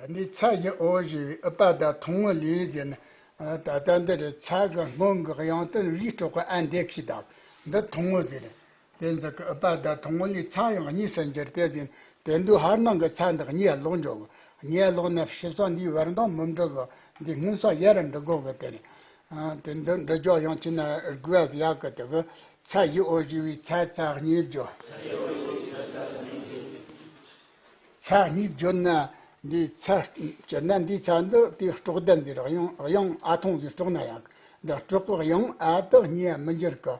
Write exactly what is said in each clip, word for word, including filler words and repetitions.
འདི་ཚ་ཡི་འོ་ཞེས་པའི་ཨུ་པ་ད་ཐུང་ངུ་ལས་ཟེར་ན། ད་ལྟ་འདི་རེད། ཚ་གི་སྔོན་གྱི་དབྱངས་དེ་བིའི་སྲོག་གི་ཨ་འདེབས་ཤིག་དང་། འདི་ཐུང་ངུ་ཟེར། དེ་ཚོ་གི་ཨུ་པ་ད་ཐུང་ངུ་ལས་ཚ་ཡང་གཉིས་སུ་འགྱུར་ཏེ་ཟེར། དེ་དུས་ཧར་ནང་གི་ཚ་འདི་གཉིས་ལོག་འགྲོ་གི། གཉིས་ལོག་ན་ཕྱི་སོ་འདིའི་བར་འདང་མི་འགྲོ་གི། འདི་སྔོན་སོ་ཡར་འགྲོ་དགོ་གི། དེ་རེད། དེ་འདི་འགྲོ་རྒྱུ་ཡང་ཅི་ན་དགོས་ཡག་གི། དེ་གི་ཚ་ཡི་འོ་ཞེས་པའི་ཚ་ཚ་གཉིས་བརྗོད། ཚ་གཉིས་བརྗོད་ན། འདི་ཚ་བརྗོད་ན། འདི་ཚ་འདི་དེའི་སྲོག་ལྡན་འདི་རེད། དབྱངས་དབྱངས་ཨ་ཐུང་ཟིག་སྲོག་ན་ཡང་འདི་སྲོག་གི་དབྱངས་ཨ་དག་གཉིས་མི་འགྱུར་གི།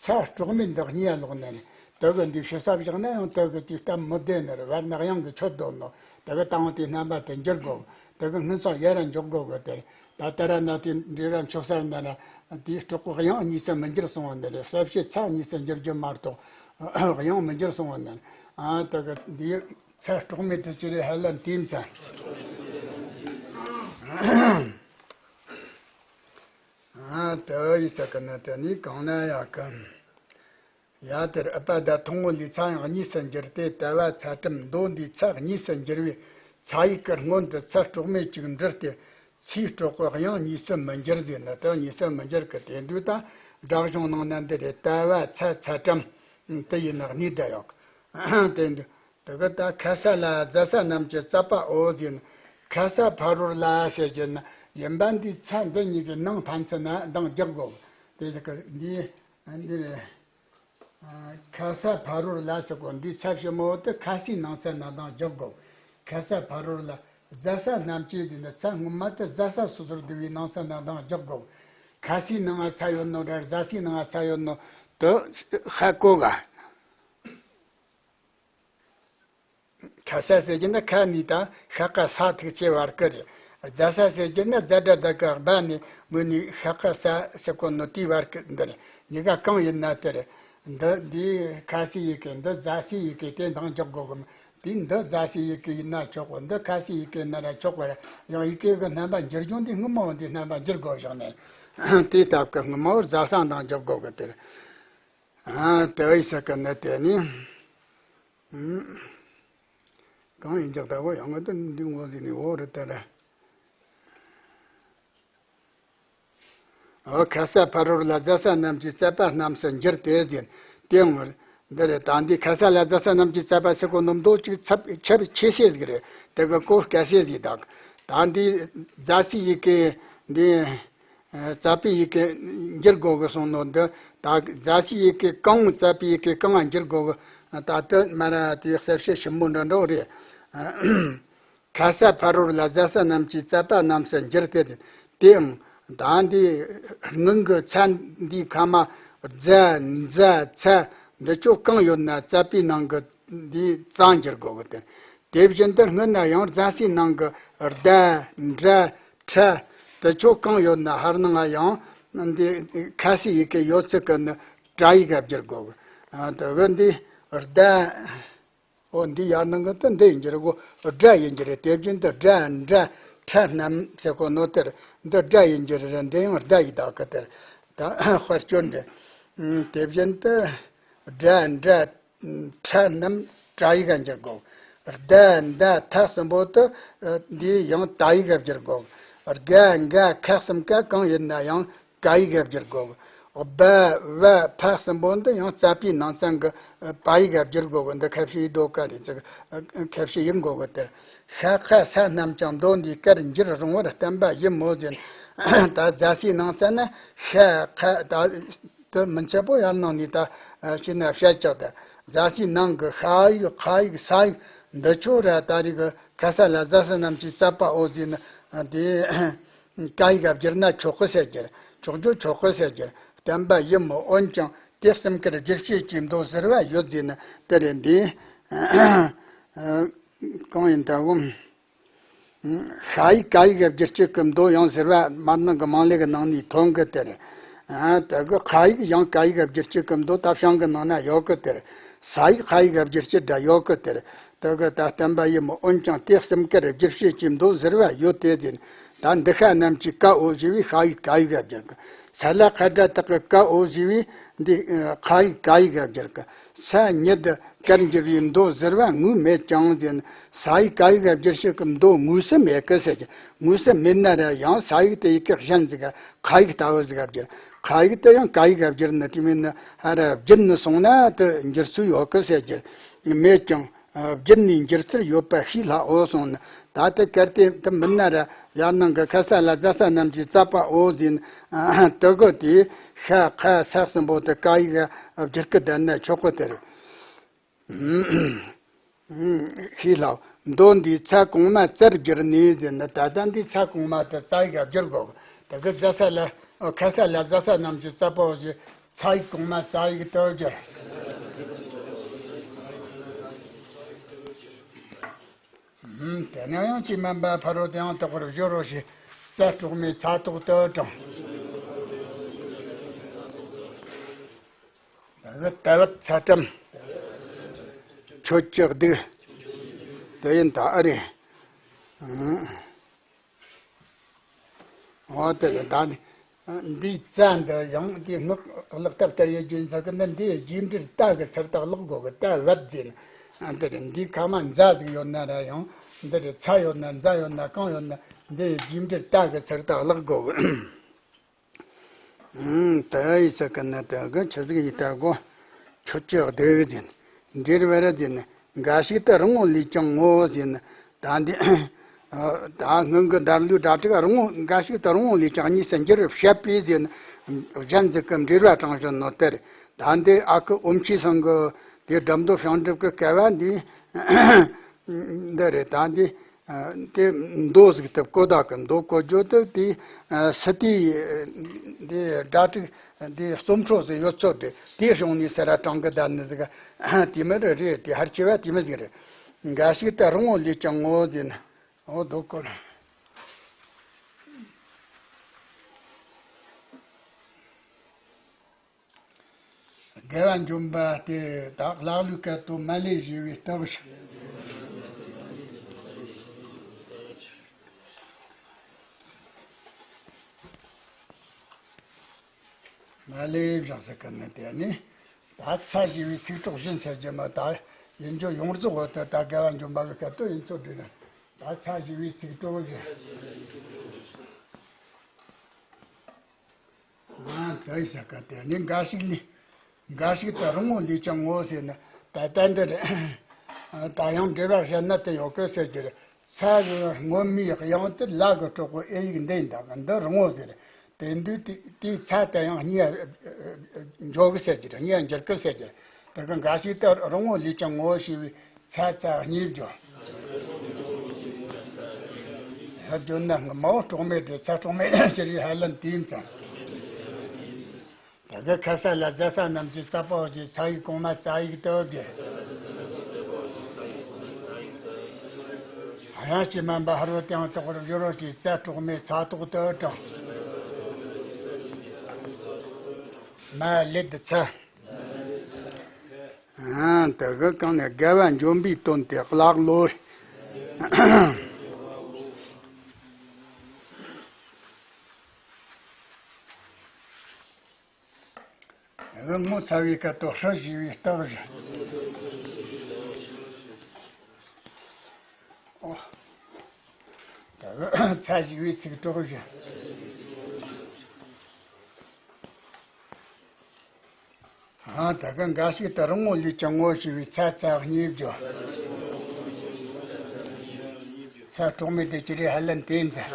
ཚ་སྲོག་མེད་འདི་གཉིས་ལོག་ནས་ནི། དེ་གི་འདི་ཕྱི་ས་བཞག་ན་ཡང་དེ་གི་དེ་སྟབས་མི་བདེ་ནི་རེད། བར་ན་དབྱངས་གི་ཆོད་དོ་ནོ། དེ་གི་དང་དེ་རྣམ་པ་དེ་འགྱུར་དགོ། དེ་གི་སྔོན་སོ་ཡར་འཇོག་དགོ་གི། དེ་ད་ལྟ་ར་ན་དེ་འདྲི་ར་འཆོག་སར་ན་ར་དེའི་སྲོག་གི་དབྱངས་གཉིས་སུ་མི་འགྱུར་སོང་བ་ནི་རེད། གསལ་བྱེད་ཚ་གཉིས་སུ་འགྱུར་རྒྱུ་མ་གཏོགས་དབྱངས་མི་འགྱུར་སོང་བ་ནི། ཨ་དེ་གི་འདི་ཚ་སྲོག་མེད་དུ་ཅི་རེད། ཧ་ལམ་དེའི་མཚན། ཨ་དེ་ཡི་ས་གི་ན་དེ་ནི་གང་ན་ཡག་གི། ཡ་དེར་ཨུ་པ་ད་ཐུང་ངུ་ལས་ཚ་ཡང་གཉིས་སུ་འགྱུར་ཏེ། དལ་བ་ཚ་གྲམ་མདོ་འདིའི་ཚ་གཉིས་སུ་འགྱུར་བས། ཚ་ཡིག་གི་སྔོན་དུ་ཚ་སྲོག་མེད་ཅིག་འབྲི་སྟེ། ཚའི་སྲོག་གི་དབྱངས་གཉིས་སུ་མི་འགྱུར་ཟེར་ན། དེ་གཉིས་སུ་མི་འགྱུར་གི། དེ་དུས་ད་སྒྲ་གཞུང་ནང་ན་འདི་རེད། དལ་བ་ཚ་ཚ་གྲམ། དེ་ཡིན་ན་གཉིས་སྒྲ་ཡོད། དེ་འདི་དེ་གི་ད་ཁ་ས་ལ་ཛ་ས་རྣམས་ཀྱི་ཙ་པ་འོ་ཟེར་ན། ཁ་ས་ཕ་རོལ་ལ་ཟེར་གྱི་ན། ཡིན་པ་འདི་ཚ་འདི་གཉིས་ཀྱི་ནང་ཕན་ཚུན་ན་འདང་རྒྱག་དགོ། དེ་ཟེར་གི་འདི་འདི་རེད། ཁ་ས་ཕ་རོལ་ལ་ཟེར་གོ་འདི་ཚ་ཞིབ་མོ་དེ་ཁ་སའི་ནང་ཚན་ན་འདང་རྒྱག་དགོ། ཁ་ས་ཕ་རོལ་ལ། ཛ་ས་རྣམས་ཀྱི་ཟེར་ན་ཚ་སྔོན་མ་དེ་ཛ་ས་སོ་སོར་བསྡུ་བའི་ནང་ཚན་ན་འདང་རྒྱག་དགོ། ཁ་སའི་ནང་ང་ཚ་ཡོད་ནོ་ར་ཛ་སའི་ནང་ང་ཚ་ཡོད་ནོ་དེ་ཧ་གོ་ག། ཁ་ས་ཟེར་གྱི་ན་ཁ་ནི་དང་ཤ་ཀ་ས་ཐིག་ཚེ་བར་གི་རེད། ཛ་ས་ཟེར་གྱི་ན་ཛ་སྒྲ་ད་ག་སྦ་ནི་མུ་ནི་ཤ་ཀ་ས་ཟེར་གོ་ནོ་དེའི་བར་གི་འདི་རེད། གཉིས་ཀ་གང་ཡིན་ན་དེ་རེད། འདི་འདི་ཁ་སའི་ཡི་གེ། འདི་ཛ་སའི་ཡི་གེ། དེ་འདང་རྒྱག་དགོ་གི། དེ་འདི་ཛ་སའི་ཡི་གེ་ཡིན་ན་ཆོག་གོ། འདི་ཁ་སའི་ཡི་གེ་ཡིན་ན་ར་ཆོག་གོ་ར། ཡང་ཡི་གེ་གི་རྣམ་པ་འགྱུར་རྒྱུ་འདི་སྔོན་མ་འོ་འདི་རྣམ་པ་འགྱུར་དགོ་བཞག་ནས། དེའི་སྟབས་ཀྱི་སྔོན་མ་འོ་ཛ་ས་འདང་རྒྱག་དགོ་གི་དེ་རེད། ཨ་དེ་བས་ས་གི་ནི་དེ་ནི། གང་ཡིན་ཀྱང་ལྟ་བུ་ཡང་ང་དུ་འདི་ངོ་ཟིན་ནི་འོ་རུ་དེ་རེད། འོ་ཁ་ས་ཕ་རོལ་ལ་ཛ་ས་རྣམས་ཀྱི་ཙ་པ་རྣམས་སུ་འགྱུར་ཏེ་ཟེར། དེ་ཡང་འདི་རེད། ད་འདི་ཁ་ས་ལ་ཛ་ས་རྣམས་ཀྱི་ཙ་པ་ཟེར་གོ་ནོ་མདོ་གཅིག་ཚབ་ཁྱབ་ཆེ་ཤེས་ཟིག་རེད། དེ་གི་གོ་སྐལ་ཤེས་ཟིག་དང་། ད་འདི་ཛ་སའི་ཡི་གེ་འདི། ཙ་པའི་ཡི་གེ་འགྱུར་དགོ་གི་སོང་ནོ་འདི། ད་ཛ་སའི་ཡི་གེ་གང་། ཙ་པའི་ཡི་གེ་གང་འགྱུར་དགོ་གི། ད་ལྟ་མ་ར་དེ་གསལ་བཤད་ཞིབ་མོ་འདྲ་འདྲ་རེད། ཁ་ས་ཕ་རོལ་ལ་ཛ་ས་རྣམས་ཀྱི་ཙ་པ་རྣམས་སུ་འགྱུར་ཏེ། དེའང་ད་འདི་སྔོན་གྱི་ཚ་འདིའི་ཁ་མ་ཛ་ཛ་ཚ་འདི་ཆོ་གང་ཡོད་ན་ཙ་པའི་ནང་གི་འདི་ཙ་འགྱུར་དགོ་གི། དེ་དེ་བཞིན་དུ་སྔོན་ན་ཡང་ཛ་སའི་ནང་གི་ཟླ་འདྲ་ཁྲ་དེ་ཆོ་གང་ཡོད་ན་ཧར་ནང་ང་ཡང་འདི་ཁ་སའི་ཡི་གེ་ཡོད་ཚད་ཀྱི་ནི་ཏྲ་ཡིག་ག་བསྒྱུར་དགོ་གི། དེ་གི་འདི་ཟླ། འོ་འདི་ཡར་ནང་གི་དེ་འདི་ཡིན་གྱི་རེད་གོ། སྒྲ་ཡིན་གྱི་རེད། དེ་བཞིན་དུ་སྒྲ་འདྲ་ཁྲ་རྣམས་ཟེར་གོ་ནོ་དེར་འདི་སྒྲ་ཡིན་གྱི་རེད། འདི་ཡང་ཟླ་ཡི་དག་གི་དེར་ད་དཔེར་སྐྱོན་འདི། དེ་བཞིན་དུ་སྒྲ་འདྲ་ཁྲ་རྣམས་ཏྲ་ཡིག་ག་འགྱུར་དགོ། ཟླ་ཟླ་ཐ་གསུམ་པོ་དེ་འདི་ཡང་ཏ་ཡིག་ག་བསྒྱུར་དགོ། དགའ་འགའ་ཁ་གསུམ་ཀ་གང་ཡིན་ན་ཡང་ཀ་ཡིག་ག་བསྒྱུར་དགོ། སྦ་བ་ཕ་གསུམ་པོ་འདི་ཡང་ཙ་པའི་ནང་ཚན་གྱི་པ་ཡིག་ག་བསྒྱུར་དགོ་གི། འདི་ཁ་བཤད་ཡིག་དོ་ཀ་རེད་ཅིག། ཁ་བཤད་ཡིག་འགོ་གི་དེ། ཤ་ཁ་ས་རྣམས་ཀྱང་མདོ་འདིའི་སྐར་འགྱུར་རུང་བར་བསྟན་པ་ཡིན་མོད་ཟེར། ད་ཛ་སའི་ནང་ཚན་ན་ཤ་ཁ་ད་དེ་མི་འཆད་པོ་ཡར་ནང་ནས་ད་ཤི་ན་བཤད་ཀྱག་ད། ཛ་སའི་ནང་གི་ཤ་ཡིག་ཁ་ཡིག་ས་ཡིག་འདི་ཆོ་ར་ད་རེས་གི་ཁ་ས་ལ་ཛ་ས་རྣམས་ཀྱི་ཙ་པ་འོ་ཟེར་ན་དེ། ཀ་ཡིག་ག་བསྒྱུར་ན་ཆོག་གི་ཟེར་གྱི། ཆོག་རྒྱུ་ཆོག་གི་ཟེར་གྱི། བསྟན་པ་ཡིན་མོད། འོན་ཀྱང་དེ་གསུམ་ཀར་བསྒྱུར་བྱེད་ཀྱི་མདོ་ཟུར་བ་ཡོད་ཟེར་ན་དེ་རེད་འདི། གང་ཡིན་ད་འོ། ཤ་ཡིག་ཀ་ཡིག་ག་བསྒྱུར་བྱེད་ཀྱི་མདོ་ཡང་ཟུར་བ་མར་ནང་གི་མང་ལེ་གི་ནང་ནས་ཐོན་གི་དེ་རེད། དེ་གི་ཁ་ཡིག་ཡང་ཀ་ཡིག་ག་བསྒྱུར་བྱེད་ཀྱི་མདོ་ད་བྱང་གི་ནང་ན་ཡོད་གི་དེ་རེད། ས་ཡིག་ཁ་ཡིག་ག་བསྒྱུར་བྱེད་འདྲ་ཡོད་གི་དེ་རེད། དེ་གི་ད་བསྟན་པ་ཡིན་མོད། འོན་ཀྱང་དེ་གསུམ་ཀར་བསྒྱུར་བྱེད་ཀྱི་མདོ་ཟུར་བ་ཡོད་དེ་ཟེར། ད་འདི་ཤ་རྣམས་ཀྱི་ཀ་འོ་ཞེས་པའི་ཤ་ཡིག་ཀ་ཡིག་ག་བསྒྱུར་གི། ས་ལ་ཁ་སྒྲ་དག་གི་ཀ་འོ་ཞེས་པའི་ འདི་ཁ་ཡིག་ཀ་ཡིག་ག་བསྒྱུར་གི། ས་ཉིད་དུ་གར་འགྱུར་བའི་མདོ་ཟུར་པ་དངོས་མེད་ཀྱང་ཟེར་ན། ས་ཡིག་ཀ་ཡིག་ག་བསྒྱུར་ཞིག་གི་མདོ་དངོས་སུ་མེད་གི་ཟེར་གི། དངོས་སུ་མེད་ན་ར་ཡང་ས་ཡིག་དེ་ཡི་གེ་གཞན་ཟིག་ག་ཁ་ཡིག་ལྟ་བུ་ཟིག་ག་བསྒྱུར། ཁ་ཡིག་དེ་ཡང་ཀ་ཡིག་ག་བསྒྱུར་ན། དེ་མིན་ན་ཧ་ར་བསྒྱུར་ནས་སོང་ན་དེ་འགྱུར་ཚུལ་ཡོད་གི་ཟེར་གི། མེད་ཀྱང་བསྒྱུར་ནས་འགྱུར་ཚུལ་ཡོད་པ་ཤེས་སླ་འོ་གསུངས་ནས། ད་ལྟ་གལ་ཏེ་དེ་མིན་ན་ར་ཡར་ནང་གི་ཁ་ས་ལ་ཛ་ས་རྣམས་ཀྱི་རྩ་བ་འོ་ཟེར་ན། དེ་གི་དེ་ཤ་ཁ་ས་གསུམ་པོ་དེ་ཀ་ཡིག་བསྒྱུར་གི་བསྡད་ན་ཆོག་གི། དེ་རེད། ཤེས་སླ། མདོ་འདིའི་ཚ་གོང་མ་ཙར་བསྒྱུར་ནས་ཟེར་ན། ད་ལྟ་འདི་ཚ་གོང་མ་དེ་ཙ་ཡིག་བསྒྱུར་དགོས། དེ་གི་ཛ་ས་ལ་ཁ་ས་ལ་ཛ་ས་རྣམས་ཀྱི་རྩ་བ་འོ་ཞེས་ཚ་ཡིག་གོང་མ་ཙ་ཡིག་ཏུ་བསྒྱུར། ཧུམ། དེ་ནས་ཡང་ཅི་མིན་པ་ཕ་རོལ་ཏུ་ཡང་དག་པར་སྦྱོར་རོ་ཞེས་ཙ་གྲོགས་མེད་ཚ་ཐོག་ཏུ་དྲངས། དེ་གི་ཏ་བུད་ཚ་གྲམ། ཁྱོད་ཀྱི་སྡིག་དེ་ཡིན་ད་ཨ་རེ། འོ་དེ་ལ་ད་ནི་འདིའི་ཙ་འདི་ཡང་འདི་སྔགས་ཀློག་ཐབས་ལྟར་ཡོད་རྒྱུ་ཡིན་ས་གི་ནི། འདིའི་རྗེས་འབྲེལ་ཏ་གི་ཚུལ་དུ་ཀློག་དགོས་གི། ཏ་བུད་ཟེར་ན། འདི་རེད། འདིའི་ཁ་མ་ཛ་ཟིག་ཡོད་ན་ར་ཡང་འདི་རེད། ཚ་ཡོད་ན་ཛ་ཡོད་ན་གང་ཡོད་ན་འདིའི་རྗེས་འབྲེལ་ཏ་གི་ཚུལ་དུ་ཀློག་དགོས་གི། ཨང་། དེ་ཡི་ས་ཀ་ན་དེ་གི་ཆི་ཟིག་ཡིན་ད་གོ། ཁྱོད་ཀྱི་སྡིག་ཟེར་ན། འབྲེལ་བར་ཟེར་ན། འགའ་ཞིག་ཏུ་རིང་བོ་ལས་ཀྱང་ངོ་ཟེར་ན། ད་འདི་ད་སྔོན་གྱི་འདར་ལུགས་སྒྲ་དྲུག་རིང་བོ། འགའ་ཞིག་ཏུ་རིང་བོ་ལས་ཀྱང་གཉིས་སུ་འགྱུར་བར་བཤད་པས་ཟེར་ན། གཞན་ཟིག་གི་འབྲེལ་བ་དྲངས་བཞིན་ནོ་དེར། ད་འདི་ཨ་ཁུ་ཨོམ་ཆི་ཚང་གི་དེ་སྒྲ་མདོ་བྱང་སྒྲུབ་ཀྱི་སྐལ་བ་འདི། འདི་རེད། ད་འདི་དེ་མདོ་ཟིག་ཏུ་གོ་བདག་གི་མདོ་གོ་རྒྱུ་དེ་དེ་སི་ཏི་དེ་སྒྲ་དྲུག་དེ་རྩོམ་འཕྲོ་ཟིག་ཡོད་ཚོད་དེ་དེ་བྱུང་ནས་ཟེར་ར་དྲང་གི་བསྡད་ནི་ཟིག་དེ་མི་རེད། རེད་དེ་ཧར་ཆེ་བ་དེ་མི་ཟིག་རེད། འགའ་ཞིག་ཏུ་རིང་བོ་ལས་ཀྱང་ངོ་ཟེར་ན། འོ་དོ་གོ། དགེ་བ་འཇོམས་པ་སྟེ། ད་ཀླ་ཀློའི་སྐད་དུ་མ་ལས་ཞེས་པའི་རྟགས་ཤིག་མ་ལས་བཞག་ཟེར་གི་ནི་དེ་ནི། ད་ཚ་ཞེས་པའི་ཚིག་གྲོགས་བཞིན་ཟེར་གྱི་མ། ད་ཡིན་རྒྱུ་ཡོངས་རྫོགས་འོ་དེ་ད་དགེ་བ་འཇོམས་པ་གི་སྐད་དུ་ཡིན་ཚོད་འདྲི་ན། ད་ཚ་ཞེས་པའི་ཚིག་གྲོགས་བཞིན། ཨ། དེ་ཡི་ས་ཀ་དེ་ནི་འགའ་ཞིག་ནི། འགའ་ཞིག་ཏུ་རིང་བོ་ལས་ཀྱང་ངོ་ཟེར་ན། ད་ལྟ་འདི་རེད། ད་ཡང་འབྲེལ་བ་བཤད་ན་དེ་ཡོད་གི་ཟེར་གྱི་རེད། ཚ་ཟེར་བ་སྔོན་མའི་དབྱངས་དེ་ལ་གི་གྲོགས་པོ་ཨེ་ཡིག་འདི་ཡིན་ད་གི། འདི་རིང་བོ་ཟེར། དེ་འདུག་དེ་དེའི་ཚ་དེ་ཡང་གཉིས་འཇོག་གི་ཟེར་གྱི་རེད། གཉིས་འགྱུར་གི་ཟེར་གྱི་རེད། དེ་གི་འགའ་ཞིག་ཏུ་རིང་བོ་ལས་ཀྱང་ངོ་ཞེས་པའི། ཚ་ཚ་གཉིས་བརྗོད། ཧ་བརྗོད་ན་མའོ་གྲོགས་མེད་དེ། ཚ་གྲོགས་མེད་ཅི་རེད་ཧ་ལན་དེ་ཡིན་ཙང་། དེ་གི་ཁ་ས་ལ་ཛ་ས་རྣམས་ཀྱི་རྩ་བ་འོ་ཞེས་ཚ་ཡིག་གོང་མ་ཙ་ཡིག་ཏུ་བསྒྱུར། དབྱངས་ཀྱིས་དམན་པ་ཕ་རོལ་ཏུ་ཡང་དག་པར་སྦྱོར་རོ་ཞེས་ཙ་གྲོགས་མེད་ཚ་ཐོག་ཏུ་དྲངས། མ་ལེད་ཚ། ཨ། དེ་གི་གང་ནས་དགེ་བ་འཇོམས་པའི་དོན་དེ་ཀླ་ཀློ། དེ་གི་ངོ་ཚ་བའི་སྐད་དུ་ཧྲི་ཞེས་པའི་རྟགས་བཞིན། ཨོ། དེ་གི་ཚ་ཞེས་པའི་ཚིག་གྲོགས་བཞིན། ཨ། དེ་གི་འགའ་ཞིག་ཏུ་རིང་བོ་ལས་ཀྱང་ངོ་ཞེས་པའི་ཚ་ཚ་གཉིས་བརྗོད། ཚ་གྲོགས་མེད་དེ་ཅི་རེད་ཧ་ལན་དེ་ཡིན་ཙང་།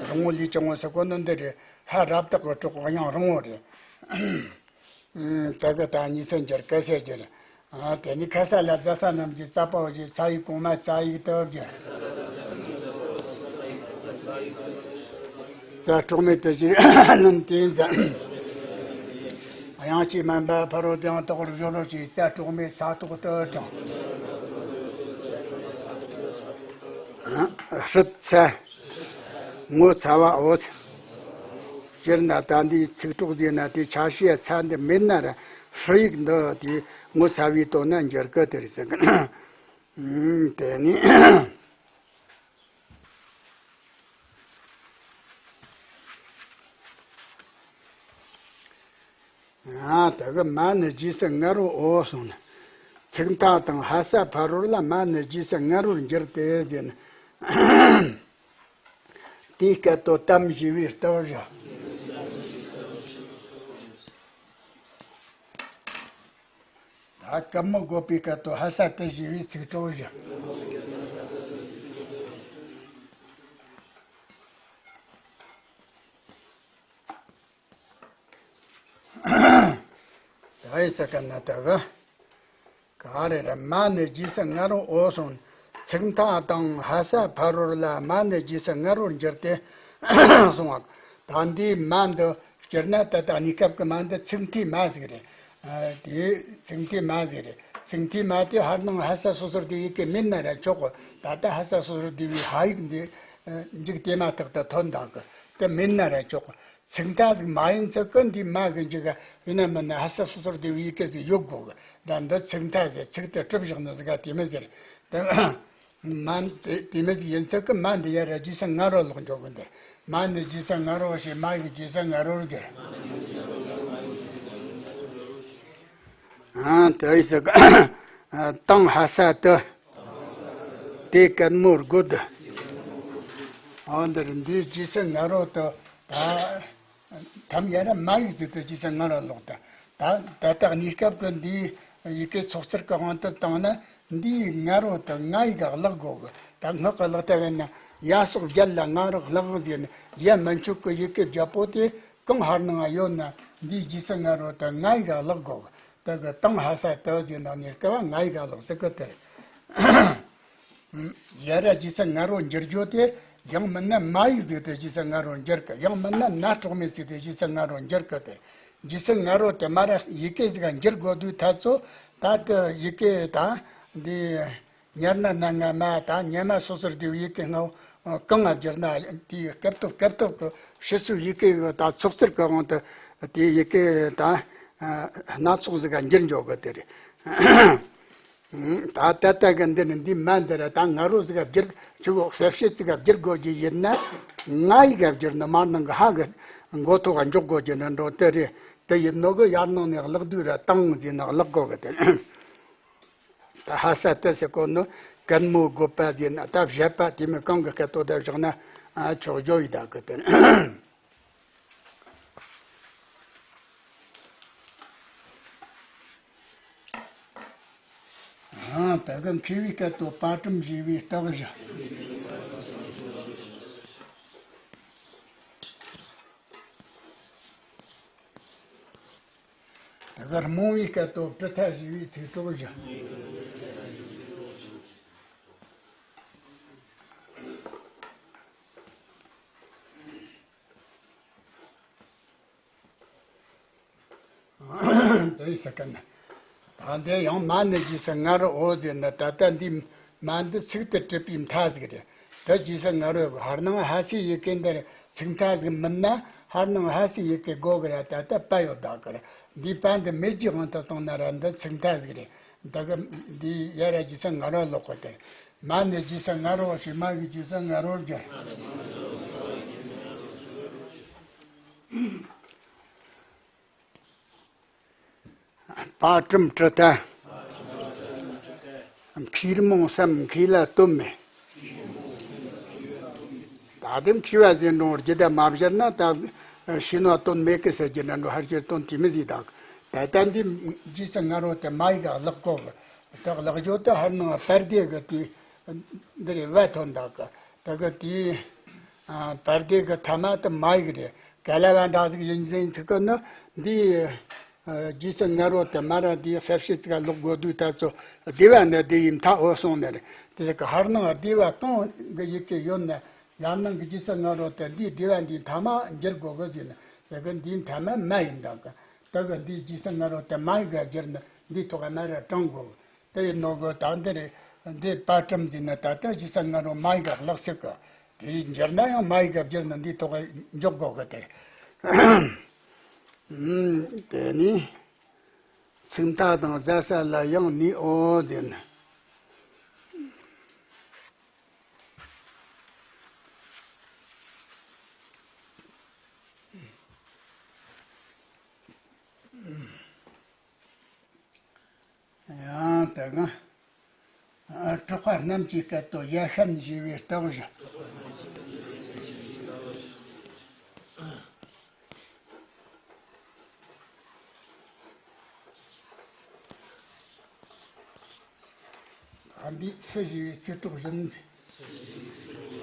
རིང་བོ་ལས་ཀྱང་ངོ་ཟེར་གོ་ནི་འདི་རེད། ཧ་རབ་བཏགས་གི་གྲོགས་དབྱངས་རིང་བོ་རེད། ཨ། དེ་གི་ད་གཉིས་སུ་འགྱུར་གི་ཟེར་གྱི་རེད། ཨ། དེ་ནི་ཁ་ས་ལ་ཛ་ས་རྣམས་ཀྱི་རྩ་བ་འོ་ཞེས་ཚ་ཡིག་གོང་མ་ཙ་ཡིག་ཏུ་བསྒྱུར། ཙ་གྲོགས་མེད་དེ་ཅི་རེད་ལན་དེ་ཡིན་ཙང་། དབྱངས་ཀྱིས་དམན་པ་ཕ་རོལ་ཏུ་ཡང་དག་པར་སྦྱོར་རོ་ཞེས་ཙ་གྲོགས་མེད་ཚ་ཐོག་ཏུ་དྲངས། ཨ། ཧྲིད་ཚ། ངོ་ཚ་བ་འོ། སྤྱིར་ན་ད་འདིའི་ཚིག་གྲོགས་ཟེར་ན་དེ་ཆ་ཤས་ཚ་འདི་མེད་ན་ར་ཧྲི་ཡིག་འདི་དེ་ངོ་ཚ་བའི་དོན་ན་འགྱུར་གི་དེ་རེད་ཟེར་གི། ཨུམ། དེ་ནི། དེ་གི་མ་ནི་རྗེས་སུ་ངར་བོ་འོ་སོང་ན། ཚིག་མཐའ་དང་ཧ་ས་ཕ་རོལ་ལ་མ་ནི་རྗེས་སུ་ངར་བོར་འགྱུར་ཏེ་ཟེར་ན། དེའི་སྐད་དོད་དམ་ཞེས་པའི་སྟོབས་བཞག་ད་གད་མོ་དགོད་པའི་སྐད་དོད་ཧ་ས་ཏི་ཞེས་པའི་ཚིག་གྲོགས་བཞག་ད་ཡི་ས་ཀ་ན་ད་ག་ག་རེ་རེད། མ་ནི་རྗེས་སུ་ངར་བོ་འོ་སོང་། ཚིག་མཐའ་དང་ཧ་ས་ཕ་རོལ་ལ་མ་ནི་རྗེས་སུ་ངར་བོར་འགྱུར་ཏེ་གསུང་བ། ད་འདིའི་མ་འདི་སྤྱིར་ན་ད་ལྟ་གནས་སྐབས་ཀྱི་མ་འདི་ཚིག་མཐའི་མ་ཟིག་རེད། ཨ། དེ་ཚིག་མཐའི་མ་ཟིག་རེད། ཚིག་མཐའི་མ་དེ་ཧར་ནང་ཧ་ས་སོ་སོར་བསྡུ་ཡི་གེ་མིན་ན་ར་ཆོག་གི་ད་ལྟ་ཧ་ས་སོ་སོར་བསྡུ་བའི་ཧ་ཡིག་འདི་མཇུག་དེ་མ་ཐག་ཏུ་ཐོན་འདུག་གི་དེ་མིན་ན་ར་ཆོག་གི་ཚིག་མཐའ་ཟིག་མ་ཡིན་ཚིག་གི་འདི་མ་གི་མཇུག་ག་ཡིན་ན་མིན་ན་ཧ་ས་སོ་སོར་བསྡུ་བའི་ཡི་གེ་ཟིག་ཡོད་དགོས་གི་ད་འདི་ཚིག་མཐའ་ཟེར། ཚིག་དེ་གྲུབ་བཞག་ནི་ཟིག་ག་དེ་མི་ཟེར། དེ་མ་དེ་དེ་མི་ཟིག་ཡིན་ཚིག་གི་མ་འདི་ཡ་ར་རྗེས་སུ་ངར་བོ་ལོག་འཇོག་གི་འདི་མ་ནི་རྗེས་སུ་ངར་བོ་ཞེས་མ་ཡིག་རྗེས་སུ་ངར་བོར་གྱུར། ཨ། དེ་ཡི་ཟིག་གི་དང་ཧ་ས་ཏི། དེ་གད་མོ་དགོད། འོ་འདིར་འདིའི་རྗེས་སུ་ངར་བོ་དེ་ད་ཐམ་ཡ་ར་མ་ཡིག་ཟིག་དེ་རྗེས་སུ་ངར་བོ་ལོག་ད་ད་ད་ལྟ་གནས་སྐབས་ཀྱི་འདིའི་ཡི་གེ་ཚོགས་ཚུལ་གྱི་དབང་དུ་བཏང་ན་འདིའི་ངར་བོ་དེ་ང་ཡིག་ག་བརླག་དགོས་གི་ད་སྔགས་ཀྱི་ཀློག་ཐབས་ཡིན་ན་ཡ་སོགས་བརྒྱད་ལ་ང་རོ་བརླག་ཟེར་ནས་ཡ་མི་འཆུག་གི་ཡི་གེ་བརྒྱད་པོ་དེ་གང་ཧར་ནང་ཡོད་ན་འདིའི་རྗེས་སུ་ངར་བོ་དེ་ང་ཡིག་ག་བརླག་དགོས་གི་དེ་གི་དང་ཧ་ས་ཏི་ཟེར་ནང་ནས་སྐབས་ང་ཡིག་ག་བརླག་ཟེར་གི་དེ། ཡ་ར་རྗེས་སུ་ངར་བོར་འགྱུར་རྒྱུ་དེ་ཡང་མིན་ན་མ་ཡིག་ཟིག་དེ་རྗེས་སུ་ངར་བོར་འགྱུར་གི་ཡང་མིན་ན་ན་སྲོག་མེད་ཟིག་དེ་རྗེས་སུ་ངར་བོར་འགྱུར་གི་དེ། རྗེས་སུ་ངར་བོ་དེ་མ་ར་ཡི་གེ་ཟིག་ག་འགྱུར་དགོས་དུས་ཐ་ཚོ་ད་དེ་ཡི་གེ་དང་འདི་ཉར་ན་ན་ང་མ་དང་ཉེ་མ་སོ་སོར་བསྡུ་བའི་ཡི་གེ་སྔ་བོ་གང་ང་བསྒྱུར་ན་དེའི་སྐབས་ཐོབ་སྐབས་ཐོབ་ཀྱི་ཕྱི་སོའི་ཡི་གེ་གི་ད་ཚོགས་ཚུལ་གྱི་དབང་དུ་དེའི་ཡི་གེ་དང་སྣ་ཚོགས་ཟིག་ག་འགྱུར་འགྱོ་གི་དེ་རེད། ད་ལྟ་ལྟ་གི་འདི་ནི་འདི་མ་འདི་ར་ད་ང་རོ་ཟིག་ག་བསྒྱུར་ཆུ་བོ་གསལ་བྱེད་ཟིག་ག་བསྒྱུར་དགོས་ཀྱི་ཡིན་ན་ང་ཡིག་ག་བསྒྱུར་ནི་མ་ནང་གི་ཧ་གི་མགོ་ཐོག་ག་འཇོག་དགོས་ཀྱི་ནི་འགྲོ་དེ་རེད། དེ་ཡིན་ནོ་གི་ཡར་ནང་ནས་བརླག་དུས་ར་དང་ཟེར་ན་བརླག་དགོས་གི་དེ། ད་ཧ་ས་ཏི་ཟེར་གོ་ནི་གད་མོ་དགོད་པ་ཟེར་ན་ད་བཞད་པ་དེ་མི་གང་གི་སྐད་དོད་ད་བཞག་ན་ཆོག་བརྗོད་ཡི་ད་གི་དེ། ཨ། ད་གི་མཁས་པའི་སྐད་དོད་པ་གྲུམ་ཞེས་པའི་རྟགས་བཞག་ད་གི་རྨོངས་པའི་སྐད་དོད་གྲུབ་མཐའ་ཞེས་པའི་ཚིག་གྲོགས་བཞག་དེ་ཡི་ས་ཀ་ན། ད་འདི་ཡང་མ་ནི་རྗེས་སུ་ངར་བོ་འོ་ཟེར་ན་ད་ལྟ་འདི་མ་འདི་ཚིག་ཏུ་གྲུབ་པའི་མཐའ་ཟིག་རེད། དེ་རྗེས་སུ་ངར་བོ་ཧར་ནང་ཧ་སའི་ཡི་གེ་འདིར་ཚིག་མཐའ་ཟིག་མིན་ན་ཧར་ནང་ཧ་སའི་ཡི་གེ་དགོས་གི་ར་ད་ལྟ་པ་ཡོད་ད་གི་ར། འདིའི་པ་འདི་མེད་ཀྱི་དབང་དུ་བཏང་ན་ར་འདི་ཚིག་མཐའ་ཟིག་རེད། ད་གི་འདི་ཡ་ར་རྗེས་སུ་ངར་བོ་ལོག་གི་དེ། མ་ནི་རྗེས་སུ་ངར་བོ་ཞེས་མ་གི་རྗེས་སུ་ངར་བོར་གྱུར། པ་གྲུམ་གྲུབ་མཐའ། མཁས་རྨོངས་སམ་མཁས་ལ་དོན་མེད། ད་དེ་མཁས་པ་ཟེར་འགྲོ་རྒྱུ་ད་མ་བཞག་ན་ད་ཤེས་ན་དོན་མེད་གི་ཟེར་རྒྱུ་ན་འགྲོ་ཧར་གྱི་དོན་དེ་མི་ཟིག་དང་། ད་ལྟ་འདི་རྗེས་སུ་ངར་བོ་དེ་མ་ཡིག་ག་བརླག་གོ་གི་ད་བརླག་རྒྱུ་དེ་ཧར་ནང་པར་དེ་གི་དེ་འདི་རེད་བ་ཐོན་ད་གི་ད་གི་དེ་པར་དེ་གི་ཐ་མ་དེ་མ་ཡིག་རེད། ག་ལ་བ་འདྲ་ཟིག་ཡིན་ཟིན་ཚིག་གི་ནི་འདི། རྗེས་སུ་ངར་བོ་དེ་མ་ར་དེའི་གསལ་བྱེད་ཚིག་ལོག་དགོས་དུས་ད་ཚོ་སྡེ་བ་ནི་སྡེ་ཡི་མཐའ་འོ་སོང་ནི་རེད། དེ་ཟེར་གི་ཧར་ནང་སྡེ་བ་གང་གི་ཡི་གེ་ཡོད་ན་ཡར་ནང་གི་རྗེས་སུ་ངར་བོ་དེ་འདིའི་སྡེ་བ་འདིའི་མཐའ་མ་འགྱུར་དགོས་གི་ཟེར་ནི་ཟེར་གི་འདིའི་མཐའ་མ་མ་ཡིན་ད་གི་ད་གི་འདིའི་རྗེས་སུ་ངར་བོ་དེ་མ་ཡི་ག་བསྒྱུར་ནི་འདིའི་ཐོག་ག་མ་ར་དྲང་དགོས་གི་དེ་ཡིན་ནོ་གི་ད་འདི་རེད། འདི་པ་གྲུམ་ཟེར་ནི་ད་ལྟ་རྗེས་སུ་ངར་བོ་མ་ཡི་ག་བརླག་སྲིད་གི་དེ་ཡི་འགྱུར་ན་ཡང་མ་ཡི་ག་བསྒྱུར་ནི་འདིའི་ཐོག་ག་འཇོག་དགོས་གི་དེ། དེ་ནས་ཚིག་མཐའ་དང་ཟ་ས་ལ་ཡང་ནི་འོ་ཟེར་ན། གྲགས་པ་རྣམས་ཀྱི་སྐད་དོད། ཡར་ཤམ་ཞེས་པའི་སྟག་བཞི། ཨ། འདི་སུ་ཞེས་པའི་ཚིག་གྲོགས་བཞིན།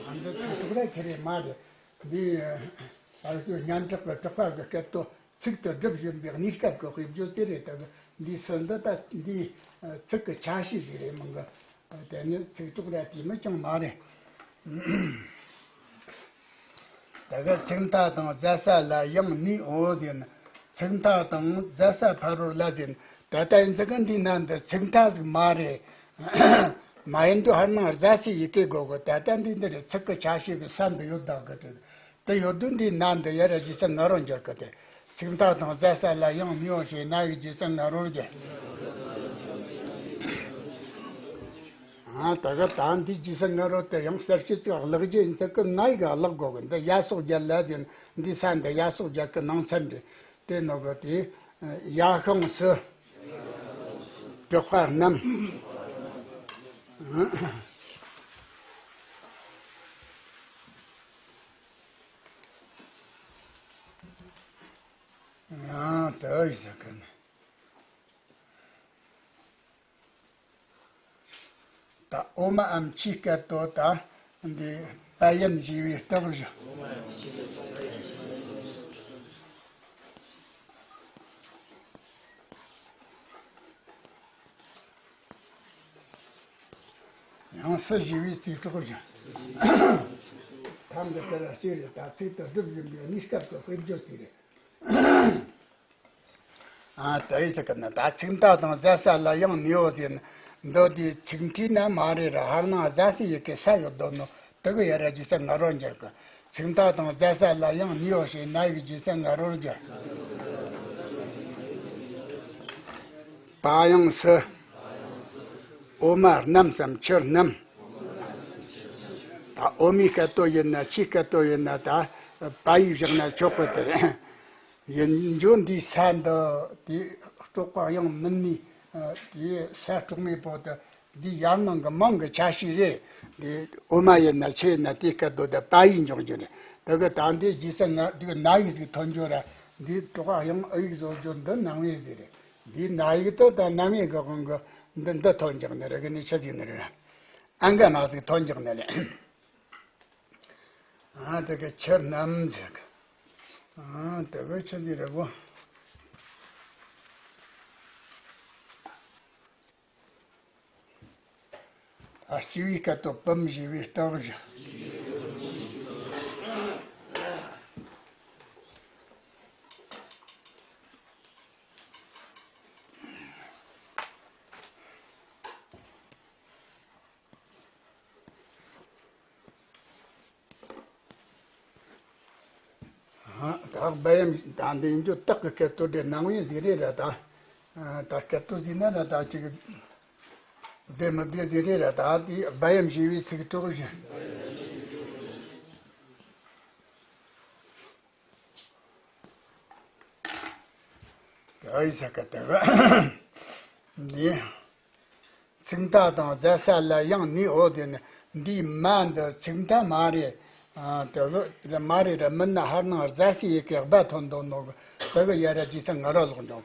ཨ། འདི་ཚིག་གྲོགས་ར་ཁྱེད་རེད་མ་རེད། འདི་ཨ་ཚོ་སྙན་གྲགས་ཀྱི་གྲགས་པ་གི་སྐད་དོད་ཚིག་ཏུ་སྒྲུབ་བཞིན་པའི་གནས་སྐབས་ཀྱི་དཔེ་བརྗོད་དེ་རེད། ད་གི་འདི་སུ་འདི་ད་འདི་ཚིག་གི་ཆ་ཤས་ཤིག་རེད་མིན་གི། དེ་ནི་ཚིག་གྲོགས་ར་དེ་མི་ཅང་མ་རེད། ད་གི་ཚིག་མཐའ་དང་རྫ་ས་ལ་ཡང་ནུའོ་ཟེར་ན། ཚིག་མཐའ་དང་རྫ་ས་ཕ་རོལ་ལ་ཟེར་ན། ད་ལྟ་ཡིན་ཚིག་གི་འདི་ན་འདི་ཚིག་མཐའ་ཟིག་མ་རེད། མ་ཡིན་དུས་ཧར་ནང་རྫ་སའི་ཡི་གེ་དགོས་གི། ད་ལྟ་འདི་འདི་རེད། ཚིག་གི་ཆ་ཤས་གི་ས་འདི་ཡོད་ད་གི། དེ་དེ་ཡོད་དུས་འདི་ན་འདི་ཡར་ར་རྗེས་སུ་ང་རོ་འགྱུར་གི། དེ་ཚིག་མཐའ་དང་རྫ་ས་ལ་ཡང་ནུའོ་ཞེས་ན་ཡི་རྗེས་སུ་ང་རོར་འགྱུར། ཨ། ད་གི་ད་འདི་རྗེས་སུ་ང་རོ་དེ་ཡང་གསལ་བྱེད་ཚིག་ཀློག་རྒྱུ་ཡིན་ཚིག་གི་ན་ཡི་ག་ཀློག་དགོས་གི། འདི་ཡ་སོགས་རྒྱ་ལ་ཟེར་ན་འདི་ས་འདི་ཡ་སོགས་རྒྱ་གི་ནང་ཚན་རེད། དེ་ནོ་གི་དེ་ཡ་ཤང་སུ། གྲགས་པ་རྣམས། ཡང་དུ་ཡི་ཟེར་གི་ནི། ད་ཨོ་མའམ་ཆུའི་སྐད་དོད་ད་འདི་པ་ཡན་ཞེས་པའི་སྟག་བཞི། ཡང་སུ་ཞེས་པའི་ཚིག་གྲོགས་བཞི། ཐམ་གི་དེ་ལ་གཅིག་རེད། ད་ཚིག་ཏུ་སྒྲུབ་བཞིན་པའི་གནས་སྐབས་སུ་དཔེ་བརྗོད་ཅིག་རེད། ཨ། དེ་ཡི་ཟེར་གི་ན། ད་ཚིག་མཐའ་དང་རྫ་ས་ལ་ཡང་ནུའོ་ཟེར་ན། འདི་དེ་ཚིག་མཐའི་ན་མ་རེད་ར། ཧར་ནང་རྫ་སའི་ཡི་གེ་ས་ཡོད་དོ་ནོ། དེ་གི་ཡར་ར་རྗེས་སུ་ང་རོ་འགྱུར་གི། ཚིག་མཐའ་དང་རྫ་ས་ལ་ཡང་ནུའོ་ཞེས་ན་ཡི་རྗེས་སུ་ང་རོར་འགྱུར། པ་ཡང་སུ། ཨོ་མ་རྣམས་སམ་ཆུ་རྣམས། ད་ཨོ་མའི་སྐད་དོད་ཡིན་ན་ཆུའི་སྐད་དོད་ཡིན་ན་ད་པ་ཡིས་བཞག་ན་ཆོག་གི། དེ་ཡིན་འཇོ་འདིའི་ས་འདི་དེ་དཀྲོག་པ་ཡང་མིན་ནི། དེ་ས་དཀྲོག་མའི་བོ་དེ་འདི་ཡར་ནང་གི་མིང་གི་ཆ་ཤས་རེད། འདི་ཨོ་མ་ཡིན་ན་ཆུ་ཡིན་ན་དེའི་སྐད་དོད་དེ་པ་ཡིས་འཇོག་རྒྱུ་རེད། དེ་གི་ད་འདི་རྗེས་སུ་ང་འདི་གི་ན་ཡིག་ཟིག་ཐོན་རྒྱུ་ར། འདི་དཀྲོག་པ་ཡང་ཨ་ཡིག་བཟོ་རྒྱུ་འདི་ནང་བའི་ཟིག་རེད། འདི་ན་ཡིག་དེ་ད་ནང་བའི་གི་དབང་གི་འདི་འདི་ཐོན་འཇོག་ནི་རེད། གི་ནི་ཆི་ཟིག་ནི་རེད། ཨ་འགའ་མ་ཟིག་ཐོན་འཇོག་ནི་རེད། ཨ། དེ་གི་ཆུ་རྣམས་ཟེར་གི། ཨ། དེ་གི་ཆུ་འདི་རེད་གོ། ཨ། སྤྱི་བོའི་སྐད་དོད་པུམ་ཞེས་པའི་སྟག་བཞི། ད་བ་ཡམ་ད་འདི་ཡིན་རྒྱུ་སྟག་གི་སྐད་དོད་དེ་ནང་བའི་ཟིག་རེད་ར་ད། ད་སྐད་དོད་ཟིག་ན་ར་ད་ཅིག་བདེ་མི་བདེ་ཟིག་རེད་ར་ད། དེ་བ་ཡམ་ཞེས་པའི་ཚིག་གྲོགས་བཞི། ཨ་ཡི་ས་ཀ་ཏ་ག་ནི། ཚིག་མཐའ་དང་རྫ་ས་ལ་ཡང་ནུའོ་ཟེར་ན། འདིའི་མ་འདི་ཚིག་མཐའ་མ་རེད། ཨ། དེ་གི་མ་རེད་ར། མིན་ན་ཧར་ནང་རྫ་སའི་ཡི་གེ་བ་ཐོན་འདུག་ནོ་གི། དེ་གི་ཡར་ར་རྗེས་སུ་ང་རོ་ལོག་འགྲོ།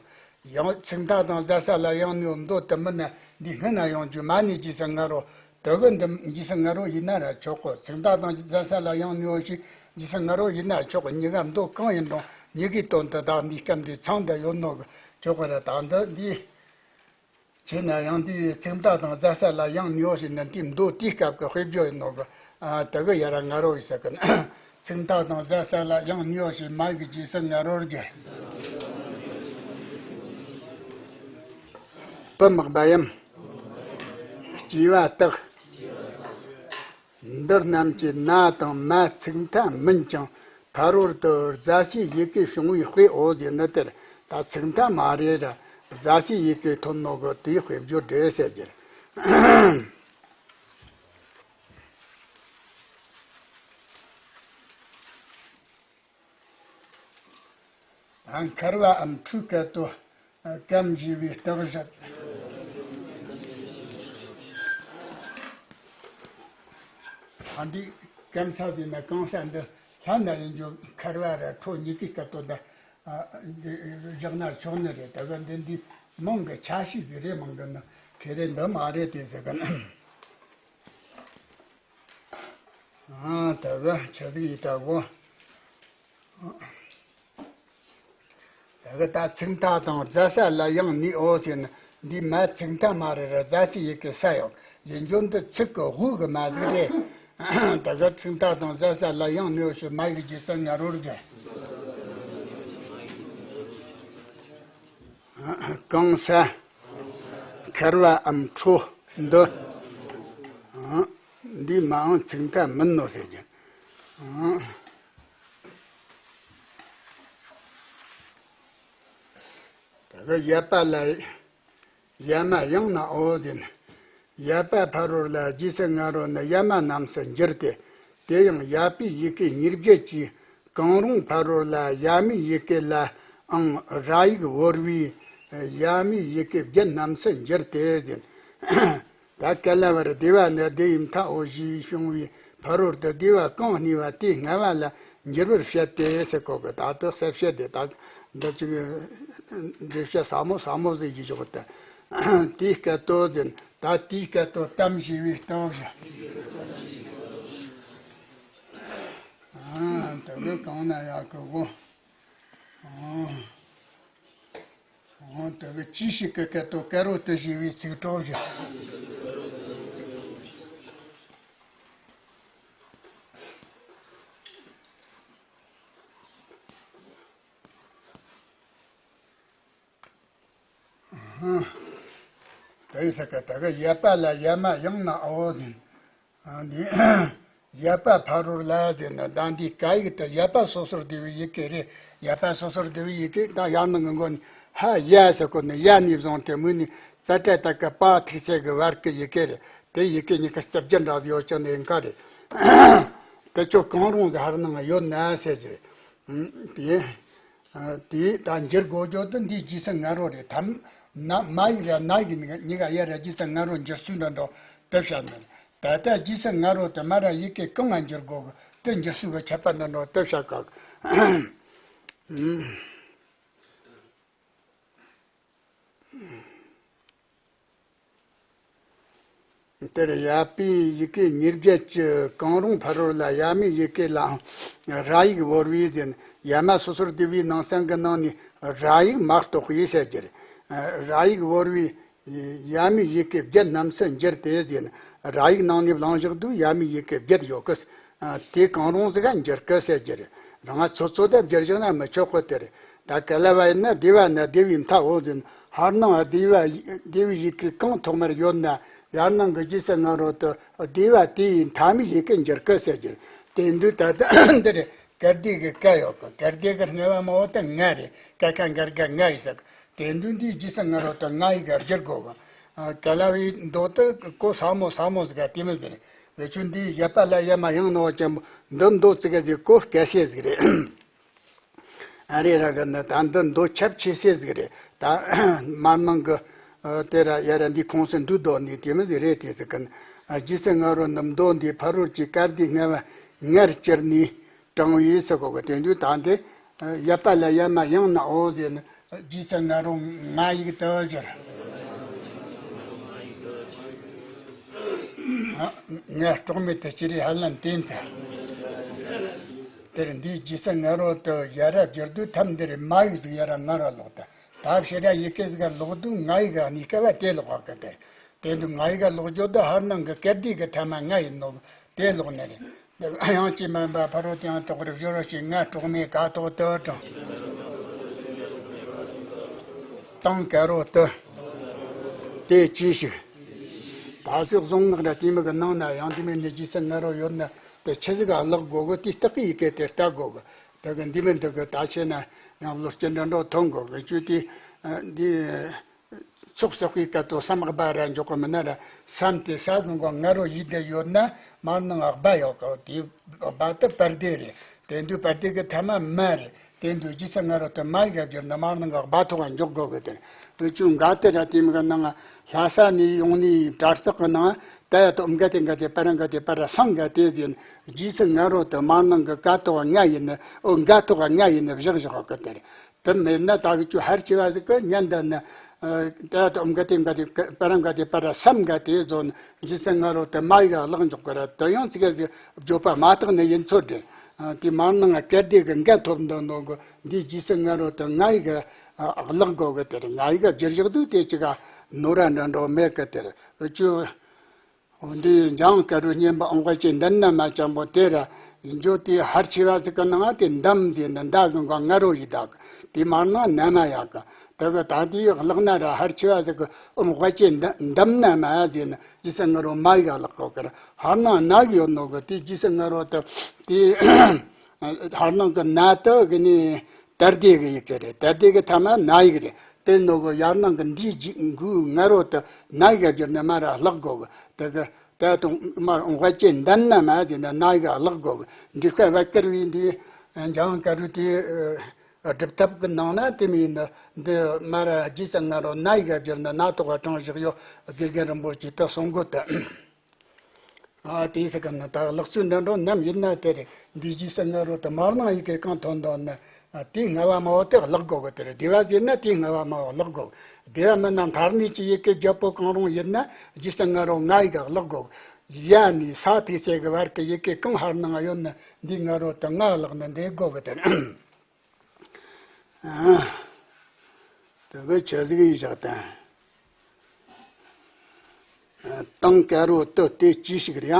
ཡང་ཚིག་མཐའ་དང་རྫ་ས་ལ་ཡང་ནུའོ་མདོ་དེ་མིན་ན་འདི་སྔོན་ན་ཡོང་རྒྱུ་མ་ནི་རྗེས་སུ་ང་རོ། དེ་གི་འདི་རྗེས་སུ་ང་རོ་ཡིན་ན་ར་ཆོག་གོ། ཚིག་མཐའ་དང་རྫ་ས་ལ་ཡང་ནུའོ་ཞེས་རྗེས་སུ་ང་རོ་ཡིན་ན་ཆོག་གོ། གཉིས་ཀ་མདོ་གང་ཡིན་རུང་གཉིས་ཀའི་དོན་དུ་བདག་འདིའི་སྐབས་འདི་ཚང་དུ་ཡོད་ནོ་གི་ཆོག་གོ་ར། ད་འདི་འདི། བྱས་ན་ཡང་འདིའི་ཚིག་མཐའ་དང་རྫ་ས་ལ་ཡང་ནུའོ་ཞེས་ནི་འདི་མདོ་དེའི་སྐབས་ཀྱི་དཔེ་བརྗོད་ཡིན་ནོ་གི། ཨ། དེ་གི་ཡར་ར་ང་རོ་ཡི་ས་ཀ་ན། ཚིག་མཐའ་དང་རྫ་ས་ལ་ཡང་ནུའོ་ཞེས་མ་ཡི་གི་རྗེས་སུ་ང་རོར་འགྱུར། པུམ་བ་ཡམ། སྤྱི་བ་སྟག། འདི་རྣམས་ཀྱི་ན་དང་མ་ཚིག་མཐའ་མིན་ཀྱང་ཕ་རོལ་ཏུ་རྫ་སའི་ཡི་གེ་བྱུང་བའི་དཔེའོ་ཟེར་ནི་དེར། ད་ཚིག་མཐའ་མ་རེད་ར། རྫ་སའི་ཡི་གེ་ཐོན་ནོ་གི་དེའི་དཔེ་བརྗོད་རེད་ཟེར་རྒྱུ་རེད། ཨ། མཁར་བའམ་ཁྲུས་སྐད་དོད་ཀམ་ཞེས་པའི་སྟག་བཞི། ད་འདི་སྐམ་ས་ཟིན་ན་གང་ས་འདི་ལྷ་ན་ཡིན་རྒྱུ་ཁར་བ་ར་ཁྲོ་གཉིས་ཀའི་སྐད་དོད་ད་བཞག་ན་ཆོག་ནི་རེད། ད་ག་འདི་འདི་མང་གི་ཆ་ཤས་ཟིག་རེད། མང་གི་ན་ཁེ་རེ་འདི་མ་རེད་དེ་ཟེར་གི་ན། ཨ་ད་ག་ཆ་ཟིག་ཡིན་ད་གོ། ད་གི་ད་ཚིག་མཐའ་དང་རྫ་ས་ལ་ཡང་ནི་འོ་ཟེར་ན། འདི་མ་ཚིག་མཐའ་མ་རེད་ར། རྫ་ས་ཡི་གེ་ས་ཡོད་ཡིན་རྒྱུ་འདི་ཚིག་གི་དབུ་གི་མ་ཟིག་རེད། ད་གི་ཚིག་མཐའ་དང་རྫ་ས་ལ་ཡང་ནི་འོ་ཞེས་མ་ཡིག་རྗེས་ས་ང་རོར་རྒྱ། གང་ས་ཁར་བའམ་ཁྲོ་འདི། འདི་མའང་ཚིག་མཐའ་མིན་ནོ་ཟེར་རྒྱུ། ད་གི་ཡ་པ་ལ་ཡ་མ་ཡང་ན་འོ་ཟེར་ན། ཡ་པ་ཕ་རོལ་ལ་རྗེས་སུ་ང་རོ་ནི་ཡ་མ་རྣམས་སུ་འགྱུར་ཏེ། དེ་ཡང་ཡ་པའི་ཡི་གེ་ཉེར་བརྒྱད་ཀྱི་གང་རུང་ཕ་རོལ་ལ་ཡ་མའི་ཡི་གེ་ལའང་ར་ཡིག་བོར་བའི་ཡ་མའི་ཡི་གེ་བརྒྱད་རྣམས་སུ་འགྱུར་ཏེ་ཟེར། ད་ག་ལ་བར་བདེ་བ་ནི་བདེ་བའི་མཐའ་འོ་ཞེས་བྱུང་བའི་ཕ་རོལ་ཏུ་བདེ་བ་གང་གནས་པ་དེའི་ལྔ་བ་ལ་འགྱུར་བར་བཤད་དེ་ཟེར་གོ་གི། ད་དུ་གསལ་བཤད་དེ་ད་འདི་ཅིག་འགྲེལ་བཤད་ཟབ་མོ་ཟབ་མོ་ཟིག་ཡིན་ཆོག་གི། ད་དེའི་སྐད་དོད་ཟེར། ད་དེའི་སྐད་དོད་གཏམ་ཞེས་པའི་སྟོབས་ཞེས། ཨ་དེ་གི་གང་ན་ཡག་གི་གོ། ཨ། འོ་དེ་གི་ཅི་ཞིག་གི་སྐད་དོད་དཀར་རོ་དེ་ཞེས་པའི་ཚིག་གྲོགས་ཞེས། དེ་ཡི་ས་ཀ་དེ་གི་ཡ་པ་ལ་ཡ་མ་ཡང་ན་འོ་ཟེར། ཨ་འདི། ཡ་པ་ཕ་རོལ་ལ་ཟེར་ན་ད་འདི་ཀ་ཡིག་དེ་ཡ་པ་སོ་སོར་བསྡུ་བའི་ཡི་གེ་རེད། ཡ་པ་སོ་སོར་བསྡུ་བའི་ཡི་གེ་ད་ཡང་ན་ངི་མགོ་ནས་ཧ་ཡ་ཟེར་གོ་ནི་ཡ་ནས་བཟུང་སྟེ་མུ་ནས་ཙ་ཏྲ་ཏ་ཀ་པ་ཐིག་ཚད་གི་བར་གི་ཡི་གེ་རེད། དེ་ཡི་གེ་གཉིས་ཀ་རྩིབས་རྒྱ་འདྲ་ཡོད་ཀྱང་ནི་ཡིན་ཀ་རེད། དེ་ཚོ་གང་རུང་ཟེར་ཧར་ནང་ཡོད་ན་ཟེར་གྱི་རེད། དེ། དེ་ད་འགྱུར་དགོས་རྒྱུ་དེ་འདིའི་རྗེས་སུ་ང་རོ་རེད་དམ། ན་མ་ཡིག་ར་ན་ཡིག་གཉིས་ཀ་ཡ་ར་རྗེས་སུ་ང་རོ་འགྱུར་ཚུལ་འདྲ་འདྲ་དེ་བཤད་ནི་རེད། ད་ལྟ་རྗེས་སུ་ང་རོ་དེ་མ་ར་ཡི་གེ་གང་ང་འགྱུར་དགོས་གི་དེ་འགྱུར་ཚུལ་གི་ཁྱད་པར་འདྲ་འདྲ་དེ་བཤད་གི། དེར་ཡ་པའི་ཡི་གེ་ཉེར་བརྒྱད་ཀྱི་གང་རུང་ཕ་རོལ་ལ་ཡ་མའི་ཡི་གེ་ལའང་ར་ཡིག་བོར་བའི་ཟེར། ཡ་མ་སོ་སོར་བསྡུ་བའི་ནང་ཚན་གྱི་ནང་ནས་ར་ཡིག་མ་གཏོགས་པའི་ཟེར་གྱི་རེད། ར་ཡིག་བོར་བའི་ཡ་མའི་ཡི་གེ་བརྒྱད་རྣམས་སུ་འགྱུར་ཏེ་ཟེར། ར་ཡིག་ནང་ནས་བླངས་བཞག་དུས་ཡ་མའི་ཡི་གེ་བརྒྱད་ཡོད་གི། དེ་གང་རུང་ཟིག་ག་འགྱུར་གི་ཟེར་གྱི་རེད། རང་ཚོད་ཚོད་དེ་བསྒྱུར་བཞག་ན་མི་ཆོག་གི་དེ་རེད། ད་ག་ལ་བ་ཡིན་ན་བདེ་བ་ནི་བདེ་བའི་མཐའ་འོ་ཟེར། ཧར་ནང་བདེ་བ་བདེ་བའི་ཡི་གེ་གང་ཐོག་མར་ཡོད་ན་ཡར་ནང་གི་རྗེས་སུ་ང་རོ་དུ་བདེ་བ་དེའི་མཐའ་མའི་ཡི་གེ་འགྱུར་གི་ཟེར་གྱི་རེད། དེ་འདུག་ད་ལྟ་འདི་རེད། ཀིརྟི་གི་ཀ་ཡོད་གི། ཀིརྟི་གི་ལྔ་བ་མ་འོ་ད་ང་རེད། ཀ་ཁ་འགར་ག་ང་ཡི་ཟེར་གི། དེ་འདུག་འདིའི་རྗེས་སུ་ང་རོ་དུ་ང་ཡི་ག་བསྒྱུར་དགོས་གི། ཨ། ག་ལ་བའི་མདོ་དུ་གོ་ས་མོ་ས་མོ་ཟིག་ག་དེ་མི་ཟེར། བེ་ཆུ་འདི་ཡ་པ་ལ་ཡ་མ་ཡང་ན་འོ་ཅན་པོ་འདི་མདོ་ཙི་ག་ཟིག་གོ་སྐད་ཤེས་ཟིག་རེད། ཨ་རེ་ར་གི་ནི་ད་འདི་མདོ་ཁྱབ་ཆེ་ཤེས་ཟིག་རེད། ད་མར་ནང་གི་ཨ་དེ་ར་ཡ་ར་འདི་ཁོངས་སུ་འདུས་དོ་ནི་དེ་མི་ཟིག་རེད། དེ་ཟིག་གི་ཨ་རྗེས་སུ་ང་རོ་ནི་མདོ་འདི་ཕ་རོལ་གྱི་ཀིརྟི་ལྔ་བ་ངར་གྱུར་ནས། དྲང་བའི་ས་གོ་གི་དེ་འདུག་ད་འདི་ཡ་པ་ལ་ཡ་མ་ཡང་ན་འོ་ཟེར་ན་རྗེས་སུ་ང་རོ་ང་ཡིག་དུ་སྦྱར། ང་གྲོགས་མེད་དུ་ཅི་རེད་ཧ་ལམ་བསྟན་ཚར། དེར་འདིའི་རྗེས་སུ་ང་རོ་དུ་ཡ་ར་བསྒྱུར་དུས་ཐམ་འདིར་མ་ཡིག་ཟིག་ཡ་ར་ང་རོ་ལོག་ད། ད་ཕྱི་ར་ཡི་གེ་ཟིག་ལོག་དུས་ང་ཡིག་ག་གནས་སྐབས་དེ་ལོག་ག་གི་དེ། དེ་འདུག་ང་ཡི་ག་ལོག་རྒྱུ་དུ་ཧར་ནང་གི་ཀིརྟི་གི་ཐ་མ་ང་ཡིན་ནོ། དེ་ལོག་ནི་རེད། འདི་ཡང་ཅི་མིན་པ་ཕ་རོལ་ཏུ་ཡང་དག་པར་སྦྱོར་བ་ཞིག་ང་གྲོགས་མེད་ཀ་ཐོག་ཏུ་དྲངས། དང་ཀ་རོ་ཏུ། དེ་ཅི་ཞིག་ད་གཟོད་གཟུངས་སྔགས་ར་དེ་མི་གི་ནང་ན་ཡང་དེ་མིན་ནི་རྗེས་སུ་ང་རོ་ཡོད་ན་དེ་ཆི་ཟིག་ག་བརླག་དགོས་གི། དེ་སྟག་གི་ཡི་གེ་དེ་ལྟ་དགོས་གི། དེ་གི་འདི་མིན་འདི་གི་ད་ཆེ་ན་ཡང་བློ་སྐྱེ་འདྲ་འགྲོ་ཐོན་དགོས་གི། ཅུ་དེ་འདི། ཚོགས་བསགས་པའི་སྐད་དུ་བསམ་སྦ་ར་འཇོག་གི་མིན་ན་ར། བསམ་དེ་ས་དང་གོ་ང་རོ་ཡིད་དུ་ཡོད་ན་མར་ནང་སྦ་ཡོད་གི། དེ་སྦ་དུ་པར་དེ་རེད། དེ་དུས་པར་དེ་གི་ཐ་མ་མ་རེད། དེ་དུས་རྗེས་སུ་ང་རོ་དེ་མ་ཡི་ག་བསྒྱུར་ནས་མ་ནང་གི་བ་ཐོག་ག་འཇོག་དགོས་གི་དེ་རེད། འུ་ཅུང་འགའ་དེ་ར་དེ་མི་གི་ནང་ལྷ་ས་ནས་ཡོང་ནས་དྲ་ཚིགས་གི་ནང་ད་ཡ་དོ་འགའ་དེ་འགའ་དེ་པ་ར་འགའ་དེ་པ་ར་སང་འགའ་དེ་ཟེར་ནས་རྗེས་སུ་ང་རོ་དེ་མ་ནང་གི་ཀ་ཐོག་ག་ང་ཡིན་ནི་འོ་འགའ་ཐོག་ག་ང་ཡིན་ནི་བཞག་བཞག་གི་དེ་རེད། དེ་མེད་ན་ད་གི་ཆུ་ཧར་ཆེ་བ་ཟིག་གི་ཉན་འདི་ནི། ཨ། ད་ཡ་དོ་འགའ་དེ་འགའ་དེ་པ་ར་འགའ་དེ་པ་ར་སམ་འགའ་དེ་ཟོ་ནས་རྗེས་སུ་ང་རོ་དེ་མ་ཡི་ག་བརླག་འཇོག་གི་ར། དེ་ཡང་ཙི་གེ་ཟིག་བརྗོད་པ་མ་དག་ནི་ཡིན་ཚོད་རེད། ཨ། དེ་མ་ནང་སྐད་བརྡ་གི་འགའ་ཐོབ་འདི་ནོ་གི་འདི་རྗེས་སུ་ང་རོ་དེ་ང་ཡི་ག་ཨ་བརླག་དགོས་གི་དེ་རེད། ང་ཡི་ག་བསྒྱུར་བཞག་དུས་དེ་ཅི་ག་ནོར་ར་འདྲ་འགྲོ་མེད་གི་དེ་རེད། འུ་ཅུ། འོ་འདི་འཇང་དཀར་རུ་སྙན་པ་ཨང་དཔེ་ཅན་འདམ་ན་མ་ཅན་པོ་དེ་ར་འཇོ་དེ་ཧར་ཆེ་བ་ཟིག་གི་ནང་དེ་འདམ་ཟེར་ནི་འདའ་གི་འགའ་ང་རོ་ཡི་དག་དེ་མ་ནང་ན་མ་ཡག་གི་དེ་གི་ད་དེ་བརླག་ན་ར་ཧར་ཆེ་བ་ཟིག་གི་ཨང་དཔེ་ཅན་འདམ་ན་མ་ཟེར་ནི་རྗེས་སུ་ང་རོ་མ་ཡི་ག་བརླག་གོ་གི་ར། ཧར་ནང་ན་གི་ཡོད་ནོ་གི་དེ་རྗེས་སུ་ང་རོ་དེ་དེ་ཧར་ནང་གི་ན་དེ་གི་ནི། ད་ལྟའི་གི་ཡི་གེ་རེད། ད་ལྟའི་གི་ཐ་མ་ན་ཡིག་རེད། དེ་ནོ་གི་ཡར་ནང་གི་འདིའི་རྗེས་འགོའི་ང་རོ་དེ་ན་ཡིག་ག་བསྒྱུར་ནས་མ་ར་བརླག་དགོས་གི་དེ་གི་ད་དུང་མར་འོང་བ་ཅན་འདམ་ན་མ་ཟེར་ནས་ན་ཡིག་ག་བརླག་དགོས་གི་འབྲི་ཁ་བ་དཀར་བའི་འདི་འཇང་དཀར་རུ་དེ་སྒྲུབ་ཐབས་གི་ནང་ན་དེ་མིན་ན་འདི་མ་ར་རྗེས་སུ་ང་རོ་ན་ཡིག་ག་བསྒྱུར་ནས་ན་ཐོག་ག་དྲངས་བཞག་ཡོད། དགེ་རྒན་རིན་པོ་ཆེ་དེ་གསུང་གོ་དེ། ཨ། དེའི་སྐབས་ན་ད་ལག་རྩལ་འདྲ་འགྲོ་ནམ་ཡིན་ན་དེ་རེད། འདི་རྗེས་སུ་ང་རོ་དེ་མར་ནང་ཡི་གེ་གང་ཐོན་འདུག་ན། ཨ། དེའི་ལྔ་བ་མ་བོ་དེ་བརླག་དགོས་གི་དེ་རེད། སྡེ་བ་ཟེར་ན་དེའི་ལྔ་བ་མ་བོ་བརླག་དགོས། སྡེ་བ་མིན་ན་མཐར་གནས་ཀྱི་ཡི་གེ་བརྒྱད་པོ་གང་རུང་ཡིན་ན་རྗེས་སུ་ང་རོ་ང་ཡི་ག་བརླག་དགོས། ཡ་ནས་ས་ཕི་སེ་གི་བར་གི་ཡི་གེ་གང་ཧར་ནང་ཡོད་ན་འདི་ང་རོ་དེ་ང་བརླག་ནས་འདི་དགོས་གི་དེ་རེད། ཨ། དེ་གི་ཆི་ཟིག་ཡིན་བཞག་དང་། ཏང་དཀར་རོ་དུ་དེ་ཅི་ཞིག་རེད་ཡ།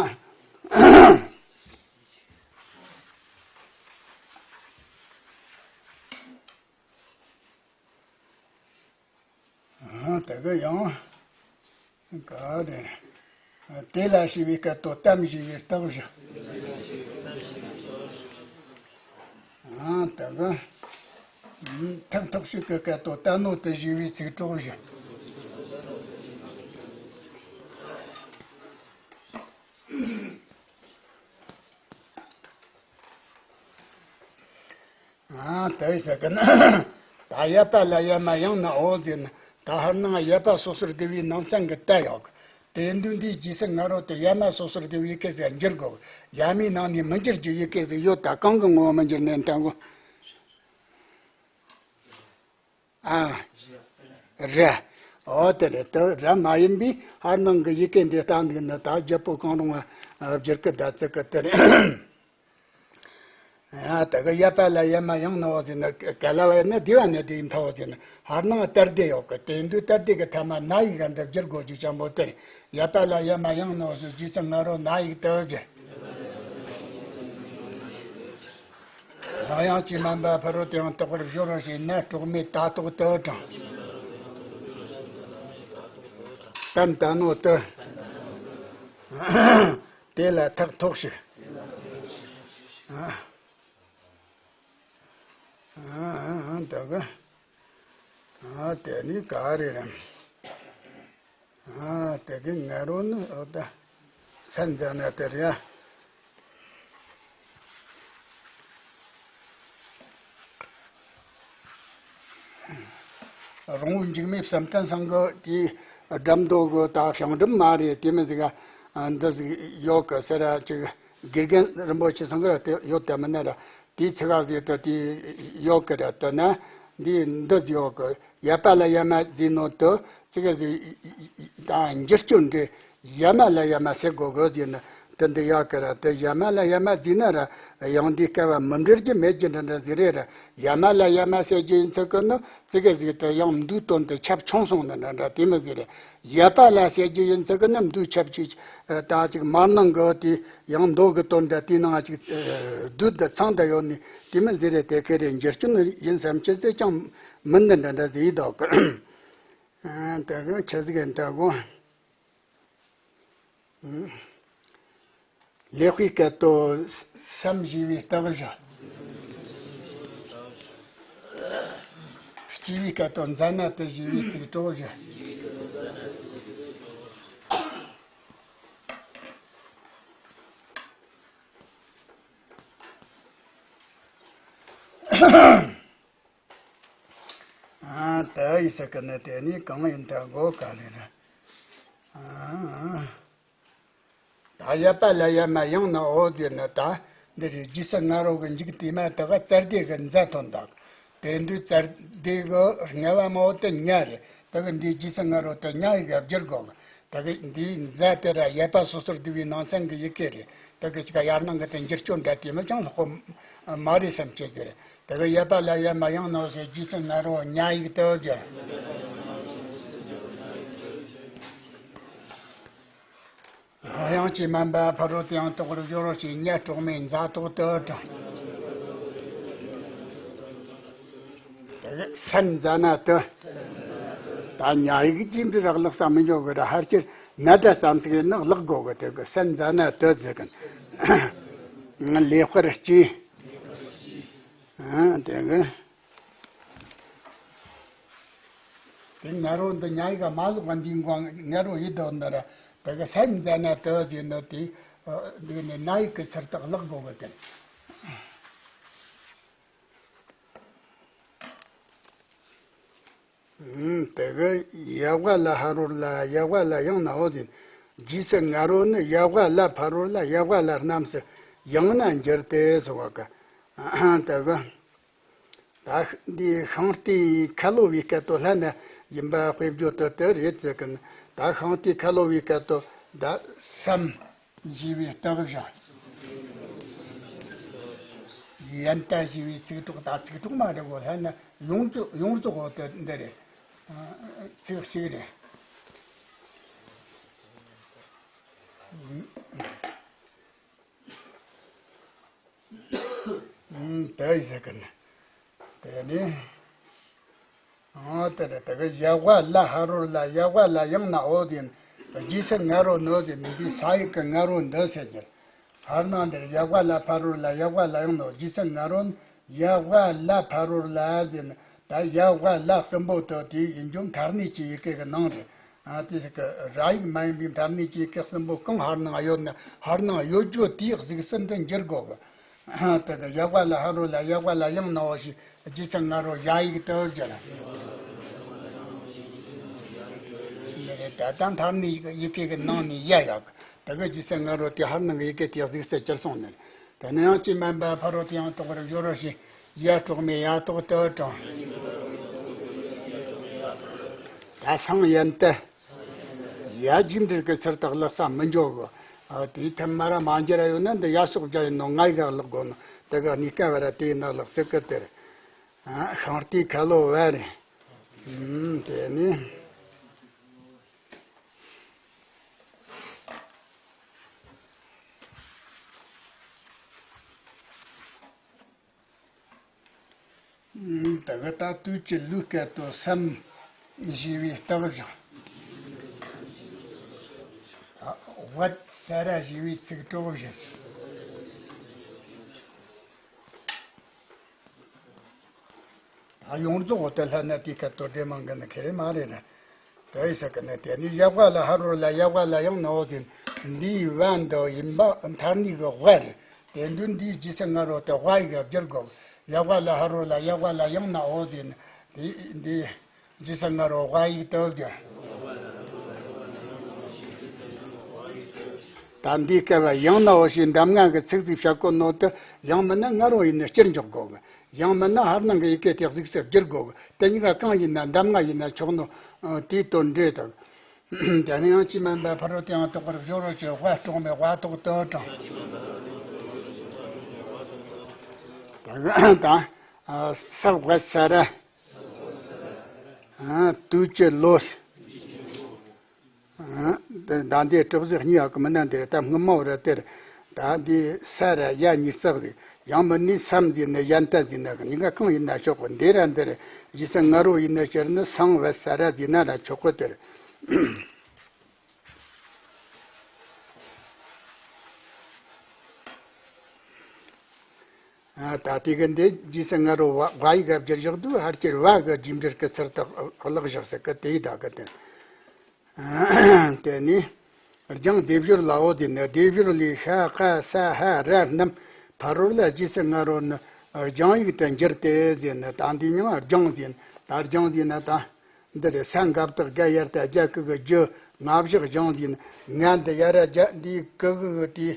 ཨ། དེ་གི་ཡང་། ག་རེ། དེ་ལ་ཞི་བའི་སྐད་དོད་གཏམ་ཞི་བའི་རྟགས་བཞི། ཨ། དེ་གི། ཐག་ཐག་ཞིག་གི་སྐད་དོད་གཏམ་ནོ་དེ་ཞི་བའི་ཚིག་གྲོགས་བཞི། ཨ། དེ་ཟེར་གི་ན། ད་ཡ་པ་ལ་ཡ་མ་ཡང་ན་འོ་ཟེར་ན། ད་ཧར་ནང་ཡ་པ་སོ་སོར་བསྡུ་བའི་ནང་ཚན་གི་ད་ཡོད་གི་དེ་འདུག་འདིའི་རྗེས་སུ་ང་རོ་དེ་ཡ་མ་སོ་སོར་བསྡུ་བའི་ཡི་གེ་ཟེར་འགྱུར་དགོས། ཡ་མའི་ནང་ནས་མི་འགྱུར་རྒྱུ་ཡི་གེ་ཟིག་ཡོད། ད་གང་གི་ངོ་བོ་མི་འགྱུར་ནས་འདང་གོ་ཨ། རེད། འོ་དེ་རེད། དེ་ར་མ་ཡིན་པས་ཧར་ནང་གི་ཡི་གེ་འདི་ལྟ་འདུག་ན་ད་བརྒྱད་པོ་གང་རུང་བ་བསྒྱུར་གི་ད་ཚིག་གི་དེ་རེད། ཡ། དེ་གི་ཡ་པ་ལ་ཡ་མ་ཡང་ན་འོ་ཟེར་ན་ག་ལ་བ་ཡ་ན་དེ་བ་ན་དེ་ཡིན་ཐོག་ཟེར་ན་ཧར་ནང་ཏར་དེ་ཡོད་གི་དེ་འདུག་ཏར་དེ་གི་ཐ་མ་ན་ཡི་ག་འདི་བསྒྱུར་དགོས་རྒྱུ་ཅན་པོ་དེ་རེད། ཡ་པ་ལ་ཡ་མ་ཡང་ན་འོ་ཟེར་རྗེས་སུ་ང་རོ་ན་ཡིག་དུ་བསྒྱུར། ལྷ་ཡང་ཅི་མན་པ་ཕ་རོལ་ཏུ་ཡང་དག་པར་སྦྱོར་བ་ཞེས་ན་གྲོགས་མེད་ད་དོག་ཏུ་དྲངས། ཏན་ཏན་ནོ་ཏུ། དེ་ལ་ཐག་ཐོགས་ཤིག་ཨ། ཨ། ཨ། ཨ། ད་ག་ཨ། དེ་ནི་ག་རེ་རེད། ཨ། དེ་གི་ང་རོ་ནི་འོ་ད་སན་ཛ་ན་དེ་རེད། རོང་བོ་འཇིགས་མེད་བསམ་གཏན་ཚང་གི་དེའི་སྒྲ་མདོ་གི་ད་ཞང་སྒྲུབ་མ་རེད། དེ་མི་ཟིག་ག་འདི་ཟིག་ཡོད་གི་ཟེར་ར་ཅིག་དགེ་རྒན་རིན་པོ་ཆེ་ཚང་གི་ཡོད་དེ་མིན་ན་ར། དེའི་ཚིག་ག་ཟིག་ཏུ་དེ་ཡོད་གི་རེད། དེ་ན་འདི་འདི་ཡོད་གི་ཡ་པ་ལ་ཡ་མ་ཟེར་ནོ་དུ་ཅི་ག་ཟིག་ད་འགྱུར་སྐྱོན་འདྲེ་ཡ་མ་ལ་ཡ་མ་ཟེར་དགོས་གི་ཟེར་ན་དེ་འདི་ཡོད་གི་རེད། དེ་ཡ་མ་ལ་ཡ་མ་ཟེར་ན་ར་ཡང་འདི་སྐལ་བ་མི་འགྲིར་གྱི་མེད་ཀྱི་འདྲ་འདྲ་ཟིག་རེད་ར། ཡ་མ་ལ་ཡ་མ་ཟེར་གྱི་ཡིན་ཚུལ་གི་ནི་ཅི་ག་ཟིག་དུ་ཡང་མདོའི་དོན་དུ་ཁྱབ་ཆུང་སོང་ནི་འདྲ་འདྲ་དེ་མི་ཟིག་རེད། ཡ་པ་ལ་ཟེར་རྒྱུ་ཡིན་ཚུལ་གི་ནི་མདོའི་ཁྱབ་ཆེ། ད་ཅིག་མར་ནང་གི་དེ་ཡང་མདོ་གི་དོན་འདྲ་དེའི་ནང་ཅིག་བསྡུས་ཏེ་ཚང་ད་ཡོད་ནི་དེ་མི་ཟེར་རེད། དེ་ག་རེ་འགྱུར་སྐྱོན་ཡིན་བསམ་ཅི་ཟེར་ཀྱང་མི་འདི་འདྲ་འདྲ་ཟེར་ཡི་དོག་གི་ཨ། དེ་གི་ཆི་ཟིག་ཡིན་ད་གོ་ལེགས་པའི་སྐད་དོད་སམ་ཞེས་པའི་རྟགས་བཞི། སྐྱེས་པའི་སྐད་དོད་མཛའ་ན་དུ་ཞེས་པའི་ཚིག་གྲོགས་བཞི། ཨ། དེ་ཡི་ཟེར་གི་ནི་དེ་ནི་གང་ཡིན་ད་གོ་ག་ལེ་ན། ཨ། ད་ཡ་པ་ལ་ཡ་མ་ཡང་ན་འོ་ཟེར་ན། ད་འདི་རེད། རྗེས་སུ་ང་རོ་གི་མཇུག་དེ་མ་ད་ག་ཙར་དེ་གི་མཛའ་ཐོན་དང་། དེ་འདུག་ཙར་དེ་གི་ལྔ་བ་མ་འོ་དེ་ཉ་རེད། ད་གི་འདི་རྗེས་སུ་ང་རོ་དེ་ཉ་ཡི་ག་བསྒྱུར་དགོས་གི། ད་གི་འདིའི་མཛའ་དེ་ར་ཡ་པ་སོ་སོར་བསྡུ་བའི་ནང་ཚན་གི་ཡི་གེ་རེད། ད་གི་ཅི་ག་ཡར་ནང་གི་དེ་འགྱུར་སྐྱོན་འདྲ་དེ་མི་ཅང་ལྷག་པོ་མ་རེད་བསམ་གྱི་ཟེར། ད་གི་ཡ་པ་ལ་ཡ་མ་ཡང་ན་འོ་ཟེར། རྗེས་སུ་ང་རོ་ཉ་ཡིག་ཏུ་བསྒྱུར། དབྱངས་ཀྱིས་དམན་པ་ཕ་རོལ་ཏུ་ཡང་དག་པར་སྦྱོར་རོ་ཞེས་ཉ་དཀྲོགས་མའི་མཛའ་ཐོག་ཏུ་དྲངས། དེ་གི་སན་མཛའ་ན་ཏུ། ད་ཉ་ཡིག་རྗེས་འབྲི་རག་ལག་ས་མི་འཇོག་གི་ར། ཧར་ཅིར་ན་ད་ཙམ་ཟིག་ཡིན་ན་ལག་དགོས་གི། དེ་གི་སན་མཛའ་ན་ཏུ་ཟེར་གི། ལེགས་པར་སྐྱེས། ཨ། དེ་གི། དེ་ང་རོ་འདི་ཉ་ཡིག་མ་ལོག་ག་འདི་འགོ་ང་རོ་ཡིད་དོ་འདི་ར། དེ་གི་སན་མཛའ་ན་ཏུ་ཟེར་ནོ་དེ། ཨ། འདི་ནི་ན་ཡིག་གི་ཚུལ་དུ་ལག་དགོས་གི་དེ། ཨུམ། དེ་གི་ཡ་ཝ་ལ་ཕ་རོལ་ལ་ཡ་ཝ་ལ་ཡང་ན་འོ་ཟེར། རྗེས་སུ་ང་རོ་ནི་ཡ་ཝ་ལ་ཕ་རོལ་ལ་ཡ་ཝ་ལ་རྣམས་སུ་ཡང་ན་འགྱུར་ཏེ་སོ་བ་གི། དེ་གི། ད་འདི་ཤིང་རྟའི་ཁ་ལོ་བའི་སྐད་དོད་ལྷན་ན་ཡིན་པ་དཔེ་བརྗོད་དོད་དེ་རེད་ཟེར་གི་ནི། ད་ཤིང་རྟའི་ཁ་ལོ་བའི་སྐད་དོད་ད་སམ་ཞེས་པའི་རྟགས་བཞག། ཡན་ཏ་ཞེས་པའི་ཚིག་གྲོགས། ད་ཚིག་གྲོགས་མ་རེད་གོ། ལྷན་ན་ཡོངས་རྫོགས། ཡོངས་རྫོགས་འོ་དེ་འདི་རེད། ཚིག་གཅིག་རེད། ཨུམ། དེ་ཡི་ཟེར་གི་ནི། དེ་ནི། ཨ། དེ་རེད། དེ་གི་ཡ་ཝ་ལ་ཕ་རོལ་ལ་ཡ་ཝ་ལ་ཡང་ན་འོ་ཟེར། རྗེས་སུ་ང་རོ་ནོ་ཟེར་མི་འདི་ས་ཡིག་གི་ང་རོ་འདི་ཟེར་གི། ཕར་ནང་འདིར་ཡ་ཝ་ལ་ཕ་རོལ་ལ་ཡ་ཝ་ལ་ཡང་ན་འོ། རྗེས་སུ་ང་རོ་ཡ་ཝ་ལ་ཕ་རོལ་ལ་ཟེར་ན། ད་ཡ་ཝ་ལ་གསུམ་པོ་དེ་དེ་ཡིན་རྒྱུ་མཐར་གནས་ཀྱི་ཡི་གེ་གི་ནང་རེད། ཨ། དེ་ཟེར་གི། ར་ཡིག་མ་ཡིན་པའི་མཐར་གནས་ཀྱི་ཡི་གེ་གསུམ་པོ་གང་ཕར་ནང་ཡོད་ན། ཕར་ནང་ཡོད་རྒྱུ་དེའི་གཟུགས་སུ་འདི་འགྱུར་དགོས་གི། ཨ། དེ་གི་ཡ་ཝ་ལ་ཕ་རོལ་ལ་ཡ་ཝ་ལ་ཡང་ན་འོ་ཞེས་རྗེས་སུ་ང་རོ་ཡ་ཡིག་ཏུ་བསྒྱུར། ད་ལྟ་མཐར་གནས་ཡི་གེ་གི་ནང་ནས་ཡ་ཡོད་གི། དེ་གི་རྗེས་སུ་ང་རོ་དེ་ཕར་ནང་གི་ཡི་གེ་དེའི་གཟུགས་སུ་གྱུར་སོང་ནི། དེ་ནས་དབྱངས་ཀྱིས་དམན་པ་ཕ་རོལ་ཏུ་ཡང་དག་པར་སྦྱོར་རོ་ཞེས་ཡ་དཀྲོགས་མའི་ཡ་ཐོག་ཏུ་དྲངས། ད་སང་ཡན་ཏ། ཡ་རྗེས་འབྲི་གི་ཚུལ་དུ་ལག་ས་མི་འཇོག་གི། ཨ། དེའི་ཐད་མ་ར་མ་འགྱུར་ར་ཡོད་ན་འདི་ཡ་ཤོག་བརྒྱ་ཡིན་ནོ། ང་ཡི་ག་ལག་དགོས་ནོ། དེ་ག་གཉིས་ཀ་བ་ར་དེ་ཡིན་ན་ལག་སྲིད་གི་དེ་རེད། ཨ། ཤིང་རྟའི་ཁ་ལོ་བ་རེད། ཨུམ། དེ་ནི། ཨུམ། དེ་གི་ད་དུས་ཀྱི་ལུས་སྐད་དོད་སམ་ཞེས་པའི་རྟགས་བཞག། ཝད་ས་ར་ཞེས་པའི་ཚིག་གྲོགས་བཞག། ད་ཡོངས་རྫོགས་འོ་དེ་ལྷན་ན་དེའི་སྐད་དོད་འདྲེས་མ་འགལ་ནི་ཁེ་རེ་མ་རེད་ན། དེ་ཡི་ཟེར་གི་ནི། དེ་ནི་ཡ་ཝ་ལ་ཕ་རོལ་ལ་ཡ་ཝ་ལ་ཡང་ན་འོ་ཟེར། འདིའི་བ་འདི་ཡིན་པ་མཐར་གནས་ཀྱི་ཝ་རེད། དེ་དུས་འདིའི་རྗེས་སུ་ང་རོ་དེ་ཝ་ཡི་ག་བསྒྱུར་དགོས། ཡ་ཝ་ལ་ཕ་རོལ་ལ་ཡ་ཝ་ལ་ཡང་ན་འོ་ཟེར་ན། དེ་འདི། རྗེས་སུ་ང་རོ་ཝ་ཡིག་ཏུ་བསྒྱུར། ད་འདིའི་སྐབས་ཡང་ན་འོ་ཞེས་གདམས་ངག་གི་ཚིག་ཚིག་བཤད་གོ་ནོ་དེ། ཡང་མིན་ན་ང་རོ་ཡིན་ན་སྤྱིར་འཇོག་དགོས་གི། ཡང་མིན་ན་ཕར་ནང་གི་ཡི་གེ་དེ་གཟུགས་སུ་བསྒྱུར་དགོས་གི། དེ་གཉིས་ཀ་གང་ཡིན་ན། གདམས་ངག་ཡིན་ན་ཆོག་ནོ། ཨ། དེའི་དོན་འགྲེལ་དང་། དེ་ནས་དབྱངས་ཀྱིས་དམན་པ་ཕ་རོལ་ཏུ་ཡང་དག་པར་སྦྱོར་རོ་ཞེས་ཝ་དཀྲོགས་མའི་ཝ་ཐོག་ཏུ་དྲངས། དང་། ཨ། ས་ཝད་ས་ར། ཨ། དུས་ཀྱི་ལོ། ཨ། ད་འདི་གྲུབ་གཟུགས་གཉིས་ཡོད་གི་མིན་ན། འདིར་ད་སྔོན་མ་བར་དེར། ད་འདི་ས་ར་ཡ་གཉིས་བརྩེགས་ཟིག། ཡང་མིན་ནི་སམ་ཟེར་ན་ཡན་ཏ་ཟེར་ན་གཉིས་ཀ་གང་ཡིན་ན་ཆོག་གི། འདི་ར་འདིར་རྗེས་སུ་ང་རོ་ཡིན་ན་སྤྱིར་ནི་སང་ཝད་ས་ར་ཟེར་ན་ར་ཆོག་གི། དེར། ཨ། ད་དེ་གི་འདི་རྗེས་སུ་ང་རོ་ཝ་ཡིག་ག་བསྒྱུར་བཞག་དུས། ཧར་ཅིར་བ་གི་རྗེས་འབྲི་གི་ཚུལ་དུ་ལག་བཞག་ཟེར་གི། དེ་ཡི་ད་གི་དེ། དེ་ནས་རྒྱང་སྡེབ་སྦྱོར་ལ་འོ་དེ་ནི། སྡེབ་སྦྱོར་ལས་ཤ་ཀ་ས་ཧ་ར་རྣམས་ཕ་རོལ་ལ་རྗེས་སུ་ང་རོ་ནི་ སྦྱང་ཡིག་ཏུ་འགྱུར་ཏེ་ཟེར་ནས། ད་འདི་མིང་སྦྱང་ཟེར་ན། ད་སྦྱང་ཟེར་ན་ད། འདི་རེད། ས་འགག་བཏགས་སྒ་ཡར་ཏེ་རྒྱ་གི་གུ་སྦྱང་། སྔ་ཕྱི་སྦྱང་ཟེར་ན། སྔ་འདི་ཡར་རྒྱ་འདི་གི་གུ་གི་དེའི་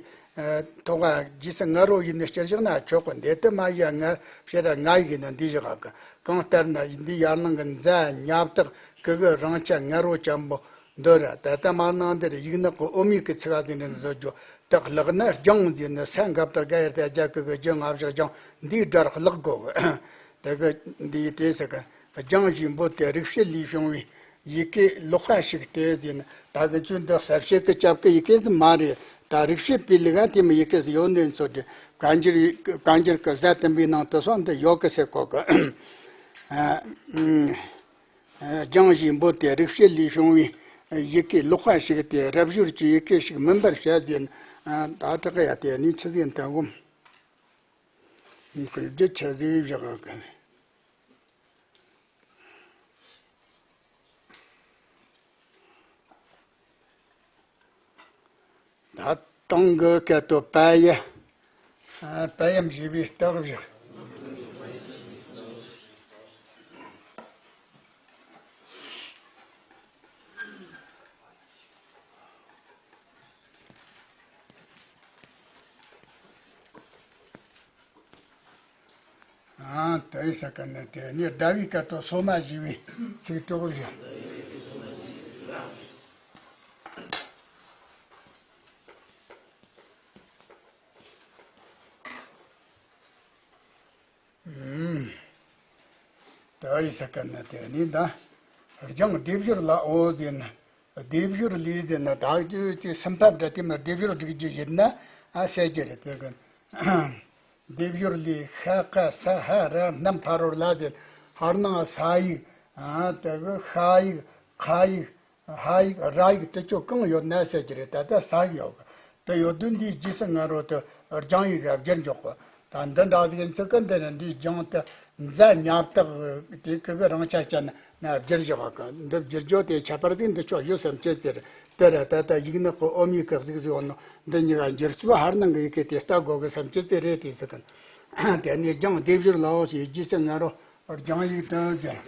ཐོག་ག་རྗེས་སུ་ང་རོ་ཡིན་ནི་སྤྱིར་བཞག་ན་ཆོག་གི། འདི་དུ་མ་ཡ་ང་བྱེད་ར་ང་ཡིག་ཡིན་ན་འདི་བཞག་གི། གང་ལྟར་ན་འདི་ཡར་ནང་གི་འཛ་སྔ་བཏགས་གི་གུ་རང་ཆ་ང་རོ་ཅན་པོ་འདི་ར། ད་ལྟ་མ་ནང་འདིར་ཡིག་ནག་གི་འོ་མའི་གི་ཚིག་ག་དེ་འདྲ་བཟོ་རྒྱུ་དག་ལགས་ན། སྦྱང་ཟེར་ན་ས་འགག་བཏགས་སྒ་ཡར་ཏེ་རྒྱ་གི་གུ་སྦྱང་། སྔ་ཕྱི་སྦྱང་འདིའི་སྒྲ་ལགས་དགོས་གི། དེ་གི་འདིའི་དེ་ཟེར་གི། སྦྱང་ཞེས་འབོད་དེ་རིག་བྱེད་ལས་བྱུང་བའི་ཡི་གེ་ལོགས་ཀ་ཞིག་སྟེ་ཟེར་ན། ད་གི་ཚུལ་འདི་གསལ་བྱེད་ཀྱི་སྐྱབས་ཀྱི་ཡི་གེ་ཟིག་མ་རེད། ད་རིག་བྱེད་པའི་ལུགས་ཨ་དེ་མོ་ཡི་གེ་ཟིག་ཡོད་འདི་ཚོ་དེ་བཀའ་འགྱུར་བཀའ་འགྱུར་གྱི་གཟའ་བསྟན་པའི་ནང་དུ་སོགས་འདི་ཡོད་གི་ཟེར་གོ་གི། ཨ། ཨ། སྦྱང་ཞེས་འབོད་དེ་རིག་བྱེད་ལས་བྱུང་བའི་ཡི་གེ་ལོགས་ཀ་ཞིག་སྟེ། རབ་སྦྱོར་གྱི་ཡི་གེ་ཞིག་མིན་པར་བཤད་ཟེར་ན། ད་དྲག་ཡ་དེ་ནི་ཆི་ཟིག་ཡིན་ད་གོ། ངས་བཀོད་རྒྱུ་ཆི་ཟིག་བཞག་གི། ད་དང་གི་སྐད་དོད་པ་ཡི། ཨ། པ་ཡམ་ཞེས་པའི་རྟགས་བཞག། ཨ། དེ་ཡི་ས་ཀ་ནས་དེ་ནས་ཟླ་བའི་སྐད་དོད་སོ་མ་ཞེས་པའི་ཚིག་གྲོགས་བཞག། ཨུམ། དེ་ཡི་ས་ཀ་ནས་དེ་ནས་ད་སྦྱང་སྡེབ་སྦྱོར་ལའོ་ཟེར་ན། སྡེབ་སྦྱོར་ལས་ཟེར་ན། ད་ཅི་ཅི་སུམ་ཕ་འདྲ་དེ་མར་སྡེབ་སྦྱོར་སྒྲིག་རྒྱུ་ཡིན་ན། ཨ། ཟེར་རྒྱུ་རེད། དེ་གི་སྡེབ་སྦྱོར་ལས། ཤ་ཀ་ས་ཧ་ར་རྣམ་ཕ་རོལ་ལ་ཟེར། ཧར་ནང་ས་ཡིག། ཨ། དེ་གི་ཤ་ཡིག། ཁ་ཡིག། ཧ་ཡིག། ར་ཡིག་དེ་ཚོ་གང་ཡོད་ན་ཟེར་རྒྱུ་རེད། ད་ལྟ་ས་ཡིག་ཡོད་གི། དེ་ཡོད་དུས་འདིའི་རྗེས་སུ་ང་རོ་དེ་སྦྱང་ཡིག་ག་བསྒྱུར་འཇོག་གི། ད་འདི་འདྲ་ཟིག་ཡིན་ཚུལ་གི། འདི་ནི་འདིའི་སྦྱང་དེ་འཛ་སྔ་བཏགས་དེ་གི་གུ་རང་ཆ་ཅན་ན་བསྒྱུར་འཇོག་གི། འདི་བསྒྱུར་རྒྱུ་དེ་ཁྱད་པར་ཟིག་འདི་ཆོག་ཡོད་བསམ་གྱི་ཟེར། དེ་ར་ད་ལྟ་ཡིག་ནག་གི་འོ་མའི་གི་གཟུགས་ཟིག་ཡོད་ནོ། འདི་གཉིས་ཀ་འགྱུར་ཚུལ་ཧར་ནང་གི་ཡི་གེ་དེ་ལྟ་དགོས་གི་བསམ་གྱི་ཟེར་རེད། དེ་ཟེར་གི། དེ་ནས་སྦྱང་སྡེབ་སྦྱོར་ལའོ་ཞེས། རྗེས་སུ་ང་རོ་སྦྱང་ཡིག་ཏུ་བསྒྱུར།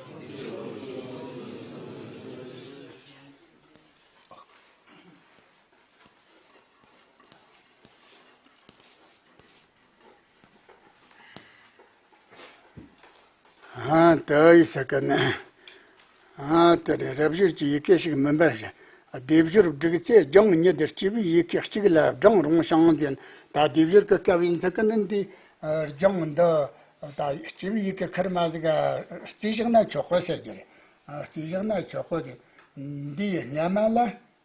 ཨ། དེ་ཡི་ས་ཀ་ནས། ཨ། དེ་རེད། རབ་སྦྱོར་གྱི་ཡི་གེ་ཞིག་མིན་པར། སྡེབ་སྦྱོར་བསྒྲིགས་ཚེ་སྦྱང་ཉིད་སྤྱི་བོའི་ཡི་གེ་གཅིག་ལ་སྦྲང་རུང་ཞིང་ཟེར། ད་སྡེབ་སྦྱོར་གྱི་སྐབས་ཡིན་ཚུལ་གི་ནི་འདི་སྦྱང་འདི་ད་སྤྱི་བོའི་ཡི་གེ་ཁེར་མ་ཟིག་ག་བརྩིས་བཞག་ན་ཆོག་གོ་ཟེར་རྒྱུ་རེད། ཨ། བརྩིས་བཞག་ན་ཆོག་གོ་ཟེར། འདིའི་སྔ་མ་ལ།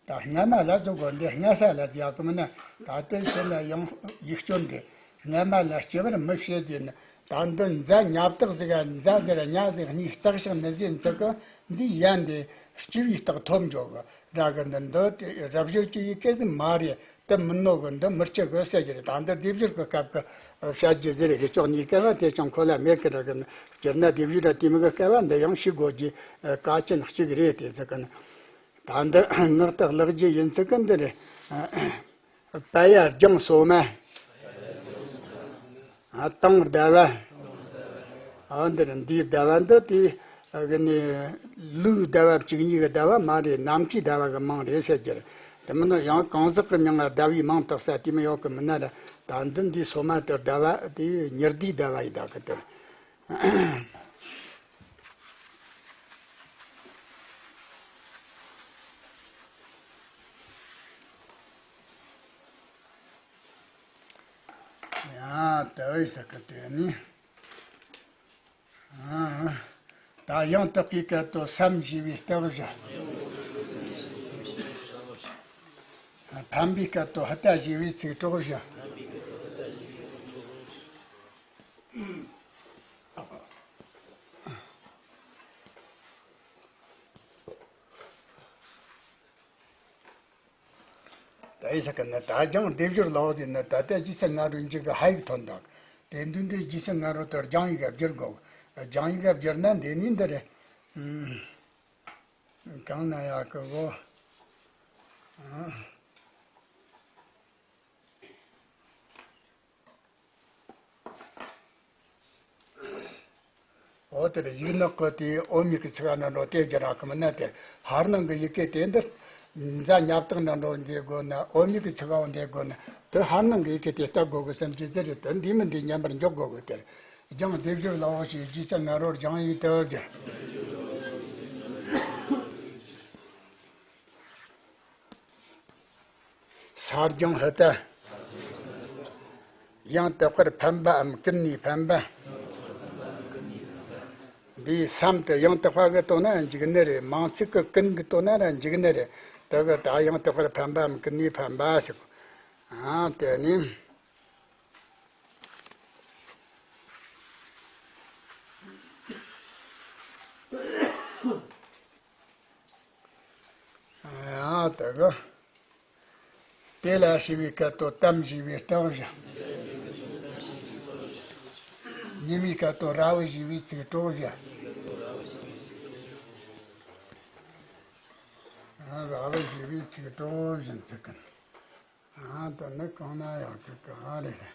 ད་སྔ་མ་ལ་ཟེར་དགོས། འདི་སྔ་ས་ལ་ཟེར་ཡག་གི་མིན་ན། ད་ལྟའི་ཆོས་ལ་ཡང་ཡིག་སྐྱོན་རེད། སྔ་མ་ལ་སྤྱི་བོར་མི་བྱེད་ཟེར་ན། ད་འདི་འཛ་སྔ་བཏགས་ཟིག་ག་འཛ་ཟེར་སྔ་ཟེར་གཉིས་བརྩེགས་བཞག་ནི་ཟེར་ཚུལ་གི། འདི་ཡན་དེ་སྤྱི་བོའི་རྟགས་ཐོབ་འཇོག་གི་ར་གི། འདི་འདི་རབ་སྦྱོར་གྱི་ཡི་གེ་ཟིག་མ་རེད། དེ་མིན་ནོ་གི། འདི་མི་སྤྱི་གི་ཟེར་རྒྱུ་རེད། ད་འདི་སྡེབ་སྦྱོར་གི་སྐབས་གི་བཤད་རྒྱུ་ཟིག་རེད། དེ་ཕྱོགས་གཉིས་ཀ་བ་དེ་ཅང་ཁོ་ལ་མེད་གི་ར་གི། སྤྱིར་ན་སྡེབ་སྦྱོར་ར་དེ་མོ་གི་སྐབས་བ་འདི་ཡང་ཤེས་དགོས་རྒྱུ་གལ་ཆེན་གཅིག་རེད། དེ་ཟེར་གི་ནི། ད་འདི་ངག་རྟགས་ལེགས་བཅོས་ཡིན་ཚུལ་གི་འདི་རེད། པ་ཡ་སྦྱང་སོ་མ། ཨ། དང་ཟླ་བ། ཨ། འདིར་འདིའི་ཟླ་བ་འདི་དེ་གི་ནི་ལུག་ཟླ་བ་བཅུ་གཉིས་གི་ཟླ་བ་མ་རེད། ནམ་མཁའི་ཟླ་བ་གི་མིང་རེད་ཟེར་རྒྱུ་རེད། དེ་མིན་ན་ཡང་གང་ཟག་གི་མིང་ལ་ཟླ་བའི་མིང་བཏགས་ས་དེ་མོ་ཡོད་གི་མིན་ན་ར། ད་འདི་འདིའི་སོ་མ་དེ་ཟླ་བ་དེ་ཉི་ཟླའི་ཟླ་བ་ཡི་ཟླ་གི་དེ། ཡང་དེ་བས་ས་ཀ་དེ་ནི། ཨ། ད་ཡང་དག་པའི་སྐད་དོད་སམ་ཞེས་པའི་རྟགས་བཞག། ཕམ་པའི་སྐད་དོད་ཧ་ཏ་ཞེས་པའི་ཚིག་གྲོགས་བཞག། ད་ཡི་ས་ཀ་ནི་ད་སྦྱང་སྡེབ་སྦྱོར་ལའོ་ཟེར་ན། ད་ལྟ་རྗེས་སུ་ང་རོ་འཇུག་གི་ཧ་ཡིག་ཐོན་དང་། དེ་འདུག་འདི་རྗེས་སུ་ང་རོ་དེ་སྦྱང་ཡིག་ག་བསྒྱུར་དགོས། སྦྱང་ཡིག་ག་བསྒྱུར་ན་འདི་ནི་འདི་རེད། གང་ན་ཡག་གི་གོ། ཨ། འོ་དེར་ཡིག་ནག་གི་དེ་འོ་མིག་གི་ཚིག་འདྲ་འགྲོ་དེ་རྒྱུ་ར་གི་མིན་ན། དེར་ཧར་ནང་གི་ཡི་གེ་དེ་འདིར་འཛའ་ཉབ་ཏག་འདྲ་འགྲོ་འདི་དགོས་ན། འོ་མིག་གི་ཚིག་འོ་འདི་དགོས་ན། དེ་ཧར་ནང་གི་ཡི་གེ་དེ་ལྟ་དགོས་གི་བསམ་གྱི་ཟེར་རེད། དེ་འདི་མིན་འདི་མཉམ་པར་འཇོག་དགོས་གི། དེར་སྦྱང་སྡེབ་སྦྱོར་ལ་འོ་ཞེས་རྗེས་སུ་ང་རོར་སྦྱང་ཡིག་ཏུ་བསྒྱུར། ས་སྦྱང་ཧི་ཏ། ཡང་དག་པར་ཕན་པའམ་ཀུན་ནས་ཕན་པ། འདིའི་སམ་དེ་ཡང་དག་པ་གི་དོན་ན་འཇུག་ནི་རེད། མིང་ཚིག་གི་ཀུན་གི་དོན་ན་ར་འཇུག་ནི་རེད། དེ་གི་ད་ཡང་དག་པར་ཕན་པའམ་ཀུན་ནས་ཕན་པ་ཞིག་ཨ་དེ་ནི། ཨ་དེ་གི། དེ་ལ་ཞེས་པའི་སྐད་དོད་དམ་ཞེས་པའི་རྟགས་བཞག་ཉི་མའི་སྐད་དོད་ར་བ་ཞེས་པའི་ཚིག་གྲོགས་བཞག་ཨ་ར་བ་ཞེས་པའི་ཚིག་གྲོགས་བཞིན་ཚིག་གི། ཨ་དེ་ནི་གང་ན་ཡང་ཚིག་གི་ཨ་རེ་རེད།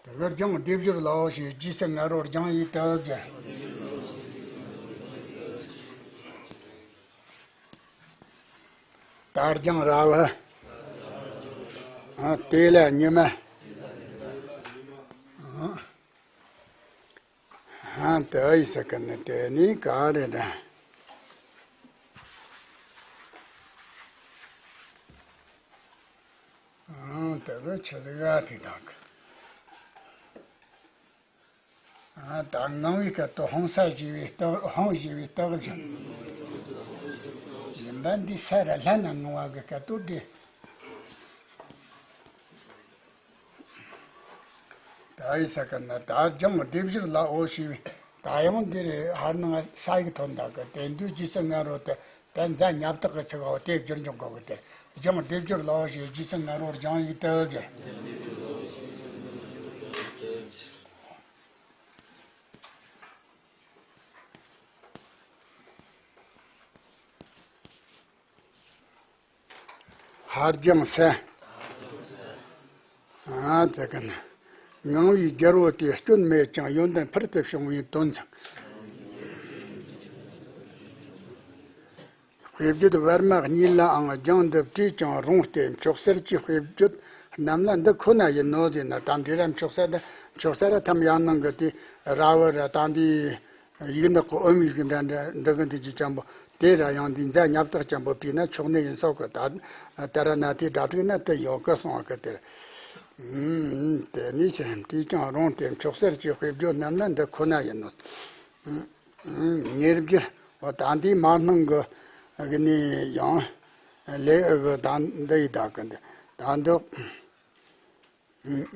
དེ་གར་སྦྱང་སྡེབ་སྦྱོར་ལ་འོ་ཞེས་རྗེས་སུ་ང་རོར་སྦྱང་ཡིག་ཏུ་བསྒྱུར། ད་སྦྱང་ར་བ། ཨ་དེ་ལ་ཉི་མ། ཨ་དེ་ཡི་ས་ཀ་ནི་དེ་ནི་ག་རེ་རེད། ཨང་། དེ་གི་ཆི་ཟིག་ག་དེ་དང་གི། ཨ་ད་ངང་བའི་སྐད་དོད་ཧང་ས་ཞེས་པའི་རྟགས། ཧང་ཞེས་པའི་རྟགས་བཞག་ཡིན་པ་འདི་ས་ར་ལྷ་ན་ངང་བ་གི་སྐད་དོད་དེ། ད་ཡི་ས་ཀ་ན་ད་སྦྱང་སྡེབ་སྦྱོར་ལ་འོ་ཞེས་པའི་ད་ཡང་འདི་རེད། ཧར་ནང་ས་ཡིག་ཐོན་ད་གི། དེ་འདུས་རྗེས་སུ་ང་རོ་དེ། ད་འཛའ་ཉབ་ཏག་གི་ཚིག་འོ་དེ་བསྒྱུར་འཇོག་དགོས་གི། དེ་སྦྱང་སྡེབ་སྦྱོར་ལ་འོ་ཞེས་རྗེས་སུ་ང་རོར་སྦྱང་ཡིག་ཏུ་བསྒྱུར། ཧར་སྦྱང་ས། ཨ་དེ་ག་ན། ངང་བའི་རྒྱལ་པོ་དེ་སྐྱོན་མེད་ཅིང་ཡོན་ཏན་ཕུལ་དུ་བྱུང་བའི་དོན་ཙམ། དཔེ་བརྗོད་བར་མ་གཉིས་ལའང་སྦྱང་འདི་བྲིས་ཀྱང་རུང་སྟེ་མཆོག་གསེར་གྱི་དཔེ་བརྗོད་རྣམས་ལ་འདི་ཁོ་ན་ཡིན་ནོ་ཟེར་ན། ད་འདི་ར་མཆོག་གསེར་ད་མཆོག་གསེར་ར་ཐམ་ཡང་ནང་གི་དེ་ར་བ་ར་ད་འདི། ཡིག་ནག་གི་འོ་མའི་གི་འདྲ་འདྲ་འདི་གི་འདི་ཅི་ཅན་པོ་དེ་ར་ཡང་འདི་འཛའ་ཉབ་ཏག་ཅན་པོ་བྲིས་ན་ཆོག་ནི་ཡིན་སོགས་གི། ད་ད་ར་ན་དེ་སྒྲ་དྲུག་ན་དེ་ཡོད་གི་སོང་བ་གི་དེར། ཨུམ། དེ་ནི་ཅི་དེ་ཀྱང་རུང་སྟེ་མཆོག་གསེར་གྱི་དཔེ་བརྗོད་རྣམས་ལ་འདི་ཁོ་ན་ཡིན་ནོ། ཨུམ། ཉེར་བརྒྱད། འོ་ད་འདི་མ་སྣང་གི་གི་ནི་ཡང་ལེ་ཨི་གི་ད་འདི་ཡི་ད་གི་འདི་ད་འདི།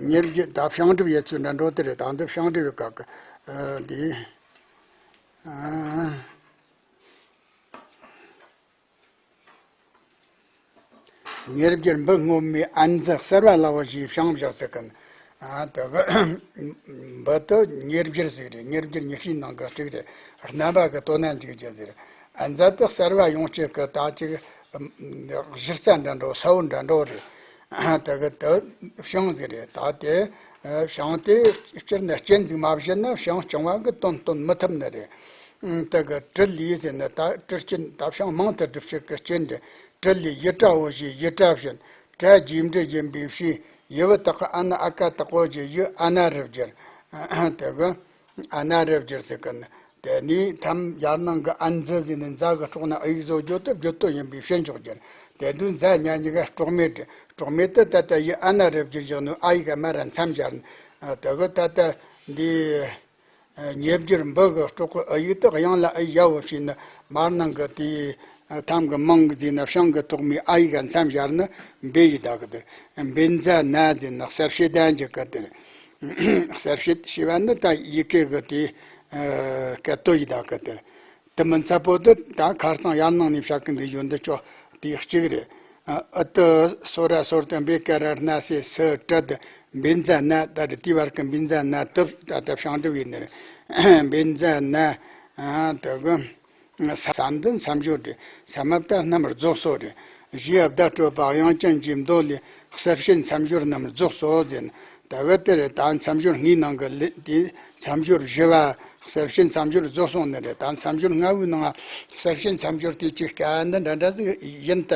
ཉེར་བརྒྱད་ད་བྱང་སྒྲུབ་ཡེ་ཚུལ་འདྲ་འགྲོ་དེ་རེད། ད་འདི་བྱང་སྒྲུབ་ཡི་སྐབས་ཀྱི་འདི། ཉེར་བརྒྱད་འབུ་སྔོན་མོའི་ཨན་ཛི་གསར་བ་ལ་བ་ཞེས་བྱང་བཞག་ཟེར་གི། དེ་གི་འབུ་དེ་ཉེར་བརྒྱད་ཟིག་རེད། ཉེར་བརྒྱད་ཉི་ཤུའི་ནང་གི་གཅིག་རེད། རྣམ་པ་གི་དོན་ན་འཇུག་རྒྱུ་ཟེར། ཨན་ཛི་དེ་གསར་བ་ཡོང་བྱེད་གི་ད་ཅིག་གཞི་རྩ་འདྲ་འགྲོ་ས་བོན་འདྲ་འགྲོ་རེད། དེ་གི་དེ་བྱང་ཟིག་རེད། ད་དེ་བྱང་དེ་སྤྱིར་ན་རྐྱེན་ཟིག་མ་བྱུང་ན་བྱང་རྐྱང་བ་གི་དོན་སྟོན་མི་ཐུབ་ནི་རེད། དེ་གི་དྲིལ་ལས་ཟེར་ན་ད་དྲིལ་རྐྱེན་ད་བྱང་མང་དུ་སྒྲུབ་བྱེད་གི་རྐྱེན་རེད། དྲིལ་ལས་ཡི་གྲྭ་བོ་ཞེས་ཡི་གྲྭ་བྱིན། གྲྭ་རྗེས་འབྲི་ཡིན་པའི་ཕྱིར། ཡི་བུ་དག་གི་ཨ་ན་ཨ་ཀ་དག་གོ་ཞེས་ཡི་ཨ་ན་རུ་བསྒྱུར། དེ་གི་ཨ་ན་རུ་བསྒྱུར་ཟེར་གི་ནི། དེ་ནས་ཐམ་ཡར་ནང་གི་ཨན་ཛི་ཟེར་ནས་འཛའ་གི་སྲོག་ན་ཨི་ཡིག་བཟོ་རྒྱུ་དེ་བརྗོད་དོན་ཡིན་པའི་ཕྱིར་འཇོག་རྒྱུ། དེ་དུས་འཛའ་ཉ་གཉིས་ཀ་སྲོག་མེད་རེད། སྲོག་མེད་དེ་ད་ལྟ་ཡི་ཨ་ན་རུ་བསྒྱུར་བཞག་ནོ་ཨ་ཡིག་ག་མ་ར་མཚམས་སྦྱར་ནས། དེ་གི་ད་ལྟ་འདི། ཉེར་བརྒྱད་འབུ་གི་སྲོག་གི་ཨི་ཡིག་དེ་དབྱངས་ལ་ཨི་ཡ་བོ་ཞེས་ནི་མར་ནང་གི་དེའི་ཐམ་གི་མང་གི་ཟེར་ན་བྱང་གི་ཐོག་མའི་ཨ་ཡིག་ག་མཚམས་སྦྱར་ནི་འབུ་ཡི་ད་གི་དེ། འབུ་འཛའ་ན་ཟེར་ན་གསལ་བྱེད་ལྡན་གྱི་གི་དེ། གསལ་བྱེད་ཞེས་པ་ནི་ད་ཡི་གེ་གི་དེའི་སྐད་དོད་ཡི་ད་གི་དེ། དེ་མིན་ཚ་པོ་དེ་ད་ཁ་རྩང་ཡར་ནང་ནས་བཤད་གི་འདི་ཡོད་འདི་ཅོག་དེའི་གཅིག་རེད། ཨུ་ཏུ་སོ་ར་སོར་དུ་འབེ་ཀ་ར་སྣ་སེ་སི་ཏྲི་དི་འབེན་ཛ་ན། ད་རི་དེའི་བར་གི་འབེན་ཛ་ན་དུ་ད་ལྟ་བྱང་སྒྲུབ་ཡིན་ནི་རེད། འབེན་ཛ་ན། ཨ་དེ་གི་ས་འདི་མཚམས་སྦྱོར་རེད། ས་མ་བཏགས་རྣམ་རྫོགས་སོ་རེད། བཞི་ཡ་བརྡ་སྤྲོད་པ་དབྱངས་ཅན་གྱི་མདོ་ལས། གསལ་བྱེད་མཚམས་སྦྱོར་རྣམས་རྫོགས་སོ་ཟེར། ད་གི་དེ་རེད། ད་མཚམས་སྦྱོར་ལྔའི་ནང་གི་ལས་དེ་མཚམས་སྦྱོར་བཞི་བ། གསལ་བྱེད་མཚམས་སྦྱོར་རྫོགས་སོང་ནི་རེད། ད་མཚམས་སྦྱོར་ལྔ་བོའི་ནང་གསལ་བྱེད་མཚམས་སྦྱོར་དེ་གཅིག་དཀའ་འདི་འདྲ་འདྲ་ཟིག་ཡིན་ད།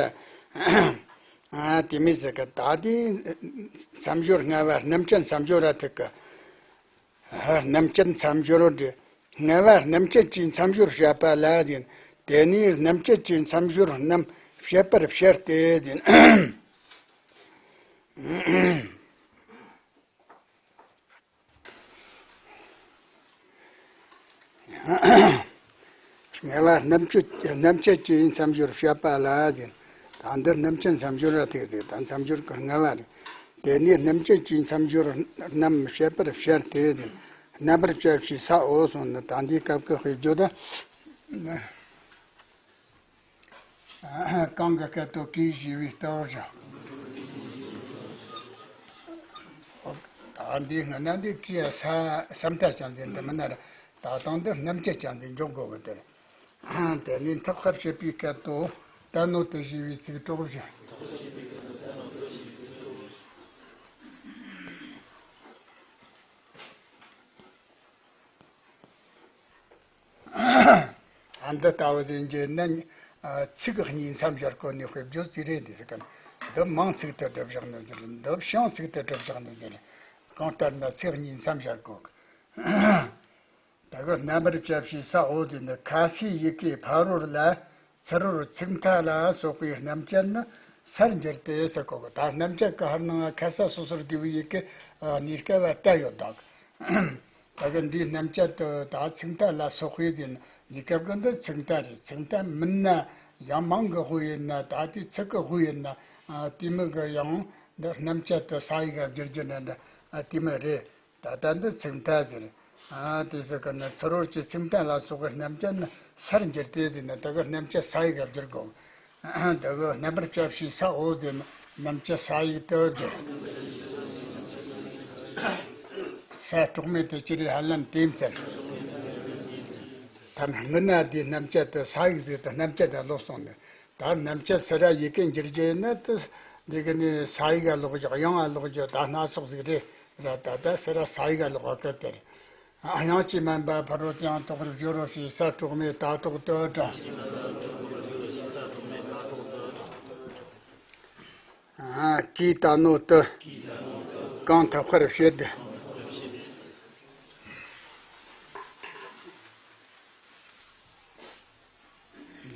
ཨ། དེ་མོ་ཟིག་གི། ད་དེ་མཚམས་སྦྱོར་ལྔ་བ། རྣམ་བཅད་མཚམས་སྦྱོར་ར་ཐུག་གི། རྣམ་བཅད་མཚམས་སྦྱོར་འདི། ལྔ་བ་རྣམ་བཅད་ཀྱི་མཚམས་སྦྱོར་བཤད་པ་ལ་ཟེར། དེ་ནས་རྣམ་བཅད་ཀྱི་མཚམས་སྦྱོར་རྣམས་བཤད་པར་བཤད་དེ་ཟེར། ལྔ་བ་རྣམ་བཅད། རྣམ་བཅད་ཀྱི་མཚམས་སྦྱོར་བཤད་པ་ལ་ཟེར། ད་འདི་རྣམ་བཅད་མཚམས་སྦྱོར་ར་ཐུག་ཟེར། ད་མཚམས་སྦྱོར་གི་ལྔ་བ་རེད། དེ་ནས་རྣམ་བཅད་ཀྱི་མཚམས་སྦྱོར་རྣམས་བཤད་པར་བཤད་དེ་ཟེར། རྣམ་པར་བཅད་པའི་ས་འོག་སོང་ནི། ད་འདིའི་སྐབས་ཀྱི་དཔེ་བརྗོད་ད། གང་གི་སྐད་དོད་ཀྱིས་ཞེས་པའི་རྟགས་བཞག། ད་འདི་སྔ་ན་འདི་ཀྱི་ས་ས་མཐའ་ཅན་དེ་འདི་མིན་ན་ར། ད་ལྟ་འདི་རྣམ་བཅད་ཅན་དེ་འཇོག་དགོས་གི་དེ་རེད། དེ་ནས་མཐུ་དཔལ་བྱེད་པའི་སྐད་དོད་ད་ནོ་ཏི་ཞེས་པའི་ཚིག་གྲོགས་བཞག། ཨ། འདི་ལྟ་བུ་ཟིག་འགྱེད་ན། ཨ། ཚིག་གཉིས་མཚམས་སྦྱར་གོ་ནི་དཔེ་བརྗོད་ཅིག་རེད། འདི་ཟེར་ག་ནི། འདི་མིང་ཚིག་ཏུ་གྲུབ་བཞག་ནི་ཟེར། འདི་བྱིངས་ཚིག་ཏུ་གྲུབ་བཞག་ནི་ཟེར། གང་ལྟར་ན་ཚིག་གཉིས་མཚམས་སྦྱར་གོ་གི། ད་གི་རྣམ་པར་དཔྱད་པའི་ས་འོག་ཏུ་ནི། ཁ་སའི་ཡི་གེ་ཕ་རོལ་ལ། ཚུ་རོལ་ཚིག་མཐའ་ལ་སོགས་པའི་རྣམ་བཅད་ནི་སར་འགྱུར་ཏེ་ཟེར་གོ་གི། ད་རྣམ་བཅད་གི་ཧར་ནང་ཁ་ས་སོ་སོར་བསྡུས་པའི་ཡི་གེ། ཨ། གནས་སྐབས་བ་བཏགས་ཡོད་ད་གི། ད་གི་འདིའི་རྣམ་བཅད་དུ་ད་ཚིག་མཐའ་ལ་སོགས་པའི་ཟེར་ན། གནས་སྐབས་གི་འདི་ཚིག་མཐའ་རེད། ཚིག་མཐའ་མིན་ན་ཡང་མིང་གི་དབུ་ཡིན་ན། ད་དེ་ཚིག་གི་དབུ་ཡིན་ན། ཨ། དེ་མོ་གི་ཡང་འདི་རྣམ་བཅད་དུ་ས་ཡི་ག་བསྒྱུར་རྒྱུ་ན་འདྲ། ཨ། དེ་མོ་རེད། ད་ལྟ་འདི་ཚིག་མཐའ་ཟེར། ཨ། དེ་ཟེར་གི་ན་ཚུ་རོལ་གྱི་ཚིག་མཐའ་ལ་སོགས་པའི་རྣམ་བཅད་ནི་སར་འགྱུར་ཏེ་ཟེར་ན། ད་གི་རྣམ་བཅད་ས་ཡི་ག་བསྒྱུར་དགོས། ད་གི་རྣམ་པར་དཔྱད་པའི་ས་འོག་ཟེར་ན་རྣམ་བཅད་ས་ཡི་ག་དུ་བསྒྱུར། ས་གྲོགས་མེད་དེ་ཅི་རིགས་ཧ་ལམ་དེ་མཚན། ད་སྔོན་ན་དེའི་རྣམ་བཅད་དུ་ས་ཡི་ག་ཟེར་ཏེ་རྣམ་བཅད་དུ་ལོག་སོང་ནས། ད་རྣམ་བཅད་སུ་ར་ཡི་གེ་འགྱུར་རྒྱུ་ཡིན་ན། དེ་འདི་གི་ནི་ས་ཡི་ག་ལོག་རྒྱུ། དབྱངས་ལ་ལོག་རྒྱུ། ད་སྣ་ཚོགས་ཟིག་རེད་ར། ད་ད་སུ་ར་ས་ཡི་ག་ལོག་པ་སྐད་དེ་རེད། དབྱངས་ཀྱིས་དམན་པ་ཕ་རོལ་ཏུ་ཡང་དོག་པར་སྦྱོར་རོ་ཞེས་ས་གྲོགས་མེད་ད་ཐོག་ཏུ་དྲངས། ཨ། ཀྱིས་ད་ནོ་ཏི། གང་མཐུ་དཔལ་བྱེད་དེ།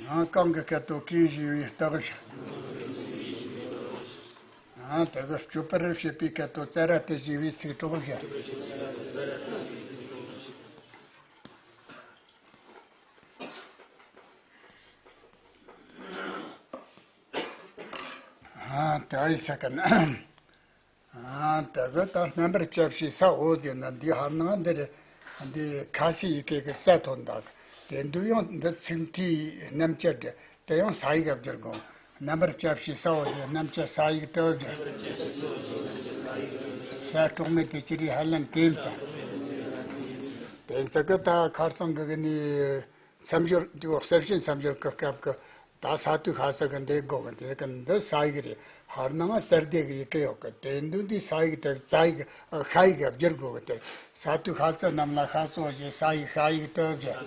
ཨ། གང་གི་སྐད་དོད་ཀྱིས་ཞེས་པའི་རྟགས་བཞག། ཨ། དེ་གི་སྤྱོད་པར་བྱེད་པའི་སྐད་དོད་ཙ་ར་ཏི་ཞེས་པའི་ཚིག་གྲོགས་བཞག། ཨ། དེ་ཡི་ས་ག་ན། ཨ། དེ་གི་ད་རྣམ་པར་དཔྱད་པའི་ས་འོག་ཟེར་ན། འདི་ཧར་ནང་འདི་རེད། འདི་ཁ་སའི་ཡི་གེ་གི་ས་ཐོན་ད་གི། དེ་འདི་ཡང་འདི་ཚིག་མཐའི་རྣམ་བཅད་རེད། དེ་ཡང་ས་ཡི་ག་བསྒྱུར་དགོས། རྣམ་པར་དཔྱད་པའི་ས་འོག་ཟེར། རྣམ་བཅད་ས་ཡི་ག་དུ་བསྒྱུར། ས་གྲོགས་མེད་དེ་ཅི་རིགས་ཧ་ལམ་དེ་མཚན། དེ་ཚོ་གི་ད་ཁ་སང་གི་གི་ནི། མཚམས་སྦྱོར་འདི་གསལ་བྱེད་མཚམས་སྦྱོར་གི་སྐབས་ཀྱི་ད་ས་ཐོ་ཁ་ས་གི་འདི་དགོས་གི། འདི་གི་འདི་ས་ཡི་ག་རེད། ཧར་ནང་ཙ་ར་ཏི་གི་ཡི་གེ་ཡོད་གི། དེ་འདི་འདི་ས་ཡི་ག་དེ་ཙ་ཡི་ག། ཨ། ཤ་ཡི་ག་བསྒྱུར་དགོས་གི། དེ་ས་ཐོ་ཁ་ས་རྣམས་ལ་ཤ་སོགས་ཞེས་ས་ཡི་ཤ་ཡི་ག་དུ་བསྒྱུར།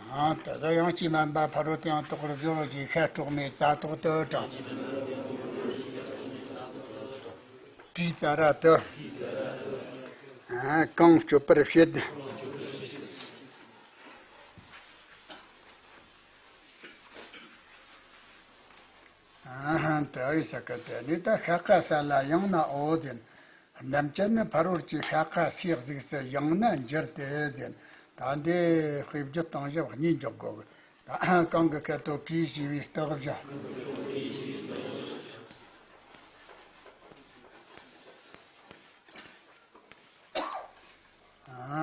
ཨ། དེ་གི་དབྱངས་ཀྱིས་དམན་པ་ཕ་རོལ་ཏུ་ཡང་དོག་པར་སྦྱོར་རོ་ཞེས་ཤ་གྲོགས་མེད་ཙ་ཐོག་ཏུ་དྲངས། ཀྱིས་ཙ་ར་ཏི། ཨ། གང་སྤྱོད་པར་བྱེད། ཨ། དེ་ཡི་ས་ག་དེ་ནི་ད་ཤ་ཁ་ས་ལ་ཡང་ན་འོ་ཟེར། རྣམ་བཅད་ནི་ཕ་རོལ་གྱི་ཤ་ཁ་སའི་གཟུགས་སུ་ཡང་ན་འགྱུར་ཏེ་ཟེར། ད་འདི་དཔེ་བརྗོད་སྟངས་ཞིབ་གཉིས་འཇོག་དགོས། ད་གང་གི་སྐད་དོད་ཀྱིས་ཞེས་པའི་རྟགས་བཞག།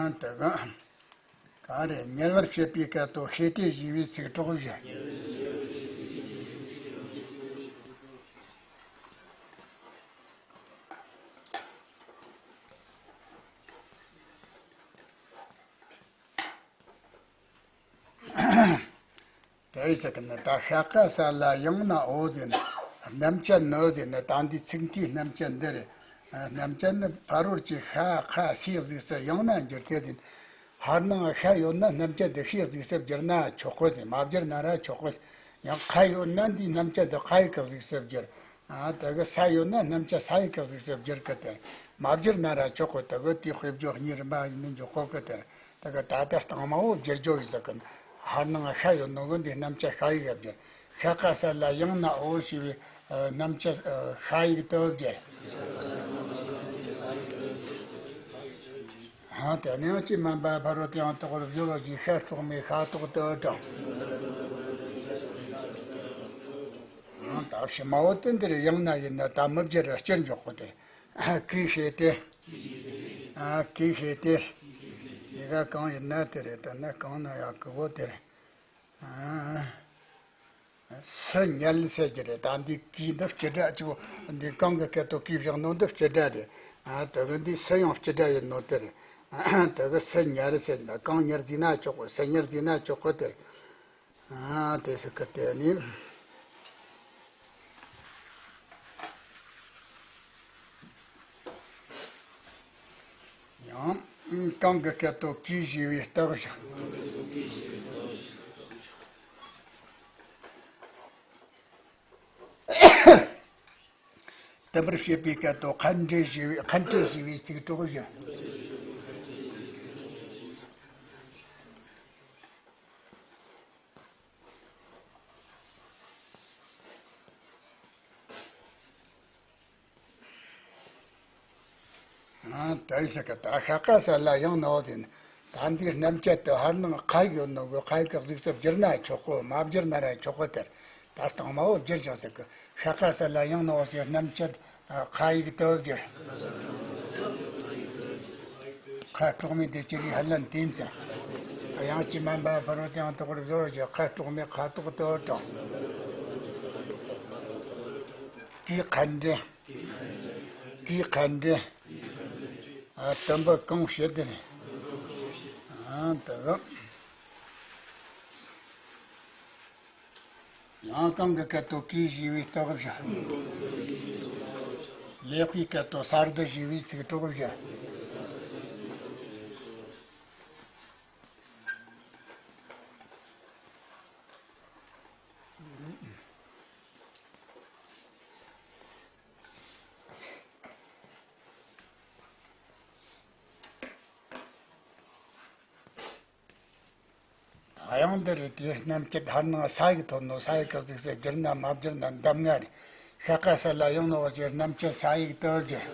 ཨ། དེ་ག་ག་རེ། ཉལ་བར་བྱེད་པའི་སྐད་དོད་ཤེས་ཏེ་ཞེས་པའི་ཚིག་གྲོགས་བཞག། དེ་ ཨེ་ཟེར་གི་ནི་ད་ཤ་ཀ་ས་ལ་ཡང་ན་འོ་ཟེར་ན། རྣམ་བཅད་ནི་ཟེར་ན་ད་འདི་ཚིག་མཐའི་རྣམ་བཅད་འདི་རེད། རྣམ་བཅད་ནི་ཕ་རོལ་གྱི་ཤ་ཁ་སའི་གཟུགས་སུ་ཡང་ན་འགྱུར་ཏེ་ཟེར། ཕར་ནང་ཤ་ཡོད་ན་རྣམ་བཅད་འདི་ཤའི་གཟུགས་སུ་བསྒྱུར་ན་ཆོག་གོ་ཟེར། མ་བསྒྱུར་ན་ར་ཆོག་གོ་ཟེར། ཡང་ཁ་ཡོད་ན་འདིའི་རྣམ་བཅད་འདི་ཁ་ཡིག་གི་གཟུགས་སུ་བསྒྱུར། ཨ་དེ་གི་ས་ཡོད་ན་རྣམ་བཅད་ས་ཡིག་གི་གཟུགས་སུ་བསྒྱུར་གི་དེ། མ་བསྒྱུར་ན་ར་ཆོག་གོ། དེ་གི་དེའི་དཔེ་བརྗོད་གཉིས་རིམ་པ་ཡིན་ནི་འཇོག་གོ་གི་དེ། དེ་གི་ད་ལྟ་སྟེང་མ་བོ་བསྒྱུར་བརྗོད་ཡིན་ཟེར་གི། ཕར་ནང་ཤ་ཡོད་ནོ་གི་འདི་རྣམ་བཅད་ཤ་ཡིག་གི་བསྒྱུར། ཤ་ཀ་ས་ལ་ཡང་ན་འོ་ཞེས་པའི་ཨ་རྣམ་བཅད་ཨ་ཤ་ཡིག་ཏུ་བསྒྱུར། ཨ་དེ་ནས་ཡང་ཅི་སྨན་པ་ཕ་རོལ་ཏུ་ཡང་དག་པར་སྦྱོར་བ་ཞེས་ཤ་སྤྲོས་མའི་ཤ་ཐོག་ཏུ་དྲངས། ཨ་ད་ཕྱི་མ་བོ་དེ་འདིར་ཡང་ན་ཡིན་ན་ད་མི་བསྒྱུར་ར་སྤྱིར་འཇོག་གོ་དེ། ཨ་གིས་ཞེས་ཏེ། ཨ་གིས་ཞེས་ཏེ། ཡི་གེ་གང་ཡིན་ན་དེ་རེད། ད་ནི་གང་ན་ཡང་གི་བོ་དེ་རེད། ཨ་སུ་ཉལ་ཟེར་གྱི་རེད། ད་འདི་གིས་འདི་སྤྱི་སྒྲ་གཅིག་པོ། འདི་གང་གི་སྐད་དུ་གིས་བཞག་ནོ་འདི་སྤྱི་སྒྲ་རེད། ཨ་དེ་གི་འདི་སུ་ཡང་སྤྱི་སྒྲ་ཡིན་ནོ་དེ་རེད། དེ་གི་སུ་ཉལ་ཟེར་གྱི་ན་གང་ཉལ་ཟེར་ན་ཆོག་གོ། སུ་ཉལ་ཟེར་ན་ཆོག་གོ་དེ་རེད། ཨ་དེ་སུ་གི་དེ་ནི། ཡང་། གང་གི་སྐད་དུ་གིས་ཞེས་པའི་རྟགས་བཞག། དེ་པར་བཤད་པའི་སྐད་དུ་ཁ་འབྲས་ཞེས་པའི་ཁ་འབྲས་ཞེས་པའི་ཚིག་གྲོགས་བཞག། ཨ་ད་ཡི་ས་ཀ་ད་ཤ་ཀ་ས་ལ་ཡང་ན་འོ་ཟེར་ན། ད་འདིའི་རྣམ་བཅད་དེ་ཕར་ནང་ཁ་ཡིག་ཡོད་ནོ་གི་ཁ་ཡིག་གི་གཟུགས་སུ་བསྒྱུར་ན་ཆོག་གོ། མ་བསྒྱུར་ན་ར་ཆོག་གོ་དེར། ད་སྟེང་མ་བོ་བསྒྱུར་ཅིང་ཟེར་གི། ཤ་ཀ་ས་ལ་ཡང་ན་འོ་ཟེར་རྣམ་བཅད་ཁ་ཡིག་ཏུ་བསྒྱུར། ཁ་སྤྲོས་མའི་དེ་ཅི་རིགས་ཧ་ལན་དེ་ཡིན་ཙང་། ཡང་ཅི་སྨན་པ་ཕ་རོལ་ཏུ་ཡང་དག་པར་སྦྱོར་བ་ཞེས་ཁ་སྤྲོས་མའི་ཁ་ཐོག་ཏུ་དྲངས། གིས་ཁ་འབྲས། གིས་ཁ་འབྲས། ཨ་དུམ་བུ་གང་བྱེད་དེ་ནི། ཨ་དེ་གི། ཡང་གང་གི་སྐད་དུ་གིས་ཞེས་པའི་རྟགས་བཞག། ལེགས་པའི་སྐད་དུ་གསར་དུ་ཞེས་པའི་ཚིག་གྲོགས་བཞག། ད་ཡང་འདི་རེད། དེའི་རྣམ་བཅད་ཕར་ནང་ས་ཡིག་ཐོན་ནོ། ས་ཡིག་གི་གཟུགས་སུ་བསྒྱུར་ན་མ་བསྒྱུར་ན་འདབ་ལྔ་རེད། ཤ་ཀ་ས་ལ་ཡང་ན་འོ་ཞེས་རྣམ་བཅད་ས་ཡིག་ཏུ་བསྒྱུར།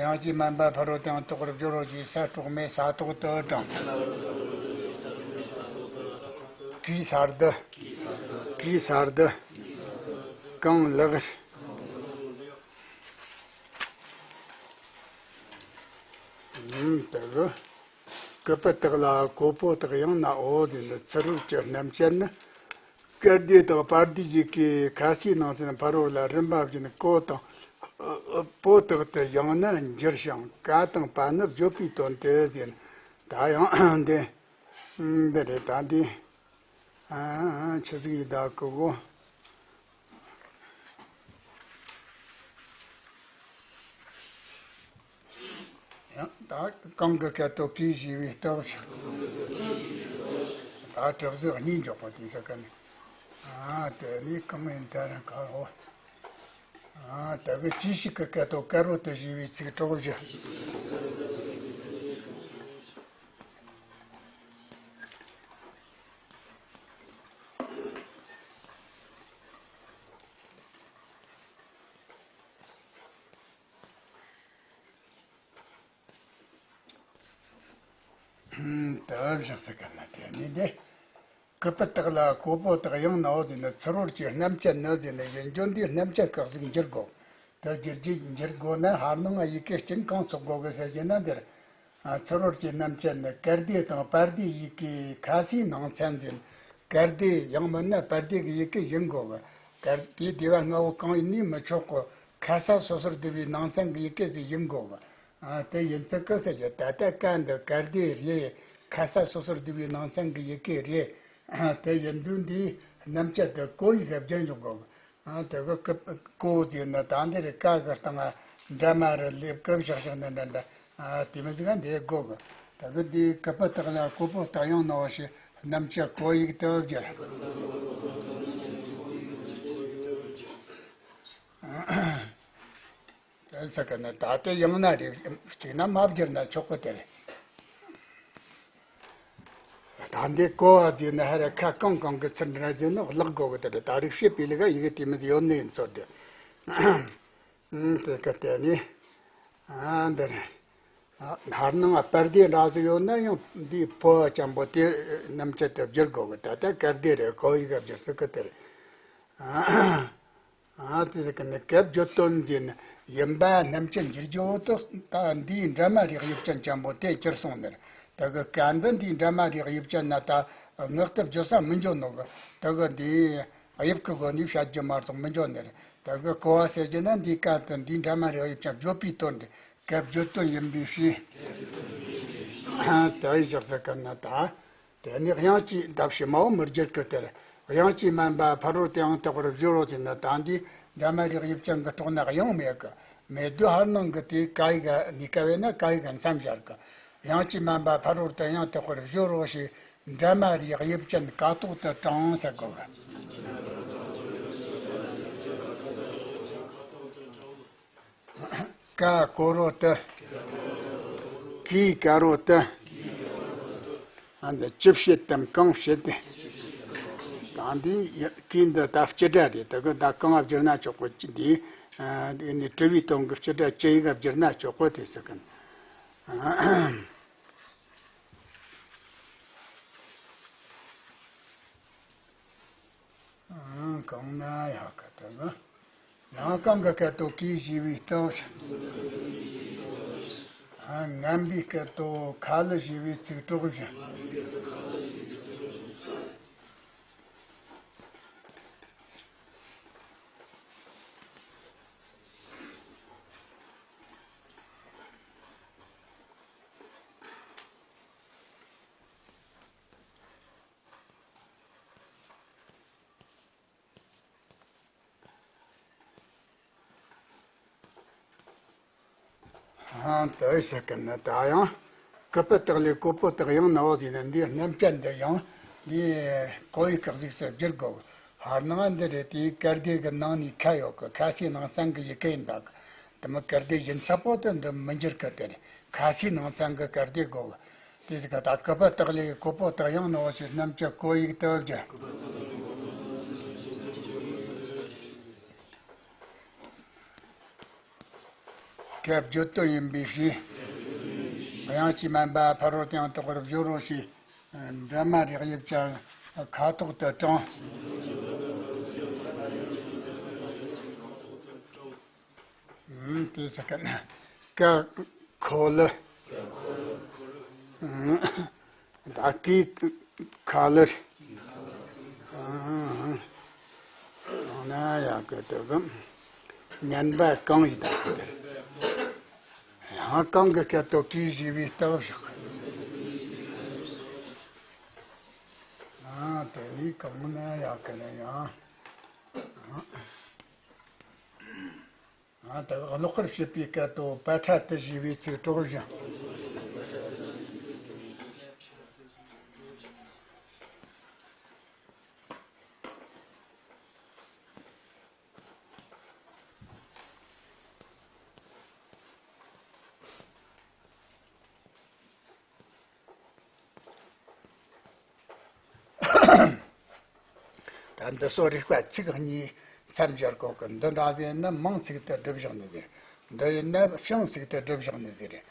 ཡང་ཅི་སྨན་པ་ཕ་རོལ་ཏུ་ཡང་དག་པར་སྦྱོར་བ་ཞེས་ས་སྤྲོས་མའི་ས་ཐོག་ཏུ་དྲངས། གིས་གསར་དུ། གིས་གསར་དུ། གང་ལེགས། ཨུམ་དེ་གི། ཀུ་པུ་དག་ལ་ཀོ་པོ་དག་ཡང་ན་འོ་ཟེར་ནི་ཚུ་རོལ་གྱི་རྣམ་བཅད་ནི། སྐར་ཟློས་དང་པར་ཟློས་ཡི་གེ་ཁ་སའི་ནང་ཚན་ཕ་རོལ་ལ་རིམ་པ་བཞིན་ཀོ་དང་པོ་དག་ཏུ་ཡང་ན་འགྱུར་ཞིང་ཀ་དང་པ་ནི་བརྗོད་པའི་དོན་ཏེ་ཟེར། ད་ཡང་འདི་འདི་རེད། ད་འདི་ཨ་ཆི་ཟིག་ཡིན་ད་གི་གོ། ཡང་ད་གང་གི་སྐད་དུ་གིས་ཞེས་པའི་རྟགས་བཞག། ད་གྲུབ་ཟིག་གཉིས་འཇོག་པ་དེ་ས་ཀ་ནས། ཨ་དེ་ནས་གང་ཡིན་ད་རང་ག་འོ། ཨ་དེ་གི་ཅི་ཞིག་གི་སྐད་དུ་དཀར་པོ་དུ་ཞེས་པའི་ཚིག་གྲོགས་བཞག། དེ་བཞག་ས་ཀ་ན་དེ་ནི་དེ། ཀུ་པུ་དག་ལ་ཀོ་པོ་དག་ཡང་ན་འོ་ཟེར་ནི་ཚུ་རོལ་གྱི་རྣམ་བཅད་ནི་ཟེར་ནི་ཡིན་རྒྱུ་འདིའི་རྣམ་བཅད་ཁག་ཟིག་འགྱུར་དགོས། དེ་འགྱུར་རྒྱུ་འགྱུར་དགོས་ན་ཕར་ནང་ཡི་གེ་སྤྱིན་གང་ཚོགས་དགོས་གི་ཟེར་རྒྱུ་ན་འདིར། ཨ་ཚུ་རོལ་གྱི་རྣམ་བཅད་ནི་སྐར་ཟློས་དང་པར་ཟློས་ཡི་གེ་ཁ་སའི་ནང་ཚན་ཟེར། སྐར་ཟློས་ཡང་མིན་ན་པར་ཟློས་ཀྱི་ཡི་གེ་ཡིན་དགོས་གི། སྐར་དེའི་སྡེ་བ་ལྔ་བོ་གང་ཡིན་ནི་མི་ཆོག་གི། ཁ་ས་སོ་སོར་བསྡུ་བའི་ནང་ཚན་གྱི་ཡི་གེ་ཟིག་ཡིན་དགོས་གི། ཨ་དེ་ཡིན་ཚུལ་གི་ཟེར་གྱི། ད་ལྟ་ཀ་འདི་སྐར་ཟློས་རེད། ཁ་ས་སོ་སོར་བསྡུ་བའི་ནང་ཚན་གྱི་ཡི་གེ་རེད། དེ་ཡིན་དུས་འདིའི་རྣམ་བཅད་དེ་གོ་ཡི་གེ་བསྒྱུར་འཇུག་དགོས། ཨ། དེ་གི་ཀི་གོ་ཟེར་ན་ད་འདི་རེད། ཀ་གི་སྟེང་ང་འདྲ་མ་རེད་ལེབ་ཀི་བཞག་བཞག་ན་འདྲ་འདྲ། ཨ། དེ་མི་ཟིག་ག་འདི་གོ་གི། དེ་གི་འདི་ཀུ་པུ་ཏག་ལ་གོ་པོ་ཏག་ཡང་ནོ་ཞེས་རྣམ་བཅད་གོ་ཡིག་ཏུ་བསྒྱུར། དེ་ཟེར་གི་ནི་ད་ལྟ་ཡང་ན་རེད། གཅིག་ན་མ་བསྒྱུར་ན་ཆོག་གི་དེ་རེད། ད་འདི་གོ་བ་ཟེར་ན་ཧ་ར་ཁ་གང་གང་གི་ཚུར་འདྲ་ཟེར་ན་བརླག་དགོས་གི་དེ་རེད། ད་རིག་བྱེད་པའི་ལས་ཀ་ཡི་གེ་དེ་མི་ཡོད་ནི་ཡིན་ཚོད་དེ། ཨང་། དེ་ག་དེ་ནི། ཨ། འདི་རེད། ཨ། ཧར་ནང་ང་པར་དེ་འདྲ་ཟིག་ཡོད་ན་ཡང་འདི་ཕོ་ཅན་པོ་དེ་རྣམ་བཅད་དུ་བསྒྱུར་དགོས་གི། ད་ལྟ་ཀར་དེ་རེད། གོ་ཡི་གེ་བསྒྱུར་སྲིད་གི་དེ་རེད། ཨ། ཨ། དེ་ཟེར་གི་ནི་ཀ་བརྗོད་དོན་ཟེར་ན་ཡིན་པ་རྣམ་བཅད་འགྱུར་རྒྱུ་བོ་དེ་ད་འདིའི་འདྲ་མ་རེག་དབྱིབས་ཅན་ཅན་པོ་དེ་གྱུར་སོང་ནི་རེད། ད་གི་ཀ་འདི་འདིའི་འདྲ་མ་རེག་དབྱིབས་ཅན་ན་ད་ངག་ཏུ་བརྗོད་ས་མི་འཇོག་ནོ་གི། ད་གི་འདི་དབྱིབས་ཀྱི་སྒོ་ནས་བཤད་རྒྱུ་མ་གཏོགས་མི་འཇོག་ནི་རེད། ད་གི་གོ་བ་ཟེར་རྒྱུ་ན་འདིའི་ཀ་དེ་འདིའི་འདྲ་མ་རེག་དབྱིབས་ཅན་བརྗོད་པའི་དོན་རེད། ཀ་བརྗོད་དོན་ཡིན་པའི་ཕྱིར། ད་ཡི་བཞག་ཟེར་གི་ན་ད། དེ་ནི་དབྱངས་ཀྱི་འདབ་ཕྱི་མའོ་མི་བསྒྱུར་གི་དེར། དབྱངས་ཀྱིས་དམན་པ་ཕ་རོལ་ཏུ་ཡང་དག་པར་སྦྱོར་རོ་ཟེར་ན་ད་འདི་འདྲ་མ་རེག་དབྱིབས་ཅན་གྱི་གྲོགས་ན་དབྱངས་མེད་གི། མེད་དུས་ཧར་ནང་གི་དེ་ཀ་ཡི་གེ་ནི་ཀ་བས་ན་ཀ་ཡི་གེ་མཚམས་སྦྱར་གི། དབྱངས་ཀྱིས་དམན་པ་ཕ་རོལ་ཏུ་ཡང་དག་པར་སྦྱོར་རོ་ཞེས་འདྲ་མ་རེག་དབྱིབས་ཅན་ཀ་ཐོག་ཏུ་དྲངས་ཟེར་གོ་གི། ཀ་ཀོ་རོ་ཏི། ཀི་ཀ་རོ་ཏི། ཨ། འདི་ཅི་བྱེད་དམ་གང་བྱེད་དེ། ད་འདི་ཀི་འདི་ད་སྤྱི་སྒྲ་རེད། ད་གི་ད་གང་བསྒྱུར་ན་ཆོག་གི། འདི་ནི་དྲི་བའི་དོན་གྱི་སྤྱི་སྒྲ་ཅི་ཡི་གེ་བསྒྱུར་ན་ཆོག་གི་དེ་ཟེར་གི། ཨང་། གང་ན་ཡག་གི་དེ་ནི། ལང་ཀང་གི་སྐད་དོ་ཀི་ཞེས་པའི་སྟོབས། ཨང་། ངན་པའི་སྐད་དོ་ཁ་ལི་ཞེས་པའི་ཚིག་གྲོགས་བཞིན། ཨང་། དེ་བྱེད་ཀུན་ནི་ད་ཡང་། ཀུ་པུ་ཏག་ལས་ཀོ་པོ་ཏག་ཡང་ནའོ་ཟེར་ན་འདིའི་རྣམ་བཅད་འདི་ཡང་འདི་གོ་ཡི་གེ་གཟུགས་སུ་བསྒྱུར་དགོས། ཧར་ནང་འདི་རེད། དེའི་ཀར་དེ་གི་ནང་ནས་ཁ་ཡོད་གི། ཁ་སའི་ནང་ཚན་གི་ཡི་གེ་ཡིན་པ་གི། དེ་མོ་ཀར་དེ་ཡིན་ཚ་པོ་དེ་འདི་མི་འགྱུར་གི། དེ་རེད། ཁ་སའི་ནང་ཚན་གི་ཀར་དེ་དགོས་གི། དེ་ཟིག་ག་ད་ཀུ་པུ་ཏག་ལས་ཀོ་པོ་ཏག་ཡང་ནའོ་ཞེས་རྣམ་བཅད་གོ་ཡིག་ཏུ་བསྒྱུར། ཀ་བརྗོད་དོན་ཡིན་པའི་ཕྱིར། དབྱངས་ཀྱིས་དམན་པ་ཕ་རོལ་ཏུ་ཡང་དག་པར་སྦྱོར་རོ་ཞེས། འདྲ་མ་རེག་དབྱིབས་ཅན་ཁ་ཐོག་ཏུ་དྲངས། ཨུམ། དེ་ཟེར་གི་ན། ཀ་ཁོ་ལི། ཨུམ། ད་ཀི་ཁ་ལི། ཨུམ། ཡང་ན་ཡག་གི་དེ་གི་ངན་པ་གང་ཡིན་ད་གི་དེ། ཡང་གང་གི་སྐད་དོ་ཀི་ཞེས་པའི་སྟོབས་བཞག། ཨ། དེ་ནི་གང་ན་ཡག་གི་ན་ཡང་། ཨ། ད་གློག་ཁར་བྱེད་པའི་སྐད་དོ་པ་ཁྲ་ཏི་ཞེས་པའི་ཚིག་གྲོགས་བཞིན། ད་འདི་ཚོ་རིག་པ་ཚིག་གཉིས་མཚམས་སྦྱར་གོ་གི། འདི་འདྲ་ཟིག་ཡིན་ན་མིང་ཚིག་ཏུ་སྒྲུབ་བཞག་ནི་ཟིག། འདི་ཡིན་ན་བྱིངས་ཚིག་ཏུ་སྒྲུབ་བཞག་ནི་ཟིག་རེད།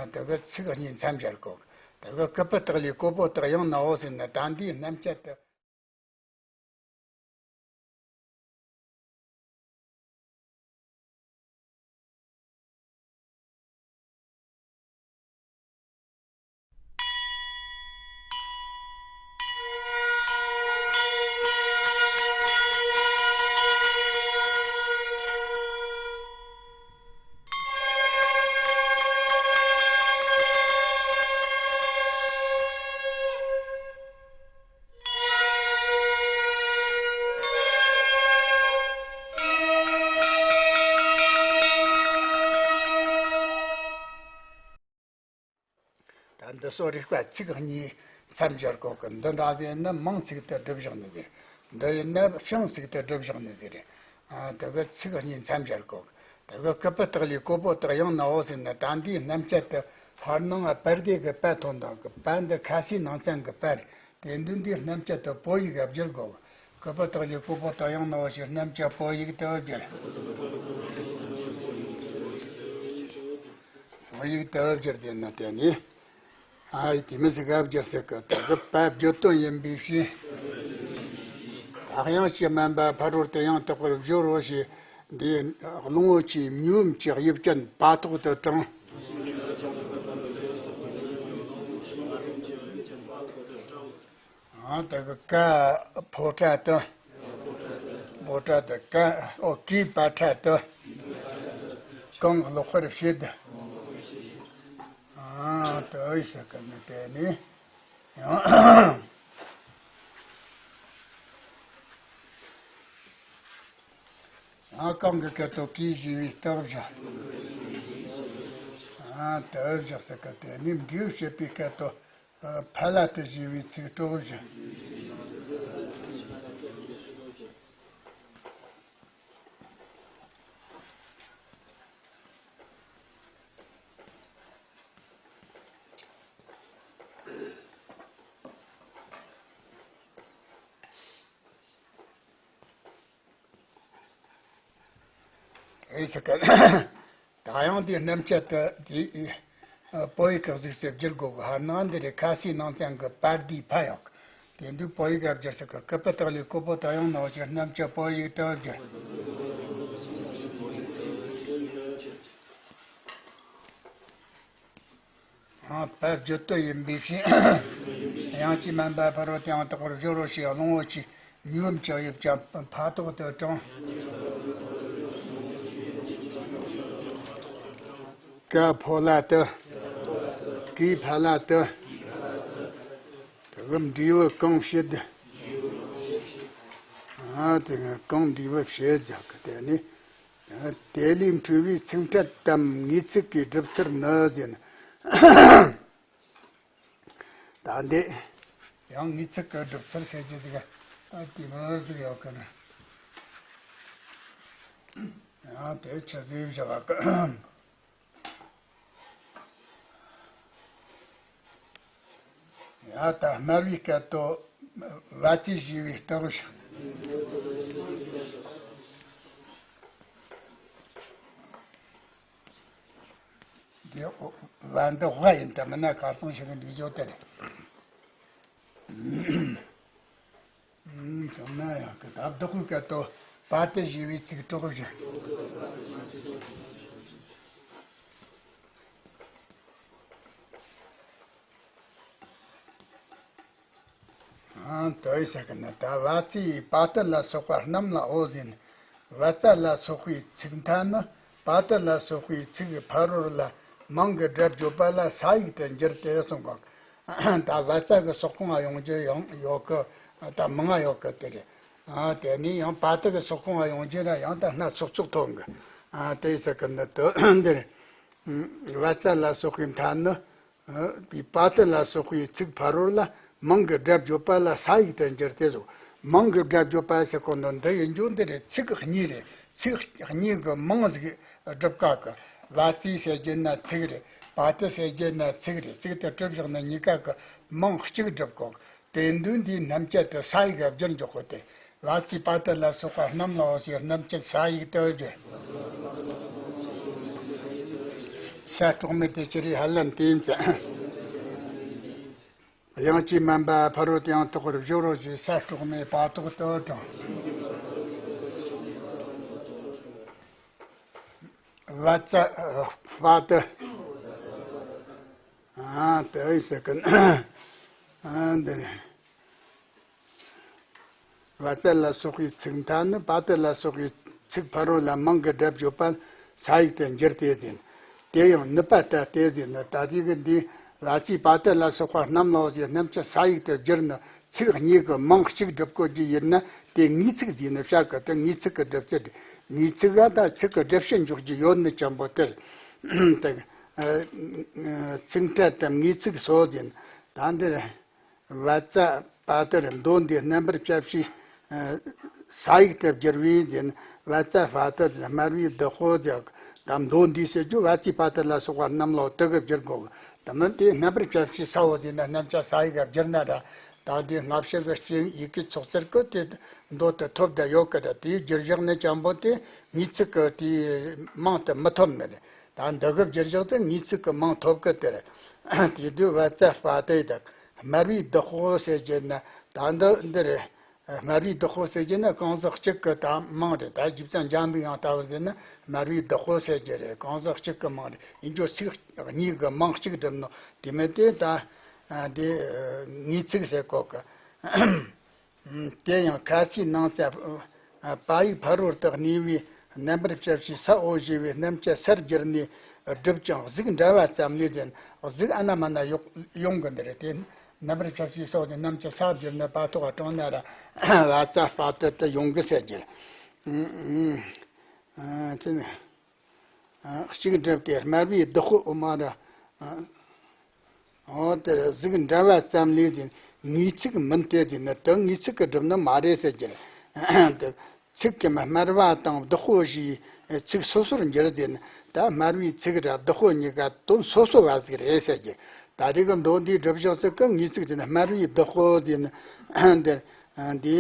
ཨ། དེ་གི་ཚིག་གཉིས་མཚམས་སྦྱར་གོ་གི། དེ་གི་ཀུ་པུ་ཏག་ལས་ཀོ་པོ་ཏག་ཡང་ནའོ་ཟེར་ན་ད་འདིའི་རྣམ་བཅད་དུ། འདི་སོགས་རིགས་པ་ཚིག་གཉིས་མཚམས་སྦྱར་གོ་གི། འདི་འདྲ་ཟེར་ན་མིང་ཟིག་ཏུ་སྒྲུབ་བཞག་ནི་ཟེར། འདི་ཡིན་ན་བྱིངས་ཟིག་ཏུ་སྒྲུབ་བཞག་ནི་ཟེར། ཨ། དེ་གི་ཚིག་གཉིས་མཚམས་སྦྱར་གོ་གི། དེ་གི་སྐུ་པུ་སྟག་ལུས་སྐུ་པོ་སྟག་ཡང་ན་འོ་ཟེར་ན། ད་འདིའི་རྣམ་བཅད་དུ་ཕར་ནང་པར་དེ་གི་པ་ཐོན་དང་གི། པ་འདི་ཁ་སའི་ནང་ཚན་གི་པ་རེད། དེ་འདི་འདིའི་རྣམ་བཅད་དུ་པོ་ཡིག་ག་བསྒྱུར་དགོས། སྐུ་པུ་སྟག་ལུས་སྐུ་པོ་སྟག་ཡང་ན་འོ་ཞེས་རྣམ་བཅད་པོ་ཡིག་དུ་བསྒྱུར། པོ་ཡིག་དུ་བསྒྱུར་དེ་ན་དེ་ནི། ཨ་ཡི་དེ་མི་ཟིག་ག་བསྒྱུར་ཟེར་གི། དེ་གི་པ་བརྗོད་དོན་ཡིན་པའི་ཕྱིར། དག་དབྱངས་ཀྱིས་དམན་པ་ཕ་རོལ་ཏུ་ཡང་དག་པར་སྦྱོར་རོ་ཞེས། འདི་གླང་པོ་ཆེའི་མྱོས་བུམ་གྱི་དབྱིབས་ཅན་བ་ཐོག་ཏུ་དྲངས། ཨ། དེ་གི་ཀ་ཕོ་ཕྲ་དུ། ཕོ་ཕྲ་དུ་ཀ། ཨོ། ཀའི་པ་ཕྲ་དུ། གང་ལོག་པར་བྱེད། ཨ། དེ་ཟེར་གི་ནི་དེ་ནི། ཡང་། ཡང་གང་གི་སྐད་དོད་ཀྱིས་བཞི་པའི་རྟགས་བཞག། ཨ། དེ་བཞག་ཟེར་གི། དེ་ནི་འབྲས་བུ་བྱེད་པའི་སྐད་དོད་ཕ་ལ་དུ་བཞི་པའི་ཚིག་གྲོགས་བཞག། ཨེ་ཟེར་གི། ད་ཡང་དེའི་རྣམ་བཅད་དུ་དེ་པོ་ཡིག་ག་གཟིགས་སེ་བསྒྱུར་དགོས་གི། ཧར་ནང་འདི་རེད། ཁ་སའི་ནང་ཚན་གི་པར་དེའི་ཕ་ཡོད་གི། དེ་འདུག་པོ་ཡིག་ག་བསྒྱུར་ཟེར་གི། སྐུ་པུ་སྟག་ལུས་སྐུ་པོ་སྟག་ཡང་ན་འོ་ཞེས་རྣམ་བཅད་པོ་ཡིག་དུ་བསྒྱུར། ཨ། པ་བརྗོད་དོན་ཡིན་པའི་ཕྱིར། དབྱངས་ཀྱིས་དམན་པ་ཕ་རོལ་ཏུ་ཡང་དག་པར་སྦྱོར་རོ་ཞེས། གླང་པོ་ཆེའི་མྱོས་བུམ་གྱི་དབྱིབས་ཅན་ཕ་ཐོག་ཏུ་དྲངས། ཀ་ཕོ་ལ་དུ། ཀའི་ཕ་ལ་དུ། དེ་གི་འབྲས་བུ་གང་བྱེད། ཨ། དེ་གི་གང་འབྲས་བུ་བྱེད་ཟེར་གི། དེ་ནི། དེ་ལས་འཕྲོས་པའི་ཚིག་ཕྲད་དམ་ངེས་ཚིག་གི་སྒྲུབ་ཚུལ་ནི་ཟེར་ན། ད་འདི་ཡང་ངེས་ཚིག་གི་སྒྲུབ་ཚུལ་ཟེར་རྒྱུ་ཟིག་ད་དེ་མོ་ཟིག་ཡོད་གི་ན། ཡང་དེ་ཆི་ཟིག་བཞག་གི། ཡ། ད་སྨྲ་བའི་སྐད་དོད་བ་ཙའི་བཞི་པའི་རྟགས་བཞག། འདི་བ་འདི་བ་ཡིན་ད། མིན་ན་གར་སོང་ཞིག་གི་འདུག་ཇོ་དེ་རེད། ཨུམ། བྱུང་ན་ཡང་གི། ད་བདག་པོའི་སྐད་དོད་པ་དུ་བཞི་པའི་ཚིག་གྲོགས་བཞི། ཨང་། དོ་ཡི་ཟེར་གི་ན། ད་བ་ཙའི་པ་ཏི་ལ་སོགས་པ་རྣམས་ལའོ་ཟེར་ན། བ་ཙ་ལ་སོགས་པའི་ཚིག་མཐའ་ནི་པ་ཏི་ལ་སོགས་པའི་ཚིག་ཕ་རོལ་ལ་མིང་གི་སྒྲ་བརྗོད་པ་ལ་ས་ཡིག་ཏུ་འགྱུར་ཏེ་གསུངས་གོ། ད་བ་ཙ་གི་སོགས་གང་ཡོང་རྒྱུ་ཡང་ཡོད་གི། ད་མང་ང་ཡོད་གི་དེ་རེད། ཨ། དེ་ནས་ཡང་པ་ཏི་གི་སོགས་གང་ཡོང་རྒྱུ་ན་ཡང་ད་སྣ་ཚོགས་ཚོགས་ཐོན་གི། ཨ། དེ་ཟེར་གི་ན་དོ་འདིར། བ་ཙ་ལ་སོགས་པའི་མཐའ་ནི། པའི་པ་ཏི་ལ་སོགས་པའི་ཚིག་ཕ་རོལ་ལ་མིང་གི་སྒྲ་བརྗོད་པ་ལ་ས་ཡིག་ཏུ་འགྱུར་ཏེ་གསུངས། མིང་གི་སྒྲ་བརྗོད་པ་ཟེར་གོ་ནོ་འདི་ཡིན་རྒྱུ་འདི་རེད། ཚིག་གཉིས་རེད། ཚིག་གཉིས་ཀྱི་མིང་ཟིག་སྒྲུབ་དཀའ་གི། བ་ཙའི་ཟེར་རྒྱུ་ན་ཚིག་རེད། པ་ཏི་ཟེར་རྒྱུ་ན་ཚིག་རེད། ཚིག་དེ་གྲུབ་བཞག་ན་གཉིས་ཀ་གི་མིང་གཅིག་སྒྲུབ་དགོས། དེ་དུས་འདིའི་རྣམ་བཅད་དུ་ས་ཡིག་ག་བསྒྱུར་འཇོག་གོ་དེ། བ་ཙའི་པ་ཏི་ལ་སོགས་པ་རྣམས་ལའོ་ཞེས་རྣམ་བཅད་ས་ཡིག་ཏུ་བསྒྱུར། ས་དྲོགས་མེད་དེ་ཅི་རིགས་ཧ་ལམ་དེ་ཡིན་ཙང་། དབྱངས་ཀྱིས་དམན་པ་ཕ་རོལ་ཏུ་ཡང་དག་པར་སྦྱོར་རོ་ཞེས་ས་དྲོགས་མེད་པ་ཐོག་ཏུ་དྲངས། བ་ཙ་པ་ཏི། ཨ། དེ་ཡིན་ཟེར་གི། ཨ། འདི་རེད། བ་ཙ་ལ་སོགས་པའི་ཚིག་མཐའ་ནི་པ་ཏི་ལ་སོགས་པའི་ཚིག་ཕ་རོལ་ལ་མིང་གི་སྒྲ་བརྗོད་པ་ས་ཡིག་ཏུ་འགྱུར་ཏེ་ཟེར། དེ་ཡང་ནུས་པ་ལྟར་ཏེ་ཟེར་ན། ད་དེ་གི་འདི་བ་ཙའི་པ་ཏི་ལ་སོགས་པ་རྣམས་ལའོ་ཞེས་རྣམ་བཅད་ས་ཡིག་ཏུ་བསྒྱུར་ན། ཚིག་གཉིས་ཀྱི་མིང་གཅིག་སྒྲུབ་དགོས་རྒྱུ་ཡིན་ན། དེ་ངེས་ཚིག་ཟེར་ནས་བཤད་གི། དེ་ངེས་ཚིག་གི་སྒྲུབ་ཚུལ་རེད། ངེས་ཚིག་ག་ད་ཚིག་གི་སྒྲུབ་བྱེད་འཇོག་རྒྱུ་ཡོད་ནི་ཅན་པོ་དེར། དེ་ ཚིག་ཕྲད་དམ་ངེས་ཚིག་སོགས་ཡིན། ད་འདིར། བ་ཙ་པ་ཏར། མདོ་འདི་རྣམ་པར་དཔྱད་བྱའི་ས་ཡིག་ཏུ་བསྒྱུར་བས་ཡིན། བ་ཙ་པ་ཏར་དམར་བའི་བདག་པོ་ཟེར། ད་མདོ་འདི་ཟེར་རྒྱུ་བ་ཙའི་པ་ཏར་ལ་སོགས་པ་རྣམས་ལ་དེ་གི་བསྒྱུར་དགོས། དེ་མིན་དེ་རྣམ་པར་དཔྱད་བྱའི་སའོ་ཟེར་ན་རྣམ་དཔྱད་ས་ཡིག་ག་བསྒྱུར་ན་ར། ད་འདི་སྔ་ཕྱི་གི་སྐྱེ་ཡི་གེ་ཚོགས་ཚད་ཀྱི་དེ་མདོ་དུ་ཐོབ་བསྡད་ཡོད་གི། ད་དེའི་བསྒྱུར་བཞག་ནི་ཅན་པོ་དེ་ངེས་ཚིག་གི་དེའི་མིང་དུ་མི་ཐོབ་ནི་རེད། ད་འདི་གི་བསྒྱུར་བཞག་དེ་ངེས་ཚིག་གི་མིང་ཐོབ་གི། དེ་རེད། དེ་དུས་བ་ཙ་པ་ཏར་དང་དམར་བའི་བདག་པོ་ཟེར་རྒྱུ་ན་ད་འདི་འདི་རེད། དམར་བའི་བདག་པོ་ཟེར་རྒྱུ་ན་གང་ཟག་གཅིག་གི་ད་མིང་རེད། ད་རྗེ་བཙུན་འཇམ་པའི་དབྱངས་ལྟ་བུ་ཟེར་ན་དམར་བའི་བདག་པོ་ཟེར་རྒྱུ་རེད། གང་ཟག་གཅིག་གི་མིང་རེད། ཡིན་རྒྱུ་ཚིག་གཉིས་ཀྱི་མིང་གཅིག་བསྒྲུབས་ནོ་དེ་མིན་དེ་ད་འདི་ངེས་ཚིག་ཟེར་གོ་གི། དེ་ཡང་ཁ་ཆེའི་ནང་ཚན་པ་ཡིག་ཕ་རོལ་ཏུ་གནས་པའི་རྣམ་པར་དཔྱད་བྱའི་སའོ་ཞེས་པའི་རྣམ་བཅད་སར་བསྒྱུར་ནས་བསྒྲུབས་ཀྱང་གཟུགས་འདྲ་བ་ཙམ་ལས་ཟིན། གཟུགས་ཨ་ན་མ་ན་ཡོང་གི་འདི་རེད། དེ་རྣམ་པར་དཔྱད་བྱའི་སའོ་དེ་རྣམ་བཅད་སར་བསྒྱུར་ནས་པ་ཐོག་ག་དྲངས་ན་ར་བ་ཙ་པ་ཏར་དུ་ཡོང་གི་ཟེར་རྒྱུ། ཨ་ནི། གཅིག་བསྒྲུབས་ཏེ་དམར་བའི་བདག་པོ་མ་ར། འོ་དེར་གཟུགས་འདྲ་བ་ཙམ་ལས་ཀྱི་ངེས་ཚིག་མིན་ཏེ་ཟེར་ན་དེ་ངེས་ཚིག་གི་སྒྲུབ་ནི་མ་རེད་ཟེར་རྒྱུ། དེ་ཚིག་གི་མ་དམར་བ་དང་བདག་པོ་ཞེས་ཚིག་སོ་སོར་འགྱུར་ཟེར་ན་ད་དམར་བའི་ཚིག་ར་བདག་པོ་གཉིས་ཀ་དོན་སོ་སོ་བ་ཟིག་རེད་ཟེར་རྒྱུ། ད་རེས་ཀྱི་མདོ་འདིའི་སྒྲུབ་བྱེད་ཚིག་གི་ངེས་ཚིག་ཟེར་ན་དམར་བའི་བདག་པོ་ཟེར་ན་འདི་འདི།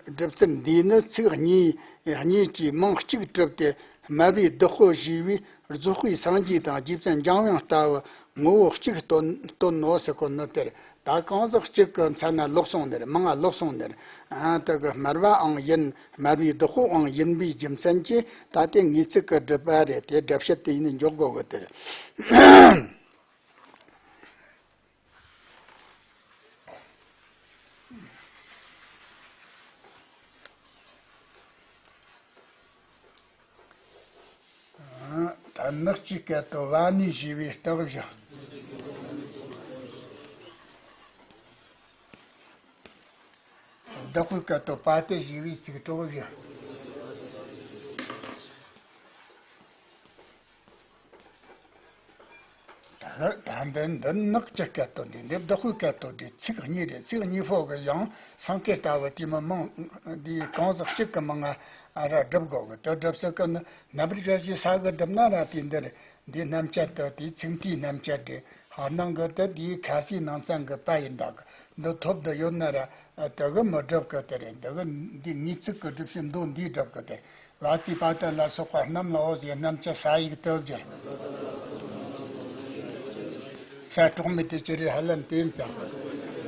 སྒྲུབ་ཚུལ་འདིས་ནི་ཚིག་གཉིས་གཉིས་ཀྱིས་མིང་གཅིག་གྲུབ་སྟེ་དམར་བའི་བདག་པོ་ཞེས་པའི་རྫོགས་པའི་སངས་རྒྱས་དང་རྗེ་བཙུན་འཇམ་དབྱངས་ལྟ་བུ་ངོ་བོ་གཅིག་སྟོན་སྟོན་ནོ་ཟེར་གོ་ནི་དེར། ད་གང་ཟག་གཅིག་གི་མཚན་ན་ལོག་སོང་ནི་རེད། མིང་ང་ལོག་སོང་ནི་རེད། ཨ་དེ་གི་དམར་བའང་ཡིན། དམར་བའི་བདག་པོའང་ཡིན་པའི་རྒྱུ་མཚན་གྱིས་ད་དེ་ངེས་ཚིག་གི་སྒྲུབ་པ་རེད་དེ། སྒྲུབ་བྱེད་དེ་ཡིན་འཇོག་དགོས་གི་དེར། ད་ནགས་ཀྱི་སྐད་དུ་བ་ནི་ཞེས་པའི་རྟགས་བཞག། བདག་པོའི་སྐད་དུ་པ་ཏར་ཞེས་པའི་ཚིག་གྲོགས་བཞག། ད་ད་འདི་འདི་ནགས་ཀྱི་སྐད་དོད་འདི་འདི་བདག་པོའི་སྐད་དོད་འདི་ཚིག་གཉིས་རེད། ཚིག་གཉིས་པོ་གི་ཡང་སེང་གེ་ལྟ་བུ་དེ་མི་མང་འདི་གང་ཟག་གཅིག་གི་མིང་ང་ར་སྒྲུབ་དགོས་གི། དེ་སྒྲུབ་ས་གི་ནི་རྣམ་པར་དཔྱད་བྱའི་ས་གི་སྒྲུབ་ན་ར་དེ་འདིར་འདི་རྣམ་བཅད་དུ་དེའི་ཚིག་མཐའི་རྣམ་བཅད་རེད། ཧར་ནང་གི་དེ་དེའི་ཁ་སའི་ནང་ཚན་གི་པ་ཡིན་ད་གི། འདི་ཐོབ་ཏུ་ཡོད་ན་ར་དེ་གི་མི་སྒྲུབ་གི་དེ་རེད། འདི་གི་འདི་ངེས་ཚིག་གི་སྒྲུབ་བྱེད་མདོ་འདིའི་སྒྲུབ་གི་དེ། བ་ཙའི་པ་ཏར་ལ་སོགས་པ་རྣམས་ལའོ་ཟེར་རྣམ་བཅད་ས་ཡིག་ཏུ་བསྒྱུར། སྲས་གྲོགས་མེད་དེ་ཅི་རེད་ཧ་ལམ་བསྟན་ཙང་།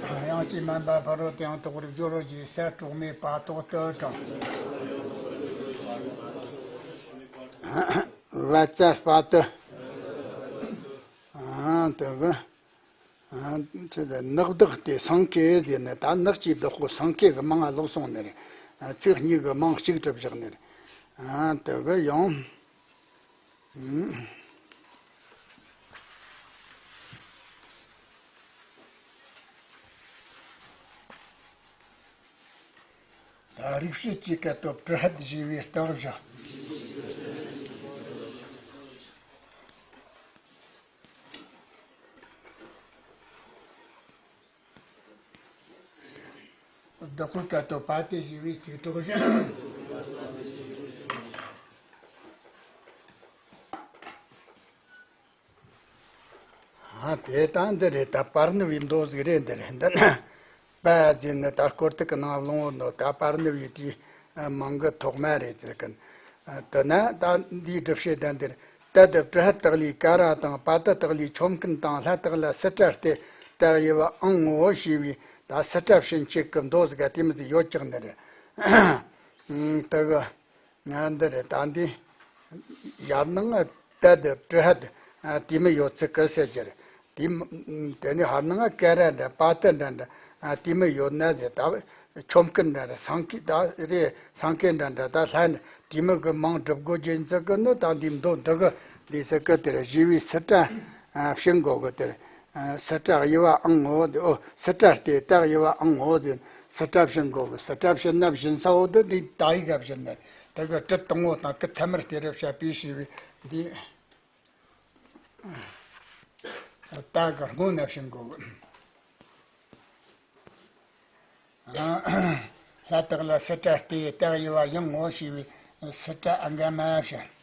དབྱངས་ཅན་མ་འབའ་ཕ་རོལ་ཏུ་ཡང་དག་པར་སྦྱོར་རོ་ཞེས་སྲས་གྲོགས་མེད་པ་ཐོག་ཏུ་དྲངས། བ་ཙ་པ་ཏར། ཨ་དེ་གི། ཨ་ཅི་ཟེར། ནགས་བདག་སྟེ་སེང་གེ་ཟེར་ནས་ད་ནགས་ཀྱི་བདག་པོ་སེང་གེ་གི་མིང་ང་ལོག་སོང་ནི་རེད། ཚིག་གཉིས་ཀྱི་མིང་གཅིག་གྲུབ་བཞག་ནི་རེད། ཨ་དེ་གི་ཡང་། ད་རིག་བྱེད་ཀྱི་སྐད་དོད་པྲི་ཧད་ཞེས་པའི་རྟགས་བཞག། བདག་པོའི་སྐད་དོད་པ་ཏར་ཞེས་པའི་ཚིག་གྲོགས་བཞག། ཨ་དེ་ད་འདི་རེད། ད་པར་ནི་བའི་མདོ་ཟིག་རེད། འདི་རེད། འདི་ན་པ་ཟེར་ནི་ད་སྐོར་ཐིག་གི་ནང་ལོང་བོ་ནོ། ད་པར་ནི་བའི་དེའི་མིང་གི་ཐོག་མ་རེད་ཟེར་གིན། དེ་ན་ད་འདིའི་སྒྲུབ་བྱེད་ད་འདིར། ཏ་དེ་པྲི་ཧ་ཏག་ལི་ཀ་ར་དང་། པ་ཏ་ཏག་ལི་ཆོམ་རྐུན་དང་། ལྷ་ཏག་ལ་སི་ཏྲ་སྟེ་ཏག་ཡི་བ་ཨང་ངོ་ཞེས་པའི་ད་སི་ཏྲ་བྱིན་ཅིག་གི་མདོ་ཟིག་ག་དེ་མི་ཟིག་ཡོད་ཀྱག་ནི་རེད། ད་གི། ང་འདི་རེད། ད་འདི་ཡར་ནང་ཏ་དེ་པྲི་ཧ་ཏ་དེ་མི་ཡོད་ཚིག་གི་ཟེར་རྒྱུ་རེད། དེ་མི་དེ་ནི་ཧར་ནང་ཀ་ར་འདྲ། པ་ཏ་འདྲ་འདྲ་དེ་མི་ཡོད་ན་ཟེར། ད་ཆོམ་རྐུན་འདྲ་རེད། སེང་གེ་ད་རེད། སེང་གེ་འདྲ་འདྲ་ད་ལྷ་འདྲ་དེ་མི་གི་མིང་སྒྲུབ་དགོས་རྒྱུ་ཡིན་ཚིག་གི་ནི། ད་འདི་མདོ་འདི་གི་འདི་ཟེར་གི་དེ་རེད། ཞེས་པའི་སི་ཏྲ་བྱིན་དགོས་གི་དེ་རེད། སི་ཏྲ་དབྱི་བ་ཨང་ངོ་དེ། ཨོ་སི་ཏྲ་སྟེ་ཏག་དབྱི་བ་ཨང་ངོ་དེ་སི་ཏྲ་བྱིན་དགོས་གི། སི་ཏྲ་བྱིན་ན་བྱིན་ས་འོ་དེ་འདི་ཏ་ཡི་ག་བྱིན་ནས་དེ་གི་ཏྲི་དང་པོ་དང་ཀི་ཐ་མར་སྟེ་རེ་བྱ་པའི་ཞེས་པའི་འདི། རྟགས་ཀྱི་སྔོན་ན་བྱིན་དགོས། ལྷ་དག་ལ་སྲིད་པ་སྟེ། རྟགས་དབྱེ་བ་ཡང་ངོ་ཤེས་པའི་སྲིད་པ་ཨ་ག་མ་བྱ།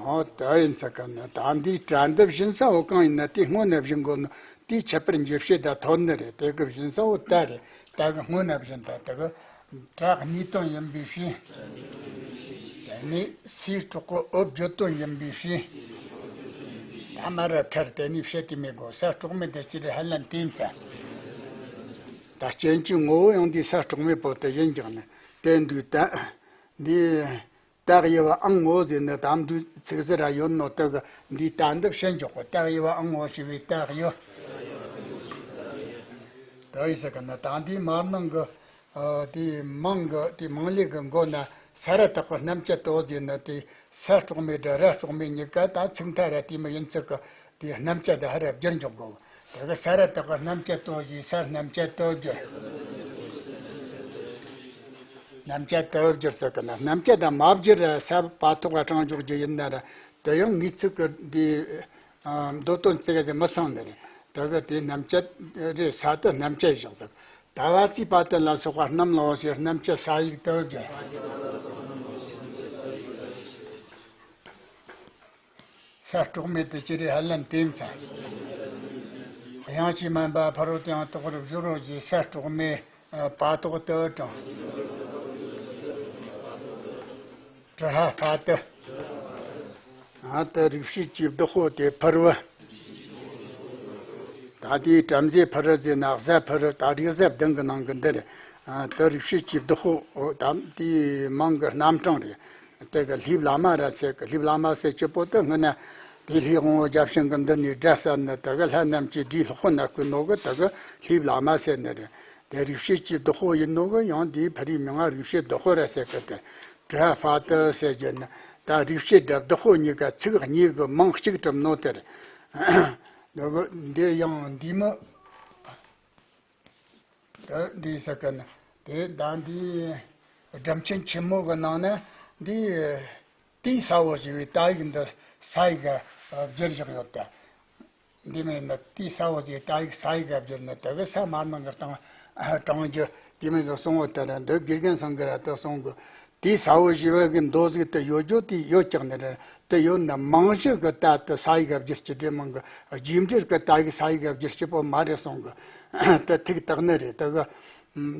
འོ་ད་ཡིན་ས་ག་ན། ད་འདིའི་སྒྲ་འདི་བྱིན་ས་བོ་གང་ཡིན་ན་དེའི་སྔོན་ན་བྱིན་དགོས་ནོ། དེའི་ཁྱད་པར་འཇུག་བྱེད་ད་ཐོན་ནི་རེད། དེ་གི་བྱིན་ས་བོ་ད་རེད། ད་གི་སྔོན་ན་བྱིན་ད་དེ་གི་སྒྲ་གནས་དོན་ཡིན་པའི་ཕྱིར། དེ་ནས་སའི་གྲོགས་པོ་འོ་བརྗོད་དོན་ཡིན་པའི་ཕྱིར། ད་མ་ར་ཁྲར་དེ་ནས་བཤད་དེ་མི་དགོས། ས་གྲོགས་མེད་དེ་ཅི་རེད་ཧ་ལམ་བསྟན་ཚར། ད་རྐྱེན་གྱི་ངོ་བོ་ཡང་འདི་ས་གྲོགས་མེད་པོ་དེ་ཡིན་ཀྱང་ནི་དེ་འདུག་ད་འདི། རྟགས་དབྱེ་བ་ཨང་ངོ་ཟེར་ནི་དམ་དུས་ཚིག་ཟེར་ར་ཡོད་ནོ་དེ་གི་འདིའི་ད་འདི་བྱིན་འཇོག་གི། རྟགས་དབྱེ་བ་ཨང་ངོ་ཞེས་པའི་རྟགས་དབྱེ། ད་ཡིན་ས་ག་ན། ད་འདིའི་མར་ནང་གི་ཨ་དེའི་མིང་གི་དེའི་མིང་ལས་གི་མགོ་ན་ས་ར་བཏགས་པའི་རྣམ་བཅད་དོ་ཟེར་ནི་དེ། ས་གྲོགས་མེད་དང་ར་གྲོགས་མེད་གཉིས་ཀ་ད་ཚིག་མཐའ་ར་དེ་མོ་ཡིན་ཚུལ་གི་དེའི་རྣམ་བཅད་ད་ཧ་ར་བསྒྱུར་འཇོག་དགོས། དེ་གི་ས་ར་བཏགས་པའི་རྣམ་བཅད་དོ་ཞེས་སར་རྣམ་བཅད་དོ་བསྒྱུར། རྣམ་བཅད་དོ་བསྒྱུར་ཟེར་གི་ན། རྣམ་བཅད་དང་མ་བསྒྱུར་ར་ས་པ་ཐོག་ག་གྲངས་འཇོག་རྒྱུ་ཡིན་ན་ར། དེ་ཡང་ངེས་ཚིག་གི་འདི་ཨ་མདོ་དོན་ཚིག་གི་མི་ཚང་ནི་རེད། དེ་གི་དེ་རྣམ་བཅད་རེད། ས་དེ་རྣམ་བཅད་བཞག་ཟེར། ད་བ་ཙི་པ་དེ་ལ་སོགས་པ་རྣམས་ལའོ་ཞེས་རྣམ་བཅད་ས་ཡིག་དོ་བསྒྱུར། ས་གྲོགས་མེད་དེ་ཅི་རེད་ཧ་ལམ་བསྟན་ཚར། དབྱངས་ཀྱིས་དམན་པ་ཕ་རོལ་ཏུ་ཡང་དག་པར་སྦྱོར་རོ་ཞེས་ས་གྲོགས་མེད་པ་ཏོག་ཏུ་དྲངས། ཀྲི་ཧ་ཕ་ཏི། ཨ་ཏི་རིག་བྱེད་ཀྱི་བདག་པོ་དེ་ཕུར་བུ། ད་དེའི་བྲམ་ཟེ་ཕུར་བུ་ཟེར་ན་གཟའ་ཕུར་བུ། ད་རིག་གཟའ་བདུན་གི་ནང་གི་འདིར། ཨ་ཏི་རིག་བྱེད་ཀྱི་བདག་པོ་ད་དེའི་མིང་གི་རྣམ་གྲངས་རེད། དེ་གི་ལྷའི་བླ་མ་ར་ཟེར་གི། ལྷའི་བླ་མ་ཟེར་གྱི་པོ་དེ་སྔོན་ན་དེ་ལྷའི་དབང་པོ་བརྒྱ་བྱིན་གི་མདུན་ནས་སྒྲ་གསན་ནི་དེ་གི་ལྷ་རྣམས་ཀྱི་སྒྲའི་སློབ་དཔོན་ན་བསྐོས་ནོ་གི་དེ་གི་ལྷའི་བླ་མ་ཟེར་ནི་རེད། དེ་རིག་བྱེད་ཀྱི་བདག་པོ་ཡིན་ནོ་གི་ཡང་དེའི་ཕ་རིའི་མིང་ང་རིག་བྱེད་བདག་པོ་ར་ཟེར་གི། དེ་ཀྲི་ཧ་ཕ་ཏི་ཟེར་གྱི་ནི་ད་རིག་བྱེད་དང་བདག་པོ་གཉིས་ཀ་ཚིག་གཉིས་གི་མིང་གཅིག་གྲུབ་ནོ་དེ་རེད། དེ་གི་འདི་ཡང་འདི་མི། ད་འདི་ས་ག་ན་དེ་ད་འདི་སྒྲ་མཚན་ཆེན་མོ་གི་ནང་ན་འདི་ཏི་ས་འོ་ཞེས་པའི་ཏ་ཡིག་འདི་ས་ཡིག་ག་བསྒྱུར་བཞག་ཡོད་ད། འདི་མིན་ན་ཏི་ས་འོ་ཞེས་ཏ་ཡིག་ས་ཡིག་ག་བསྒྱུར་ན་དེ་གི་ས་མར་ནང་གི་སྟེང་དྲངས་རྒྱུ་དེ་མིན་ཟེར་གསུང་བ་ལྟར་འདི་དགེ་རྒན་ཚང་གི་ར་ད་གསུང་གི། དེའི་ས་འོ་ཞེས་པ་གི་མདོ་ཟིག་དེ་ཡོད་རྒྱུ་དེ་ཡོད་ཀྱང་ནི་རེད། དེ་ཡོད་ན་མིང་གཞི་གི་ད་དེ་ས་ཡིག་ག་བསྒྱུར་གྱི་འདྲེ་མིན་གི། རྗེས་འབྲེལ་གི་ད་ཡིག་ས་ཡིག་ག་བསྒྱུར་གྱི་པོ་མ་རེད་གསུང་གི། དེ་ཐིག་བཏགས་ནི་རེད། དེ་གི་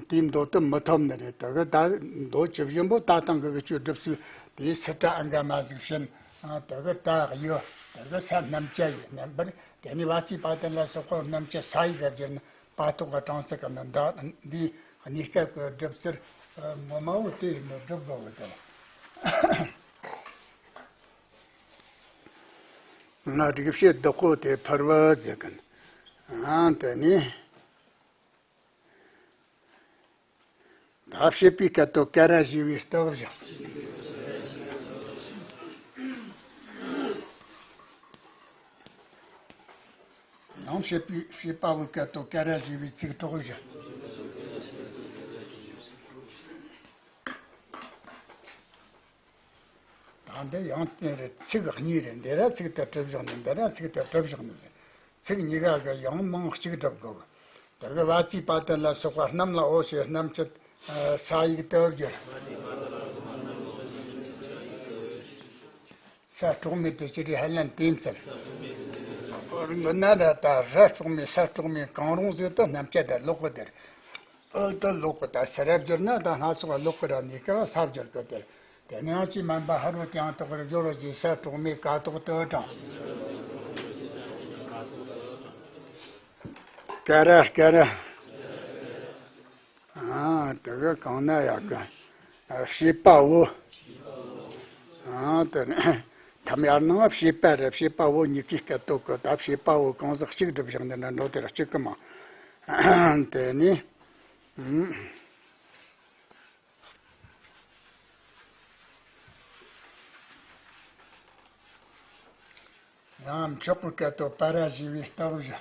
དེའི་མདོ་དེ་མི་ཐོབ་ནི་རེད། དེ་གི་ད་མདོ་ཇི་བཞིན་པོ་ད་ཐེངས་གི་གི་ཆོས་སྒྲུབ་ཚུལ་དེའི་སི་ཏྲ་ཨ་ག་མ་ཟིག་བྱིན། དེ་གི་ད་ཡོད། དེ་གི་ས་རྣམ་བཅད་ཡོད་རྣམ་པར་དེ་ནི་བ་ཙི་པ་དེ་ལ་སོགས་པ་རྣམ་བཅད་ས་ཡིག་ག་བསྒྱུར་ན། པ་ཏོག་ག་གྲངས་ཚད་ག་ན་འདྲ། འདི་གནས་སྐབས་ཀྱི་སྒྲུབ་ཚུལ་ངོ་མ་བོ་དེ་ཡིན་ནོ་སྒྲུབ་དགོས་པ་དང་། ང་རིག་བྱེད་བདག་པོ་དེ་ཕུར་བུ་ཟེར་གི་ན། ཨ་དེ་ནི་ད་བྱེད་པའི་སྐད་དོད་ཀ་ར་ཞེས་པའི་སྟོབས་བཞག། ཡང་བྱེད་པའི་བྱེད་པ་བོའི་སྐད་དོད་ཀ་ར་ཞེས་པའི་ཚིག་གྲོགས་བཞག། ད་འདི་ཡང་བསྟན་རེད། ཚིག་གཉིས་རེད། འདི་ར་ཚིག་དེ་གྲུབ་བཞག་ནི། འདི་ར་ཚིག་དེ་གྲུབ་བཞག་ནི་ཟེར། ཚིག་གཉིས་ཀ་གི་ཡང་མིང་གཅིག་སྒྲུབ་དགོས། དེ་གི་བ་ཙི་པ་དེ་ལ་སོགས་པ་རྣམས་ལ་འོ་ཞེས་རྣམ་བཅད་ས་ཡིག་དུ་བསྒྱུར། ས་གྲོགས་མེད་དེ་ཅི་རེད་ཧ་ལམ་བསྟན་ཚར། མི་ན་ར་ད་ར་གྲོགས་མེད་ས་གྲོགས་མེད་གང་རུང་ཟེར་དུ་རྣམ་བཅད་དེ་ལོག་གི་དེར། ཨོ་ད་ལོག་གི་ད་ས་ར་བསྒྱུར་ན་ད་སྣ་ཚོགས་ལོག་གི་ར་ནི་སྐབས་ས་བསྒྱུར་གི་དེར། དེ་ནས་ཡང་ཅི་མན་པ་ཧ་རོ་དེའང་དོག་རེ་སྦྱོར་རོ་ཞེས་ས་གྲོགས་མེད་ཀ་ཏོག་ཏུ་དྲངས། ཀ་ར་ཀ་ར། ཨ་དེ་གི་གང་ན་ཡག་གི། ཨ་བྱེད་པ་བོ། ཨ་དེ་ནི་ཐམ་ཡར་ནང་བྱེད་པ་རེད། བྱེད་པ་བོ་གཉིས་ཀའི་སྐད་དོད་གི། ད་བྱེད་པ་བོ་གང་ཟག་གཅིག་སྒྲུབ་བཞག་འདི་འདྲ་འགྲོ་དེ་ར་གཅིག་གི་མ། དེ་ནི། ཨུམ། ཡང་མཆོག་གི་སྐད་དོད་པ་ར་ཞེས་པའི་སྟོབས་བཞག།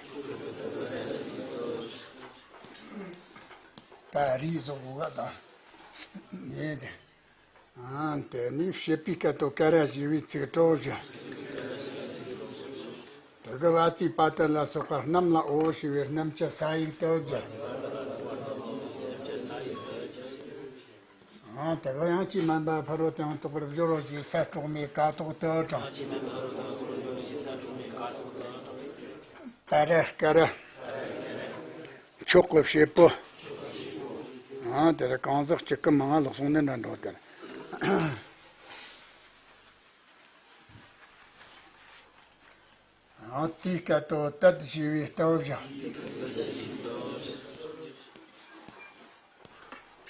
པ་རི་ཟོ་གོ་ག་དང་། ཡེ་དེ། ཨ། དེ་ནས་བྱེད་པའི་སྐད་དོད་ཀ་ར་ཞེས་པའི་ཚིག་གྲོགས་བཞི། དེ་གི་བ་ཙའི་པ་ཏི་ལ་སོགས་པ་རྣམས་ལ་འོ་ཞེས་པའི་རྣམ་བཅད་ས་ཡིག་ཏུ་བསྒྱུར། ཨ། དེ་གི་དབྱངས་ཀྱིས་དམན་པ་ཕ་རོལ་ཏུ་ཡང་དག་པར་སྦྱོར་རོ་ཞེས་ས་དཀྲོགས་མའི་ཀ་དོག་ཏུ་དྲངས། པ་ར་ཀ་ར། མཆོག་གི་བྱེད་པོ། ཨ། དེ་ལ་གང་ཟག་གཅིག་གི་མིང་ང་ལོག་སོང་ནི་འདྲ་འགྲོ་དེ། ཨ། ཙའི་སྐད་དོད་ཏད་ཞེས་པའི་སྟབས་བཞག།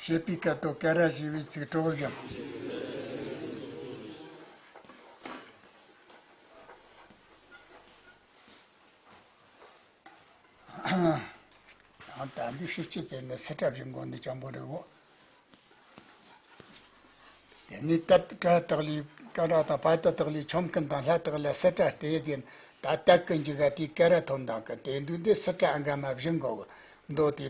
བྱེད་པའི་སྐད་དོད་ཀ་ར་ཞེས་པའི་ཚིག་གྲོགས་བཞག། ད་འདི་ཤེས་ཀྱི་ཟེར་ནས་སི་ཏྲ་བཞིན་གོ་ནས་ཅང་པོ་རེད་གོ། དེ་ནས་ཏ་ཏ་དག་ལས་ཀ་ར་དང་པ་ཏ་དག་ལས་ཆོམ་རྐུན་དང་ལྷ་དག་ལ་སི་ཏྲ་སྟེ་ཟེར། ད་ཏ་གི་མཇུག་ག་དེའི་ཀ་ར་ཐོན་དང་གི་དེ་འདུག་འདི་སི་ཏྲ་ཨ་འགའ་མ་བཞིན་གོ་གི། མདོ་དེ་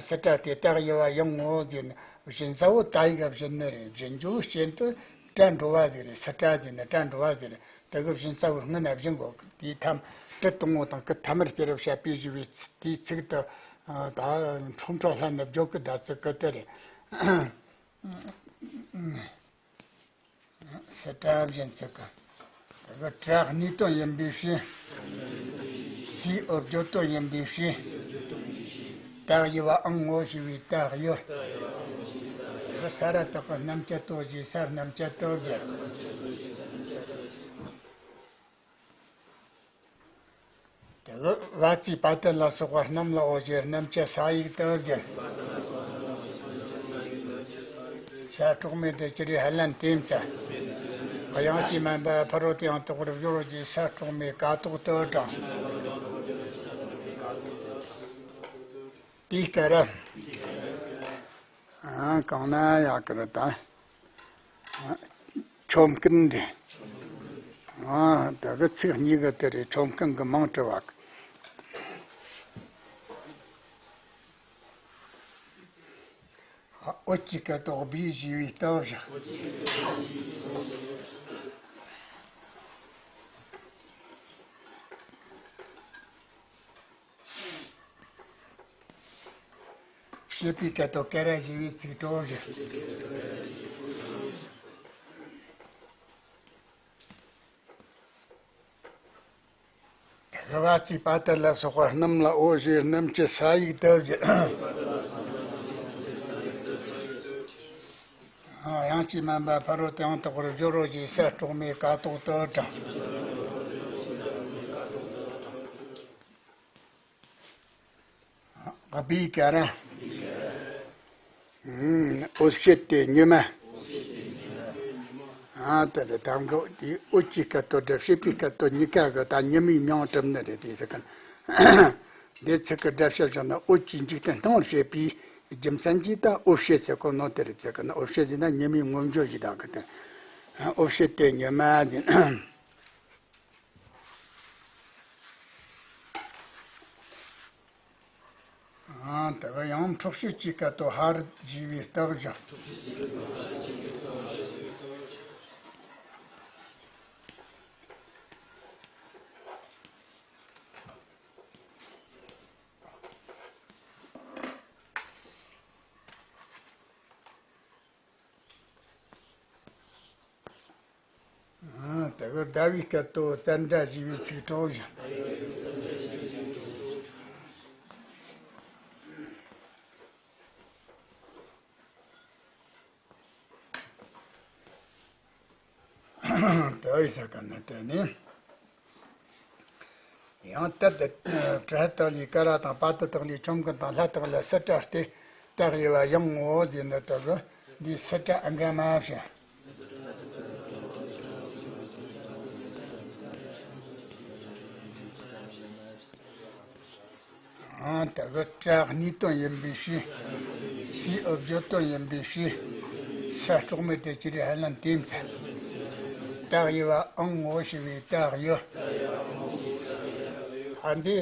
སི་ཏྲ་སྟེ་ཏ་དབྱི་བ་ཡང་ངོ་ཟེར་ནས་བཞིན་ས་བོ་ཏ་ཡི་ག་བཞིན་ནི་རེད། བཞིན་རྒྱུ་རྐྱེན་དུ་སྒྲ་འགྲོ་བ་ཟིག་རེད། སི་ཏྲ་ཟེར་ནས་སྒྲ་འགྲོ་བ་ཟིག་རེད། དེ་གི་བཞིན་ས་བོ་སྔོན་ན་བཞིན་གོ་གི། དེའི་ཐམ་དྲི་དང་པོ་དང་སྐུ་ཐ་མར་སྐྱེ་རབས་བཤད་པའི་ཞུ་བའི་དེའི་ཚིག་ཏུ། ད་ཁྲོམ་ཁྲོ་ལྷ་ནི་བརྗོད་གི་ད་ཚིག་གི་དེ་རེད། སི་ཏྲ་བཞིན་ཚིག་གི། དེ་གི་སྒྲ་གནས་དོན་ཡིན་པའི་ཕྱིར། སིའི་འོག་བརྗོད་དོན་ཡིན་པའི་ཕྱིར། ཏ་དབྱི་བ་ཨང་ངོ་ཞེས་པའི་ཏ་དབྱི། དེ་གི་ས་ར་བཏགས་པའི་རྣམ་བཅད་དོ་ཞེས་སར་རྣམ་བཅད་དོ་བརྒྱབ། དེ་གི་བ་ཙའི་པ་ཏི་ལ་སོགས་པ་རྣམས་ལ་འོ་ཞེས་རྣམ་བཅད་ས་ཡིག་ཏུ་བསྒྱུར། ས་དཀྲོགས་མའི་དེ་ཅི་རིགས་ཧ་ལན་དེ་མཚན། དབྱངས་ཀྱིས་དམན་པ་ཕ་རོལ་ཏུ་ཡང་དག་པར་སྦྱོར་རོ་ཞེས་ས་དཀྲོགས་མའི་ཀ་དོག་ཏུ་དྲངས། དེའི་སྐད་ར། ཨ། གང་ན་ཡག་གི་རེད་ད། ཨ། ཆོམ་རྐུན་དེ། ཨ། ད་གི་ཚིག་གཉིས་ཀ་དེ་རེད། ཆོམ་རྐུན་གི་མིང་བྲི་བ། ཨ། འོད་ཀྱི་སྐད་དོད་བི་ཞེས་པའི་སྟབས་བཞག། བྱེད་པའི་སྐད་དོད་ཀ་ར་ཞེས་པའི་ཚིག་གྲོགས་བཞི། དེ་གི་བ་ཙའི་པ་ཏི་ལ་སོགས་པ་རྣམས་ལ་འོ་ཞེས་རྣམ་བཅད་ས་ཡིག་ཏུ་བསྒྱུར། དབྱངས་ཀྱིས་དམན་པ་ཕ་རོལ་ཏུ་ཡང་དག་པར་སྦྱོར་རོ་ཞེས་ས་དཀྲོགས་མའི་ཀ་དོག་ཏུ་དྲངས། བིའི་སྐད་ར། ཨུམ། འོད་བྱེད་དེ་ཉི་མ། ཨ། དེ་ལ་དང་པོ་དེ་འོད་ཀྱི་སྐད་དོད་དང་བྱེད་པའི་སྐད་དོད་གཉིས་ཀ་གི་ད་ཉི་མའི་མིང་བྲིས་ནི་རེད། དེ་ཟེར་གི་ན། འདི་ཚིག་གི་སྒྲ་བཤད་བྱུང་ན་འོད་ཀྱི་འཇིག་རྟེན་སྣང་བར་བྱེད་པའི་རྒྱུ་མཚན་གྱིས་ད་འོད་བྱེད་ཟེར་གོ་ནོ་དེ་རེད་ཟེར་གི་ན། འོད་བྱེད་ཟེར་ན་ཉི་མའི་ངོ་བརྗོད་ཅིག་དང་གི་དེ། འོད་བྱེད་དེ་ཉི་མ་ཟེར། ཨ། དེ་གི་ཡང་འཕྲོག་བྱེད་ཀྱི་སྐད་དོད་ཧ་རི་ཞེས་པའི་སྟབས་བཞག། ཨ། དེ་གི་ཟླ་བའི་སྐད་དོད་ཙནྡྲ་ཞེས་པའི་ཚིག་གྲོགས་བཞག། དེ་ཡི་ས་ག་ན་དེ་ནི། ཡང་ཏ་དེ་ཏྲ་དག་ལས་ཀ་ར་དང་པ་ཏ་དག་ལས་ཆོམ་རྐུན་དང་ལྷ་དག་ལ་སི་ཏྲ་སྟེ་ཏ་དབྱི་བ་ཡང་ངོ་ཟེར་ནི་དེ་གི་འདི་སི་ཏྲ་ཨ་འགའ་མ་བྱ། ཨང་། དེ་གི་སྒྲ་གནས་དོན་ཡིན་པའི་ཕྱིར། སིའི་འོག་བརྗོད་དོན་ཡིན་པའི་ཕྱིར། ས་དཀྲོགས་མའི་དེ་ཅི་རིགས་ཧ་ལན་དེ་མཚན། ཏ་དབྱི་བ་ཨང་ངོ་ཞེས་པའི་ཏ་དབྱི། ཨ། འདི་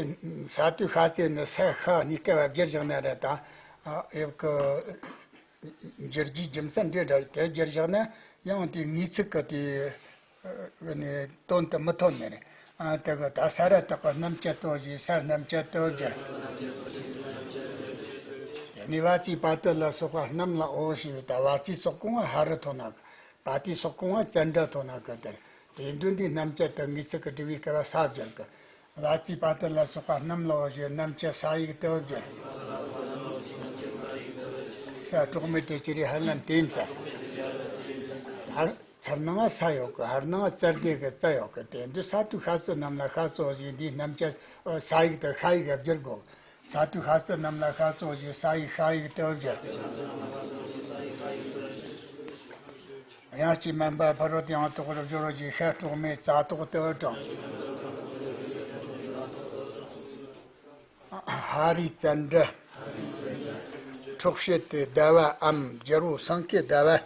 ས་དུས་ཤ་ཚེ་ནི་ས་ཤ་གཉིས་ཀ་བ་བསྒྱུར་བཞག་ན་རེད་ད། ཨ། ཨེབ་ཀི། འགྱུར་རྒྱུའི་རྒྱུ་མཚན་འདི་འདྲ་དེ་བསྒྱུར་བཞག་ན་ཡང་དེའི་ངེས་ཚིག་གི་དེ་ནི་དོན་དུ་མི་ཐོན་ནི་རེད། ཨ་དེ་གི་ད་ས་ར་བཏགས་པ་རྣམ་བཅད་དོ་ཞེས་ས་རྣམ་བཅད་དོ་བསྒྱུར། དེ་ནས་བ་ཙའི་པ་ཏི་ལ་སོགས་པ་རྣམས་ལའོ་ཞེས་པའི་ད་བ་ཙའི་སོགས་གོང་བ་ཧ་རུ་ཐོན་ན་གི། པ་ཏའི་སོགས་གོང་བ་ཙན་དྲ་ཐོན་ན་གི་དེར། དེ་འདུན་འདི་རྣམ་བཅད་དུ་ངེས་ཚིག་གི་སྒྲུབ་པའི་སྐབས་ས་བསྒྱུར་གི། བ་ཙའི་པ་ཏི་ལ་སོགས་པ་རྣམས་ལའོ་ཞེས་རྣམ་བཅད་ས་ཡིག་དུ་བསྒྱུར། ས་གྲོགས་མེད་དེ་ཅི་རིགས་ཧ་ལམ་དེ་ཡིན་ས། ཧར་ཚར་ནང་ས་ཡོད་གི། ཧར་ནང་ཙར་དེ་གི་ཙ་ཡོད་གི། དེ་འདི་ས་དུ་ཤ་ཙུ་རྣམས་ལ་ཤ་ཙོ་ཞེས་འདིའི་རྣམ་བཅད་ས་ཡིག་དུ་ཤ་ཡིག་བསྒྱུར་དགོས། ས་དུ་ཤ་ཙུ་རྣམས་ལ་ཤ་ཙོ་ཞེས་ས་ཡིག་ཤ་ཡིག་དུ་བསྒྱུར། དབྱངས་ཀྱིས་དམན་པ་ཕ་རོལ་ཏུ་ཡང་དག་པར་སྦྱོར་བ་ཞེས་ཤ་གྲོགས་མེད་ཙ་ཐོག་ཏུ་དྲངས། ཧ་རི་ཙན་དྲ། འཕྲོག་བྱེད་དེ་ཟླ་བའམ་རྒྱལ་པོ་སེང་གེ་ཟླ་བ།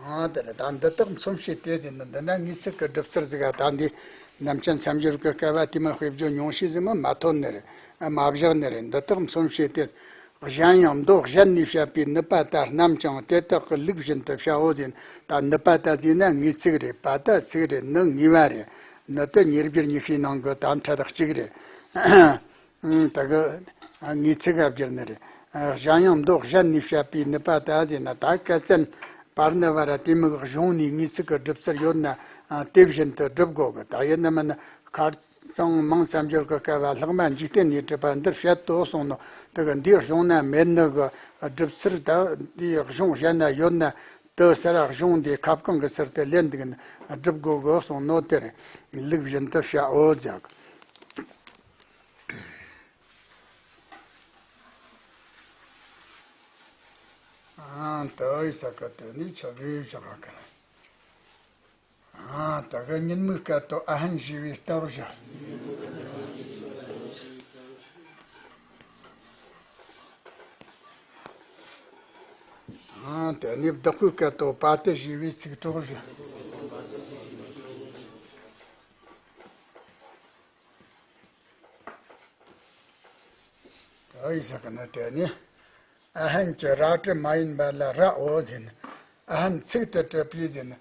ཨ་དེ་ལ་ད་འདི་དག་མཚོན་བྱེད་དེ་ཟེར་ན་འདི་ན་ངེས་ཚིག་གི་སྒྲུབ་ཚུལ་ཟིག་ག་ད་འདི་རྣམ་བཅད་མཚམས་སྦྱོར་གྱི་སྐབས་བ་དེ་མ་དཔེ་བརྗོད་ཉུང་ཤས་ཟིག་མ་མ་ཐོན་ནི་རེད། མ་བཞག་ནི་རེད། འདི་དག་མཚོན་བྱེད་དེ། གཞན་ཡང་མདོ་གཞན་ནས་བཤད་པའི་ནུབ་པ་དག་རྣམས་ཀྱང་དེ་དག་གི་ལུགས་བཞིན་དུ་བྱའོ་ཟེར། ད་ནུབ་པ་དག་ཟེར་ན་ངེས་ཚིག་རེད། པ་དག་ཚིག་རེད། ནི་ངེས་པ་རེད། ནི་དེ་ཉེར་སྦྱོར་ཉི་ཤུའི་ནང་གི་དམ་ཕྲད་གཅིག་རེད། ཨང་། ད་གི་ངེས་ཚིག་ག་བསྒྱུར་ནི་རེད། གཞན་ཡང་མདོ་གཞན་ནས་བཤད་པའི་ནུབ་པ་དག་ཟེར་ན་ད་ཀ་ཙན་པར་ནི་བ་ར་དེ་མིག་གཞུང་ནས་ངེས་ཚིག་གི་སྒྲུབ་ཚུལ་ཡོད་ན་དེ་བཞིན་དུ་སྒྲུབ་དགོས་གི། ད་ཡིན་ན་མིན་ན་ཁ་སང་མིང་མཚམས་སྦྱོར་གྱི་སྐབས་ལྷག་མ་འཇིག་རྟེན་ནས་གྲུབ་པ་འདི་བཤད་དོ་གསུངས་ནོ། དེ་གི་འདིའི་གཞུང་ན་མེད་ནི་གི་སྒྲུབ་ཚུལ་ད་འདིའི་གཞུང་གཞན་ན་ཡོད་ན་དེ་ས་ར་གཞུང་འདིའི་ཁ་བསྐང་གི་ཚུལ་དུ་ལེན་འདུག་ན་སྒྲུབ་དགོས་གི་གསུངས་ནོ། དེར་ལུགས་བཞིན་དུ་བྱའོ་ཟེར། ཨ་ཏི་ཡི་ས་ཀ་ཏི་ནི་ཆ་བོས་བཞག་ག། ཨ་ཏི་ག་ཉིན་མོའི་སྐད་དུ་ཨ་ཧན་ཞེས་པའི་རྟགས་བཞག། ཨ་ཏི་ནི་བདག་པོའི་སྐད་དུ་པ་ཏི་ཞེས་པའི་ཚིག་གྲོགས་བཞག། ཨ་ཡི་ས་ཀ་ན་དེ་ནི་ཨ་ཧན་གྱི་ར་བྲི་མ་ཡིན་པ་ལ་རའོ་ཟེར་ན། ཨ་ཧན་ཚིག་ཏུ་གྲུབ་པའི་ཟེར་ན།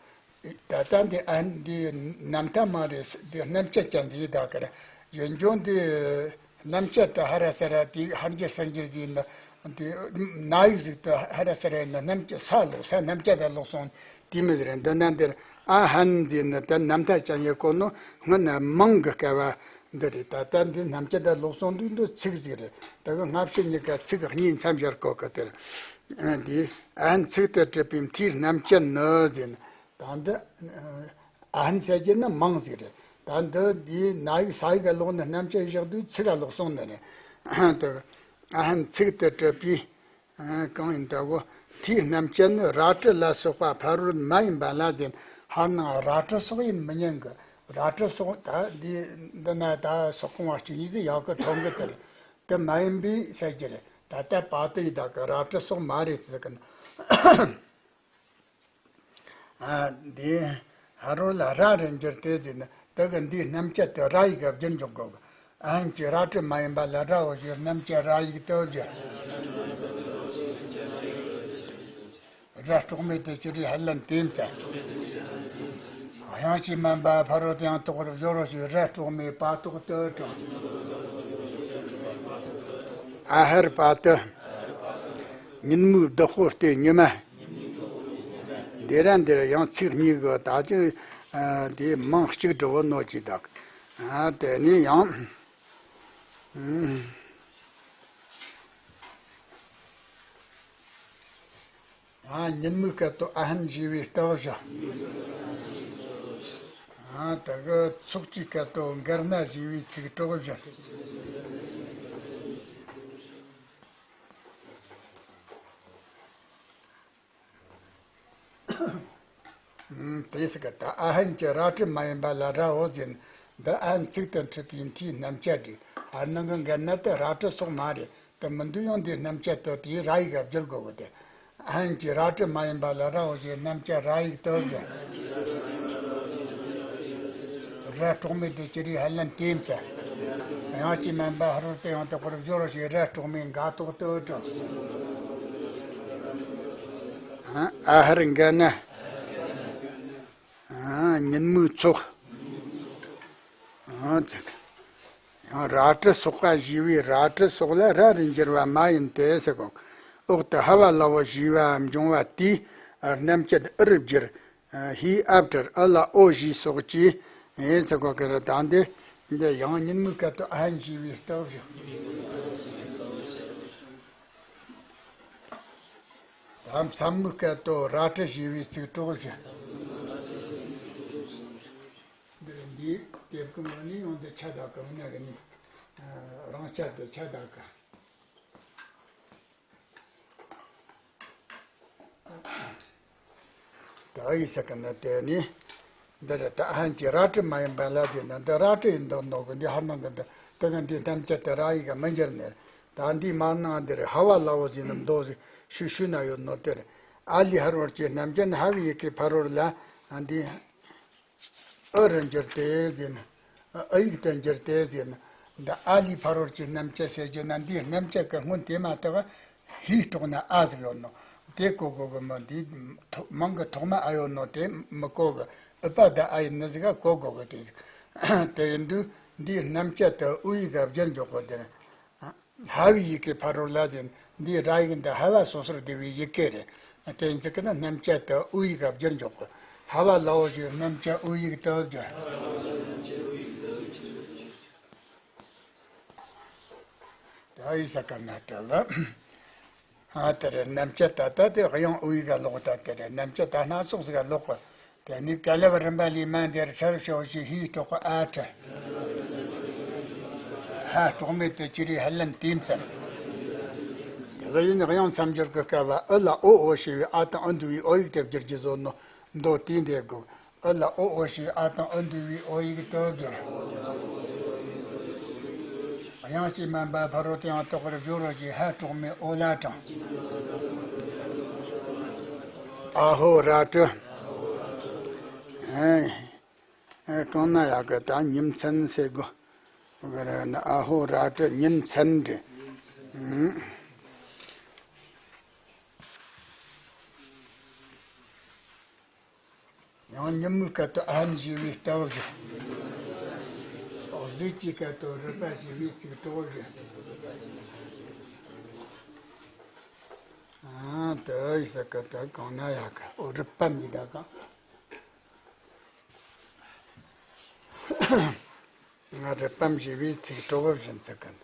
ད་ལྟ་འདི་ཨ་ཧན་འདི་རྣམ་ཐར་མ་རེད། འདི་རྣམ་བཅད་ཅན་ཟེར་ད་ག་ར་ཡིན་རྒྱུ་འདི་རྣམ་བཅད་དུ་ཧ་ར་ས་ར་དེ་ཧར་གྱི་སར་གྱི་ཟེར་ན། འདི་ན་ཡིག་ཟིག་ཏུ་ཧ་ར་ས་ར་ཡིན་ན་རྣམ་བཅད་ས་ལོག་ས་རྣམ་བཅད་ད་ལོག་སོང་། དེ་མོ་ཟིག་རེད། འདི་ན་འདིར་ཨ་ཧན་ཟེར་ནི་དེ་རྣམ་ཐར་ཅན་ཡོད་གོ་ནོ། སྔོན་ན་མིང་གི་སྐལ་བ་འདི་རེད། ད་ལྟ་འདི་རྣམ་བཅད་ད་ལོག་སོང་དུས་འདི་ཚིག་ཟིག་རེད། ད་གི་སྔ་ཕྱི་གཉིས་ཀ་ཚིག་གཉིས་མཚམས་སྦྱར་གོ་གི། དེར་འདི་ཨ་ཧན་ཚིག་ཏུ་གྲུབ་པའི་མཐའི་རྣམ་བཅད་ནི་ཟེར་ནི། ད་འདི་ཨ་ཧན་ཟེར་རྒྱུ་ནི་མིང་ཟིག་རེད། ད་འདི་འདིའི་ན་ཡིག་ས་ཡིག་ག་ལོག་ནི་རྣམ་བཅད་བཞག་དུས་ཚིག་ག་ལོག་སོང་ནི་རེད། དེ་ཨ་ཧན་ཚིག་ཏུ་གྲུབ་པའི། ཨ། གང་ཡིན་ལྟ་བུ། མཐའི་རྣམ་བཅད་ནི་ར་བྲི་ལ་སོགས་པ་ཕ་རོལ་མ་ཡིན་པ་ལ་ཟེར། ཧར་ནང་ར་བྲི་སོགས་ཡིན་མི་ཉན་གི། ར་བྲི་སོགས་ད་འདི་འདི་ན་ད་སོགས་གོང་བ་གཅིག་གཉིས་ཟིག་ཡག་གི་ཐོན་གི། དེར་དེ་མ་ཡིན་པའི་ས་ཀྱི་རེད། ད་ལྟ་པ་ཏི་ཡི་ད་གི་ར་བྲི་སོགས་མ་རེད་ཟེར་གི་ན། ཨ། འདི་ཧ་རོ་ལ་ར་རེ་འགྱུར་ཏེ་ཟེར་ན་དེ་གི་འདིའི་རྣམ་བཅད་དེ་ར་ཡིག་ག་བསྒྱུར་འཇུག་དགོས། ཨ་ཧན་གྱི་ར་བྲི་མ་ཡིན་པ་ལ་རའོ་ཞེས་རྣམ་བཅད་ར་ཡིག་ཏུ་བསྒྱུར། ར་གྲོགས་མེད་དེ་ཅི་རིགས་ཧ་ལམ་དེ་ཡིན་ས། དབྱངས་ཀྱིས་དམན་པ་ཕ་རོལ་ཏུ་ཡང་དག་པར་སྦྱོར་བ་ཞེས་ར་གྲོགས་མེད་པ་ཐོག་ཏུ་དྲངས། ཨ་ཧར་པ་ཏི། ཉིན་མོའི་བདག་པོ་སྟེ་ཉི་མ། འདི་ར་འདིར་ཡང་ཚིག་གཉིས་ཀྱི་ད་ཅི། ཨ། དེ་མིང་གཅིག་འགྲོ་བོ་ནོ་ཅི་དག། ཨ། དེ་ནི་ཡང་། ཨ། ཉིན་མོའི་སྐད་དུ་ཨ་ཧན་ཞེས་པའི་རྟགས་བཞག། ཨ། ད་གི་ཚོགས་ཀྱི་སྐད་དུ་མགར་ན་ཞེས་པའི་ཚིག་གྲོགས་བཞག། དེ་སྲིད་ཀ་ད་ཨ་ཧན་གྱི་ར་བྲི་མ་ཡིན་པ་ལ་རའོ་ཟེར་ན། འདི་ཨ་ཧན་ཚིག་ཏུ་འཁྲིད་པའི་མཐའི་རྣམ་བཅད་རེད། ཨ་ནང་གི་མགར་ན་དེ་ར་བྲི་སོགས་མ་རེད། དེ་མི་འདུག་ཡང་འདིའི་རྣམ་བཅད་དེ་དེའི་ར་ཡིག་ག་བསྒྱུར་དགོས་གི། དེ་ཨ་ཧན་གྱི་ར་བྲི་མ་ཡིན་པ་ལ་རའོ་ཞེས་རྣམ་བཅད་ར་ཡིག་ཏུ་བསྒྱུར། ར་གྲོགས་མེད་དེ་ཅི་རིགས་ཧ་ལམ་དེ་ཡིན་ས། དབྱངས་ཅན་མ་འབབ་ཕ་རོལ་ཏུ་ཡང་དག་པར་སྦྱོར་བ་ཞེས་སྒྲ་སྲོག་མེད་འགའ་ཐོག་ཏུ་གྲགས། ཨ་ཧར་འག་ན། ཉིན་མོའི་ཚོགས། ཡང་རལ་གྲི་སོགས་པ་ཞེས་པའི་རལ་གྲི་སོགས་ལ་རལ་རེ་འགྱུར་བ་མ་ཡིན་ཏེ་ཟེར་གོ། འོག་ཏུ་ཧ་བ་ལ་བོ་ཞེས་པའམ་འབྱུང་བ་དེས་རྣམ་བཅད་ཨུ་རུ་བསྒྱུར། ཧིའི་ཨབ་ཏུ་ཨུ་ལ་ཨོ་ཞེས་སོགས་ཀྱིས་ཟེར་གོ་གི་རེད། ད་འདི་འདི་ཡང་ཉིན་མོའི་སྐད་དུ་ཨ་ཧན་ཞེས་པའི་སྟབས་བཞག། ད་མཚན་མོའི་སྐད་དུ་རལ་གྲི་ཞེས་པའི་ཚིག་གྲོགས་བཞག། འདིར་འདིའི་དེབ་ཀྱི་ངོས་ནས་ཡང་འདི་ཆ་དག་གི་ངོས་ནས་རང་ཆ་དེ་ཆ་དག་གི། ད་ཡིག་ས་གི་ནི་དེ་ནི། འདི་རེད། ད་ཨ་ཧན་གྱི་རལ་གྲི་མ་ཡིན་པ་ལ་དེ་ན་འདི་རལ་གྲི་ཡིན་མདོག་མདོག་གི། འདི་ཧར་ནང་གི་འདི་དེ་གི་འདི་རྣམ་བཅད་དེ་རལ་ཡིག་ག་མི་འགྱུར་ནས། ད་འདིའི་མར་ནང་འདི་རེད། ཧ་བ་ལ་བོ་ཟེར་ནི་མདོ་ཟིག་ཤུ་ཤུ་ན་ཡོད་ནོ་དེ་རེད། ཨ་ལི་ཧ་རོར་གྱི་རྣམ་བཅད་ནི་ཧ་བའི་ཡི་གེ་ཕ་རོལ་ལ་འདི། ཨུ་རུ་འགྱུར་ཏེ་ཟེར་ན། ཨུ་ཡིག་ཏུ་འགྱུར་ཏེ་ཟེར་ན། འདི་ཨ་ལི་ཕ་རོལ་གྱི་རྣམ་བཅད་ཟེར་རྒྱུ་ན། འདིའི་རྣམ་བཅད་ཀྱི་སྔོན་དེ་མ་ཐག་ཧིའི་སྲོག་ན་ཨ་ཟིག་ཡོད་ནོ། དེ་གོ་དགོས་གི་མོ། འདི་ཐོ་མིང་གི་ཐོག་མ་ཨ་ཡོད་ནོ་དེ་མི་གོ་གི། ཨུ་པ་ད་ཨ་ཡིན་ནི་ཟིག་ག་གོ་དགོས་གི། དེ་ཟིག་དེ་ཡིན་དུས་འདིའི་རྣམ་བཅད་དུ་ཨུ་ཡིག་ག་བསྒྱུར་འཇོག་གོ་དེ། ཧ་བའི་ཡི་གེ་ཕ་རོལ་ལ་ཟེར། འདིའི་རལ་ཡིག་འདི་ཧ་བ་སོ་སོར་བསྡུ་བའི་ཡི་གེ་རེད། དེ་ཡིན་ཙི་ཀི་ན་རྣམ་བཅད་དུ་ཨུ་ཡིག་ག་བསྒྱུར་འཇོག་གོ། ཧ་བ་ལ་བོ་ཞེས་རྣམ་བཅད་ཨུ་ཡིག་ཏུ་བསྒྱུར། ད་ཡིག་ས་ག་ན་དེ་ལ། ཨ་དེ་རེད། རྣམ་བཅད་ད་ལྟ་དེ་དབྱངས་ཨུ་ཡིག་ག་ལོག་ད་དེ་རེད། རྣམ་བཅད་ད་སྣ་ཚོགས་ཟིག་ག་ལོག་གོ། དེ་ནས་ག་ལ་བ་རིམ་པ་ལས་མ་འདིར་ཁྲར་ཞོ་ཞེས་ཧིའི་སྲོག་གི་ཨ་ཁྲ། ཧ་སྲོག་མེད་དུ་གྱུར་པའི་ཧ་ལན་དེ་མཚན། དེ་ཡིན་དབྱངས་མཚམས་སྦྱོར་གྱི་སྐབས་ལ་ཨུ་ལ་ཨོ་ཨོ་ཞེས་པའི་ཨ་དང་ཨུ་འདུ་བའི་ཨོ་ཡིག་དེ་བསྒྱུར་རྒྱུ་བཟོ་ནོ་མདོ་དེ་འདེབས་དགོས། ཨུ་ལ་ཨོ་ཨོ་ཞེས་ཨ་དང་ཨུ་འདུ་བའི་ཨོ་ཡིག་དེ་བསྒྱུར། དབྱངས་ཅན་མ་འབབ་ཕ་རོལ་ཏུ་ཡང་དག་པར་སྦྱོར་བ་ཞེས་ཧ་སྲོག་མེད་ཨོ་ལ་དྲངས། ཨ་ཧོ་རལ་གྲི། ཨེ། ཨེ། གང་ན་ཡག་གི། ད་ཉིན་མཚན་ཟེར་དགོས། ག་རེ་ན་ཨ་ཧོ་རལ་གྲི་ཉིན་མཚན་རེད། ཨང་། ཡང་ཉིན་མོའི་སྐད་དུ་ཨ་ཧན་ཞེས་པའི་སྟབས་བཞག། གཟུགས་ཀྱི་སྐད་དུ་རུས་པ་ཞེས་པའི་ཚིག་གྲོགས་བཞག། ཨ་དེ་ཡིག་ས་གི་དེ་གང་ན་ཡག་གི། ཨོ་རུས་པ་མི་ད་གང་། ང་རུས་པ་ཞེས་པའི་ཚིག་གྲོགས་བཞིན་ཚིག་གི།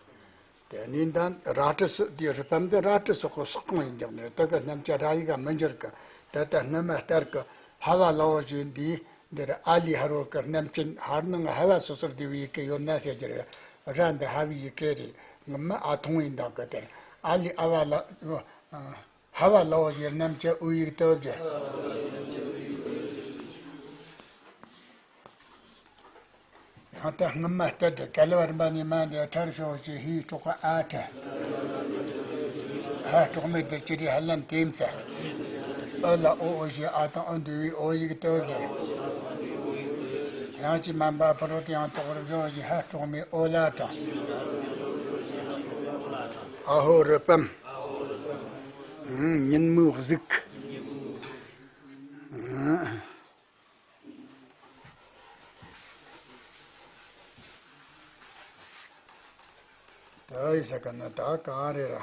དེ་ནས་ད་རལ་གྲི་སོགས། དེའི་རུས་པ་འདི་རལ་གྲི་སོགས་ཀྱི་སོག་གང་ཡིན་ཀྱང་ནི་དེ་གི་རྣམ་བཅད་རལ་ཡིག་ག་མི་འགྱུར་གི། ད་ལྟ་སྔ་མ་ལྟར་གི་ཧ་བ་ལ་བོ་ཞེས་འདིའི་འདིར་ཨ་ལི་ཧ་རོ་གི་རྣམ་བཅད་ཧར་ནང་ཧ་བ་སོ་སོར་བསྡུ་བའི་ཡི་གེ་ཡོད་ན་ཟེར་རྒྱུ་རེད། རལ་འདི་ཧ་བའི་ཡི་གེ་རེད། ངི་མ་ཨ་ཐུང་ཡིན་དང་གི། དེར་ཨ་ལི་ཨ་བ་ལ། ཧ་བ་ལ་བོ་ཞེས་རྣམ་བཅད་ཨུ་ཡིག་དེ་བསྒྱུར། ཡང་ད་སྔ་མ་ལྟར་དུ་ག་ལ་བ་རིམ་པ་ནས་མ་འདིར་ཁྲར་ཞོ་ཞེས་ཧིའི་སྲོག་གི་ཨ་ཁྲ། ཧ་སྲོག་མེད་དུ་གྱུར་པའི་ཧ་ལན་དེ་མཚན། ཨུ་ལ་ཨོ་ཨོ་ཞེས་ཨ་དང་ཨུ་འདུ་བའི་ཨོ་ཡིག་དེ་བསྒྱུར། དབྱངས་ཅན་མ་འབབ་ཕ་རོལ་ཏུ་ཡང་དག་པར་སྦྱོར་བ་ཞེས་ཧ་སྲོག་མེད་ཨོ་ལ་དྲངས། ཨ་ཧོ་རུས་པམ། ཉིན་མོའི་གཟུགས། ད་ཡིག་ས་གི་ནི་ད་གང་རེད་ར།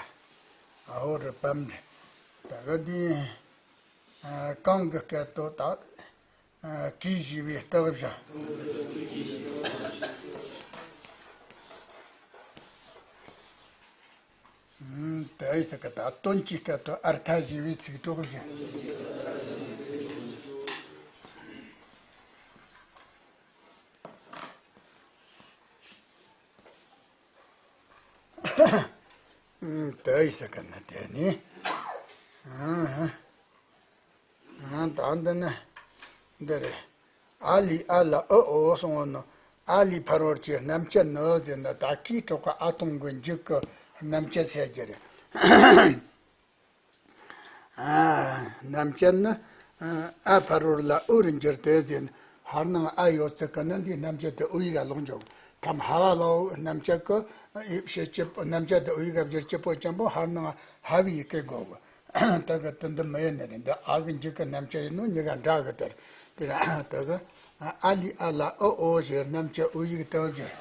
ཨ་ཧོ་རུས་པམ་རེད། ད་ག་དེ་གང་གི་སྐད་དོ་ད། ཨ། གིས་ཞེས་པའི་སྟབས་བཞག། ཨུམ། དེ་ཡི་ས་གི་ད་དོན་གྱི་སྐད་དོ་ཨར་ཐ་ཞེས་པའི་ཚིག་གྲོགས་བཞག། ཨུམ། དེ་ཡི་ས་གི་ནི་དེ་ནི། ཨ་ཧ། ད་འདི་ནི་འདི་རེད། ཨ་ལི་ཨ་ལ་ཨུ་ཨོ་གསུངས་པ་ནི་ཨ་ལི་ཕ་རོལ་གྱི་རྣམ་བཅད་ནི་ཟེར་ན། ད་གིས་སྲོག་གི་ཨ་ཐུང་གི་མཇུག་གི་རྣམ་བཅད་ཟེར་རྒྱུ་རེད། ཨ། རྣམ་བཅད་ནི་ཨ་ཕ་རོལ་ལ་ཨུ་རུ་འགྱུར་ཏེ་ཟེར་ན། ཧར་ནང་ཨ་ཡོད་ཚད་ཀྱི་ནི་འདིའི་རྣམ་བཅད་དེ་ཨོ་ཡིག་ག་ལོག་འཇོག་ཐམ་ཧ་བ་ལའོ་རྣམ་བཅད་ཀྱི་ཨེ་བྱེད་སྤྱད་པོ་རྣམ་བཅད་དེ་ཨོ་ཡིག་ག་བསྒྱུར་སྤྱད་པོ་ཅན་པོ་ཧར་ནང་ཧ་བའི་ཡི་གེ་དགོས་གི། ད་གི་དེ་འདི་མི་ཡིན་ནི་རེད། འདི་ཨ་གི་མཇུག་གི་རྣམ་བཅད་ཡིན་ནོ་གཉིས་ཀ་འདྲ་གི་དེར། དེ་ར་ད་གི་ཨ་ལི་ཨ་ལ་ཨོ་ཨོ་ཞེས་རྣམ་བཅད་ཨོ་ཡིག་དང་བསྒྱུར།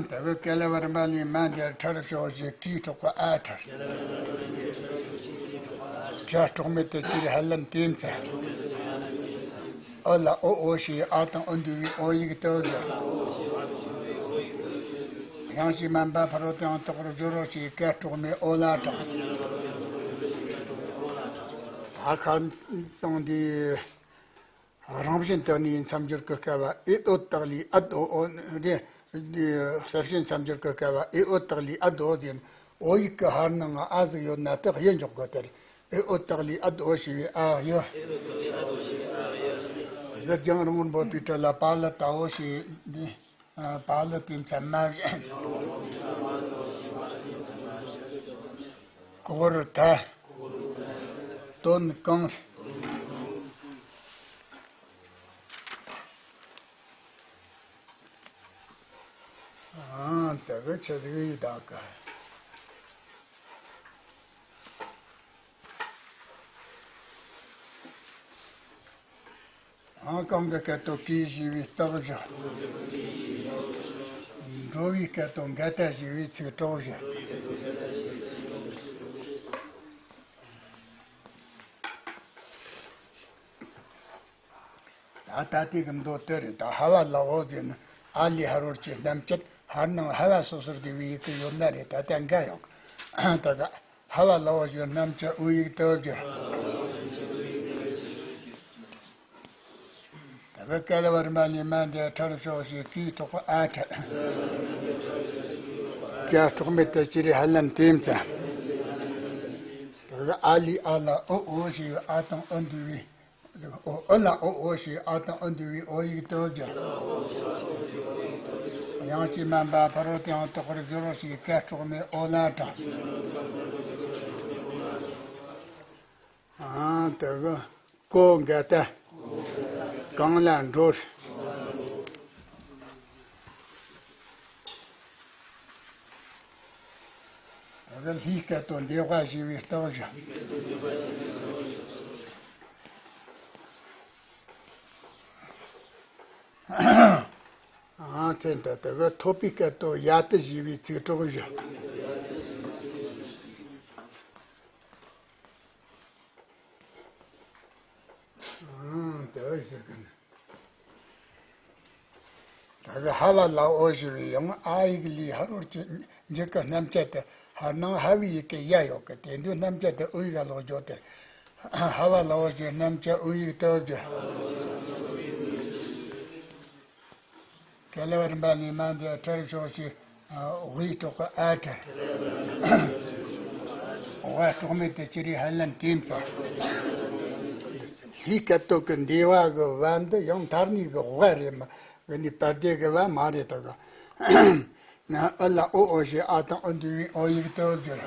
ད་གི་ཀ་ལ་བ་རིམ་པ་ལས་མ་འདིར་ཁྲར་ཤོག་ཞེས་ཀིས་གྲོགས་པ་ཨ་ཁྲར། ཀ་གྲོགས་མེད་དེ་ཅིར་ཧ་ལམ་དེ་མཚན། ཨོ་ལ་ཨོ་ཨོ་ཞེས་ཨ་དང་ཨོ་འདུས་པའི་ཨོ་ཡིག་དང་བསྒྱུར། དབྱངས་ཅན་མ་འབའ་ཕ་རོལ་ཏུ་ཡང་དག་པར་སྦྱོར་རོ་ཞེས་ཀ་གྲོགས་མེད་ཨོ་ལ་དྲངས། ད་ཁ་སང་འདི་རང་བཞིན་དུ་ནི་མཚམས་སྦྱོར་གྱི་སྐབས་ཨེ་ཨོ་ཏག་ལི་ཨ་དོ་ཨོ་རེ། གསལ་བྱེད་མཚམས་སྦྱོར་གྱི་སྐབས་ཨེ་ཨོ་ཏག་ལི་ཨ་དོ་ཟེར། ཨོ་ཡིག་གི་ཧར་ནང་ཨ་ཟིག་ཡོད་ན་དག་ཡེ་འཇོག་དགོས་དེར། ཨེ་ཨོ་ཏག་ལི་ཨ་དོ་ཨོ་ཞེས་པའི་ཨ་ཡོད། གཟི་རྒྱང་རིང་པོར་འབོད་པའི་གྲལ་ལ་པ་ལི་ཏ་ཨོ་ཞེས་འདི། པ་ལི་དེ་མཚན་མ་བཞིན། ཀོ་རུ་ཐ། དོན་གང་། ཨང་། དེ་གི་ཆེ་ཟིག་ཡི་དག་ག་ཨང་། གང་གི་སྐད་དོད་ཀྱིས་ཞེས་པའི་རྟགས་བཞག་འགྲོ་བའི་སྐད་དོད་འགལ་རྟགས་ཞེས་པའི་ཚིག་གྲོགས་བཞག་ད་ལྟ་དེ་གི་མདོ་དེ་རེད། ད་ཧ་བ་ལ་འོ་ཟེར་ན་ཨ་ལི་ཧ་རོར་གྱི་རྣམ་བཅད་ཧར་ནང་ཧ་བ་སོ་སོར་དགོས་པའི་ཡི་གེ་ཡོད་ན་རེད། ད་ལྟ་འགའ་ཡོད་གི། ད་གི་ཧ་བ་ལ་འོ་ཞེས་རྣམ་བཅད་ཨོ་ཡིག་དུ་བསྒྱུར། ད་གི་ཀ་ལ་བ་རིམ་པ་ལས་མ་འདི་ཁྲར་ཤོག་ཞེས་ཀིས་གྲོགས་པ་ཨ་ཁྲར། ཀ་གྲོགས་མེད་དེ་ཅིར་ཧ་ལམ་དེ་མཚན། ད་གི་ཨ་ལི་ཨ་ལ་ཨོ་ཨོ་ཞེས་ཨ་དང་ཨོ་འདུས་པའི། ཨོ་ཨོ་ལ་ཨོ་ཨོ་ཞེས་ཨ་དང་ཨོ་འདུས་པའི་ཨོ་ཡིག་དུ་བསྒྱུར། དབྱངས་ཅན་མ་འབའ་ཕ་རོལ་ཏུ་ཡང་དག་པར་སྦྱོར་རོ་ཞེས་ཀ་གྲོགས་མེད་ཨོ་ལ་དྲངས། ཨང་། དེ་གི་ཀོ་འགལ་རྟགས། གང་ལ་འགྲོ། ད་གི་ལྷའི་སྐད་དོད་འདས་པ་ཞེས་པའི་རྟགས་བཞག་ཨང་། ཚེ་འདི་ད་གི་ཐོབ་པའི་སྐད་དོད་ཡ་དི་ཞེས་པའི་ཚིག་གྲོགས་བཞག་ཨང་། དེ་བས་ཟེར་གི་ནི། ད་གི་ཧ་བ་ལ་འོ་ཞེས་པའི་ཡང་ཨ་ཡིག་ལས་ཧ་རོར་གྱི་མཇུག་གི་རྣམ་བཅད་དེ་ཧར་ནང་ཧ་བའི་ཡི་གེ་ཡ་ཡོད་གི། དེ་དུས་རྣམ་བཅད་དེ་ཨོ་ཡིག་ག་ལོག་འཇོག་དེ། ཧ་བ་ལ་འོ་ཞེས་རྣམ་བཅད་ཨོ་ཡིག་དུ་བསྒྱུར། ཀ་ལ་བ་རིམ་པ་ལས་མ་འདི་ཁྲར་ཤོག་ཞེས་ཝའི་གྲོགས་ཀྱི་ཨ་ཁྲར། ཝ་གྲོགས་མེད་དེ་ཅིར་ཧ་ལམ་དེ་མཚན། ལྷའི་སྐད་དོད་ཀྱི་འདས་པ་གི་བ་འདི་ཡང་མཐར་གནས་ཀྱི་ཝ་རེད་མ། གི་ནི་པར་དེ་གི་བ་མ་རེད་ད་གི། ཨ་ལ་ཨོ་ཨོ་ཞེས་ཨ་དང་ཨོ་འདུས་པའི་ཨོ་ཡིག་དུ་བསྒྱུར།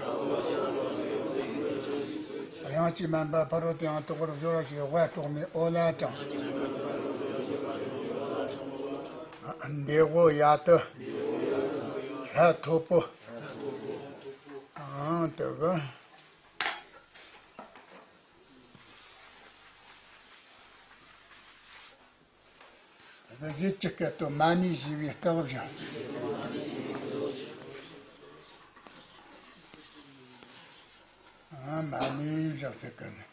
དབྱངས་ཅན་མ་འབའ་ཕ་རོལ་ཏུ་ཡང་དག་པར་སྦྱོར་རོ་ཞེས་ཝ་གྲོགས་མེད་ཨོ་ལ་དྲངས། འདས་པོ་ཡ་དི། ལྷ་ཐོབ་པོ། ཨང་། དེ་གི། ད་གི་ཡུལ་གྱི་སྐད་དོད་མ་ནས་ཞེས་པའི་རྟགས་བཞག་ཨང་། མ་ནས་བཞག་ཟེར་གི་ནི།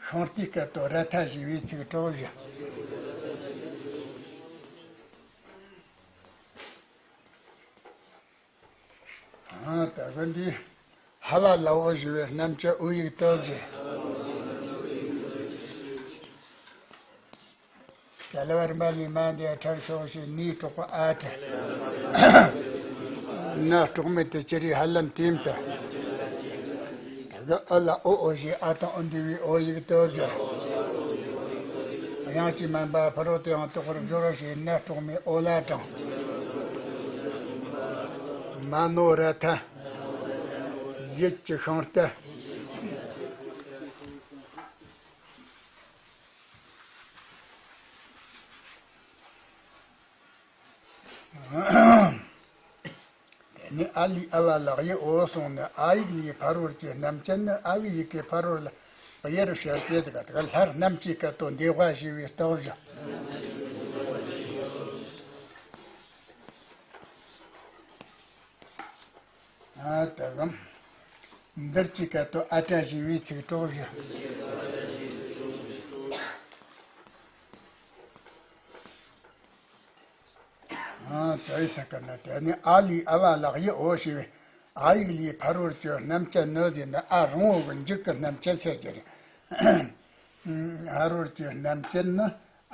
ཤིང་རྟའི་སྐད་དོད་ར་ཐ་ཞེས་པའི་ཚིག་གྲོགས་བཞག་ཨང་། ད་གི་འདི་ཧ་བ་ལ་འོ་ཞེས་པའི་རྣམ་བཅད་ཨོ་ཡིག་དུ་བསྒྱུར། ཀ་ལ་བ་རིམ་པ་ལས་མ་འདི་ཁྲར་ཤོག་ཞེས་ནས་གྲོགས་པ་ཨ་ཁྲར། ན་གྲོགས་མེད་དེ་ཅིར་ཧ་ལམ་དེ་མཚན། ད་གི་ཨ་ལ་ཨོ་ཨོ་ཞེས་ཨ་དང་ཨོ་འདུས་པའི་ཨོ་ཡིག་དུ་བསྒྱུར། དབྱངས་ཅན་མ་འབའ་ཕ་རོལ་ཏུ་ཡང་དག་པར་སྦྱོར་རོ་ཞེས་ན་གྲོགས་མེད་ཨོ་ལ་དྲངས། མ་ནོ་ར་ཐ། ཡིད་ཀྱི་ཤིང་རྟ། དེ་ནས་ཨ་ལི་ཨ་བ་ལགས་ཡི་འོ་གསུངས་ནས། ཨ་ཡིག་ལིའི་ཕ་རོལ་གྱི་རྣམ་བཅད་ནི། ཨ་བི་ཡི་གེ་ཕ་རོལ་ལ་དབྱེ་རུ་བྱ་སྟེ། དེ་ག་དེ་ག་ལྷར་རྣམ་བཅད་སྐད་དོད་འདས་པ་ཞེས་པའི་རྟགས་བཞི། ཨ་ད་གམ། འདིར་གྱི་སྐད་དོད་ཨ་བྲ་ཞེས་པའི་ཚིག་གྲོགས་བཞི། ཨ་ད་ཡི་ས་ཀ་ན་དེ་ནི་ཨ་ལི་ཨ་བ་ལགས་ཡི་འོ་ཞེས་པའི་ཨ་ཡིག་ལིའི་ཕ་རོལ་གྱི་རྣམ་བཅད་ནི་ཟེར་ན། ཨ་རང་འོག་གི་མཇུག་གི་རྣམ་བཅད་ཟེར་གྱི་རེད། ཕ་རོལ་གྱི་རྣམ་བཅད་ནི།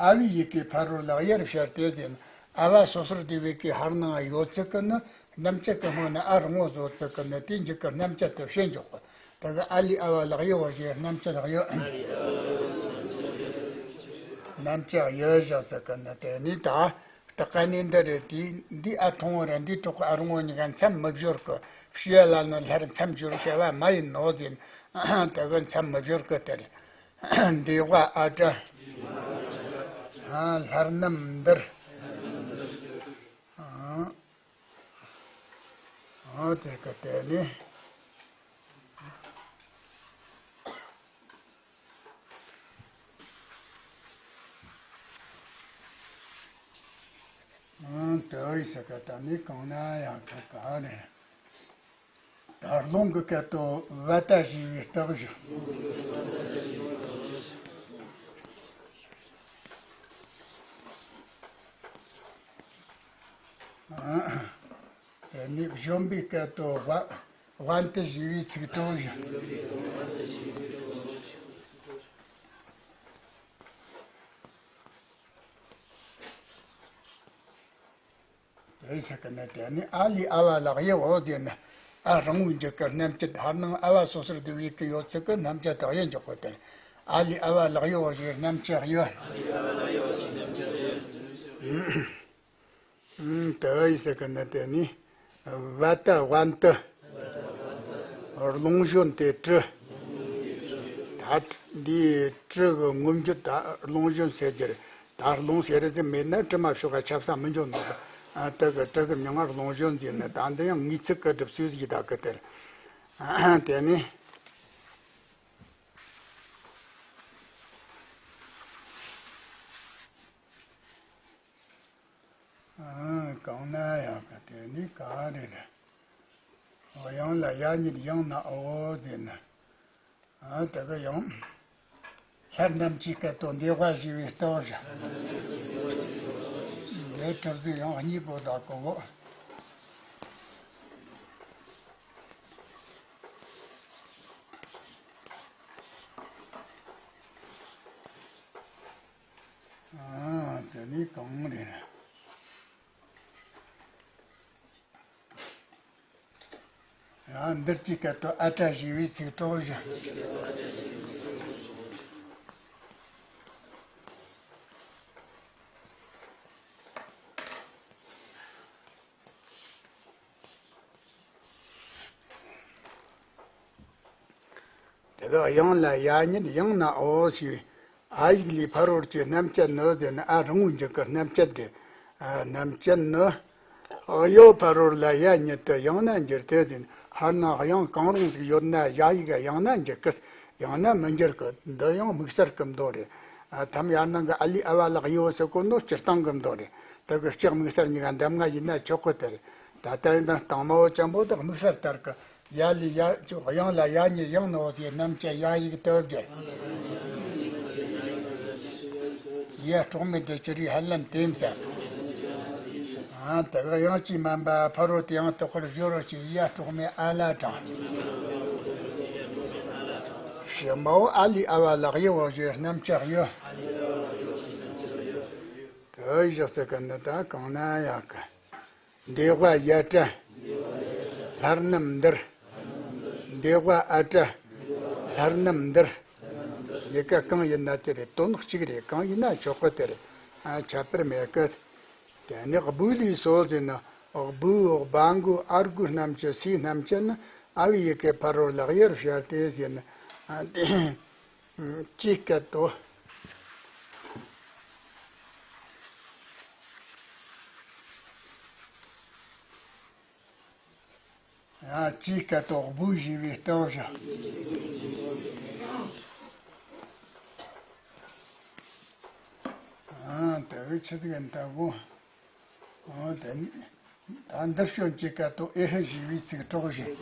ཨ་བི་ཡི་གེ་ཕ་རོལ་ལ་དབྱེ་རུ་བྱ་སྟེ་ཟེར་ན། ཨ་བ་སོ་སོར་བསྡུ་བའི་གེ་ཕར་ནང་ཡོད་ཚུལ་གི་ནི། རྣམ་བཅད་གི་སྔོན་ན་ཨ་རང་འོག་བཟོ་ཚུལ་གི་ནི། དེའི་མཇུག་གི་རྣམ་བཅད་དེ་བྱེད་འཇོག་གི། ད་གི་ཨ་ལི་ཨ་བ་ལགས་ཡི་འོ་ཞེས་རྣམ་བཅད་ལགས་ཡོད། རྣམ་བཅད་ཡོད་བཞག་ཚུལ་གི་ནི། དེ་ནི་ད། ད་ག་ནི་འདི་རེད། དེ་འདི་ཨ་མཐོང་བ་རེད། འདི་ཐོག་གི་ཨ་རང་འོག་གཉིས་ཀ་མཚམས་མི་སྦྱོར་གི། བྱས་ལ་ནི་ལྷར་མཚམས་སྦྱོར་བྱ་བ་མ་ཡིན་ནོ་ཟེར། ད་གི་མཚམས་མི་སྦྱོར་གི་དེ་རེད། འདས་པ་ཨ་བྲ། ལྷར་རྣམས་འདིར། ཨ་དེ་གི་དེ་ནི། ཨང་། དེ་ཡི་ས་ཀ་ད་ནི་གང་ན་ཡང་ཁ་ག་རེད། ད་རླུང་གི་སྐད་དོད་བ་ཏ་ཞེས་པའི་རྟགས་བཞི། ཨང་། དེ་ནི་གཞོན་པའི་སྐད་དོད་བ་བན་ཏི་ཞེས་པའི་ཚིག་གྲོགས་བཞི། དེའི་ས་ཀ་ན་དེ་ནི་ཨ་ལི་ཨ་བ་ལགས་ཡི་འོ་ཟེར་ན། ཨ་རང་འོག་མཇུག་གི་རྣམ་བཅད། ཕར་ནང་ཨ་བ་སོ་སོར་བསྡུ་བའི་གེ་ཡོད་ཚུལ་གི་རྣམ་བཅད་དེ་དབྱེ་འཇོག་གི་དེ་རེད། ཨ་ལི་ཨ་བ་ལགས་ཡི་འོ་ཞེས་རྣམ་བཅད་ཡོད། ཨང་། དེ་ཡི་ས་ཀ་ན་དེ་ནི། བ་ཏ་བན་ཏི། རླུང་གཞོན་དེ་དྲི། ད་འདིའི་དྲི་གི་སྔོན་འཇུག་ད་རླུང་གཞོན་ཟེར་རྒྱུ་རེད། ད་རླུང་ཟེར་རེད་དེ་མེད་ན་དྲི་མ་ཤོག་ག་ཆབ་ས་མི་འཇོག་ནོ། ཨ་དེ་གི་དྲི་གི་མྱིང་ང་རླུང་གཞོན་ཟེར་ནས། ད་འདི་ཡང་ངེས་ཚིག་གི་སྒྲུབ་ཚུལ་ཞིག་ད་གི་དེར། དེ་ནི། ཨང་། གང་ན་ཡང་ག་དེ་ནི་ག་རེ་རེད། དབྱངས་ལ་ཡ་ཉིད་ཡང་ན་འོ་ཟེར་ན། ཨ་དེ་གི་ཡང་། ལྷར་རྣམ་བཅད་སྐད་དོད་འདས་པ་ཞེས་པའི་རྟགས་བཞི། འདི་གྲུབ་ཚུལ་ཡང་གཉིས་པོ་དག་གོ་གོ། ཨ་དེ་ནི་གང་རེད། ཡང་འདིར་གྱི་སྐད་དོད་ཨ་བྲ་ཞེས་པའི་ཚིག་གྲོགས་བཞི། དེ་ག་དབྱངས་ལ་ཡ་ཉིད་ཡང་ན་འོ་ཞེས། ཨ་ཡིག་ལིའི་ཕ་རོལ་གྱི་རྣམ་བཅད་ནི་ཟེར་ན། ཨ་རང་འོག་མཇུག་གི་རྣམ་བཅད་དེ། ཨ་རྣམ་བཅད་ནི། གཡོ་ཕ་རོལ་ལ་ཡ་ཉིད་དུ་ཡང་ན་འགྱུར་ཏེ་ཟེར་ན། ཕར་ནང་དབྱངས་གང་རུང་ཟིག་ཡོད་ན་ཡ་ཡིག་ཡང་ན་འགྱུར་གི། ཡང་ན་མི་འགྱུར་གི། འདི་ཡང་དམིགས་བསལ་གི་མདོ་རེད། ཨ་ཐམ་ཡར་ནང་གི་ཨ་ལི་ཨ་བ་ལགས་ཡི་འོ་ཟེར་གོ་ནོ་སྤྱིར་བཏང་གི་མདོ་རེད། དེ་གི་ལྕགས་དམིགས་བསལ་གཉིས་ཀ་འདམ་ང་ཡིན་ན་ཆོག་གི། དེ་རེད། ད་ལྟ་ཡིན་ན་དང་མ་བོ་ཅན་པོ་དེ་དམིགས་བསལ་ལྟར་གི། ཡ་ལི་ཡ་ཅོག་དབྱངས་ལ་ཡ་ཉིད་ཡང་ན་འོ་ཟེར་རྣམ་བཅད་ཡ་ཡིག་དོད་རྒྱུ། ཡ་དཀྲོག་མེད་དེ་ཅི་རིགས་ཧ་ལམ་དེ་མཚན། ཨ་དེ་ག་དབྱངས་ཀྱིས་དམན་པ་ཕ་རོལ་ཏུ་ཡང་དག་པར་སྦྱོར་བ་ཞིག། ཡ་དཀྲོག་མེད་ཨ་ལ་དྲངས། ཞི་མོ་ཨ་ལི་ཨ་བ་ལགས་ཡི་འོ་ཞེས་རྣམ་བཅད་ཡོད། དེ་བཞག་ས་གི་ནི་ད་གང་ན་ཡག་གི། འདས་པ་ཡ་བྲ། ལྷར་རྣམས་འདིར། འདས་པ་ཨ་བྲ། ལྷར་རྣམས་འདིར། ཡི་གེ་གང་ཡིན་ན་དེ་རེད། དོན་གཅིག་རེད། གང་ཡིན་ན་ཆོག་གི། དེ་རེད། ཨ་ཁྱད་པར་མེད་གི། དེ་ནི་སྦུག་ལུས་སོ་ཟེར་ན། སྦུག་སྦ་མགུ་ཨ་མགུ་རྣམས་ཀྱི་སའི་རྣམ་བཅད་ནི། ཨ་བའི་ཡི་གེ་ཕ་རོལ་ལ་གཡུ་རུ་ཤར་ཏེ་ཟེར་ན། ཨ་དེ་ཅིའི་སྐད་དོ། ཨ་ཅིའི་སྐད་དོ་སྦུག་བཞི་བའི་སྟེགས་བཞི། ཨ་དེ་བས་ཆི་ཟིག་ཡིན་ལྟ་བུ། ཨོ་དེ་ནི། ད་འདིར་བྱོན་གྱི་སྐད་དོ་ཨེ་ཧི་ཞེས་པའི་ཚིག་གྲོགས་བཞིན།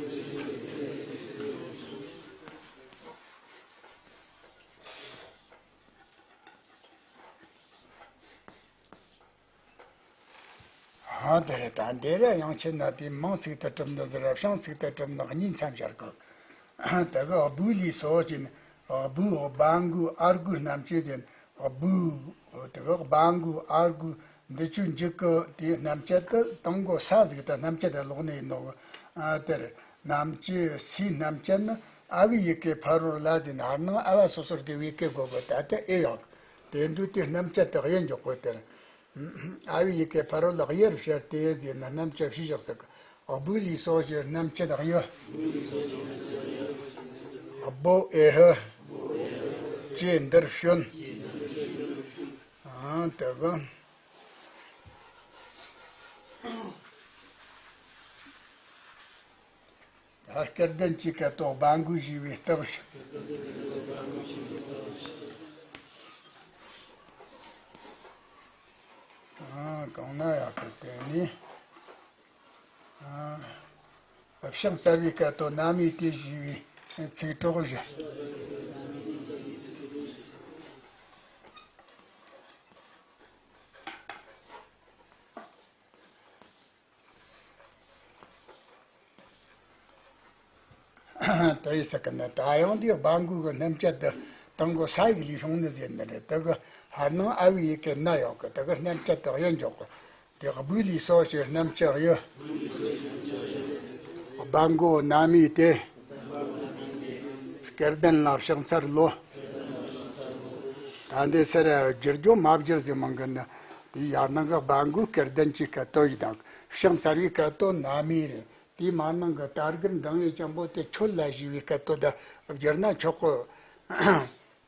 ཨ་དེ་རེད། ད་འདི་ར་ཡང་ཆེ་ན་དེ་མིང་ཚིག་ཏུ་གྲུབ་ནི་ཟེར་ར་བྱང་ཚིག་ཏུ་གྲུབ་ནི་གཉིས་མཚམས་སྦྱར་དགོས། དེ་གི་སྦུག་ལས་སོ་ཅན། སྦུག་སྦ་འགུ་ཨར་འགུ་རྣམ་བཅད་ཅན། སྦུག་དེ་གི་སྦ་འགུ་ཨར་འགུ་འདི་ཆོའི་མཇུག་གི་དེའི་རྣམ་བཅད་དེ་དང་གོ་ས་ཟིག་དེ་རྣམ་བཅད་དེ་ལོག་ནས་ཡིན་ནོ། ཨ་དེར་རྣམ་བཅད་སའི་རྣམ་བཅད་ནི་ཨ་བའི་ཡི་གེ་ཕ་རོལ་ལ་དེ་ནི་ཧར་ནང་ཨ་བ་སོ་སོར་དེ་བའི་སྐད་དགོས་གི། ད་ལྟ་ཨེ་ཡོད། དེ་འདུག་དེ་རྣམ་བཅད་དེ་གཡུ་འཇོག་གོ། དེར་ཨ་བའི་ཡི་གེ་ཕ་རོལ་ལ་གཡུ་རུ་ཤར་ཏེ་ཟེར་ན་རྣམ་བཅད་ཕྱིས་བཞག་ཟིག་སྦུག་ལས་སོ་ཞེས་རྣམ་བཅད་གཡུ། སྦོ་ཨེ་ཧི། ཅེས་འདིར་བྱོན། ཨང་དེ་གི། ད་སྐལ་ལྡན་གྱི་སྐད་དོ་སྦ་འགུ་ཞེས་པའི་སྟེགས་བཞི། ཨང་གང་ན་ཡག་གི་དེ་ནི། ཨ། བྱང་ཚར་བའི་སྐད་དོ་ན་མི་དེ་ཞེས་པའི་ཚིག་གྲོགས་བཞི། དེ་ཡི་ས་ཀ་ན་ད་ཡང་དེ་སྦ་འགུ་གི་རྣམ་བཅད་དུ་དང་གོ་ས་ཡིག་ལས་བྱུང་ནི་ཟེར་ནི་རེད། དེ་གི་ཧར་ནང་ཨ་བའི་ཡི་གེ་ན་ཡོད་གི། དེ་གི་རྣམ་བཅད་དུ་གཡུ་འཇོག་གི། དེ་སྦུག་ལས་སོ་ཞེས་རྣམ་བཅད་གཡུ། སྦ་འགུ་ན་མི་དེ། སྐལ་ལྡན་ལ་བྱང་ཚར་ལོ། ད་འདི་སར་བསྒྱུར་རྒྱུ་མ་བསྒྱུར་ཟེར་མང་གི་ནི། དེ་ཡར་ནང་གི་སྦ་འགུ་སྐལ་ལྡན་གྱི་སྐད་དོ་ཡི་དང་བྱང་ཚར་བའི་སྐད་དོ་ན་མི་རེད། དེའི་མར་ནང་གི་ད་གིར་འདང་ཡི་ཅན་པོ་དེ་ཁྱོད་ལ་ཞེས་པའི་སྐད་དོ་དེ་བསྒྱུར་ན་ཆོག་གི།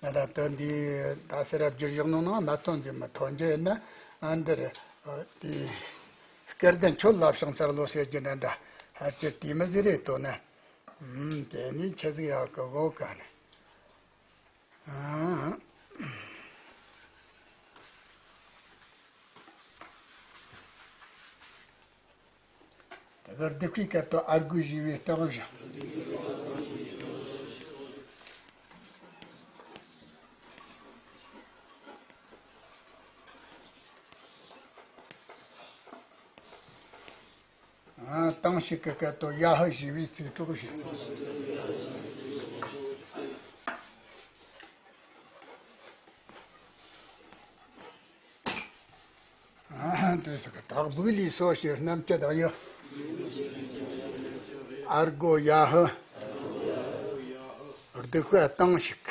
ང་ད་ལྟ་འདི་ད་སེ་ར་བསྒྱུར་བཞག་ནོ་ནང་མ་ཐོན་ཟིན་མི་ཐོན་རྒྱུ་ཡིན་ན། ཨ་འདིར་དེ་སྐལ་ལྡན་ཁྱོད་ལ་བྱང་ཚར་ལོ་ཟེར་རྒྱུ་ན་འདྲ། ཧ་ཅི་དེ་མི་ཟེར་རེད་དོ་ན། ཨུམ་དེ་ནི་ཆི་ཟིག་ཡག་གི་གོ་ག་ནི། ཨ། དེ་གར་སྡིག་པའི་སྐད་དོ་ཨར་གུ་ཞེས་པའི་སྟེགས་བཞི། ཨ་ཏང་ཞིག་གི་སྐད་དོ་ཡ་ཧི་ཞེས་པའི་ཚིག་གྲོགས་བཞི། ཨ་དེ་ཟེར་གི་དག་སྦུག་ལས་སོ་ཞེས་རྣམ་བཅད་དང་ཡ། ཨར་གོ་ཡ་ཧི། སྡིག་པ་ཏང་ཞིག་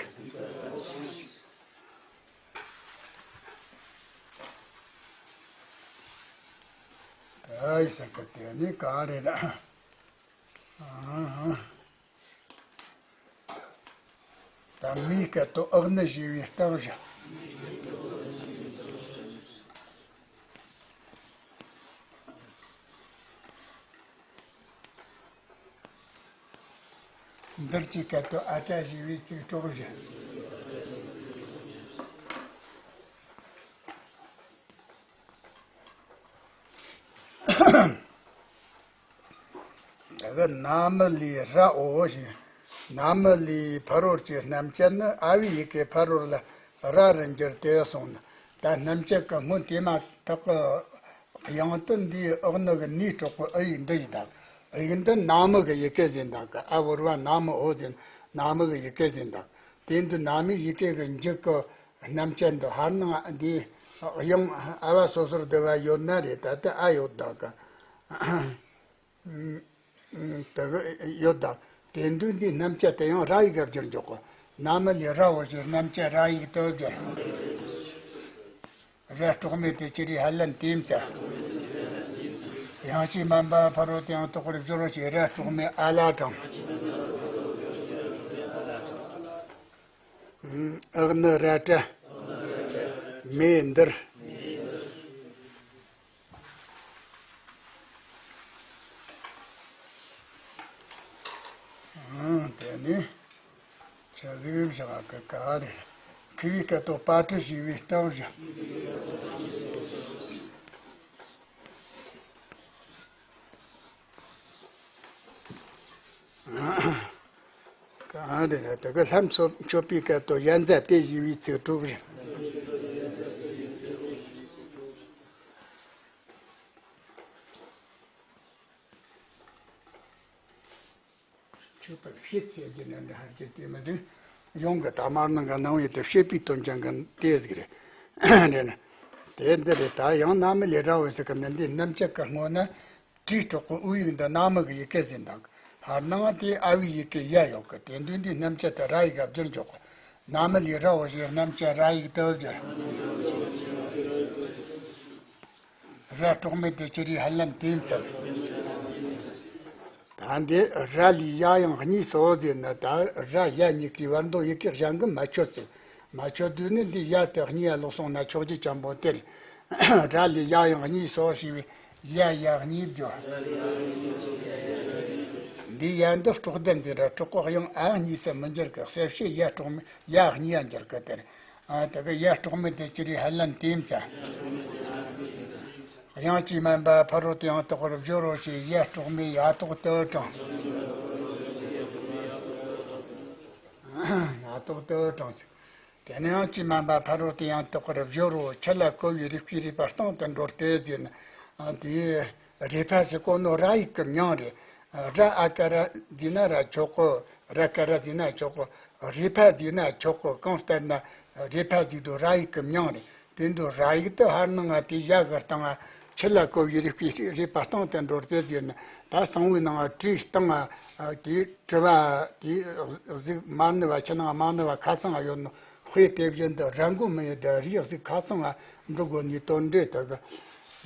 ཨ་ཡི་ཟེར་གི་དེ་ནི་གང་རེད་ན། ཨ་ཧ། ད་མིའི་སྐད་དོ་ཨག་ནི་ཞེས་པའི་སྟེགས་བཞི། འདིར་གྱི་སྐད་དོ་ཨ་ཅག་ཞེས་པའི་ཚིག་གྲོགས་བཞི། དེ་གི་ན་མི་ལས་ར་འོ་ཞེས། ན་མི་ལས་ཕ་རོལ་གྱི་རྣམ་བཅད་ནི་ཨ་བའི་ཡི་གེ་ཕ་རོལ་ལ་ར་རུ་འགྱུར་ཏེ་སོང་ན། ད་རྣམ་བཅད་ཀྱི་སྔོན་དེ་མ་ཐག་གི་དབྱངས་དུ་འདིའི་ཨག་ནི་གི་ནི་གྲོགས་པོ་ཨི་ཡིག་འདི་ཡི་དང་། ཨི་ཡིག་འདི་ན་མི་གི་ཡི་གེ་ཟིན་དང་གི། ཨ་བོར་བ་ན་མི་འོ་ཟིན་ན་མི་གི་ཡི་གེ་ཟིན་དང་། དེ་འདི་ན་མིའི་ཡི་གེ་གི་མཇུག་གི་རྣམ་བཅད་འདི་ཧར་ནང་འདི་དབྱངས་ཨ་བ་སོ་སོར་བསྡུ་བ་ཡོད་ན་རེད། ད་ལྟ་ཨ་ཡོད་དག་གི། དེ་གི་ཡོད་དག་དེ་འདུག་འདི་རྣམ་བཅད་དེ་ཡང་ར་ཡིག་ག་བསྒྱུར་འཇོག་གོ། ན་མི་ལས་ར་འོ་ཞེས་རྣམ་བཅད་ར་ཡིག་ཏུ་བསྒྱུར། ར་སྲོག་མེད་དེ་ཅི་རིགས་ཧ་ལན་དེ་མཚན། ཡང་ཅིག་སྨན་པ་ཕ་རོལ་ཏུ་ཡང་དག་པར་སྦྱོར་བ་ཞེས་ར་གྲོགས་མེད་ཨ་ལ་དྲངས། ཨག་ནི་ར་ཏྲ། མེ་འདིར། ཨང་། དེ་ནི་ཆ་ཟིག་བཞག་གི་ག་རེ། མཁས་པའི་སྐད་དོད་པ་ཏྲི་ཞེས་པའི་སྟབས་བཞག། གང་རེད་ན་དེ་ག་ལྷ་མཆོད་པའི་སྐད་དོད་ཡ་མཛའ་དེ་ཞེས་པའི་ཚིག་དྲུག་རེད། མཆོད་པར་བཤད་ཟེར་གྱི་ནི་འདི་ཧར་གྱི་དེ་མི་ཟིན། ཡོང་གི་ད་མར་ནང་གི་སྣང་བའི་དེ་བཤད་པའི་དོན་ཅན་གྱི་དེ་ཟིག་རེད། རེད་ན། དེ་འདི་རེད། ད་ཡང་ན་མི་ལས་ར་བ་ཟིག་གི་ནི་འདི་རྣམ་བཅད་ཀྱི་སྔོན་ན། བྲིས་གྲོགས་ཀྱི་དབུ་ཡིག་འདི་ན་མི་གི་ཡི་གེ་ཟིན་དང་། ཧར་ནང་དེ་ཨ་བའི་ཡི་གེ་ཡ་ཡོད་གི། དེ་འདུག་འདི་རྣམ་བཅད་དེ་ར་ཡིག་ག་བསྒྱུར་འཇོག་གི། ན་མི་ལས་ར་བ་ཞེས་རྣམ་བཅད་ར་ཡིག་ཏུ་བསྒྱུར། ར་གྲོགས་མེད་དེ་ཅི་རིགས་ཧ་ལམ་དེ་འཚལ། ད་འདི་ར་ལས་ཡ་ཡང་གཉིས་སོ་ཟེར་ན། ད་ར་ཡ་གཉིས་ཀའི་བར་དུ་ཡི་གེ་གཞན་གྱིས་མ་ཆོད་ཚེ། མ་ཆོད་དུས་ནི་འདི་ཡ་དེ་གཉིས་ཡ་ལོག་སོང་ན་ཆོག་རྒྱུ་ཅན་པོ་དེ་རེད། ར་ལས་ཡ་ཡང་གཉིས་སོ་ཞེས་པའི་ཡ་ཡ་གཉིས་བརྗོད། འདི་ཡ་འདི་སྲོག་ལྡན་འདི་ར་གྲོགས་ཀྱི་དབྱངས་ཨ་གཉིས་སུ་མི་འགྱུར་གི། གསལ་བྱེད་ཡ་གྲོགས་མེད་ཡ་གཉིས་ཡ་འགྱུར་གི་དེ་རེད། ཨ་དེ་གི་ཡ་གྲོགས་མེད་དེ་ཅི་རིགས་ཧ་ལམ་དེ་འཚལ། དབྱངས་ཀྱིས་དམན་པ་ཕ་རོལ་ཏུ་ཡང་དག་པར་སྦྱོར་རོ་ཞེས་ཡ་གྲོགས་མེད་ཡ་ཐོག་ཏུ་དྲངས། ཡ་ཐོག་ཏུ་དྲངས་ཟེར། དེ་ནས་དབྱངས་ཀྱིས་དམན་པ་ཕ་རོལ་ཏུ་ཡང་དག་པར་སྦྱོར་རོ། ཆུ་ལ་བསྐོལ་བའི་རུས་པའི་རུས་པ་སྟེང་དུ་འགྲོ་སྟེ་ཟེར་ན། དེའི་རུས་པ་ཟེར་གོ་ནོ་ར་ཡིག་གི་མྱིང་རེད། ར་ཨ་ཀ་ར་ཟེར་ན་ར་ཆོག་གོ། ར་ཀ་ར་ཟེར་ན་ཆོག་གོ། རུས་པ་ཟེར་ན་ཆོག་གོ། གང་ལྟར་ན་རུས་པ་ཟེར་དུས་ར་ཡིག་གི་མྱིང་རེད། དེ་འདུག་ར་ཡིག་དེ་ཧར་ནང་ང་དེ་ཡ་གི་སྟེང་ང་ཆུ་ལ་བསྐོལ་བའི་རུས་པའི་རུས་པ་སྟེང་དུ་འགྲོ་སྟེ་ཟེར་ན། ད་གསང་བའི་ནང་ང་བྲིས་སྟེང་ང་དེ་དྲི་བ་དེ་གཟུགས་མ་ནུ་བ་ཆུ་ནང་མ་ནུ་བ་ཁ་ཚང་ང་ཡོད་ནོ། དཔེ་དེ་བཞིན་དུ་ར་མགོ་མི་ཡི་དེ་རིགས་གཟུགས་ཁ་ཚང་ང་འགྲོ་དགོས་ནི་དོན་འགྲེལ་དེ་གི།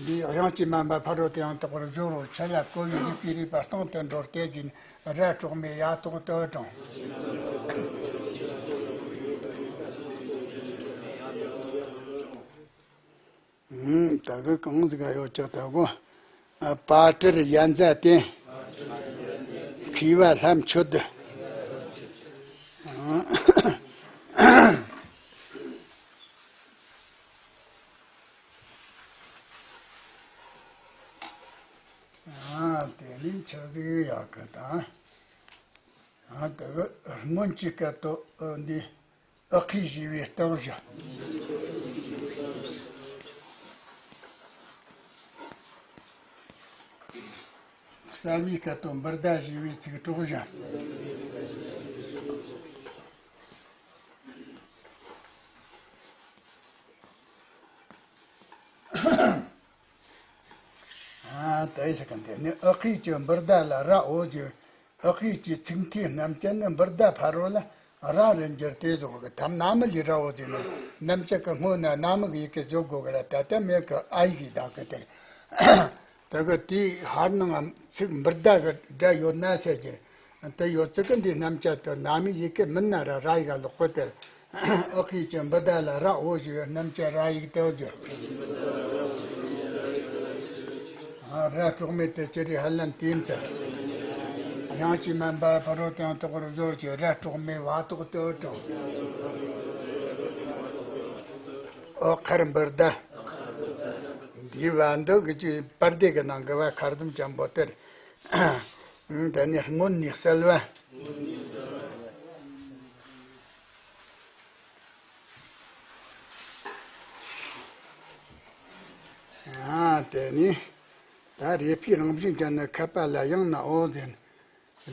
འདི་དབྱངས་ཀྱིས་དམན་པ་ཕ་རོལ་ཏུ་ཡང་དག་པར་སྦྱོར་རོ། ཆུ་ལ་བསྐོལ་བའི་རུས་པའི་རུས་པ་སྟེང་དུ་འགྲོ་སྟེ་ཟེར་ན། ར་གྲོགས་མེད་ཡ་ཐོག་ཏུ་དྲངས། ཨུམ། ད་གི་གང་ཟིག་ག་ཡོད་ཀྱག་ད་གོ། ཨ། པ་ཏྲིར་ཡ་མཛའ་དེ། མཁས་པ་ལྷ་མཆོད་དེ། ཨ། ཨ། དེ་ནི་ཆི་ཟིག་ཡོད་གི་ད། ཨ། དེ་གི་སྔོན་གྱི་སྐད་དོད་འདི་ཨ་ཁི་ཞེས་པའི་སྟབས་བཞག། གསལ་བའི་སྐད་དོད་འབུར་ཟླ་ཞེས་པའི་ཚིག་གྲོགས་བཞག། ཨ། དེ་ཞིག་གི་འདི་ནི་ཨ་ཁི་གི་འབུར་ཟླ་ལ་ར་འོ་ཞེས། ཨ་ཁི་གི་ཚིག་མཐའི་རྣམ་བཅད་ནི་འབུར་ཟླ་ཕ་རོལ་ལ་ར་རུ་འགྱུར་ཏེ་བཟོ་གི། ཐ་མ་ན་མི་ལས་ར་འོ་ཟེར་ནས་རྣམ་བཅད་ཀྱི་སྔོན་ན་ན་མི་གི་ཡི་གེ་བཟོ་དགོས་གི་ར། ད་ལྟ་མེད་གི། ཨ་ཡིག་གིས་བདག་གི་དེར། དེ་གི་དེའི་ཧར་ནང་ཚིག་འབུར་ཟླ་གི་སྒྲ་ཡོད་ན་ཟེར་གི། དེ་ཡོད་ཚད་ཀྱི་འདི་རྣམ་བཅད་དུ་ན་མི་ཡི་གེ་མིན་ན་ར་ར་ཡིག་ག་ལོག་གི་དེར། ཨ་ཁི་གི་འབུར་ཟླ་ལ་ར་འོ་ཞེས་པའི་རྣམ་བཅད་ར་ཡིག་ཏུ་བསྒྱུར། ཨ། ར་གྲོགས་མེད་དེ་ཅི་རིགས་ཧ་ལམ་དེ་འཚལ། དབྱངས་ཀྱིས་དམན་པ་ཕ་རོལ་ཏུ་ཡང་དག་པར་སྦྱོར་ཞེས་ར་གྲོགས་མེད་བ་ཐོག་ཏུ་དྲངས། ཨོ་ཁར་འབུར་ཟླ། འདིའི་བ་འདི་གི་ཅིག་པར་དེ་གི་ནང་གི་བ་ཁར་ཙམ་ཅན་པོ་དེར། དེ་ནས་སྔོན་ནས་གསལ་བ། ཨ། དེ་ནི་ད་རུས་པའི་རང་བཞིན་ཅན་ནི་ཁ་པ་ལ་ཡང་ན་འོ་ཟེར་ན།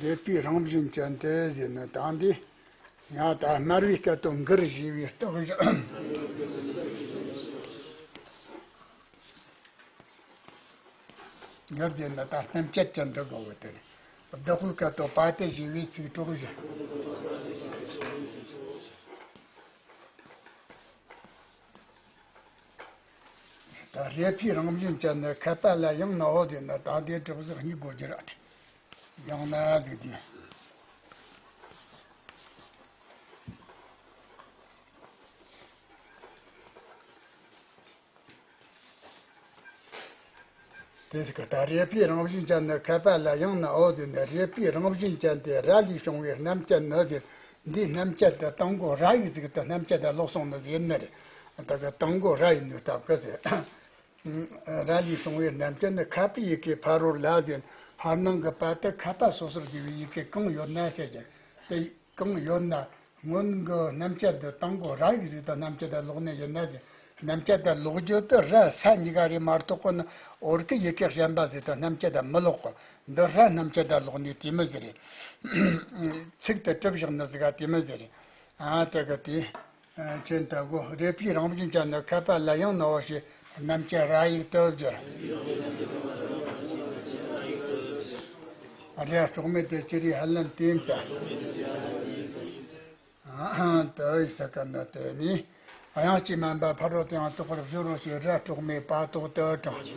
རུས་པའི་རང་བཞིན་ཅན་དེ་ཟེར་ན་ད་འདི་ང་ད་དམར་བའི་སྐད་དོད་འགུར་ཞེས་པའི་སྟོབས་བཞག། འགུར་ཟེར་ན་ད་རྣམ་བཅད་ཅན་འདི་གོ་གི་དེ་རེད། བདག་པོའི་སྐད་དོད་པ་ཏྲི་ཞེས་པའི་ཚིག་གྲོགས་བཞག། ད་རེ་ཕའི་རང་བཞིན་ཅན་ནི་ཁ་པ་ལ་ཡང་ནའོ་ཟེར་ན་ད་དེ་གྲུབ་ཟིག་གཉིས་དགོས་རྒྱུ་ར་དེ། ཡང་ན་ཟིག་དེ། དེ་ཟིག་གི་ད་རེ་ཕའི་རང་བཞིན་ཅན་ནི་ཁ་པ་ལ་ཡང་ནའོ་ཟེར་ནས་རེ་ཕའི་རང་བཞིན་ཅན་དེ་ར་ལས་བྱུང་བའི་རྣམ་བཅད་ནི་ཟེར། འདིའི་རྣམ་བཅད་དེ་དང་པོ་ར་ཡིག་ཟིག་ཏུ་རྣམ་བཅད་དེ་ལོག་སོང་ནི་ཟེར་ནི་རེད། ད་གི་དང་པོ་ར་ཡིན་ནི་སྟབས་གི་ཟེར། ར་ལས་བྱུང་བའི་རྣམ་བཅད་ནི་ཁ་པའི་ཡི་གེ་ཕ་རོལ་ལ་ཟེར། ཕར་ནང་གི་པ་དེ་ཁ་པ་སོ་སོར་བསྡུས་པའི་ཡི་གེ་གང་ཡོད་ན་ཟེར་གྱི། དེ་གང་ཡོད་ན། སྔོན་གྱི་རྣམ་བཅད་དེ་དང་པོ་ར་ཡིག་ཟིག་ཏུ་རྣམ་བཅད་དེ་ལོག་ནི་ཡིན་ན་ཟེར། རྣམ་བཅད་དེ་ལོག་རྒྱུ་དེ་ར་ས་གཉིས་ཀ་རེད་མ་གཏོགས་གོ་ནི་འོར་གི་ཡི་གེ་གཞན་པ་ཟིག་ཏུ་རྣམ་བཅད་དེ་མི་ལོག་གོ། འདི་ར་རྣམ་བཅད་དེ་ལོག་ནི་དེ་མོ་ཟིག་རེད། ཚིག་དེ་གྲུབ་བཞག་ནི་ཟིག་ག་དེ་མོ་ཟིག་རེད། ཨ་དེ་གི་དེ། ཨ་ཅེན་ཏ་གོ་རེ་ཕའི་རང་བཞིན་ཅན་ནི་ཁ་པ་ལ་ཡང་ནའོ་ཞེས་རྣམ་བཅད་ར་ཡིག་ཏུ་བསྒྱུར། ར་སྲོག་མེད་དེ་ཅི་རིགས་ཧ་ལམ་དེ་ཡིན་ཙང་། ཨ་ཏུ་ཡི་ས་ཀ་ན་དེ་ནི། དབྱངས་ཀྱིས་དམན་པ་ཕ་རོལ་ཏུ་ཡང་དག་པར་སྦྱོར་རོ་ཞེས་ར་སྲོག་མེད་པ་ཏོག་ཏུ་དྲངས།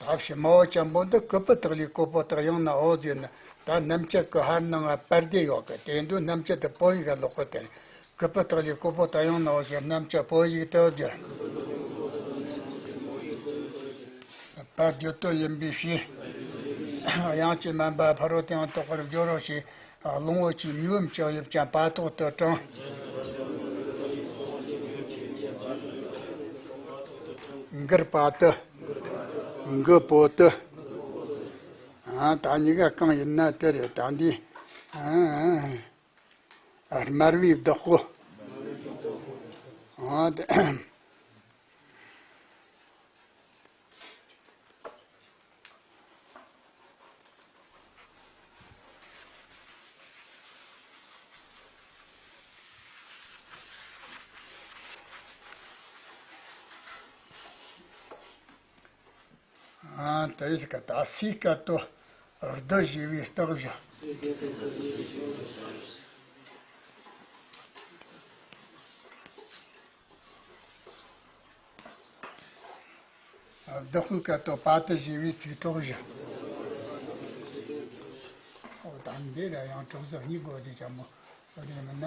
ད་ཕྱི་མ་བོ་ཅན་པོ་འདི་ཀུ་པུ་ཏག་ལས་ཀོ་པོ་ཏག་ཡང་ནའོ་ཟེར་ན། ད་རྣམ་བཅད་ཀྱི་ཧར་ནང་ང་པར་དེ་ཡོད་གི། དེ་འདུག་རྣམ་བཅད་དེ་པོ་ཡིག་ག་ལོག་གི་དེ་རེད། ཀུ་པུ་ཏག་ལས་ཀོ་པོ་ཏག་ཡང་ནའོ་ཞེས་རྣམ་བཅད་པོ་ཡིག་ཏུ་བསྒྱུར། པ་བརྗོད་དོན་ཡིན་པའི་ཕྱིར། དབྱངས་ཀྱིས་དམན་པ་ཕ་རོལ་ཏུ་ཡང་དག་པར་སྦྱོར་རོ་ཞེས། གླང་པོ་ཆེའི་མྱོས་བུམ་ལྕགས་དབྱིབས་ཅན་པ་ཏོག་ཏུ་དྲངས། མགུར་པ་ཏི། མགུ་པོ་ཏི། ཨ་ད་གཉིས་ཀ་གང་ཡིན་ན་དེ་རེད་ད་འདི། ཨ་དམར་བའི་བདག་པོ། ཨ་དེ། ཨ་དེ་ཡི་སྐད་དུ་སའི་སྐད་དུ་བདུད་ཞེས་པའི་རྟགས་བཞག། བདག་པོའི་སྐད་དུ་པ་ཏི་ཞེས་པའི་ཚིག་གྲོགས་བཞག། ཨོ་ད་འདི་ལ་ཡང་གྲོགས་སུ་གཉིས་དགོས་ཏེ་ཅང་མོ་ཨོ་དེ་མིན་ན།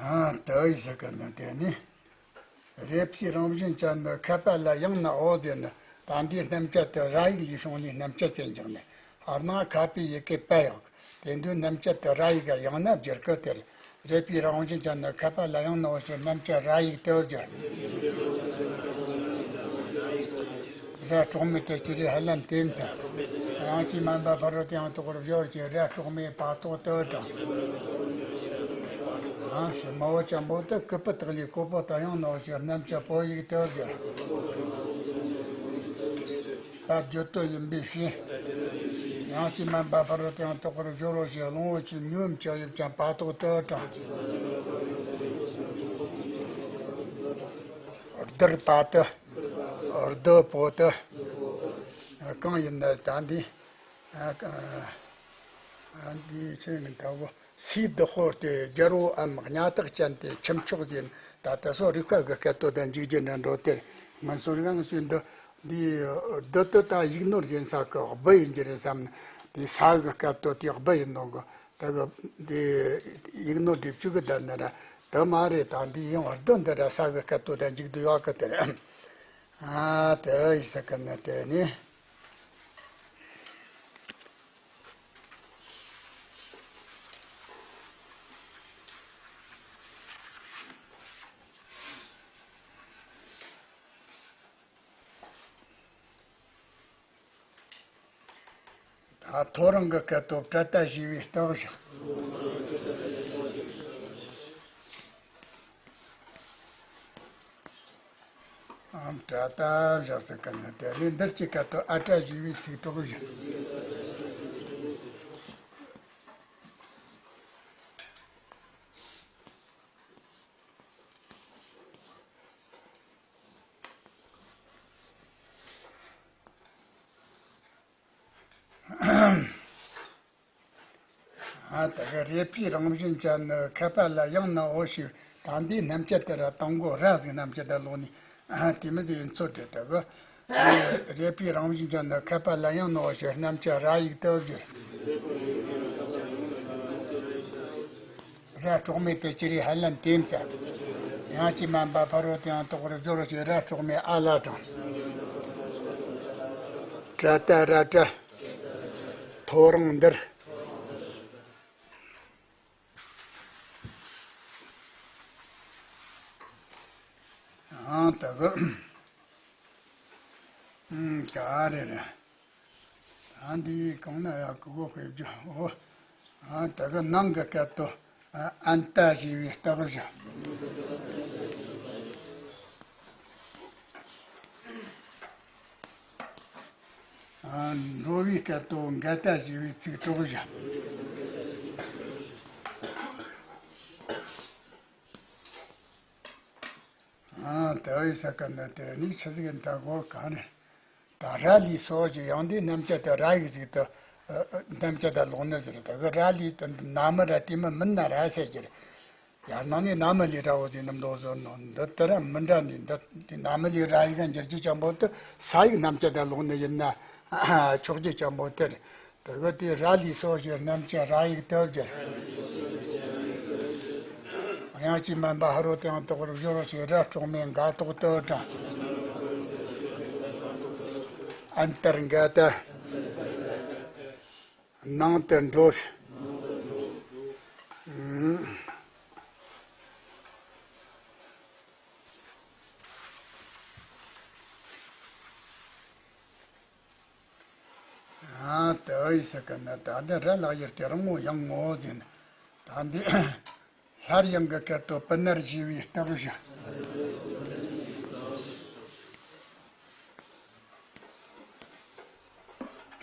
ཨ་ཏུ་ཡི་ས་ཀ་ན་དེ་ནི། རེ་ཕའི་རང་བཞིན་ཅན་ནི་ཁ་པ་ལ་ཡང་ནའོ་ཟེར་ན། ད་འདིའི་རྣམ་བཅད་དེ་ར་ཡིག་ལས་བྱུང་ནས་རྣམ་བཅད་ཅན་ཀྱང་ནི། ཧར་ནང་ཁ་པའི་ཡི་གེ་པ་ཡོད། དེ་འདུག་རྣམ་བཅད་དེ་ར་ཡིག་ག་ཡང་ན་བསྒྱུར་གི་དེར། རེ་ཕའི་རང་བཞིན་ཅན་ནི་ཁ་པ་ལ་ཡང་ནའོ་ཞེས་རྣམ་བཅད་ར་ཡིག་ཏུ་བསྒྱུར། ར་སྲོག་མེད་དེ་ཅི་རིགས་ཧ་ལམ་དེ་མཚན། དབྱངས་ཀྱིས་དམན་པ་ཕ་རོལ་ཏུ་ཡང་དག་པར་སྦྱོར་ཞེས་ར་སྲོག་མེད་པ་ཏོག་ཏུ་དྲངས། ཨ་ཕྱི་མ་བོ་ཅན་པོ་དེ་ཀུ་པུ་ཏག་ལས་ཀོ་པོ་ཏག་ཡང་ནའོ་ཞེས་རྣམ་བཅད་པོ་ཡིག་ཏུ་བསྒྱུར། པ་བརྗོད་དོན་ཡིན་པའི་ཕྱིར། དབྱངས་ཀྱིས་དམན་པ་ཕ་རོལ་ཏུ་ཡང་དག་པར་སྦྱོར་རོ་ཞེས་གླང་པོ་ཆེའི་མྱོས་བུམ་ལྕགས་དབྱིབས་ཅན་པ་ཏོག་ཏུ་དྲངས། བདུད་པ་ཏི། བདུད་པོ་ཏི། གང་ཡིན་ན་ད་འདི། ཨ་འདི་ཆོས་ནི་ལྟ་བུ་སའི་བདག་པོ་སྟེ་རྒྱལ་པོའམ་གཉའ་ཐག་ཅན་ཏེ་ཁྱུ་མཆོག་ཅན། ད་ལྟ་སོ་རིག་པ་གི་སྐད་དོད་དང་འཇུག་རྒྱུ་འདྲ་འགྲོ་དེར་ངན་སོང་རང་སོའི་འདི་འདི་བདུད་དེ་ད་ཡིག་ནོར་ཡིན་ས་གི་སྦུ་ཡིན་གྱི་རེད་བསམ་ནས་དེ་ས་གི་སྐད་དོད་དེ་སྦུ་ཡིན་ནོ་གི། ད་གི་འདི་ཡིག་ནོར་འདི་བཅུ་གི་བསྡད་ན་ར་དེ་མ་རེད། ད་འདི་ཡང་བདུད་འདི་ར་ས་གི་སྐད་དོད་དང་འཇུག་འདི་ཡོད་གི་དེ་རེད། ཨ་དེ་ཡི་ས་གི་ན་དེ་ནི། ད་ཐོ་རངས་ཀྱི་སྐད་དོད་པྲ་ཏ་ཞེས་པའི་རྟགས་བཞག། ཨམ་པྲ་ཏ་བཞག་ཟེར་ག་ན་དེ་ལས་འདིར་གྱི་སྐད་དོད་ཨ་པྲ་ཞེས་པའི་ཚིག་གྲོགས་བཞག། ཨ་ད་གི་རེ་ཕའི་རང་བཞིན་ཅན་ནི་མཁས་པ་ལ་ཡང་ནའོ་ཞེས། ད་འདིའི་རྣམ་བཅད་དེ་ར་དང་པོ་ར་ཟིག་རྣམ་བཅད་དེ་ཀློག་ནས། ཨ་དེ་མི་ཟིག་ཡིན་ཚོད་དེ་ད་གི་རེ་ཕའི་རང་བཞིན་ཅན་ནི་མཁས་པ་ལ་ཡང་ནའོ་ཞེས། རྣམ་བཅད་ར་ཡིག་ཏུ་བསྒྱུར། ར་གྲོགས་མེད་དུ་གྱུར་པའི་ཧ་ལམ་དེ་ཙམ། ཡང་ཅིག་སྨན་པ་ཕ་རོལ་ཏུ་ཡང་དག་པར་སྦྱོར་བ་ཞེས། ར་གྲོགས་མེད་ཨ་ལ་དང་། ཏྲ་ཏ་ར་ཏྲ། ཐོ་རངས་འདིར། ཨང་ད་གི། ཨང་ག་རེ་རེད། ད་འདི་གང་ན་ཡག་གི་གོ་ཕེབས་རྒྱུ། ཨོ། ཨང་ད་གི་ནང་གི་སྐད་དོ། ཨན་ཏ་ཞེས་པའི་རྟགས་བཞག། ཨ་འགྲོ་བའི་སྐད་དོ་འགལ་ཟླ་ཞེས་པའི་ཚིག་གྲོགས་བཞག། ཨ་དེ་བས་ས་ཀ་ན་དེ་ནི་ཆི་ཟིག་ཡིན་ད་གོ་ག་ནས། ད་ར་ལས་སོ་ཞེས་ཡང་དེ་རྣམ་བཅད་དེ་ར་ཡིག་ཟིག་ཏུ་རྣམ་བཅད་དེ་ལོག་ནི་ཟེར། ད་གི་ར་ལས་དེ་ན་མི་ར་དེ་མི་མིན་ན་ར་ཟེར་གྱི་རེད། ཡར་ནང་ནས་ན་མི་ལས་ར་འོ་ཟེར་ནམ་ལོག་ཟེར་ནོ། འདི་ལྟར་མི་འདྲ་ནི་འདི། དེ་ན་མི་ལས་ར་ཡིག་འགྱུར་རྒྱུ་ཅན་པོ་དེ་ས་ཡིག་རྣམ་བཅད་དེ་ལོག་ནི་ཡིན་ན་ཆོག་རྒྱུ་ཅན་པོ་དེ་རེད། དེ་གི་དེ་ར་ལས་སོ་ཞེས་རྣམ་བཅད་ར་ཡིག་ཏུ་བསྒྱུར། དབྱངས་ཀྱིས་དམན་པ་ཕ་རོལ་ཏུ་ཡང་དག་པར་སྦྱོར་བ་ཞེས། ར་གྲོགས་མེད་འགལ་རྟགས་ཏུ་དྲངས། ཨན་ཏར་ག་ཏ། ནང་དུ་འགྲོ། ཨ་དེ་ཡི་ས་ཀ་ན་ད་འདི་ར་ལ་གཡེར་ཏེ་རིང་མོ་ཡང་ངོ་ཟེར་ན། ད་འདི་སླར་ཡང་གི་སྐད་དོ་པུ་ནར་ཞེས་པའི་རྟགས་བཞག།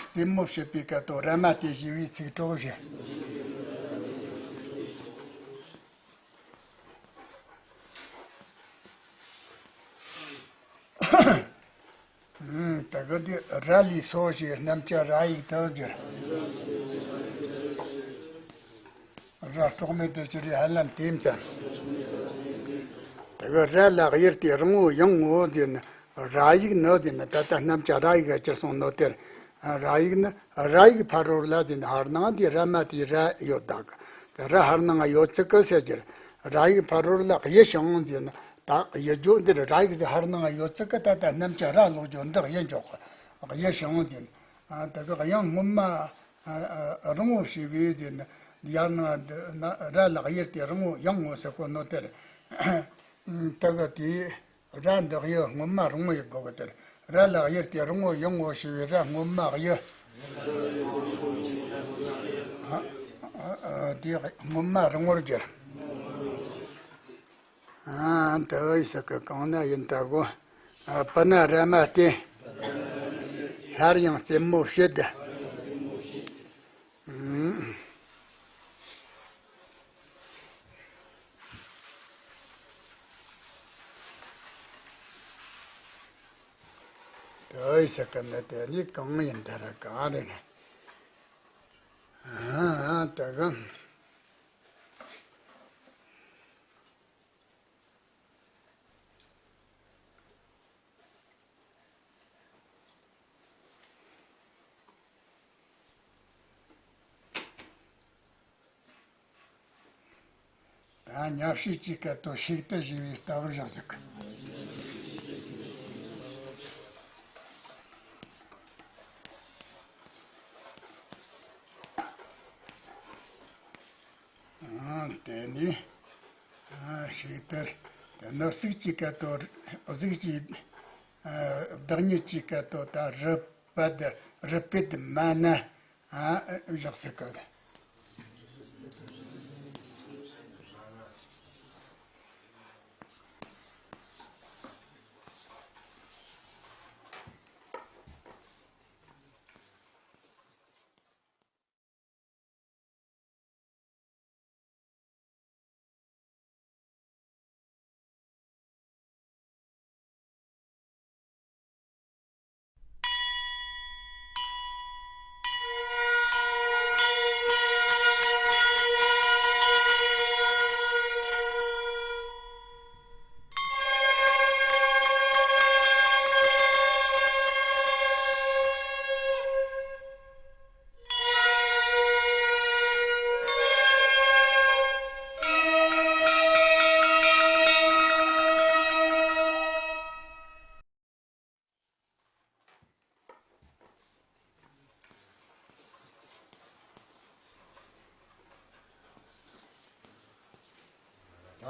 རྩེད་མོ་བྱེད་པའི་སྐད་དོ་ར་མ་ཏི་ཞེས་པའི་ཚིག་གྲོགས་བཞག། ཨུམ། ད་གི་དེ་ར་ལས་སོ་ཞེས་རྣམ་བཅད་ར་ཡིག་ཏུ་བསྒྱུར། ར་གྲོགས་མེད་དུ་གྱུར་པའི་ཧ་ལམ་དེ་ཙམ། ད་གི་ར་ལ་གཡེར་ཏེ་རིང་མོ་ཡང་ངོ་ཟེར་ན། ར་ཡིག་ནི་ཟེར་ན་ད་ལྟ་རྣམ་བཅད་ར་ཡིག་ག་གྱུར་སོང་ནོ་དེར། ར་ཡིག་ནི་ར་ཡིག་ཕ་རོལ་ལ་ཟེར་ན་ཕར་ནང་དེ་ར་མ་ཏི་ར་ཡོད་ད་གི། དེ་ར་ཕར་ནང་ཡོད་ཚིག་གི་ཟེར་གྱི་རེད། ར་ཡིག་ཕ་རོལ་ལ་གཡུ་ཞིང་ཟེར་ན། ད་གཡུ་ལྗོངས་འདིར་ར་ཡིག་ཟེར་ཕར་ནང་ཡོད་ཚིག་གི་ད་ལྟ་རྣམ་བཅད་ར་ལོག་རྒྱུ་འདི་གཡུ་ལྗོངས་གི། གཡུ་ཞིང་ཟེར་ན། ཨ་ད་གི་ཡང་སྔོན་མ་ཨ་ཨ་རིང་བོ་ཞེས་པའི་ཟེར་ན། ཡར་ནང་འདི་ན་ར་ལ་གཡེར་ཏེ་རིང་བོ་ཡང་ངོ་ཟེར་གོ་ནོ་དེར། ད་གི་དེ་ར་འདི་གཡུ་སྔོན་མ་རིང་བོ་ཡི་གོ་གི་དེར། ར་ལ་གཡེར་ཏེ་རིང་བོ་ཡང་ངོ་ཞེས་པའི་ར་སྔོན་མ་གཡུ། ཨ་ཨ་ཨ་དེ་སྔོན་མ་རིང་བོར་གྱུར། ཨ་ད་ཡི་ས་ཀ་གང་ན་ཡིན་ད་གོ། ཨ་པུ་ན་ར་མ་ཏི། སླར་ཡང་རྩེད་མོ་བྱེད། ཨུམ། ད་ཡི་ས་ཀ་ན་དེ་ནི་གང་ཡིན་ད་ར་གང་རེད་ན། ཨ་ད་ག་ད་ཉ་ཕྱིས་ཀྱི་སྐད་དོ་ཞིག་ཏུ་ཞེས་པའི་རྟགས་བཞག་ཟིག། ཨ་དེ་ནི་ཨ་ཞིག་ཏུ། དེ་ནི་གཟུགས་ཀྱི་སྐད་དོ། གཟུགས་ཀྱི་ཨ་བདག་ཉིད་ཀྱི་སྐད་དོ་ད་རི་པད་རི་པད་མ་ན། ཨ་བཞག་སྲིད་གི།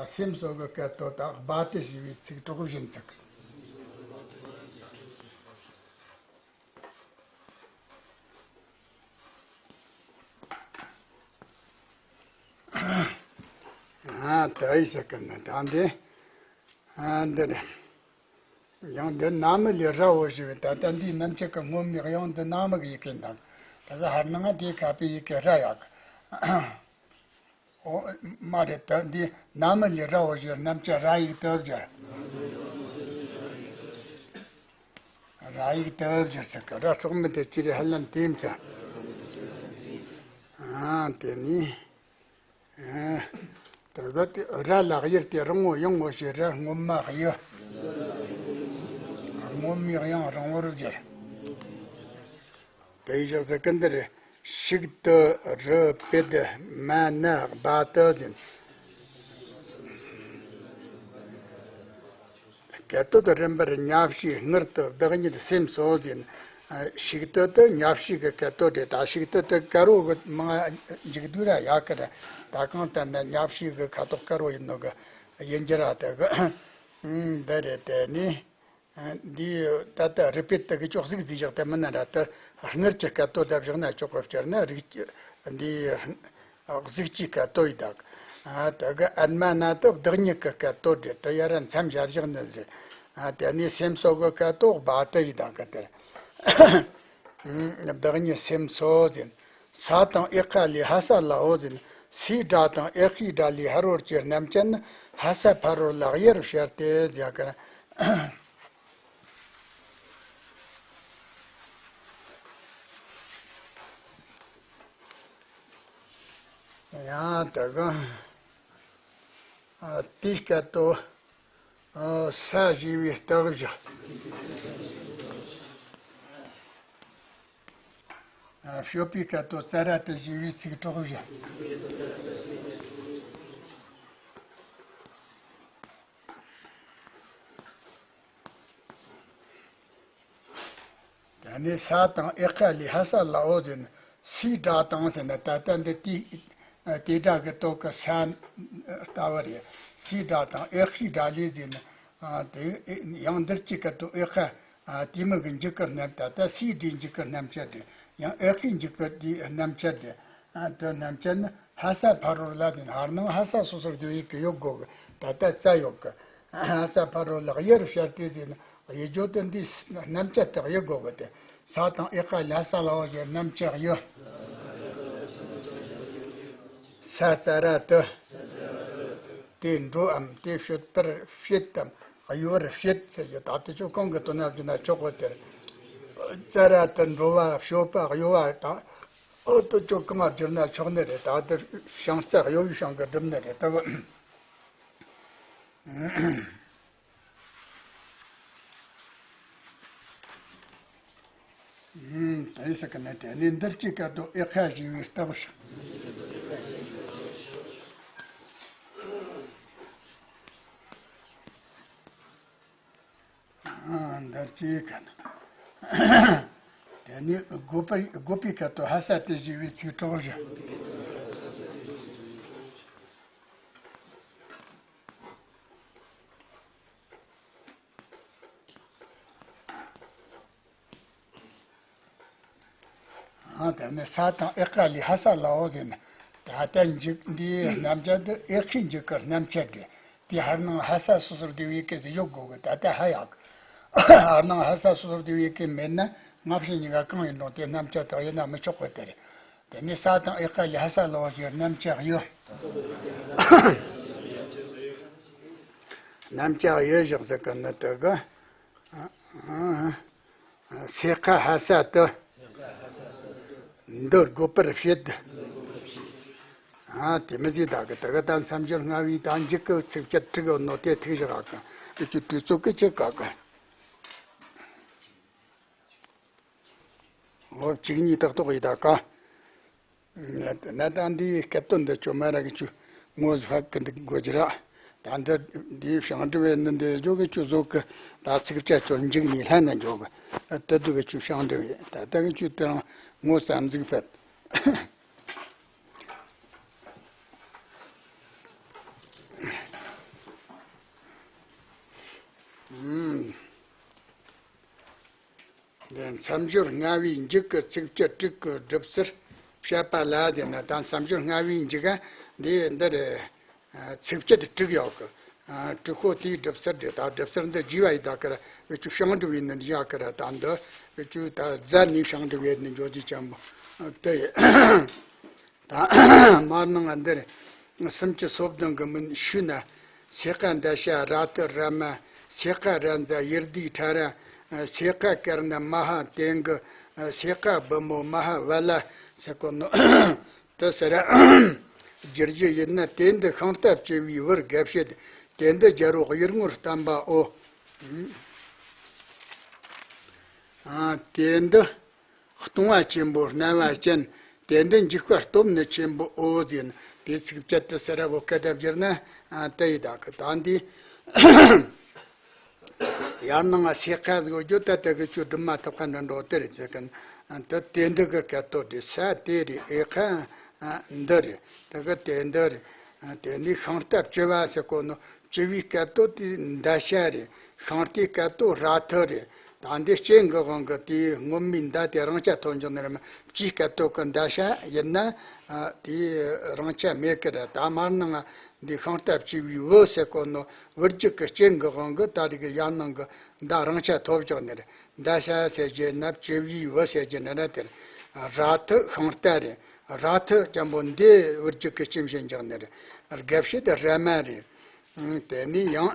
སེམས་གསོ་གི་སྐད་དོད་དང་སྦ་དེ་ཞེས་པའི་ཚིག་གྲོགས་བཞིན་ཚིག་ཨ་ད་ཡི་ཟེར་གི་ནི་ད་འདི། ཨ་འདི་རེད། ཡང་འདི་ན་མི་ལས་ར་འོ་ཞེས་པའི་ད་ལྟ་འདིའི་རྣམ་བཅད་ཀྱི་སྔོན་མའི་དབྱངས་འདི་ན་མི་གི་ཡི་གེ་འདང་། ད་གི་ཧར་ནང་དེའི་ཁ་པའི་ཡི་གེ་ར་ཡག་གི། ཨོ། མ་རེད། ད་འདི་ན་མི་ལས་ར་འོ་ཞེས་རྣམ་བཅད་ར་ཡིག་དུ་སྦྱར། ར་ཡིག་དུ་སྦྱར་ཟེར་གི་ར་སྲོག་མི་དེ་ཅི་རེད་ཧ་ལམ་དེ་མཚན། ཨ་དེ་ནི། ཨ་ད་གི་དེ་ར་ལ་དབྱེར་ཏེ་རང་ངོ་ཡང་ངོ་ཞེས་ར་སྔོན་མ་དབྱེ། སྔོན་མའི་དབྱངས་རིང་བོར་སྦྱར། དེ་ཡི་ཕྱོགས་སུ་ཀུན་འདིར་ཤིག་ཏུ་རུ་པེ་ཏུ་མ་ན་སྦ་ཏུ་ཟེར། སྐད་དོད་དུ་རིམ་པར་ཉ་བཤས་སྔུར་དུ་བདག་ཉིད་སེམས་གསོ་ཟེར། ཤིག་ཏུ་དུ་ཉ་བཤས་ཀྱི་སྐད་དོད་རེད། ད་ཤིག་ཏུ་དུ་དཀར་བོ་གི་མང་འཇིག་དུས་ར་ཡག་གི་རེད། ད་གང་ལྟར་ན་ཉ་བཤས་ཀྱི་ཁ་དོག་དཀར་བོ་ཡིན་ནོ་གི་ཡིན་རྒྱུ་ར་དེ་གི་འདི་རེད། དེ་ནི། འདི་ད་ལྟ་རི་པེད་དུ་གི་ཅོག་གཟིག་རྫིས་བཞག་དེ་མིན་ན་ར་ལྟར་སྔར་གྱི་སྐད་དོད་ལ་བཞག་ན་ཆོག་གི། སྤྱིར་ན་རིགས་ཀྱི་འདི་གཟིག་ཅིག་སྐད་དོད་ཡི་དག་ད་གི་ཨན་མ་ན་དུ་བདག་ཉིད་ཀྱི་སྐད་དོད་རེད། དུ་ཡ་ར་མཚམས་བཞག་བཞག་ནི་རེད། དེ་ནས་སེམས་གསོ་གི་སྐད་དོད་སྦ་དུ་ཡི་དག་གི་དེ། བདག་ཉིད་སེམས་གསོ་ཟེར། ས་དང་ཨེ་ཁ་ལས་ཧ་ས་ལའོ་ཟེར། སའི་སྒྲ་དང་ཨེ་ཁའི་སྒྲ་ལས་ཧ་རོ་ལ་གྱི་རྣམ་བཅད་ནི་ཧ་ས་ཕ་རོལ་ལ་དབྱེ་རུ་བྱར་ཏེ་ཟེར་གི། ཡང་དེ་ག་ཨ་དེའི་སྐད་དོད་ཨ་ས་ཞེས་པའི་རྟགས་བཞག་ཨ་བཤོས་པའི་སྐད་དོད་ཙ་ར་ཏི་ཞེས་པའི་ཚིག་གྲོགས་བཞག་དེ་ནས་ས་དང་ཨེ་ཁ་ལས་ཧ་ས་ལའོ་ཟེར་ན་སའི་སྒྲ་དང་ཟེར་ན་ད་ལྟ་འདི་དེ་དེ་སྒྲ་གི་སྟོད་གི་ས་ལྟ་བུ་རེད། སའི་སྒྲ་དང་ཨེ་ཁའི་སྒྲ་ལས་ཟེར་ན་དེ་ཡང་འདིར་གཅིག་གི་དུ་ཨེ་ཁ་དེ་མི་གི་འཇིག་གི་རྣམ་ད་ལྟ་སའི་སྒྲའི་འཇིག་གི་རྣམ་བཅད་དེ་ཡང་ཨེ་ཁའི་འཇིག་གི་དེའི་རྣམ་བཅད་དེ། དེ་རྣམ་བཅད་ནི་ཧ་ས་ཕ་རོལ་ལ་དེ་ཧར་ནང་ཧ་ས་སོ་སོར་བསྡུ་ཡི་གི་ཡོད་དགོ་གི། ད་ལྟ་རྩ་ཡོད་གི། ཧ་ས་ཕ་རོལ་ལ་དབྱེ་རུ་བྱར་ཏེ་ཟེར་ན་དབྱེ་བརྗོད་དེ་འདི་རྣམ་བཅད་དེ་དབྱེ་དགོ་གི་དེ། ས་དང་ཨེ་ཁ་ལས་ཧ་ས་ལའོ་ཞེས་རྣམ་བཅད་དབྱེ། ས་ཙ་ར་ཏི། དེ་འགྲོའམ་དེ་བཤོད་པར་བཤད་དམ་གཡོ་བར་བཤད་ཟེར་རྒྱུ་ད་ལྟ་ཆོས་གང་གི་དོན་ན་བརྗོད་ན་ཆོག་གི་དེར། ཙ་ར་ཏི་འགྲོ་བ་བཤོད་པ་གཡོ་བ་དང་། ཨོ་ཏོ་ཅོ་གང་བསྒྲུབ་ན་ཆོག་ནི་རེད། ད་ལྟ་བྱང་རྩ་གཡོ་བའི་བྱང་གི་སྒྲུབ་ནི་རེད་ད། ཨུམ། དེ་ཟེར་གི་ནི་དེ་ནི་འདིར་གྱི་སྐད་དོད་ཨེ་ཁ་ཞེས་པའི་རྟགས་ཤིག་འདིར་གྱི་ཁ་ན། དེ་ནི་དགོས་པའི་དགོས་པའི་སྐད་དོད་ཧ་ས་ཏི་ཞེས་པའི་ཚིག་གྲོགས་བཞག་ཨ་དེ་ནི་ས་དང་ཨེ་ཁ་ལས་ཧ་ས་ལའོ་ཟེར་ན། ད་ལྟ་འཇིག་འདིའི་རྣམ་བཅད་འདི་ཨེ་ཁའི་འཇིག་གི་རྣམ་བཅད་དེ། དེ་ཧར་ནང་ཧ་ས་སོ་སོར་བསྡུ་བའི་སྐད་ཟེར་ཡོད་དགོ་གི། ད་ལྟ་ཧ་ཡག་ཧར་ནང་ཧ་ས་སོ་སོར་བསྡུ་བའི་སྐད་མེད་ན་སྔ་ཕྱི་གཉིས་ཀ་གང་ཡིན་རུང་དེ་རྣམ་བཅད་དག་ཡིན་ན་མི་ཆོག་གི་དེ་རེད། དེ་ནི་ས་དང་ཨེ་ཁ་ལས་ཧ་ས་ལའོ་ཞེས་རྣམ་བཅད་དབྱེ། རྣམ་བཅད་དབྱེ་བཞག་ཟེར་གི་ནི་དེ་གི། སེ་ཁ་ཧ་ས་ཏི། འདི་དགོས་པར་བྱེད། ཨ་དེ་མི་ཟིག་ད་གི་དེ་གི་ད་མཚམས་སྦྱོར་སྔ་བའི་ད་འཇིག་གི་ཚིགས་བཅད་དྲུག་ཡོད་ནོ་དེ་ཐིག་བཞག་ག་གི། ཨེ་ཅུ་དུས་ཚོད་ཀི་ཆེ་ག་གི། འོ་གཅིག་གཉིས་ཏག་ཏག་ཡི་ད་ག། ན་ད་འདིའི་སྐད་དོད་འདི་ཆོ་མ་ར་གི་ཆུ་ངོ་ཟ་གི་འདི་དགོས་ཀྱི་ར། ད་འདི་འདིའི་ཞང་འབྲི་བའི་ནི་འདི་འཇོག་གི་ཆུ་བཟོ་གི་ད་ཚིགས་བཅད་ཆོ་འཇིག་ནས་ལྷན་ན་འཇོག་གི། ད་དུ་གི་ཆུ་ཞང་འབྲི་བའི་ད་ལྟ་གི་ཆུ་དེ་རང་ངོ་ཙམ་ཟིག་ཕེབས། མཚམས་སྦྱོར་ལྔ་བའི་མཇུག་གི་ཚིགས་བཅད་དྲུག་གི་སྒྲུབ་ཚུལ་བཤད་པ་ལ་ཟེར་ན། ད་མཚམས་སྦྱོར་ལྔ་བའི་མཇུག་ག་འདི་འདི་རེད། ཚིགས་བཅད་དྲུག་ཡོད་གི། དྲུག་པོ་དེའི་སྒྲུབ་ཚུལ་རེད། ད་སྒྲུབ་ཚུལ་འདི་རྒྱས་པ་ཡིན་ད་གར་བེད་སྤྱོད་ཤིང་འབྲུ་བའི་ནི་འཇག་གི་ར། ད་འདི་བེད་སྤྱོད་ད་རྫ་ནས་ཤིང་འབྲུ་བའི་ནི་འཇོག་རྒྱུ་ཅན་པོ་དེ་ཡིན། ད་མར་ནང་ང་འདིར་སུམ་ཅུ་སོ་བདུན་གི་མུན་ཞུས་ན། སེ་ཀ་མདའ་ཤ་ར་ཐུ་ར་མ། སེ་ཀ་ར་མཛའ་ཡུར་དིའི་ཕྲ་ར། སེ་ཀ་ཀར་ན་མ་ཧ་ཏེང་གི། སེ་ཀ་བུ་མོ་མ་ཧ་བ་ལ་ཟེར་གོ་ནོ་དེ་ཟེར་ར། བསྒྱུར་རྒྱུ་ཡིན་ན། དེ་འདི་ཤིང་རྟ་བཅུ་བའི་བུར་དགེ་བཤེས། དེ་འདི་རྒྱལ་པོ་གཡུལ་ངོར་བསྟན་པའོ། དེ་འདི་ལྟུང་བ་ཆེན་པོ་རྣ་བ་ཅན། དེ་འདི་འཇིགས་པ་སྟོབས་ནི་ཆེན་པོའོ་ཟེར་ན། དེ་ཚིགས་བཅད་དེ་ཟེར་ར་བོ་སྐད་བརྡ་བསྒྱུར་ན་དེ་ཡི་དག་གི། ད་འདི་ཡར་ནང་སེ་ཀ་ཟིག་བརྗོད་ད་དེ་གི་ཆོས་སྒྲུབ་མ་ཐུབ་ཁ་འདྲ་འགྲོ་དེ་རེད་ཟེར་གི། དེ་དེ་འདི་གི་སྐད་དོད་དེ་ས་དེ་རེད། ཨེ་ཁ་འདི་རེད། དེ་གི་དེ་འདི་རེད། དེ་ནི་ཤིང་རྟ་བཅུ་བ་ཟེར་གོ་ནོ་བཅུ་བའི་སྐད་དོད་དེ་མདའ་ཤ་རེད། ཤིང་རྟའི་སྐད་དོད་ར་ཐུ་རེད། ད་འདི་རྐྱེན་གི་དབང་གིས་དེའི་སྔོན་མའི་མདའ་དེ་རང་ཆ་ཐོབ་འཇོག་ནི་རེད་མ། སྤྱིའི་སྐད་དོད་གི་མདའ་ཤ་ཡིན་ན། དེའི་རང་ཆ་མེད་ཀི་རེད། ད་མར་ནང་འདི་ཤིང་རྟ་བཅུ་བའི་བུ་ཟེར་གོ་ནོ་བུ་རྒྱུད་གི་རྐྱེན་གི་དབང་གིས་ད་རེས་གི་ཡར་ནང་གི་མདའ་རང་ཆ་ཐོབ་འཇོག་ནི་རེད། མདའ་ཤ་ཟེར་རྒྱུ་ན་བཅུ་བའི་བུ་ཟེར་རྒྱུ་ན་ར་དེ་རེད། ར་ཐུ་ཤིང་རྟ་རེད། ར་ཐུ་ཅན་པོ་འདི་བུ་རྒྱུད་གི་རྐྱེན་བྱེད་འཇོག་ནི་རེད། དགེ་བཤེས་དེ་ར་མ་རེད། དེ་ནས་ཡང་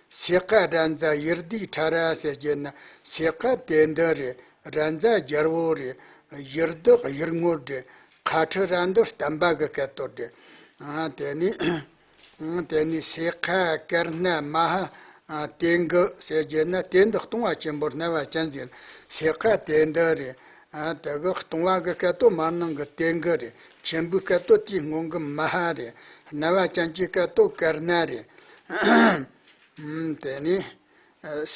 སེ་ཀ་ར་མཛའ་ཡུར་དིའི་ཕྲ་ར་ཟེར་རྒྱུ་ན། སེ་ཀ་དེ་འདི་རེད། ར་མཛའ་རྒྱལ་པོ་རེད། ཡུར་དི་གཡུལ་ངོར་རེད། ཁ་ཁྲི་ར་འདི་བསྟན་པ་གི་སྐད་དོད་རེད། དེ་ནས་དེ་ནས་སེ་ཀ་ཀར་ན་མ་ཧ་ཏེང་གི་ཟེར་རྒྱུ་ན། དེ་འདི་ལྟུང་བ་ཆེན་པོ་རྣ་བ་ཅན་ཟེར། སེ་ཀ་དེ་འདི་རེད། དེ་གི་ལྟུང་བ་གི་སྐད་དོད་མར་ནང་གི་ཏེང་གི་རེད། ཆེན་པོའི་སྐད་དོད་དེའི་སྔོན་གི་མ་ཧ་རེད། རྣ་བ་ཅན་གྱི་སྐད་དོད་ཀར་ན་རེད། དེ་ནས་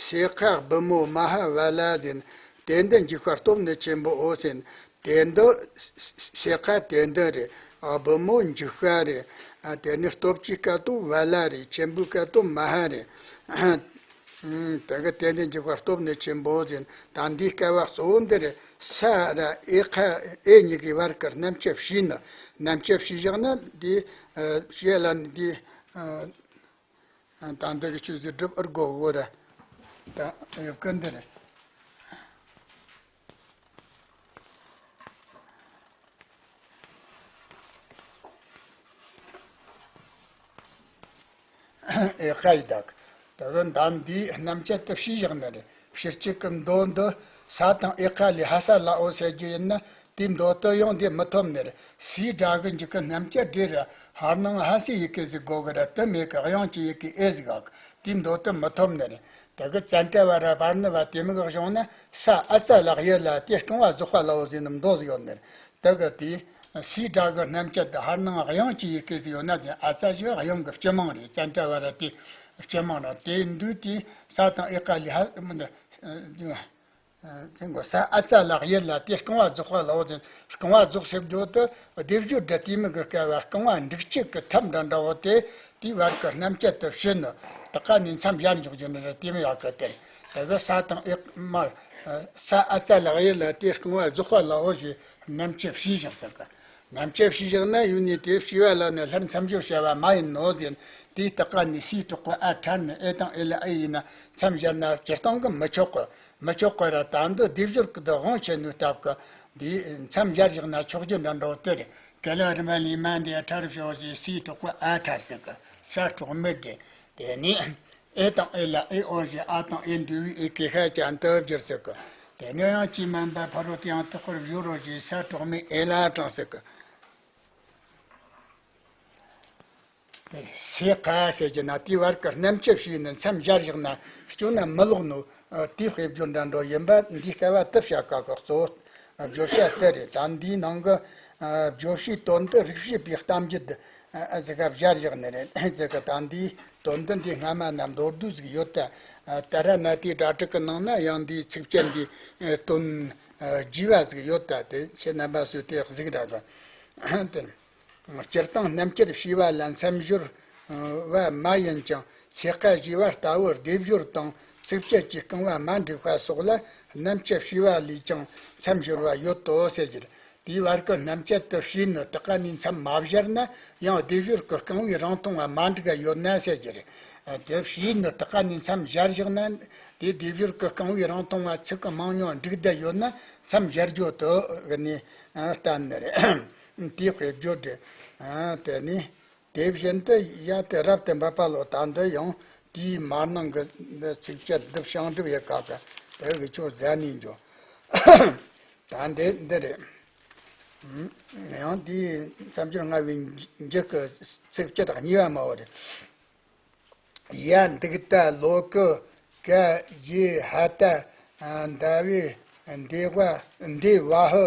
སེ་ཀ་བུ་མོ་མ་ཧ་བ་ལ་ཟེར། དེ་འདི་འཇིགས་པ་སྟོབས་ནི་ཆེན་པོའོ་ཟེར། དེ་འདི་སེ་ཀ་དེ་འདི་རེད། བུ་མོ་འཇིགས་པ་རེད། དེ་ནི་སྟོབས་ཀྱི་སྐད་དོད་བ་ལ་རེད། ཆེན་པོའི་སྐད་དོད་མ་ཧ་རེད། དེ་གི་དེ་འདི་འཇིགས་པ་སྟོབས་ནི་ཆེན་པོ་ཟེར། ད་འདིའི་སྐལ་བ་གཙོ་བོ་འདི་རེད། ས་ར་ཨེ་ཁ་ཨེ་གཉིས་ཀྱི་བར་གྱི་རྣམ་བཅད་ཕྱིས་ནི། རྣམ་བཅད་ཕྱིས་བཞག་ན་འདི་ཞེས་ལ་ནི་འདི། ད་འདི་གི་ཆོས་ཟིག་སྒྲུབ་ཨར་གོ་གོ་ར། ད་ཡོད་ཀི་འདི་རེད། ཨེ་ཁ་ཡི་དག། ད་གི་མདའ་འདིའི་རྣམ་བཅད་དུ་ཕྱིས་བཞག་ནི་རེད། ཕྱི་གཅིག་གི་མདོ་འདི་ས་དང་ཨེ་ཁ་ལས་ཧ་ས་ལའོ་ཟེར་རྒྱུ་ཡིན་ན། དེའི་མདོ་དུ་ཡང་འདི་མི་ཐོབ་ནི་རེད། སའི་སྒྲ་གི་མཇུག་གི་རྣམ་བཅད་འདི་ར་ཧར་ནང་ཧ་སའི་ཡི་གེ་ཟིག་དགོས་གི་ར། དུ་མེད་གི། དབྱངས་ཀྱི་ཡི་གེ་ཨེ་ཟིག་ག་གི། དེའི་མདོ་དུ་མི་ཐོབ་ནི་རེད། དེ་གི་ཙན་དྲ་བ་ར་བར་ནི་བ་དེ་མིག་གཞུང་ན། ས་ཨ་ཙ་ལ་གཡུ་ལ་དེ་རྐང་བ་རྫོགས་པ་ལའོ་ཟེར་ནི་མདོ་ཟིག་ཡོད་ནི་རེད། དེ་གི་དེ་སའི་སྒྲ་གི་རྣམ་བཅད་དུ་ཧར་ནང་དབྱངས་ཀྱི་ཡི་གེ་ཟིག་ཡོད་ན་ཟེར། ཨ་ཙ་ཞེས་དབྱངས་ཀྱི་སྤྱི་མིང་རེད། ཙན་དྲ་བ་ར་དེ་སྤྱི་མིང་རེད། དེ་འདུས་དེ་ས་དང་ཨེ་ཀ་ལས་ཧ་མི་འདི། ཚིག་མགོ་ས་ཨ་ཙ་ལ་གཡུ་ལ་དེ་རྐང་བ་རྫོགས་པ་ལའོ་ཟེར། རྐང་བ་རྫོགས་ཟེར་རྒྱུ་དེ་སྡེབ་སྦྱོར་འདྲ་དེ་མིག་གི་སྐལ་བ་རྐང་བ་འབྲུག་གཅིག་གི་ཐབས་འདྲ་འདྲ་བོ་དེ། དེའི་བར་གྱི་རྣམ་བཅད་དུ་ཕྱིས་ནི། དེ་ཀ་ནས་མཚམས་སྦྱར་འཇོག་རྒྱུ་ནི་རེད། དེ་མི་ཡག་གི་དེ། དེ་གི་ས་དང་ཨེ་མར་ས་ཨ་ཙ་ལ་གཡུ་ལ་དེ་རྐང་བ་རྫོགས་པ་ལའོ་ཞེས་རྣམ་བཅད་ཕྱིས་བཞག་ཟེར་གི། རྣམ་བཅད་ཕྱིས་བཞག་ན་ཡུལ་ནི་དེ་ཕྱི་བ་ལ་ནི་སླར་མཚམས་སྦྱོར་བྱ་བ་མ་ཡིན་ནོ་ཟེར། དེའི་དེ་ཀ་ནས་སའི་དྲུག་པོ་ཨ་ཕྲ་ནི་ཨེ་དང་ཨེ་ལ་ཨེ་ཡིན་ན་མཚམས་སྦྱར་ན་སྤྱིར་བཏང་གི་མི་ཆོག་གི། མི་ཆོག་པ་ར། ད་འདི་སྡེབ་སྦྱོར་གྱི་དབང་བྱེད་ནུས་སྟབས་ཀྱིས་འདི་མཚམས་སྦྱར་བཞག་ན་ཆོག་རྒྱུ་འདྲ་འགྲོ་དེ་རེད། ག་ལ་རིམ་པ་ལས་མ་འདི་ཨ་ཕྲ་རུ་ཕྱོགས་ཀྱི་སའི་དྲུག་པོ་ཨ་ཕྲ་ཟེར་གི། ས་དྲུག་མི་དེ། དེ་ནས་ཨེ་དང་ཨེ་ལ་ཨེ་ཨོ་ཞེས་ཨ་དང་ཨེ་འདུས་པའི་ཨེ་གེ་ཤ་ཅན་དུ་བསྒྱུར་ཟེར་གི། དེ་ནས་ཡང་ཅི་མན་པ་ཕ་རོལ་ཏུ་ཡང་དག་པར་བཞུགས་རོ་ཞེས་ས་དྲུག་མི་ཨེ་ལ་དྲངས་ཟེར་གི། སེ་ཀ་ཟེར་གྱི་ན་དེའི་བར་གྱི་རྣམ་བཅད་ཕྱིས་ནི་མཚམས་སྦྱར་བཞག་ན་སྐྱོན་ན་མི་ལོག་ནོ། དེའི་དཔེ་བརྗོད་འདྲ་འགྲོ་ཡིན་པ་འདིའི་སྐལ་བ་དུ་བྱ་དཀའ་གི། གཙོ་བོ་བརྗོད་བྱ་དེ་རེད། ད་འདིའི་ནང་གི་བརྗོད་བྱའི་དོན་དུ་རིགས་བྱེད་པའི་གཏམ་རྒྱུད་ཟེར་ག་སྦྱར་བཞག་ནི་རེད་ཟེར་གི། ད་འདིའི་དོན་དུ་འདི་སྔ་མ་ན་མདོར་བསྡུས་ཟིག་ཡོད་ད། ཏཱ་ར་ནཱ་ཐའི་སྒྲ་དྲུག་གི་ནང་ན་ཡང་འདིའི་ཚིགས་བཅད་འདིའི་དོན་རྒྱས་པ་ཟིག་ཡོད་ད། དེ་ཁྱེད་རྣམ་པ་ཚོས་དེ་གཟིགས་ར་གི། དེ། སྤྱིར་བཏང་རྣམ་བཅད་ཕྱིས་པ་ལ་མཚམས་སྦྱོར་བ་མ་ཡིན་ཀྱང་། སེ་ཀ་ཞེས་པ་ལྟ་བུ་སྡེབ་སྦྱོར་དང་ ཚིགས་བཅད་ཀྱི་རྐང་བ་མ་འགྲིག་པ་སོགས་ལ་རྣམ་བཅད་བྱས་པ་ལས་ཀྱང་མཚམས་སྦྱར་བ་ཡོད་དོ་ཟེར་རྒྱུ་རེད། དེའི་བར་གྱི་རྣམ་བཅད་དུ་བྱས་ནས་དེ་ཀ་ནས་མཚམས་མ་སྦྱར་ན་ཡང་སྡེབ་སྦྱོར་གྱི་རྐང་བའི་རིང་ཐུང་བ་མ་འགྲིག་ག་ཡོད་ན་ཟེར་རྒྱུ་རེད། དེ་བྱས་ནས་དེ་ཀ་ནས་མཚམས་སྦྱར་བཞག་ན་དེ་སྡེབ་སྦྱོར་གྱི་རྐང་བའི་རིང་ཐུང་བ་ཚིག་གི་མང་ཉུང་འགྲིག་བསྡད་ཡོད་ན་མཚམས་སྦྱར་རྒྱུ་དེ་གི་ནས་བསྟན་ནི་རེད། དེའི་དཔེ་བརྗོད་རེད། དེ་ནས། དེ་བཞིན་དུ་ཡ་དེ་རབ་ཏུ་འབབ་པ་ལོ། ད་འདི་ཡང་དེའི་མར་ནང་གི་འདི་ཚིགས་བཅད་འདི་བྱང་སྒྲུབ་ཡི་ག་གི་དེ་གི་ཆོས་ཟད་ནས་འཇོག་ད་འདི་འདི་རེད། ཡང་དེའི་མཚམས་སྦྱོར་ལྔ་པའི་མཇུག་གི་ཚིགས་བཅད་གཉིས་པ་མ་བོ་རེད། ཡ་འདུག་ད་ལོ་ཀུ་ཀ་ཡེ་ཧ་ད་ཟླ་བའི་འདི་བ་འདི་བ་ཧི་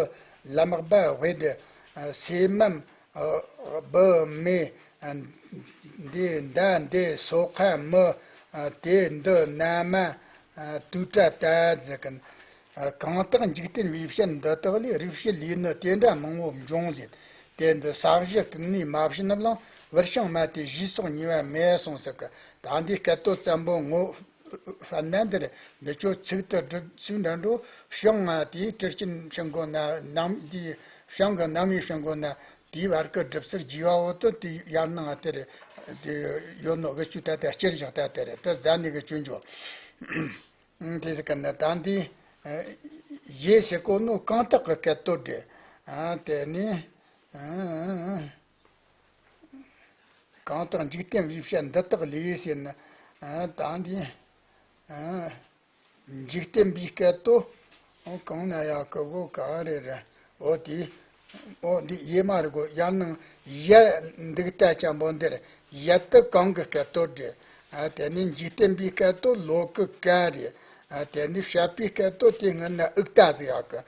ལམ་སྦ་དབེ་དི་སེ་མམ་སྦུ་མེ་འདི་ཟླ་འདི་སོ་ཁ་མི་དེ་འདི་ན་མ་དུ་ཏྲ་ཏ་ཟེར་གི། གང་དག་འཇིག་རྟེན་པའི་བཤད་འདི་དག་ལས། རིགས་བཤད་ལས་ནི་དེ་འདྲ་མང་པོ་འབྱུང་ཟེར། དེ་འདི་ས་གཞི་ཀུན་ནས་མ་བྱིན་པ་ལང་། བུར་ཤིང་མ་དེ་བཞིས་སོགས་ཉེས་པ་མེད་གསུངས་ཟེར་གི། ད་འདི་སྐད་དོད་བཙན་པོ་ངོ་ཧྥན་ན་འདིར་འདི་ཆོ་ཚིག་ཏུ་སྒྲུབ་ཚུལ་འདྲ་འགྲོ། བྱང་ང་དེའི་གྲུ་ཆེན་ཤིང་སྒོ་ན་ནམ་དེའི་བྱང་གི་ནམ་བའི་ཤིང་སྒོ་ན་དེའི་བར་གི་སྒྲུབ་ཚུལ་རྒྱས་པ་བོ་དུ་དེ་ཡར་ནང་ང་དེར་དེ་ཡོད་ནོ་གི་ཆུ་ད་ལྟ་སྐྱེར་བཞག་ད་དེར་དུ་ཟ་ནི་གི་ཆུ་འཇོག་དེ་ཟེར་གི་ན་ད་འདི་ཡེ་ཟེར་གོ་ནོ་གང་དག་གི་སྐད་དོད་དེ་དེ་ནི། གང་དག་འཇིག་རྟེན་པའི་བཤད་འདི་དག་ལས་ཟེར་ན། ད་འདི། འཇིག་རྟེན་པའི་སྐད་དོ། གང་ན་ཡག་གི་བོ་ག་རེ་རེ། འོ་དེ། འོ་འདི་ཡེ་མ་རེ་གོ་ཡར་ནང་ཡ་འདུག་ད་ཅན་པོ་འདིར་ཡ་དུ་གང་གི་སྐད་དོ་འདྲི། དེ་ནི་འཇིག་རྟེན་པའི་སྐད་དོ་ལོ་ཀུ་ཀ་རེ། དེ་ནི་བཤད་པའི་སྐད་དོ་དེ་སྔོན་ན་ཨུག་ཏ་ཟིག་ཡག་གི།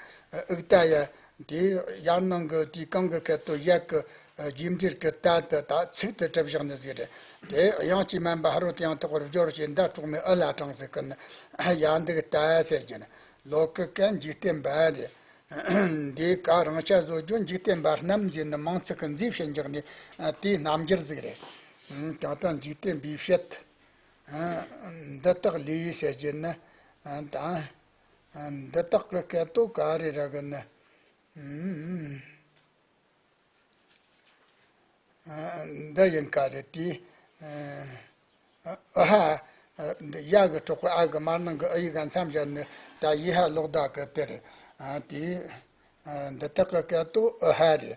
ཨུག་ཏ་ཡ། དེ་ཡར་ནང་གི་དེའི་གང་གི་སྐད་དོ་ཡ་གི་རྗེས་འབྲེལ་གི་ད་དེ་དག་ཚིག་ཏུ་གྲུབ་བཞག་ནི་ཟིག་རེད། དེ་དབྱངས་ཀྱིས་དམན་པ་ཧ་རོ་དེ་ཡང་དག་པར་སྦྱོར་བྱེད་མདའ་དྲུག་མའི་ཨུ་ལ་དྲངས་ཟེར་གི་ནི། ཡ་འདུག་ད་ཟེར་གྱི་ནི། ལོ་ཀུ་ཀ་འཇིག་རྟེན་པ་རེད། འདིའི་ཀ་རང་ཆ་བཟོ་རྒྱུ་འཇིག་རྟེན་པ་རྣམས་ཟེར་ནི་མིང་ཚིག་གི་མཛེས་བྱེད་འཇོག་ནི་དེའི་རྣམ་འགྱུར་ཟིག་རེད། ཀྱང་ད་འཇིག་རྟེན་པའི་བཤད། འདི་དག་ལས་ཟེར་གྱི་ནི། ད། འདི་དག་གི་སྐད་དོ་ག་རེ་ར་གི་ནི། འདི་ཡིན་ག་རེ་དེ། ཨ་ཧ། འདི་ཡ་གི་གྲོགས་པོ་ཨ་གི་མར་ནང་གི་ཨ་ཡིག་ག་མཚམས་སྦྱར་ནས་ད་ཡི་ཧ་ལོག་ད་གི་དེ་རེད། དེ། འདི་དག་གི་སྐད་དོ་ཨ་ཧ་རེད།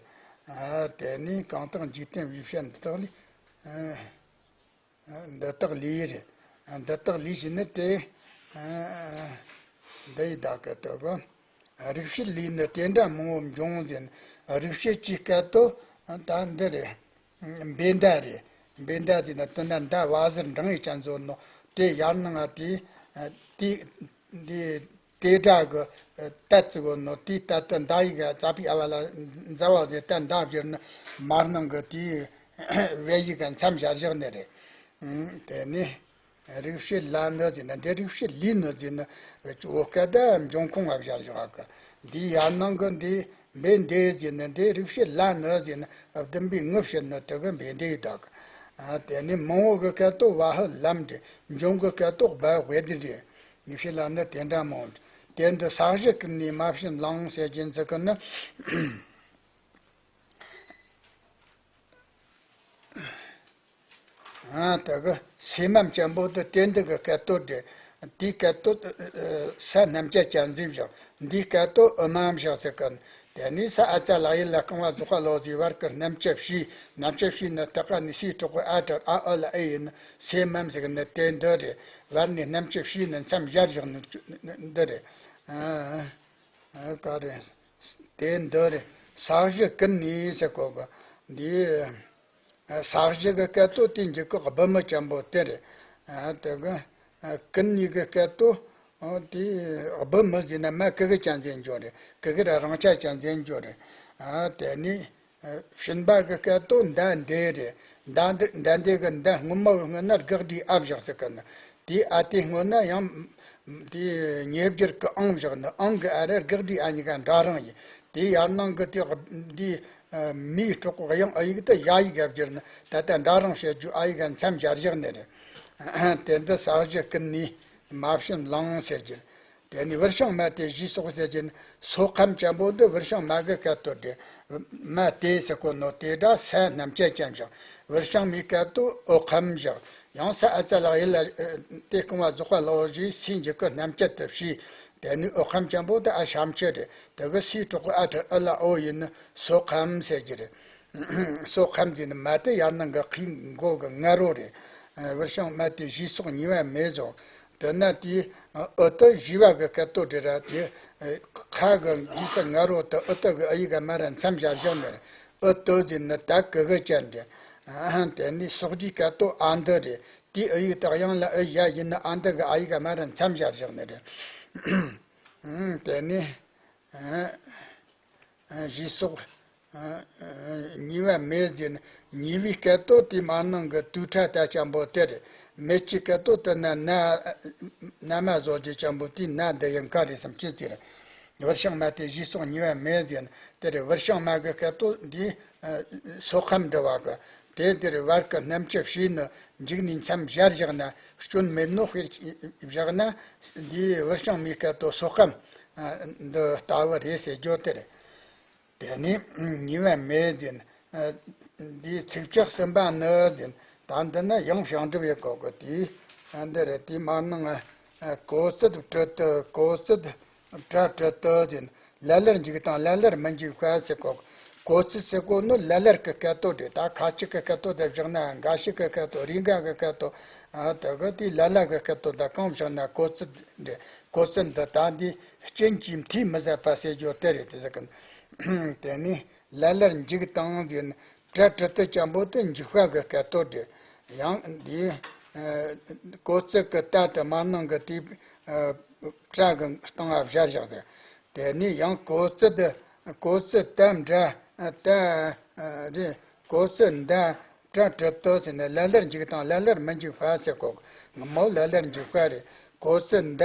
དེ་ནས་གང་དག་འཇིག་རྟེན་པའི་བཤད་འདི་དག་ལས། འདི་དག་ལས་རེད། འདི་དག་ལས་ཞེས་ནི་དེ། འདི་ཡི་བདག་གི་དོ་གོ། རིགས་བཤད་ལས་ནི་དེ་འདྲ་མང་པོ་འབྱུང་ཟེར། རིགས་བཤད་ཀྱི་སྐད་དོ་ད་འདི་རེད། བེ་མདའ་རེད། བེ་མདའ་ཟེར་ན་དེ་ན་མདའ་བ་ཟེར་འབྲིང་ཡི་ཅན་བཟོ་ནོ། དེ་ཡར་ནང་ང་དེ། དེ། འདི། དེ་སྒྲ་གི་ཏ་ཙི་གོ་ནོ་དེའི་ཏ་ཏི་མདའ་ཡི་ག་ཙ་པི་ཨ་བ་ལ་མཛའ་བ་ཟེར་ཏ་མདའ་བསྒྱུར་ན་མར་ནང་གི་དེའི་བེ་ཡི་ག་མཚམས་སྦྱར་བཞག་ནི་རེད། དེ་ནི་རིགས་བཤད་ལ་ནི་ཟེར་ན་འདི་རིགས་བཤད་ལས་ནི་ཟེར་ན་ཅོ་ཀ་ད་འབྱུང་ཁུངས་ལ་སྦྱར་བཞག་གི། འདི་ཡར་ནང་གི་འདི་བེ་འདི་ཟེར་ན་འདི་རིགས་བཤད་ལ་ནི་ཟེར་ན་བདུན་པའི་ངུ་བཤད་ནི་དེ་གི་བེ་འདི་ཡི་དག་གི། དེ་ནི་མང་བོ་གི་སྐད་དོ་བ་ཧི་ལམ་འདྲི། འབྱུང་གི་སྐད་དོ་སྦ་དབེ་འདི་འདྲི། ཉི་ཤུ་ལ་ནི་དེ་འདྲ་མང་། དེ་འདི་ས་གཞི་ཀུན་ནས་མ་བྱིན་ལང་ཟེར་གྱིན་ཚིག་གི་ནི། ཨ་དེ་གི་སེ་མམ་ཅན་པོ་དེ་དེ་འདི་གི་སྐད་དོ་འདྲི། དེའི་སྐད་དོ་ས་རྣམ་བཅད་ཅན་ཟིན་བཞག་འདིའི་སྐད་དོ་ཨུ་མམ་བཞག་ཚིག་གི་ནི། དེ་ནས་ས་ཨ་ཙ་ལ་ཡི་ལ་རྐང་བ་རྫོགས་པ་ལོ་ཟེར་བར་གི་རྣམ་བཅད་བྱས། རྣམ་བཅད་བྱས་ནི་དེ་ཀ་ནི་སའི་གྲོགས་པོ་ཨ་དྲར་ཨ་ཨུ་ལ་ཨེ་ཡིན་ནི་སེ་མམ་ཟེར་གི་ནི་དེ་འདི་རེད། བར་ནས་རྣམ་བཅད་བྱས་ནི་མཚམས་སྦྱར་བཞག་ནི་འདི་རེད། ཨ་ཨ་ག་རེ། དེ་འདི་རེད། ས་གཞི་ཀུན་ནས་ཟེར་གོ་གི་འདི། ས་གཞི་གི་སྐད་དོ་དེ་འཇིག་གི་སྦུ་མི་ཅན་པོ་དེ་རེད། ཨ་དེ་གི་ཀུན་ནས་གི་སྐད་དོ། ཨ་དེ་སྦུ་མི་ཟེར་ན་མ་ཀི་གི་ཅན་ཟེར་འཇོག་རེད། ཀི་གི་ར་རང་ཆ་ཅན་ཟེར་འཇོག་རེད། ཨ་དེ་ནི་བྱིན་པ་གི་སྐད་དོ་མདའ་འདི་རེད། མདའ་འདི་མདའ་འདི་གི་མདའ་སྔོན་མ་བོ་སྔོན་ན་དགག་སྒྲའི་ཨ་བཞག་ཟེར་གི་ནི། དེའི་ཨ་དེ་སྔོན་ན་ཡང་དེའི་ཉེ་སྦྱོར་གི་ཨང་བཞག་ནི་ཨང་གི་ཨ་ར་དགག་སྒྲའི་ཨ་གཉིས་ཀ་འདྲ་རང་ཡིན། དེའི་ཡར་ནང་གི་དེ་འདིའི་མིའི་གྲོགས་གཡང་ཨ་ཡིག་དེ་ཡ་ཡིག་ག་བསྒྱུར་ནི་ད་ལྟ་འདྲ་རང་བཤད་རྒྱུ་ཨ་ཡིག་ག་མཚམས་སྦྱར་བཞག་ནི་རེད། དེ་འདི་ས་གཞི་ཀུན་ནས་ མ་བྱིན་ལང་ཟེར་གྱི། དེ་ནི་བུར་ཤིང་མ་དེ་བཞེས་སོགས་ཟེར་གྱི་ནི་སོ་ཁམ་ཅན་པོ་འདི་བུར་ཤིང་མ་གི་སྐད་དོད་དེ། མ་དེ་ཟེར་གོ་ནོ་དེ་འདྲ་ས་རྣམས་ཀྱི་ཅན་བཞག། བུར་ཤིང་མའི་སྐད་དོད་འོད་ཁམ་བཞག། ཡང་ས་ཨ་ཙ་ལག་ཡིད་ལ་དེ་རྐང་བ་རྫོགས་པ་ལོ་བཞི་སའི་འཇུག་གི་རྣམས་ཀྱི་དུ་བྱས། དེ་ནི་འོད་ཁམ་ཅན་པོ་འདི་ཨ་ཤམ་ཆུ་རེད། དེ་གི་སའི་གྲོགས་ཨ་ཁྲི་ཨི་ལ་འོ་ཡིན་ནི་སོ་ཁམ་ཟེར་གྱི་རེད། སོ་ཁམ་ཟེར་ནི་མ་དེ་ཡར་ནང་གི་ཁའི་མགོ་གི་ང་རོ་རེད། ཨ། བུར་ཤིང་མ་དེ་བཞེས་སོགས་ཉེས་པ་མེད་བཟོ། དེ་ན་དེའི་འོ་དེ་བཞེས་པ་གི་སྐད་དོད་རེད་ར། དེ་ཁ་གི་རྗེས་སུ་ང་རོ་དེ་འོ་དེ་གི་ཨ་ཡིག་ག་མ་ར་མཚམས་སྦྱར་བཞག་ནི་རེད། འོ་དེ་ཟེར་ནི་ད་གི་གི་ཅན་རེད། ཨ། དེ་ནི་སོགས་ཀྱི་སྐད་དོད་ཨ་འདི་རེད། དེའི་ཨ་ཡིག་དེ་དབྱངས་ལ་ཨི་ཡ་ཡིན་ནི་ཨ་འདི་གི་ཨ་ཡིག་ག་མ་ར་མཚམས་སྦྱར་བཞག་ནི་རེད། ཨ། དེ་ནི། ཨ། བཞེས་སོགས། ཉེས་པ་མེད་ཟེར་ན་ཉེས་པའི་སྐད་དོད་དེ་མར་ནང་གི་དུག་ཁྲ་ལྟ་ཅན་པོ་དེ་རེད། མེད་ཀྱི་སྐད་དོད་དེ་ན་ན་ན་མ་བཟོ་རྒྱུ་ཅན་པོ་དེ་ན་འདི་ཡིན་ག་རེད་བསམ་ཅི་ཟེར། བུར་ཤིང་མ་དེ་བཞེས་སོགས་ཉེས་པ་མེད་ཟེར་ན་དེ་རེད། བུར་ཤིང་མ་གི་སྐད་དོད་འདི་སོ་ཁམ་འདྲ་བ་གི། དེ་འདིར་བར་གྱི་རྣམ་བཅུ་བྱས་ནས་མཇུག་ནས་མཚམས་སྦྱར་བཞག་ན། སྐྱོན་མེད་ནོ་དཔེར་བཞག་ན། འདིའི་བུར་ཤིང་མའི་སྐད་དོད་སོ་ཁམ་འདི་ལྟ་བུ་རེད་ཟེར་རྒྱུ་དེ་རེད། དེ་ནི་ཉེས་པ་མེད་ཟེར། འདིའི་ཚིགས་བཅད་གསུམ་པ་ནི་ཟེར། ད་འདི་ནི་ཡང་བྱང་སྒྲུབ་ཡི་གོ་གི་དེ་འདི་རེད། དེ་མར་ནང་གོ་ཚད་བྲི་དུ་གོ་ཚད། སྒྲ་བྲི་དུ་ཟེར། ལ་ལར་འཇུག་དང་ལ་ལར་མི་འཇུག་པ་ཟེར་གོ། གོ་ཚད་ཟེར་གོ་ནི་ལ་ལར་གི་སྐད་དོད་རེད། ད་ཁ་ཅིག་གི་སྐད་དོད་དེ་བཞག་ན། འགའ་ཞིག་གི་སྐད་དོད། རེ་འགའ་གི་སྐད་དོད། ཨ། དེ་གི་དེ་ལ་ལ་གི་སྐད་དོད་དེ་གང་བཞག་ན་གོ་ཚད་རེད། གོ་ཚད་འདི་ད་འདི་རྐྱེན་གྱིས་མཐས་མི་ཟད་པ་ཟེར་རྒྱུ་དེ་རེད། དེ་ཟེར་གི། དེ་ནི་ལ་ལར་འཇུག་དང་ཟེར་ན། སྒྲ་བྲི་དུ་ཅན་པོ་དེ་འཇུག་པ་གི་སྐད་དོད་རེད། ཡང་འདི་གོ་ཚད་གི་ད་དེ་མར་ནང་གི་དེ་སྒྲ་གི་སྟེང་ང་སྦྱར་བཞག་ཟེར། དེ་ནས་ཡང་གོ་ཚད་དེ། གོ་ཚད་ད་འདྲ་ད་རེད། གོ་ཚད་ད་སྒྲ་བྲི་དུ་ཟེར་ན་ལ་ལར་འཇུག་དང་ལ་ལར་མི་འཇུག་པ་ཟེར་གོ། ངི་མོ་ལ་ལར་འཇུག་པ་རེད། གོ་ཚད་ད་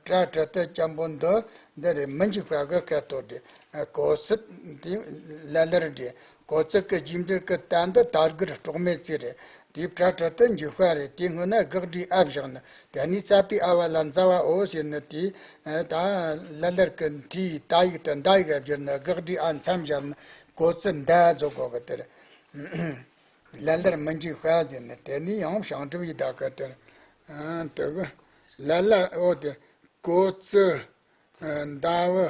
སྒྲ་བྲི་དུ་ཅན་པོ་འདི་འདི་རེད། མི་འཇུག་པ་གི་སྐད་དོད་རེད། གོ་ཚད་དེ་ལ་ལར་རེད། གོ་ཚད་གི་རྗེས་འདིར་གི་ད་འདི་ད་གུར་སྲོག་མེད་ཚེ་རེད། དེའི་སྒྲ་བྲི་དུ་འཇུག་པ་རེད། དེའི་སྔོན་ན་དགག་སྒྲའི་ཨ་བཞག་ནི། དེ་ནས་ཙ་པའི་ཨ་བ་ལ་ཛ་བ་འོ་ཟེར་ནི་དེ། ད་ལ་ལར་གི་མཐའི་ད་ཡིག་དེ་འདའ་ཡིག་ག་བསྒྱུར་ནི། དགག་སྒྲའི་ཨ་མཚམས་སྦྱར་ནི། གོ་ཚད་འདའ་བཟོ་གོ་གི་དེ་རེད། ལ་ལར་མི་འཇུག་པ་ཟེར་ནི། དེ་ནས་ཡང་བྱང་སྒྲུབ་ཡི་ད་གི་དེ་རེད། དེ་གི་ལ་ལ་འོ་དེ་གོ་ཚད་འདའ་བུ།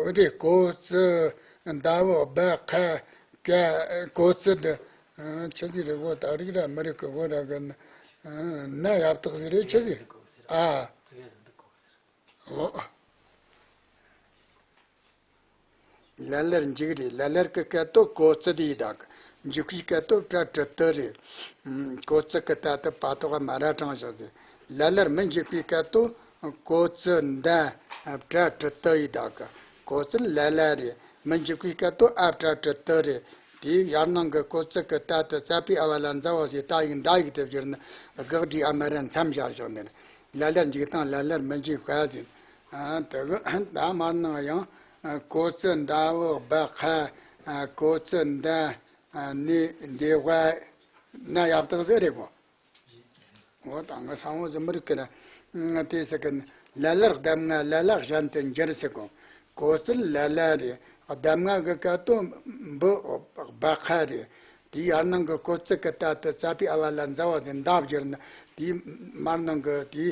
འོ་དེ་གོ་ཚད་འདའ་བུ་བ་ཁ་ཀ། གོ་ཚད་འདི་ཆི་ཟིག་རེད་གོ། ད་རིག་ར་མི་རིག་གི་གོ་ར་གི། ན་ཡབ་ཏག་ཟིག་རེད། ཆི་ཟིག་ཨ། འོ། ལ་ལར་འཇུག་རེད། ལ་ལར་གི་སྐད་དོད་གོ་ཚད་ཡི་དྭགས། འཇུག་པའི་སྐད་དོད་སྒྲ་བྲི་དུ་རེད། གོ་ཚད་གི་ད་དེ་པ་ཐོག་མ་ར་དྲངས་བཞག་ཟེར། ལ་ལར་མི་འཇུག་པའི་སྐད་དོད་གོ་ཚད་འདའ་སྒྲ་བྲི་དུ་ཡི་དྭགས། གོ་ཚད་ལ་ལ་རེད། མི་འཇུག་པའི་སྐད་དོད་ཨ་སྒྲ་བྲི་དུ་རེད། དེའི་ཡར་ནང་གི་གོ་ཚད་གི་ད་དེ་ཙ་པའི་ཨ་བ་ལ་ཛ་བ་ཟེར་ད་ཡིག་འདའ་ཡིག་དེ་བསྒྱུར་ནི། དགག་སྒྲའི་ཨ་མ་ར་མཚམས་སྦྱར་བཞག་ནི་རེད། ལ་ལར་འཇུག་དང་ལ་ལར་མི་འཇུག་པ་ཟེར། ཨ། དེ་གི་ད་མར་ནང་ཡང་གོ་ཚད་འདའ་བུ་བ་ཁ། གོ་ཚད་འདའ་ནི་འདི་བ་ན་ཡབ་ཏག་ཟིག་རེད་གོ། འོ་ད་ང་སང་བོ་ཟིག་མི་རིག་གི་ར། དེ་ཟེར་གི། ལ་ལར་གདམས་ངག་ལ་ལ་གཞན་དུ་འགྱུར་ཟེར་གོ། གོ་ཚད་ལ་ལ་རེད། གདམས་ངག་གི་སྐད་དོད་བུ་བ་ཁ་རེད། དེའི་ཡར་ནང་གི་གོ་ཚད་གི་ད་དེ་ཙ་པའི་ཨ་བ་ལ་ཛ་བ་ཟེར་འདའ་བསྒྱུར་ནི། དེའི་མར་ནང་གི་དེའི་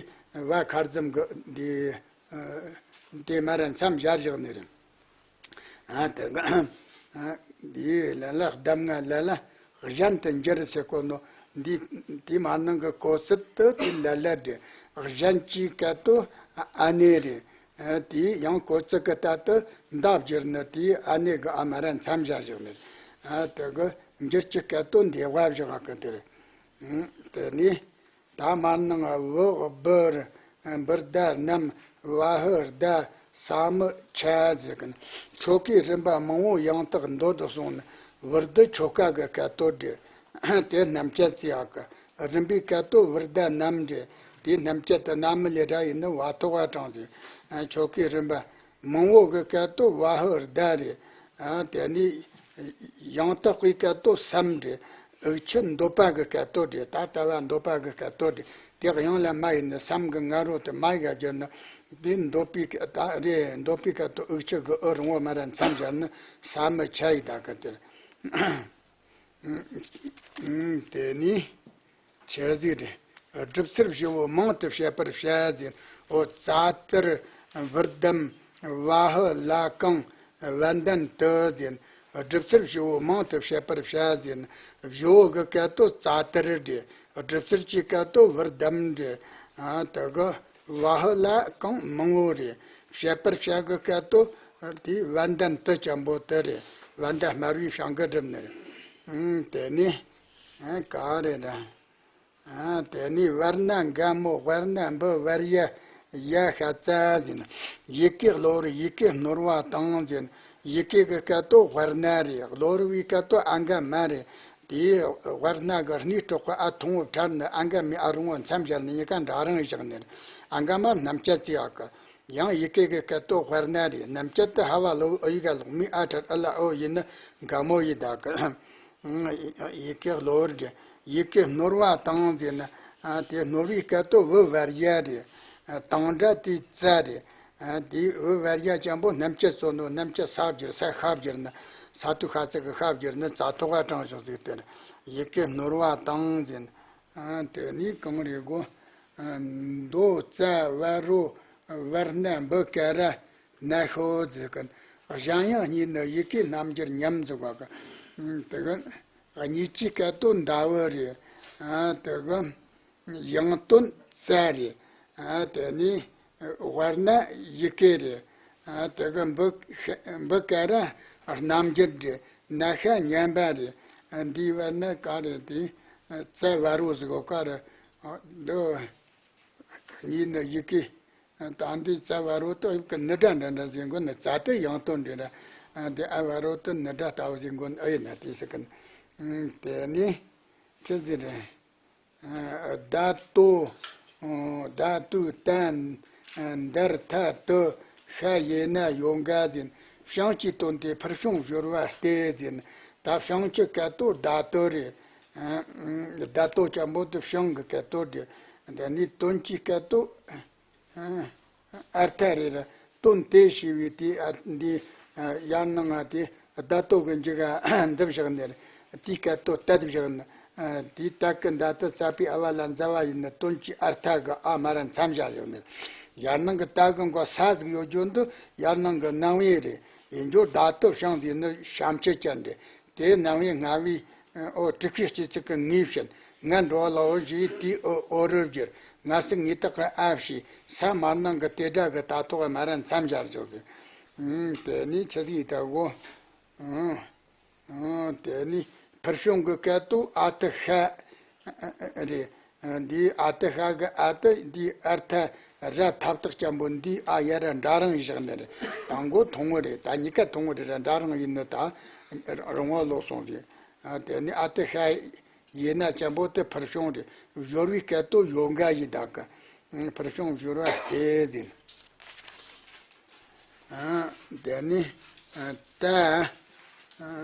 བ་ཁ་རྫམ་གི་འདི། ཨ། དེ་མ་ར་མཚམས་སྦྱར་བཞག་ནི་རེད། ཨ། དེ་གི། ཨ། འདི་ལ་ལ་གདམས་ངག་ལ་ལ་གཞན་དུ་འགྱུར་ཟེར་གོ་ནོ། འདི་དེ་མར་ནང་གི་གོ་ཚད་དེ་དེ་ལ་ལ་རེད། གཞན་གྱི་སྐད་དོད་ཨ་ནི་རེད། ཨ། དེ་ཡང་གོ་ཚད་གི་ད་དེ་འདའ་བསྒྱུར་ནི། དེ་ཨ་ནི་གི་ཨ་མ་ར་མཚམས་སྦྱར་བཞག་ནི་རེད། ཨ། དེ་གི་འགྱུར་གྱི་སྐད་དོད་འདི་བ་བཞག་གི་དེ་རེད། ཨ། དེ་ནི། ད་མར་ནང་བུ་བུར་བུར་ད་རྣམས། བ་ཧུ་ད་ས་མུ་ཆ་ཟེར་གི། ཆོ་གའི་རིམ་པ་མང་བོ་ཡང་དག་འདོད་དུ་སོང་ནས། བུར་འདི་ཆོ་ག་གི་སྐད་དོད་རེད། དེ་རྣམས་ཀྱི་ཚིག་ཡག་གི། རིམ་པའི་སྐད་དོད་བུར་ད་རྣམས་རེད། དེའི་རྣམས་ཀྱི་དེ་རྣམས་ལས་སྒྲ་ཡིན་ནི་བ་ཐོག་བ་དྲངས་ཏེ། ཆོ་གའི་རིམ་པ། མང་བོ་གི་སྐད་དོད་བ་ཧུ་ད་རེད། ཨ། དེ་ནས་ཡང་དག་པའི་སྐད་དོད་སམ་རེད། འུག་ཆུ་འདོད་པ་གི་སྐད་དོད་རེད། ད་ལྟ་བ་འདོད་པ་གི་སྐད་དོད་རེད། དེ་དབྱངས་ལ་མ་ཡིན་ནི་སམ་གི་ང་རོ་དེ་མ་ཡི་ག་བསྒྱུར་ནི། དེ་འདོད་པའི་སྐད་ད་རེད། འདོད་པའི་སྐད་དོད་འུག་ཆུ་གི་འུ་རིང་བོ་མ་ར་མཚམས་སྦྱར་ནི་ས་མི་ཆ་ཡི་ད་གི་དེ། དེ་ནི་ཆེ་ཟིག་རེད། སྒྲུབ་ཚུལ་བཞི་བོ་མང་དུ་བཤད་པར་བྱ་ཟེར། འོ་ཙ་ཏིར། བུར་དམ། བ་ཧི་ལ་ཀང་། བན་དན་ཏི་ཟེར། སྒྲུབ་ཚུལ་བཞི་བོ་མང་དུ་བཤད་པར་བྱ་ཟེར། བཞི་བོ་གི་སྐད་དོད་ཙ་ཏིར་རེད། སྒྲུབ་ཚུལ་གྱི་སྐད་དོད་བུར་དམ་རེད། ཨ་དེ་གི་བ་ཧི་ལ་ཀང་མང་བོ་རེད། བཤད་པར་བྱ་གི་སྐད་དོད་དེ་བན་དན་ཏི་ཅན་པོ་དེ་རེད། བན་དན་སྨྲ་བའི་བྱ་འགུལ་སྒྲུབ་ནི་རེད། ཨང་། དེ་ནི་ཨ་ག་རེ་ར། ཨ་དེ་ནི་བར་ན་འགའ་མོ་དབར་ན་འབུ་བར་ཡ་ཡ་ཤ་ཙ་ཟེར། ཡི་གེ་གློ་བུར་ཡི་གེ་ནོར་བ་དང་ཟེར། ཡི་གེ་གི་སྐད་དོད་དབར་ན་རེད། གློ་བུར་བའི་སྐད་དོད་ཨ་འགའ་མ་རེད། དེའི་དབར་ན་གི་སྣེ་དྲུག་གི་ཨ་ཐུང་བོ་ཕྲར་ནི་ཨ་འགའ་མའི་ཨ་རིང་བོ་མཚམས་སྦྱར་ནི་གཉིས་ཀ་འདྲ་རང་བཞག་ནི་རེད། ཨ་འགའ་མ་རྣམ་བཅད་ཅེས་ཡག་གི། ཡང་ཡི་གེ་གི་སྐད་དོད་དབར་ན་རེད། རྣམ་བཅད་དུ་ཧ་བ་ལོ་ཨུ་ཡི་ག་ལོག་མི་ཨ་ཁྲར་ཨ་ལ་ཨོ་ཡིན་ནི་འགའ་མོ་ཡི་ད་གི། ཡི་གེ་གློ་བུར་རེད། ཡི་གེ་ནོར་བ་དང་ཟེར་ན། ཨ་དེ་ནོར་བའི་སྐད་དོད་བུ་བར་ཡ་རེད། ཨ་དང་སྒྲ་དེ་ཙ་རེད། ཨ་དེ་བུ་བར་ཡ་ཅན་པོ་རྣམ་བཅད་སོ་ནོ་རྣམ་བཅད་ས་བསྒྱུར་ས་ཤ་བསྒྱུར་ན། ས་ཐུ་ཤ་ཚ་གི་ཤ་བསྒྱུར་ན་ཙ་ཐོག་ག་དྲངས་བཞག་ཟིག་དེར། ཡི་གེ་ནོར་བ་དང་ཟེར་ན། ཨ་དེ་ནི་གང་རེད་གོ། ཨ་མདོ་རྩ་བར་རོ་བར་སྣ་འབུ་ཀ་ར་ན་ཤོ་ཟེར་གི། གཞན་ཡང་གཉིས་ནི་ཡི་གེ་རྣམ་འགྱུར་ཉམས་ཟེར་བ་གི། དེ་གི་གཉིས་ཀྱི་སྐད་དོད་ཟླ་བོ་རེད། ཨ་དེ་གི་ཡང་དོན་རྩ་རེད། ཨ་དེ་ནི་དབར་ན་ཡི་གེ་རེད། ཨ་དེ་གི་འབུ་འབུ་ཀ་ར་རྣམ་འགྱུར་རེད། ན་ཤ་སྙན་པ་རེད། ཨ་འདིའི་བར་ན་ག་རེད་དེ། རྩ་བར་རོ་ཟེར་གོ་ག་རེད། ཨ་འདི་གཉིས་ནི་ཡི་གེ། ད་འདི་རྩ་བར་རོ་དེ་ཡི་གེ་ནི་སྒྲ་འདྲ་འདྲ་ཟེར་གོ་ནི། རྩ་དེ་ཡང་དོན་འདྲ་འདྲ། ཨ་འདི་ཨ་བར་རོ་དེ་ནི་སྒྲ་ལྟ་བུ་ཟེར་གོ་ནི་ཨ་ཡིན་ན་དེ་ཟེར་གི་ནི། དེ་ནི་ཆི་ཟེར་རེད། ཨ་ད་ཏོ། ད་ཏུ་ཏན། འདར་ཐ་ཏུ། ཤ་ཡེ་ན་ཡོ་འགའ་ཟེར། བྱང་གི་དོན་དེ་ཕུར་བྱུང་སྦྱོར་བ་སྟེ་ཟེར། ད་བྱང་གི་སྐད་དོད་ད་ཏོ་རེད། ཨ་ད་ཏོ་ཅན་པོ་དེ་བྱང་གི་སྐད་དོད་རེད། འདི་ནི་དོན་གྱི་སྐད་དོད་ཨ་ཨར་ཐ་རེད་ར། དོན་དེ་ཞེས་པའི་དེ་ཨ་འདི་ཨ་ཡར་ནང་ང་དེ་ད་ཏོ་གི་མཇུག་ག་འདི་བཞག་ནས་དེའི་སྐད་དོད་ཏ་བཞག་ན། ཨ་དེའི་ཏ་གི་འདི་དེ་རྩ་བའི་ཨ་བ་ལ་འཛ་བ་ཡིན་ན་དོན་གྱི་ཨར་ཐ་གི་ཨ་མ་ར་མཚམས་བཞག་བཞག་ནས། ཡར་ནང་གི་ཏ་གི་མགོ་ས་ཟིག་ཡོད་རྒྱུ་འདི་ཡར་ནང་གི་རྣམ་དབྱེ་རེད། ཡིན་རྒྱུ་ད་ཏོ་བྱང་ཟིག་ནི་བྱམས་ཆུ་ཅན་རེད། དེའི་རྣམ་དབྱེ་ལྔ་བའི་ཨོ་དྲུག་པའི་སྤྱི་ཚིག་གི་ངོས་བྱེད། ང་འགྲོ་ལ་འོ་ཞེས་དེའི་ཨོ་ཨོ་རུ་བསྒྱུར། ང་སི་ངེ་དག་གི་ཨ་བྱས། ས་མར་ནང་གི་དེ་སྒྲ་གི་ད་ཐོག་མ་ར་མཚམས་སྦྱར་བཞག་ཟིག་དེ་ནི་ཆི་ཟིག་ད་གོ། དེ་ནི་ཕུར་བྱུང་གི་སྐད་དོད་ཨ་ཏི་ཤ་རེད། འདིའི་ཨ་ཏི་ཤ་གི་ཨ་ཏི་འདིའི་ཨར་ཐ་ར་ཐབ་ཐག་ཅན་པོ་འདིའི་ཨ་ཡ་ར་འདྲ་རང་བཞག་ནི་རེད། དང་གོ་ཐུང་ངུ་རེད། ད་གཉིས་ཀ་ཐུང་ངུ་རེད་ར། འདྲ་རང་ཡིན་ནི་ད་རང་བ་ལོག་སོང་རེད། ཨ་དེ་ནི་ཨ་ཏི་ཤ་ཡེ་ན་ཅན་པོ་དེ་ཕུར་བྱུང་རེད། སྦྱོར་བའི་སྐད་དོད་ཡོ་འགའ་ཡི་ད་གི། ཕུར་བྱུང་སྦྱོར་བ་སྟེ་ཟེར། ཨ་དེ་ནི་ཨ་ཏ་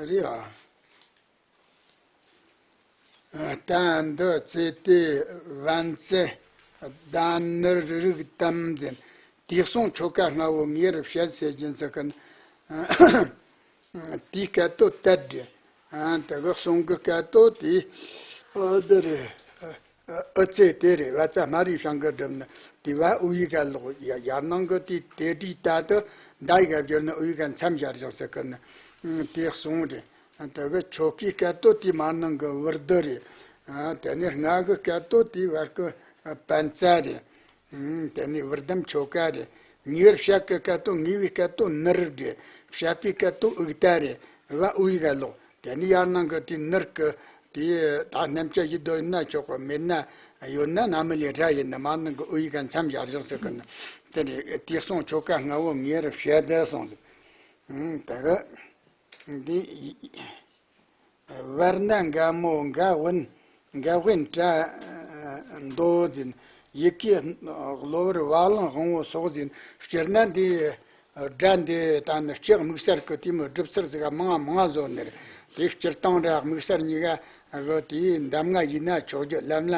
རེད་ཨ། ཏ་འདི་ཙེ་ཏེ་བན་ཙེ་ད་ནི་རིགས་དམ་ཟེར། དེ་གསུང་ཆོ་ག་ལྔ་བོ་ངེས་རུ་བཤད་ཟེར་གྱིན་ཟེར་གི། དེའི་སྐད་དོད་ཏ་རེད། ཨ་དེ་གི་གསུང་གི་སྐད་དོད་དེ་ཨ་འདི་རེད། ཨ་ཙེ་དེ་རེད། བ་ཙ་སྨ་རེ་བྱང་གི་སྒྲུབ་ནི་དེ་བ་ཨུ་ཡི་ག་ལོག་ཡ་ཡར་ནང་གི་དེ་དེ་དྲིས་ཏ་དེ་ད་ཡི་ག་བསྒྱུར་ནི་ཨུ་ཡི་ག་མཚམས་སྦྱར་བཞག་ཟེར་གི་ནི། ཨ་དེ་གསུང་རེད། ཨ་དེ་གི་ཆོ་གའི་སྐད་དོད་དེ་མར་ནང་གི་བུར་དི་རེད། ཨ་དེ་ནི་ལྔ་གི་སྐད་དོད་དེ་བར་གི་པན་ཙ་རེད། ཨུམ། དེ་ནི་བུར་དམ་ཆོ་ག་རེད། ཉེ་བར་བཤད་ཀྱི་སྐད་དོད་ངེས་པའི་སྐད་དོད་ནི་རེད། བཤད་པའི་སྐད་དོད་ཨུག་ཏ་རེད། བ་ཨུ་ཡི་ག་ལོག་དེ་ནི་ཡར་ནང་གི་དེ་ནི་རེད་གི། དེ་ད་རྣམ་བཅད་ཡིད་དོ་ཡིན་ན་ཆོག་གི། མེད་ན་ཡོད་ན་རྣམ་དབྱེ་ར་ཡིན་ན་མར་ནང་གི་ཨུ་ཡི་ག་མཚམས་སྦྱར་བཞག་ཟེར་གི་ནི། དེ་ནི་དེ་གསུང་ཆོ་ག་ལྔ་བོ་ངེས་རུ་བཤད་དེ་སོང་ཟེར། ཨུམ། དེ་གི་འདི། བར་ན་འགའ་མོ་འགའ་བུན་འགའ་བུན་ཏྲ་མདོ་ཟེར། ཡི་གེ་གློ་བུར་བ་ལང་དབང་བོ་སོགས་ཟེར། སྤྱིར་ན་འདི་སྒྲ་འདི་ད་ནི་ལྕགས་དམིགས་བསལ་གི་དེ་མོ་སྒྲུབ་ཚུལ་ཟིག་མང་མང་བཟོ་ནི་རེད། དེའི་སྤྱིར་བཏང་ར་དམིགས་བསལ་གཉིས་ཀ་གི་དེའི་འདབ་ལྔ་ཡིན་ན་ཆོག་རྒྱུ། ལམ་ལ་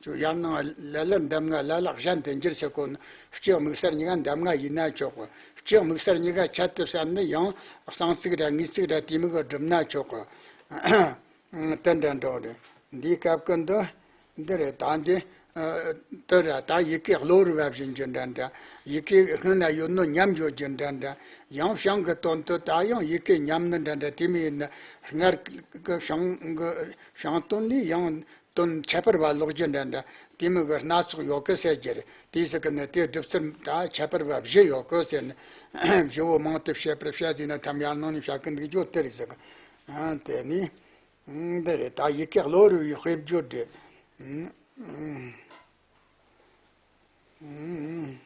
ཅུ་ཡར་ནང་ལ་ལར་འདབ་ལྔ་ལ་ལ་གཞན་དུ་འགྱུར་ཟེར་གོ་ནོ། སྤྱི་དམིགས་བསལ་གཉིས་ཀ་འདབ་ལྔ་ཡིན་ན་ཆོག་གི། སྤྱི་དམིགས་བསལ་གཉིས་ཀ་ཆེད་དུ་བསམ་ནས་ཡང་གསང་ཚིག་ར་ངེས་ཚིག་ར་དེ་མོ་གི་བསྒྲུབ་ན་ཆོག་གི། དེ་འདྲ་འགྲོ་རེད། འདིའི་སྐབས་ཀྱི་འདི་འདི་རེད། ད་འདི་ཨ་དེ་ར་ད་ཡི་གེ་གློ་བུར་བ་བཞིན་གྱི་འདྲ་འདྲ། ཡི་གེ་སྔོན་ན་ཡོད་ནོ་ཉམས་ཡོད་ཀྱི་འདྲ་འདྲ། ཡང་བྱང་གི་དོན་དུ་ད་ཡང་ཡི་གེ་ཉམས་ནི་འདྲ་འདྲ། དེ་མོ་ཡིན་ན་སྔར་གི་བྱང་གི་བྱང་དོན་ལས་ཡང་དོན་ཁྱད་པར་བ་ལོག་རྒྱུ་འདྲ་འདྲ། དེ་མོ་གི་སྣ་ཚོགས་ཡོད་གི་ཟེར་རྒྱུ་རེད། དེའི་ཟེར་གི་ནི་དེ་སྒྲུབ་ཚུལ་ད་ཁྱད་པར་བ་བཞི་ཡོད་གི་ཟེར་ནས། བཞི་བོ་མང་དུ་བཤད་པར་བཤད་ཟིན་ན་ཐམ་ཡར་ནང་ནས་བཤད་གི་འདུག་རྒྱུ་དེ་རེད་ཟེར་གི། ཨ་དེ་ནི། ཨང་། འདི་རེད། ད་ཡི་གེ་གློ་བུར་བའི་དཔེ་བརྗོད་རེད། ཨང་། ཨང་།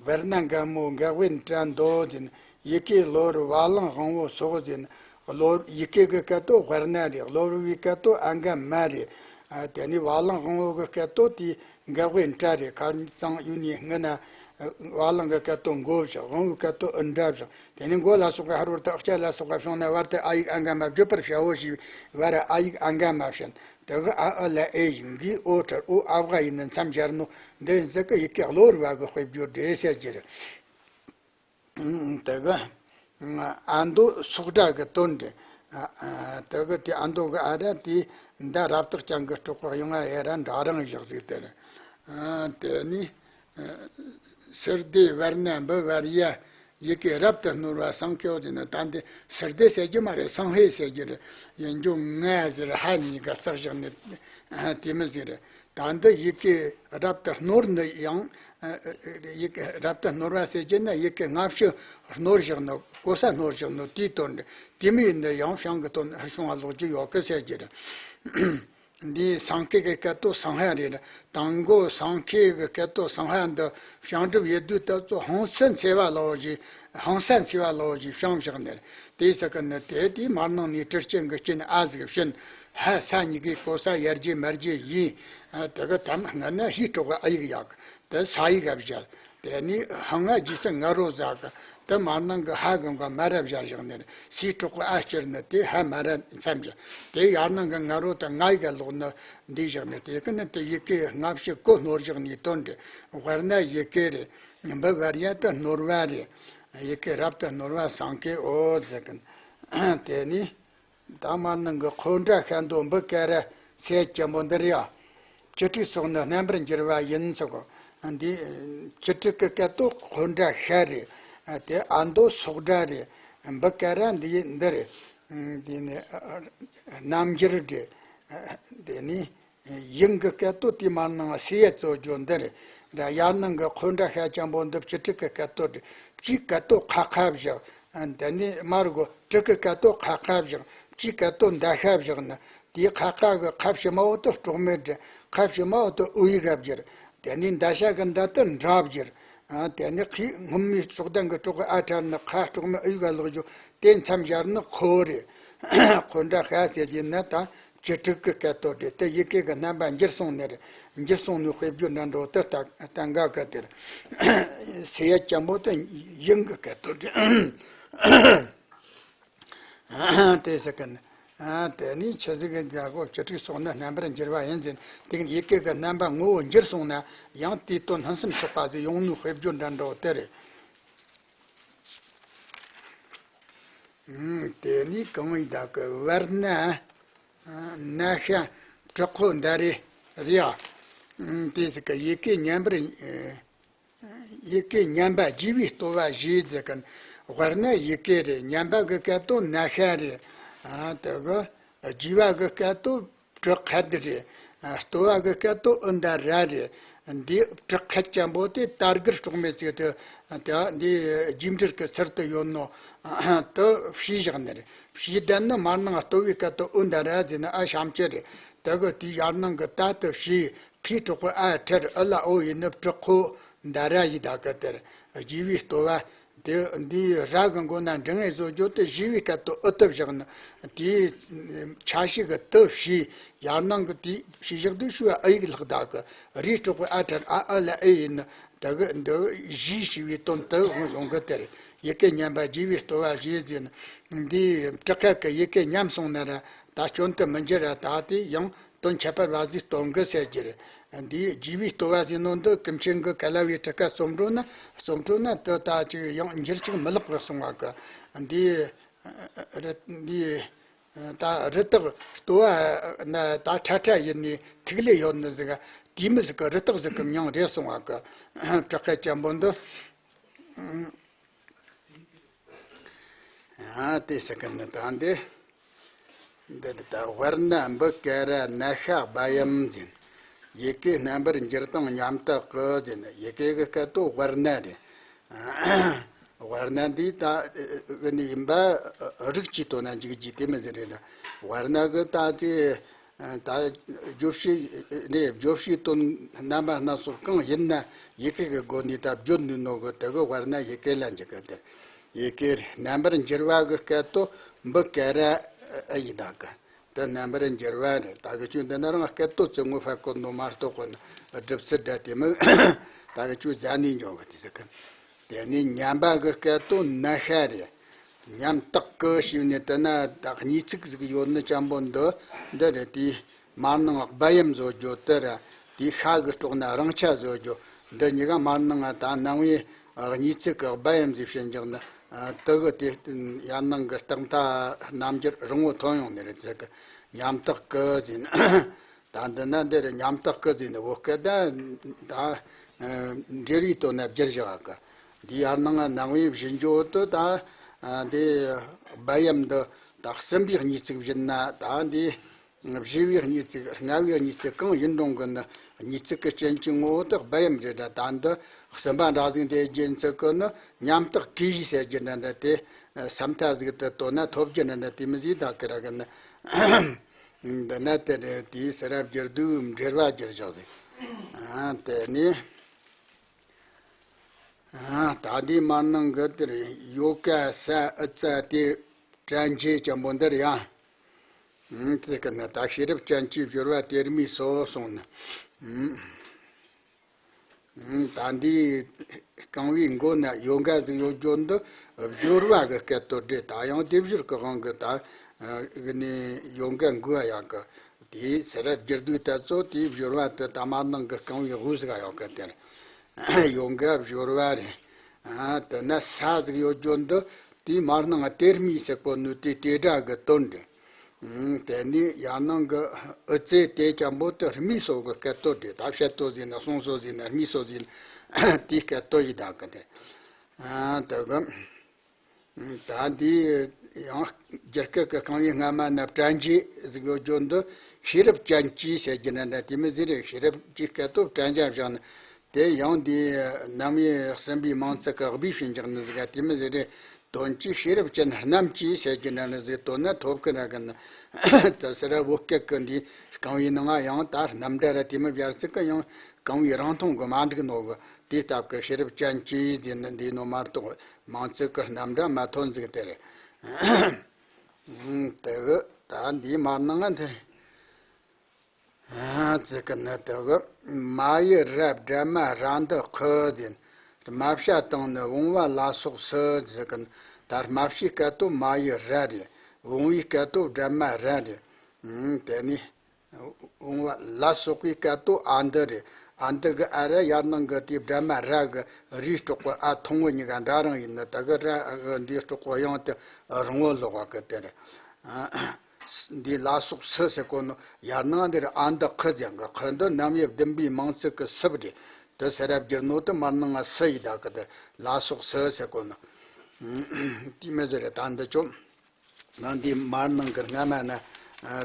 བར་སྣང་འགལ་མོ་འགག་པའི་སྒྲ་མདོ་ཟེར་ན། ཡི་གེ་གློ་བུར་བ་ལང་དབང་པོ་སོགས་ཟེར་ན། གློ་ཡི་གེ་གི་སྐད་དོད་དཔེར་ན་རེད། གློ་བུར་བའི་སྐད་དོད་ཨ་འགའ་མ་རེད། ཨ་དེ་ནི་བ་ལང་དབང་པོ་གི་སྐད་དོད་དེ་འགག་པའི་སྒྲ་རེད། ཁ་སང་ཡུལ་ནས་སྔོན་ན་བ་ལང་གི་སྐད་དོད་མགོ་བཞག། དབང་པོའི་སྐད་དོད་འུ་འདྲ་བཞག། དེ་ནི་མགོ་ལ་སོགས་པ་ཧར་བར་དུ་ཨག་ཅག་ལ་སོགས་པ་བྱུང་ན་བར་དུ་ཨ་ཡིག་ཨ་འགའ་མ་བརྗོད་པར་བྱའོ་ཞེས་བར་ཨ་ཡིག་ཨ་འགའ་མ་བྱིན། དེ་གི་ཨ་ཨི་ལ་ཨེ་ཡིན་གྱི་ཨོ་ཁྲར་ཨོ་ཨ་བ་ཡིན་ནི་མཚམས་སྦྱར་ནོ། འདི་ཡིན་ཟེར་གི་ཡི་གེ་གློ་བུར་བ་གི་དཔེ་བརྗོད་རེད་ཟེར་རྒྱུ་རེད། དེ་གི་ཨ་མདོ་སོགས་སྒྲ་གི་དོན་རེད། ཨ་ཨ་དེ་གི་དེ་ཨ་མདོ་གི་ཨ་ར་དེ་མདའ་རབ་རྟོག་ཅན་གི་སྤྲོ་བ་ཡོང་ང་ཡ་ར་འདྲ་རང་བཞག་ཟིག་དེ་རེད། ཨ་དེ་ནི། ཨ་སིལ་སྡེ་བར་ན་འབུ་བར་ཡ། ཡི་གེ་རབ་ཏུ་སྣོར་བ་སང་ཁེའོ་ཟེར་ན། ད་འདི་སིལ་སྡེ་ཟེར་རྒྱུ་མ་རེད། སང་ཧེ་ཟེར་རྒྱུ་རེད། ཡིན་རྒྱུ་ང་ཟེར་ཧ་གཉིས་ཀ་བརྩེགས་བཞག་ནས་དེ་མི་ཟིག་རེད། ད་འདི་ཡི་གེ་རབ་ཏུ་སྣོར་ནི་ཡང་། ཡི་གེ་རབ་ཏུ་སྣོར་བ་ཟེར་རྒྱུ་ན་ཡི་གེ་སྔ་ཕྱི་སྣོར་བཞག་ནོ། གོ་ས་སྣོར་བཞག་ནོ་དེའི་དོན་རེད། དེ་མི་ཡིན་ན་ཡང་བྱང་གི་དོན་ཧར་བྱུང་བ་ལོག་རྒྱུ་ཡོད་གི་ཟེར་རྒྱུ་རེད། འདིའི་སང་ཁེ་གི་སྐད་དོད་སང་ཧ་རེད། དང་མགོ་སང་ཁེ་གི་སྐད་དོད་སང་ཧ་འདི་བྱང་སྒྲུབ་ཡེ་དུས་ད་ཚོ་ཧང་སན་ཚེ་བ་ལོ་ཞིག་ཧང་སན་ཚེ་བ་ལོ་ཞིག་བྱང་བཞག་ནས། དེའི་ས་ཀ་ནི་དེ་དེའི་མར་ནང་ནས་གྲུ་རྐྱེན་གི་རྐྱེན་ཨ་ཟིག་བྱིན། ཧ་ས་གཉིས་ཀའི་གོ་ས་ཡར་རྒྱས་མར་རྒྱས་ཡིན། དེ་གི་དམ་སྔ་ན་ཧི་གྲོགས་ཨ་ཡིག་ཡག་དེ་ས་ཡིག་ག་བཞག་དེ་ནས་ཧང་ང་རྗེས་སུ་ང་རོ་ཟ་གི། དེ་མར་ནང་གི་ཧ་གི་འགོ་མ་ར་བཞག་བཞག་ནས་སི་གྲོགས་ཨ་སྤྱིར་ནི་དེ་ཧ་མ་ར་མཚམས་བཞག་དེ་ཡར་ནང་གི་ང་རོ་དང་ང་ཡི་ག་ལོག་ནི་འདི་བཞག་ནས། དེ་ཀི་ནི་དེ་ཡི་གེ་སྔ་ཕྱི་གོ་སྣོར་བཞག་ནས་དོན་འདི་དཔེར་ན་ཡི་གེ་རེད། འབུ་བར་ཡ་དུ་སྣོར་བ་རེད། ཡི་གེ་རབ་ཏུ་སྣོར་བ་སང་ཁེའོ་ཟེར་གི། དེ་ནི། ད་མར་ནང་གི་འཁོར་འདྲ་ཤ་མདོ་འབུ་ཀ་ར་སེ་ཅན་པོ་འདི་རེད་ཡ། བཅུ་དྲུག་སོགས་ནི་རྣམ་པར་འགྱུར་བ་ཡིན་ཟེར་གོ། འདི་བཅུ་དྲུག་གི་སྐད་དོད་འཁོར་འདྲ་ཤ་རེད། དེ་ཨ་མདོ་སོགས་སྒྲ་རེད། འབུ་ཀ་ར་འདི་འདི་རེད། འདི་ནི་རྣམ་འགྱུར་རེད། དེ་ནི། དབྱིངས་ཀྱི་སྐད་དོད་དེ་མར་ནང་སེ་ཡ་གཙོ་རྒྱུ་འདི་རེད། ཡར་ནང་གི་འཁོར་འདྲ་ཤ་ཅན་པོ་འདི་བཅུ་དྲུག་གི་སྐད་དོད་རེད། བཅུའི་སྐད་དོད་ཁ་ཁ་བཞག་དེ་ནས་མར་གོ་དྲུག་གི་སྐད་དོད་ཁ་ཁ་བཞག་བཅུའི་སྐད་དོད་མདའ་ཤ་བཞག་ན། དེའི་ཁ་ཁ་གི་ཁ་ཕྱི་མ་འོག་ཏུ་སྲོག་མེད་རེད། ཁ་ཕྱི་མ་འོག་ཏུ་འུ་ཡིག་ག་བསྒྱུར། དེ་ནས་མདའ་ཤ་གི་མདའ་དུ་འདྲ་བསྒྱུར། དེ་ནས་ཁོའི་སྔོན་མའི་སྲོག་ལྡན་གྱི་སྲོག་གི་ཨ་ཕྲ་ནི་ཁ་སྲོག་མེད་འུ་ཡིག་ག་ལོག་རྒྱུ་དེ་མཚམས་སྦྱར་ནི་ཁོ་རེད། འཁོར་འདྲ་ཤ་ཟེར་གྱི་ན་ད་བཅུ་དྲུག་གི་སྐད་དོད་རེད། དེ་ཡི་གེ་གི་རྣམ་པ་འགྱུར་སོང་ནི་རེད། འགྱུར་སོང་ནི་དཔེ་བརྗོད་འདྲ་འགྲོ་དེ་ལྟ་ལྟ་འགའ་གི་དེར་སེ་ཡ་ཅན་པོ་དེ་དབྱིངས་གི་སྐད་དོད་རེད། དེ་ཟེར་གི་ན། དེ་ནི་ཆི་ཟིག་གི་འགའ་གོ་བཅུ་དྲུག་སོགས་ནི་རྣམ་པར་འགྱུར་བ་ཡིན་ཟེར། དེ་ཡི་གེ་གི་རྣམ་པ་ངོ་བོ་འགྱུར་སོང་ན་ཡང་དེའི་དོན་ཕུན་སུམ་ཚོགས་པ་ཟིག་ཡོང་ནི་དཔེ་བརྗོད་འདྲ་འགྲོ་དེ་རེད། ཨུམ། དེ་ནི་གང་ཡིན་ད་གི་བར་ན། ན་ཤ་དྲག་པོ་འདའ་རེ་རེད་ཡ། ཨུམ། དེ་ཟིག་གི་ཡི་གེ་ཉམས་པར། ཡི་གེ་ཉམས་པ་བརྗེ་བའི་ལྟོ་བ་བཞེས་ཟེར་གི། དཔེར་ན་ཡི་གེ་རེད། ཉམས་པ་གི་སྐད་དོད་ན་ཤ་རེད། ཨ་དེ་གི་བརྗེ་བ་གི་སྐད་དོད་དྲག་ཁད་རེད། ཨ་ལྟོ་བ་གི་སྐད་དོད་འུ་མདའ་ར་རེད། འདི་དྲག་ཁད་ཅན་པོ་དེ་ད་གིར་སྲོག་མེད་ཅིག་དེ་དེ་འདི་རྗེས་འབྲེལ་གྱི་ཚུལ་དུ་ཡོད་ནོ། དེ་བྱས་བཞག་ནི་རེད། བྱས་བསྡད་ནི་མར་ནང་ལྟོ་བའི་སྐད་དོད་འུ་མདའ་ར་ཟེར་ན་ཨ་ཤམ་ཅི་རེད། དེ་གི་དེའི་ཡར་ནང་གི་ད་དེ་བྱས་ཁའི་དྲག་པོ་ཨ་ཁྲིར་འུ་ལ་འོ་ཡིན་ནི་དྲག་ཁོ་མདའ་ར་ཡི་ད་གི་དེར་བརྗེ་བའི་ལྟོ་བ། དེ་འདིའི་ར་གི་མགོ་ན་འབྲིང་ངེ་བཟོ་རྒྱུ་དེ་བརྗེ་བའི་སྐད་དོད་འུ་དུ་བཞག་ནི། དེའི་ཆ་ཤས་གི་དུ་བྱས་ཡར་ནང་གི་དེ་བྱས་བཞག་དུས་ཤུ་ཨ་ཡིག་ལྷག་ད་གི་རིའི་དྲག་པོ་ཨ་ཁྲིར་ཨ་འུ་ལ་ཨེ་ཡིན་ནི། དེ་གི་འདི་བཞིས་ཞེས་པའི་དོན་དུ་ཡོང་གི། དེར་ཡི་གེ་ཉམས་པ་རྒྱས་པའི་ལྟོ་བ་ཞེས་ཟེར་ན། འདིའི་བྲག་དཀར་གི་ཡི་གེ་ཉམས་སོང་ན་ར་ད་སྐྱོན་དུ་མི་འགྱུར་ར། ད་དེ་ཡང་དོན་ཁྱད་པར་བ་ཟིག་སྟོན་གི་ཟེར་རྒྱུ་རེད། འདིའི་རྒྱས་པའི་ལྟོ་བ་ཟེར་ནོ་འདི་ཀུན་མཁྱེན་གི་ཀ་ལ་བའི་བྲག་དཀར་རྩོམ་འགྲོ་ན། རྩོམ་འགྲོ་ན་དེ་ད་ཅིག་ཡང་འགྱུར་ཅིག་མི་ལེགས་པར་སོང་བ་གི། འདིའི་རི་འདིའི་ད་རི་དྭགས་ལྟོ་བ་ན་ད་ཁྲ་ཁྲ་ཡིན་ནི་ཐིག་ལེ་ཡོད་ནི་ཟིག། དེ་མི་ཟིག་གི་རི་དྭགས་ཟིག་གི་མྱིང་རེད་སོང་བ་གི། བྲག་དཀར་ཅན་པོ་འདི། ཨ་དེ་ཟེར་གི་ནི་ད་འདི། འདི་ད་དབར་ན་འབུ་ཀ་ར་ན་ཤ་སྦ་ཡམ་ཟེར། ཡི་གེ་རྣམ་པར་འགྱུར་དང་ཉམ་ཐག་གི་ཟེར་ན། ཡི་གེ་གི་སྐད་དོ་དབར་ན་རེད། དབར་ན་འདི་ད་གི་ནི་ཡིན་པ། རིགས་ཀྱི་དོན་ན་འཇུག་རྒྱུ་དེ་མི་ཟེར་རེད་ལ། དབར་ན་གི་ད་དེ་ད་བརྗོད་བྱའི་ནས་བརྗོད་བྱའི་དོན་རྣམ་པ་སྣ་ཚོགས་གང་ཡིན་ན་ཡི་གེ་གི་སྒོ་ནས་ད་བརྗོད་ནུས་ནོ་གི། དེ་གི་དབར་ན་ཡི་གེ་ལ་འཇུག་གི། དེ་ཡི་གེ་རྣམ་པར་འགྱུར་བ་གི་སྐད་དོ་འབུ་ཀ་ར་ཨེ་ཡི་ད་གི། དེ་རྣམ་པར་འགྱུར་བ་རེད། ད་གི་ཆོས་འདི་ན་རང་སྐད་དོ་ཙི་ངོ་ཕ་གོ་ནོ་མ་གཏོགས་གོ་ན་སྒྲུབ་ཚུལ་འདྲ་དེ་མི་ད་གི་ཆོས་རྫ་ནས་འཇོག་གི་དེ་ཟེར་གི། དེ་ནས་ཉམས་པ་གི་སྐད་དོ་ན་ཤ་རེད། ཉམ་ཐག་གི་ཞེས་ནས་དེ་ན་ད་གཉིས་ཚིག་ཟིག་ཡོད་ནི་ཅན་པོ་འདི་འདི་རེད། དེའི་མར་ནང་སྦ་ཡམ་བཟོ་རྒྱུ་དེ་ར། དེའི་ཤ་གི་སྲོག་ན་རང་ཆ་བཟོ་རྒྱུ། འདི་གཉིས་ཀ་མར་ནང་ད་ནང་བའི་གཉིས་ཚིག་གི་སྦ་ཡམ་ཟིག་བྱིན་འཇོག་ན། དེ་གི་དེ་ཡར་ནང་གི་རྟགས་མཐའ་རྣམ་འགྱུར་རིང་བོ་ཐོན་ཡོང་ནི་རེད་ཟེར་གི། ཉམ་ཐག་གི་ཟེར་ན། ད་འདི་ན་འདིར་ཉམ་ཐག་གི་ཟེར་ནས་བོད་སྐད་ད་ད་འབྲེལ་བའི་དོན་ན་བསྒྱུར་བཞག་གི། འདི་ཡར་ནང་ནང་བའི་བཞི་འཇོག་ཏུ་ད་འདི་སྦ་ཡམ་འདི་ད་གསུམ་པའི་གཉིས་ཚིག་བཞིན་ན། ད་འདི་བཞི་བའི་གཉིས་ཚིག་ལྔ་བའི་གཉིས་ཚིག་གང་ཡིན་རུང་གི་ནི་གཉིས་ཚིག་གི་རྐྱེན་གྱི་ངོ་བོ་དེ་སྦ་ཡམ་རེད་ད། ད་འདི་གསུམ་པ་འདྲ་ཟིག་འདི་རྒྱན་ཚིག་གི་ནི་ཉམ་ཐག་གི་ཟེར་རྒྱུ་འདྲ་འདྲ་དེ་ས་མཐའ་ཟིག་ཏུ་དོན་ན་ཐོབ་རྒྱུ་འདྲ་འདྲ་དེ་མི་ཟིག་ད་གི་ར་གི་ནི། འདི་ན་དེ་རེད། དེའི་སེ་ར་བསྒྱུར་དུས་འབྲེལ་བ་བསྒྱུར་བཞག་ཟིག། ཨ་དེ་ནས་ཨ་ད་འདིའི་མར་ནང་གི་དེ་རེད། ཡོ་ག་ས་ཨུ་ཙ་དེ་དྲན་བྱེད་ཅན་པོ་འདིར་ཡང་། ཨ་དེ་གི་ནི་ད་ཤེས་རབ་ཅན་གྱི་སྦྱོར་བ་དེར་མི་སོ་སོང་ནི། ཨ། ད་འདིའི་རྐང་བའི་མགོ་ན་ཡོ་ག་ཟིག་ཡོད་རྒྱུ་འདི་སྦྱོར་བ་གི་སྐད་དོད་རེད། ད་ཡང་སྡེབ་སྦྱོར་གི་དབང་གིས་ད་གི་ནི་ཡོ་ག་མགོ་ཡག་གི། དེའི་སེ་ར་བསྒྱུར་དུས་ད་ཚོ་དེའི་སྦྱོར་བ་དེ་ད་མར་ནང་གི་རྐང་བའི་དབུས་ཟིག་ཡག་གི། དེར་ཡོ་ག་སྦྱོར་བ་རེད། ཨ་དེ་ན་ས་ཟིག་ཡོད་རྒྱུ་འདི་དེའི་མར་ནང་དེར་མི་ཟེར་གོ་ནོ་དེ་དེ་སྒྲ་གི་དོན་རེད། ཨང་། དེ་ནས་ཡར་ནང་གི་ཨུ་ཙེ་དེ་ཅན་པོ་དེ་རྨིས་སོ་གི་སྐད་དོད་རེད། ད་བཤད་དོ་ཟིན་ན་གསུང་སོ་ཟིན་ན་རྨིས་སོ་ཟིན་ན་དེའི་སྐད་དོད་ཡི་ད་གི་དེ། ཨ་དེ་གི་ད་འདི་ཡང་རྒྱུད་སྐད་ཀྱི་རྐང་བའི་སྔ་མ་ན་དྲན་བྱེད་ཟིག་ཡོད་རྒྱུ་འདི་ཤེས་རབ་ཅན་གྱི་ཟེར་རྒྱུ་ན་འདྲ་དེ་མི་ཟེར་རེད། ཤེས་རབ་ཀྱི་སྐད་དོད་དྲན་བྱ་བཞག་ན། དེ་ཡང་འདི་རྣམ་དབྱེ་གསུམ་པའི་མིང་ཚིག་གི་སྦས་ཕྱིན་འཇགས་ནི་ཟིག་ག་དེ་མི་ཟེར་རེད། དོན་གྱི་ཤེས་རབ་ཅན་རྣམས་ཀྱིས་ཟེར་རྒྱུ་འདྲ་ནི་ཟིག་དོན་ན་ཐོབ་ཀི་ར་གི་ནི། དེ་ཟེར་ར་བོད་སྐད་ཀྱི་འདི་རྐང་བའི་ནང་ང་ཡང་ད་རྣམ་འདྲ་ར་དེ་མི་བྱར་ཚིག་གི་ཡང་རྐང་བའི་རང་མཐོང་གི་མ་འགྲིག་ནོ་གི། དེའི་སྟབས་ཀྱི་ཤེས་རབ་ཅན་གྱིས་ཟེར་ནི་འདི་ནོ་མ་གཏོགས་མིང་ཚིག་གི་རྣམ་འདྲ་མ་ཐོན་ཟིག་དེ་རེད། དེ་གི་ད་འདིའི་མར་ནང་ང་འདི་རེད། ཨ་ཙི་ཀི་ནི་དེ་གི་མ་ཡི་ར་སྦྲ་མ་ར་འདི་ཁི་ཟེར། རྨ་བྱ་དང་ནི་བུང་བ་ལ་སོགས་སུ་ཟེར་གི་ནི། ད་རྨ་བྱའི་སྐད་དོད་མ་ཡི་ར་རེད། བུང་བའི་སྐད་དོད་སྦྲ་མ་ར་རེད། ཨང་། དེ་ནི་བུང་བ་ལ་སོགས་པའི་སྐད་དོད་ཨ་འདི་རེད། ཨ་འདི་གི་ཨ་ར་ཡར་ནང་གི་དེ་སྦྲ་མ་ར་གི་རིའི་སྲོག་གི་ཨ་ཐུང་བོ་གཉིས་ཀ་འདྲ་རང་ཡིན་ནི། དེ་གི་ར་འདིའི་སྲོག་གི་དབྱངས་དེ་རིང་བོ་ལོག་གི་དེ་རེད། འདི་ལ་སོགས་སུ་ཟེར་གོ་ནོ་ཡར་ནང་འདིར་ཨ་འདི་ཁི་ཟེར་གི། ཁི་འདི་རྣམ་དབྱེ་བདུན་པའི་མིང་ཚིག་གི་སུབ་རེད། དེ་སེ་ར་བསྒྱུར་ནོ་དེ་མར་ནང་ང་སུ་ཡི་ད་གི་དེ་ལ་སོགས་སུ་ཟེར་གོ་ནོ། དེ་མི་ཟེར་རེད། ད་འདི་ཅོ་ང་འདི་མར་ནང་གི་སྔ་མ་ན་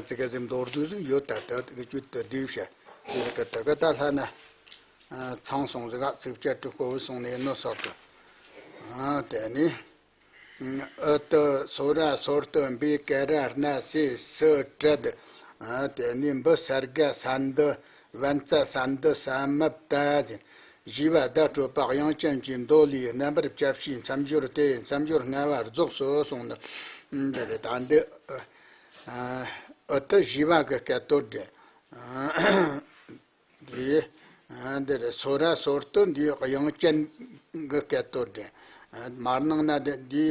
ཙི་ག་ཟིག་མདོར་བསྡུས་ཟིག་ཡོད། ད་དེ་གི་བཅུད་དེ་བསྡུས་བྱ་ཟེར་གི། དེ་གི་ད་ལྷ་ན་ཚང་སོང་ཟིག་ག། ཚིགས་བཅད་དྲུག་པོ་བུད་སོང་ནས་ནོ་སོགས་གི། དེ་ནི། ཨུ་ཏུ་སོ་ར་སོར་ཏུ་འབི་ཀ་ར་སྣ་སེ་སུ་ཏྲད། ཨ་དེ་ནས་འབུ་ས་རྒ་ས་འདི་བན་ཙ་ས་འདི་ས་མབ་ཏ་ཟེར། བཞི་བ་བརྡ་སྤྲོད་པ་དབྱངས་ཅན་གྱི་མདོ་ལས་རྣམ་པར་བསྐྱབ་བྱའི་མཚམས་སྦྱོར་དེ་མཚམས་སྦྱོར་ལྔ་བ་རྫོགས་སོ་གསུངས་ནི་འདི་རེད། ད་འདི་ཨུ་ཏུ་བཞི་བ་གི་སྐད་དོད་རེད། དེ་ ཨ་འདིར་སོ་ར་སོར་གཏོད་འདིའི་དབྱངས་ཅན་གྱི་སྐད་དོད་རེད། ཨ་མར་ནང་ན་འདི་འདི་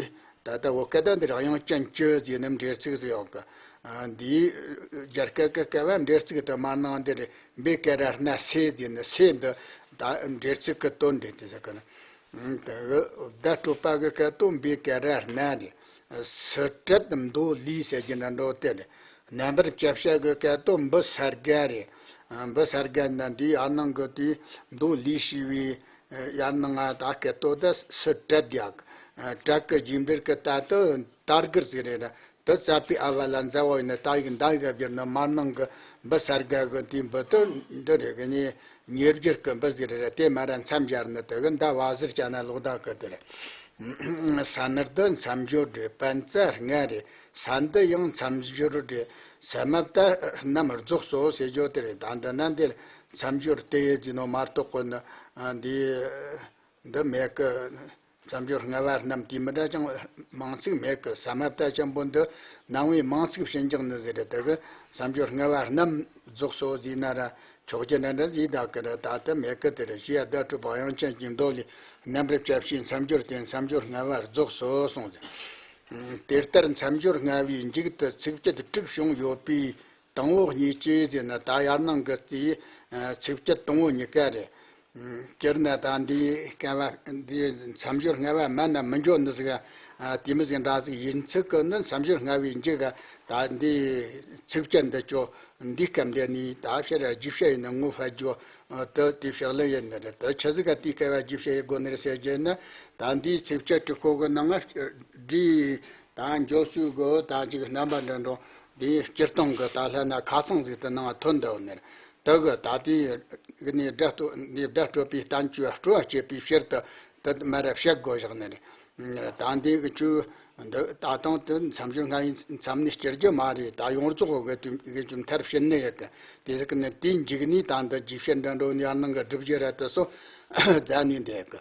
ད་ལྟ་བོད་སྐད་དང་འདིར་དབྱངས་ཅན་ཅི་ཟེར་ནས་འགྲེལ་ཚིག་ཟིག་ཡོད་གི། ཨ་འདིའི་རྒྱ་སྐད་ཀྱི་སྐད་པ་འགྲེལ་ཚིག་དུ་མར་ནང་འདིར་བེ་ཀ་ར་སྣ་སེ་ཟེར་ནས་སེ་འདི་ད་འགྲེལ་ཚིག་གི་དོན་རེད་དེ་ཟེར་གི་ན། ཨ་དེ་གི་བརྡ་སྤྲོད་པ་གི་སྐད་དོད་བེ་ཀ་ར་སྣ་རེད། སི་ཏྲད་མདོ་ལས་ཟེར་གྱི་འདྲ་འགྲོ་དེ་རེད། རྣམ་པར་དཔྱད་བྱ་གི་སྐད་དོད་འབུ་ས་དགའ་རེད། ཨ་འབུ་ས་དགའ་ན་འདིའི་ཨ་ནང་གི་དེའི་མདོ་ལས་ཞེས་པའི་ཡར་ནང་ང་ད་སྐད་དོད་ད་སི་ཏྲད་ཡག་ཨ་ཏྲད་ཀྱི་རྗེས་འབྲེལ་གྱི་ཏ་དེ་ཏ་དགར་ཟེར་རེད། ད་ཏ་ཙ་པའི་ཨ་བ་ལ་མཛའ་བོ་ཡིན་ན་ཏ་ཡིག་མདའ་ཡིག་བསྒྱུར་ན་མར་ནང་གི་འབུ་ས་དགའ་གི་དེའི་འབུ་དེ་འདི་རེད་གི་ནི་ཉེར་སྦྱོར་གྱི་འབུ་ཟེར་རེད། དེ་མ་ར་མཚམས་སྦྱར་ནི་དེ་གི་མདའ་བ་ཟེར་བྱ་ན་ལོག་ད་གི་དེ་རེད། ས་ནར་དུ་མཚམས་སྦྱོར་རེད། པན་ཙ་ལྔ་རེད། ས་འདི་ཡང་མཚམས་སྦྱོར་རེད། ས་མ་པ་ད་རྣམས་རྫོགས་སོ་ཟེར་རྒྱུ་དེ་རེད། ད་འདི་ན་འདིར་མཚམས་སྦྱོར་དེ་ཡེ་ཟིན་ནོ་མ་གཏོགས་གོ་ནི་འདི་འདི་མེད་གི། མཚམས་སྦྱོར་ལྔ་པ་རྣམས་དེ་མི་འདྲ་ཅང་མིང་ཚིག་མེད་གི། ས་མ་པ་ད་ཅན་པོ་འདི་ནང་པའི་མིང་ཚིག་བྱིན་གྱི་ནི་ཟེར་རེད། དེ་གི་མཚམས་སྦྱོར་ལྔ་པ་རྣམས་རྫོགས་སོ་ཟེར་ན་ར། ཆོག་རྒྱུ་འདྲ་འདྲ་ཟིག་ད་ཀི་ར་ད་ལྟ་མེད་ཀི། དེ་ར་ཞེས་བརྡ་སྤྲོད་པ་དབྱངས་ཅན་གྱི་མདོ་ལས། རྣམ་པར་དཔྱད་བྱའི་མཚམས་སྦྱོར་སྟེ་མཚམས་སྦྱོར་ལྔ་པ་རྫོགས་སོ་གསུངས་ཟེར། དེ་ལྟར་མཚམས་སྦྱོར་ལྔ་པའི་མཇུག་ཏུ་ཚིགས་བཅད་དྲུག་བྱུང་ཡོད་པའི་དང་པོ་གཉིས་ཀྱིས་ཟེར་ན། ད་ཡར་ནང་གི་དེའི་ཚིགས་བཅད་དང་པོ་གཉིས་ཀ་རེད། སྤྱིར་ན་ད་འདིའི་སྐབས་འདིའི་མཚམས་སྦྱོར་ལྔ་པ་མ་ན་མི་འགྱོ་ནི་ཟིག་དེ་མི་ཟིག་འདྲ་ཟིག་ཡིན་ཚུལ་གི་ནི། མཚམས་སྦྱོར་ལྔ་པའི་མཇུག་ད་འདིའི་ཚིགས་བཅད་འདི་ཅོ། འདིའི་སྐབས་འདི་ནི་ད་ཕྱིར་རྒྱས་བཤད་ཡིན་ན་ངོ་ཕལ་རྒྱུ་དེ་དེའི་ཕྱག་ལེན་ཡིན་ནི་རེད། དེ་ཆི་ཟིག་ག་དེའི་སྐབས་རྒྱས་བཤད་ཡེད་དགོས་ནི་རེད་ཟེར་རྒྱུ་ན། ད་འདིའི་ཚིགས་བཅད་དྲུག་པོ་གི་ནང་ང་འདིའི་ད་འགྱོ་ཚུལ་གི་ད་ཅིག་རྣམ་པ་འདྲ་འདྲ་འདིའི་སྤྱིར་བཏང་གི་ད་ལྷ་ན་ཁ་ཚང་ཟིག་དེ་ནང་ཐོན་འདུག་ནི་རེད། དེ་གི་ད་ལྟའི་གི་ནས་སྒྲ་སྤྲོད་འདིའི་སྒྲ་སྤྲོད་པའི་བསྟན་བཅོས་སྤྲོ་བ་བསྐྱེད་པའི་ཕྱིར་དུ་དེ་མ་ར་བཤད་དགོས་བཞག་ནི་རེད། ད་འདི་གི་ཆུ་འདི་ད་དུང་དེ་མཚམས་སྦྱོར་ལྔ་པའི་མཚམས་ནས་སྐྱུར་རྒྱུ་མ་རེད། ད་ཡོངས་རྫོགས་གི་དུས་གི་ཆུ་མཐར་ཕྱིན་ནི་ཡོད་གི། དེ་ཟིག་ནི་དེའི་མཇུག་ནས་ད་འདི་རྒྱས་བཤད་འདྲ་འགྲོ་ནི་ཡར་ནང་གི་སྒྲུབ་བྱེད་ར་དེ་སོ་མཛད་ནི་འདི་གི།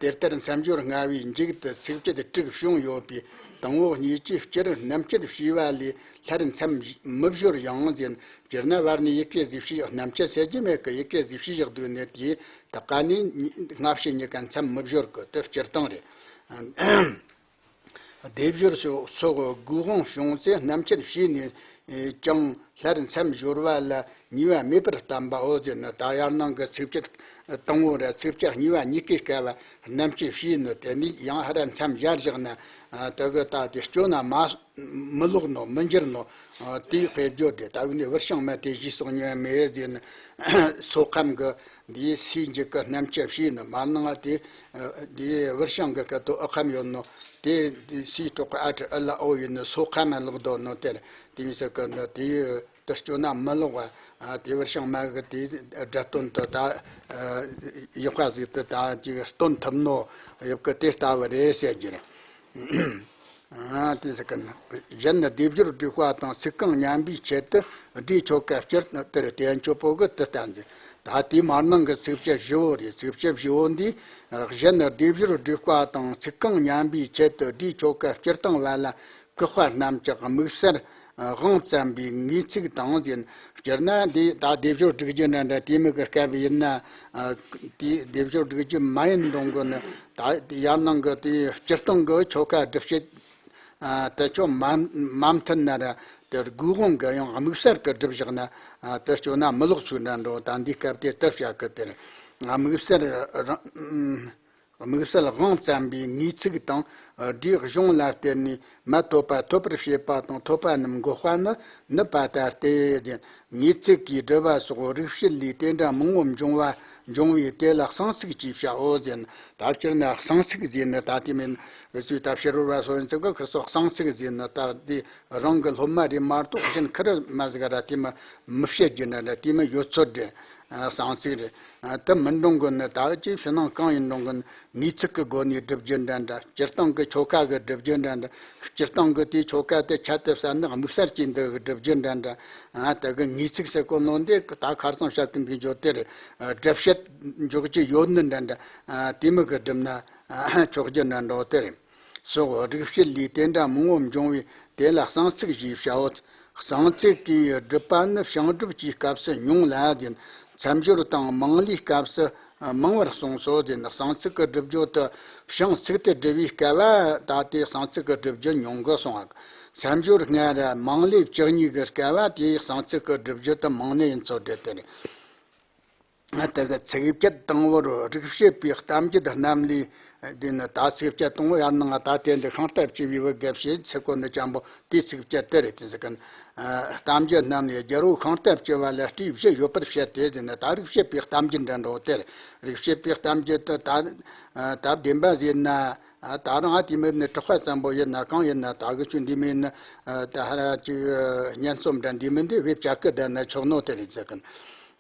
དེ་ལྟར་མཚམས་སྦྱོར་ལྔ་པའི་མཇུག་ཏུ་ཚིགས་བཅད་དྲུག་བྱུང་ཡོད་པའི་དང་པོ་གཉིས་ཀྱིས་སྤྱིར་རྣམ་བཅད་ཕྱེ་བ་ལས་སླར་མཚམས་མི་སྦྱོར་ཡང་ཟེར། སྤྱིར་ན་བར་ནས་ཡི་གེ་ཟིག་ཕྱེ། རྣམ་བཅད་ཟེར་རྒྱུ་མེད་གི། ཡི་གེ་ཟིག་ཕྱེ་བཞག་དུས་ནས་དེའི་ད་ག་ནས་སྔ་ཕྱི་གཉིས་ཀ་མཚམས་མི་སྦྱོར་གི། དེ་སྤྱིར་བཏང་རེད། སྡེབ་སྦྱོར་སོགས་སྒོས་དབང་བྱུང་ཚེ་རྣམ་བཅད་ཕྱེ་ནས་ཀྱང་སླར་མཚམས་སྦྱོར་བ་ལ་ནུས་པ་མེད་པར་བསྟན་པའོ་ཟེར་ན། ད་ཡར་ནང་གི་ཚིགས་བཅད་དང་པོ་ར་ཚིགས་བཅད་གཉིས་པ་གཉིས་ཀའི་སྐབས་རྣམ་བཅད་ཕྱེ་ནས་དེ་ནས་ཡང་ཧ་ར་མཚམས་སྦྱར་བཞག་ན། དེ་གི་ད་དེ་སྐྱོ་ན་མ་མི་ལོག་ནོ་མི་འགྱུར་ནོ། དེའི་དཔེ་བརྗོད་དེ་ད་ཡིན་ནི་བུར་ཤིང་མ་དེ་བཞིན་སོགས་ཉོན་མེད་ཟེར་ན། སོ་ཁམས་གི་འདིའི་སའི་མཇུག་གི་རྣམ་བཅད་ཕྱེ་ནི་མར་ནང་དེ། འདིའི་བུར་ཤིང་གི་སྐད་དོད་ཨུ་ཁམས་ཡོད་ནོ། དེ་འདི་སའི་སྲོག་གི་ཨ་ཁྲི་ཨུ་ལ་ཨོ་ཡིན་ནི་སོ་ཁམས་མ་ལོག་དོ་ནོ་དེར། དེ་ཡིན་ཟེར་གི་ནི་དེ་དེ་སྐྱོ་ན་མི་ལོག་པ། དེ་བུར་ཤིང་མ་གི་དེ་སྒྲ་དོན་དུ་ད་ཡག་པ་ཟིག་དུ་ད་ཅིག་སྟོན་ཐུབ་ནོ་ཡོད་གི། དེ་ལྟ་བུ་རེད་ཟེར་རྒྱུ་རེད། ཨ་དེ་ཟེར་གི་ན། གཞན་ནི་སྡེབ་སྦྱོར་སྒྲིག་པ་དང་ཚིག་རྐང་མཉམ་པའི་ཆེད་དུ་སྒྲའི་ཆོ་ག་སྤྱིར་དེར་དེ་མཆོད་པོ་གི་དུ་བསྟན་ཟིན། ད་དེའི་མར་ནང་གི་ཚིགས་བཅད་བཞི་བོ་རེད། ཚིགས་བཅད་བཞི་བོ་འདིས་གཞན་ནི་སྡེབ་སྦྱོར་སྒྲིག་པ་དང་ཚིག་རྐང་མཉམ་པའི་ཆེད་དུ་སྒྲའི་ཆོ་ག་སྤྱིར་བཏང་བ་ལ་བཀག་པ་རྣམས་ཀྱི་དམིགས་བསལ་དབང་བཙན་པའི་ངེས་ཚིག་དང་ཟེར། སྤྱིར་ན་འདི་ད་སྡེབ་སྦྱོར་སྒྲིག་རྒྱུ་འདྲ་འདྲ་དེ་མོ་གི་སྐབས་ཡིན་ན། དེ་སྡེབ་སྦྱོར་སྒྲིག་རྒྱུ་མ་ཡིན་རུང་གི་ནི་ད་ཡར་ནང་གི་དེ་སྤྱིར་བཏང་གི་ཆོ་ག་སྒྲུབ་བྱེད། ཨ་དེ་ཆོ་མ་མ་མཐུན་ན་ར་དེ་སྒོས་དབང་གི་ཡང་དམིགས་བསལ་གྱི་སྒྲུབ་བཞག་ན། ཨ་དེ་སྐྱོ་ན་མི་ལོག་ཚུལ་འདྲ་འགྲོ། ད་འདིའི་སྐབས་དེ་ལྟར་བྱ་གི། དེར་དམིགས་བསལ་རང་དམིགས་བསལ་དབང་བཙན་པའི་ངེས་ཚིག་དང་། སྒྲའི་གཞུང་ལ་བརྟེན་ནས་མ་ཐོབ་པ་ཐོབ་པར་བྱེད་པ་དང་ཐོབ་པ་རྣམས་འགོག་པ་ནི་ནུབ་པ་ལྟ་སྟེ། ངེས་ཚིག་གིས་སྒྲུབ་པ་སོགས་རིགས་བཤད་ལས་དེ་འདྲ་མང་པོ་འབྱུང་བ་འབྱུང་བས་དེ་ལ་གསང་ཚིག་ཅེས་བྱའོ་ཟེར། ད་སྤྱིར་ན་གསང་ཚིག་ཟེར་ནི་ད་དེ་མིན། འུ་ཚོས་ད་ཕྱི་རོལ་བ་སོགས་ཡིན་ཚུལ་གྱི་ཁུར་སོགས་གསང་ཚིག་ཟེར་ནི་ད་དེ་རང་གི་སློབ་མ་རེད་མ་གཏོགས་གཞན་ཁུར་མ་ཟིག་ར་དེ་མི་མི་བཤད་རྒྱུ་འདྲ་འདྲ་དེ་མི་ཡོད་ཚོད་རེད། གསང་ཚིག་རེད། དེ་མིན་རུང་གི་ནི་ད་ཅིག་ཕྱི་ནང་གང་ཡིན་རུང་གི་ནི་ངེས་ཚིག་གི་སྒོ་ནས་སྒྲུབ་རྒྱུ་འདྲ་འདྲ། སྤྱིར་བཏང་གི་ཆོ་ག་གི་སྒྲུབ་རྒྱུ་འདྲ་འདྲ། སྤྱིར་བཏང་གི་དེའི་ཆོ་ག་དེ་ཁྱད་དུ་བསད་ནི་དམིགས་བསལ་གྱི་འདི་གི་སྒྲུབ་རྒྱུ་འདྲ་འདྲ། ཨ་དེ་གི་ངེས་ཚིག་ཟེར་གོ་ནོ་འདི་ད་ཁ་སང་བཤད་གི་འདི་འཇོག་དེ་རེད། སྒྲུབ་བྱེད་འཇོག་རྒྱུ་ཡོད་ནི་འདྲ་འདྲ། ཨ་དེ་མོ་གི་སྒྲུབ་ན་ཆོག་རྒྱུ་འདྲ་འགྲོ་དེ་རེད། སོགས་རིགས་བཤད་ལས་དེ་འདྲ་མང་པོ་འབྱུང་བས་དེ་ལ་གསང་ཚིག་ཞེས་བྱའོ། གསང་ཚིག་གིས་སྒྲུབ་པ་ནི་བྱང་སྒྲུབ་ཀྱི་སྐབས་སུ་ཉུང་ལ་ཟེར། མཚམས་སྦྱོར་དང་མང་ལས་སྐབས་སུ་མང་བར་གསུངས་སོ་ཟེར་ན། གསང་ཚིག་གི་སྒྲུབ་རྒྱུ་དེ་བྱང་ཚིག་ཏུ་སྒྲུབ་པའི་སྐབས་ལ་ད་དེ་གསང་ཚིག་གི་སྒྲུབ་རྒྱུ་ཉུང་གི་གསུངས་པ། མཚམས་སྦྱོར་སྔ་ར་མང་ལས་བཅུ་གཉིས་ཀྱི་སྐབས་ལ་དེའི་གསང་ཚིག་གི་སྒྲུབ་རྒྱུ་དེ་མང་ནི་ཡིན་ཚོད་རེད་དེ། དེ་གི་ཚིགས་བཅད་དང་པོར་རིགས་བྱེད་པའི་གཏམ་རྒྱུད་རྣམས་ལས། དེ་ནི་ད་ཚིགས་བཅད་དང་པོ་ཡར་ནང་ད་དེ་འདི་ཤིང་རྟ་བཅུ་པའི་བུ་དགེ་བཤེས་ཚེ་ཁོ་ནི་ཅན་པོ་དེའི་ཚིགས་བཅད་དེ་རེད་དེ་ཟེར་གི། ཨ། གཏམ་རྒྱུད་རྣམས་ལས་རྒྱལ་པོ་ཤིང་རྟ་བཅུ་པ་ལ་སྤྲེའུ་བཞི་ཡོད་པར་བཤད་དེ་ཟེར་ན། ད་རིགས་བྱེད་པའི་གཏམ་རྒྱུད་འདྲ་འདྲ་བོ་དེ་རེད། རིགས་བྱེད་པའི་གཏམ་རྒྱུད་དེ་ད་ད་བདེན་པ་ཟེར་ན། ཨ། ད་རུང་ཨ་དེ་མིན་ནི་གྲགས་པ་ཙམ་པོ་ཡིན་ན། གང་ཡིན་ན་ད་གི་ཆུ་འདི་མིན་ནི། ཨ། ད་ཧ་ཅིག་སྙན་རྩོམ་འདྲ་འདི་མིན་འདི་བེད་སྤྱད་གི་བསྡད་ན་ཆོག་ནོ་དེ་རེད་ཟེར་གི།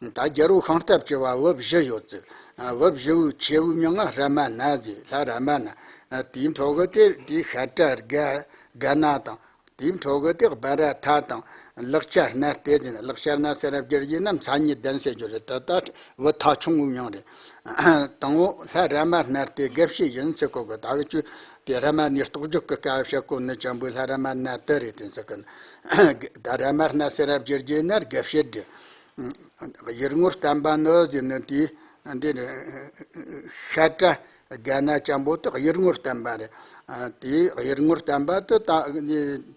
ད་རྒྱལ་པོ་ཤིང་རྟ་བཅུ་པ་བུ་བཞི་ཡོད་ཟེར། ཨ། བུ་བཞི་བོའི་ཆེ་བོའི་མིང་ང་རཱ་མ་ན་ཟེར། ལྷ་རཱ་མ་ན། ཨ། དེའི་འཕྲོ་གི་དེ་དེའི་ཤ་ཏྲ་ག་ག་ན་དང་། དེའི་འཕྲོ་གི་དེ་སྦ་ར་ཐ་དང་། ལག་ཆ་སྣ་སྟེ་ཟེར་ན། ལག་ཆ་སྣ་ཟེར་ར་བསྒྱུར་རྒྱུ་ན་མཚན་ཉིད་ལྡན་ཟེར་རྒྱུ་རེད། ད་ལྟ་བུ་ཐ་ཆུང་ངུའི་མིང་རེད། དང་པོ་ལྷ་རཱ་མ་སྣ་སྟེ་དགེ་བཤེས་ཡིན་ཟེར་གོ་གི། ད་གི་ཆུ་དེ་རཱ་མ་ནའི་རྟོགས་བརྗོད་ཀྱི་སྐབས་བཤད་གོ་ནི་ཅན་པོའི་ལྷ་རཱ་མ་ན་དེ་རེད་དེ་ཟེར་གི། ད་རཱ་མ་སྣ་ཟེར་ར་བསྒྱུར་རྒྱུ་ན་དགེ་བཤེས་རེད། གཡུལ་ངོར་བསྟན་པ་ནི་ཟེར་ནི་དེ་འདི་ཤ་ཏྲ་ག་ན་ཅན་པོ་དེ་གཡུལ་ངོར་བསྟན་པ་རེད། ཨ། དེ་གཡུལ་ངོར་བསྟན་པ་དེ་ད་ད་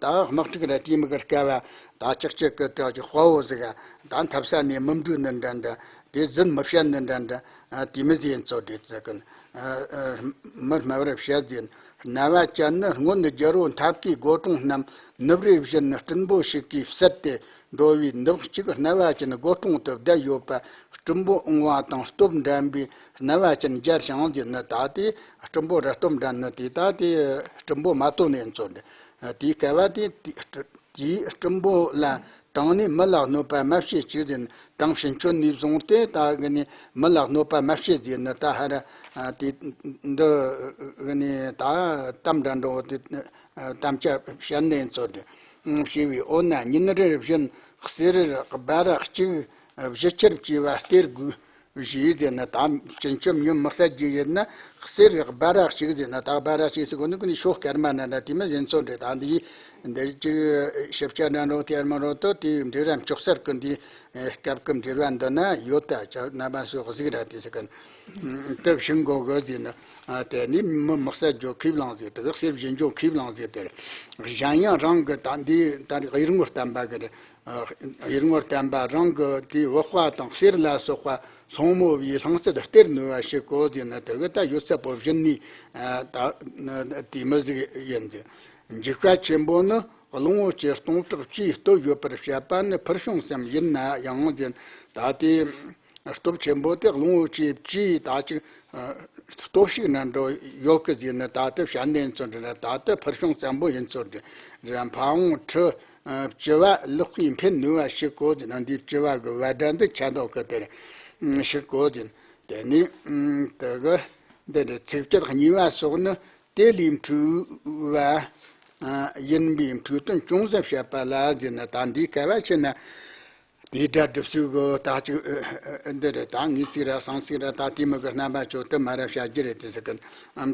དམག་འཁྲུག་ར་དེ་མི་གི་སྐབས་ད་ཅག་ཅག་གི་དེ་ཅིག་དཔའ་བོ་ཟིག་ད་འཐབ་ས་ནས་མི་འགྲོ་ནི་འདྲ་འདྲ། དེ་ཟིན་མི་བཤད་ནི་འདྲ་འདྲ། ཨ། དེ་མི་ཟིན་ཚོ་དེ་ཟེར་གི། ཨ། མི་སྨྲ་བར་བཤད་ཟིན། རྣ་བ་ཅན་ནི་སྔོན་རྒྱལ་པོ་མཐའ་བསྐོས་སྒོ་དྲུང་རྣམས་ནུབ་རེ་བཞིན་སྤྲིན་པོ་ཞིག་གིས་བསིལ་ཏེ། འགྲོ་བའི་ནུབ་གཅིག་རྣ་བ་ཅན་སྒོ་དྲུང་དུ་བསྡད་ཡོད་པ། སྤྲིན་པོ་འོང་བ་དང་སྟོབས་འགྲན་པའི་རྣ་བ་ཅན་མཇལ་ཞིང་ཟེར་ནི། ད་དེ་སྤྲིན་པོ་ར་སྟོབས་འགྲན་ནི་དེ། ད་དེ་སྤྲིན་པོ་མ་དོ་ནས་ཚོ་འདི་དེའི་སྐབས་དེ་དེའི་སྤྲིན་པོ་ལ་དང་ནི་མི་ལ་གནོད་པ་མ་བྱེད་ཅིག་ཟེར་ནི། དང་ཕྱིན་ཆད་ནས་བཟུང་སྟེ་ད་གི་ནི་མི་ལ་གནོད་པ་མ་བྱེད་ཟེར་ནི། ད་ཧ་ར་དེ་འདི་གི་ནི་ད་གཏམ་འདྲ་འདྲ་བོ་དེ། ཨ། དམ་བཅའ་བྱས་ནས་ཚོ་དེ། ཨང་། ཞེས་པའི། འོ་ན་ཉིན་རེ་བཞིན་གསེར་རིལ་སྦ་ར་གཅིག་བཞི་ཆར་བཅས་པ་སྟེར་དགོས་ཞེས་ཟེར་ན། ད་སྤྱིན་ཆབ་ཉོ་མི་སླ་རྒྱུ་ཡིན་ན་གསེར་རིལ་སྦ་ར་གཅིག་ཟེར་ན། ད་སྦ་ར་གཅིག་ཟེར་གོ་ནི་ཀུན་ཤོག་སྐར་མ་ན་འདྲ་དེ་མི་ཡིན་ཚོ་འདྲ། ད་འདི་འདི་གཅིག་ཞིབ་ཆ་འདྲ་འགྲོ་དེར་མ་རོ་ཏོ་དེ་འབྲི་ར་མཆོག་གསར་གི་འདི་སྐབས་ཀྱི་འབྲེལ་བ་འདི་ན་ཡོད། ད་ཅག་རྣམ་པ་སོགས་གཟིགས་ར་དེ་ཟེར་གི། དེ་བཞིན་གོ་གི་ཟེར་ན། ཨ། དེ་ནི་མི་མི་གསལ་རྒྱུ་ཁས་བླངས་ཟེར། དེ་གི་གསེར་བཞིན་རྒྱུ་ཁས་བླངས་ཟེར། དེར་གཞན་ཡང་རང་གི་ད་འདི་ད་གཡུལ་ངོར་བསྟན་པ་གི་རེད། ཨ། གཡུལ་ངོར་བསྟན་པ་རང་གི་དེའི་འོག་པ་དང་གསེར་ལ་སོགས་པ་སློང་མོ་བའི་ལྷིང་ཚད་སྟེར་ནུས་པ་ཞིག་གོ་ཟེར་ན། དེ་གི་ད་ཡོད་ཚད་པོ་བཞིན་ནི། ཨ། ད་དེ་མི་ཟིག་ཡིན་ཟེར། འཇིགས་པ་ཆེན་པོ་ནི་གླང་པོ་ཆེ་སྟོང་ཕྲག་བཅུའི་སྟོབས་ཡོད་པར་བཤད་པ་ནི་ཕུལ་བྱུང་ཙམ་ཡིན་ན་ཡང་ཟེར། ད་དེ། སྟོབས་ཆེན་པོ་དེ་གླང་པོ་ཆེ་བཅུའི་ད་ཅིག་སྟོབས་ཤིག་ན་འགྲོ་ཡོད་གི་ཟེར་ནི། ད་ལྟ་བཤད་ནས་ཚོ་འདྲ་ན་ད་ལྟ་ཕུལ་བྱུང་ཙམ་པོ་ཡིན་ཚོ་འདྲ། ར་ཕ་བོང་ཁྲི་བཅུ་པ་ལག་པས་འཕེན་ནུས་པ་ཞིག་གོ་ཟེར་ན། འདི་བཅུ་པ་གི་བ་སྒྲ་འདི་ཆད་འདུག་གི། དེར་ཞིག་གོ་ཟེར། དེ་ནི་དེ་གི་འདི་འདྲ་ཚིགས་བཅད་གཉིས་པ་སོགས་ནི་དེ་ལས་འཁྲུལ་བ་ཡིན་པའི་འཁྲུལ་དོན་ཅུང་ཟད་བཤད་པ་ལ་ཟེར་ན། ད་འདིའི་སྐལ་བ་ཆེ་ན། དེའི་སྒྲ་སྒྲུབ་ཚུལ་གྱི་ད་ཅིག་འདི་རེད། ད་ངེས་ཚིག་ར་གསང་ཚིག་ར་ད་དེ་མི་གི་རྣམ་པ་ཅོ་དུ་མ་ར་བྱ་རྒྱུ་རེད་དེ་ཟེར་གི།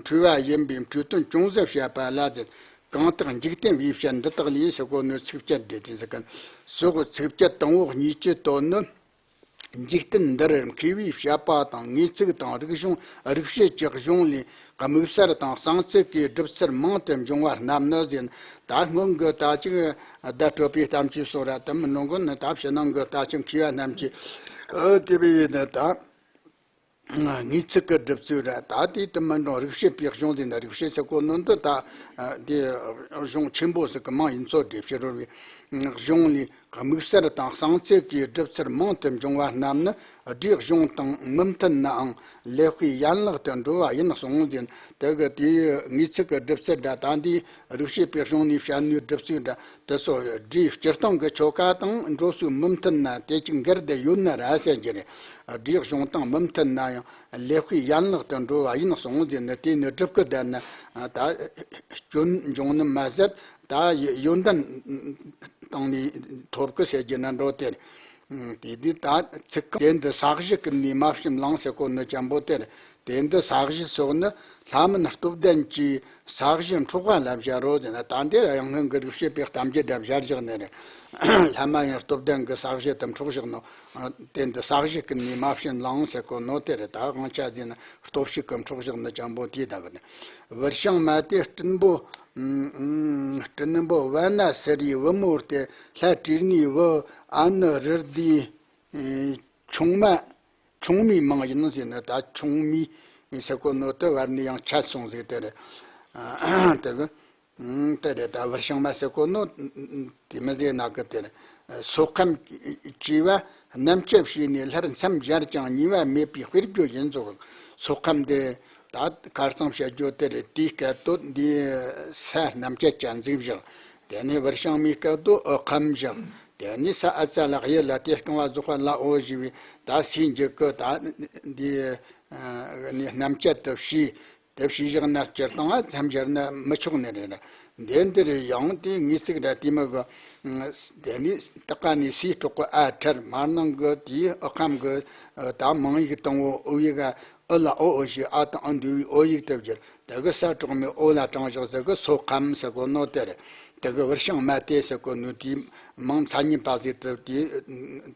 འཁྲུལ་བ་ཡིན་པའི་འཁྲུལ་དོན་ཅུང་ཟད་བཤད་པ་ལ་ཟེར། གང་དག་འཇིག་རྟེན་པའི་བཤད་འདི་དག་ལས་ཟེར་གོ་ནོ་ཚིགས་བཅད་རེད་དེ་ཟེར་གི། སོགས་ཚིགས་བཅད་དང་པོ་གཉིས་ཀྱི་དོན་ནི། འཇིག་རྟེན་འདིར་མཁས་པའི་བཤད་པ་དང་ངེས་ཚིག་དང་རིག་གཞུང་རིག་བྱེད་ཀྱི་གཞུང་ལས། དམིགས་བསལ་དང་གསང་ཚིག་གི་སྒྲུབ་ཚུལ་མང་དུ་འབྱུང་བ་རྣམས་ནི་ཟེར། ད་སྔོན་གྱི་ད་ཅིག་བརྡ་སྤྲོད་པའི་གཏམ་ཅིག་སོགས་ར་དུ་མི་ནང་གི་ནི་ད་ཕྱི་ནང་གི་ད་ཅིག་མཁས་པ་རྣམས་ཀྱིས་ཨ་དེ་བས་ནི་ད་ངེས་ཚིག་གི་སྒྲུབ་ཚུལ་ར། ད་དེ་དུ་མི་འགྲོ་རིག་བྱེད་པའི་གཞུང་ཟེར་ན། རིག་བྱེད་ཟེར་གོ་ནོ་འདི་ད་དེ་གཞུང་ཆེན་པོ་ཟིག་གི་མིང་ཡིན་ཚོ་འདྲ། ཕྱི་རོལ་པའི་གཞུང་ལས། དམིགས་བསལ་དང་གསང་ཚིག་གི་སྒྲུབ་ཚུལ་མང་དུ་འབྱུང་བ་རྣམས་ནི་སྒྲའི་གཞུང་དང་མི་མཐུན་ནའང་ལེགས་པའི་ཡན་ལག་ཏུ་འགྲོ་བ་ཡིན་གསུངས་ཟིན། དེ་གི་དེའི་ངེས་ཚིག་གི་སྒྲུབ་ཚུལ་འདྲ། ད་འདིའི་རིག་བྱེད་པའི་གཞུང་ནས་བཤད་ནུས་སྒྲུབ་ཚུལ་འདྲ། དེ་སོགས་སྒྲའི་སྤྱིར་བཏང་གི་ཆོ་ག་དང་འགྲོ་སྲོལ་མི་མཐུན་ན་དེ་ཅིག་འགལ་ཏེ་ཡོད་ན་ར་ཟེར་གྱི་རེད། སྒྲའི་གཞུང་དང་མི་མཐུན་ན་ཡང་ལེགས་པའི་ཡན་ལག་ཏུ་འགྲོ་བ་ཡིན་གསུངས་ཟིན་ནི། དེ་ནི་སྒྲུབ་ཀྱི་བསྡད་ན་ད་སྐྱོན་འབྱུང་ནི་མ་ཟད། ད་ཡོན་ཏན་བཏང་ནས་ཐོབ་ཀི་ཟེར་རྒྱུ་ན་འགྲོ་དེར། དེ་དུས་ད་ཚིག་རྐང་དེ་འདི་ས་གཞི་ཀུན་ནས་མ་བྱིན་ལང་ཟེར་གོ་ནི་ཅན་པོ་དེར། དེ་འདི་ས་གཞི་སོགས་ནི་ལྷ་མིན་སྟོབས་ལྡན་གྱི་ས་གཞི་འཕྲོག་པ་ལ་སྦྱར་རོ་ཟེར་ན། ད་འདིར་ཡང་སྔོན་གྱི་རིག་བྱེད་པའི་གཏམ་རྒྱུད་འདྲ་སྦྱར་བཞག་ནི་རེད། སླད་མ་ཡང་སྟོབས་ལྡན་གྱི་ས་གཞི་དེ་འཕྲོག་བཞག་ནོ། དེ་འདི་ས་གཞི་ཀུན་ནས་མ་བྱིན་ལང་ཟེར་གོ་ནོ་དེ་རེད། ད་དབང་ཆ་ཟིན་སྟོབས་ཤུགས་ཀྱིས་འཕྲོག་བཞག་ནི་ཅན་པོ་དེ་ད་གི་ནི། བུར་ཤིང་མ་དེ་སྲིན་པོ། སྲིན་པོ་བ་ན་ཟེར་བའི་བུ་མོ་སྟེ། ལྷ་བྲིས་ནི་བུ་ཨ་ནི་རི་དེའི་ཆུང་མ། ཆུང་མའི་མིང་ཡིན་ཟེར་ནི། ད་ཆུང་མའི་ཟེར་གོ་ནོ་དེ་བར་ནས་ཡང་ཆད་སོང་ཟིག་དེ་རེད། དེ་གི། ཨང་། དེ་རེད། ད་བུར་ཤིང་མ་ཟེར་གོ་ནོ་དེ་མི་ཟེར་ན་གི་དེ་རེད། སོ་ཁམས་ཀྱིས་བ་རྣམ་བཅད་བྱས་ནས་སླར་མཚམས་སྦྱར་ཀྱང་ཉེས་པ་མེད་པའི་དཔེར་བརྗོད་ཡིན་ཙང་། སོ་ཁམས་དེ་ད་ཁ་རྩང་བཤད་རྒྱུ་དེ་རེད། དེའི་སྐད་དོད་འདི་ས་རྣམ་བཅད་ཅན་ཟིག་བཞག་དེ་ནས་བུར་ཤིང་མའི་སྐད་དོད་འོ་ཁམས་བཞག་དེ་ནས་ས་ཨ་ཙ་ལ་གཡུ་ལ་དེ་རྐང་བ་རྫོགས་པ་ལ་འོ་ཞེས་པའི་ད་སའི་མཇུག་གི་ད་འདི་ནས་རྣམ་བཅད་དུ་བྱས། དེ་བྱས་བཞག་ན་སྤྱིར་བཏང་ང་མཚམས་སྦྱར་ན་མི་ཆོག་ནི་རེད། འདི་འདི་རེད། ཡང་དེ་ངེས་ཚིག་ར་དེ་མི་གི། དེ་ནས་སྟག་ཀ་ནས་སའི་གྲོགས་ཀྱི་ཨ་ཕྲལ། མར་ནང་གི་དེའི་འོ་ཁམས་གི་ད་མིང་ཡིག་དང་པོ་འོ་ཡིག་ག་འུ་ལ་འོ་འོ་ཞེས་ཨ་དང་འུ་འདུས་པའི་འོ་ཡིག་དེ་བསྒྱུར། དེ་གི་ས་གྲོགས་མའི་འོ་ལ་དྲངས་བཞག་ཟེར་གི་སོ་ཁམས་ཟེར་གོ་ནོ་དེ་རེད། དེ་གི་བུར་ཤིང་མ་དེ་ཟེར་གོ་ནོ་དེའི་མིང་མཚན་ཉིད་པ་ཟིག་ཏུ་དེ་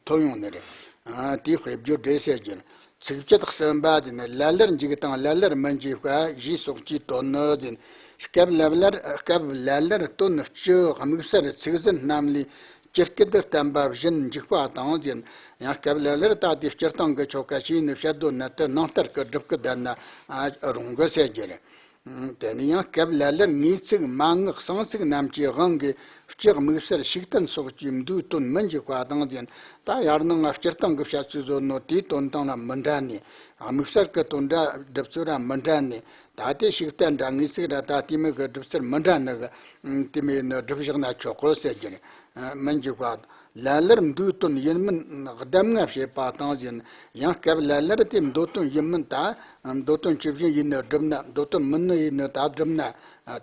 ཐོན་ཡོང་ནི་རེད། དེའི་དཔེ་བརྗོད་འགྲེལ་བཤད་བརྒྱུད། ཚིགས་བཅད་གསུམ་པ་དེ་ནི་ལ་ལར་འཇུག་དང་ལ་ལར་མི་འཇུག་པ་ཞེས་སོགས་ཀྱི་དོན་ནི་ཟིན། སྐབས་ལ་ལར། སྐབས་ལ་ལར་དོན་སྤྱི་དམིགས་བསལ་ཚིག་ཟིན་རྣམས་ལས་སྤྱི་སྐད་དུ་བསྟན་པ་བཞིན་འཇུག་པ་དང་ཟིན། ཡང་སྐབས་ལ་ལར་ད་དེ་སྤྱིར་བཏང་གི་ཆོ་ག་ཞིག་ནི་བཤད་དོན་ནི་དེ་ནང་ལྟར་གྱི་སྒྲུབ་ཀྱི་བསྡད་ན་རུང་གི་ཟེར་རྒྱུ་རེད། དེ་ནི་ཡང་སྐབས་ལ་ལར་ངེས་ཚིག་མན་ངག་གསང་ཚིག་རྣམས་ཀྱི་དབང་གིས་སྤྱི་དམིགས་བསལ་ཕྱུགས་བསྟན་སོགས་ཀྱི་མདོའི་དོན་མི་འཇུག་པ་དང་ཟིན། ད་ཡར་ནང་ང་སྤྱིར་བཏང་གི་བཤད་ཚུལ་བཟོ་ནོ་དེའི་དོན་སྟངས་ལ་མི་འདྲ་ནི། དམིགས་བསལ་གྱི་དོན་འདྲ་སྒྲུབ་ཚུལ་ར་མི་འདྲ་ནི། ད་དེ་ཕྱུགས་བསྟན་འདྲ་ངེས་ཚིག་ར་ད་དེ་མོ་གི་སྒྲུབ་ཚུལ་མི་འདྲ་ནི་གི། དེ་མོ་ནི་སྒྲུབ་བཞག་ན་ཆོག་གོ་ཟེར་རྒྱུ་རེད། མི་འཇུག་པ། ལ་ལར་མདོའི་དོན་ཡིན་མིན་གདམས་ངག་བྱེད་པ་དང་ཟིན། ཡང་སྐབས་ལ་ལར་དེ་མདོ་དོན་ཡིན་མིན་ད། མདོ་དོན་ཇི་བཞིན་ཡིན་ནི་བསྒྲུབ་ན། མདོ་དོན་མིན་ནི་ཡིན་ནི་ད་བསྒྲུབ་ན།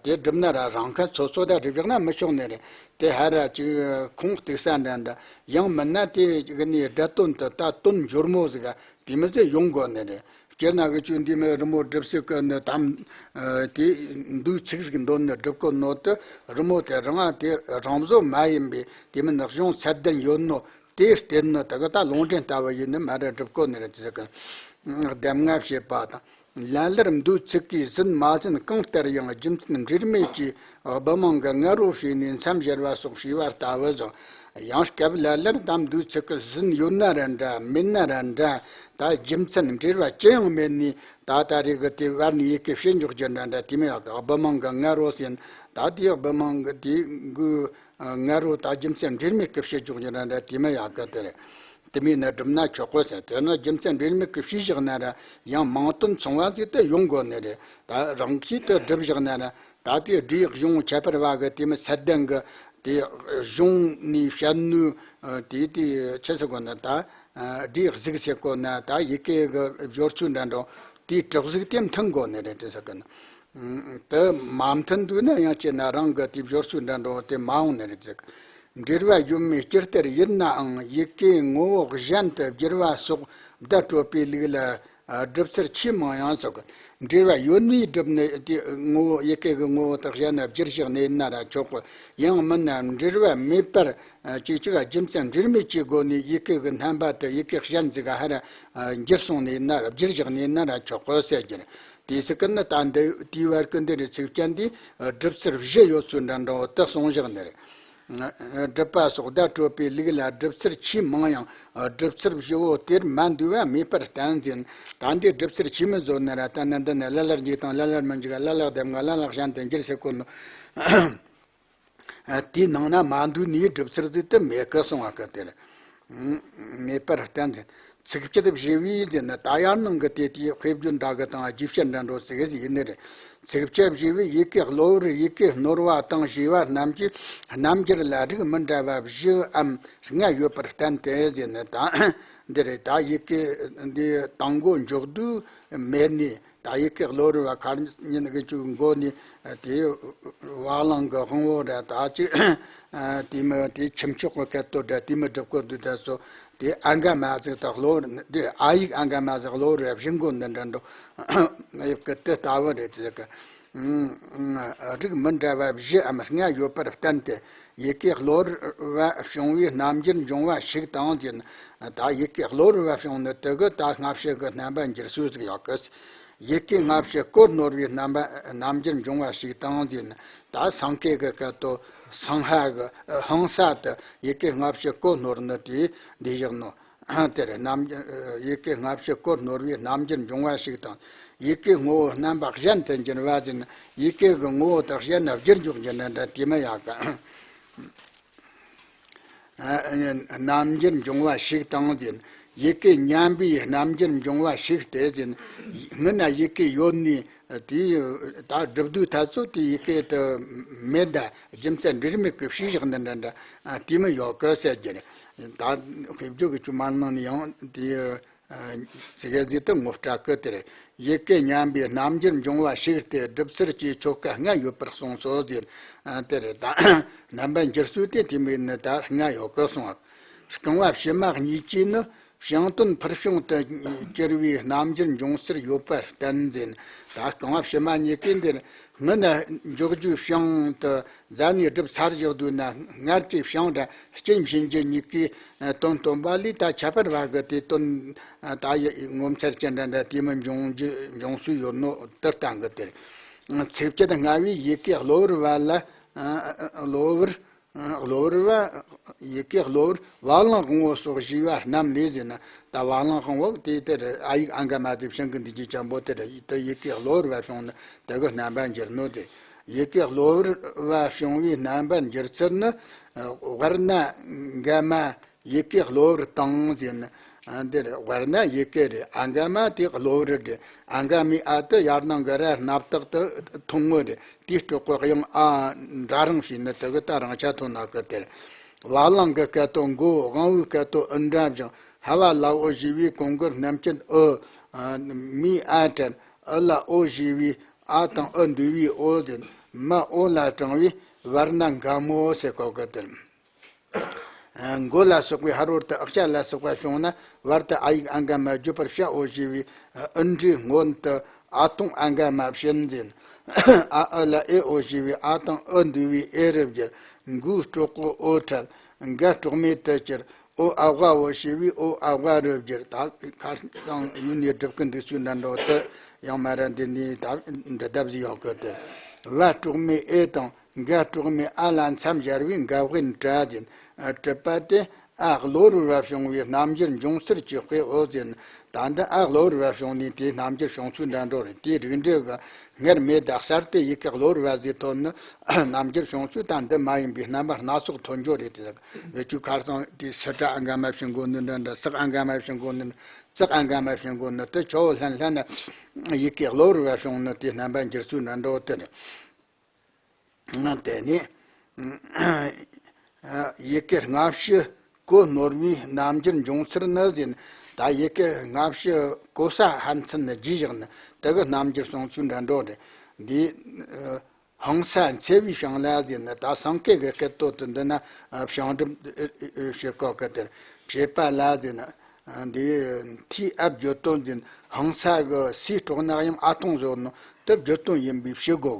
དེ་བསྒྲུབ་ན་ར་རང་ཁ་ཚོ་ཚོ་ད་སྒྲུབ་བཞག་ན་མི་ཆོག་ནི་རེད། དེ་ཧ་ར་ཅིག་ཁུངས་གཏུགས་ས་འདྲ་འདྲ། ཡང་མིན་ན་དེ་གི་ནི་སྒྲ་དོན་དུ་ད་དོན་འབྱོར་མོ་ཟིག་དེ་མི་ཚེ་ཡོང་དགོ་ནི་རེད། སྤྱིར་ན་གི་ཆོས་འདི་མི་རི་མོ་སྒྲུབ་སྲོལ་གི་ནི་དམ། དེ་འདུག་ཚིག་ཟིག་འདོན་ནི་སྒྲུབ་གོ་ནོ་དེ་རི་མོ་དེ་རང་ང་དེ་རང་བཟོ་མ་ཡིན་པའི་དེ་མིན་ནི་གཞུང་ཚད་ལྡན་ཡོད་ནོ་དེ་བསྟན་ནི་དེ་གི་ད་ལུང་འདྲེན་ལྟ་བུ་ཡིན་ནི་མ་རེད། སྒྲུབ་གོ་ནི་རེད་དེ་ཟེར་གི། གདམས་ངག་བྱེད་པ་དང་། ལ་ལར་མདོའི་ཚིག་གིས་ཟིན་མ་ཟིན་གང་ལྟར་ཡང་རྒྱུ་མཚན་འབྲེལ་མེད་ཀྱི་སྦུ་མིང་གི་ང་རོ་བྱས་ནས་མཚམས་སྦྱར་བ་སོགས་བྱས་པ་ལྟ་བུ་བཟང་། ཡང་སྐབས་ལ་ལར་དམ་མདོའི་ཚིག་གི་ཟིན་ཡོད་ན་ར་འདྲ་མེད་ན་ར་འདྲ། ད་རྒྱུ་མཚན་འབྲེལ་བ་ཅི་ཡང་མེད་ནས་ད་ད་རེས་གི་དེ་བར་ནས་ཡི་གེ་བྱས་འཇོག་རྒྱུ་འདྲ་འདྲ་དེ་མོ་ཡག་གི། སྦུ་མིང་གི་ང་རོ་ཟིན། ད་དེའི་སྦུ་མིང་གི་དེ་གི་ང་རོ་ད་རྒྱུ་མཚན་འབྲེལ་མེད་གི་བྱས་འཇོག་རྒྱུ་འདྲ་འདྲ་དེ་མོ་ཡག་གི་དེ་རེད། དེ་མིན་ནི་སྒྲུབ་ན་ཆོག་གོ་ཟེར། དེ་ནི་རྒྱུ་མཚན་འབྲེལ་མེད་ཀྱི་བྱས་བཞག་ན་ར་ཡང་མིང་དོན་མཚུངས་པ་ཟིག་དེ་ཡོང་དགོ་ནི་རེད། ད་རང་གིས་དེ་སྒྲུབ་བཞག་ན་ར་ད་དེ་སྒྲའི་གཞུང་ཁྱད་པར་བ་གི་དེ་མི་ཚད་ལྡན་གི་དེ་གཞུང་ནས་བཤད་ནུས་དེ་དེ་ཆི་ཟེར་གོ་ན་ད་སྒྲའི་གཟུགས་ཟེར་གོ་ན་ད་ཡི་གེ་གི་སྦྱོར་ཚུལ་འདྲ་འདྲ་དེའི་གྲགས་གཟུགས་དེ་མཐུན་དགོ་ནི་རེད་དེ་ཟེར་གི་ན། དེ་མ་མཐུན་འདུག་ན་ཡང་སྐྱེ་ན་རང་གི་དེ་སྦྱོར་ཚུལ་འདྲ་འདྲ་དེ་མ་འོང་ནི་རེད་ཟེར། འབྲེལ་བ་ཡོད་མེད་སྤྱིར་ལྟར་ཡིན་ནའང་ཡི་གེའི་ངོ་བོ་གཞན་དུ་བསྒྱུར་བ་སོགས་བརྡ་སྤྲོད་པའི་ལུགས་ལ་སྒྲུབ་ཚུལ་ཆེས་མང་ཡང་སོགས། འབྲེལ་བ་ཡོད་ནས་བསྒྲུབས་ནས་དེ་ངོ་བོ་ཡི་གེ་གི་ངོ་བོ་དག་གཞན་ན་བསྒྱུར་བཞག་ནས་ཡིན་ན་ར་ཆོག་གོ། ཡང་མིན་ན་འབྲེལ་བ་མེད་པར་ཅིག་ཅིག་རྒྱུ་མཚན་འབྲེལ་མེད་ཀྱི་སྒོ་ནས་ཡི་གེ་གི་རྣམ་པ་དེ་ཡི་གེ་གཞན་ཟིག་ག་ཧ་ར་འགྱུར་སོང་ནས་ཡིན་ན་ར་བསྒྱུར་བཞག་ནས་ཡིན་ན་ར་ཆོག་གོ་ཟེར་རྒྱུ་རེད། དེའི་ཚིག་གི་ནི་ད་འདི་དེའི་བར་གི་འདི་རེད། ཚིག་ཅན་འདི་སྒྲུབ་ཚུལ་བཞི་ཡོད་ཚུལ་འདྲ་འདྲ་བོ་དེ་གསུངས་བཞག་ནི་རེད། སྒྲུབ་པ་སོགས་བརྡ་སྤྲོད་པའི་ལུགས་ལ་སྒྲུབ་ཚུལ་ཆེས་མང་ཡང་སྒྲུབ་ཚུལ་བཞི་བོ་དེར་མ་འདུས་པ་མེད་པར་བསྟན་ཟིན། ད་འདི་སྒྲུབ་ཚུལ་ཆེས་མི་བཟོ་ནི་ར་ད་ནི་འདི་ནི་ལ་ལར་འཇུག་དང་ལ་ལར་མི་འཇུག་ལ་ལར་གདམས་ངག་ལ་ལར་གཞན་དུ་འགྱུར་ཟེར་གོ་ནོ། དེའི་ནང་ན་མ་འདུས་ནས་སྒྲུབ་ཚུལ་ཟིག་དེ་མེད་ཀི་གསུང་བ་ཀི་དེར། མེད་པར་བསྟན་ཏེ། ཚིགས་བཅད་བཞི་བའི་ཟེར་ན་ད་ཡར་ནང་གི་དེ་དེའི་དཔེ་བརྗོད་འདྲ་གི་དང་རྒྱས་བཤད་འདྲ་འགྲོ་ཚིག་ཟིག་ཡིན་ནི་རེད། ཚིགས་བཅད་བཞི་བའི་ཡི་གེ་གློ་བུར་ཡི་གེ་ནོར་བ་དང་ཞེས་པ་རྣམས་ཀྱི་རྣམ་འགྱུར་ལ་རིགས་མི་འདྲ་བ་བཞིའམ་ལྔ་ཡོད་པར་བསྟན་ཏེ་ཟེར་ན་ད་འདི་རེད། ད་ཡི་གེ་འདི་དང་པོ་འཇོག་དུས་མེད་ནི། ད་ཡི་གེ་གློ་བུར་བ་ཁར་ཉིན་གི་ཅིག་མགོ་ནས་དེ་བ་གླང་གི་དབང་བོ་ར་ད་ཅིག་དེ་མི་དེ་ཁྱུ་མཆོག་གི་སྐད་དོད་ར་དེ་མི་སྒྲུབ་གོ་དུས་ད་སོ་དེ་ཨ་འགའ་མ་ཟིག་ད་གློ་བུར་དེ་ཨ་ཡིག་ཨ་འགའ་མ་ཟིག་གློ་བུར་བ་བཞི་མགོ་འདི་འདྲ་འདུག་ཡི་གེ་དེ་ལྟ་བུ་རེད་ཟེར་གི། རིགས་མི་འདྲ་བ་བཞི་འམ་ལྔ་ཡོད་པར་བསྟན་ཏེ། ཡི་གེ་གློ་བུར་བ་བྱུང་བའི་རྣམ་འགྱུར་འབྱུང་བ་ཞིག་དང་ཡིན། ད་ཡི་གེ་གློ་བུར་བ་བྱུང་ནི་དེ་གི་ད་སྔ་ཕྱི་གི་རྣམ་པ་འགྱུར་སྲོལ་ཟིག་ཡོད་གི། ཡི་གེ་སྔ་ཕྱི་གོ་ནོར་བའི་རྣམ་པ་རྣམ་འགྱུར་འབྱུང་བ་ཞིག་དང་ཡིན། ད་སེང་གེ་གི་སྐད་དོ། སེང་ཧ་གི་ཧང་ས་དུ་ཡི་གེ་སྔ་ཕྱི་གོ་ནོར་ནི་དེ་འདི་བཞག་ནོ། དེར་རྣམ། ཡི་གེ་སྔ་ཕྱི་གོ་ནོར་བའི་རྣམ་འགྱུར་འབྱུང་བ་ཞིག་དང་། ཡི་གེ་ངོ་བོ་རྣམ་པ་གཞན་དུ་འགྱུར་བ་ཟིན། ཡི་གེ་གི་ངོ་བོ་དག་གཞན་ན་བསྒྱུར་འཇོག་རྒྱུ་ནི་འདྲ་དེ་མི་ཡག་གི། རྣམ་འགྱུར་འབྱུང་བ་ཞིག་དང་ཟིན། ཡི་གེ་ཉམས་པའི་རྣམ་འགྱུར་འབྱུང་བ་ཞིག་སྟེ་ཟིན། སྔོན་ན་ཡི་གེ་ཡོད་ནི་དེ་ད་སྒྲུབ་དུས་ཐ་ཚོ་དེ་ཡི་གེ་དུ་མེད་ད་རྒྱུ་མཚན་འབྲེལ་མེད་ཀྱི་ཕྱིས་བཞག་འདི་འདྲ་འདྲ་དེ་མི་ཡོད་གི་ཟེར་རྒྱུ་རེད། ད་དཔེ་བརྗོད་ཀྱི་ཆུ་མ་ནང་ནས་ཡང་དེ། ཚིག་ག་ཟིག་ཏུ་ངོ་སྤྲད་གི་དེར། ཡི་གེ་ཉམས་པའི་རྣམ་འགྱུར་འབྱུང་བ་ཞིག་སྟེ་སྒྲུབ་ཚུལ་གྱི་ཆོ་ག་ལྔ་ཡོད་པར་གསུངས་སོ་ཟེར། དེར་ད་རྣམ་པ་འགྱུར་སྲོལ་དེ་དེ་མིན་ནི་ད་ལྔ་ཡོད་གི་གསུངས། རྐང་བ་ཕྱི་མ་གཉིས་ཀྱིས་ནི་བྱིང་དོན་ཕུལ་བྱུང་དུ་གྱུར་བའི་རྣམ་འགྱུར་འབྱུང་སར་ཡོད་པར་བསྟན་ཟིན། ད་རྐང་བ་ཕྱི་མ་གཉིས་ཀས་འདིར་སྔོན་ན་འཇོག་རྒྱུའི་བྱིང་དུ་རྫ་ནས་སྒྲུབ་ཚར་བཞག་དུས་ན་སྔར་གྱི་བྱིང་དང་རྐྱེན་བྱིན་གྱི་གཉིས་ཀའི་དོན་སྟོན་པ་ལས་ད་ཁྱད་པར་བ་གི་དེ་དོན་ད་ཡི་ངོ་མཚར་ཅན་འདྲ་འདྲ་དེ་མི་འབྱུང་རྒྱུ་འབྱུང་སྲོལ་ཡོད་ནོ་དེར་བསྟན་གི་དེར། ཚིགས་བཅད་ལྔ་བའི་ཡི་གེ་གློ་བུར་བ་ལ། གློ་བུར། གློ་བུར་བ། ཡི་གེ་གློ་བུར་བ་གླང་དབང་བོ་སོགས་ཞེས་པ་རྣམས་ལས་ཟེར་ན། ད་བ་གླང་དབང་བོ་དེ་དེར་ཨ་ཡིག་ཨ་འགའ་མ་དེ་བྱིང་གི་འདི་ཅི་ཅན་པོ་དེར་དེ་ཡི་གེ་གློ་བུར་བ་བྱུང་ནི་དེ་གི་རྣམ་པ་འགྱུར་ནོ་དེ། ཡི་གེ་གློ་བུར་བ་བྱུང་བའི་རྣམ་པར་འགྱུར་ཚུལ་ནི། བར་ན་འགའ་མ་ཡི་གེ་གློ་བུར་དང་ཟེར་ན། འདིར་བར་ན་ཡི་གེ་རེད། ཨ་འགའ་མ་དེ་གློ་བུར་རེད། ཨ་འགའ་མའི་ཨ་དེ་ཡར་ནང་གི་ར་སྣབས་དག་ཏུ་ཐུང་ངུ་རེད། དེའི་སྤྲོད་པ་དབྱངས་ཨ་འདྲ་རང་བྱས་ནི་དེ་གི་ད་རང་ཆ་ཐོན་ན་གི་དེར། བ་གླང་གི་སྐད་དོད་མགོ། དབང་བོའི་སྐད་དོད་ཨུ་འདྲ་བཞག་ཧ་བ་ལ་འོ་ཞེས་པའི་གོང་གི་རྣམ་ཅན་ཨུ། མའི་ཨ་བྲལ། ཨུ་ལ་འོ་ཞེས་པའི་ཨ་དང་ཨུ་འདུས་པའི་འོ་ཟེར། མ་འོ་ལ་དྲངས་པའི་བར་ན་འགའ་མོ་ཟེར་གོ་གི་དེར། མགོ་ལ་སོགས་པའི་ཧ་རོ་དུ་ཨག་ཅ་ལ་སོགས་པ་བྱུང་ན་བར་དུ་ཨ་ཡིག་ཨ་འགའ་མ་བརྗོད་པར་བྱའོ་ཞེས་པའི་ཨུ་འབྲུའི་སྔོན་དུ་ཨ་ཐུང་ཨ་འགའ་མ་བྱིན་ཟིན། ཨ་ཨུ་ལ་ཨེ་ཨོ་ཞེས་པའི་ཨ་དང་ཨུ་འདུས་པའི་ཨེ་རུ་བསྒྱུར། མགོའི་སྤྲོད་པོ་ཨོ་བྲལ། འགའ་སྤྲོག་མེད་དུ་གྱུར། ཨོ་ཨ་བ་འོ་ཞེས་པའི་ཨོ་ཨ་བ་རུ་བསྒྱུར། ད་ཁ་སང་ཡུལ་ནས་སྒྲུབ་ཀྱི་འདུག་ཚུལ་འདྲ་འགྲོ་དུ་ཡང་མ་ར་འདི་ནས་ད་འབྲི་དེབ་ཟིག་ཡོད་གི་དེ། བ་སྤྲོག་མེད་ཨེ་དང་། འགའ་སྤྲོག་མེད་ཨ་ལ་མཚམས་སྦྱར་བའི་འགའ་དབེན་གྲ་ཟིན། གྲུབ་པ་དེ་ཨ་གློ་བུར་བ་བྱུང་བའི་རྣམ་འགྱུར་འབྱུང་སར་གྱི་དཔེ་འོ་ཟིན། ད་འདི་ཨ་གློ་བུར་བ་བྱུང་ནས་དེའི་རྣམ་འགྱུར་བྱུང་ཚུལ་འདྲ་འགྲོ་རེད། དེའི་རིགས་འགྲེ་གི་སྔར་མེད་ད་གསར་དུ་ཡི་གེ་གློ་བུར་བ་ཟིག་ཐོན་ནི་རྣམ་འགྱུར་བྱུང་ཚུལ་ད་འདི་མ་ཡིན་པའི་རྣམ་པ་སྣ་ཚོགས་ཐོན་འགྱོ་རེད་དེ། བེད་སྤྱོད་ཁ་སང་དེ་སི་ཏྲ་ཨ་འགའ་མ་བྱིན་གོ་ནི་འདྲ་འདྲ། སག་ཨ་འགའ་མ་བྱིན་གོ་ནི་འདྲ། ཙག་ཨ་འགའ་མ་བྱིན་གོ་ནི་དེ་ཆོ་ལྷན་ལྷན་ན་ཡི་གེ་གློ་བུར་བ་བྱུང་ནི་དེའི་རྣམ་པ་འགྱུར་ཚུལ་འདྲ་འགྲོ་དེ་རེད། དེ་ནས་ཡི་གེ་སྔ་ཕྱི་གོ་ནོར་བའི་རྣམ་འགྱུར་འབྱུང་ཚུལ་ནི་ཟིན། ད་ཡི་གེ་སྔ་ཕྱི་གོ་ས་ཧ་མཚན་ནི་རྗེས་བཞག་ནི་དེ་གི་རྣམ་འགྱུར་བྱུང་ཚུལ་འདྲ་འགྲོ་རེད། འདི་ཧང་ས་འཚེ་བའི་བྱིང་ལ་ཟིན་ནི་ད་སེང་གེ་གི་སྐད་དོད་དུ་འདི་ན་བྱིང་སྒྲུབ་བྱེད་སྐབས་ཀྱི་དེར་བྱེད་པ་ལ་ཟིན་ནི། འདི་མཐའི་ཨ་བརྗོད་དོན་འཛིན་ཧང་ས་གི་སའི་སྲོག་ནག་ཡང་ཨ་ཐུང་བཟོ་ནོ་དེ་བརྗོད་དོན་ཡིན་པའི་ཕྱི་སྒོ་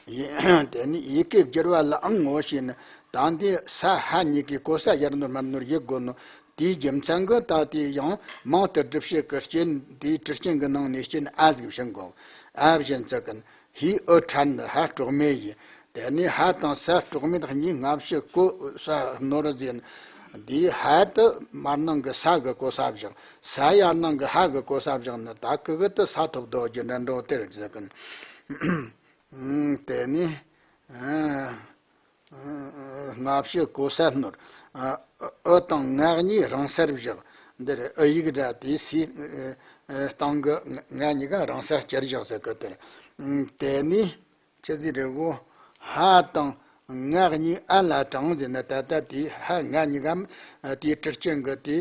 གི། དེ་ནི་ཡི་གེ་བསྒྱུར་བ་ལའང་ངོ་ཤེས་ནི་ད་འདི་ས་ཧ་གཉིས་ཀའི་གོ་ས་ཡར་ནོར་མར་ནོར་ཡི་དགོ་ནོ་དེའི་རྒྱུ་མཚན་གི་ད་དེ་ཡང་མང་དུ་སྒྲུབ་བྱེད་ཀྱི་རྐྱེན་དེའི་གྲུ་རྐྱེན་གི་ནང་ནས་རྐྱེན་ཨ་ཟིག་བྱིན་དགོ། ཨ་བྱིན་ཚུལ་གི་ཧི་ཨུ་ཕྲད་ནི་ཧ་སྲོག་མེད་ཡིན། དེ་ནས་ཧ་དང་ས་སྲོག་མེད་གཉིས་སྔ་ཕྱི་གོ་ས་ནོར་ཟིན། འདིའི་ཧ་དེ་མར་ནང་གི་ས་གི་གོ་ས་བཞག་ས་ཡར་ནང་གི་ཧ་གི་གོ་ས་བཞག་ནི་ད་གི་གི་དེ་ས་ཐོབ་དོ་རྒྱུ་འདྲ་འགྲོ་དེར་ཟེར་གི། དེ་ནས་སྔ་ཕྱི་གོ་ས་ནོར། ཨུ་དང་ང་གཉིས་རང་སར་བཞག་འདིར་ཨུ་ཡིག་སྒྲ་དེ་སའི་སྟེང་གི་ང་གཉིས་ཀ་རང་སར་བསྐྱར་བཞག་ཟེར་གི་དེར། དེ་ནས། ཆི་ཟིག་རེད་གོ། ཧ་དང་ང་གཉིས་ཨ་ལ་དྲངས་ཟེར་ན་ད་ལྟ་དེ་ཧ་ང་གཉིས་ཀའམ་དེའི་གྲུ་རྐྱེན་གི་དེ་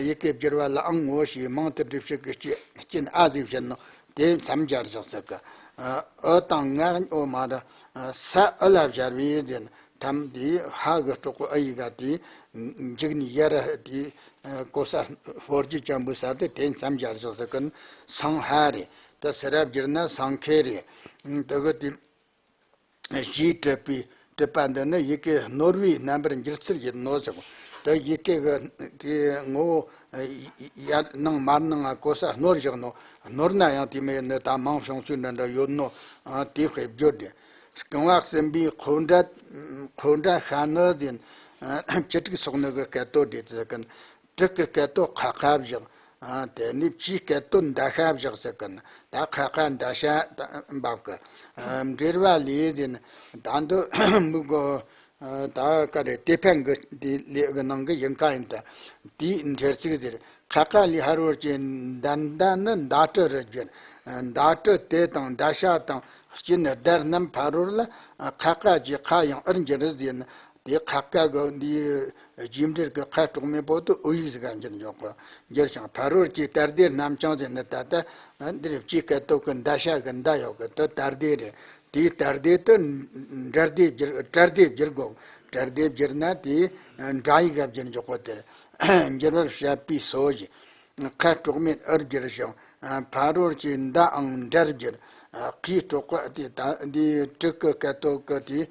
ཡི་གེ་བསྒྱུར་བ་ལའང་ངོ་ཤེས་མང་དུ་སྒྲུབ་བྱེད་ཀྱི་རྐྱེན་ཨ་ཟིག་བཤད་ནོ་དེ་མཚམས་སྦྱར་བཞག་ཟེར་གི། ཨུ་དང་ང་གཉིས་ཨོ་མ་ར་ས་ཨུ་ལ་སྦྱར་བས་ཟེར་ན་ཐམ་དེ་ཧ་གི་སྲོག་གི་ཨུ་ཡིག་ག་དེ་འཇིག་ནས་ཡར་དེ་གོ་ས་ཧོར་རྒྱུ་ཅན་པོ་ས་དེ་དེ་མཚམས་སྦྱར་བཞག་ཟེར་གི། སང་ཧ་རེད། ད་སི་ར་བསྒྱུར་ན་སང་ཁེ་རེད། དེ་གི་དེ། ཞེས་བྲིས་པའི་བྲིས་པ་འདི་ནི་ཡི་གེ་སྣོར་བའི་རྣམ་པར་འགྱུར་ཚུལ་ཡིན་ནོ་ཟེར། དེ་ཡི་གེ་གི་དེ་ངོ་བོ་ཡར་སྣང་མར་སྣང་ང་གོ་ས་སྣོར་བཞག་ནོ། སྣོར་ན་ཡང་དེ་མོ་ཡིན་ནི་ད་མང་བྱུང་ཚུལ་འདྲ་འདྲ་ཡོད་ནོ། དེ་དཔེ་བརྗོད་དེ། རྐང་བ་གསུམ་པའི་ཁོ་འདྲ་ཁོ་འདྲ་ཤ་ནི་ཟེར། བཅུ་དྲུག་སོགས་ནི་གི་སྐད་དོད་དེ་ཚོ་གི། དྲུག་གི་སྐད་དོད་ཁ་ཁ་བཞག་ཨ། དེ་ནས་བཅུའི་སྐད་དོད་འདའ་ཤ་བཞག་ཟེར་གི་ན། ད་ཁ་ཁ་འདའ་ཤ་འབབ་གི། ཨ། འབྲེལ་བ་ལས་ཟེར་ན། ད་འདི་མུ་གོ་ཨ། ད་ག་རེ་དེ་ཕན་གི་དེ་ལས་གི་ནང་གི་ཡིན་ཁ་ཡིན་ད། དེའི་འབྲེལ་ཚིག་ཟེར། ཁ་ཁ་ལས་ཧ་རོ་ཅན་འདའ་འདའ་ནི་འདའ་གྲི་རུ་བསྒྱུར། ཨ། འདའ་གྲི་དེ་དང་འདའ་ཤ་དང་སྤྱི་ནི་བརྡ་རྣམས་ཕ་རོལ་ལ། ཨ། ཁ་ཁ་གི་ཁ་ཡང་ཨར་འགྱུར་ཟེར་ན། དེ་ཁ་ཁ་གི་འདིའི་རྗེས་འབྲེལ་གྱི་ཁ་དཀྲོག་མའི་པོ་དེ་ཨོ་ཡིག་ཟིག་ག་འགྱུར་འཇོག་གི། འགྱུར་ཞིང་ཕ་རོལ་གྱི་ཏ་སྡེ་རྣམ་བྱང་ཟེར་ནི་ད་ལྟ་འདིར་བཅུའི་སྐད་དོད་ཀྱི་འདའ་ཤ་གི་འདའ་ཡོད་གི། དེ་ཏ་སྡེ་རེད། དེའི་ཏ་སྡེ་དེ་འབྲ་སྡེ་བསྒྱུར་ཏྲ་སྡེ་བསྒྱུར་དགོས། ཏྲ་སྡེ་བསྒྱུར་ན་དེའི་འདྲ་ཡིག་ག་འགྱུར་འཇོག་གི། དེར་འགྱུར་བར་བཤད་པའི་སོ་ཞེས། ཁ་དཀྲོག་མའི་ཨར་བསྒྱུར་ཞིང་། ཕ་རོལ་གྱི་མདའ་འང་འདྲར་བསྒྱུར། ཁའི་དཀྲོག་པ་དེ་ད་འདིའི་དྲུག་གི་སྐད་དོད་ཀྱི་དེའི་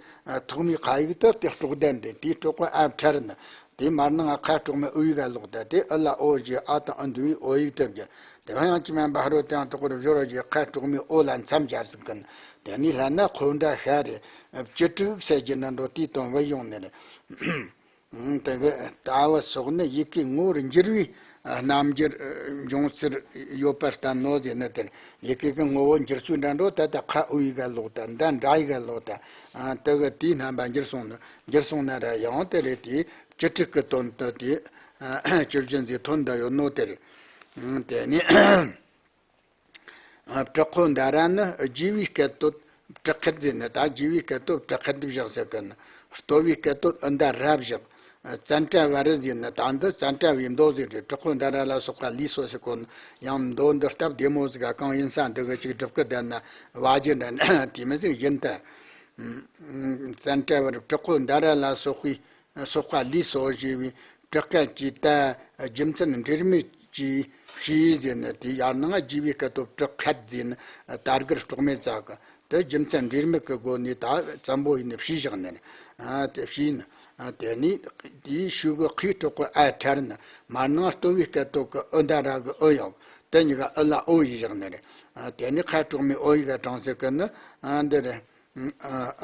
ཐོག་མའི་ཁ་ཡིག་དེ་དེ་དཀྲོག་གདན་དེ། དེའི་དཀྲོག་པ་ཨ་ཕྲར་ན། དེ་མར་ནང་ཁ་དཀྲོག་མའི་ཨོ་ཡིག་ག་ལོག་ད། དེ་ཨི་ལ་ཨོ་ཞེས་ཨ་དང་ཨི་འདུ་བའི་ཨོ་ཡིག་དེ་བསྒྱུར། དེ་ཡང་ཅི་མན་པ་ཧ་རོ་དེའང་དོག་པར་སྦྱོར་བ་ཞེས་ཁ་དཀྲོག་མའི་ཨོ་ལ་མཚམས་སྦྱར་ཟིན་ཀུན། དེ་ནས་ལྷན་ན་ཁོ་འདྲ་ཤ་རེ། བཅུ་དྲུག་ཟེར་གྱི་ནི་འགྲོ་དུས་དང་བུ་ཡོང་ནི་རེད། དེ་གི་ལྟ་བུ་སོགས་ནི་ཡི་གེའི་ངོ་བོར་འགྱུར་བའི་རྣམ་འགྱུར་འབྱུང་ཚུལ་ཡོད་པར་བསྟན་ནོ་ཟེར་ནི་དེར། ཡི་གེ་གི་ངོ་བོ་འགྱུར་ཚུལ་འདྲ་འགྲོ་ད་ལྟ་ཁ་ཨོ་ཡིག་ག་ལོག་ད། འདའ་འདྲ་ཡིག་ག་ལོག་ད། དེ་གི་དེའི་རྣམ་པ་འགྱུར་སོང་ནི་འགྱུར་སོང་ན་ར་ཡང་དེ་རེད། དེའི་བཅུ་དྲུག་གི་དོན་དུ་དེ་བཅུ་བཞི་མཛེས་ཐོན་འདྲ་ཡོད་ནོ་དེ་རེད། དེ་ནས། ཨ། བྲག་ཁོ་འདའ་ར་ནི་རྒྱས་པའི་སྐད་དོད་བྲག་ཁད་ཟེར་ནི། ད་རྒྱས་པའི་སྐད་དོད་བྲག་ཁད་བཞག་ཟེར་གི་ན། ལྟོ་བའི་སྐད་དོད་ཨི་འདའ་ར་བཞག་ཙན་དྲ་བ་རི་ཟེར་ནི། ད་འདི་ཙན་དྲ་བའི་མདོ་ཟེར་རེད། བྲག་ཁོ་འདའ་ར་ལ་སོགས་པ་ལས་སོ་ཟེར་གོ་ནི། ཡང་མདོ་འདི་སྟབས་བདེ་མོ་ཟིག་ག་གང་ཡིན་ས་འདི་གི་ཅིག་སྒྲུབ་གི་བསྡད་ན་བ་རྒྱུ་འདྲ་དེ་མི་ཟིག་ཡིན་ད། ཙན་དྲ་བ་རི་བྲག་ཁོ་འདའ་ར་ལ་སོགས་པའི། སོགས་པ་ལས་སོ་ཞེས་པའི་བྲག་ཁད་ཀྱི་ད་རྒྱུ་མཚན་འབྲེལ་མེད་ཀྱིས་ཕྱིས་ཟེར་ནི་དེ། ཡང་ན་རྒྱས་པའི་སྐད་དོད་བྲག་ཁད་ཟེར་ནི་ད་གར་དཀྲོག་མེད་ཙག་གི། དེ་རྒྱུ་མཚན་འབྲེལ་མེད་ཀྱི་སྒོ་ནས་ད་བཙན་པོ་ཡིན་ནི་ཕྱིས་བཞག་ནི། ཨ། དེ་ཕྱིས་ནི། ཨ། དེ་ནས་དེའི་ཤུ་གི་ཁའི་དཀྲོག་པ་ཨ་ཕྲར་ན། མར་ནང་ལྟོ་བའི་སྐད་དོད་ཀྱི་ཨི་འདའ་ར་གི་ཨི་ཡོད། དེ་གཉིས་ཀ་ཨི་ལ་ཨོ་ཡིས་བཞག་ནི་རེད། ཨ། དེ་ནས་ཁ་དཀྲོག་མའི་ཨོ་ཡིག་ག་དྲངས་ཟེར་གི་ནི། ཨ། འདི་རེད། ཨ།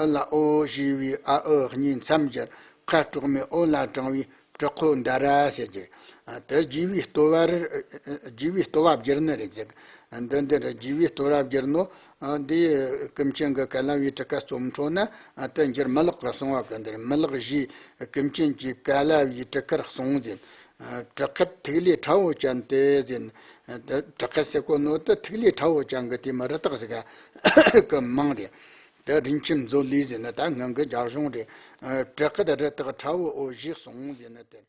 ཨི་ལ་ཨོ་ཞེས་པའི་ཨ་ཨི་གཉིས་མཚམས་སྦྱར། ཁ་དཀྲོག་མའི་ཨོ་ལ་དྲངས་པའི་བྲག་ཁོ་འདའ་ར་ཟེར་གྱི། ཨ། དེ་རྒྱས་པའི་ལྟོ་བ་རེད། རྒྱས་པའི་ལྟོ་བ་བསྒྱུར་ནི་རེད་ཟེར། འདི་འདི་རེད། རྒྱས་པའི་ལྟོ་བ་བསྒྱུར་ནོ། ཨ། འདི་ཀུན་མཁྱེན་གྱི་ཀ་ལ་བའི་ཊཱི་ཀ་རྩོམ་འཕྲོ་ན། ཨ། དེ་འགྱུར་མི་ལེགས་གི་གསུང་བ་གི། འདིར་མི་ལེགས་ཞེས་ཀུན་མཁྱེན་གྱི་ཀ་ལ་བའི་ཊཱི་ཀར་གསུངས་ཟེར། ཨ། བྲག་ཁད་ཐིག་ལེ་ཁྲ་བོ་ཅན་ཏེ་ཟེར། ཨ། དེ་བྲག་ཁད་ཟེར་གོ་ནོ་དེ་ཐིག་ལེ་ཁྲ་བོ་ཅན་གྱི་དེ་མི་རི་དྭགས་ཟིག་གི་མིང་རེད། དེ་རིན་ཆེན་མཛོད་ལས་ཟེར་ནི་ད་སྔོན་གྱི་རྒྱ་གཞུང་རེད། ཨ། བྲག་ཁད་རི་དྭགས་ཁྲ་བོ་འོ་ཞེས་གསུངས་ཟེར་ནི་དེ།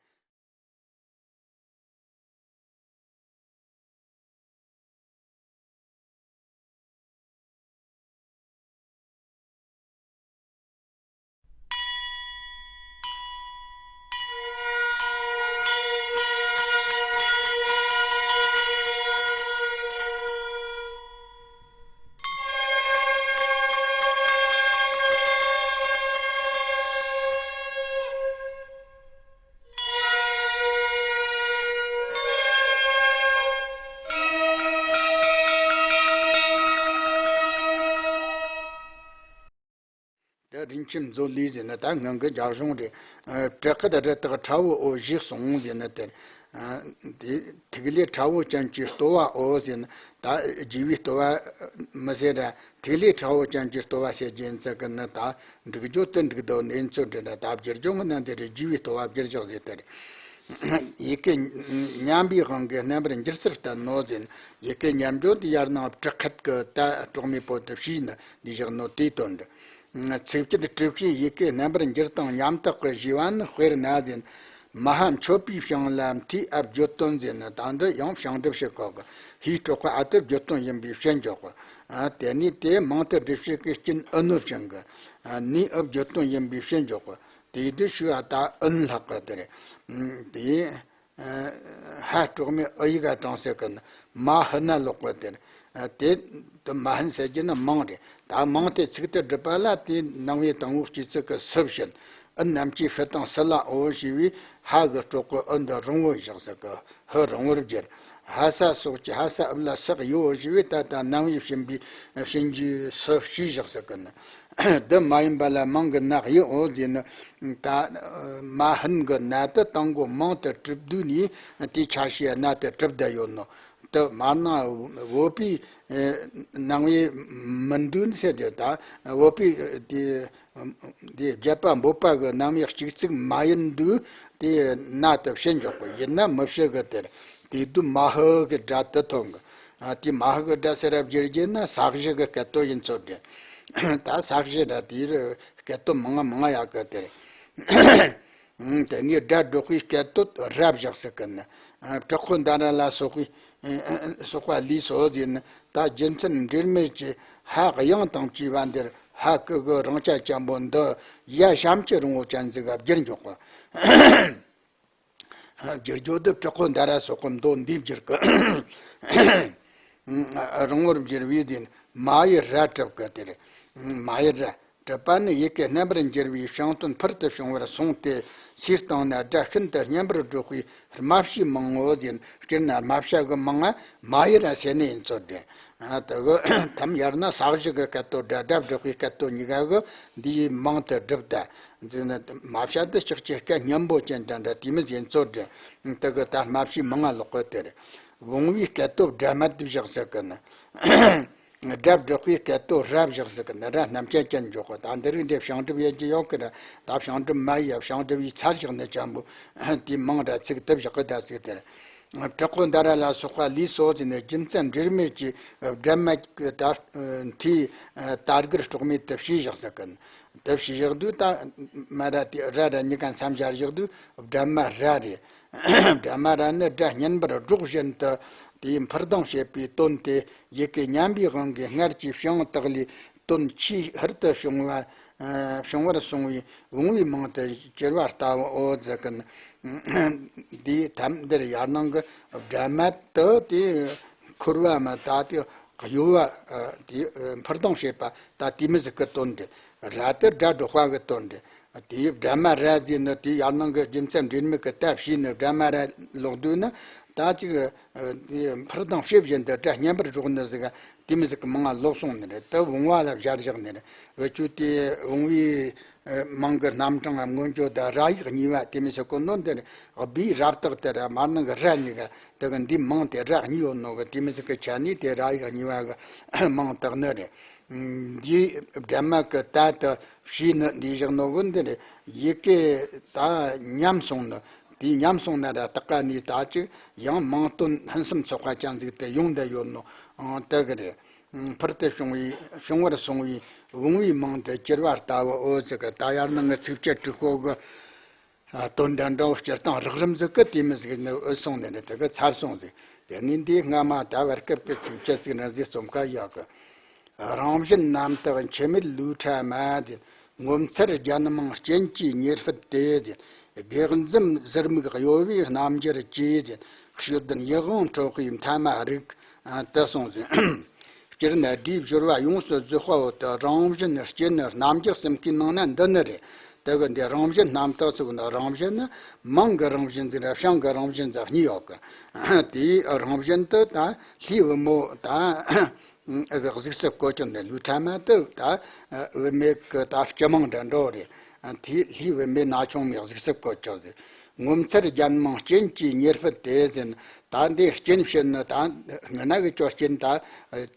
དེ་རིན་ཆེན་མཛོད་ལས་ཟེར་ནི་ད་སྔོན་གྱི་རྒྱ་གཞུང་རེད། ཨ། བྲག་ཁད་རི་དྭགས་ཁྲ་བོ་འོ་ཞེས་གསུངས་ཟེར་ནི་དེར། ཨ། དེ་ཐིག་ལེ་ཁྲ་བོ་ཅན་གྱི་ལྟོ་བའོ་ཟེར་ནི་ད་རྒྱས་པའི་ལྟོ་བ་མི་ཟེར་ར། ཐིག་ལེ་ཁྲ་བོ་ཅན་གྱི་ལྟོ་བ་ཟེར་གྱི་ཡིན་ཟེར་གི་ནི་ད་འགྲིག་རྒྱུ་དེ་འགྲིག་འདུག་ནི་ཡིན་ཚོད་འདྲི་ན། ད་བསྒྱུར་རྒྱུ་མིན་ན་འདི་རེད། རྒྱས་པའི་ལྟོ་བ་བསྒྱུར་བཞག་ཟེར་དེ་རེད། ཡི་གེ་མཉམ་པའི་དབང་གིས་རྣམ་པར་འགྱུར་ཚུལ་བསྟན་ནོ་ཟེར་ན། ཡི་གེ་མཉམ་སྦྱོར་དེ་ཡར་ནང་བྲག་ཁད་ཀྱི་ད་དཀྲོག་མའི་པོ་དེ་ཕྱིས་ནི་འདི་བཞག་ནོ་དེའི་དོན་འདི། ཚིགས་བཅད་དྲུག་པའི་ཡི་གེ་རྣམ་པར་འགྱུར་དང་ཉམ་ཐག་གི་ཞེས་པ་ནི། དཔེར་ན་ཟེར་ན། མ་ཧཱ་མཆོད་པའི་ཞིང་ལ་མཐའི་ཨ་བརྗོད་དོན་ཟེར་ནི། ད་འདི་ཡང་ཞིང་སྒྲུབ་བྱེད་སྐབས་ཀྱི་ཧཱའི་དཀྲོག་པ་ཨ་དེ་བརྗོད་དོན་ཡིན་པའི་ཕྱིར་འཇོག་གི། ཨ། དེ་ནས་དེ་མང་དུ་སྒྲུབ་བྱེད་ཀྱི་རྐྱེན་ཨུ་ནུ་ཞིང་གི། ཨ། ནི་ཨ་བརྗོད་དོན་ཡིན་པའི་ཕྱིར་འཇོག་གི། དེའི་དུས་ཤུ་ཨ་ད་ཨུན་ལྷག་གི་དེ་རེད། དེ། ཧ་དཀྲོག་མའི་ཨུ་ཡིག་ག་དྲངས་ཟེར་གི་ན། མ་ཧི་ན་ལོག་གི་དེར། ཨ། དེ་དུ་མ་ཧན་ཟེར་རྒྱུ་ནི་མིང་རེད། ད་མིང་དེ་ཚིག་ཏུ་སྒྲུབ་པ་ལ་དེའི་ནང་པའི་དང་པོའི་སྤྱི་ཚིག་གི་སུ་བྱིན། ཨུ་རྣམས་ཀྱིས་ཤི་དང་སུ་ལའོ་ཞེས་པའི་ཧ་གི་སྲོག་གི་ཨུ་འདི་རིང་བོར་བཞག་ཟེར་གི། ཧུ་རིང་བོར་བསྒྱུར། ཧ་ས་སོགས་ཀྱི་ཧ་ས་ཨུ་ལ་སག་ཡོ་ཞེས་པའི་ད་ལྟ་ནང་པའི་བྱིན་པའི་བྱིན་གྱིས་སུ་བྱས་བཞག་ཟེར་གི་ནི། འདི་མ་ཡིན་པ་ལ་མིང་གི་ནག་ཡོ་ཟེར་ནི། ད་མ་ཧན་གི་ན་དེ་དང་པོ་མིང་དུ་གྲུབ་དུས་ནས་དེའི་ཆ་ཤས་ན་དེ་གྲུབ་བསྡད་ཡོད་ནོ། དེ་མར་ནང་བོད་པའི་ནང་པའི་མི་འདུག་ཟེར་དེ། ད་བོད་པའི་དེ་དེ་བརྒྱད་པ་འབོད་པ་གི་ནང་པའི་གཅིག་ཚིག་མ་ཡིན་དུས་དེ་ན་དེ་བྱིན་འཇོག་གི་ཡིན་ན་མི་བྱེད་གི། དེར་དེ་དུས་མ་ཧུ་གི་སྒྲ་དེ་ཐོན་གི། ཨ། དེ་མ་ཧུ་གི་སྒྲ་ཟེར་ར་བསྒྱུར་རྒྱུ་ན་ས་གཞི་གི་སྐད་དོད་ཡིན་ཚོད་དེ། ད་ས་གཞི་ར་དེ་རུ་སྐད་དོད་མང་ང་མང་ང་ཡག་གི། དེར། ཨང་། དེ་ནས་སྒྲ་སྒྲོག་པའི་སྐད་དོད་ར་བཞག་ཟེར་གི་ནི། ཨ། བྲག་ཁོ་མནྡ་ར་ལ་སོགས་པའི་སོགས་པ་ལས་སོ་ཟེར་ནི། ད་རྒྱུ་མཚན་འབྲེལ་མེད་ཀྱི་ཧ་གི་དབྱངས་དང་བཅས་པ་འདིར་ཧ་ཀི་གི་རིང་བྱ་ཅན་པོ་འདི་ཡ་ཞབས་ཀྱུ་རིང་བོ་ཅན་ཟིག་ག་བསྒྱུར་འཇོག་གི། བསྒྱུར་རྒྱུ་དེ་བྲག་ཁོ་མནྡ་ར་སོགས་ཀྱི་མདོ་འདིས་བསྒྱུར་གི། རིང་བོར་བསྒྱུར་བས་དེ་མ་ཡི་ར་གྲུབ་གི། དེར་མ་ཡི་ར། གྲུབ་པ་ནི་ཡི་གེ་རྣམ་པར་འགྱུར་བའི་བྱིངས་དོན་ཕུལ་དུ་བྱུང་བར་གསུངས་ཏེ། ཚིག་སྟེང་ན་སྒྲ་ཤིན་ཏུ་སྙན་པར་སྒྲོག་པའི་སྨྲ་བྱའི་མིང་ངོ་ཟེར། སྤྱིར་ན་སྨྲ་བྱ་གི་མིང་ང་མ་ཡི་ར་ཟེར་ནི་ཡིན་ཚོད་དེ། ཨ། དེ་གི་ཐམ་ཡར་ན་ས་གཞི་གི་སྐད་དོད་སྒྲ་སྒྲ་སྒྲོག་པའི་སྐད་དོད་གཉིས་ཀ་གི་འདིའི་མིང་དུ་གྲུབ་ད། འདི་ནི་སྨྲ་བྱ་དེ་ལྕགས་ཀྱི་སྐད་སྙན་པོ་ཅན་འདྲ་འདྲ་དེ་མོ་ཡིན་ཚོད་དེ། དེ་གི་ད་སྨྲ་བྱའི་མིང་ང་ལོག་གི། དེར་བུང་བའི་སྐད་དོད་སྒྲ་མ་དེ་བཞག་ཟེར་གི་ནི། སྒྲ་སྒྲོག་པའི་སྐད་དོད་ར་བཞག་ཟེར་གི་ནི། ར་རྣམ་བཅད་ཅན་འཇོག་གི། ད་འདི་རིགས་འདི་བྱང་སྒྲུབ་ཡན་གྱི་ཡོད་གི་ར། ད་བྱང་སྒྲུབ་མ་ཡི་ཡ་བྱང་སྒྲུབ་ཡི་ཚར་བཞག་ནི་ཅན་པོ་དེའི་མིང་ར་ཚིག་དེ་བཞག་གི་ད་ཟིག། དེར་བྲག་ཁོ་མནྡ་ར་ལ་སོགས་པ་ལས་སོ་ཟེར་ནི། རྒྱུ་མཚན་འབྲེལ་མེད་ཀྱི་སྦྲ་མ་གི་ད་མཐའི་ད་གར་སྲོག་མེད་དུ་བྱས་བཞག་ཟེར་གི་ནི། དེ་བྱས་བཞག་དུས་ད་མ་ར་དེ་ར་ར་གཉིས་ཀ་མཚམས་སྦྱར་བཞག་དུས་སྦྲ་མ་ར་རེད། སྦྲ་མ་ར་ནི་སྒྲ་སྙན་པར་སྒྲོག་བཞིན་དུ་དེའི་འཕུར་ལྡིང་བྱེད་པའི་དོན་ཏེ། ཡི་གེ་མཉམ་པའི་དབང་གིས་སྔར་གྱི་བྱིངས་དག་ལས་དོན་ཆེས་ཧུར་དུ་བྱུང་བ། ཨ། བྱུང་བར་གསུངས་པའི་བུང་བའི་མིང་དུ་གྱུར་པ་ལྟ་བུའོ་ཟེར་གི་ནི། དེའི་ཐབས་འདིར་ཡར་ནང་གི་སྦྲ་མ་དེ་དེ་འཁོར་བ་མ་ད་དེ་གཡོ་བ། ཨ། དེ་འཕུར་ལྡིང་བྱེད་པ་ད་དེ་མོ་ཟིག་གི་དོན་ཏེ། ར་དེ་སྒྲ་སྒྲོག་པ་གི་དོན་ཏེ། དེའི་སྦྲ་མ་ར་ཟེར་ནི་དེའི་ཡར་ནང་གི་རྒྱུ་མཚན་འབྲེལ་མེད་ཀྱི་ད་བྱས་ནི་སྦྲ་མ་ར་ལོག་དུས་ན་ད་ཅིག། ཨ། དེ་འཕུར་ལྡིང་བྱེད་བཞིན་དུ་སྒྲ་སྙན་པར་སྒྲོག་ནི་ཟིག་དེ་མོ་ཟིག་གི་མིང་ང་ལོག་སོང་ནི་རེད། དེ་བུང་བ་ལ་སྦྱར་བཞག་ནི་རེད། འུ་ཆོས་དེ་བུང་བའི་མིང་གི་རྣམ་གྲངས་མངོན་བརྗོད་དང་ར་ཡིག་གཉིས་པ་དེ་མོ་ཟིག་གི་ནོ། འདིར་སྦའི་ར་བཏགས་དེ་ར་མར་ནང་གི་ར་གཉིས་ཀ་དེ་གི་འདིའི་མིང་དེ་ར་གཉིས་ཡོད་ནོ་གི། དེ་མོ་ཟིག་གི་ཆ་ནས་དེ་ར་ཡིག་གཉིས་པ་གི་མིང་བཏགས་ནི་རེད། འདིའི་སྦྲ་མ་གི་ད་དེ་བྱས་ནི་འདི་བཞག་ནོ་གི། འདིར་ཡི་གེ་ད་ཉམས་སོང་ནི། དེ་ཉམས་སོང་ན་ར་དེ་ཀ་ནས་ད་ཅིག་ཡང་མིང་དོན་ཕུན་སུམ་ཚོགས་པ་ཅན་ཟིག་དེ་ཡོང་བསྡད་ཡོད་ནོ། ཨང་། དེ་གི་རེད། ཨང་། ཕུལ་དུ་བྱུང་བའི་བྱུང་བར་གསུངས་པའི་བུང་བའི་མིང་དུ་གྱུར་པ་ལྟ་བུའོ་ཟེར་གི། ད་ཡར་ནང་གི་ཚིགས་བཅད་དྲུག་པོ་གི། ཨ། དོན་དང་འདྲ་བོ་སྤྱིར་བཏང་རགས་རིམ་ཟིག་གི་དེ་མོ་ཟིག་ནི་འུ་སོང་ནི་རེད། དེ་གི་ཚར་སོང་ཟིག། དེ་ནས་འདིའི་སྔ་མ་ད་བར་སྐབས་ཀྱི་ཚིགས་བཅད་ཟིག་ནི་ཟིག་རྩོམ་ཁ་ཡག་གི། རང་བཞིན་རྣམ་དག་འཆི་མེད་ལུས་ཕྲ་མ་ཟེར། ངོ་མཚར་རྒྱན་མང་སྤྱན་གྱི་ཉེར་སྤུད་དེ་ཟེར། སྒེག་འཛུམ་ཟུར་མིག་གཡོ་བའི་རྣམ་འགྱུར་གྱིས་ཟེར། དཔྱོད་ལྡན་ཡིད་དབང་འཕྲོག་པའི་མཐའ་མ་རིག། ཨ། དེ་སོང་ཟེར། སྤྱིར་ན་སྒྲའི་སྦྱོར་བ་ཡོངས་སུ་རྫོགས་པའོ། དེ་རང་བཞིན་སྐྱེ་ནི་རྣམ་འགྱུར་གསུམ་ཀའི་ནང་ན་འདི་ནི་རེད། དེ་གི་འདི་རང་བཞིན་རྣམ་དག་ཟེར་གི་ནི་རང་བཞིན་ནི་མིང་གི་རང་བཞིན་ཟིག་ར་བྱིངས་ཀྱི་རང་བཞིན་ཟིག་གཉིས་ཡོད་གི། དེའི་རང་བཞིན་དེ་ད་ལྷའི་བུ་མོ་ད། གཟུགས་སུ་བཀོད་ཀྱང་ནི་ལུས་ཕྲ་མ་དེ་ད་བུད་མེད་ཀྱི་ད་སྐྱི་མིང་འདྲ་འདྲ་བོ་རེད། དེའི་ལྷའི་བུད་མེད་ན་ཆུང་མའི་གཟུགས་སུ་བཀོད་ཀྱང་ཟེར། ངོ་མཚར་རྒྱན་མང་སྤྱན་གྱི་ཉེར་སྤུད་དེ་ཟེར། ད་འདི་སྤྱན་བཤད་ནི་ད་སྔ་ན་གི་ཅོ་སྤྱན་ད་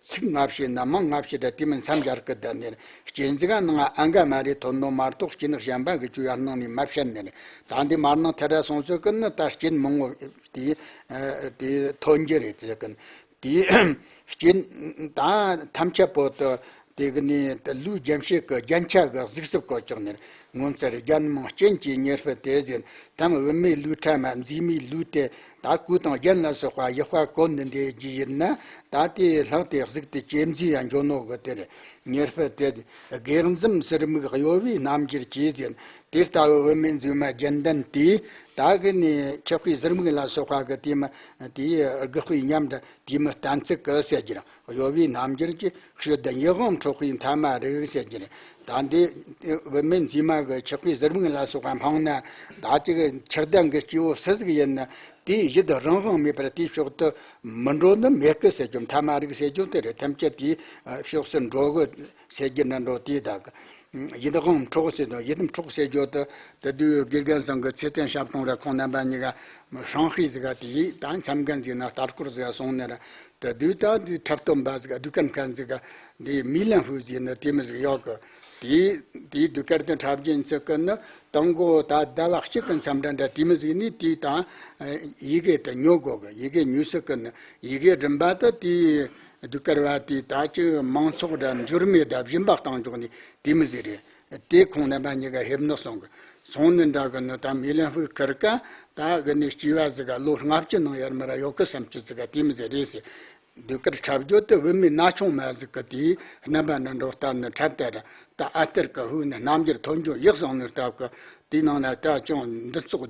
ཚིག་ལྔ་བཤད་ན་མིང་ལྔ་བཤད་ད་དེ་མིན་མཚམས་སྦྱར་གི་བསྡད་ནས་སྤྱན་ཟིག་ག་ནང་ཨ་འགའ་མ་རེ་ཐོན་ནོ་མ་གཏོགས་སྤྱན་གཞན་པ་གི་ཅུ་ཡར་ནང་ནས་མ་བཤད་ནས། ད་འདི་མར་ནང་ཐད་ར་སོང་ཚོད་ཀི་ནི་ད་སྤྱན་མང་བོ་དེ་དེ་ཐོན་རྒྱུ་རེད་ཟེར་གི། དེའི་རྐྱེན་དང་ཐམས་ཅད་པོ་དེ་དེ་གི་ནི་ལུས་རྒྱན་བྱེད་ཀྱི་རྒྱན་ཆ་གི་གཟུགས་སུ་བཀོད་ཀྱང་ནི། སྔོན་ཚར་རྒྱལ་མང་སྤྱན་གྱི་ཉེར་སྤུ་སྟེ་ཟེར། དམ་བུད་མེད་ལུས་ཕྲ་མ་མཛེས་མའི་ལུས་ཏེ། ད་གོས་དང་རྒྱན་ལ་སོགས་པ་ཡག་པ་གོན་ནས་འདི་རྒྱུ་ཡིན་ན། ད་དེ་ལྷག་སྟེ་གཟུགས་དེ་ཇེ་མཛེས་ཡང་འགྱོ་ནོ་གི་དེར། ཉེར་སྤུ་སྟེ། སྒེག་འཛུམ་ཟུར་མིག་གཡོ་བའི་རྣམ་འགྱུར་གྱིས་ཟེར། དེ་ལྟ་བུ་བུད་མེད་མཛེས་མ་རྒྱན་ལྡན་དེས། ད་གི་ནི་ཆགས་པའི་ཟུར་མིག་ལ་སོགས་པ་གི་དེ་མི་དེའི་དགག་པའི་ཉམས་འདྲ། དེ་མི་གཏན་ཚིགས་གི་ཟེར་རྒྱུ་རེད། གཡོ་བའི་རྣམ་འགྱུར་གྱིས་ཤོད་དུ་ཡིད་དབང་འཕྲོག་པའི་མཐའ་མ་རིག་ཟེར་རྒྱུ་རེད། ད་འདི་བུད་མེད་མཛེས་མ་གི་ཆགས་པའི་ཟུར་མིག་ལ་སོགས་པ་འཕངས་ན། ད་ཅིག་ཆགས་ལྡན་གྱི་སྐྱེ་བོ་སུ་ཟིག་ཡིན་ན། དེའི་ཡིད་རང་དབང་མེད་པར་དེའི་ཕྱོགས་དུ་མི་འགྲོ་ནི་མེད་གི་ཟེར་རྒྱུ། མཐའ་མ་རིག་ཟེར་རྒྱུ་དེ་རེད། ཐམས་ཅད་དེའི་ཕྱོགས་སུ་འགྲོ་གི་ཟེར་རྒྱུ་ནི་འགྲོ་དེ་དག་གི། ཡིད་དབང་འཕྲོག་ཟེར་དང་། ཡིད་འཕྲོག་ཟེར་རྒྱུ་དེ་དེ་དུས་དགེ་རྒན་ཚང་གི་ཚེ་བརྟན་ཞབས་དྲུང་ར་ཁོང་རྣམ་པ་གཉིས་ཀ་ཧྲང་ཧའེ་ཟིག་ག་དེ་ཡིག་དང་འཆམ་མཁན་ཟིག་ན་ལྟ་སྐོར་ཟིག་ག་སོང་ནས་ར། དེ་དུས་ད་དེ་འཁྲབ་སྟོན་པ་ཟིག་ག་སྡུག་གར་མཁན་ཟིག་ག་འདི་མི་ལན་ཧུ་ཟེར་ནི་དེ་མི་ཟིག་ཡོད་གི། དེ་དེ་སྡུག་གར་དེ་འཁྲབ་རྒྱུན་ཚིག་གི་ནི། དང་གོ་ད་ཟླ་བ་གཅིག་གི་མཚམས་འདྲ་འདྲ་དེ་མི་ཟིག་ནི་དེ་དང་ཡི་གེ་དེ་ཉོ་དགོ་གི། ཡི་གེ་ཉོས་སྲིད་གི་ནི། ཡི་གེ་རིན་པ་དེ་དེ་སྡུག་གར་བ་དེ་ད་ཅིག་མང་ཚོགས་འདྲ་འབྱོར་མེད་ད་སྦྱིན་པ་བཏང་འཇོག་ནི་དེ་མི་ཟིག་རེད། དེ་ཁོང་རྣམ་པ་གཉིས་ཀ་ཧེབ་ནོ་སོང་གི། སོང་ནི་འདྲ་གི་ནི་ད་མི་ལན་ཧུའི་ཁར་ཀ་ད་གི་ནི་སྐྱེས་པ་ཟིག་ག་ལོ་ལྔ་བཅུ་ནང་ཡར་མར་ཡོད་གི་བསམ་རྒྱུ་ཟིག་ག་དེ་མི་ཟིག་རེད་ཟེར། ཟློས་གར་འཁྲབ་རྒྱུ་དེ་བུད་མེད་ན་ཆུང་མ་ཟིག་གི་དེའི་རྣམ་པ་འདྲ་འགྲོ་ལྟར་ནི་འཁྲབ་སྟེ་ར། ད་ཨ་སྟེར་གི་ཧུ་ནི་རྣམ་འགྱུར་ཐོན་རྒྱུ་ཡག་སོང་ནི་སྟབས་ཀི། དེའི་ནང་ན་ད་ཅུང་འདི་ཚོགས་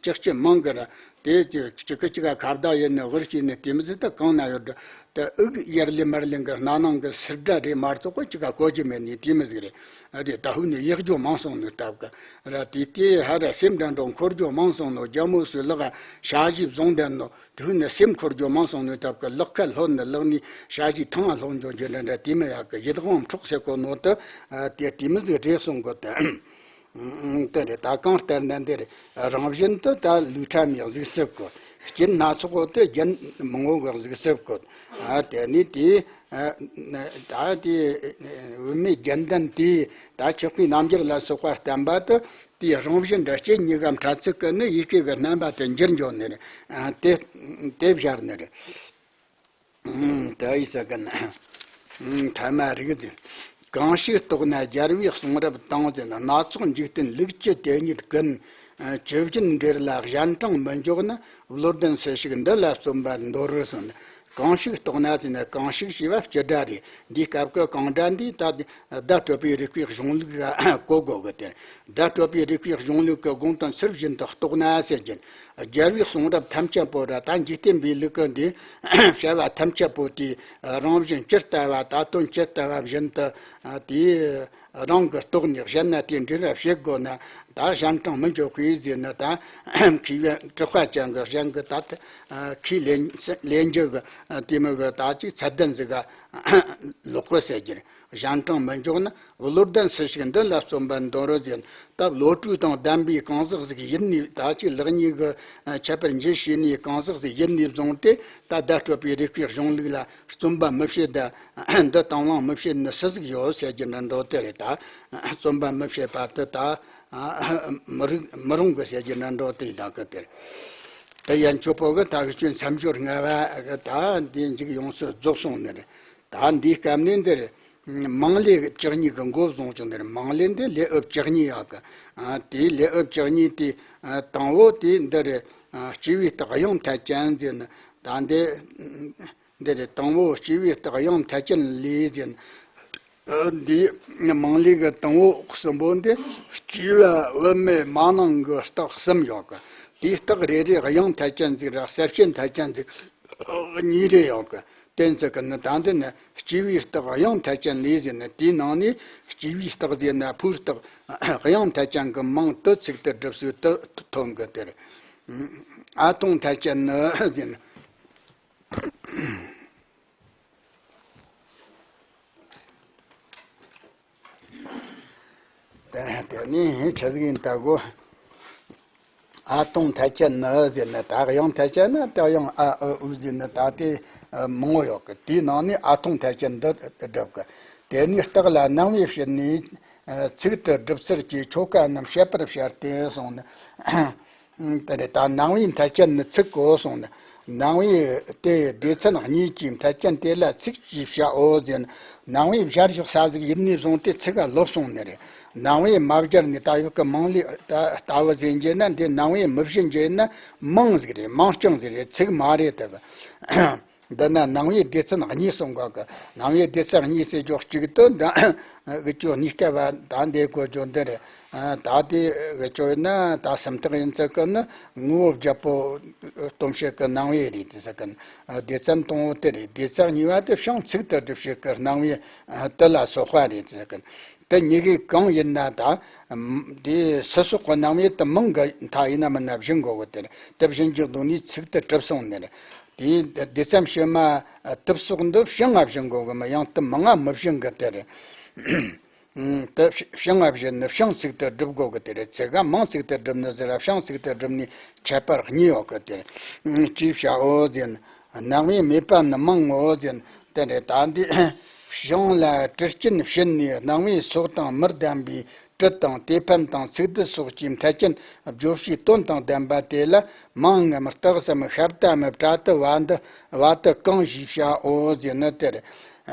ཅིག་ཅིག་མང་གི་ར། དེ་ཅི་ཅི་གི་ཅི་ག་ཁ་བརྡ་ཡིན་ནི་ཝུར་བྱས་ནི་དེ་མི་ཟིག་ད་གང་ན་ཡོད་འགྲོ། ད་ཨུག་ཡར་ལེ་མར་ལེ་གི་སྣ་ནང་གི་སིར་སྒྲ་རེ་མ་གཏོགས་གི་ཅི་ག་གོ་རྒྱུ་མེད་ནི་དེ་མི་ཟིག་རེད། རེད། ད་ཧུ་ནི་ཡག་རྒྱུ་མང་སོང་ནི་སྟབས་ཀི་ར། དེ་དེ་ཧ་ར་སེམས་འདྲ་འགྲོ་འཁོར་རྒྱུ་མང་སོང་ནོ། རྒྱ་མོ་སུ་ལག་ཞ་ཞི་བཟུང་བསྡད་ནོ། དེ་ནི་སེམས་འཁོར་རྒྱུ་མང་སོང་ནོའི་སྟབས་ཀྱིས་ལག་ཁ་ལྷོད་ནས་ལག་ནས་ཞ་ཞི་ཐང་ལྷོད་འཇོག་རྒྱུ་འདྲ་འདྲ་དེ་མི་ཡག་གི། ཡིད་དབང་འཕྲོག་ཟེར་གོ་ནོ་དེ་དེ་དེ་མི་ཟིག་རེད་གསུང་གོ་དེ། དེ་རེད། ད་གང་ལྟར་ན་འདི་རེད། རང་བཞིན་དུ་ད་ལུས་ཕྲ་མོའི་གཟུགས་སུ་བཀོད། སྐྱེས་སྣ་ཚོགས་དེ་རྒྱན་མང་བོ་གི་གཟུགས་སུ་བཀོད། དེ་ནི་དེ་ད་དེ་བུད་མེད་རྒྱན་ལྡན་དེས་ད་ཆགས་པའི་རྣམ་འགྱུར་ལ་སོགས་པ་བསྟན་པ་དེ། དེའི་རང་བཞིན་འདྲ་སྐྱེ་གཉིས་ཀ་འཕྲད་ཚིག་གི་ནི་ཡི་གེ་གི་རྣམ་པ་དེ་འགྱུར་འགྱོ་ནི་རེད། ཨ། དེ་དེ་བཞག་ནི་རེད། ཨ། ད་ཡི་ས་གི་ན། ཨ། ཐ་མ་རིག་དེ། གང་ཞིག་རྟོགས་ན་རྒྱལ་བའི་གསུང་རབ་དང་ཟེར་ན། སྣ་ཚོགས་འཇིག་རྟེན་ལུགས་ཀྱི་དེ་ཉིད་ཀུན། ཨ། ཇི་བཞིན་འབྲེལ་ལ་གཞན་དྲིང་མི་འཇོག་ན། བློ་ལྡན་སུ་ཞིག་འདི་ལ་བརྩོན་པ་འདོར་རོ་གསུངས་ནས། གང་ཞིག་རྟོགས་ན་ཟེར་ན། གང་ཞིག་ཞེས་པ་སྤྱི་སྒྲ་རེད། འདིའི་སྐབས་ཀྱི་གང་སྒྲ་འདིས་ད་བརྡ་སྤྲོད་པའི་རིགས་པའི་གཞུང་ལུགས་ལ་གོ་དགོས་ཀྱི་དེ། བརྡ་སྤྲོད་པའི་རིགས་པའི་གཞུང་ལུགས་ཀྱི་དགོངས་དོན་ཚུལ་བཞིན་དུ་རྟོགས་ན་ཟེར་གྱིན། རྒྱལ་བའི་གསུང་རབ་ཐམས་ཅད་པོ་ར། ད་འཇིག་རྟེན་པའི་ལུགས་ཀྱི་འདི་བྱ་བ་ཐམས་ཅད་པོ་དེའི་རང་བཞིན་ཇི་ལྟ་བ། ད་དོན་ཇི་ལྟ་བ་བཞིན་དུ་དེའི་རང་གིས་རྟོགས་ནས་གཞན་ན་དེ་འབྲེལ་བ་བྱེད་དགོས་ན། ད་གཞན་དྲིང་མི་འཇོག་གི་ཟེར་ན། ད་མཁས་པའི་གྲགས་པ་ཅན་གྱི་གཞན་གྱི་ད་ཁས་ལེན་ལེན་རྒྱུ་གི་དེ་མོ་གི་ད་ཅིག་ཚད་ལྡན་ཟིག་ག་ལོག་གི་ཟེར་རྒྱུ་རེད། གཞན་དྲིང་མི་འཇོག་ན། བློ་ལྡན་སུ་ཞིག་འདི་ལ་བརྩོན་པ་འདོར་རོ་ཟེར། ད་བློ་གྲོས་དང་ལྡན་པའི་གང་ཟག་ཟིག་ཡིན་ནས། ད་ཅིག་ལེགས་ཉེས་ཀྱི་ཁྱད་པར་འབྱེད་ཤེས་ནས་གང་ཟག་ཟིག་ཡིན་ནས་བཟུང་སྟེ། ད་བརྡ་སྤྲོད་པའི་རིགས་པའི་གཞུང་ལུགས་ལ་བརྩོན་པ་མི་བྱེད་ད། འདི་དང་བླངས་མི་བྱེད་ནི་སུ་ཟིག་ཡོད་ཟེར་རྒྱུ་འདྲ་འགྲོ་དེ་རེད། ད་བརྩོན་པ་མི་བྱེད་པ་དེ་ད་མི་རིགས་མི་རུང་གི་ཟེར་རྒྱུ་འདྲ་འགྲོ་དེ་ད་གི་དེ་རེད། དེ་ཡན་ཆོད་པོ་གི་ད་གི་ཆོས་མཚམས་སྦྱོར་ལྔ་པ་གི་ད་འདི་མཇུག་ཡོངས་སུ་རྫོགས་སོང་ནི་རེད། ད་འདིའི་སྐབས་ནས་འདིར་མང་ལས་བཅུ་གཉིས་ཀྱི་མགོ་བཟུང་བྱུང་ནི་རེད། མང་ལས་འདི་ལས་འུ་བཅུ་གཉིས་ཡག་གི། ཨ། དེའི་ལས་འུ་བཅུ་གཉིས་དེ། ཨ། དང་བོ་དེ་འདི་རེད། ཨ། སྐྱེ་བོའི་རྟགས་དབྱངས་མཐའ་ཅན་ཟེར་ནི། ད་འདི་འདི་རེད། དང་བོ་སྐྱེ་བོའི་རྟགས་དབྱངས་མཐའ་ཅན་ལས་ཟེར་ནི། ཨ། འདི་མང་ལས་ཀྱི་དང་བོ་གསུམ་པོ་འདི་སྐྱེས་པ་བུད་མེད་མ་ནིང་གི་རྟགས་གསུམ་ཡོད་གི། དེའི་རྟགས་རེ་རེ་དབྱངས་མཐའ་ཅན་ཟིག་ར་གསལ་བྱེད་མཐའ་ཅན་ཟིག་གཉིས་རེ་ཡོད་གི། གཏན་ཚིགས་ཀྱི་ནི། ད་འདི་ནི་སྐྱེ་བོའི་རྟགས་དབྱངས་མཐའ་ཅན་ལས་ཟེར་ནི། དེའི་ནང་ནས་སྐྱེ་བོའི་རྟགས་ཟེར་ན་ཕོའི་རྟགས་དབྱངས་མཐའ་ཅན་གྱི་མིང་དུ་ཚིག་ཏུ་སྒྲུབ་སྲོལ་དུ་ཐོན་གི། དེར་ཨ་ཐུང་མཐའ་ཅན་ནི་ཟེར་ནི། དེ་དེ་ནི་ཆི་ཟིག་ཡིན་ལྟ་གོ། ཨ་ཐུང་མཐའ་ཅན་ནི་ཟེར་ནི། ད་དབྱངས་མཐའ་ཅན་ནི་ད་དབྱངས་ཨ་ཨུ་ཨུ་ཟེར་ནི་ད་དེ་མང་བོ་ཡོད་གི། དེའི་ནང་ནས་ཨ་ཐུང་མཐའ་ཅན་འདི་སྒྲུབ་གི། དེ་ནས་རྟགས་ལ་སྣང་བའི་ཕྱིར་ནི་ཚིག་ཏུ་སྒྲུབ་ཚུལ་གྱི་ཆོ་ག་རྣམས་བཤད་པར་བྱ་སྟེ་གསུངས་ནི། དེ་རེད། ད་སྣང་བའི་མཐའ་ཅན་ནི་ཚིག་གོ་གསུངས་ནི། སྣང་བའི་དེ་སྡེ་ཚན་གཉིས་ཀྱི་མཐའ་ཅན་དེ་ལ་ཚིག་ཅེས་བྱའོ་ཟེར་ནི། སྣང་བའི་བཞག་བཞག་ས་ཟིག་ཡིན་ནས་བཟུང་སྟེ་ཚིག་ག་ལོབས་སོང་ནི་རེད། ནང་བའི་མ་སྦྱར་ནས་ད་ཡོད་ཀི་མང་ལས་ད་ལྟ་བུ་ཟེར་རྒྱུ་ན། འདི་ནང་བའི་མི་བྱེད་རྒྱུ་ན་མིང་ཟིག་རེད། མིང་རྐྱང་ཟིག་རེད། ཚིག་མ་རེད་དེ་གི། འདི་ན་ནང་བའི་སྡེ་ཚན་གཉིས་གསུང་གོ་གི། ནང་བའི་སྡེ་ཚན་གཉིས་ཟེར་རྒྱུ་གཅིག་ཏུ་འདི་གི་ཅོ་གཉིས་ཀ་བ་ད་འདི་གོ་རྒྱུ་འདི་རེད། ད་དེ་གི་ཅོ་ཡིན་ན་ད་སུམ་རྟགས་ཡིན་ཚེ་གི་ནི་ངོ་བོ་བརྒྱད་པོ་སྟོན་བྱེད་ཀྱི་ནང་བའི་རེད་དེ་ཟེར་གི། སྡེ་ཚན་དང་པོ་དེ་རེད། སྡེ་ཚན་གཉིས་པ་དེ་བྱིངས་ཚིག་ཏུ་སྒྲུབ་བྱེད་ཀྱི་ནང་བའི་དེ་ལ་སོགས་པ་རེད་དེ་ཟེར་གི། དེ་གཉིས་ཀའི་གང་ཡིན་ན་ད། དེ་སུ་སོགས་ཀྱི་ནང་བའི་དེ་མིང་གི་མཐའ་ཡིན་ན་མིན་ན་བྱིན་དགོས་གི། དེ་དེ་བྱིན་གྱི་སྡོད་ནས་ཚིག་དེ་གྲུབ་སོང་ནི་རེད། དེ་སྡེ་ཚན་ཕྱི་མ་དེབ་སོགས་འདི་བྱིངས་ང་བྱིན་དགོས་གི། མིང་ཡང་དེ་མིང་ང་མི་བྱིན་གི། དེ་རེད། དེ་བྱིངས་ང་བྱིན་ནི་བྱིངས་ཚིག་ཏུ་སྒྲུབ་དགོས་གི། དེ་རེད། ཚིག་ག་མིང་ཚིག་ཏུ་སྒྲུབ་ནི་ཟེར་ར་བྱིངས་ཚིག་ཏུ་སྒྲུབ་ནི་ཁྱད་པར་གཉིས་ཡོད་གི། དེ་རེད། ཅེས་བྱའོ་ཟེར། སྣང་བས་སྨྲས་པ་ནི་མིང་ངོ་ཟེར། དེ་རེད། ད་འདི་བྱིངས་ལ་དྲི་རྐྱེན་བྱིན་ནས་སྣང་བའི་ཚོགས་དང་མི་ལྡན་པའི་དྲི་དང་དེ་ཕན་དང་ཚིག་སྡུད་སོགས་ཀྱི་མཐའ་ཅན་བརྗོད་བྱའི་དོན་དང་ལྡན་པ་དེ་ལ་མིང་ངམ་རྟགས་སམ་ཤ་བཏའ་མི་པྲ་ཏི་བ་འདི་བ་ཏི་གང་ཞེས་བྱའོ་ཟེར་ནི་དེ་རེད།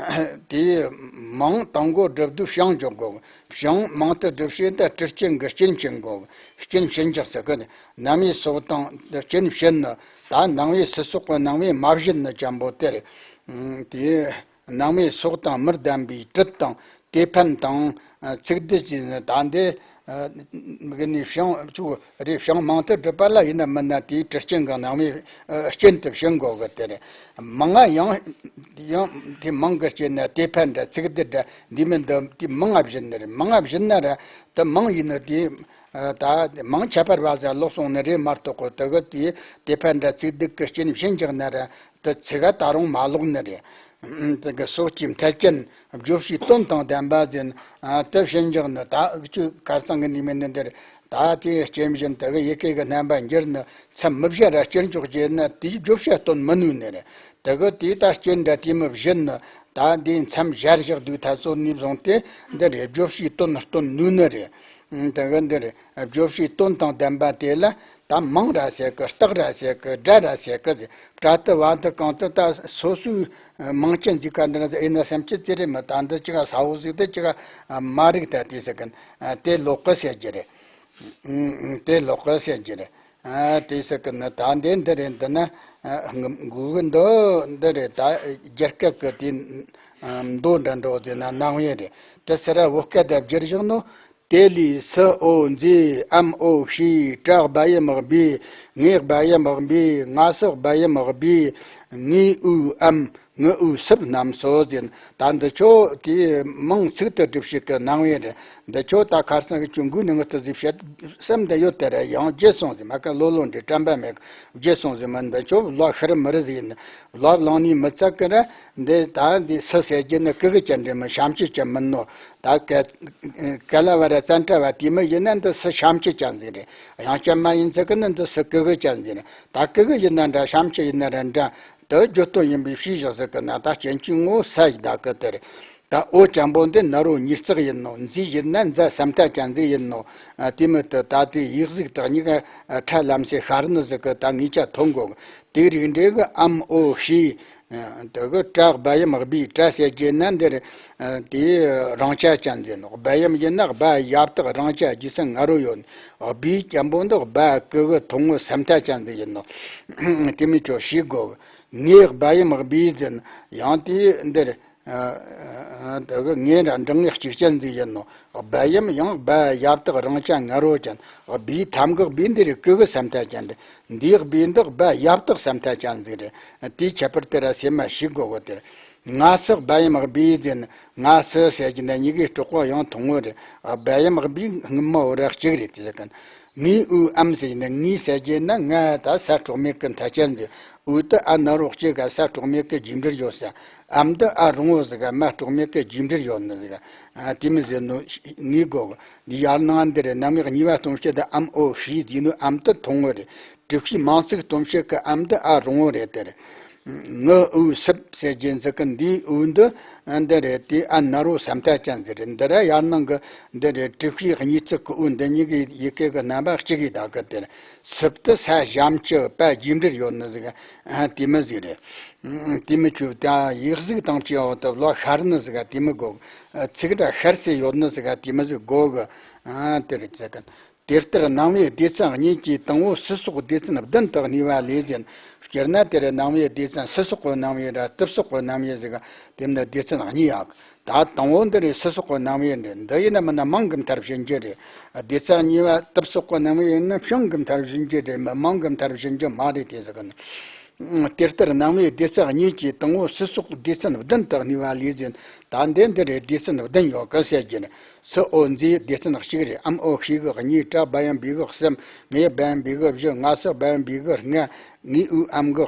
དེའི་མིང་དང་པོ་སྒྲུབ་དུས་བྱིངས་འཇོག་དགོས། བྱིངས་མིང་དུ་སྒྲུབ་བྱེད་དེ་དྲི་རྐྱེན་གྱི་རྐྱེན་བྱིན་དགོས། རྐྱེན་བྱིན་རྒྱག་ཟེར་གི། སྣང་བའི་ཚོགས་དང་རྐྱེན་བྱིན་ནི། ད་སྣང་བས་སུ་སོགས་པའི་སྣང་བས་མ་བྱིན་ནི་ཅན་པོ་དེ་རེད། དེ་སྣང་བའི་ཚོགས་དང་མི་ལྡན་པའི་དྲི་དང་དེ་ཕན་དང་ཚིག་སྡུད་ཀྱི་ནི། ད་འདི་གི་ནི་བྱིངས་ཅུ་རེ་བྱིངས་མིང་དུ་སྒྲུབ་པ་ལ་ཡིན་ན་མིན་ན་དེའི་དྲི་རྐྱེན་གྱི་སྣང་བའི་རྐྱེན་དུ་བྱིན་དགོས་གི། དེ་རེད། མིང་ང་ཡང་ཡང་དེ་མིང་གི་རྐྱེན་ན་དེ་ཕན་འདྲ་ཚིག་སྡུད་འདྲ་འདི་མིན་འདི་དེ་མིང་ང་བྱིན་ནི་རེད། མིང་ང་བྱིན་ན་ར་དེ་མིང་ཡིན་ནི་དེ། ད་མིང་ཁྱད་པར་བ་ཟེར་ལོག་སོང་ནི་རེད་མ་གཏོགས་གོ། དེ་གི་དེ་དེ་ཕན་འདྲ་ཚིག་སྡུད་ཀྱི་རྐྱེན་བྱིན་རྒྱག་ན་ར་དེ་ཚིག་ག་ད་རུང་མ་ལོག་ནི་རེད། དེ་གི་སོགས་ཀྱི་མཐའ་ཅན་བརྗོད་བྱའི་དོན་དང་ལྡན་པ་ཟེར། དེ་བྱིན་རྒྱག་ནི་ད་འུ་ཆོས་ཁ་སང་གི་ནི་མིན་ནི་འདིར། ད་དེའི་རྐྱེན་བཞིན་དེ་གི་ཡི་གེ་གི་རྣམ་པ་འགྱུར་ནི་མཚམས་མི་བཞག་ར་སྐྱེར་འཇོག་བྱས་ན་དེའི་བརྗོད་བྱ་སྟོན་མི་ནུས་ནི་རེད། དེ་གི་དེའི་ད་རྐྱེན་འདྲ་དེ་མི་བཞིན་ནི། ད་འདིའི་མཚམས་སྦྱར་བཞག་དུས་ཐ་ཚོ་ནས་བཟུང་སྟེ་འདི་རེད། བརྗོད་བྱའི་དོན་སྟོན་ནུས་ནི་རེད། དེ་གི་འདི་རེད། བརྗོད་བྱའི་དོན་དང་ལྡན་པ་དེ་ལ་ད་མིང་ར་ཟེར་གི། རྟགས་ར་ཟེར་གི། སྒྲ་ར་ཟེར་གི། པྲ་ཏི་བ་འདི་གང་དུ་ད་སོ་སོའི་མིང་ཅན་ཟིག་ག་འདི་ན་ཨེ་ན་སེམས་ཅི་ཙི་རེད་མི། ད་འདི་ཅི་ག་ས་འོག་ཟིག་དེ་ཅི་ག་མ་རིག་ད་དེ་ཟེར་གི། དེ་ལོག་གི་ཟེར་རྒྱུ་རེད། དེ་ལོག་གི་ཟེར་རྒྱུ་རེད། ཨ། དེ་ཟེར་གི་ནི་ད་འདི་འདི་རེད། འདི་ན། ཨ། མགོ་གི་འདི་འདི་རེད། ད་རྒྱ་སྐད་གི་དེ། ཨ། མདོ་འདྲ་འདྲ་བོ་དེ་ན་སྣང་བའི་རེད། དེ་ཚེ་ར་བོད་སྐད་དུ་བསྒྱུར་བཞག་ནོ། དེ་ལས་སུ་འོ་མཛེས། ཨམ་འོ་ཤི། ཏྲ་སྦ་ཡི་མག་སྦི། ངེ་སྦ་ཡི་མག་སྦི། ང་སུ་སྦ་ཡི་མག་སྦི། ངི་འུ་ཨམ། ངི་འུ་སུབ་རྣམས་སོ་ཟེར། ད་འདི་ཆོ་དེའི་མིང་ཚིག་ཏུ་སྒྲུབ་བྱེད་ཀྱི་སྣང་བའི་རེད། འདི་ཆོ་ད་ཁ་སང་གི་ཆུ་འགུལ་ནི་ངི་ཏི་ཟིག་བཤད་སེམས་འདི་ཡོད་དེ་རེད། ཡང་བརྗེད་སོང་ཟེར། མ་ཀ་ལོ་ལོ་འདྲི་དྲན་པ་མེད་བརྗེད་སོང་ཟེར། མི་འདི་ཆོ་ལོ་ཤི་རི་མི་རི་ཟིག་ཡིན། ལོ་ལང་ནི་མི་ཚད་ཀི་ར། འདི་ད་འདི་སུ་ཟེར་རྒྱུ་ནི་ཀི་གི་ཅན་རེད་མི། ཤམ་ཅི་ཅན་མིན་ནོ། ད་ཀ་ཀ་ལ་བ་ར་ཙན་དྲ་བ་དེ་མི་ཡིན་ན་འདི་སུ་ཤམ་ཅི་ཅན་ཟིག་རེད། ཡང་ཅན་མ་ཡིན་ཚེ་ཀི་ནི་འདི་སུ་ཀི་གི་ཅན་ཟིག་རེད། ད་ཀི་གི་ཡིན་ན་འདྲ། ཤམ་ཅི་ཡིན་ན་ར་འདྲ། དེ་བརྗོད་དོན་ཡིན་པའི་ཕྱིར་བཞག་ཟེར་གི་ན། ད་རྐྱེན་གྱི་ངོ་ས་ཡི་ད་གི་དེ་རེད། ད་འོ་ཅན་པོ་འདི་ན་རོ་ཉིས་བརྩེགས་ཡིན་ནོ། མཛེས་ཡིན་ན་མཛའ་སམ་ཐ་ཅན་ཟིག་ཡིན་ནོ། ཨ། དེ་མི་དེ་ད་དེ་ཡིག་གཟུགས་དག་གཉིས་ཀ་ཨ་ཁྲ་ལམ་སེ་ཤར་ནི་ཟིག་གི་ད་ངེས་ཆ་ཐོན་གོ། དེ་རིགས་འདྲའི་གི་ཨམ་འོ་ཤི། ཨ། དེ་གི་ཏྲ་སྦ་ཡི་མག་སྦི། ཏྲ་ཟེར་རྒྱུ་ན་འདིར། ཨ། དེ་རང་ཅན་ཅན་ཟིག་ཡིན་ནོ། སྦ་ཡི་ཡིན་ན་སྦ་ཡབ་དག་རང་ཅན་རྗེས་སུ་ང་རོ་ཡོད་ནོ། སྦི་ཅན་པོ་འདི་སྦ་ཀི་གི་ཐུང་ངུ་སམ་ཐ་ཅན་ཟིག་ཡིན་ནོ། དེ་མི་ཆོ་ཤི་གོ། ངེ་སྦ་ཡི་མག་སྦི་ཟེར་ན་ཡང་དེ་འདིར། ཨ། དེ་གི་ངེ་ར་འབྲིང་ངེ་གཅིག་ཅན་ཟིག་ཡིན་ནོ། སྦ་ཡི་ཡང་སྦ་ཡབ་དག་རང་ཅན་ང་རོ་ཅན། སྦི་ཐམ་གི་སྦི་འདི་རེད། ཀི་གི་སམ་ཐ་ཅན་རེད། འདིའི་སྦི་འདི་སྦ་ཡབ་དག་སམ་ཐ་ཅན་ཟིག་རེད། དེའི་ཁྱད་པར་དེ་ར་སེམས་མ་ཤི་གོ་གོ་དེ་རེད། ང་སུ་སྦ་ཡི་མག་སྦི་ཟེར་ན། ང་སུ་ཟེར་རྒྱུ་ན་གཉིས་ཀའི་གྲོགས་པོ་ཡང་ཐུང་ངུ་རེད། སྦ་ཡི་མག་སྦི་སྔོན་མ་བོ་ར་གཅིག་རེད། དེ་ཟེར་གི། ངི་འུ་ཨམ་ཟེར་ན། ངི་ཟེར་རྒྱུ་ན་ང་ད་ས་གྲོགས་མེད་ཀི་མཐའ་ཅན་ཟེར། འུ་དེ་ཨ་ན་རོ་གཅིག་ག་ས་གྲོགས་མེད་ཀི་རྒྱས་འབྲིང་ཡོད་ས། ཨམ་དེ་ཨ་རོང་བོ་ཟིག་ག་མ་གྲོགས་མེད་ཀི་རྒྱས་འབྲིང་ཡོད་ནི་ཟིག། ཨ། དེ་མི་ཟེར་ནོ་ངི་གོ། འདི་ཡར་ནང་འདི་རེད། རྣམ་དབྱེ་གཉིས་པ་སྟོན་བྱེད་དེ་ཨམ་འོ་ཤི་ཟེར་ནོ། ཨམ་དེ་ཐུང་ངུ་རེད། གྲུབ་ཆའི་མིང་ཚིག་སྟོན་བྱེད་ཀི་ཨམ་དེ་ཨ་རོང་བོ་རེད། དེ་རེད། ངུ་འུ་སུབ་ཟེར་རྒྱུ་ཟིག་གི། འདིའི་འུ་འདི་འདི་རེད། དེ་ཨ་ན་རོ་ས་མཐའ་ཅན་ཟིག་རེད། འདི་ར་ཡར་ནང་གི་འདི་རེད། དྲུག་པའི་གཉིས་ཚིག་གི་འུ་འདི་གཉིས་ཀའི་ཡི་གེ་གི་རྣམ་པ་གཅིག་གི་ད་གི། དེར་སུབ་དེ་ས་ཞབས་ཀྱུ་པ་རྗེས་འབྲེལ་ཡོད་ནི་ཟིག་ཨ་དེ་མོ་ཟིག་རེད། དེ་མོ་ཆུ་ད་ཡིག་གཟུགས་དང་བཅས་འོག་ཏུ་ལོ་ཤར་ནི་ཟིག་དེ་མོ་གོ། ཚིག་ར་ཤར་ཚེ་ཡོད་ནི་ཟིག་དེ་མོ་ཟིག་གོ་གི། ཨ་དེ་རེད་ཟེར་གི། དེ་ལྟར་སྣང་བའི་སྡེ་ཚན་གཉིས་ཀྱི་དང་པོ་སུ་སོགས་སྡེ་ཚན་བདུན་དུ་གནས་པ་ལས་ཟིན། སྤྱིར་ན་དེར་སྣང་བའི་སྡེ་ཚན་སུ་སོགས་ཀྱི་སྣང་བའི་ར་སྟོབས་སོགས་ཀྱི་སྣང་བའི་ཟིག་དེ་ནི་སྡེ་ཚན་གཉིས་ཡག་ད་དང་པོ་འདི་རེད། སུ་སོགས་ཀྱི་སྣང་བའི་འདི་འདི་ཡིན་ན་མིན་ན་མིང་གི་མཐར་བྱིན་རྒྱུ་རེད། སྡེ་ཚན་གཉིས་པ་སྟོབས་སོགས་ཀྱི་སྣང་བའི་ཡིན་ན་བྱིང་གི་མཐར་བྱིན་རྒྱུ་རེད། མིང་གི་མཐར་བྱིན་རྒྱུ་མ་རེད། དེ་ཟིག་གི་ནི། དེ་ལྟར་སྣང་བའི་སྡེ་ཚན་གཉིས་ཀྱི་དང་པོ་སུ་སོགས་སྡེ་ཚན་བདུན་དུ་གནས་པ་ལས་ཟིན། ད་འདི་འདི་རེད། སྡེ་ཚན་བདུན་ཡོད་གི་ཟེར་རྒྱུ་ནི། སུ་འོ་འཛིའི་སྡེ་ཚན་གཅིག་རེད། ཨམ་འོ་ཤི་གི་གཉིས། ཏྲ་བ་ཡམ་བི་གི་གསུམ། ངེ་བ་ཡམ་བི་གི་བཞི། ང་ས་བ་ཡམ་བི་གི་ལྔ། ངི་འུ་ཨམ་གི་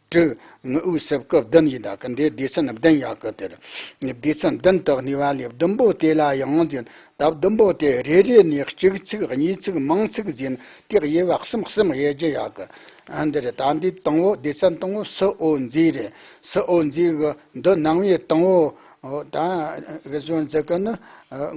དྲུག་ངུ་འུ་སུབ་གི་བདུན་ཡིན། ད་གི་འདི་སྡེ་ཚན་བདུན་ཡོད་གི། དེར་སྡེ་ཚན་བདུན་དུ་གནས་པ་ལས་བདུན་པོ་དེ་ལ་ཡང་ཟིན། ད་བདུན་པོ་དེ་རེ་རེ་ནས་གཅིག་ཚིག་གཉིས་ཚིག་མང་ཚིག་ཟིན། དེ་དབྱེ་བ་གསུམ་གསུམ་དབྱེ་རྒྱུ་ཡོད་གི། ཨ་འདི་རེད། ད་འདི་དང་པོ་སྡེ་ཚན་དང་པོ་སུ་འོ་འཛི་རེད། སུ་འོ་འཛི་གི་འདི་སྣང་བའི་དང་པོ་ད་གི་བཟོ་འཛི་གི་ནི་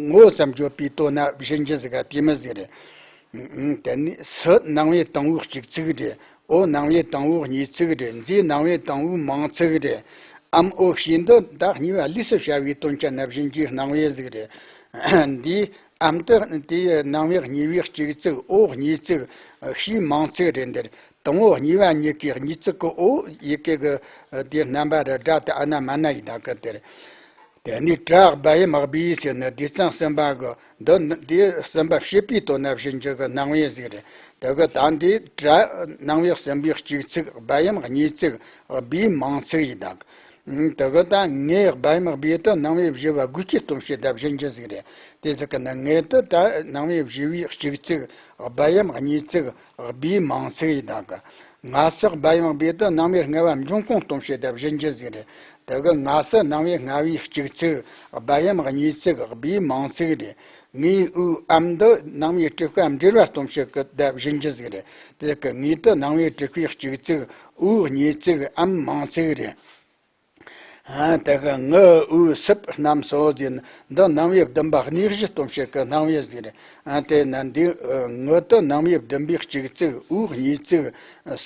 ངོ་བོ་ཙམ་བརྗོད་པའི་དོན་ན་བྱིན་རྒྱུ་ཟིག་ག་དེ་མོ་ཟིག་རེད། དེ་ནི་སུ་སྣང་བའི་དང་པོ་གཅིག་ཚིག་རེད། འོ་སྣང་བའི་དང་པོ་གཉིས་ཚིག་རེད། འཛི་སྣང་བའི་དང་པོ་མང་ཚིག་རེད། ཨམ་འོ་ཤི་འདི་ད་གཉིས་པ་ལུས་སུ་བྱ་བའི་དོན་ཅན་ན་བྱིན་རྒྱུའི་སྣང་བའི་ཟིག་རེད། འདིའི་ཨམ་དེ་དེའི་སྣང་བའི་གཉིས་པའི་གཅིག་ཚིག་འོ་གཉིས་ཚིག་ཤི་མང་ཚིག་རེད། འདིར་དང་པོ་གཉིས་པ་གཉིས་ཀའི་གཉིས་ཚིག་གི་འོ་ཡི་གེ་གི་དེའི་རྣམ་པ་ར་སྒྲ་དེ་ཨ་ན་མ་ན་ཡི་ད་གི། དེར་དེ་ནས་ཏྲ་བ་ཡམ་བི་ཟེར་ནི་སྡེ་ཚན་གསུམ་པ་གི་འདི་ནི་དེའི་གསུམ་པ་བྱེད་པའི་དོན་ན་བྱིན་རྒྱུ་གི་སྣང་བའི་ཟིག་རེད། དེ་གི་ད་འདི་ཏྲ་སྣང་བའི་གསུམ་པའི་གཅིག་ཚིག་བ་ཡམ་གཉིས་ཚིག་བི་མང་ཚིག་ཡི་ད་གི། དེ་གི་ད་ངེ་བ་ཡམ་བི་དེ་སྣང་བའི་བཞི་པ་དགུ་སྐྱེས་སྟོང་བྱེད་ད་བྱིན་རྒྱུ་ཟིག་རེད། དེ་ཟིག་གི་ནི་ངེ་དེ་ད་སྣང་བའི་བཞི་པའི་གཅིག་ཚིག་བ་ཡམ་གཉིས་ཚིག་བི་མང་ཚིག་ཡི་ད་གི། ང་ས་བ་ཡམ་བི་དེ་སྣང་བའི་ལྔ་པ་འབྱུང་ཁུངས་སྟོང་བྱེད་ད་བྱིན་རྒྱུ་ཟིག་རེད། དེ་གི་ང་ས་སྣང་བའི་ལྔ་པའི་གཅིག་ཚིག་བ་ཡམ་གཉིས་ཚིག་བི་མང་ཚིག་རེད། ངི་འུ་ཨམ་འདི་སྣང་བའི་དྲུག་པ་འབྲེལ་བ་སྟོང་བྱེད་གི་ད་བྱིན་རྒྱུ་ཟིག་རེད། དེ་གི་ངི་དེ་སྣང་བའི་དྲུག་པའི་གཅིག་ཚིག་འུ་གཉིས་ཚིག་ཨམ་མང་ཚིག་རེད། ཨ་དེ་གི་ངུ་འུ་སུབ་རྣམས་སོ་ཟིན། འདི་སྣང་བའི་བདུན་པ་གནས་གཞི་སྟོང་བྱེད་གི་སྣང་བའི་ཟིག་རེད། ཨ་དེ་ན་འདི་ངུ་དེ་སྣང་བའི་བདུན་པའི་གཅིག་ཚིག་འུ་གཉིས་ཚིག་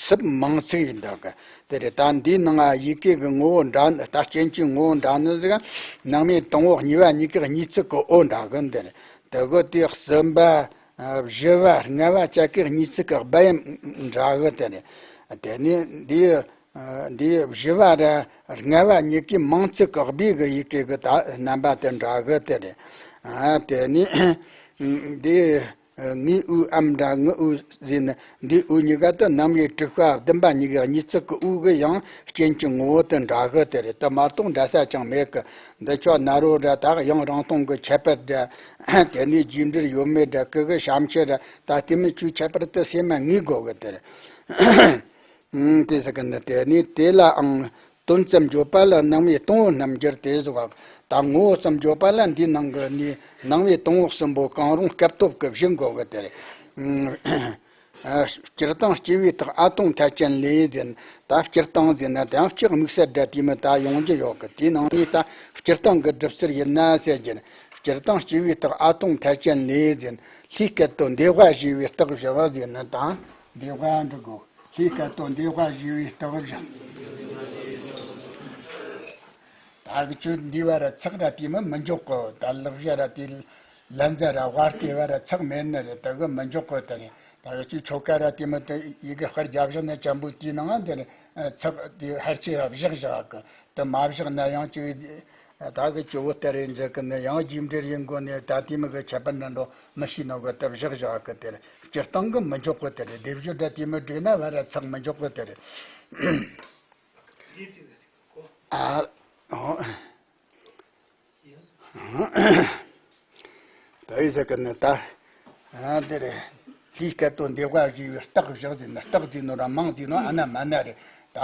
སུབ་མང་ཚིག་ཡིན་ད་གི། དེ་རེད། ད་འདིའི་ནང་ཡི་གེ་གི་ངོ་བོ་འདྲ་ནི། ད་རྐྱེན་གྱི་ངོ་བོ་འདྲ་ནི་ཟིག་སྣང་བའི་དང་པོ་གཉིས་པ་གཉིས་ཀའི་གཉིས་ཚིག་གི་འོ་འདྲ་གི། འདི་རེད། དེ་གི་དེ་གསུམ་པ་བཞི་པ་ལྔ་པ་བཅས་ཀའི་གཉིས་ཚིག་གི་བ་ཡམ་འདྲ་གི། དེ་རེད། དེ་ནས་འདི་འདི་བཞི་པ་ར་ལྔ་པ་གཉིས་ཀའི་མང་ཚིག་གི་བི་གི་ཡི་གེ་གི་ད་རྣམ་པ་དེ་འདྲ་གི། དེ་རེད། ཨ་དེ་ནས་འདི་ངི་འུ་ཨམ་འདྲ་ངུ་འུ་ཟིན་ནི། འདི་འུ་གཉིས་ཀ་དེ་སྣང་བའི་དྲུག་པ་བདུན་པ་གཉིས་ཀའི་གཉིས་ཚིག་གི་འུ་གི་ཡང་རྐྱེན་གྱི་ངོ་བོ་དེ་འདྲ་གི། དེ་རེད། དེ་མ་གཏོགས་འདྲ་ས་ཅང་མེད་གི། འདི་ཆོ་ན་རོ་འདྲ་ད་ཡང་རང་སྟོང་གི་ཁྱད་པར་འདྲ། དེ་ནས་རྗེས་འབྲེལ་ཡོད་མེད་འདྲ། གི་གི་ཞབས་ཕྱི་འདྲ། ད་དེ་མི་ཆོའི་ཁྱད་པར་དེ་སེམས་མ་ངེས་དགོས་གི། དེ་རེད། ཨང་། དེ་ཟེར་གི་ནི་དེ་ནི་དེ་ལའང་དོན་ཙམ་བརྗོད་པ་ལ་སྣང་བའི་དང་པོ་རྣམ་འགྱུར་དེ་བཞག་ད་ངོ་བོ་ཙམ་བརྗོད་པ་ལ་འདིའི་ནང་གི་ནི་སྣང་བའི་དང་པོ་གསུམ་པོ་གང་རུང་སྐབས་ཐོབ་ཀྱི་བཞི་འགོད་གི། དེ་རེད། ཨང་། སྤྱིར་བཏང་སྐྱེ་བའི་རྟགས་ཨ་དང་མཐའ་ཅན་ལས་ཟིན། ད་སྤྱིར་བཏང་ཟིན་ན་དེའང་ལྕགས་དམིགས་བསལ་འདྲ་དེ་མི་ད་ཡོང་རྒྱུ་ཡོད་གི། དེའི་ནང་ནས་ད་སྤྱིར་བཏང་གི་སྒྲུབ་ཚུལ་ཡིན་ན་ཟེར་རྒྱུ་ནི། སྤྱིར་བཏང་སྐྱེ་བའི་རྟགས་ཨ་དང་མཐའ་ཅན་ལས་ཟིན། ལྷའི་སྐད་དོད་འདོད་པ་ཞེས་པའི་རྟགས་བཞག་ཟིན་ན་ད་འདོད་པ་འགྲུབ་དགོས། ལྷའི་སྐད་དོད་འདོད་པ་ཞེས་པའི་རྟགས་བཞག་ད་གི་ཆོས་འདི་བ་ར་ཚེག་ར་དེ་མི་མི་འཇོག་གི། ད་ལག་བཞི་ར་དེ་ལན་ཟ་ར་དབའ་ལྟེ་བ་ར་ཚེག་མེད་ནི་རེད། ད་གི་མི་འཇོག་གི། དེ་རེད། ད་གི་ཆོས་ཆོ་ག་ར་དེ་མི་དེ་ཡི་གེ་དཔེར་རྒྱབ་བཞག་ན་ཅམ་པོ་དེའི་ནང་དེ་རེད། ཚེག་དེ་ཧར་ཆེ་ར་བཞག་བཞག་གི། དེ་མ་བཞག་ན་ཡང་ཅིག་ད་གི་ཆུ་བོ་ལྟར་རེ་འཛེག་གི་ནི་ཡང་རྗེས་འབྲེལ་ཡིན་དགོས་ནི། ད་དེ་མི་གི་ཁྱད་པར་འདྲ་འགྲོ་མི་ཤེས་ནོ་གི། དེ་བཞག་བཞག་གི། དེ་རེད། སྤྱིར་བཏང་གི་མི་འཇོག་གི། དེ་རེད། སྡེབ་སྦྱོར་འདྲ་དེ་མི་བསྒྲིགས་ན་བ་ར་ཚེག་མི་འཇོག་གི། དེ་རེད། ཨ། ཨོ། ད་ཡི་ཟེར་གི་ནི་ད། ཨ་དེ་རེད། ལྷའི་སྐད་དོད་འདོད་པ་ཞེས་པའི་རྟགས་བཞག་ཟིན་ན། རྟགས་ཟིན་ནོ་ར་མིང་ཟིན་ནོ་ཨ་ན་མ་ན་རེད། ད་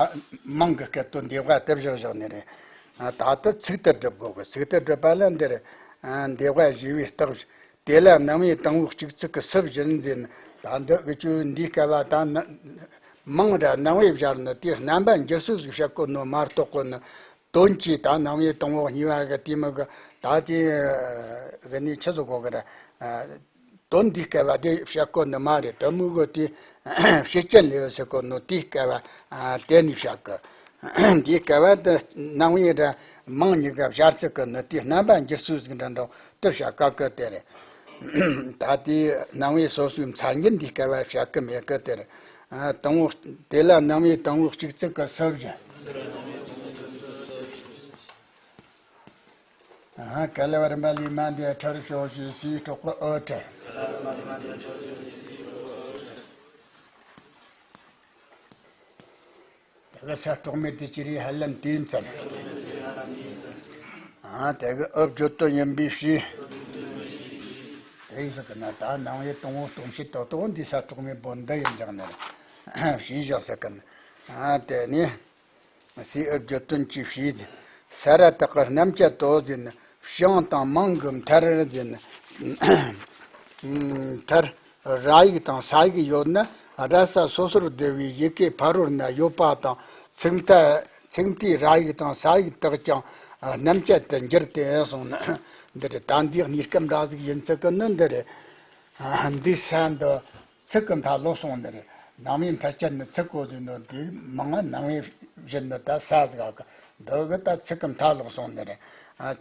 མིང་གི་སྐད་དོད་འདོད་པ་དེ་བཞག་བཞག་ནི་རེད། ཨ་ད་ལྟ་ཚིག་ཏུ་སྒྲུབ་དགོས་གི། ཚིག་ཏུ་སྒྲུབ་པ་ལ་འདིར། ཨ་འདོད་པ་ཞེས་པའི་རྟགས། དེ་ལ་སྣང་བའི་དང་པོ་གཅིག་ཚིག་གི་སུ་བཞིན་ཟིན། ད་འདི་གི་ཆོས་འདིའི་སྐབས་ལ་ད་ན། མིང་ར་རྣམ་དབྱེ་སྦྱར་ནི་དེ་རྣམ་པ་འགྱུར་ཚུལ་ཟིག་བཤད་གོ་ནོ་མ་གཏོགས་གོ་ནི། དོན་གྱིས་ད་རྣམ་དབྱེ་དང་པོ་གཉིས་པ་གི་དེ་མི་གི་ད་དེ་གི་ནི་ཆི་ཟིག་གོ་གི་ར། དོན་འདིའི་སྐལ་བ་དེ་བཤད་གོ་ནི་མ་རེད། དོན་མི་གོ་དེ་བཤད་རྐྱེན་ལས་ཟེར་གོ་ནོ་དེའི་སྐལ་བ་དེ་ནི་བཤད་གི། དེའི་སྐལ་བ་དེ་རྣམ་དབྱེ་ར་མིང་གཉིས་ཀ་སྦྱར་ཚུལ་གི་ནི་དེ་རྣམ་པ་འགྱུར་ཚུལ་ཟིག་འདྲ་འདྲ་དེ་བཤད་ག་གི་དེ་རེད། ད་དེ་རྣམ་དབྱེ་སོ་སོའི་མཚན་ཉིད་འདིའི་སྐལ་བ་བཤད་གི་མེད་གི་དེ་རེད། ཨ། དང་པོ་དེ་ལ་རྣམ་དབྱེ་དང་པོ་གཅིག་ཚིག་གི་སུ་བཞི། ཨ། ག་ལ་བ་རིམ་པ་ལས་མ་འདས་ཁྲར་ཤོ་ཞེས་སུའི་གྲོགས་པོ་ཨོ་ཁྲ། དེ་གི་ས་གྲོགས་མེད་དེ་ཅི་རེད་ཧ་ལམ་དེ་མཚན། ཨ། དེ་གི་ཨོ་བརྗོད་དོན་ཡིན་པའི་ཕྱིར། དེ་ཡིན་ཟེར་གི་ན་ད་རྣམ་དབྱེ་དང་པོ་སྟོང་ཕྱེད་ཏོག་ཏོག་འདི་ས་གྲོགས་མེད་པོ་འདི་ཡིན་ཀྱང་ནི་ཕྱིར་བཞག་ཟེར་གི་ན། ཨ། དེ་ནི། སའི་ཨོ་བརྗོད་དོན་གྱི་ཕྱིར། ས་ར་བཏགས་པ་རྣམ་བཅད་དོ་ཟེར་ན། བྱིངས་དང་མིང་གི་མཐར་ཟེར་ན། མཐར་ར་ཡིག་དང་ས་ཡིག་ཡོད་ན་ར་ས་སོ་སོར་བསྡུ་བའི་ཡི་གེ་ཕ་རོལ་ན་ཡོད་པ་དང་ཚིག་མཐའ་ཚིག་མཐའི་ར་ཡིག་དང་ས་ཡིག་དག་ཀྱང་རྣམ་བཅད་དུ་འགྱུར་ཏེ་གསུངས་ནི་འདི་རེད། ད་འདི་གནས་སྐབས་འདྲ་ཟིག་ཡིན་ཚུལ་གི་ནི་འདི་རེད། འདི་ས་འདི། ཚིག་གི་མཐའ་ལོག་སོང་ནི་རེད། རྣམ་དབྱེ་མཐའ་བཅད་ནི་ཚིག་གོ་དུས་ནོ་དེ་མང་ང་རྣམ་དབྱེ་བཞི་ནི་ད་ས་ཟིག་ག་འདི་གི་ད་ཚིག་གི་མཐའ་ལོག་སོང་ནི་རེད།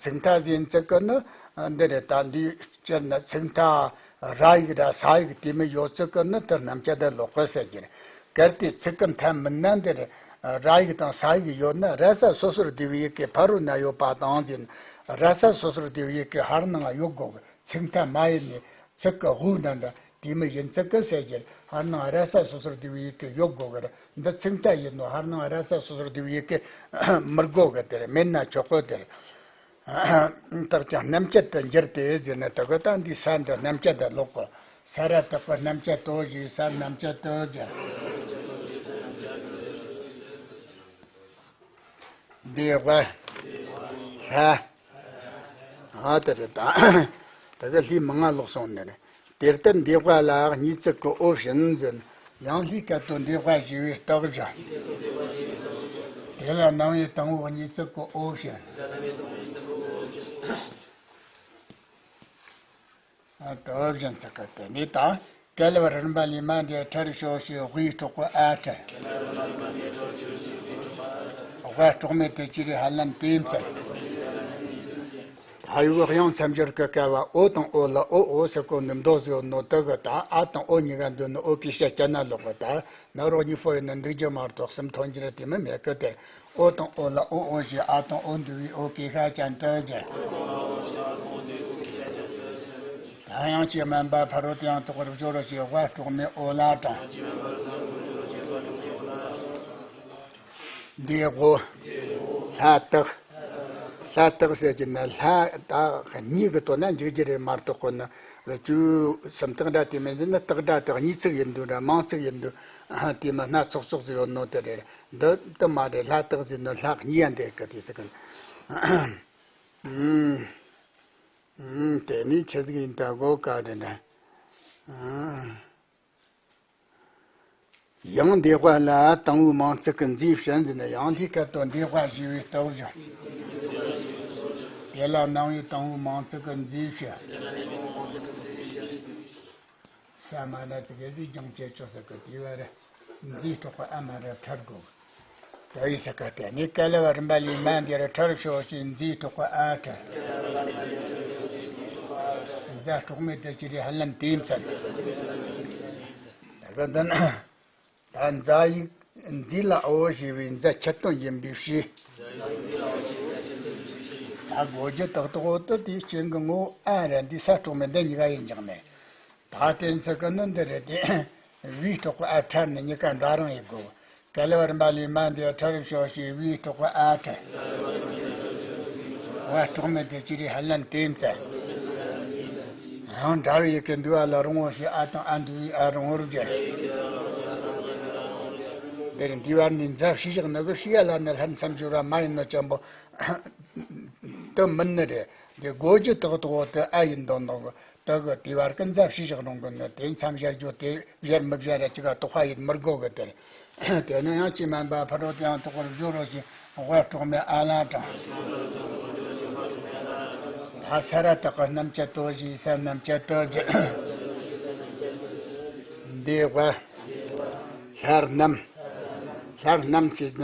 ཚིག་མཐའ་ཟིན་ཚིག་གི་ནི་འདི་རེད། ད་འདི་སྤྱིར་ནི་ཚིག་མཐའ་ར་ཡིག་ར་ས་ཡིག་དེ་མི་ཡོད་ཚིག་གི་ནི་དེ་རྣམ་བཅད་ད་ལོག་གི་ཟེར་གྱི་རེད། གལ་ཏེ་ཚིག་གི་མཐའ་མིན་ན་འདི་རེད། ར་ཡིག་དང་ས་ཡིག་ཡོད་ན་ར་ས་སོ་སོར་བསྡུ་བའི་ཡི་གེ་ཕ་རོལ་ན་ཡོད་པ་དང་ཟིན། ར་ས་སོ་སོར་བསྡུ་བའི་ཡི་གེ་ཕར་ནང་ཡོད་དགོས་གི། ཚིག་མཐའ་མ་ཡིན་ནི་ཚིག་གི་དབུས་ན་འདྲ། དེ་མི་ཡིན་ཚིག་གི་ཟེར་གྱི་ཕར་ནང་ར་ས་སོ་སོར་བསྡུ་བའི་ཡི་གེ་ཡོད་དགོས་གི་རེད། འདི་ཚིག་མཐའ་ཡིན་ནོ་ཕར་ནང་ར་ས་སོ་སོར་བསྡུ་བའི་ཡི་གེ་མི་དགོས་གི་དེར་མེད་ན་ཆོག་གི་དེར། དག་ཀྱང་རྣམ་བཅད་དུ་འགྱུར་ཏེ་ཟེར་ན་དེ་གི་ད་འདི་ས་འདི་རྣམ་བཅད་དུ་ལོག་གི། ས་ར་བཏགས་པ་རྣམ་བཅད་དོ་ཞེས་ས་རྣམ་བཅད་དོ་ཟེར། འདི་ཝ། ཧ། ཨ་དེ་རེད་ད། དེ་གི་ལྷའི་མིང་ང་ལོག་སོང་ནི་རེད། དེ་ལྟར་འདི་ཝ་ལ་གཉིས་ཚིག་གི་ཨོ་བཞིན་ཟེར། ཡང་ལྷའི་སྐད་དོད་འདི་ཝ་ཞེས་པའི་རྟགས་བཞག་དེ་ལ་རྣམ་དབྱེ་དང་པོ་གཉིས་ཚིག་གི་ཨོ་བཞིན། ཨ། དེ་བཞིན་ཚིག་གི་དེ་ནི་ད། ག་ལ་བ་རིམ་པ་ལས་མ་འདས་ཁྲར་ཤོ་ཞེས་དབུའི་གྲོགས་པོ་ཨ་ཁྲ། ཝ་གྲོགས་མེད་དེ་ཅི་རེད་ཧ་ལམ་དེ་མཚན། ད་ཡུལ་དབྱངས་མཚམས་སྦྱོར་གྱི་སྐལ་བ་ཨོ་དང་ཨོ་ལ་ཨོ་ཨོ་ཟེར་གོ་ནི་མདོ་ཟེར་ནོ་དེ་གི་ད་ཨ་དང་ཨོ་གཉིས་ཀ་འདོད་ནི་ཨོ་གི་ཤ་སྐྱ་ན་ལོག་གི་ད། ན་རོ་གཉིས་པོ་ཡིན་ན་འདུག་རྒྱུ་མ་གཏོགས་སེམས་ཐོན་རྒྱུ་རེད་དེ་མི་མེད་གི་དེ། ཨོ་དང་ཨོ་ལ་ཨོ་ཨོ་ཞེས་ཨ་དང་ཨོ་འདུས་པའི་ཨོ་གེ་ཤ་ཅན་དུ་བརྗོད། ད་ཡང་ཅི་དམན་པ་ཕ་རོལ་ཏུ་ཡང་དག་པར་སྦྱོར་རོ་ཞེས་ཝ་གྲོགས་མེད་ཨོ་ལ་དྲངས། འདི་ཨོ། ལྷ་བཏགས། ལྷ་བཏགས་ཟེར་གྱི་ན་ལྷ་ད་གཉིས་ཀྱི་དོན་ན་འཇུག་རྒྱུ་རེད་མ་གཏོགས་གོ་ན་བཅུ་གསུམ་བཏགས་འདྲ་དེ་མིན་ཟེར་ན་བཏགས་འདྲ་དེ་གཉིས་ཚིག་ཡིན་དུས་འདྲ་མང་ཚིག་ཡིན་དུས་དེ་མ་སྣ་ཚོགས་ཚོགས་ཟེར་ཡོད་ནོ་དེ་རེད། འདི་དེ་མ་རེད། ལྷ་བཏགས་ཟེར་ནོ་ལྷ་གཉིས་ཡང་འདེད་གི་དེ་ཟེར་གི། ཨུམ། ཨུམ། དེ་ནི་ཆི་ཟིག་ཡིན་ད་གོ་ག་དེ་འདྲ། ཨུམ། ཡང་འདི་ཝ་ལ་དང་པོའི་མིང་ཚིག་གི་མཛེས་བྱ་འཛིན་ན་ཡང་ལྷའི་སྐད་དོད་འདི་ཝ་ཞེས་པའི་རྟགས་བཞག་དེ་ལ་རྣམ་དབྱེ་དང་པོའི་མིང་ཚིག་གི་མཛེས་བྱ། ས་མ་ན་ཙི་གེ་ཟིག་ཀྱང་བྱེད་ཆོག་ཟེར་གི་དེ་བ་རེད། མཛེས་གྲོགས་པོ་ཨ་མ་ར་ཁྲར་དགོས། ད་ཡི་ས་ཀ་སྟེ་ནི་ག་ལ་བ་རིམ་པ་ལས་མ་འདི་ར་ཁྲར་ཤོ་ཞེས་མཛེས་གྲོགས་པོ་ཨ་ཁྲར། མཛའ་གྲོགས་མེད་དེ་ཅི་རེད་ཧ་ལམ་དེའི་མཚན། ད་ག་འདི་ན། ད་མཛའ་ཡིག་མཛེས་ལ་ཨོ་ཞེས་པའི་མཛའ་ཁྱད་དོན་ཡིན་པའི་ཕྱིར། ད་གོ་རྒྱུ་ཏག་ཏག་འོ་དེ་དེའི་རྐྱེན་གྱི་ངོ་བོ་ཨ་ར་འདི་ས་གྲོགས་མེད་འདི་གཉིས་ཀ་ཡིན་ཀྱང་མེད། ད་དེ་ཚིག་གི་ནི་འདི་རེད་དེ། བའི་གྲོགས་པོ་ཨ་ཁྲར་ནི་གཉིས་ཀ་འདྲ་རང་ཡིན་དགོས། ག་ལ་བ་རིམ་པ་ལས་མ་འདི་ཁྲར་ཤོ་ཞེས་བའི་གྲོགས་པོ་ཨ་ཁྲར། ཝ་གྲོགས་མེད་དེ་ཅི་རེད་ཧ་ལམ་དེའི་མཚན། ཡང་འདྲ་བའི་ཡི་གེ་འདུས་པ་ལ་རང་ངོ་ཞེས་ཨ་དང་ཨ་འདུས་པའི་ཨ་རང་ངོ་རུ་བརྗོད། འདིར་འདུས་པ་ནི་མཛའ་བྱས་བཞག་ནི་གི་བྱས་ལ་ནི་ལྷར་མཚམས་སྦྱོར་བ་མ་ཡིན་ནོ་ཅན་པོ། དེ་མིན་ནི་རེད། འདི་གོ་རྒྱུ་ཏག་ཏག་འོ་དེ་ཨ་ཡིན་མདོག་མདོག་གི་དེ་གི་དེ་བར་གི་མཛའ་བྱས་བཞག་རུང་གི་ནི་དེ་མཚམས་སྦྱར་རྒྱུ་དེ་སྦྱར་མི་སྦྱར་ར་ཅི་ག་དོགས་པ་ཡིན་མི་དགོས་གི་དེར། དེ་ནས་ཡང་ཅི་མན་པ་ཕ་རོལ་ཏུ་ཡང་དག་པར་སྦྱོར་རོ་ཞེས་དབའ་གྲོགས་མེད་ཨ་ལ་དང་། ད་ས་ར་བཏགས་ཀྱི་རྣམ་བཅད་དོ་ཞེས་ས་རྣམ་བཅད་དོ་ཞེས། འདི་དབའ། ལྷ་རྣམས། ལྷ་རྣམས་ཞེས་ན་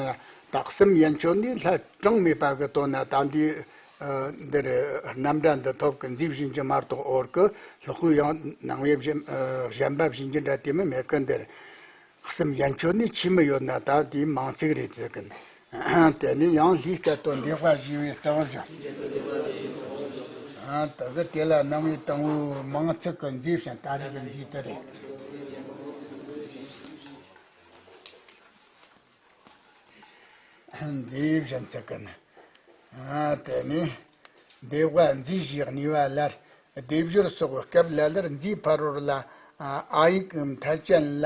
དག་གསུམ་ཡན་ཆོད་ནས་ལྷ་གྲངས་མེད་པ་གི་དོན་ན་ད་འདི། ཨ། འདིར་རྣམ་སྒྲ་འདི་ཐོབ་ཀི་མཛེས་བྱིན་གྱིས་མ་གཏོགས་འོར་གི་ལྷག་པའི་ཡང་ནང་བའི་གཞན་ཨ་གཞན་པ་བྱིན་གྱིས་འདྲ་དེ་མི་མེད་གི། འདིར་གསུམ་ཡན་ཆོད་ནས་ཆི་མོ་ཡོད་ན་ད་དེའི་མིང་ཚིག་རེད་ཟེར་གི། དེ་ནས་ཡང་ལྷའི་སྐད་དོད་འདི་དབའ་ཞེས་པའི་རྟགས་བཞག། ཨ། ད་གི་དེ་ལ་སྣང་བའི་དང་པོའི་མིང་ཚིག་གི་མཛེས་བྱིན། ད་རེས་ཀྱི་མཛེས་དེ་རེད། མཛེས་བྱིན་ཚིག་གི་ནི། ཨ། དེ་ནས་འདི་དབའ་མཛེས་ཞེས་གནས་པ་ལར། སྡེབ་སྦྱོར་སོགས་སྐབས་ལ་ལར་མཛེས་ཕ་རོལ་ལ་ཨ་ཡིག་མཐའ་ཅན་ལ་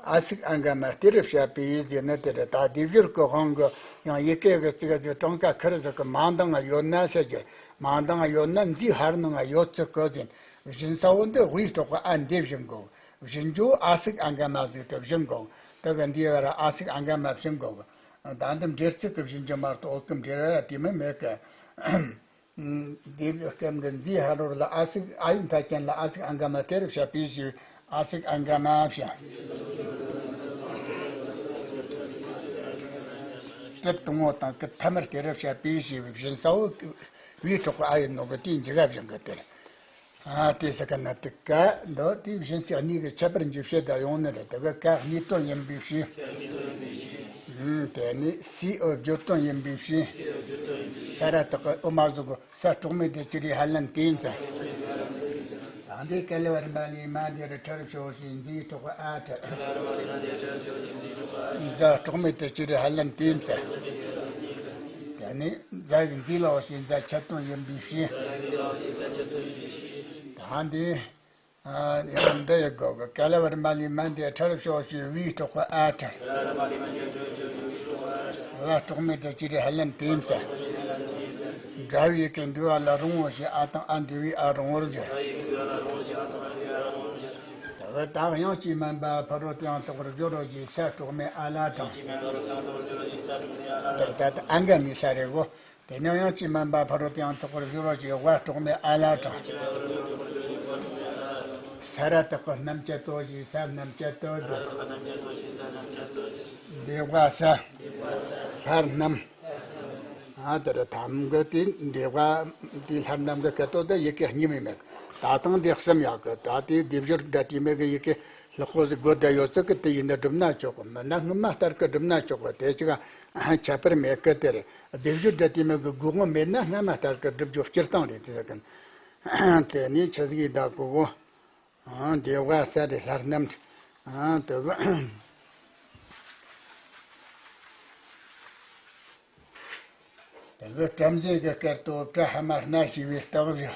ཨ་ཚིག་ཨ་འགའ་མ་སྟེ་རུ་བཤད་པའི་ཡིད་ཟེར་ནི་དེ་རེད། ད་སྡེབ་སྦྱོར་གྱི་དབང་གིས་ཡང་ཡི་གེ་གི་ཚིག་གི་གྲངས་ཀ་ཁེར་ཟིག་གི་མིང་དང་ཡོད་ན་ཟེར་རྒྱུ། མིང་དང་ཡོད་ན་མཛེས་ཕ་རོལ་ན་ཡོད་ཚུལ་གི་ཟེར། བྱིན་ས་བོ་འདི་དབའི་སྲོག་གི་ཨ་འདི་བྱིན་དགོས། བྱིན་རྒྱུ་ཨ་ཚིག་ཨ་འགའ་མ་ཟིག་ཏུ་བྱིན་དགོས། དེ་གི་འདིའི་བར་ཨ་ཚིག་ཨ་འགའ་མ་བྱིན་དགོས། ད་འདི་འགྲེལ་ཚིག་གི་བྱིན་རྒྱུ་མ་གཏོགས་འོག་གི་འགྲེལ་བ་དེ་མི་མེད་གི། འདི་སྐབས་འདི་མཛེས་ཕ་རོལ་ལ་ཨ་ཚིག་ཨ་ཡིག་མཐའ་ཅན་ལ་ཨ་ཚིག་ཨ་འགའ་མ་སྟེ་རུ་བཤད་པའི་ཞེས་ཨ་ཚིག་ཨ་འགའ་མ་བྱ། སྐབས་དང་པོ་དང་སྐབས་ཐ་མར་སྟེ་རུ་བཤད་པའི་ཞེས་བྱིན་ས་བོ་དབའི་སྲོག་གི་ཨ་ཡིན་ནོ་གི་དེའི་འཇུག་པ་བྱིན་གི་དེ། ཨ། དེ་ཟེར་གི་ན་དེ་ཀ་འདི་དེའི་བྱིན་ཚིག་གཉིས་ཀྱི་ཁྱད་པར་འཇུག་བྱེད་དུ་ཡོང་ནི་རེད། དེ་གི་ཀ་གནས་དོན་ཡིན་པའི་ཕྱིར། ཨུམ། དེ་ནས་སའི་འོ་བརྗོད་དོན་ཡིན་པའི་ཕྱིར། ས་ར་བཏགས་ཀྱི་འོ་མ་ཟུག་གི་ས་གྲོགས་མེད་དེ་ཅི་རེད་ཧ་ལན་དེ་ཡིན་ཙང་། ད་འདི་ཀ་ལ་བ་རི་མ་ལ་ཡ་མ་འདི་རུ་ཁྲ་རུ་ཤོ་ཞེས་མཛེས་སྲོག་གི་ཨ་ཁྲ། ཛ་གྲོགས་མེད་དེ་ཅི་རེད་ཧ་ལན་དེ་ཡིན་ཙང་། དེ་ནས་ཛ་གི་མཛེས་ལ་འོ་ཞེས་ཛ་ཁྱད་དོན་ཡིན་པའི་ཕྱིར། ད་འདི། ཨ། ཡང་འདི་ཡི་སྒོ་གི་ཀ་ལ་བ་རི་མ་ལ་ཡ་མ་འདི་ཁྲ་རུ་ཤོ་ཞེས་བའི་སྲོག་གི་ཨ་ཁྲ། ལ་གྲོགས་མེད་དེ་ཅི་རེད་ཧ་ལན་དེ་ཡིན་ཙང་། འདྲ་བའི་ཡི་གེ་འདུས་པ་ལ་རུང་བ་ཞེས་ཨ་དང་ཨ་འདུས་པའི་ཨ་རུང་བར་བརྗོད། ད་གི་དག་ཡང་ཅི་མན་པ་ཕ་རོལ་ཏུ་ཡང་དག་པར་སྦྱོར་རོ་ཞེས་ས་གྲོགས་མེད་ཨ་ལ་དང་། འདིར་ད་ལྟ་ཨ་འགའ་མའི་ས་རེད་གོ། དེ་ནས་ཡང་ཅི་མན་པ་ཕ་རོལ་ཏུ་ཡང་དག་པར་སྦྱོར་རོ་ཞེས་དབའ་གྲོགས་མེད་ཨ་ལ་དང་། ས་ར་བཏགས་ཀྱི་རྣམ་བཅད་དོ་ཞེས་ས་རྣམ་བཅད་དོ་ཞེས། འདི་དབའ་ས། ལྷ་རྣམས། ཨ། དེ་རེད། ཐམ་གི་དེ་འདི་དབའ་དེ་ལྷ་རྣམས་གི་སྐད་དོད་དེ་ཡི་གེ་གཉིས་མེད་མེད། ད་དང་དེ་གསུམ་ཡག་གི། ད་དེ་སྡེབ་སྦྱོར་འདྲ་དེ་མེད་གི་ཡི་གེ་ལྷག་པོ་ཟིག་དགོས་བསྡད་ཡོད་ཚོད་གི་དེ་ཡིན་ན་སྒྲུབ་ན་ཆོག་གི། མིན་ན་སྔ་མ་ལྟར་གི་སྒྲུབ་ན་ཆོག་གི། དེ་ཅིག་ཁྱད་པར་མེད་གི། དེ་རེད། སྡེབ་སྦྱོར་འདྲ་དེ་མེད་གི་དགོས་དངུལ་མེད་ན་སྔ་མ་ལྟར་གི་སྒྲུབ་རྒྱུ་སྤྱིར་བཏང་རེད་དེ་ཟེར་གི། དེ་ནས་ཆི་ཟིག་ཡིན་ད་གོ་གོ། ཨང་། དེ་དབའ་ས་རེད། ལྷ་རྣམས། ཨང་། དེ་གི་དེ་གི་བྲམ་ཟེ་གི་སྐད་དོད་བྲ་ཧ་མ་སྣ་ཞེས་པའི་རྟགས་བཞག།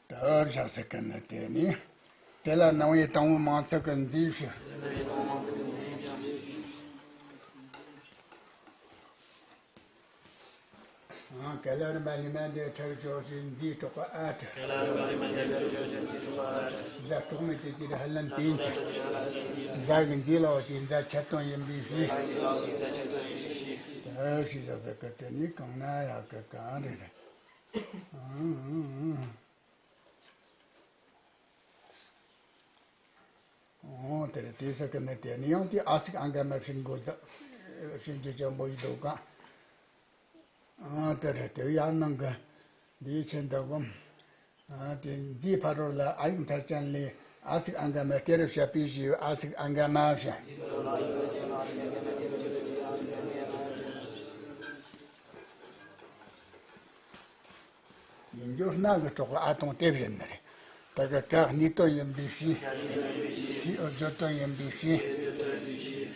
དེ་བཞག་ཟེར་གི་ནི་དེ་ནི། དེ་ལ་སྣང་བའི་དང་པོ་མིང་ཚིག་གི་མཛེས་བྱེད། ཨང་། ཀ་ལ་བ་རི་མ་ལ་ཡ་མ་འདི་ཁྲ་རུ་ཤོ་ཞེས་མཛེས་སྲོག་གི་ཨ་ཁྲ། ཀ་ལ་བ་རི་མ་ལ་ཡ་མ་འདི་ཁྲ་རུ་ཤོ་ཞེས་མཛེས་སྲོག་གི་ཨ་ཁྲ། ཛ་གྲོགས་མེད་དེ་ཅི་རེད་ཧ་ལན་དེ་ཡིན་ཙང་། ཛ་གི་མཛེས་ལ་འོ་ཞེས་ཛ་ཁྱད་དོན་ཡིན་པའི་ཕྱིར། ཨ། ཞེས་བཞག་ཟེར་གི་དེ་ནི་གང་ན་ཡག་གི་གང་རེད། ཨང་། འོ་དེ་རེད། དེ་ཟེར་གི་ནི་དེ་ནི་ཡང་དེ་ཨ་ཚིག་ཨ་འགའ་མ་བྱིན་དགོས་ད། བྱིན་རྒྱུ་ཅན་པོ་ཡིན་འདུག་ག། འོ་དེ་རེད། དེ་ཡང་ནང་གི་འདིའི་ཆེན་འདི་གོ། ཨ། དེ་མཛེས་ཕ་རོལ་ལ་ཨ་ཡིག་མཐའ་ཅན་ལས་ཨ་ཚིག་ཨ་འགའ་མ་སྟེ་རུ་བཤད་པའི་ཞེས་ཨ་ཚིག་ཨ་འགའ་མ་བྱ། ཡིན་རྒྱུ་སྣ་གི་གྲོགས་ཨ་དང་དེ་བཞིན་ནི་རེད། ད་གི་ཀ་གནས་དོན་ཡིན་པའི་ཕྱིར། སའི་འོ་བརྗོད་དོན་ཡིན་པའི་ཕྱིར།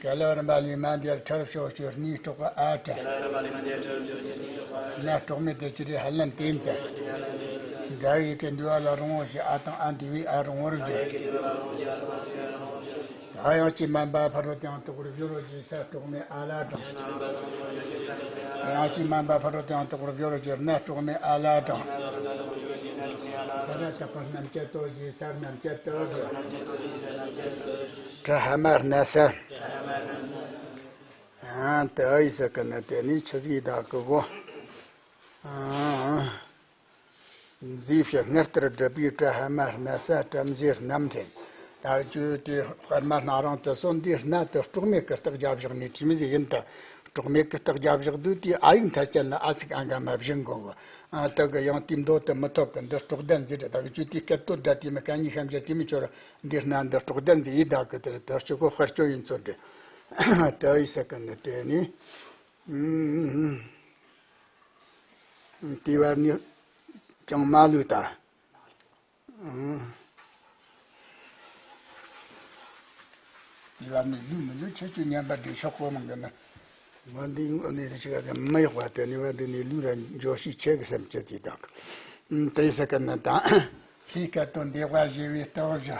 ཀ་ལ་བ་རི་མ་ལ་ཡ་མ་འདི་ཁྲ་རུ་ཤོ་ཞེས་སྣའི་གྲོགས་ཨ་ཁྲ། སྣ་གྲོགས་མེད་དེ་ཅི་རེད་ཧ་ལན་དེ་ཡིན་ཙང་། འདྲ་བའི་ཡི་གེ་འདུས་པ་ལ་རུང་བ་ཞེས་ཨ་དང་ཨ་འདུས་པའི་ཨ་རུང་བར་བརྗོད། དབྱངས་ཀྱིས་སྨན་པ་ཕ་རོལ་ཏུ་ཡང་དག་པར་སྦྱོར་བ་ཞེས་ས་གྲོགས་མེད་ཨ་ལ་དང་། དབྱངས་ཀྱིས་སྨན་པ་ཕ་རོལ་ཏུ་ཡང་དག་པར་སྦྱོར་བ་ཞེས་སྣ་གྲོགས་མེད་ཨ་ལ་དང་། ས་ར་བཏགས་པ་རྣམ་བཅད་དོ་ཞེས་ས་རྣམ་བཅད་དོ་ཞེས། ཏྲ་ཧ་མ་སྣ་ས། ཨ་ཏི་ཨ་ཡི་ས་ཀ་ན་དེ་ནི་ཆི་ཟིག་ཡི་དྭགས་ཀི་གོ། ཨ། མཛེས་བྱ་སྔར་ལྟར་བསྒྲུབས་པའི་ཏྲ་ཧ་མ་སྣ་ས་བྲམ་ཟེ་རྣམ་འདྲེན། ད་ཅོ་དེ་དཔེར་ན་སྣ་རིང་དུ་སོ་འདི་སྣ་དེ་གྲོགས་མེད་ཀྱི་རྟགས་བརྒྱབ་བཞག་ནས་དྲིས་མི་ཟིག་ཡིན་ད། གྲོགས་མེད་ཀྱི་རྟགས་བརྒྱབ་བཞག་དུས་དེ་ཨ་ཡིག་མཐའ་ཅན་ལ་ཨ་ཚིག་ཨ་འགའ་མ་བཞིན་གོ་གི། ཨ་དེ་གི་ཡང་དེའི་མདོ་དེ་མི་ཐོབ་གི། འདི་གྲོགས་ལྡན་ཟིག་རེད། ད་གི་ཅོ་དེ་སྐད་དོད་སྒྲ་དེ་མི་སྐད་གཉིས་ཤམ་སྦྱར་དེ་མི་ཆོ་ར། འདི་སྣ་འདི་གྲོགས་ལྡན་ཟིག་ཡིན་ད་གི། དེ་རེད། དེ་ཅོ་གོ་དཔེར་བརྗོད་ཡིན་ཚོད་རེད། དེ་ཨ་ཡི་ས་ཀ་ན་དེ་ནི། ཨུམ། དེ་བར་ནི་ཅང་མ་ལུས་ད། ཨུམ། དེ་བར་ནི་ལུས་མི་ལུས་ཁྱེད་ཚོས་ཉན་པ་འདི་ཤོག་གོ་མང་གི་ན། བ་འདི་ངོ་ནི་ཆི་ག་མི་ཡག་པ་དེ་ནི་བ་འདི་ནི་ལུས་ར་འཇོ་ཤི་ཆེ་གི་སེམས་ཅན་དེ་དག། ཨུམ། དེ་ས་ཀ་ན་ད། ཤི་ཀ་དོན་འདི་བ་ཞེས་པའི་སྟོབས་བཞག།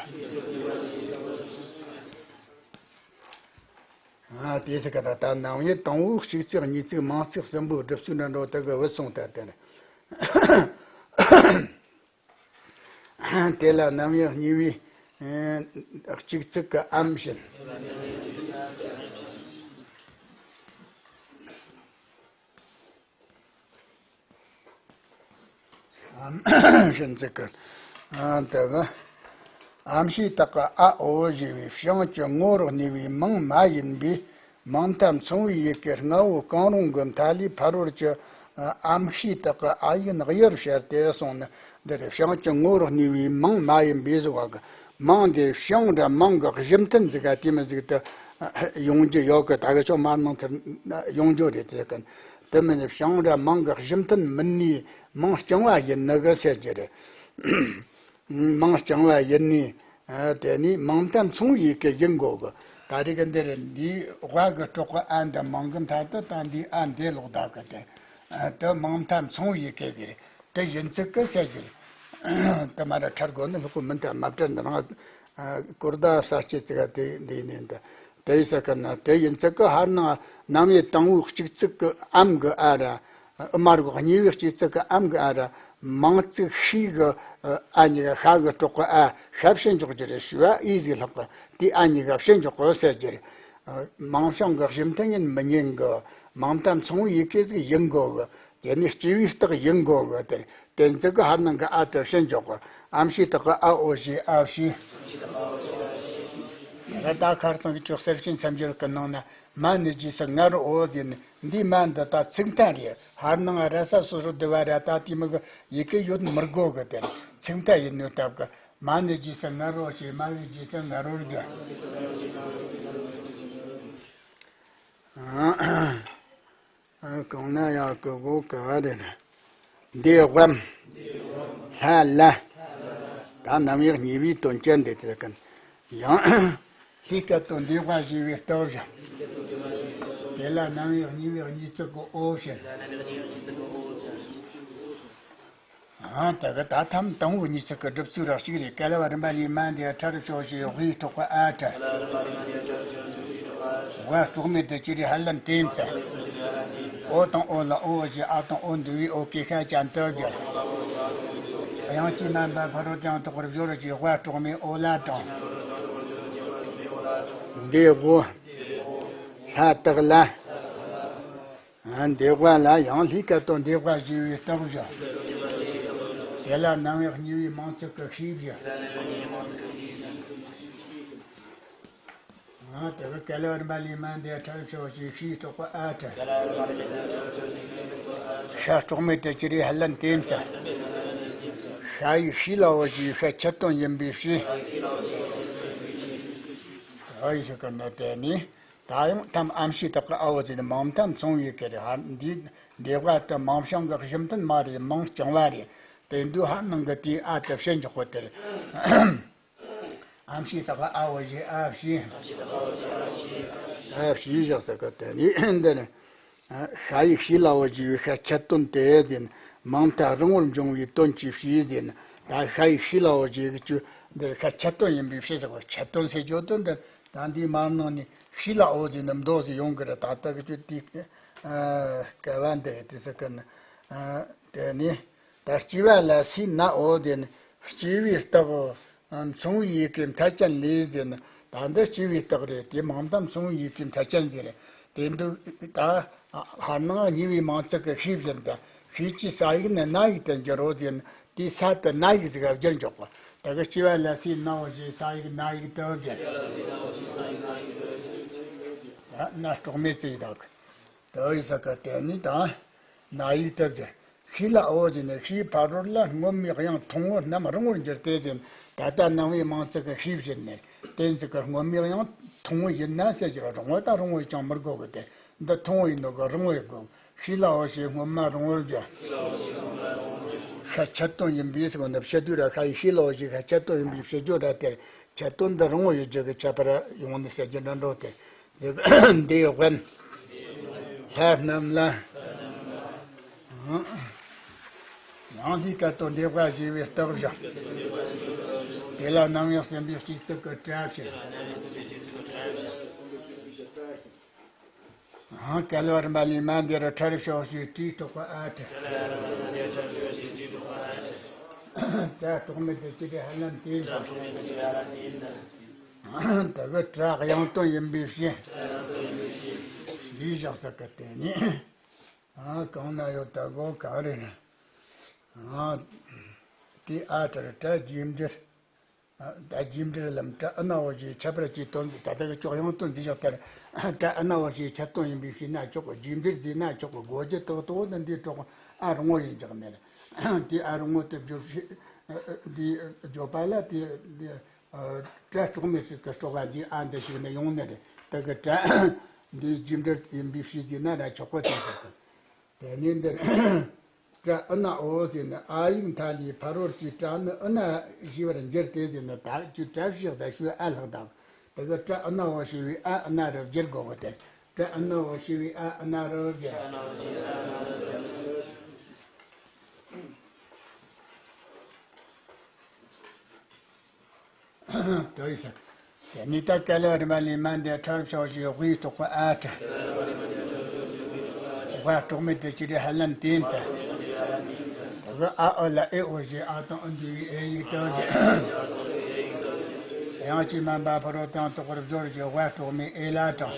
ཨ་དེ་ཚེ་ཀ་ད་ལྟ་ནམ་ཡིན་དང་པོ་གཅིག་ཚིག་གཉིས་ཚིག་མང་ཚིག་གསུམ་པོའི་སྒྲུབ་ཚུལ་འདྲ་འགྲོ་དེ་གི་བུད་སོང་ད་དེ་ནི། དེ་ལ་ནམ་ཡང་གཉིས་པའི་གཅིག་ཚིག་གི་ཨམ་བྱིན། ཤིན་ཙི་ཀི། ཨ་དེ་གི་ཨམ་ཞེས་དག་གི་ཨ་འོ་ཞེས་པའི་བྱིངས་ཀྱི་ངོ་རུ་གནས་པའི་མིང་མ་ཡིན་པའི་མིང་མཐའ་མཚུངས་པའི་ཡི་གེ་ལྔ་བོ་གང་རུང་གི་མཐའ་ལས་ཕ་རོལ་གྱི་ཨམ་ཞེས་དག་གི་ཨ་ཡིག་ནག་ཡར་བཤད་དེ་སོང་ནི། འདི་རེད། བྱིངས་ཀྱི་ངོ་རུ་གནས་པའི་མིང་མ་ཡིན་པའི་ཟེར་བ་གི། མིང་དེ་བྱིངས་ར་མིང་གི་གཞི་མཐུན་ཟིག་ག་དེ་མི་ཟིག་ཏུ་ཡོང་རྒྱུ་ཡོད་གི། ད་གི་ཆོ་མར་མིང་ཐེར་ཡོང་རྒྱུ་རེད་དེ་གི། དེ་མིན་ནི་བྱིངས་ར་མིང་གི་གཞི་མཐུན་མིན་ནི་མིང་རྐྱང་བ་ཡིན་ནི་གི་ཟེར་རྒྱུ་རེད། མིང་རྐྱང་བ་ཡིན་ནི། ཨ་དེ་ནི་མིང་མཐའ་མཚུངས་ཡི་གེ་ཡིན་དགོས་གི། ད་རེས་ཀྱི་འདི་རེད། འདིའི་ཝ་གི་གྲོགས་ཀྱི་ཨ་འདི་མིང་གི་མཐའ་དུ་ད་འདིའི་ཨ་འདི་ལོག་ད་གི་དེ། ཨ་དེ་མིང་མཐའ་མཚུངས་ཡི་གེ་ཟེར། དེ་ཡིན་ཚིག་གི་ཟེར་རྒྱུ་རེད། དེ་མ་ར་ཁྲར་དགོས་ནི་ལྷུག་པོ་མིན་ད་མ་བྲལ་འདི་རང་། ཨ་གོར་ཟླ་ས་སྐྱེས་ཚིག་ག་དེ་འདི་ནས་འདི། དེ་ཡི་ས་ཀ་ན་དེ་ཡིན་ཚིག་གི་ཧར་ནང་ནམ་ཡི་དང་པོའི་གཅིག་ཚིག་གི་ཨམ་གི་ཨ་ར། ཨ་མར་གོ་གཉིས་པའི་སྐྱེ་ཚིག་གི་ཨམ་གི་ཨ་ར། མང་ཚིག་ཤི་གི་ཨ་གཉིས་ཀ་ཤ་གི་གྲོགས་གི་ཨ་ཤ་བྱིན་འཇོག་རྒྱུ་རེད། ཞུ་བ་ཨི་ཟིག་ལྷག་གི་དེ་ཨ་གཉིས་ཀ་བྱིན་འཇོག་གི་ཟེར་རྒྱུ་རེད། ཨ་མིང་བྱིངས་གི་གཞི་མཐུན་ཡིན་མི་ཉན་གི། མིང་མཐའ་མཚུངས་ཡི་གེ་ཟིག་ཡིན་དགོས་གི། དེ་ནི་སྐྱེ་བའི་རྟགས་ཡིན་དགོས་གི། དེ་དེ་ཚིག་གི་ཧར་ནང་གི་ཨ་དེ་བྱིན་འཇོག་གི། ཨམ་ཞེས་དག་གི་ཨ་འོ་ཞེས་ཨ་བྱས། ད་ལྟ་ཁར་སང་གི་ཅོག་གསེར་ཞུན་སེམས་འགྱུར་གི་ནང་ན། མ་ནི་རྗེས་སུ་ང་རོ་འོ་ཟེར་ནི། འདི་མ་འདི་ད་ཚིག་མཐའ་རེད། ཧར་ནང་ར་ས་སོ་སོ་འདི་བ་ར་ད་དེ་མི་གི་ཡི་གེ་ཡོད་མི་དགོས་གི། དེ་ཚིག་མཐའ་ཡིན་ནོ་སྟབས་གི། མ་ནི་རྗེས་སུ་ང་རོ་ཞེས། མ་བའི་རྗེས་སུ་ང་རོར་གྱུར། ཨ་གང་ན་ཡང་གི་གོ་ག་རེ་ན། འདི་དབམ། ལྷ་ལ། ད་རྣམ་དབྱེ་གཉིས་པའི་དོན་ཅན་འདི་དེ་ཀུན། ཡང་། ལྷའི་སྐད་དོད་འདི་དབ་ཞེས་པའི་སྟོབས་བཞག། དེ་ལ་རྣམ་དབྱེ་གཉིས་པའི་གཉིས་ཚིག་གི་འོ་བྱིན། ཨ་དེ་གི་ད་ཐམ་དང་པོ་གཉིས་ཚིག་གི་སྒྲུབ་ཚུལ་ར་གཅིག་རེད། ག་ལ་བ་རིམ་པ་ལས་མ་འདི་ཁྲ་རུ་ཤོག་ཞེས་དབའི་གྲོགས་པ་ཨ་ཁྲ། ཝ་གྲོགས་མེད་དུ་ཅི་རིགས་ཧ་ལམ་དེ་ཙམ། འོ་དང་འོ་ལ་འོ་ཞེས་ཨ་དང་འོ་འདུ་བའི་འོ་གེ་ཤ་ཅན་དུ་བསྒྱུར། དབྱངས་ཀྱིས་སྨན་པ་ཕ་རོལ་ཏུ་ཡང་དག་པར་སྦྱོར་ཞེས་ཝ་གྲོགས་མེད་འོ་ལ་དང་། འདི་དབུ། ལྷ་དག་ལ། ཨ་འདི་དབ་ལ་ཡང་ལྷའི་སྐད་དོད་འདི་དབ་ཞེས་པའི་སྟོབས་བཞག། དེ་ལ་རྣམ་དབྱེ་གཉིས་པའི་མང་ཚིག་གི་ཤིས་བཞག། ཨ་དེ་གི་ག་ལ་བ་རིམ་པ་ལས་མ་འདི་ཁྲ་རུ་ཤོག་ཞེས་ཤིས་གྲོགས་པ་ཨ་ཁྲ། ཤ་གྲོགས་མེད་དུ་ཅི་རིགས་ཧ་ལམ་དེ་ཙམ། ཤ་ཡི་ཤི་ལ་འོ་ཞེས་ཤ་ཁྱད་དོན་ཡིན་པའི་ཕྱིར། ཨ་ཡི་ཤི་ཀ་ན་དེ་ནི། ད་ཡང་ཐམ་ཨམ་ཞེས་དག་གི་ཨ་འོ་ཟེར་ནི་མིང་མཐའ་མཚུངས་ཡི་གེ་རེད། ཧ་འདི་འདི་དབ་དེ་མིང་བྱིངས་གི་གཞི་མཐུན་མ་རེད། མིང་རྐྱང་བ་རེད། དེ་འདུག་ཧ་ནང་གི་དེའི་ཨ་དེ་བྱིན་འཇོག་གོ་དེ་རེད། ཨམ་ཞེས་དག་གི་ཨ་འོ་ཞེས་ཨ་བྱས། ཨ་བྱས་བཞག་ས་གི་དེ་ནི་འདི་ནི། ཤ་ཡི་ཤི་ལ་འོ་ཞེས་པའི་ཤ་ཁྱད་དོན་དེ་ཟེར་ནི། མིང་མཐའ་རིང་བོར་འབྱུང་བའི་དོན་གྱི་ཕྱིར་ཟེར་ནི། ད་ཤ་ཡི་ཤི་ལ་འོ་ཞེས་ཀྱི་ཆུ་འདིར་ཤ་ཁྱད་དོན་ཡིན་པའི་ཕྱིར་ཟེར་བ། ཁྱད་དོན་ཟེར་རྒྱུ་དོན་འདི། ད་འདིའི་མར་ནང་ནས་ཤི་ལ་འོ་ཟེར་ནས་མདོ་ཟིག་ཡོང་གི་རེད། ད་ལྟ་གི་ཆུ་དེའི་སྐལ་བ་འདི་དེ་ཟེར་གི་ན། དེ་ནས་ད་སྐྱེ་བ་ལ་སྲིད་ནའོ་ཟེར་ནས། སྐྱེ་བའི་རྟགས་མཚུངས་པའི་ཡི་གེ་མཐའ་ཅན་ལས་ཟེར་ནས། ད་འདི་སྐྱེ་བའི་རྟགས་རེད། དེ་མིང་ད་མཚུངས་པའི་ཡི་གེ་མཐའ་ཅན་ཟེར་རེད། དེ་འདུག་ད་ཧར་ནང་ཉེ་བའི་མིང་ཚིག་གི་ཤི་བཞིན་དུ། ཤི་ཅི་ས་ཡིག་ནི་ན་ཡིག་ཏུ་འགྱུར་རོ་ཟེར་ནས། དེའི་ས་དེ་ན་ཡིག་ཟིག་ག་བསྒྱུར་འཇོག་པ། ད་གི་སྐྱེ་བ་ལ་སྲིད་ནའོ་ཞེས་ས་ཡིག་ན་ཡིག་ཏུ་བསྒྱུར། ན་སྲོག་མེད་ཅེས་དང་། དུ་ཡི་ས་ཀ་དེ་ནི་དང་། ན་ཡིག་ཏུ་བསྒྱུར། ཤི་ལ་འོ་ཟེར་ནས། ཤིའི་ཕ་རོལ་ལ་སྔོན་མའི་དབྱངས་ཐུང་ངུ་རྣམས་རིང་བོར་འགྱུར་ཏེ་ཟེར། ད་ལྟ་སྣང་བའི་མིང་ཚིག་གི་ཤི་བཞིན་ནས། དེ་ཚིག་གི་སྔོན་མའི་དབྱངས་ཐུང་ངུ་ཡིན་ན་ཟེར་གྱི་རེད། རིང་བོ་དང་རིང་བོ་ཡིན་ཀྱང་མི་དགོས་གི། དེ་འདི་ཐུང་ངུ་ཡིན་ནོ་གི་རིང་བོ་ཡིན་དགོས། ཤི་ལའོ་ཞེས་སྔོན་མ་རིང་བོར་བརྗོད། ཤ་ཆད་དོན་ཡིན་པས་ཟེར་གོ་ནི་ཕྱི་དུས་ར། ཤ་ཡི་ཤི་ལའོ་ཞེས་ཤ་ཆད་དོན་ཡིན་པས་ཕྱི་སྦྱོར་ར། དེར་ཆད་དོན་འདི་རིང་བོ་ཡོད་རྒྱུ་གི་ཁྱད་པར་ཡོང་ནི་ཟེར་རྒྱུ་འདྲ་འགྲོ་སྟེ། འདིའི་དབེན། ལྷ་རྣམས་ལ། ཡང་ལྷའི་སྐད་དོད་འདས་པ་ཞེས་པའི་རྟགས་བཞག། དེ་ལ་རྣམ་དབྱེ་གསུམ་པའི་སྤྱི་གཙུག་གི་སྒྲ་བྱས། ཡང་བསྐལ་པ་རིམ་པ་ལས་མ་འདས་རུ་ཁྲ་རུ་ཤོག་ཞེས་དྲིས་གྲོགས་པ་ཨ་ཁྲ། སྒྲ་གྲོགས་མེད་དུ་ཅི་སྟེ་ཧ་ལམ་དེ་ཡིན་ཙང་། དེ་གི་སྒྲ་དབྱངས་དོན་ཡིན་པའི་ཕྱིར། འདིའི་བཞག་ས་གི་དེ་ནི། ཨ། གང་ན་ཡོད་ད་གོ་ག་རེ་ན། ཨ། དེ་ཨ་ཏར་སྒྲ་རྗེས་འབྲེལ། ཨ། ད་རྗེས་འབྲེལ་ལམ་སྒྲ་ཨ་ན་འོ་ཞེས་ཁྱད་པར་གྱི་དོན་ཟེར། ད་ལྟ་གི་ཅོག་ཡང་དོན་འཛིན་བཞག་ལྟར། སྒྲ་ཨ་ན་འོ་ཞེས་ཁྱད་དོན་ཡིན་པའི་ཕྱིར་ན་ཆོག་གི། རྗེས་འབྲེལ་ཟེར་ན་ཆོག་གི། གོ་རྒྱུ་ཏག་ཏག་ནི་འདིའི་གྲོགས་ཨ་རིང་བོ་ཡིན་འཇག་མེད། དེ་ཨ་རིང་བོ་དེ་བརྗོད་བྱེད་འདི་བརྗོད་པ་ལ་དེ་འདི། ཨ། སྒྲ་གྲོགས་མེད་ཅིག་གི་སྒྲོག་པ་འདི་ཨ་འདི་ཞིག་ནས་ཡོང་ནི་རེད། དེ་གི་སྒྲ་འདིའི་རྗེས་འབྲེལ་ཡིན་པའི་ཕྱིར་ཟེར་ན་ར་ཆོག་གོ། དེ་ཟེར་གི། དེ་ནས་འདིར་སྒྲ་ཨ་ན་འོ་ཟེར་ནས། ཨ་ཡིག་མཐའ་ལས་ཕ་རོལ་གྱི་སྒྲ་ནི་ཨ་ན་ཞེས་པར་འགྱུར་ཏེ་ཟེར་ནས། ད་ཅི་སྒྲ་བཤད་ད་ཞུ་ཨ་ལྷག་དང་། དེ་གི་སྒྲ་ཨ་ན་འོ་ཞེས་པའི་ཨ་ཨ་ན་རུ་བསྒྱུར་དགོས་གི། དེ་སྒྲ་ཨ་ན་འོ་ཞེས་པའི་ཨ་ཨ་ན་རུ་བསྒྱུར། དེ་ཡིན་ས། དེ་ནས་ད་སྐལ་བ་རིམ་པ་ལས་མ་འདས་ཁྲ་རུ་ཤོག་ཞེས་དབུའི་གྲོགས་པ་ཨ་ཁྲ། དབའ་གྲོགས་མེད་དུ་ཅི་རེ་ཧ་ལམ་དེ་ཡིན་ས། དེ་གི་ཨ་ཨོ་ལ་ཨེ་ཨོ་ཞེས་ཨ་དང་ཨུ་འདུས་པའི་ཨེ་ཡིག་ཏུ་བསྒྱུར། དབྱངས་ཀྱིས་དམན་པ་ཕ་རོལ་དང་དོག་པར་སྦྱོར་ཞེས་དབའ་གྲོགས་མེད་ཨེ་ལ་དྲངས།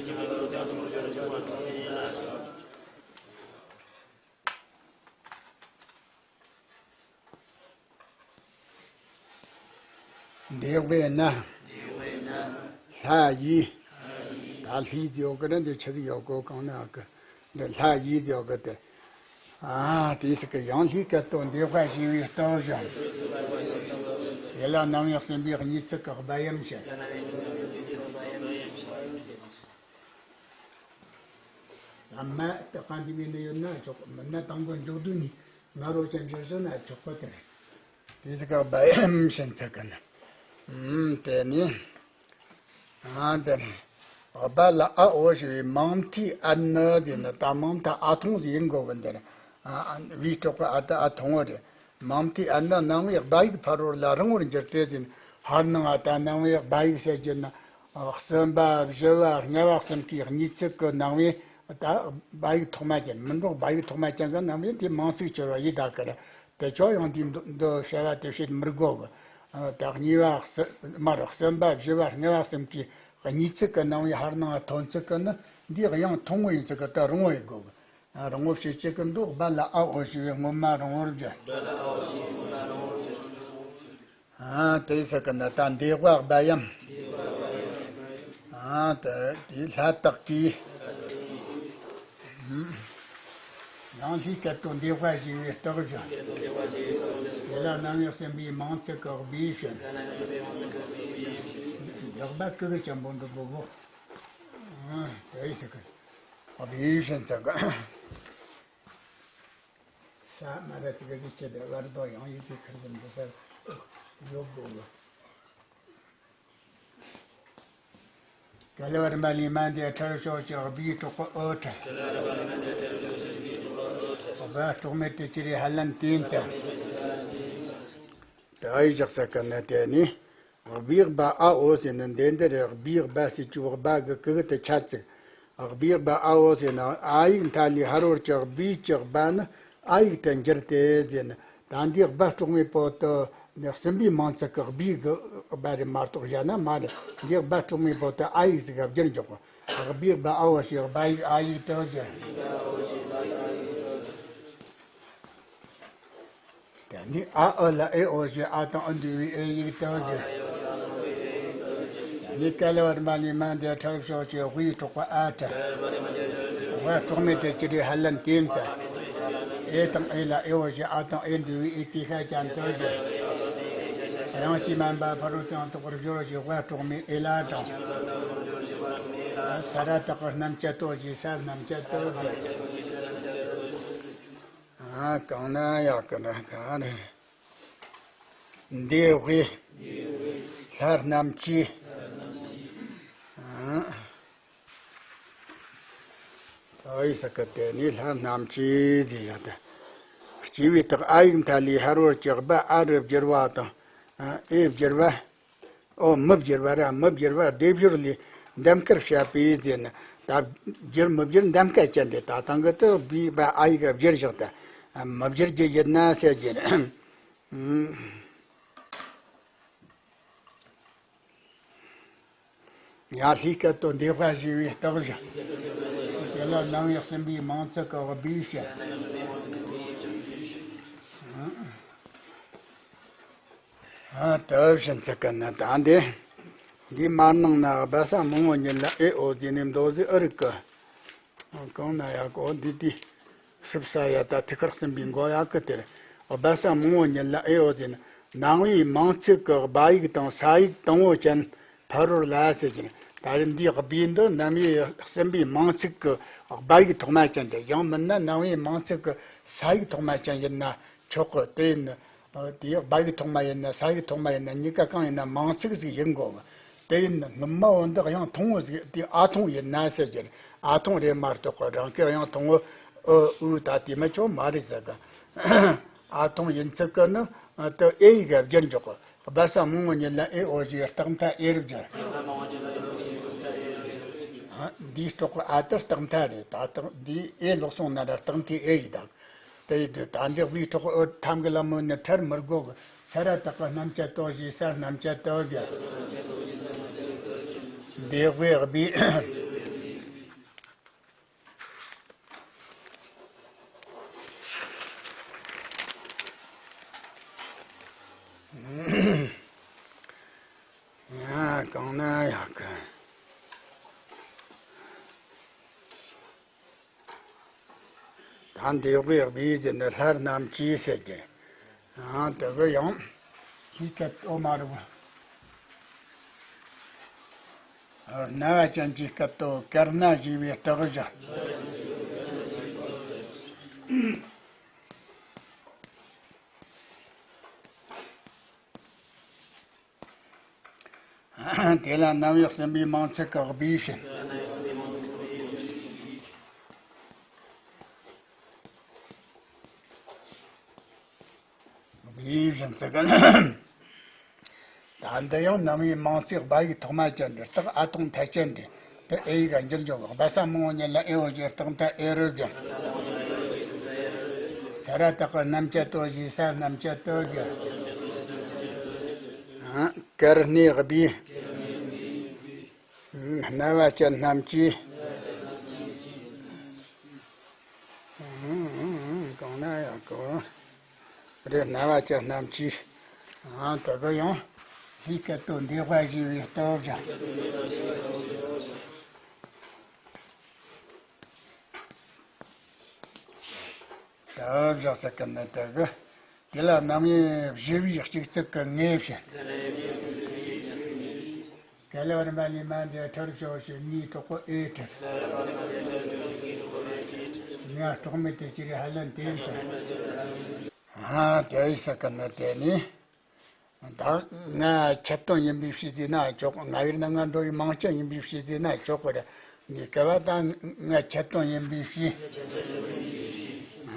འདི་དཔེར་ན། ལྷ་ཡི། ད་ལྷའི་ཟེར་ཡོད་གི་རེད། འདི་ཆི་ཟིག་ཡོད་གོ། གང་ན་གི་འདི་ལྷ་ཡི་ཟེར་ཡོད་གི་དེ། ཨ། དེ་ཟེར་གི། ཡང་ལྷའི་སྐད་དོད་འདས་པ་ཞེས་པའི་རྟགས་བཞག། དེ་ལ་རྣམ་དབྱེ་གསུམ་པའི་གཉིས་ཚིག་གི་སྦ་ཡམ་བྱས། ཨ་མ་དེ་གང་འདི་མིན་ནི་ཡོད་ན་ཆོག། མིན་ན་དང་པོ་མཇུག་བསྡུ་ནས་ང་རོ་ཅན་བྱས་ཟེར་ན་ཆོག་པ་དེ་རེད། དེ་ཟེར་ག་བ་ཡམ་ཞེས་ཚིག་གི་ནི། ཨུམ། དེ་ནི། ཨ། དེ་ནི། བ་ལ་ཨ་འོ་ཞེས་པའི་མིང་མཐའི་ཨ་ནི་དེ་ནི་ད་མིང་མཐའ་ཨ་ཐུང་ཟིག་ཡིན་དགོས་གི། འདིར། ཨ། བའི་གྲོགས་པ་ཨ་ད་ཨ་ཐུང་བོ་རེད། མིང་མཐའི་ཨ་ནི་རྣམ་དབྱེ་སྦ་ཡིག་ཕ་རོལ་ལ་རིང་བོར་འགྱུར་ཏེ་ཟེར། ཧར་ནང་ཨ་ད་རྣམ་དབྱེ་སྦ་ཡིག་ཟེར་རྒྱུ་ན། གསུམ་པ་བཞི་བ་ལྔ་བ་གསུམ་གའི་གཉིས་ཚིག་གི་རྣམ་དབྱེ་ད་སྦ་ཡིག་ཐོག་མ་ཅན། མི་འགྲོགས་སྦ་ཡིག་ཐོག་མ་ཅན་གྱི་རྣམ་དབྱེ་དེ་མིང་ཚིག་སྦྱོར་བ་ཡིན་ད་གི་རེད། དེ་ཆོག། ཡང་དེ་འདི་འདི་བྱ་བ་དེ་བྱེད་མི་དགོས་གི། ད་གཉིས་པ་གསུ་མར་གསུམ་པ་བཞི་བ་ལྔ་བ་གསུམ་གའི་གཉིས་ཚིག་གི་རྣམ་དབྱེ་ཧར་ནང་ཐོན་ཚིག་གི་ནི་འདིའི་དབྱངས་ཐུང་ངུ་ཡིན་ཚིག་གི་ད་རིང་བོ་ཡིན་དགོས་གི། རིང་བོ་བྱེད་ཅིག་གི་འདུག་བ་ལ་ཨ་འོ་ཞེས་པའི་སྔོན་མ་རིང་བོར་བསྒྱུར། ཨ། དེ་ཟེར་གི་ན་ད་འདས་པ་སྦ་ཡམ། ཨ། དེ་དེའི་ལྷ་དག་གིས། ཡང་ལྷའི་སྐད་དོད་འདས་པ་ཞེས་པའི་རྟགས་བཞག། དེ་ལ་རྣམ་དབྱེ་གསུམ་པའི་མིང་ཚིག་གི་སྦས་ཞིང་། འཇག་པ་ཀུ་གི་ཅན་པོ་འདུག་གོ་གོ། ཨ། དེ་ཟེར་གི། སྦས་ཞིང་ཟེར་གི། ས་མ་ར་ཙི་ག་གི་ཆེད་དུ་བར་དོ་ཡང་ཡིག་གི་ཁུར་གི་འདི་སར་ཡོད་དགོས་གི། སྐལ་བ་རིམ་པ་ལས་མ་འདས་ཁྲ་རུ་ཤོག་ཅེས་སྦས་གྲོགས་པ་ཨོ་ཁྲ། བ་གྲོགས་མེད་དུ་ཅི་རེ་ཧ་ལམ་དེ་ཡིན་ཙང་། དེ་ཨའི་བཞག་ས་གི་ནི་དེ་ནི། སྦིས་སྦ་ཨ་འོ་ཟེར་ན་འདི་འདི་རེད། སྦིས་སྦ་ཟེར་གྱི་སྦ་གི་གི་གི་དེ་ཆ་ཚིག་སྦིས་སྦ་ཨ་འོ་ཟེར་ན་ཨ་ཡིག་མཐའ་ལས་ཕ་རོལ་གྱི་སྦིས་ཀྱི་སྦ་ནི་ཨ་ཡིག་ཏུ་འགྱུར་ཏེ་ཟེར་ན། ད་འདི་སྦ་སྲོག་མའི་པོ་ཏི་ནི་སྲིན་པོའི་མིང་ཚིག་གི་སྦིས་གི་སྦ་རེད་མ་གཏོགས་གཞན་ན་མ་རེད། འདི་སྦ་སྲོག་མའི་པོ་ཏི་ཨ་ཡིག་ཟིག་ག་བསྒྱུར་འཇོག་གི། སྦིས་སྦ་ཨ་འོ་ཞེས་སྦ་ཡིག་ཨ་ཡིག་ཏུ་བསྒྱུར། དེ་ནས་ཨ་ཨུ་ལ་ཨེ་ཨོ་ཞེས་ཨ་དང་ཨུ་འདུས་པའི་ཨེ་ཡིག་ཏུ་བསྒྱུར། དེ་ནས་ཀ་ལ་བ་ར་མ་ལས་མ་འདས་ཁྲ་ཞབས་ཀྱུ་སྦ་ཡིག་སྲོག་པོ་ཨ་ཏུ། སྦ་སྲོག་མའི་ཏུ་ཅི་རིགས་ཧ་ལན་ཏེ་ཙ། ཨེ་དང་ཨེ་ལ་ཨེ་ཨོ་ཞེས་ཨ་དང་ཨེ་འདུས་པའི་ཨེ་ཀྱི་ཤ་ཅན་ཏུ་བསྒྱུར། དབྱངས་ཀྱིས་མ་འབད་ཕ་རོལ་ཏུ་ཡང་དག་པར་སྦྱོར་ཞེས་སྦ་སྲོག་མའི་ཨེ་ལ་དང་། ས་ར་བཏགས་རྣམ་བཅད་དོ་ཞེས་ས་རྣམ་བཅད་དུ་བསྒྱུར། ཨ། གང་ན་ཡག་གི་ན་ག་རེ། འདི་དབྱེ། ལྷ་རྣམ་བཅས། ཨ། ཨོ་ཡི་ས་ཀ་དེ་ནི་ལྷ་རྣམ་བཅས་ཟེར་ཡག་དེ། སྐྱེ་བའི་རྟགས་ཨ་ཡིག་མཐའ་ལས་ཕ་རོལ་གྱི་སྦ་ཨ་རུ་བསྒྱུར་བ་དང་། ཨ། ཨེ་བསྒྱུར་བ། ཨོ། མི་བསྒྱུར་བ་ར་མི་བསྒྱུར་བ་སྡེབ་སྦྱོར་ལས་འདེམས་ཀར་བཤད་པའི་ཟེར་ན། ད་བསྒྱུར་མི་བསྒྱུར་འདེམས་ཀ་ཅན་དེ་ད་ཐང་གི་དུ་སྦིས་སྦ་ཨ་ཡིག་བསྒྱུར་བཞག་ད་མི་བསྒྱུར་རྒྱུ་ཡིན་ན་ཟེར་གྱི་རེད། ཡང་ལྷའི་སྐད་དོད་འདས་པ་ཞེས་པའི་རྟགས་བཞག་དེ་ལ་རྣམ་དབྱེ་གསུམ་པའི་མིང་ཚིག་གི་སྦིས་བཤད། ཨ། དེ་བཞིན་ཚིག་གི་ནི་ད་འདི། འདིའི་མར་ནང་ན་སྦ་ས་མང་བོ་ཉིད་ལ་ཨེ་ཨོ་ཟེར་ནས་མདོ་ཟེར་ཨི་རིག་གི། གང་ན་ཡག་གོ་འདི་དེ། ཧྲིབ་ས་ཡ་ད་ཐིག་ཁར་ཟིན་པའི་མགོ་ཡག་གི་དེར། སྦ་ས་མང་བོ་ཉིད་ལ་ཨེ་ཨོ་ཟེར་ན། ནང་པའི་མིང་ཚིག་གི་སྦ་ཡིག་དང་ས་ཡིག་དང་པོ་ཅན་ཕ་རོལ་ལ་ཟེར་གྱི་ནི། ད་རེས་འདིའི་སྦིས་འདི་རྣམ་དབྱེ་གསུམ་པའི་མིང་ཚིག་གི་སྦ་ཡིག་ཐོག་མ་ཅན་དེ། ཡང་མིན་ན་རྣམ་དབྱེ་མིང་ཚིག་གི་ས་ཡིག་ཐོག་མ་ཅན་ཡིན་ན་ཆོག་གི། དེ་ཡིན་ན། དེ་སྦ་ཡིག་ཐོག་མ་ཡིན་ན་ས་ཡིག་ཐོག་མ་ཡིན་ན་གཉིས་ཀ་གང་ཡིན་ན་མིང་ཚིག་ཟིག་ཡིན་དགོས། དེ་ཡིན་ན་སྔོན་མ་བོ་འདི་དབྱངས་ཐུང་ངུ་ཟིག་དེ་ཨ་ཐུང་ཡིན་ན་ཟེར་གྱི་རེད། ཨ་ཐུང་རེད་མ་གཏོགས་གི་རང་གི་དབྱངས་ཐུང་ངུ་ཨུ་ཨུ་ད་དེ་མི་ཆོག་མ་རེད་ཟེར་གི། ཨ་ཐུང་ཡིན་ཚུལ་གི་ནི་དེ་ཨེ་ཡིག་ག་བསྒྱུར་འཇོག་གི། སྦ་ས་མང་བོ་ཉིད་ལ་ཨེ་ཨོ་ཞེས་རྟགས་མཐའ་ཨེ་རུ་བསྒྱུར། འདིའི་སྲོག་གི་ཨ་དེ་རྟགས་མཐའ་རེད། ད་རྟགས་འདིའི་ཨེ་ལོག་སོང་ན་ར་རྟགས་མཐའི་ཨེ་ཡིག་དང་། དེ་ཡི་དུས་ད་འདི་སྦིས་སྲོག་ཨོ་ཐམ་གི་ལ་མོ་ནི་ཁྲར་མི་དགོས་གི། ས་ར་བཏགས་པ་རྣམ་བཅད་དོ་ཞེས་ས་རྣམ་བཅད་དོ་ཟེར། འདི་དབྱེ་སྦིས། ཡང་གང་ན་ཡག་གི། ད་འདི་དབྱེ་སྦིས་ཟེར་ནི་ལྷ་རྣམ་བཅས་ཟེར་གི། ཡང་དེ་གི་ཡང་ཤིས་སྐད་དོད་མ་རུ། རྣ་བ་ཅན་གྱི་སྐད་དོད་དཀར་སྣ་ཞེས་པའི་རྟགས་བཞག་དེ་ལ་རྣམ་དབྱེ་གསུམ་པའི་མིང་ཚིག་གི་སྦིས་བྱེད། སྦིས་བྱེད་ཚིག་གི། ད་འདི་ཡང་རྣམ་དབྱེ་མིང་ཚིག་སྦ་ཡིག་ཐོག་མ་ཅན་དེ་རྟགས་ཨ་ཐུང་མཐའ་ཅན་དེ། དེ་ཨེ་ཡིག་ག་འགྱུར་འགྱུར་བ། སྦ་ས་མང་བོ་ཉིད་ལ་ཨེ་ཨོ་ཞེས་རྟགས་མཐའ་ཨེ་རུ་བསྒྱུར། ས་ར་བཏགས་པ་རྣམ་བཅད་དོ་ཞེས་ས་རྣམ་བཅད་དོ་བསྒྱུར། དཀར་སྣའི་སྦིས། རྣ་བ་ཅན་རྣམས་ཀྱིས། གང་ན་ཡང་གང་རེད། རྣ་བ་ཅན་རྣམས་ཀྱིས། ཨང་དེ་ག་ཡང་། ལྷའི་སྐད་དོད་འདས་པ་ཞེས་པའི་རྟགས་བཞག་རྟགས་བཞག་ཟེར་གི་ནི་དེ་གི། དེ་ལ་རྣམ་དབྱེ་བཞི་པའི་གཅིག་ཚིག་གི་ངེས་བྱེད། ག་ལ་བ་ར་མ་ལས་མ་འདས་ཁྲར་ཞབས་ཀྱུ་ངའི་གྲོགས་པོ་ཨེ་ཁྲར། ང་གྲོགས་མེད་དེ་ཅི་རེད་ཧ་ལན་ཏེ་ཟེར། ཨ་དེ་ཡི་ས་གི་ནི་དེ་ནི། ད་ང་ཁྱད་སྟོན་ཡིན་པའི་ཕྱིར་ཟེར་ན་ཆོག་ང་ཡུལ་ན་ང་འགྲོ་བའི་མིང་ཅན་ཡིན་པའི་ཕྱིར་ཟེར་ན་ཆོག་གི་རེད། ངའི་སྐལ་བ་དང་ང་ཁྱད་སྟོན་ཡིན་པའི་ཕྱིར།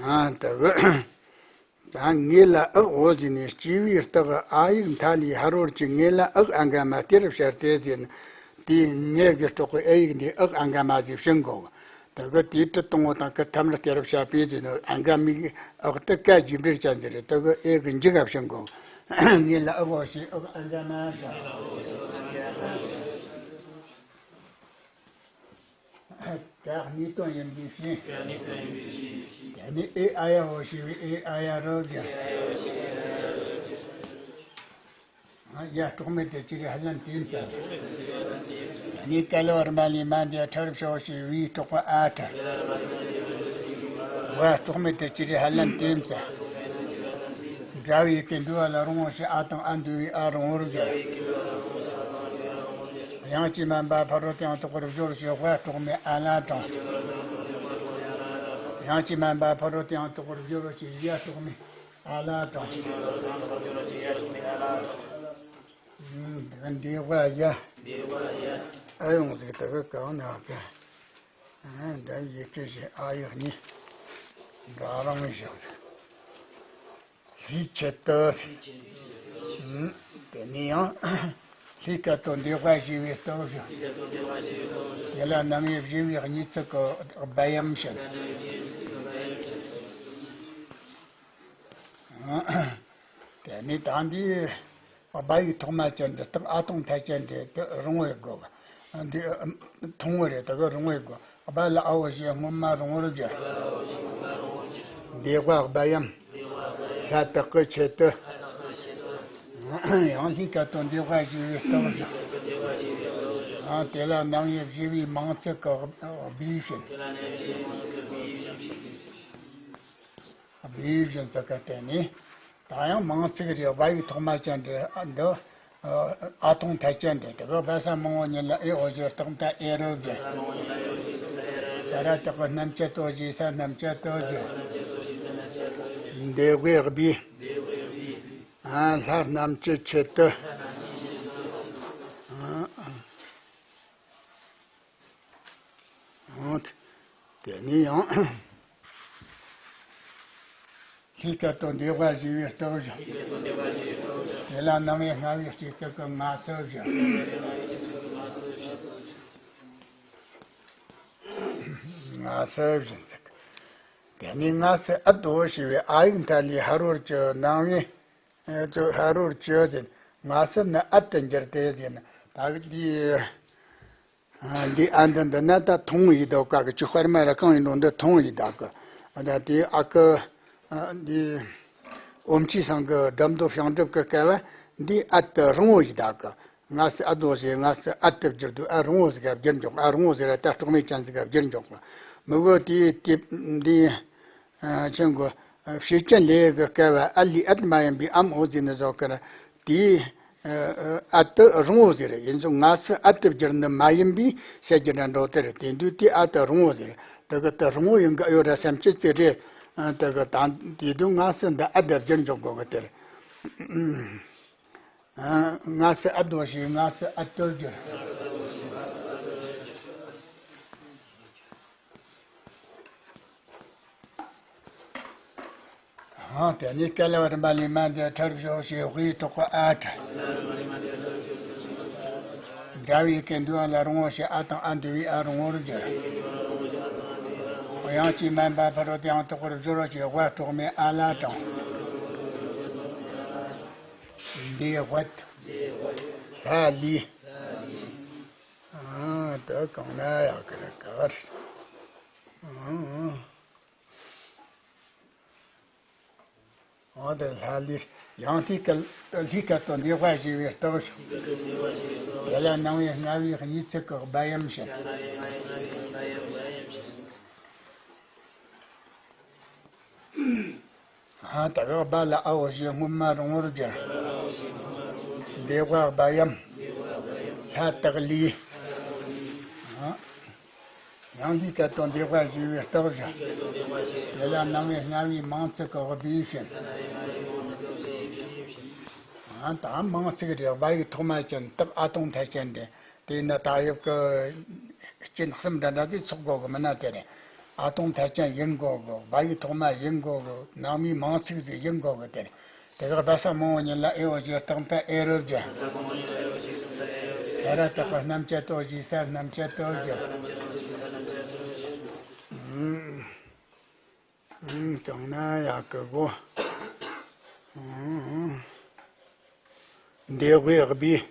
ཨ་དེ་གི། ད་ངེད་ལ་ཨག་འོ་ཟེར་ནས་སྐྱེ་བོའི་རྟགས་ཨ་ཡིག་མཐའ་ལས་ཧ་རོ་ཅི། ངེད་ལ་ཨག་ཨ་ག་མ་སྟེར་བྱ་སྟེ་ཟེར་ན། དེའི་ངེད་ཀྱི་སྲོག་གི་ཨེ་ཡིག་འདི་ཨག་ཨ་ག་མ་ཟེར་བྱིན་དགོས། དེ་གི་དེའི་དྲི་གཏོང་བ་དང་གི་ཐ་མར་སྟེར་བྱ་པས་ཟེར་ན། ཨ་ག་མའི་ཨག་དེ་ཀ་རྗེས་འབྲེལ་ཅན་ཟེར་རེད། དེ་གི་ཨེ་གི་མཇུག་ག་བྱིན་དགོས། ངེད་ལ་ཨག་འོ་ཞེས་ཨག་ཨ་ག་མ་བྱ། ད་གནས་དོན་ཡིན་པའི་ཕྱིར། ད་ནི་ཨེ་ཨ་ཡ་འོ་ཞེས་པའི་ཨེ་ཨ་ཡ་རོ་གི། ཡ་གྲོགས་མེད་དེ་ཅི་རེད་ཧ་ལམ་དེ་ཙམ། ད་ནི་ཀ་ལ་བར་མ་ལས་མ་འདས་ཁྲ་རུ་ཕྱོགས་ཞེས་པའི་གྲོགས་པ་ཨ་ཁྲ། བ་གྲོགས་མེད་དེ་ཅི་རེད་ཧ་ལམ་དེ་ཙམ། འདྲ་བའི་ཡི་གེ་འདུས་པ་ལ་རང་ངོ་ཞེས་ཨ་དང་ཨ་འདུས་པའི་ཨ་རང་ངོ་རུ་བཞག། དབྱངས་ཀྱིས་དམན་པ་ཕ་རོལ་ཏུ་ཡང་དག་པར་སྦྱོར་ཞེས་ཝ་གྲོགས་མེད་ཨ་ལ་དང་། དབྱངས་ཀྱིས་དམན་པ་ཕ་རོལ་ཏུ་ཡང་དག་པར་སྦྱོར་ཞེས་ཡ་གྲོགས་མེད་ཨ་ལ་དང་། ཨུམ། འདི་ཝ་ཡ། ཨ་ཡོང་ཟིག་དེ་གི་གང་ན་གི། ཨ། འདྲ་ཡི་གེ་བཞི་ཨ་ཡིག་གཉིས། འདྲ་རང་བཞག། ལྷའི་ཆེད་དུ། དེ་ནས་ཡང་། ལྷའི་སྐད་དོད་འདས་པ་ཞེས་པའི་སྟོབས་ཞིང་། དེ་ལ་རྣམ་དབྱེ་བཞི་པའི་གཉིས་ཚིག་གི་སྦ་ཡམ་བྱིན། དེ་ནས་ད་འདི་སྦ་ཡིག་ཐོག་མ་ཅན་འདི་རྟགས་ཨ་ཐོང་ཐ་ཅན་འདི་དེ་རིང་བའི་དགོས། འདི་ཐུང་བ་རེད། དེ་གི་རིང་བའི་དགོས། སྦ་ལ་ཨ་འོ་ཞེས་སྔོན་མ་རིང་བར་བསྒྱུར། འདས་པ་སྦ་ཡམ། ལྷ་དག་གི་ཆེད་དུ། ཡང་ལྷའི་སྐད་དོད་འདས་པ་ཞེས་པའི་སྟོབས་ཀྱིས། ཡང་དེ་ལ་རྣམ་དབྱེ་བཞི་པའི་མིང་ཚིག་གི་སྦས་བྱིན། སྦས་བྱིན་ཚིག་གི་སྟེང་ནས། ད་ཡང་མིང་ཚིག་རེད། སྦ་ཡིག་ཐོག་མ་ཅན་འདི་འདི། ཨ་ཐོང་ཐ་ཅན་འདི་དེ་གི་སྦ་ས་མང་བོ་ཉིད་ལ་ཨེ་འོ་ཞེས་རྟགས་མཐའ་ཨེ་རོ་བརྒྱབ། ས་ར་དག་གི་རྣམ་བཅད་དོ་ཞེས་ས་རྣམ་བཅད་དོ་བརྒྱབ། འདས་པའི་སྦས། ཨ། ལྷ་རྣམས་ཀྱི་ཆེད་དུ། ཨ། ཨ། དེ་ནས་ཡང་། ལྷའི་སྐད་དོད་འདས་པ་ཞེས་པའི་སྟོབས་ཀྱིས། དེ་ལ་རྣམ་དབྱེ་ལྔ་པའི་སྤྱི་ཚིག་གི་སྔ་ཕྱི་བཞིན། སྔ་ཕྱི་བཞིན་ཚིག་དེ་ནས་སྔ་ཕྱི་ཨ་དོ་ཞེས་པའི་ཨ་ཡིག་མཐའ་ལས་ཧ་རོ་ཀྱི་རྣམ་དབྱེ། ཨེ། ཙོ་ཧ་རོ་ཀྱི་ཟེར། སྔ་ཕྱི་ནི་ཨ་དུ་འགྱུར་ཏེ་ཟེར་ན། ད་གི་འདི། ཨ། འདི་ཨ་འདི་འདི་ན་ད་ཐུང་ཡི་དོ་ཀ་གི་ཅི་དཔེར་མ་ར་གང་ཡིན་ནོ་འདི་ཐུང་ཡི་ད་གི། ཨ། ད་དེ་ཨ་ཀི། ཨ། འདི་ཨོམ་ཆི་སང་གི་སྒྲ་མདོ་ཞང་སྒྲུབ་ཀྱི་སྐབས་འདི་ཨ་དུ་རིང་བོ་ཡི་ད་གི། སྔ་ཕྱི་ཨ་དོ་ཞེས་སྔ་ཕྱི་ཨ་དུ་བསྒྱུར་དུས་ཨ་རིང་བོ་ཟིག་ག་བསྒྱུར་འཇོག་ཨ་རིང་བོ་ཟིག་ར་ད་སྲོག་མེད་ཅན་ཟིག་ག་བསྒྱུར་འཇོག་མི་གོ་དེ་དེ་འདི། ཨ། ཆེན་གོ། ཨ། བྱེད་ཀྱི་ལས་ཀྱི་སྐལ་བ་ཨ་ལས་ཨད་མ་ཡིན་པའི་ཨམ་འོ་ཟེར་ནི་བཟོ་ཀར་དེའི། ཨ། ཨ་དུ་རིང་བོ་ཟེར། ཡིན་ཙང་སྔ་ཕྱི་ཨ་དུ་བསྒྱུར་ནི་མ་ཡིན་པའི་བཤད་རྒྱུ་འདྲ་འགྲོ་དེ་རེད། དེ་དུས་དེ་ཨ་དུ་རིང་བོ་ཟེར། དེ་གི་དུ་རིང་བོ་ཡིན་གི་ཨ་ཡོད་ར་སེམས་ཅི་ཙི་རེད། ཨ། དེ་གི་དང་དེ་དུས་སྔ་ཕྱི་འདི་ཨ་དུ་བསྒྱུར་འཇོག་དགོས་གི་དེ་རེད། ཨ། སྔ་ཕྱི་ཨ་དོ་ཞེས་སྔ་ཕྱི་ཨ་དོ་བསྒྱུར། ཨ། དེ་ནས་ཀ་ལ་བ་རིམ་པ་ལས་མ་འདས་ཁྲ་རུ་ཕྱོགས་ཞེས་དབུའི་གྲོགས་པ་ཨ་ཁྲ། འདྲ་བའི་ཡི་གེ་འདུས་པ་ལ་རིང་བོ་ཞེས་ཨ་དང་ཨ་འདུས་པའི་ཨ་རིང་བོར་བསྒྱུར། དབྱངས་ཀྱིས་དམན་པ་ཕ་རོལ་ཏུ་ཡང་དག་པར་སྦྱོར་ཞེས་ཝ་གྲོགས་མེད་ཨ་ལ་དང་། འདས་པ། ལྷ་ལས། ཨ། དེ་གང་ན་ཡག་གི་རེད་ག་རེད། ཨ། ཨ། དེ་ལྷ་ལས། ཡང་ལྷའི་སྐད། ལྷའི་སྐད་དོད་འདས་པ་ཞེས་པའི་སྟོབས་ཤིག་དེ་ལ་རྣམ་དབྱེ་ལྔ་པའི་གཉིས་ཚིག་གི་སྦ་ཡམ་བྱིན། ཨ། དེ་གི་སྦ་ལ་ཨ་འོ་ཞེས་སྔོན་མ་རིང་བོར་བསྒྱུར། འདས་པ་སྦ་ཡམ། ལྷ་དག་ལས། ཨ། ཡང་ལྷའི་སྐད་དོད་འདས་པ་ཞེས་པའི་སྟོབས་ཀྱིས། དེ་ལ་རྣམ་དབྱེ་ལྔ་པའི་མིང་ཚིག་གི་སྦས་བྱིན། ཨ། ད་མིང་ཚིག་རེད། སྦ་ཡིག་ཐོག་མ་ཅན་རྟགས་ཨ་ཐོང་ཐ་ཅན་རེད། དེས་ན་ད་ཡོད་གི་སྐྱེ་གསུམ་འདྲ་འདྲ་དེ་ཚོགས་དགོས་གི་མིན་ན་དེ་རེད། ཨ་ཏོང་ཐ་ཅན་ཡིན་དགོ་གི། བ་ཡི་ཐོག་མ་ཡིན་དགོ་གི། ནང་མིའི་མིང་ཚིག་ཟིག་ཡིན་དགོ་གི། དེ་དེ་ག་བ་ས་མང་བོ་ཉིད་ལ་ཨེ་འོ་ཞེས་རྟགས་མཐའ་ཨེ་རོ་བརྒྱབ། ས་ར་བཏགས་པ་རྣམ་བཅད་དོ་ཞེས་ས་རྣམ་བཅད་དོ་བརྒྱབ། ཨུམ། ཨུམ། ཅང་ན་ཡག་གི་གོ། ཨུམ། འདོད་དགུའི་དབུས།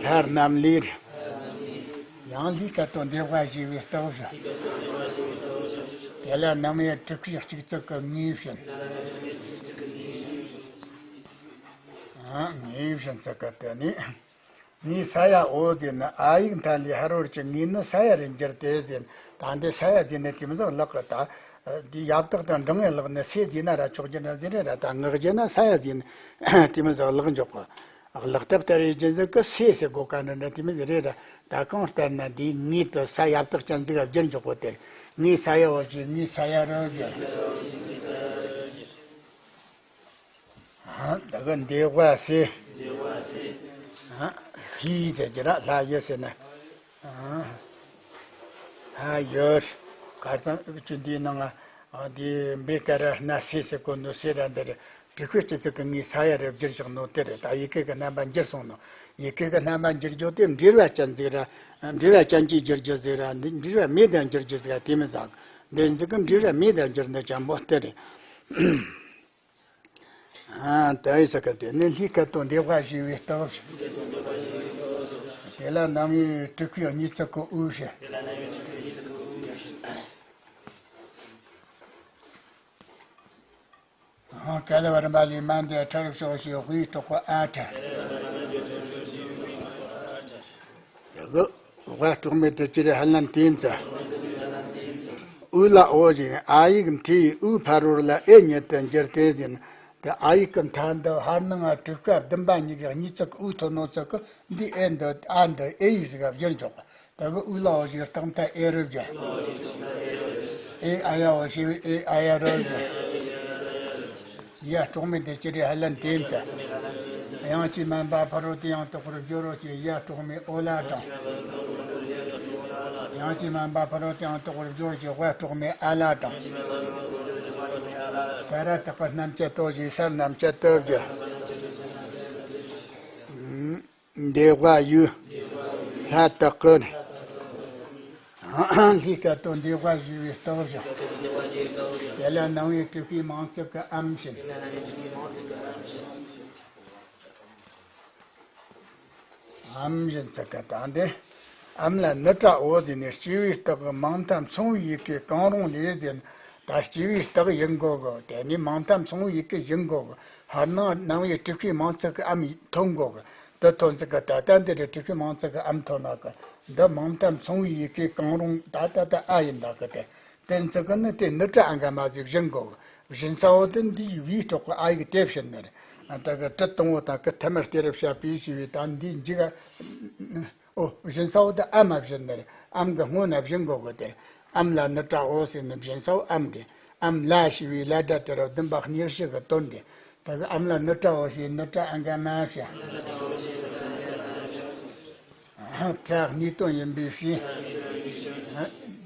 ལྷ་རྣམས་ལས། ཡང་ལྷའི་སྐད་དོད་འདོད་དགུ་ཞེས་པའི་རྟགས་བཞག། དེ་ལ་རྣམ་དབྱེ་དྲུག་པའི་གཅིག་ཚིག་གི་ངེས་བྱིན། ཨ། ངེས་བྱིན་ཚིག་གི་དེ་ནི། ངའི་ས་ཡ་འོ་ཟེར་ན། ཨ་ཡིག་མཐའ་ལས་ཧ་རོ་གི་ངའི་ནི་ས་ཡ་རུ་འགྱུར་ཏེ་ཟེར་ན། ད་འདི་ས་ཡ་ཟེར་ན་དེ་མོ་ཟིག་ལག་གི། ད་འདི་ཡ་བཏགས་དང་འབྲིང་བའི་ལག་ནི་སེ་ཟེར་ན་ར་ཆོག་རྒྱུ་ན་ཟེར་ར། ད་ངག་རྒྱུ་ན་ས་ཡ་ཟེར་ན་དེ་མོ་ཟིག་ལག་འཇོག་གི། ལག་ཐབས་ལྟར་ཡིན་རྒྱུ་ཟིག་གི་སེ་ཟེར་དགོས་ག་ན་འདྲ་དེ་མོ་ཟིག་རེད་ར། ད་གང་ལྟར་ན་འདིའི་ངའི་དུ་ས་ཡ་བཏགས་ཅན་ཟིག་ག་བསྒྱུར་འཇོག་གོ་དེ། ངའི་ས་ཡ་འོ་ཞེས་ངའི་ས་ཡ་རུ་བརྒྱབ། ཨ། ད་གི་འདོད་དགུ་སེ། ཨ། ལྷའི་ཟེར་གྱི་ར། ལྷ་ཡི་ཟེར་ན། ཨ། ལྷ་ཡི། ཁ་སང་ཆུ་འདིའི་ནང་ང་། ཨ། འདི་འབེ་ཀ་ར་ན་སེ་ཟེར་གོ་ནོ་སེ་ར་འདི་རེད། དྲུག་པའི་སྤྱི་ཚིག་གི་ངའི་ས་ཡ་རུ་བསྒྱུར་བཞག་ནོ་དེ་རེད། ད་ཡི་གེ་གི་རྣམ་པ་འགྱུར་སོང་ནོ། ཡི་གེ་གི་རྣམ་པ་འགྱུར་རྒྱུ་དེ་འབྲེལ་བ་ཅན་ཟིག་ར། འབྲེལ་བ་ཅན་གྱིས་བསྒྱུར་རྒྱུ་ཟིག་ར། འདི་འབྲེལ་བ་མེད་དང་འགྱུར་རྒྱུ་ཟིག་ར། དེ་མི་ཟིག་འདི་ཟིག་གི་འབྲེལ་བ་མེད་དང་འགྱུར་ནི་ཅན་པོ་དེ་རེད། ཨ། ད་ཡི་ས་ཀ་དེ་ནི་ལྷའི་སྐད་དོད་འདོད་དགུ་ཞེས་པའི་རྟགས་བཞག། དེ་ལ་རྣམ་དབྱེ་དྲུག་པའི་གཉིས་ཚིག་གི་དབུས་བྱས། ཨ། ཀ་ལ་བ་རིམ་པ་ལས་མ་འདས་ཕྲ་རུ་ཕྱོགས་ཞེས་དབུའི་གྲོགས་པོ་ཨ་ཕྲ། དེ་གི་དབུ་གྲོགས་མེད་དེ་ཅི་རེད་ཧ་ལན་ཏེ་ཡིན་ཙང་། དབུ་ལ་འོ་ཞེས་ཨ་ཡིག་མཐའི་དབུ་ཕ་རོལ་ལ་ཨེ་ཉིད་དུ་འགྱུར་ཏེ་ཟེར་ན། དེ་ཨ་ཡིག་གི་མཐའ་འདི་ཧར་ནང་ང་དྲུག་པ་བདུན་པ་གཉིས་ཀྱི་གཉིས་ཚིག་དབུ་ཐོན་ནོ་ཚིག་གི་འདི་ཨེ་འདི་ཨ་འདི་ཨེ་ཡིག་ཟིག་ག་བསྒྱུར་འཇོག་པ། དེ་གི་དབུ་ལ་འོ་ཞེས་རྟགས་མཐའ་ཨེ་རུ་བརྒྱབ། ཨེ་ཨ་ཡ་འོ་ཞེས་པའི་ཨེ་ཨ་ཡ་རུ་བརྒྱབ། ཡ་གྲོགས་མེད་དེ་ཅི་རེད་ཧ་ལན་ཏེ་ཡིན་ཙང་། དབྱངས་ཀྱིས་དམན་པ་ཕ་རོལ་ཏུ་ཡང་དག་པར་སྦྱོར་རོ་ཞེས་ཡ་གྲོགས་མེད་ཨོ་ལ་དྲངས། དབྱངས་ཀྱིས་དམན་པ་ཕ་རོལ་ཏུ་ཡང་དག་པར་སྦྱོར་ཞེས་ཝ་གྲོགས་མེད་ཨ་ལ་དྲངས། ས་ར་བཏགས་པ་རྣམ་བཅད་དོ་ཞེས་སར་རྣམ་བཅད་དོ་བརྒྱབ། འདོད་དགུ་ཡི། ལྷ་བཏགས་ཀྱི། ལྷའི་སྐད་དོད་འདོད་དགུ་ཞེས་པའི་རྟགས་བཞག། དེ་ལ་རྣམ་དབྱེ་དྲུག་པའི་མིང་ཚིག་གི་ཨམ་བྱིན། ཨམ་བྱིན་ཚིག་གི་དང་དེ། ཨམ་ལ་ནི་སྒྲ་འོ་ཟེར་ནས་སྐྱེ་བའི་རྟགས་ཀྱི་མིང་མཐའ་མཚུངས་པའི་ཡི་གེ་གང་རུང་ལས་ཟེར་ན། ད་སྐྱེ་བའི་རྟགས་ཡིན་དགོ་གི། དེ་ནི་མིང་མཐའ་མཚུངས་པའི་ཡི་གེ་ཡིན་དགོ་གི། ཧར་ནང་རྣམ་དབྱེ་དྲུག་པའི་མིང་ཚིག་གི་ཨམ་ཐོན་དགོ་གི། འདི་ཐོན་ཚིག་གི་ད་ལྟ་འདི་རེད། དྲུག་པའི་མིང་ཚིག་གི་ཨམ་ཐོན་ན་གི། འདི་མིང་མཐའ་མཚུངས་པའི་ཡི་གེ་གང་རུང་ད་ད་ད་ཨ་ཡིན་ད་གི་དེ། དེ་ཚིག་གི་ནི་དེ་ནི་སྒྲ་ཨ་འག་མ་ཟིག་བྱིན་དགོ་གི། བྱིན་ས་བོ་དེ་འདིའི་བིའི་གྲོགས་ཀྱི་ཨ་ཡིག་དེ་བྱིན་ནི་རེད། ད་གི་དྲི་དང་པོ་དང་གི་ཐ་མར་སྟེ་རབ་བཤད་པའི་ཞེས་པའི་ད་འདིའི་མཇུག་ག་ཨོ། བྱིན་ས་བོ་དེ་ཨ་མ་བྱིན་ནི་རེད། ཨམ་གི་སྔོན་ན་བྱིན་དགོ་གི་དེ། ཨམ་ལ་ནི་སྒྲ་འོ་ཟེར་ནས་བྱིན་ས་བོ་ཨམ་དེ། ཨམ་ལ་ཞེས་པའི་ལ་སྒྲ་དེ་རུ་བདུན་པ་གཉེར་བྱེད་ཀྱི་དོན་དེ། ད་གི་ཨམ་ལ་ནི་སྒྲ་འོ་ཞེས་ནི་སྒྲ་ཨ་འག་མ་བྱ། སྒྲ་གནས་དོན་ཡིན་པའི་ཕྱིར།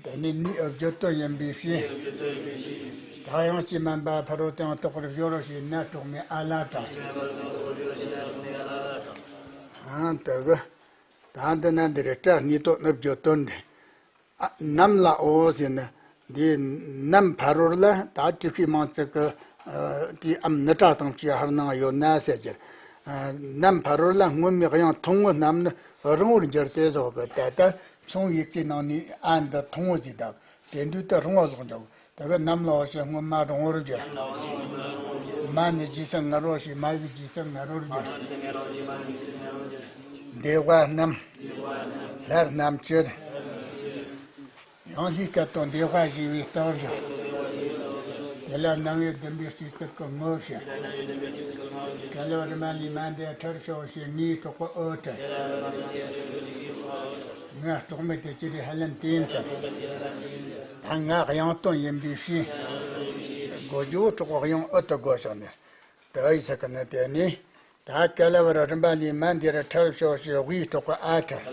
དེ་ནི་ནིའི་བརྗོད་དོན་ཡིན་པའི་ཕྱིར། ད་དབྱངས་ཀྱིས་དམན་པ་ཕ་རོལ་ཏུ་ཡང་དག་པར་སྦྱོར་རོ་ཞེས་ན་གྲོགས་མེད་ཨ་ལ་དྲངས། ཨ་ད་གི། ད་འདི་ན་འདི་རེད། སྒྲ་གནས་དོན་ནི་བརྗོད་དོན་རེད། ཨ། ནམ་ལ་འོ་ཟེར་ན། འདི་ནམ་ཕ་རོལ་ལ་ད་དྲུག་པའི་མིང་ཚིག་གི། ཨ། དེའི་ཨམ་ནི་སྒྲ་དང་བཅས་ཧར་ནང་ཡོད་ན་ཟེར་རྒྱུ། ཨ། ནམ་ཕ་རོལ་ལ་སྔོན་མའི་དབྱངས་ཐུང་ངུ་རྣམས་ནི་རིང་བོར་འགྱུར་ཏེ་ཟེར་གི། ད་ལྟ་མཚུངས་ཡི་གེའི་ནང་ནས་ཨ་འདི་ཐུང་ངུ་ཟིག་དང་དེ་འདུག་ད་རིང་བ་ལོག་འཇོག། ད་གི་ནམ་ལ་འོ་ཞེས་སྔོན་མ་རིང་བོར་བརྗོད། མ་ནི་རྗེས་སུ་ངར་བ་ཞེས་མ་ཡིག་རྗེས་སུ་ངར་བོར་བརྗོད། འདོད་དགུ་རྣམས། ལྷ་རྣམས་ཀྱི། ཡང་ལྷའི་སྐད་དོད་འདོད་དགུ་ཞེས་པའི་རྟགས་བཞག། དེ་ལ་རྣམ་དབྱེ་བདུན་པའི་སྤྱི་ཚིག་གི་ངོ་བྱ། ཀ་ལ་བ་རི་མ་ལས་མ་འདས་ཕྲ་རུ་ཕྱོགས་ཞེས་ངའི་གྲོགས་པོ་ཨོ་ཕྲ། ང་གྲོགས་མེད་དེ་ཅི་རེད་ཧ་ལན་ཏེ་ཡིན་ཙང་། ད་ང་དབྱངས་དོན་ཡིན་པའི་ཕྱིར། དགོ་རྒྱུ་བོ་གྲོགས་དབྱངས་ཨུ་དུ་དགོ་བྱུང་ནས། དེ་ཡི་ཚིག་གི་ནི་དེ་ནི། ད་ཀ་ལ་བ་ར་རིམ་པ་ལས་མ་འདས་ར་ཕྲ་རུ་ཕྱོགས་ཞེས་དབུའི་གྲོགས་པོ་ཨ་ཕྲ།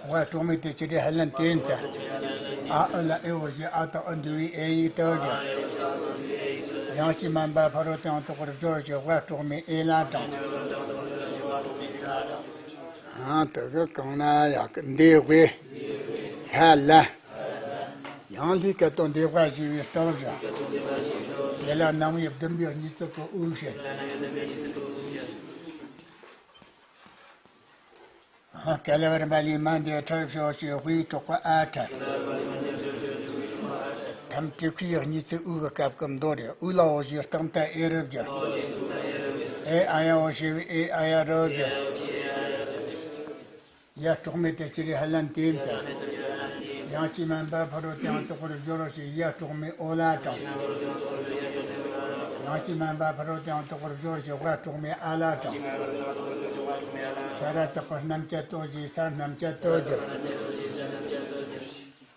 ང་གྲོགས་མེད་དེ་ཅི་རེད་ཧ་ལན་ཏེ་ཡིན་ཙང་། ཨ་ཨུ་ལ་ཨེ་འོ་ཞེས་ཨ་དང་ཨུ་འདུས་པའི་ཨེ་ཡིག་བཏགས་ཀྱི། ཡང་ཅིན་མན་པ་ཕ་རོལ་ཏུ་ཡང་དག་པར་སྦྱོར་ཞེས་ཝ་དྲུག་མའི་ཨེ་ལ་དྲངས། ཨང་། དེ་གི་གང་ན་ཡག་གི་འདི་དབུས་ལྷ་ལ། ཡང་ལྷའི་སྐད་དོད་འདི་དབུས་ཞེས་པའི་རྟགས་བཞག་དེ་ལ་རྣམ་དབྱེ་བདུན་པའི་གཉིས་བརྩེགས་ཀྱི་དབུས་བྱེད། ཨང་། ཀ་ལ་བ་ར་མ་ལས་མ་འདས་ཁྲར་ཕྱོགས་ཀྱི་དབུས་དྲག་པོ་ཨ་ཁྲ། ཐམ་དྲུག་པའི་གཉིས་བརྩེགས་དབུས་ཀྱི་སྐབས་ཀྱི་མདོ་རེད། དབུས་ལ་འོ་ཞེས་རྟགས་མཐའ་ཨེ་རུ་བསྒྱུར། ཨེ་ཨ་ཡ་འོ་ཞེས་པའི་ཨེ་ཨ་ཡ་རུ་བསྒྱུར། ཡ་དྲུག་མའི་དེ་ཕྱིར་ཧ་ལན་དེ་མཚན། ཡང་ཅིན་མན་པ་ཕ་རོལ་ཏུ་ཡང་དག་པར་སྦྱོར་ཞེས་ཡ་དྲུག་མའི་ཨོ་ལ་དྲངས། ཡང་ཅིན་མན་པ་ཕ་རོལ་ཏུ་ཡང་དག་པར་སྦྱོར་ཞེས་ཝ་དྲུག་མའི་ཨ་ལ་དྲངས། ས་ར་བཏགས་པ་རྣམ་བཅད་དོ་ཞེས་ས་རྣམ་བཅད་དོ་བསྒྱུར།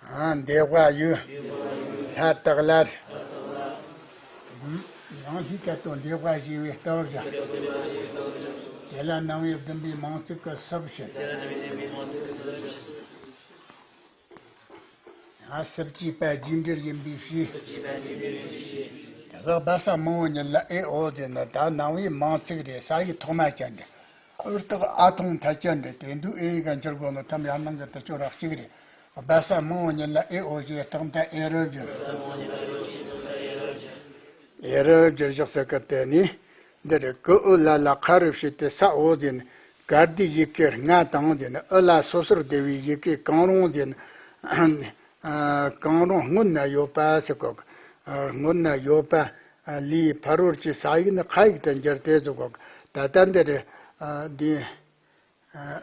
ཨང་། འདི་དབུས་ཡུལ་ལྷ་དག་ལ། ཡང་ལྷའི་སྐད་དོད་འདི་དབུས་ཞེས་པའི་རྟགས་བཞག་དེ་ལ་རྣམ་དབྱེ་བདུན་པའི་མིང་ཚིག་གི་སུ་བྱེད། ཨ་སུ་བྱེད་པ་རྒྱས་འབྲིང་ཡིན་པའི་ཕྱིར། དེ་ལ་སྦ་ས་མང་བོ་ཉིད་ལ་ཨེ་འོ་ཟེར་ན་ད་རྣམ་དབྱེ་མིང་ཚིག་རེད། ས་ཡིག་ཐོག་མ་ཅན་རེད། འུ་རྟགས་ཨ་ཐོང་ཐ་ཅན་རེད། དེ་འདུག་ཨེ་ཡིག་ག་འགྱུར་དགོས་ནོ་ཐམ་ཡར་ནང་གི་དེ་ཆོ་རག་གཅིག་རེད། སྦ་ས་མང་བོ་ཉིད་ལ་ཨེ་འོ་ཞེས་རྟགས་མཐའ་ཨེ་རུ་བསྒྱུར། ཨེ་རུ་བསྒྱུར་བཞག་ས་གི་དེ་ནི་འདི་རེད། ཀུ་ཨུ་ལ་ལ་ཁ་རུ་བྱས་ཏེ་ས་འོ་ཟེར་ན་གར་དེའི་ཡི་གེ་ལྔ་དང་ཟེར་ན་ཨུ་ལ་སོ་སོར་བསྡུ་བའི་ཡི་གེ་གང་རུང་ཟེར་ན། ཨ། གང་རུང་སྔོན་ན་ཡོད་པ་ཟེར་གོ། ཨ། སྔོན་ན་ཡོད་པ། ཨ། ལས་ཕ་རོལ་གྱི་ས་ཡིག་ནི་ཁ་ཡིག་ཏུ་འགྱུར་ཏེ་ཟེར་གོ། ད་ལྟ་འདི་རེད། ཨ། འདི། ཨ།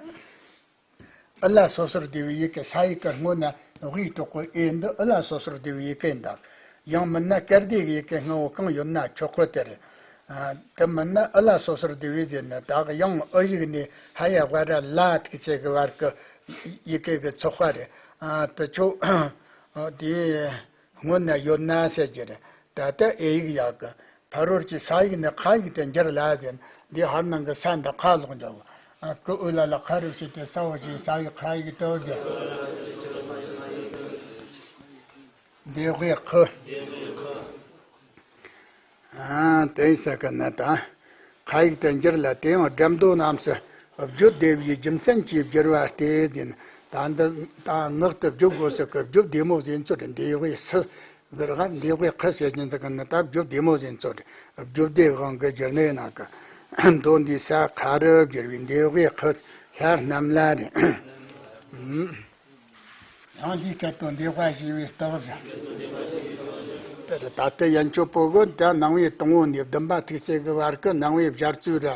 ཨུ་ལ་སོ་སོར་བསྡུ་བའི་ཡི་གེ་ས་ཡིག་གི་སྔོན་ན་དབུས་དྲག་པོ་ཨེ་འདི་ཨུ་ལ་སོ་སོར་བསྡུ་བའི་ཡི་གེ་འདུག་ཡང་མིན་ན་སྐར་དེ་གི་ཡི་གེ་སྔ་བོ་གང་ཡོད་ན་ཆོག་གི་དེ་རེད། ཨ། དེ་མིན་ན་ཨུ་ལ་སོ་སོར་བསྡུ་བའི་ཟེར་ན་ད་གི་ཡང་ཨུ་ཡིག་ནས་ཧ་ཡ་ཝ་ར་ལ་ཐིག་ཚད་གི་བར་གི་ཡི་གེ་གི་ཚོགས་པ་རེད། ཨ། དེ་ཆོ། ཨ། དེ་སྔོན་ན་ཡོད་ན་ཟེར་གྱི་རེད། ད་ལྟ་ཨེ་ཡིག་ཡག་གི། ཕ་རོལ་གྱི་ས་ཡིག་ནི་ཁ་ཡིག་ཏུ་འགྱུར་ལ་ཟེར། འདི་ཧར་ནང་གི་ས་འདི་ཁ་ལོག་འགྱུར། ཨ། ཀུ་ཨུ་ལ་ལ་ཁ་རུ་བྱས་ཏེ་ས་འོ་ཞེས་ས་ཡིག་ཁ་ཡིག་ཏུ་འགྱུར། འདི་དབུས་ཁུ། ཨ། དེ་ས་གི་ནི་ད་ཁ་ཡིག་ཏུ་འགྱུར་ལ། དེ་ཡང་སྒྲ་མདོ་རྣམས་སུ་བརྗོད་བདེ་བའི་རྒྱུ་མཚན་གྱིས་བསྒྱུར་བ་སྟེ་ཟེར། ད་འདི་ད་ངག་ཏུ་བརྗོད་དགོས་ས་གི་བརྗོད་བདེ་མོ་ཟེར་ཚུལ་རེད། འདི་དབུས་སུ། གི་ར་འདི་དབུས་ཁུ་ཟེར་གྱིན་ཟེར་གི་ནི་ད་བརྗོད་བདེ་མོ་ཟེར་ཚོ་རེད། བརྗོད་བདེ་དབང་གི་སྦྱར་ནས་ན་གི། མདོ་འདི་ས་ཁ་རུ་བསྒྱུར་བའི་འདི་དབུས་ཁུ་ལྷ་རྣམས་ལ་རེད། ཡང་འདིའི་སྐད་དོད་འདི་དབུས་ཞེས་པའི་རྟགས་བཞག་དེ་རེད། ད་ལྟ་ཡན་ཆོད་པོ་གི་ད་རྣམ་དབྱེ་དང་པོ་ནས་བདུན་པ་ཐིག་ཚད་གི་བར་གི་རྣམ་དབྱེ་སྦྱར་ཚུལ་ར་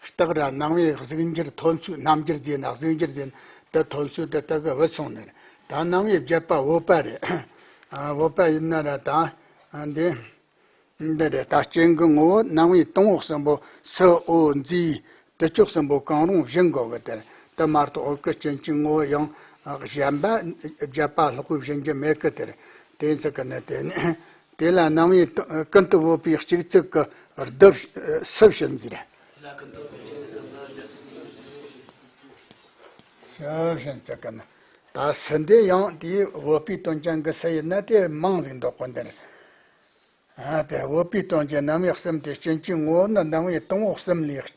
རྟགས་ར་རྣམ་དབྱེ་གཟུགས་འགྱུར་ཐོན་ཚུལ། རྣམ་འགྱུར་ཟེར་ན་གཟུགས་འགྱུར་ཟེར་ན་དེ་ཐོན་ཚུལ་དེ་དག་གི་བུད་སོང་ནི་རེད། ད་རྣམ་དབྱེ་བརྒྱད་པ་བོད་པ་རེད། ཨ། བོད་པ་ཡིན་ན་ར་ད། ཨ། འདི། འདི་རེད། ད་རྐྱེན་གྱི་ངོ་བོ་རྣམ་དབྱེ་དང་པོ་གསུམ་པོ་སུ་འོ་འཛི་དེ་ཕྱོགས་གསུམ་པོ་གང་རུང་བཞིན་དགོས་གི། དེར་དེ་མ་གཏོགས་འོག་གི་རྐྱེན་གྱི་ངོ་བོ་ཡང་གཞན་པ་བརྒྱད་པ་ལྷག་པའི་བཞིན་རྒྱུ་མེད་གི། དེར་དེ་ཚིག་གི་ནི་དེ་ནི་དེ་ལ་རྣམ་དབྱེ་ཀུན་ཏུ་བོད་པའི་གཅིག་ཚིག་གི་བསྡུ་སུ་བྱིན་ཟེར། སུ་བྱིན་ཚིག་གི་ནི་ད་སུ་འདི་ཡང་དེའི་བོད་པའི་དོན་ཅན་གྱི་སུ་ཡིན་ན་དེ་མིང་ཟིག་འདོགས་གོ། འདིར། ཨ། དེ་བོད་པའི་དོན་གྱི་རྣམ་དབྱེ་གསུམ་སྟེ། རྐྱེན་གྱི་ངོ་བོ་ནི་རྣམ་དབྱེ་དང་པོ་གསུམ་ལས།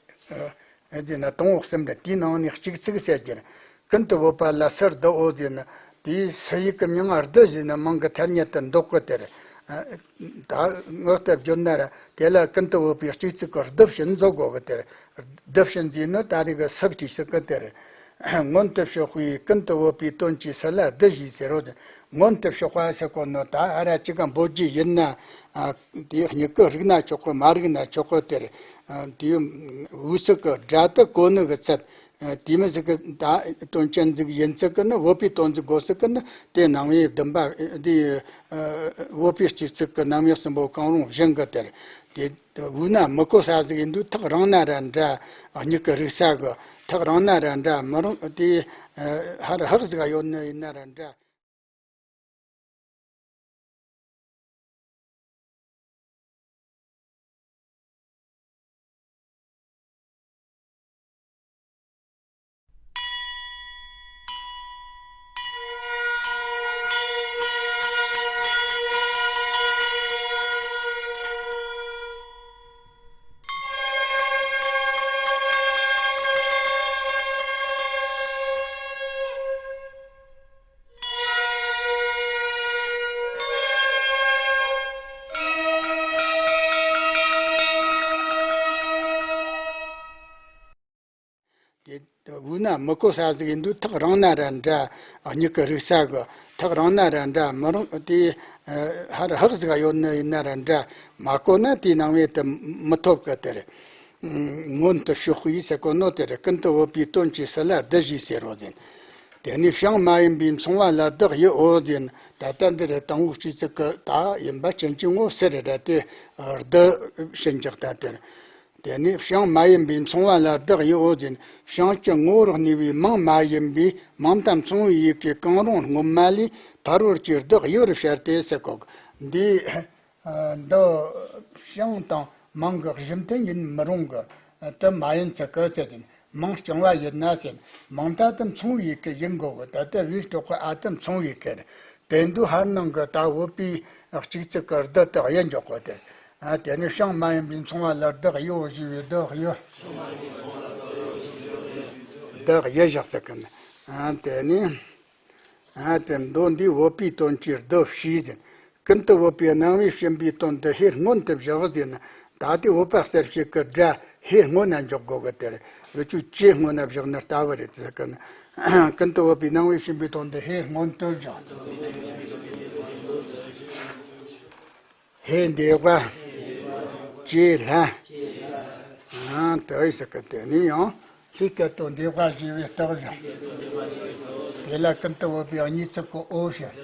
ཨ། ཟེར་ན་དང་པོ་གསུམ་རེད། དེའི་ནང་ནས་གཅིག་ཚིག་ཟེར་རྒྱུ་རེད། ཀུན་ཏུ་བོད་པ་ལ་སུ་བསྡུ་འོ་ཟེར་ན། དེའི་སུ་ཡིག་གི་མིང་བསྡུ་ཟེར་ན་མིང་གི་ཐ་སྙད་དུ་འདོགས་གི། དེ་རེད། ཨ། ད་ངག་ཏུ་བརྗོད་ན་ར་དེ་ལ་ཀུན་ཏུ་བོད་པའི་གཅིག་ཚིག་གི་བསྡུ་བྱིན་བཟོ་དགོས་གི། དེ་རེད། བསྡུ་བྱིན་ཟེར་ནི་ད་རེས་གི་སུ་བྲིས་ཟིག་གི། དེ་རེད། མངོན་དུ་ཕྱོགས་པའི་ཀུན་ཏུ་བོད་པའི་དོན་གྱི་སུ་ལ་བསྡུ་ཞེས་ཟེར་རོ། མངོན་དུ་ཕྱོགས་པ་ཟེར་གོ་ནོ་ད་ཨ་ར་ཅི་ག་འབོད་རྒྱུ་ཡིན་ན། ཨ། དེའི་མྱུ་གུ་རིག་ན་ཆོག་གི། མ་རིག་ན་ཆོག་གི། དེར། ཨ། དེའི་དབུས་སུ་གི་སྒྲ་དེ་གོ་ནི་གི་ཚད། ཨ། དེ་མི་ཟིག་གི་ད་དོན་ཅན་ཟིག་ཡིན་ཚིག་གི་ནི། བོད་པའི་དོན་ཟིག་གོ་ཚིག་གི་ནི་དེ་རྣམ་དབྱེ་བདུན་པ་དེ། ཨ། བོད་པའི་གཅིག་ཚིག་གི་རྣམ་དབྱེ་གསུམ་པོ་གང་རུང་བཞིན་གི། དེར་དེ། དབུས་ན་མི་གོ་ས་ཟིག་ཡིན་དུས་ཐག་རིང་ན་ར་འདྲ། མྱུ་གུ་རིག་ས་གི་ཐག་རིང་ན་ར་འདྲ། མི་རིང་དེ་ཧར་ཧག་ཟིག་ཡོད་ནི་ཡིན་ན་ར་འདྲ། དབུས་ན་མི་གོ་ས་ཟིག་ཡིན་དུས་ཐག་རིང་ན་ར་འདྲ། མྱིག་གི་རིག་ས་གི་ཐག་རིང་ན་ར་འདྲ། མི་རུང་དེ་ཧར་ཧག་ཟིག་ཡོད་ནི་ཡིན་ན་ར་འདྲ། མ་གོ་ན་དེའི་སྣང་བས་དེ་མི་ཐོབ་གི་དེ་རེད། མངོན་དུ་ཕྱོགས་པའི་ཟེར་གོ་ནོ་དེ་རེད། ཀུན་ཏུ་བོད་པའི་དོན་གྱི་སྲིད་ལ་བདུད་ཞེས་ཟེར་རོ་ཟེར། དེ་ནས་བྱང་མ་ཡིན་པའི་མཚུངས་པ་ལ་བདག་ཡིད་འོ་ཟེར། ད་ལྟ་འདི་རེད། དང་པོ་གཅིག་ཚིག་གི་ད་ཡིན་པ་ཅན་གྱི་ངོ་ཟེར་རེད་དེ། བདུད་བྱིན་འཇག་ད་དེར། དེ་ནས་བྱང་མ་ཡིན་པའི་མཚུངས་པ་ལ་བདག་ཡིད་འོ་ཟེར། བྱང་གི་ངོ་བོར་གནས་པའི་མིང་མ་ཡིན་པའི་མིང་དང་མཚུངས་པའི་ཡུལ་གྱི་གང་རུང་སྔོན་མ་ལས་ཕ་རོལ་གྱི་བདག་ཡོད་རུ་བཤད་དེ་ཟེར་གོ། འདི་འདི་བྱང་དང་མིང་གི་གཞི་མཐུན་ཡིན་མི་རུང་གི། དེ་མ་ཡིན་ཚུལ་གི་ཟེར་ཅིང་མིང་རྐྱང་བ་ཡིན་ན་ཟེར། མིང་ད་དེ་མཚུངས་པའི་ཡུལ་གི་ཡིན་དགོས་གི། ད་ལྟ་བའི་གྲོགས་གི་ཨ་དེ་མཚུངས་པའི་ཡུལ་གི་རེད། དེ་འདུ་ཧར་ནང་གི་ད་བོད་པའི་གཅིག་ཚིག་གི་བདག་དེ་ཡིན་འཇོག་གི་དེ། ཨ་དེ་ནི་བྱང་མ་ཡིན་པའི་མཚུངས་པ་ལ་བདག་ཡོད་ཞེས་པའི་བདག་ཡོད། བདག་ཡོད་བཞག་ཟེར་གི་ནི། ཨ་དེ་ནི། ཨ་དེ་མདོ་འདིའི་བོད་པའི་དོན་གྱི་བདག་ཞེས་ཟེར། ཀུན་ཏུ་བོད་པའི་སྣང་བས་བྱིན་པའི་དོན་དུ་ཧེ་སྔོན་དུ་བཞག་ཟེར་ན། ད་དེ་བོད་པ་གསལ་བྱེད་ཀྱི་སྒྲ་ཧེ་སྔོན་ན་འཇོག་དགོས་གི་དེར། འུ་ཆོས་ཅེས་སྔོན་ན་བཞག་ན་ལྟ་བུ་རེད་ཟེར་གི་ནི། ཀུན་ཏུ་བོད་པའི་སྣང་བས་བྱིན་པའི་དོན་དུ་ཧེ་སྔོན་དུ་བཞག་ཧེ་འདས་པ། ཅེས་ལྷ། ཨང་། དེ་ཡི་སྐད་དེ་ནི་ཡང་ལྷའི་སྐད་དུ་འདས་པ་ཞེས་པའི་རྟགས་བཞག་དེ་ལ་ཀུན་ཏུ་བོད་པའི་གཉིས་ཚིག་གི་འོ་ཞེས།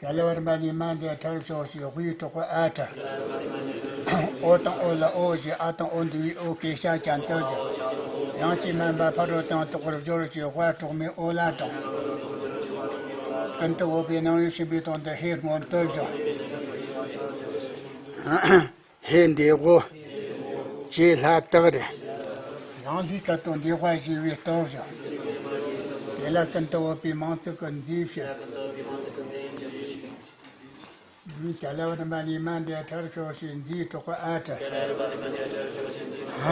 ག་ལ་བར་མ་ནི་མ་འདས་ཁྲར་ཕྱོགས་ཤིག་དབུའི་གྲོགས་པ་ཨ་ཁྲ། ཨོ་དང་ཨོ་ལ་ཨོ་ཞེས་ཨ་དང་ཨོ་འདུ་བའི་ཨོ་སྐད་ཤ་ཅན་དུ་གྱུར། ཡང་ཅིག་དམན་པ་ཕ་རོལ་དང་དོག་པར་སྦྱོར་ཞེས་དཔའ་གྲོགས་མེད་ཨོ་ལ་དྲངས། ཀུན་ཏུ་བོད་པའི་སྣང་བས་བྱིན་པའི་དོན་དུ་ཧེ་སྔོན་དུ་བཞག་ཧེ་འདས་པོ། ཅེས་ལྷ་རྟགས་རེད། ཡང་ལྷའི་སྐད་དུ་འདས་པ་ཞེས་པའི་རྟགས་བཞག་དེ་ལ་ཀུན་ཏུ་བོད་པའི་མིང་ཚིག་གི་མཛེས་བཤད། ག་ལ་བར་མ་ནི་མ་འདས་ཁྲར་ཕྱོགས་ཤིག་མཛེས་གྲོགས་པ་ཨ་ཁྲ།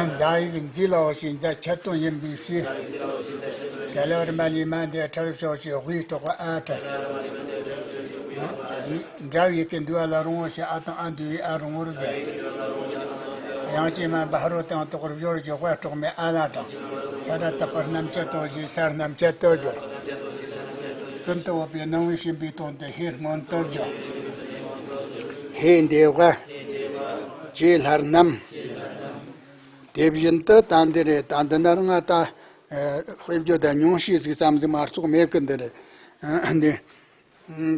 མཛའ་ཡིག་མཛེས་ལ་འོ་ཞེས་མཛའ་ཆེད་དོན་ཡིན་པའི་ཕྱིར། ག་ལ་བར་མ་ནི་མ་འདས་ཁྲར་ཕྱོགས་ཤིག་དབུའི་གྲོགས་པ་ཨ་ཁྲ། འདྲ་བའི་ཡི་གེ་འདུས་པ་ལ་རུང་བ་ཞེས་ཨ་དང་ཨ་འདུས་པའི་ཨ་རུང་བར་བརྗོད། ཡང་ཅིག་དམན་པ་ཕ་རོལ་དང་དོག་པར་སྦྱོར་ཞེས་དཔའ་གྲོགས་མེད་ཨ་ལ་དྲངས། ས་ར་བཏགས་པ་རྣམ་བཅད་དོ་ཞེས་སར་རྣམ་བཅད་དོ་བརྗོད། ཀུན་ཏུ་བོད་པའི་སྣང་བས་བྱིན་པའི་དོན་དུ་ཧེ་སྔོན་དུ་བརྗོད། ཧེ་འདས་པ། ཅེས་ལྷར་རྣམ། དེ་བཞིན་དུ་ད་འདི་རེད། ད་འདི་ན་རང་ང་ད་དཔེ་བརྗོད་དང་ཉུང་ཤས་ཟིག་ཙམ་ཟིག་མ་གཏོགས་མེད་གི། འདི་རེད། འདི་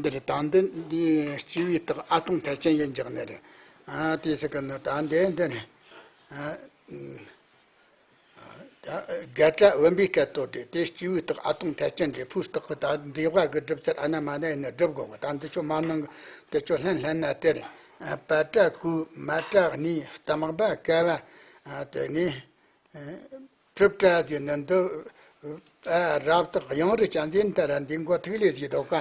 འདིར་ད་འདི་འདི་སྤྱི་བོའི་རྟགས་ཨ་སྟོང་ཐལ་ཅན་ཡིན་འཇོག་ནི་རེད། ཨ་དེ་ཟེར་གི་ནི་ད་འདི་འདི་ནི། ཨ་ད་དགེ་བཀྲ་བུམ་པའི་སྐད་དོད་རེད། དེ་སྤྱི་བོའི་རྟགས་ཨ་སྟོང་ཐལ་ཅན་རེད། ཕོའི་རྟགས་ཀྱི་ད་འདི་བ་གི་སྒྲུབ་ཚུལ་ཨ་ན་མ་ན་ཡིན་ན་སྒྲུབ་དགོས་གི། ད་འདི་ཆོ་མ་ནང་གི་དེ་ཆོ་ལྷན་ལྷན་ན་དེ་རེད། ཨ་པ་ཏྲ་གུ་མ་ཏྲ་གནས་སྟ་མག་པ་ཀ་བ། ཨ་དེ་ནི། གྲུབ་ཏྲ་ཟེར་ནི་འདི། ཨ་རབ་རྟགས་ཡང་རི་ཅན་ཟེར་ནི་ད་ར་འདི་མགོ་ཐིག་ལེ་ཟེར་དོ་ཀ་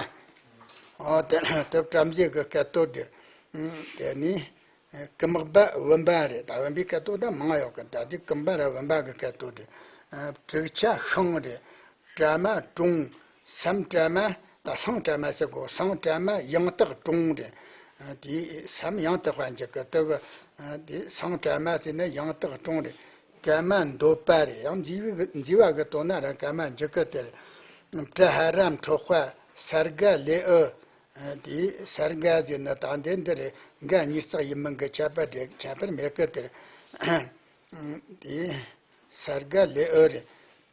ཨོ་དེ་ལྟར་བྲམ་ཟེ་གི་སྐད་དོད་དེ། དེ་ནི། ཀུ་མག་པ་བུམ་པ་རེད། ད་བུམ་པའི་སྐད་དོད་ད་མང་ཡོད་གི། ད་དེ་ཀུ་མག་པ་ར་བུམ་པ་གི་སྐད་དོད་དེ། ཨ་ཕྲུག་ཆ་ཤིང་རེད། ཀྲ་མ་ཀྲུང་། སམ་ཀྲ་མ། ད་སང་ཀྲ་མ་ཟེར་གོ། སང་ཀྲ་མ་ཡང་དག་ཀྲུང་རེད། དེ་སམ་ཡང་དག་པ་འཇུག་གི། དེ་གི་དེ་སང་ཀྲ་མ་ཟེར་ན་ཡང་དག་ཀྲུང་རེད། ཀ་མ་འདོད་པ་རེད། ཡང་མཛེས་པའི་མཛེས་པ་གི་དོན་ན་ར་ཀ་མ་འཇུག་གི། དེར་ཀྲ་ཧ་ར་འཕྲོག་པ་སརྒ་ལེ་ཨུ། དེ་སརྒ་ཟེར་ན་ད་འདི་འདི་རེད། འགའ་ཉིས་བརྩེགས་ཡིན་མིན་གི་ཁྱད་པར་རེད། ཁྱད་པར་མེད་གི། དེར་དེ། སརྒ་ལེ་ཨུ་རེད།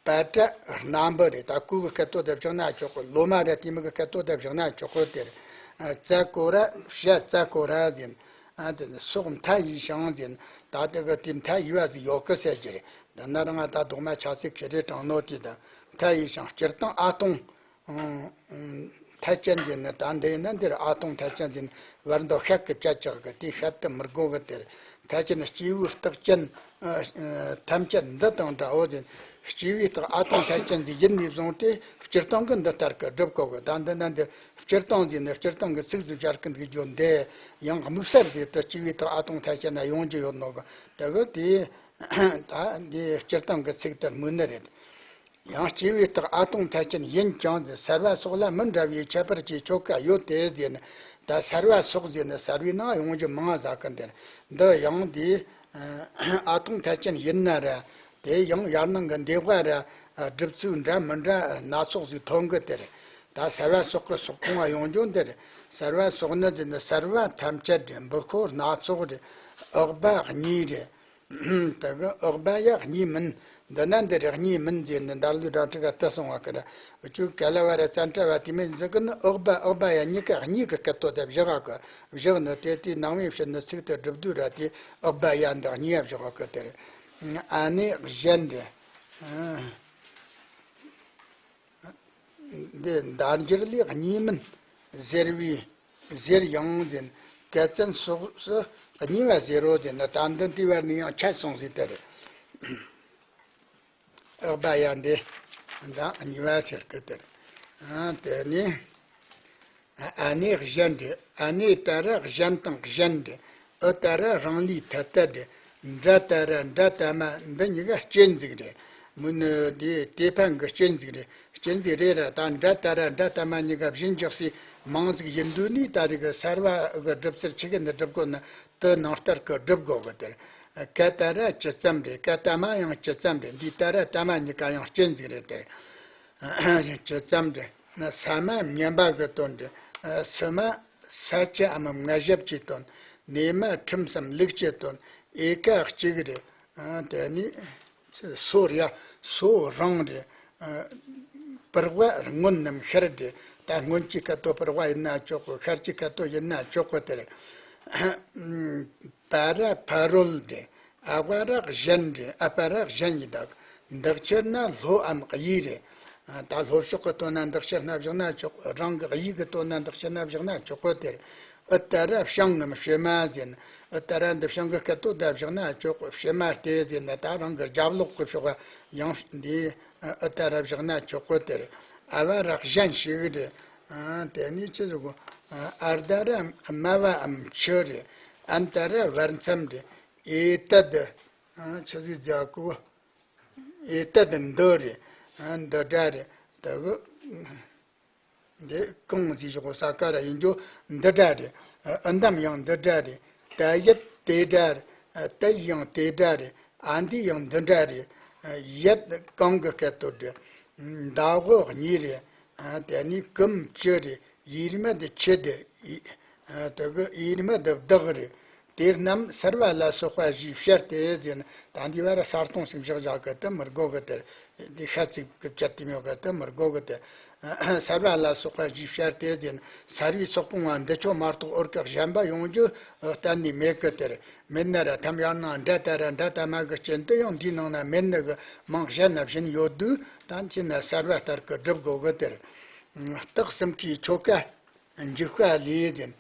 པ་ཏྲ་སྣམ་བུ་རེད། ད་གུ་གི་སྐད་དོད་དེ་བཞག་ན་ཆོག་གི། ལོ་མ་ར་དེ་མོ་གི་སྐད་དོད་དེ་བཞག་ན་ཆོག་གི། དེར་ཙ་གོ་ར་ཤ་ཙ་གོ་ར་ཟེར། ཨ་དེ་ནི་སོགས་མཐའ་ཡས་ཤིང་ཟེར། ད་དེ་གི་དེ་མཐའ་ཡས་པ་ཟིག་ཡོད་གི་ཟེར་གྱི་རེད། འདི་ན་རང་ད་རྡོག་མ་ཆ་ཚིག་ཁེ་རེ་དྲངས་ནོ་དེ་དང་མཐའ་ཡས་ཤིང་སྤྱིར་བཏང་ཨ་སྟོང་། ཐལ་ཅན་གྱི་ནི། ད་འདི་ཡིན་ན་འདིར་ཨ་སྟོང་ཐལ་ཅན་གྱི་ནི་བར་མདོ་ཤད་ཀྱི་བཅད་ཆག་གི། དེ་ཤད་དུ་མི་དགོས་གི། དེར་ཐལ་ཅན་སྐྱེས་བུའི་རྟགས་ཅན་ཐམས་ཅད་འདི་དང་འདྲའོ་ཟེར། སྐྱེས་བུའི་རྟགས་ཨ་སྟོང་ཐལ་ཅན་ཟིག་ཡིན་ནས་བཟུང་སྟེ་སྤྱིར་བཏང་གི་འདི་ལྟར་གི་སྒྲུབ་དགོས་གི། ད་འདི་ན་འདིར་སྤྱིར་བཏང་ཟེར་ནི་སྤྱིར་བཏང་གི་ཚིག་ཟིག་སྦྱར་གི་འདུག་རྒྱུ་འདི་ཡང་དམིགས་བསལ་ཟིག་ཏུ་སྐྱེས་བུའི་རྟགས་ཨ་སྟོང་ཐལ་ཅན་ན་ཡོང་རྒྱུ་ཡོད་ནོ་གི། དེ་གི་དེ་ད་འདི་སྤྱིར་བཏང་གི་ཚིག་ཏུ་སྨོས་ནི་རེད། ཡང་སྐྱེས་བུའི་རྟགས་ཨ་སྟོང་ཐལ་ཅན་ཡིན་ཀྱང་ཟེར། སར་བ་སོགས་ལ་མི་འདྲ་བའི་ཁྱད་པར་གྱི་ཆོ་ག་ཡོད་དེ་ཟེར་ནས། ད་སར་བ་སོགས་ཟེར་ནས་སར་བའི་ནང་ཡོང་རྒྱུ་མང་ཟ་གི། འདིར་འདི་ཡང་འདི་ཨ་སྟོང་ཐལ་ཅན་ཡིན་ན་ར། དེ་ཡང་ཡར་ནང་གི་འདེབས་པ་ར་སྒྲུབ་ཚུལ་འདྲ་མི་འདྲ་སྣ་ཚོགས་ཟིག་ཐོན་གི་དེ་རེད། ད་སརྦ་སོགས་ཀྱི་སོགས་གོང་བ་ཡོང་རྒྱུ་འདི་རེད། སརྦ་སོགས་ནི་ཟེར་ན་སརྦ་ཐམས་ཅད་རེད། འབུ་ཁོ་སྣ་ཚོགས་རེད། འོག་པ་གཉིས་རེད། དེ་གི་འོག་པ་ཡ་གཉིས་མིན། འདི་ན་འདི་རེ་གཉིས་མིན་ཟེར་ནས་འདར་ལུས་སྒྲ་ཕྲུག་ག་ལྟ་སོང་བ་ཀི་ར། ཅུ་ག་ལ་བ་ར་ཙན་དྲ་བ་དེ་མིན་ཟེར་གི་ནི་འོག་པ་འོག་པ་ཡ་གཉིས་ཀ་གཉིས་ཀི་སྐད་དོད་དེ་བཞག་གི། བཞག་ནི་དེ་དེའི་ནང་མི་ཕྱིར་ནི་ཚིག་དེ་སྒྲུབ་དུས་ར་དེ་འོག་པ་ཡ་འདི་གཉིས་ཡ་བཞག་གི་དེ་རེད། ཨ་ནི་གཞན་རེད། འདི་འདར་འགྱུར་ལས་གཉིས་མིན་ཟེར་བའི་ཟེར་ཡང་ཟེར། གལ་ཙན་སོགས་སུ་གཉིས་པ་ཟེར་རོ་ཟེར་ན་ད་འདི་འདི་བར་ནི་ཡང་ཆད་སོང་ཟེར་དེ་རེད། ཨག་པ་ཡ་འདི་འདང་གཉིས་པ་ཟེར་གི་དེ་རེད། ཨ་དེ་ནི། ཨ་ནི་གཞན་རེད། ཨ་ནི་ད་ར་གཞན་དང་གཞན་རེད། ཨུ་ད་ར་རང་ལས་ཐ་དད་རེད། འདྲ་ད་ར་འདྲ་ད་མ་འདི་གཉིས་ཀ་གཅན་ཟིག་རེད། མུན་ནི་དེ་དེ་ཕན་གི་གཅན་ཟིག་རེད། གཅན་ཟིག་རེད་ར། ད་འདྲ་ད་ར་འདྲ་ད་མ་གཉིས་ཀ་བཞིན་འཇོག་སའི་མིང་ཟིག་ཡིན་དུས་ནི་ད་རེ་གི་སརྦ་གི་སྒྲུབ་ཚུལ་ཆི་གི་འདི་སྒྲུབ་དགོས་ན་དུ་ནང་ལྟར་གི་སྒྲུབ་དགོས་གི་དེ་རེད། ཀ་ད་ར་ཇི་ཙམ་རེད། ཀ་ད་མ་ཡང་ཇི་ཙམ་རེད། འདི་ད་ར་ད་མ་གཉིས་ཀ་ཡང་གཅན་ཟིག་རེད་དེ་རེད། ཇི་ཙམ་རེད། ན་ས་མ་མཉམ་པ་གི་དོན་རེད། སུ་མ་ས་བཅུའམ་ལྔ་བཞི་བཅུའི་དོན། ནས་མ་ཁྲིམས་སམ་ལུགས་ཀྱི་དོན། ཨེ་ཀ་གཅིག་རེད། དེ་ནི་སོ་རེད། སོ་རང་རེད། པུར་བ་སྔོན་ནམ་ཤར་རེད། ད་སྔོན་གྱི་སྐད་དོད་པུར་བ་ཡིན་ན་ཆོག་གོ། ཤར་གྱི་སྐད་དོད་ཡིན་ན་ཆོག་གོ་དེ་རེད། པ་ར་ཕ་རོལ་རེད། ཨ་བ་ར་གཞན་རེད། ཨ་པ་ར་གཞན་ཡི་དྭགས། འདི་ཕྱིར་ན་ལྷོའམ་གཡས་རེད། ད་ལྷོ་ཕྱོགས་ཀྱི་དོན་ན་འདི་ཕྱིར་ན་བཞག་ན་ཆོག་རང་གི་གཡས་ཀྱི་དོན་ན་འདི་ཕྱིར་ན་བཞག་ན་ཆོག་གོ་དེ་རེད། ཨུ་ད་ར་བྱང་ངམ་བྱེ་མ་ཟེར་ན། ཨུ་ད་ར་འདི་བྱང་གི་སྐད་དོད་ད་བཞག་ན་ཆོག་བྱེ་མ་སྟེ་ཟེར་ན་ད་རང་གི་རྒྱབ་ལོགས་ཀྱི་ཕྱོགས་ཡང་འདི་ཨུ་ད་ར་བཞག་ན་ཆོག་གོ་དེ་རེད། ཨ་བ་ར་གཞན་ཞིག་རེད། དེ་ནི་ཆི་ཟིག་གོ། ཨར་ད་ར་སྨ་བའམ་ཆུ་རེད། ཨན་ད་ར་བར་མཚམས་རེད། ཨེ་ཏད། ཆི་ཟིག་ཛ་གོ། ཨེ་ཏད་འདི་རེད། འདི་འདྲ་རེད། ད་གི། འདི་གང་ཟིག་ཞོག་ས་ཀ་ར་ཡིན་རྒྱུ་འདི་འདྲ་རེད། ཨ་འདམ་ཡང་འདི་འདྲ་རེད། ད་ཡད་དེ་འདྲ་རེད། ཨ་ཏད་ཡང་དེ་འདྲ་རེད། ཨ་འདི་ཡང་འདི་འདྲ་རེད། ཡད་གང་གི་སྐད་དོད་རེད། ཟླ་བོ་གཉིས་རེད། དེ་ནས་ཀུམ་བཅུ་རེད། ཡིར་མ་འདི་ཆུ་འདི། ཨ་དེ་གི་ཡིར་མ་འདི་བདག་རེད། དེ་རྣམས་སརྦ་ལ་སོགས་པ་བཞིས་བཤད་དེ་ཟེར་ན། ད་འདི་བར་ས་སྟོང་ཞིག་བཞག་བཞག་གི་དེ་མི་དགོས་གི་དེ། འདི་ཤ་ཚིག་གི་བཅད་དེ་མེད་གི་དེ་མི་དགོས་གི་དེ། སརྦ་ལ་སོགས་པ་བཞིས་བཤད་དེ་ཟེར་ན། སརྦའི་སོགས་གོང་བ་འདི་ཆོ་མ་གཏོགས་འོར་གི་གཞན་པ་ཡོང་རྒྱུ་གཏན་ནས་མེད་གི་དེ། མེད་ན་ར་ཐམ་ཡང་ན་འདྲ་ད་ར་འདྲ་ད་མ་གི་རྐྱེན་དེ་ཡང་འདིའི་ནང་ན་མེད་ནི་གི་མིང་གཞན་ན་བཞིན་ཡོད་དུས། ད་ཁྱེད་ན་སརྦ་ལྟར་གི་སྒྲུབ་དགོས་གི་དེ། རྟགས་གསུམ་གའི་ཆོ་ག་འཇུག་པ་ལས་ཟེར།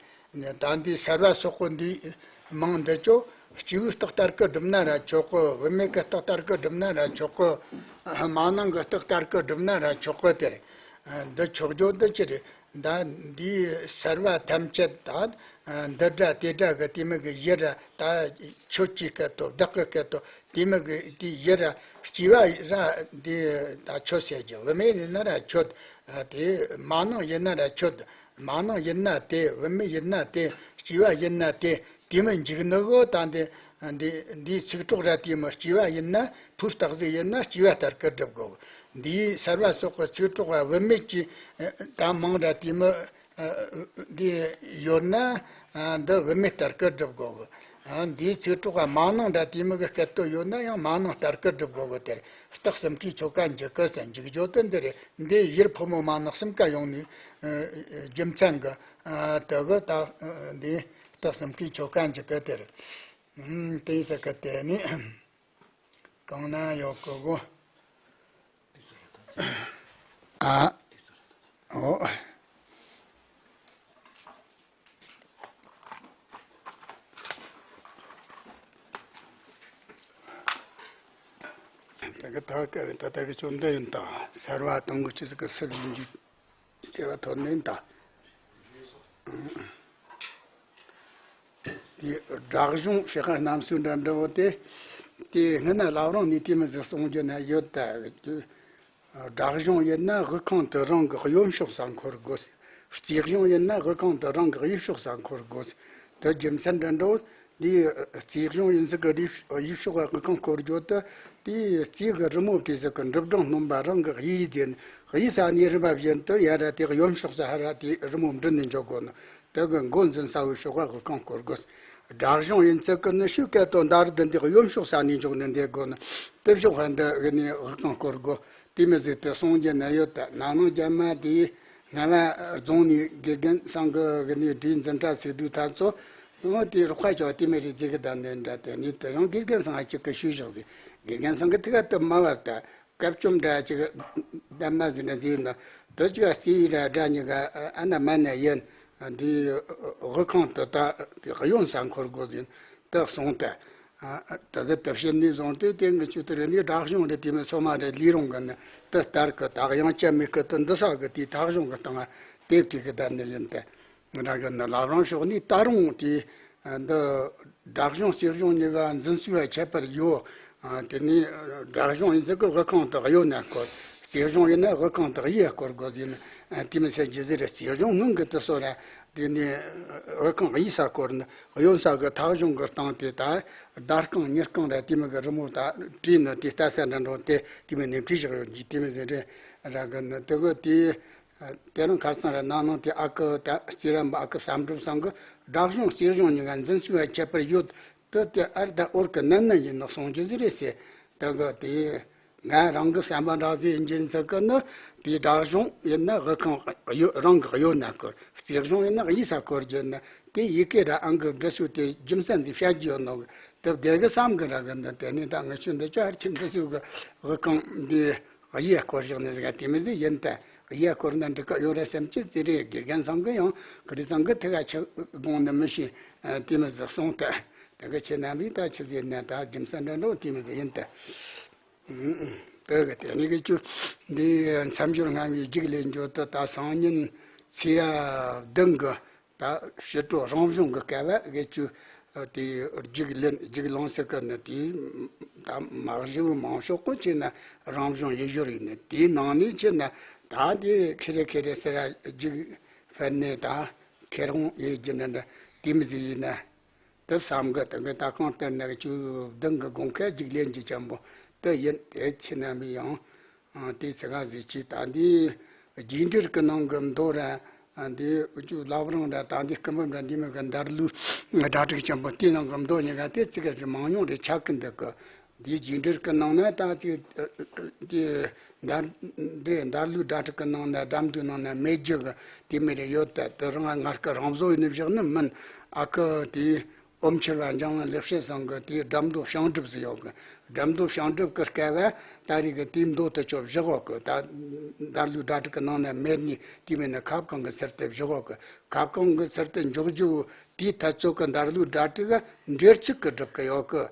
ད་འདི་སརྦ་སོགས་གོ་འདི་མིང་འདི་ཆོ་སྤྱི་བོའི་རྟགས་ལྟར་གི་སྒྲུབ་ན་ར་ཆོག་གི། བུད་མེད་ཀྱི་རྟགས་ལྟར་གི་སྒྲུབ་ན་ར་ཆོག་གི། མ་ནིང་གི་རྟགས་ལྟར་གི་སྒྲུབ་ན་ར་ཆོག་གི་དེ། འདི་ཆོག་རྒྱུ་འདི་ཅི་རེད། ད་འདི་སརྦ་ཐམས་ཅད་ད་འདི་འདྲ་དེ་འདྲ་གི་དེ་མོ་གི་ཡི་ར། ད་ཁྱོད་ཀྱི་སྐད་དོད་བདག་གི་སྐད་དོད་དེ་མོ་གི་དེ་ཡི་ར། སྐྱེ་བ་ར་འདི་ད་ཁྱོད་ཟེར་རྒྱུ། བུད་མེད་ཡིན་ན་ར་ཁྱོད། དེ་མ་ནིང་ཡིན་ན་ར་ཁྱོད། མ་ནིང་ཡིན་ན་དེ། བུད་མེད་ཡིན་ན་དེ། སྐྱེ་བ་ཡིན་ན་དེ། དེ་མོ་འཇུག་ནི་གོ། ད་འདི་འདི་འདིའི་ཚིག་གྲོགས་ར་དེ་མོ་སྐྱེ་བ་ཡིན་ན་ཕོའི་རྟགས་ཟིག་ཡིན་ན་སྐྱེ་བ་ལྟར་གི་སྒྲུབ་དགོས། འདིའི་སརྦ་སོགས་གི་ཚིག་གྲོགས་བ་བུད་མེད་ཀྱི་ད་མིང་ར་དེ་མོ་འདི་ཡོད་ན་འདི་བུད་མེད་ལྟར་གི་སྒྲུབ་དགོས། འདིའི་ཚིག་གྲོགས་བ་མ་ནིང་ར་དེ་མོ་གི་སྐད་དོད་ཡོད་ན་ཡང་མ་ནིང་ལྟར་གི་སྒྲུབ་དགོས་གི་དེ། རྟགས་གསུམ་གའི་ཆོ་ག་འཇུག་གི་ཟེར་འཇུག་རྒྱུ་དེ་འདི་རེད། འདི་ཡུལ་ཕོ་མོ་མ་ནིང་གསུམ་ཀ་ཡོང་ནི་རྒྱུ་མཚན་གི། དེ་གི་ད་འདི་རྟགས་གསུམ་གའི་ཆོ་ག་འཇུག་གི་དེ་རེད། ཨུམ། དེ་ཡིན་ས་གི་དེ་ནི་གང་ན་ཡོད་གི་གོ། ཨ། འོ། ད་གི་ད་གི་ད་ད་གི་ཆོ་འདི་ཡིན་ད། སརྦ་དང་གི་ཆི་ཟིག་གི་སུ་ཡིན་གྱི། སྐྱེ་བ་ཐོབ་ནས་ད། དེ་སྒྲ་གཞུང་ཞེས་པ་རྣམ་གསུམ་འདྲ་འདྲ་བོ་དེ། དེ་སྔ་ན་བླ་བྲང་ནས་དེ་མི་ཟིག་གསུང་རྒྱུ་ན་ཡོད་ད། སྒྲ་གཞུང་ཡིན་ན་དབུ་ཁུང་དུ་རང་གི་གཡོན་ཕྱོགས་སུ་འཁོར་དགོས། རྩིས་གཞུང་ཡིན་ན་དབུ་ཁུང་དུ་རང་གི་གཡས་ཕྱོགས་སུ་འཁོར་དགོས། དེ་རྒྱུ་མཚན་འདྲ་འདྲ་བོ། དེ་རྩིས་གཞུང་ཡིན་ཟིག་གི་གཡས་ཕྱོགས་ལ་དབུ་ཁུང་འཁོར་རྒྱུ་དེ། དེའི་རྩིས་ཀྱི་རི་མོ་བྲིས་ཟིག་གི་འབྲི་སྒྲུང་སྣོན་པ་རང་གི་གཡས་ཡིག་དེ་ནི་གཡས་ས་ནས་རིམ་པ་བཞིན་དུ་ཡར་ར་དེ་གཡོན་ཕྱོགས་སུ་ཧར་ར་དེའི་རི་མོ་འབྲི་ནས་འཇོག་དགོས་ནི། དེ་གི་མགོ་འཛིན་ས་བོའི་ཕྱོགས་ཀ་དབུ་རྐང་བསྐོར་དགོས། སྒྲ་གཞུང་ཡིན་ཚུལ་གི་ནི་ཤུགས་སྐད་དོ་འདར་དུ་འདི་གཡོན་ཕྱོགས་ས་ནས་འཇོག་ནས་འདེད་དགོས་ནི། དེ་ཕྱོགས་ཧར་འདི་གི་ནས་དབུ་རྐང་བསྐོར་དགོས། དེ་མི་ཟིག་དེ་གསུང་རྒྱུ་ནི་ཡོད་དེ། ན་ནིང་རྒྱ་མ་དེའི་སྔ་མ་རྫོང་ནས་དགེ་རྒན་ཚང་གི་གི་ནས་བྲིས་འཛིན་གྲྭ་ཚིག་དུས་ཐ་ཚོ་ཡང་དེའི་རོགས་ཁ་ཅོག་དེ་མི་རིགས་ཅིག་གི་བདམས་ནས་འདྲ། དེ་ནས་དེ་ཡང་དགེ་རྒན་ཚང་གཅིག་གི་ཤུལ་བཞག་ཟིག། དགེ་རྒན་ཚང་གི་ཐུགས་ཀ་དུ་མ་བབ་ད། སྐབས་བཅོམ་འདྲ་ཅིག་བདམས་མ་ཟིན་ན་ཟིན་ན་དུ་ཅིག་སི་ཡི་ར་སྒྲ་གཉིས་ཀ་ཨ་ན་མ་ན་ཡིན། འདི་དབུ་རྐང་དུ་ད་དེ་གཡོན་ས་འཁོར་དགོས་ཟིན་དུ་གསུངས་ཏེ། ད་གི་དུ་བཤད་ནས་བཟུང་སྟེ་དེ་ངི་ཆུ་དུ་རེ་ནས་སྒྲ་གཞུང་རེ་དེ་མི་སོ་མ་རེ་ལས་རུང་གི་ནི་དུ་ལྟར་གི་ད་དབྱངས་ཅན་མིག་གི་དུ་འདི་ས་གི་དེའི་ཐག་གཞུང་གི་སྟེང་དེབ་ཅིག་གི་བདམས་ནི་ཡིན་ཏེ། ང་རང་གི་ནི་བླ་བྲང་ཕྱོགས་ནས་ད་རུང་དེ་འདི་སྒྲ་གཞུང་རྩིས་གཞུང་གཉིས་ཀ་འཛིན་སྲོལ་ཁྱད་པར་ཡོད། དེ་ནས་སྒྲ་གཞུང་ཡིན་ཟེར་གི་དབུ་རྐང་དུ་གཡོན་ན་བསྐོར། རྩིས་གཞུང་ཡིན་ན་དབུ་རྐང་དུ་གཡས་བསྐོར་དགོས་ཟེར་ནས་དེ་མི་ཚད་ཇི་ཟེར་རེད། རྩིས་གཞུང་སྔོན་གི་དུ་སོ་ར་དེ་ནས་དབུ་རྐང་གཡས་ས་བསྐོར་ནས་གཡོན་ས་གི་ཐག་གཞུང་གི་སྟེང་དེ་ད་ཟླ་རྐང་ཉི་རྐང་ར་དེ་མི་གི་རི་མོ་ད་བྲིས་ནས་དེ་ལྟ་ས་འདྲ་འགྲོ་དེ་དེ་མི་ནས་བྲིས་བཞག་ཡོད་ཀྱི་དེ་མི་ཟེར་རེད། ར་གི་ནི་དེ་གི་དེ། དེ་རིང་ཁ་སང་ར་ན་ནིང་དེ་ཨ་ཁུ་ད་སེ་ར་མ་ཨ་ཁུ་བསམ་གྲུབ་ཚང་གི་སྒྲ་གཞུང་རྩིས་གཞུང་གཉིས་ཀ་འཛིན་སྲོལ་ཁྱད་པར་ཡོད། དེ་དེ་ཨར་ད་ཨོར་གི་ནན་ནན་ཡིན་ནོ་གསུང་རྒྱུ་ཟིག་རེད་ཟེར། དེ་གི་དེ་ང་རང་གི་བསམ་པ་འདྲ་ཟིག་ཡིན་གྱི་ཚིག་གི་ནི་དེའི་སྒྲ་གཞུང་ཡིན་ན་དབུ་རྐང་གཡོ་རང་གི་གཡོན་ན་བསྐོར། རྩིས་གཞུང་ཡིན་ན་གཡས་ས་བསྐོར་རྒྱུ་ནི་དེ་ཡི་གེ་ར་ཨང་གི་འབྲི་སྲོལ་དེ་རྒྱུ་མཚན་ཟིག་བཤད་རྒྱུ་ཡོད་ནོ་གི། དེ་བདེ་གི་བསམ་གི་ར་གི་འདི་དེ་ནས་ད་ངི་ཆུ་འདི་ཅོ་ཧར་ཁྱིམ་འདི་སུ་གི་དབུ་རྐང་འདི་གཡས་སྐོར་བཞག་ནི་ཟིག་དེ་མི་ཟིག་ཡིན་ཏེ། གཡས་སྐོར་ན་འགྲིག་གི་ཡོད་རེད་བསམ་གྱི་ཟེར་རེད། དགེ་རྒན་ཚང་གི་ཡང་ཀུ་རི་ཚང་གི་ཐུགས་ཀ་ཆུ་དགོངས་ནི་མི་ཤེས། དེ་མི་ཟིག་གསུངས་ཏེ། དེ་གི་ཁྱེད་རྣམ་པས་ད་ཆི་ཟེར་ན་ད་རྒྱུ་མཚན་འདྲ་འགྲོ་དེ་མི་ཟིག་ཡིན་ཏེ། དེ་གི་དེ་ནི་གི་ཆུ་འདི་མཚམས་སྦྱོར་སྔ་མའི་རྒྱུགས་ལེན་རྒྱུ་དུ་ད་སང་ཉིན་ཚེས་བདུན་གི་ད་ཕྱི་དྲོ་རང་གཞུང་གི་སྐལ་བ་གི་ཆུ་དེ་རྒྱུགས་ལེན་རྒྱུགས་ལོང་ཟེར་གི་ནི་དེ་ད་མ་གཞི་བོ་མང་ཤོས་ཀུན་ཆེ་ན་རང་གཞུང་ཡིད་བཞུར་ཡིན་ནི་དེའི་ནང་ནས་ཆེ་ན་ད་དེ་ཁེ་རེ་ཁེ་རེ་ཟེར་ར་རྒྱུགས་ཕན་ནས་ད་ཁེ་རང་ཡིད་རྒྱུ་ནི་འདྲ་དེ་མི་ཟིག་ཡིན་ན། དེ་བསམ་གི་དེ་གི་ད་གང་ལྟར་ན་ཆུ་བདུན་གི་དགོང་ཁ་རྒྱུགས་ལེན་གྱི་འཆམ་པོ་དེ་ཡིན། དེ་ཁྱེད་རྣམ་པས་ཡང་དེ་ཚེ་ག་ཟིག་ཅིག་ད་འདི་རྒྱུགས་འབྲུ་གི་ནང་གི་མདོ་ར་འདི་ཆུ་བླ་བྲང་ར་ད་འདི་སྐུ་འབུམ་ར་འདི་མི་གི་འདར་ལུགས་སྒྲ་དྲུག་འཆམ་པོ་དེའི་ནང་གི་མདོ་གཉིས་ཀ་དེ་ཚིག་ག་ཟིག་མང་ཉུང་རེ་ཆགས་ཀི་འདུག་གི། འདིའི་རྒྱུགས་འབྲུ་གི་ནང་ན་ད་ཅིག་དེ་འདར་འདི་འདར་ལུགས་སྒྲ་དྲུག་གི་ནང་ན་སྒྲ་མདོའི་ནང་ན་མེད་རྒྱུ་གི་དེ་མི་རེ་ཡོད་ད། དེ་རང་ང་སྐུ་རང་བཟོ་ཡིན་བཞག་ནི་མིན། ཨ་ཁུ་དེའི་ཨོམ་ཆི་ལ་འཇང་ལེགས་བཤད་ཚང་གི་དེའི་སྒྲ་མདོ་བྱང་སྒྲུབ་ཟེར་ཡོད་གི། སྒྲ་མདོ་བྱང་སྒྲུབ་གི་སྐལ་བ་ད་རེས་གི་དེའི་མདོ་དེ་ཆོ་བཞག་ཡོད་གི། ད་འདར་ལུགས་སྒྲ་དྲུག་གི་ནང་ན་མེད་ནི་དེ་མིན་ན་ཁ་བ་གང་གི་ཚུལ་དུ་བཞག་ཡོད་གི། ཁ་བ་གང་གི་ཚུལ་དུ་འཇོག་རྒྱུ་བོ་དེའི་ཐད་ཚོད་གི་འདར་ལུགས་སྒྲ་དྲུག་གི་འགྲེལ་ཚིག་གི་སྒྲུབ་གི་ཡོད་གི།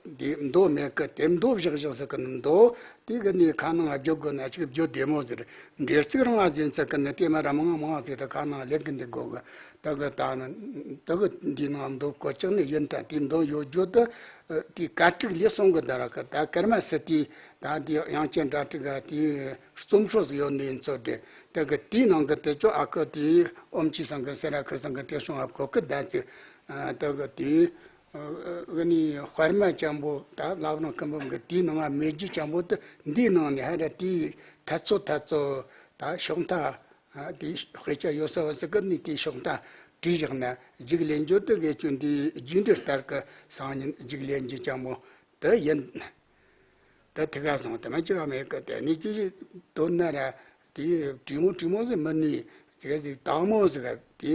འདི་མདོ་མེད་གི། དེ་མདོ་བཞག་བཞག་ཟེར་གི་ནི་མདོ་དེ་གི་ནི་ཁ་ནང་བརྗོད་དགོས་ན་ཅིག་བརྗོད་བདེ་མོ་ཟེར། འགྲེལ་ཚིག་རང་ང་ཟིན་ཚིག་གི་ནི་དེ་མ་ར་མང་མང་ཟེར་ད་ཁ་ནང་ལེགས་གི་འདི་དགོས་གི། ད་གི་ད་ནི་ད་གི་འདི་ནང་མདོ་བཀོད་ཅིག་ནི་ཡིན་ད། དེ་མདོ་ཡོད་རྒྱུ་དུ་དེ་ག་དྲུག་ལས་གསུང་གི་ད་ར་གི། ད་ཀརྨ་སི་ཏི་ད་དེ་དབྱངས་ཅན་སྒྲ་དྲུག་ག་དེ་རྩོམ་སྲོལ་ཟིག་ཡོད་ནི་ཡིན་ཚོད་དེ། ད་གི་དེའི་ནང་གི་དེ་ཅོ་ཨ་ཁུ་དེ་ཨོམ་ཆི་ཚང་གི་སེ་ར་ཁུ་ཚང་གི་དེ་སོང་ཨ་ཁོ་གི་ད་ཚིག་ད་གི་དེ། ཨ་ནི་དཔར་མ་ཅན་པོ་ད་བླ་བྲང་སྐུ་འབུམ་གི་དེའི་ནང་ང་མེད་རྒྱུ་ཅན་པོ་དེ་འདིའི་ནང་ནས་ཧ་ར་དེའི་ཐད་ཚོད་ཐད་ཚོད་ད་ཕྱོགས་མཐའ་ཨ་དེའི་དཔེ་ཆ་ཡོད་ས་བ་ཟིག་གི་ནི་དེའི་ཕྱོགས་མཐའ་བྲིས་བཞག་ན་རྒྱུགས་ལེན་རྒྱུ་དེ་གི་ཆུ་འདིའི་རྒྱུགས་འབྲུ་ལྟར་གི་སང་ཉིན་རྒྱུགས་ལེན་རྒྱུ་ཅན་པོ་དེ་ཡིན། ད་ཐི་ག་སོང་དེ་མ་ཅི་ག་མེད་གི། དེ་ནི་ཅི་དོན་ན་ར་དེ་དྲི་མོ་དྲི་མོ་ཟིག་མི་ནུས་ཟིག་ཟིག་དྭངས་མོ་ཟིག་དེ་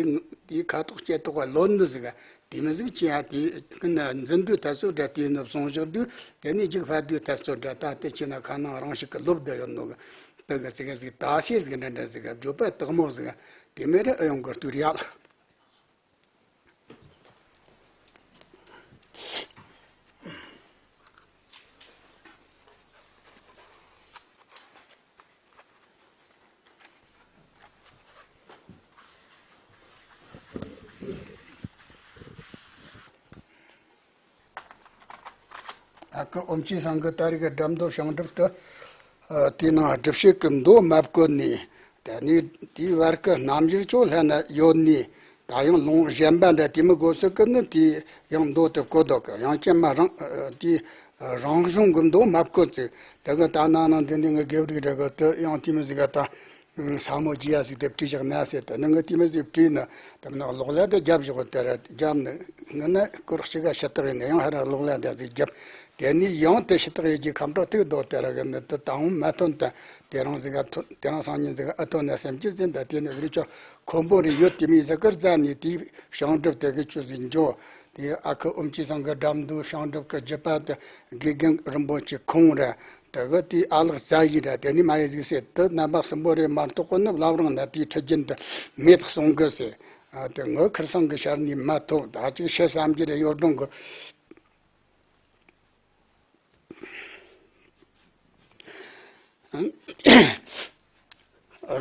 དེ་ཁ་དོག་ལྕེ་དོག་ག་ལོན་ནི་ཟིག་དེ་མི་ཟིག་ཅི་ཡ་དེ་ཀུན་ན་འཛིན་དུས་ད་སོ་འདྲ་དེ་ནི་བཟུང་བཞག་དུས་དེ་ནི་ཅིག་ཕ་དུས་ད་སོ་འདྲ་ད་དེ་ཅི་ན་ཁ་ནང་རང་ཞིག་གི་ལོབ་བསྡད་ཡོད་ནོ་གི། དེ་གི་ཟིག་ཟིག་ད་ཤེས་ཟིག་འདྲ་འདྲ་ཟིག་བརྗོད་པ་དག་མོ་ཟིག་དེ་མི་ར་ཨེ་ཡོང་གི་ལྟོས་ཡ། ཨ་ཁུ་ཨོམ་ཆི་ཚང་གི་ད་རེས་ཀྱི་སྒྲ་མདོ་བྱང་སྒྲུབ་ཏུ། ཨ་དེའི་ནང་སྒྲུབ་བྱེད་ཀྱི་མདོ་མ་བཀོད་ནས། ད་ནི་དེའི་བར་གྱི་རྣམ་འགྱུར་ཅུང་ལྷན་ན་ཡོད་ནས། ད་ཡང་ལུང་གཞན་པ་འདྲ་དེ་མི་དགོས་ཟེར་གི་ནི་དེ་ཡང་མདོ་དེ་བཀོད་འདུག་གི། ཡང་ཅན་མ་རང་ཨ་དེའི་ རང་གཞུང་གི་མདོ་མ་བཀོད་ཚེ་དེ་གི་ད་ནང་ནང་འདི་འདི་ངི་དགེ་ཕྲུག་རེ་གི་དེ་ཡང་དེ་མི་ཟིག་ག་ད་ས་མོ་རྒྱས་ཡ་ཟིག་དེ་བྲིས་བཞག་ན་ཟེར། དེ་ནི་ངི་དེ་མི་ཟིག་བྲིས་ན་དེ་མི་ནག་གློག་ཀླད་དེ་རྒྱབ་བཞག་དེ་ར་རྒྱབ་ནི་ངི་ན་སྐོར་གཅིག་ག་ཤི་སྟག་ཡིན་ན་ཡང་ཧ་ར་གློག་ཀླད་དེ་ཟིག་རྒྱབ། དེ་ནི་ཡང་དེ་ཤི་སྟག་ཡི་གི་ཁམས་ཏོག་ཐིག་རྡོ་དེ་ར་གི་ནི་དེ་དང་མ་ཐོན་ད་དེ་རང་ཟིག་ག་ཐོན། དེ་རང་སང་ཉིན་ཟིག་ག་ཨ་ཐོན་ན་སེམས་ཅི་ཟིན་ད་དེ་ནི་རི་ཆོ་ཁོམ་པོ་རེ་ཡོད། དེ་མི་ཟིག་གི་རྫ་ནི་དེ་ཤང་སྒྲུབ་དེ་གི་ཆུ་ཟིག་འཇོ། དེ་ཨ་ཁུ་ཨོམ་ཆི་ཚང་གི་འགྲམ་དུ་ཤང་སྒྲུབ་ཀྱི་རྒྱུད་པ་དེ་དགེ་རྒན་རིན་པོ་ཆེ་ཁོང་ར་དེ་གི་དེ་ཨ་ལགས་རྩ་ཡི་ར་དེ་ནི་མ་ཡི་ཟིག་ཟེར། དེ་རྣམ་པ་གསུམ་པོ་རེ་མ་གཏོགས་གོ་ནི་བླ་བྲང་ན་དེའི་ཁྲི་རྒྱུན་དུ་མེད་གསུང་གི་ཟེར། ཨ་དེ་ངོ་ཁིར་སང་གི་ཤར་ནི་མ་ཐོབ། ད་ཅིག་བཤད་བསམ་རྒྱུ་རེ་ཡོད་དོན་གི།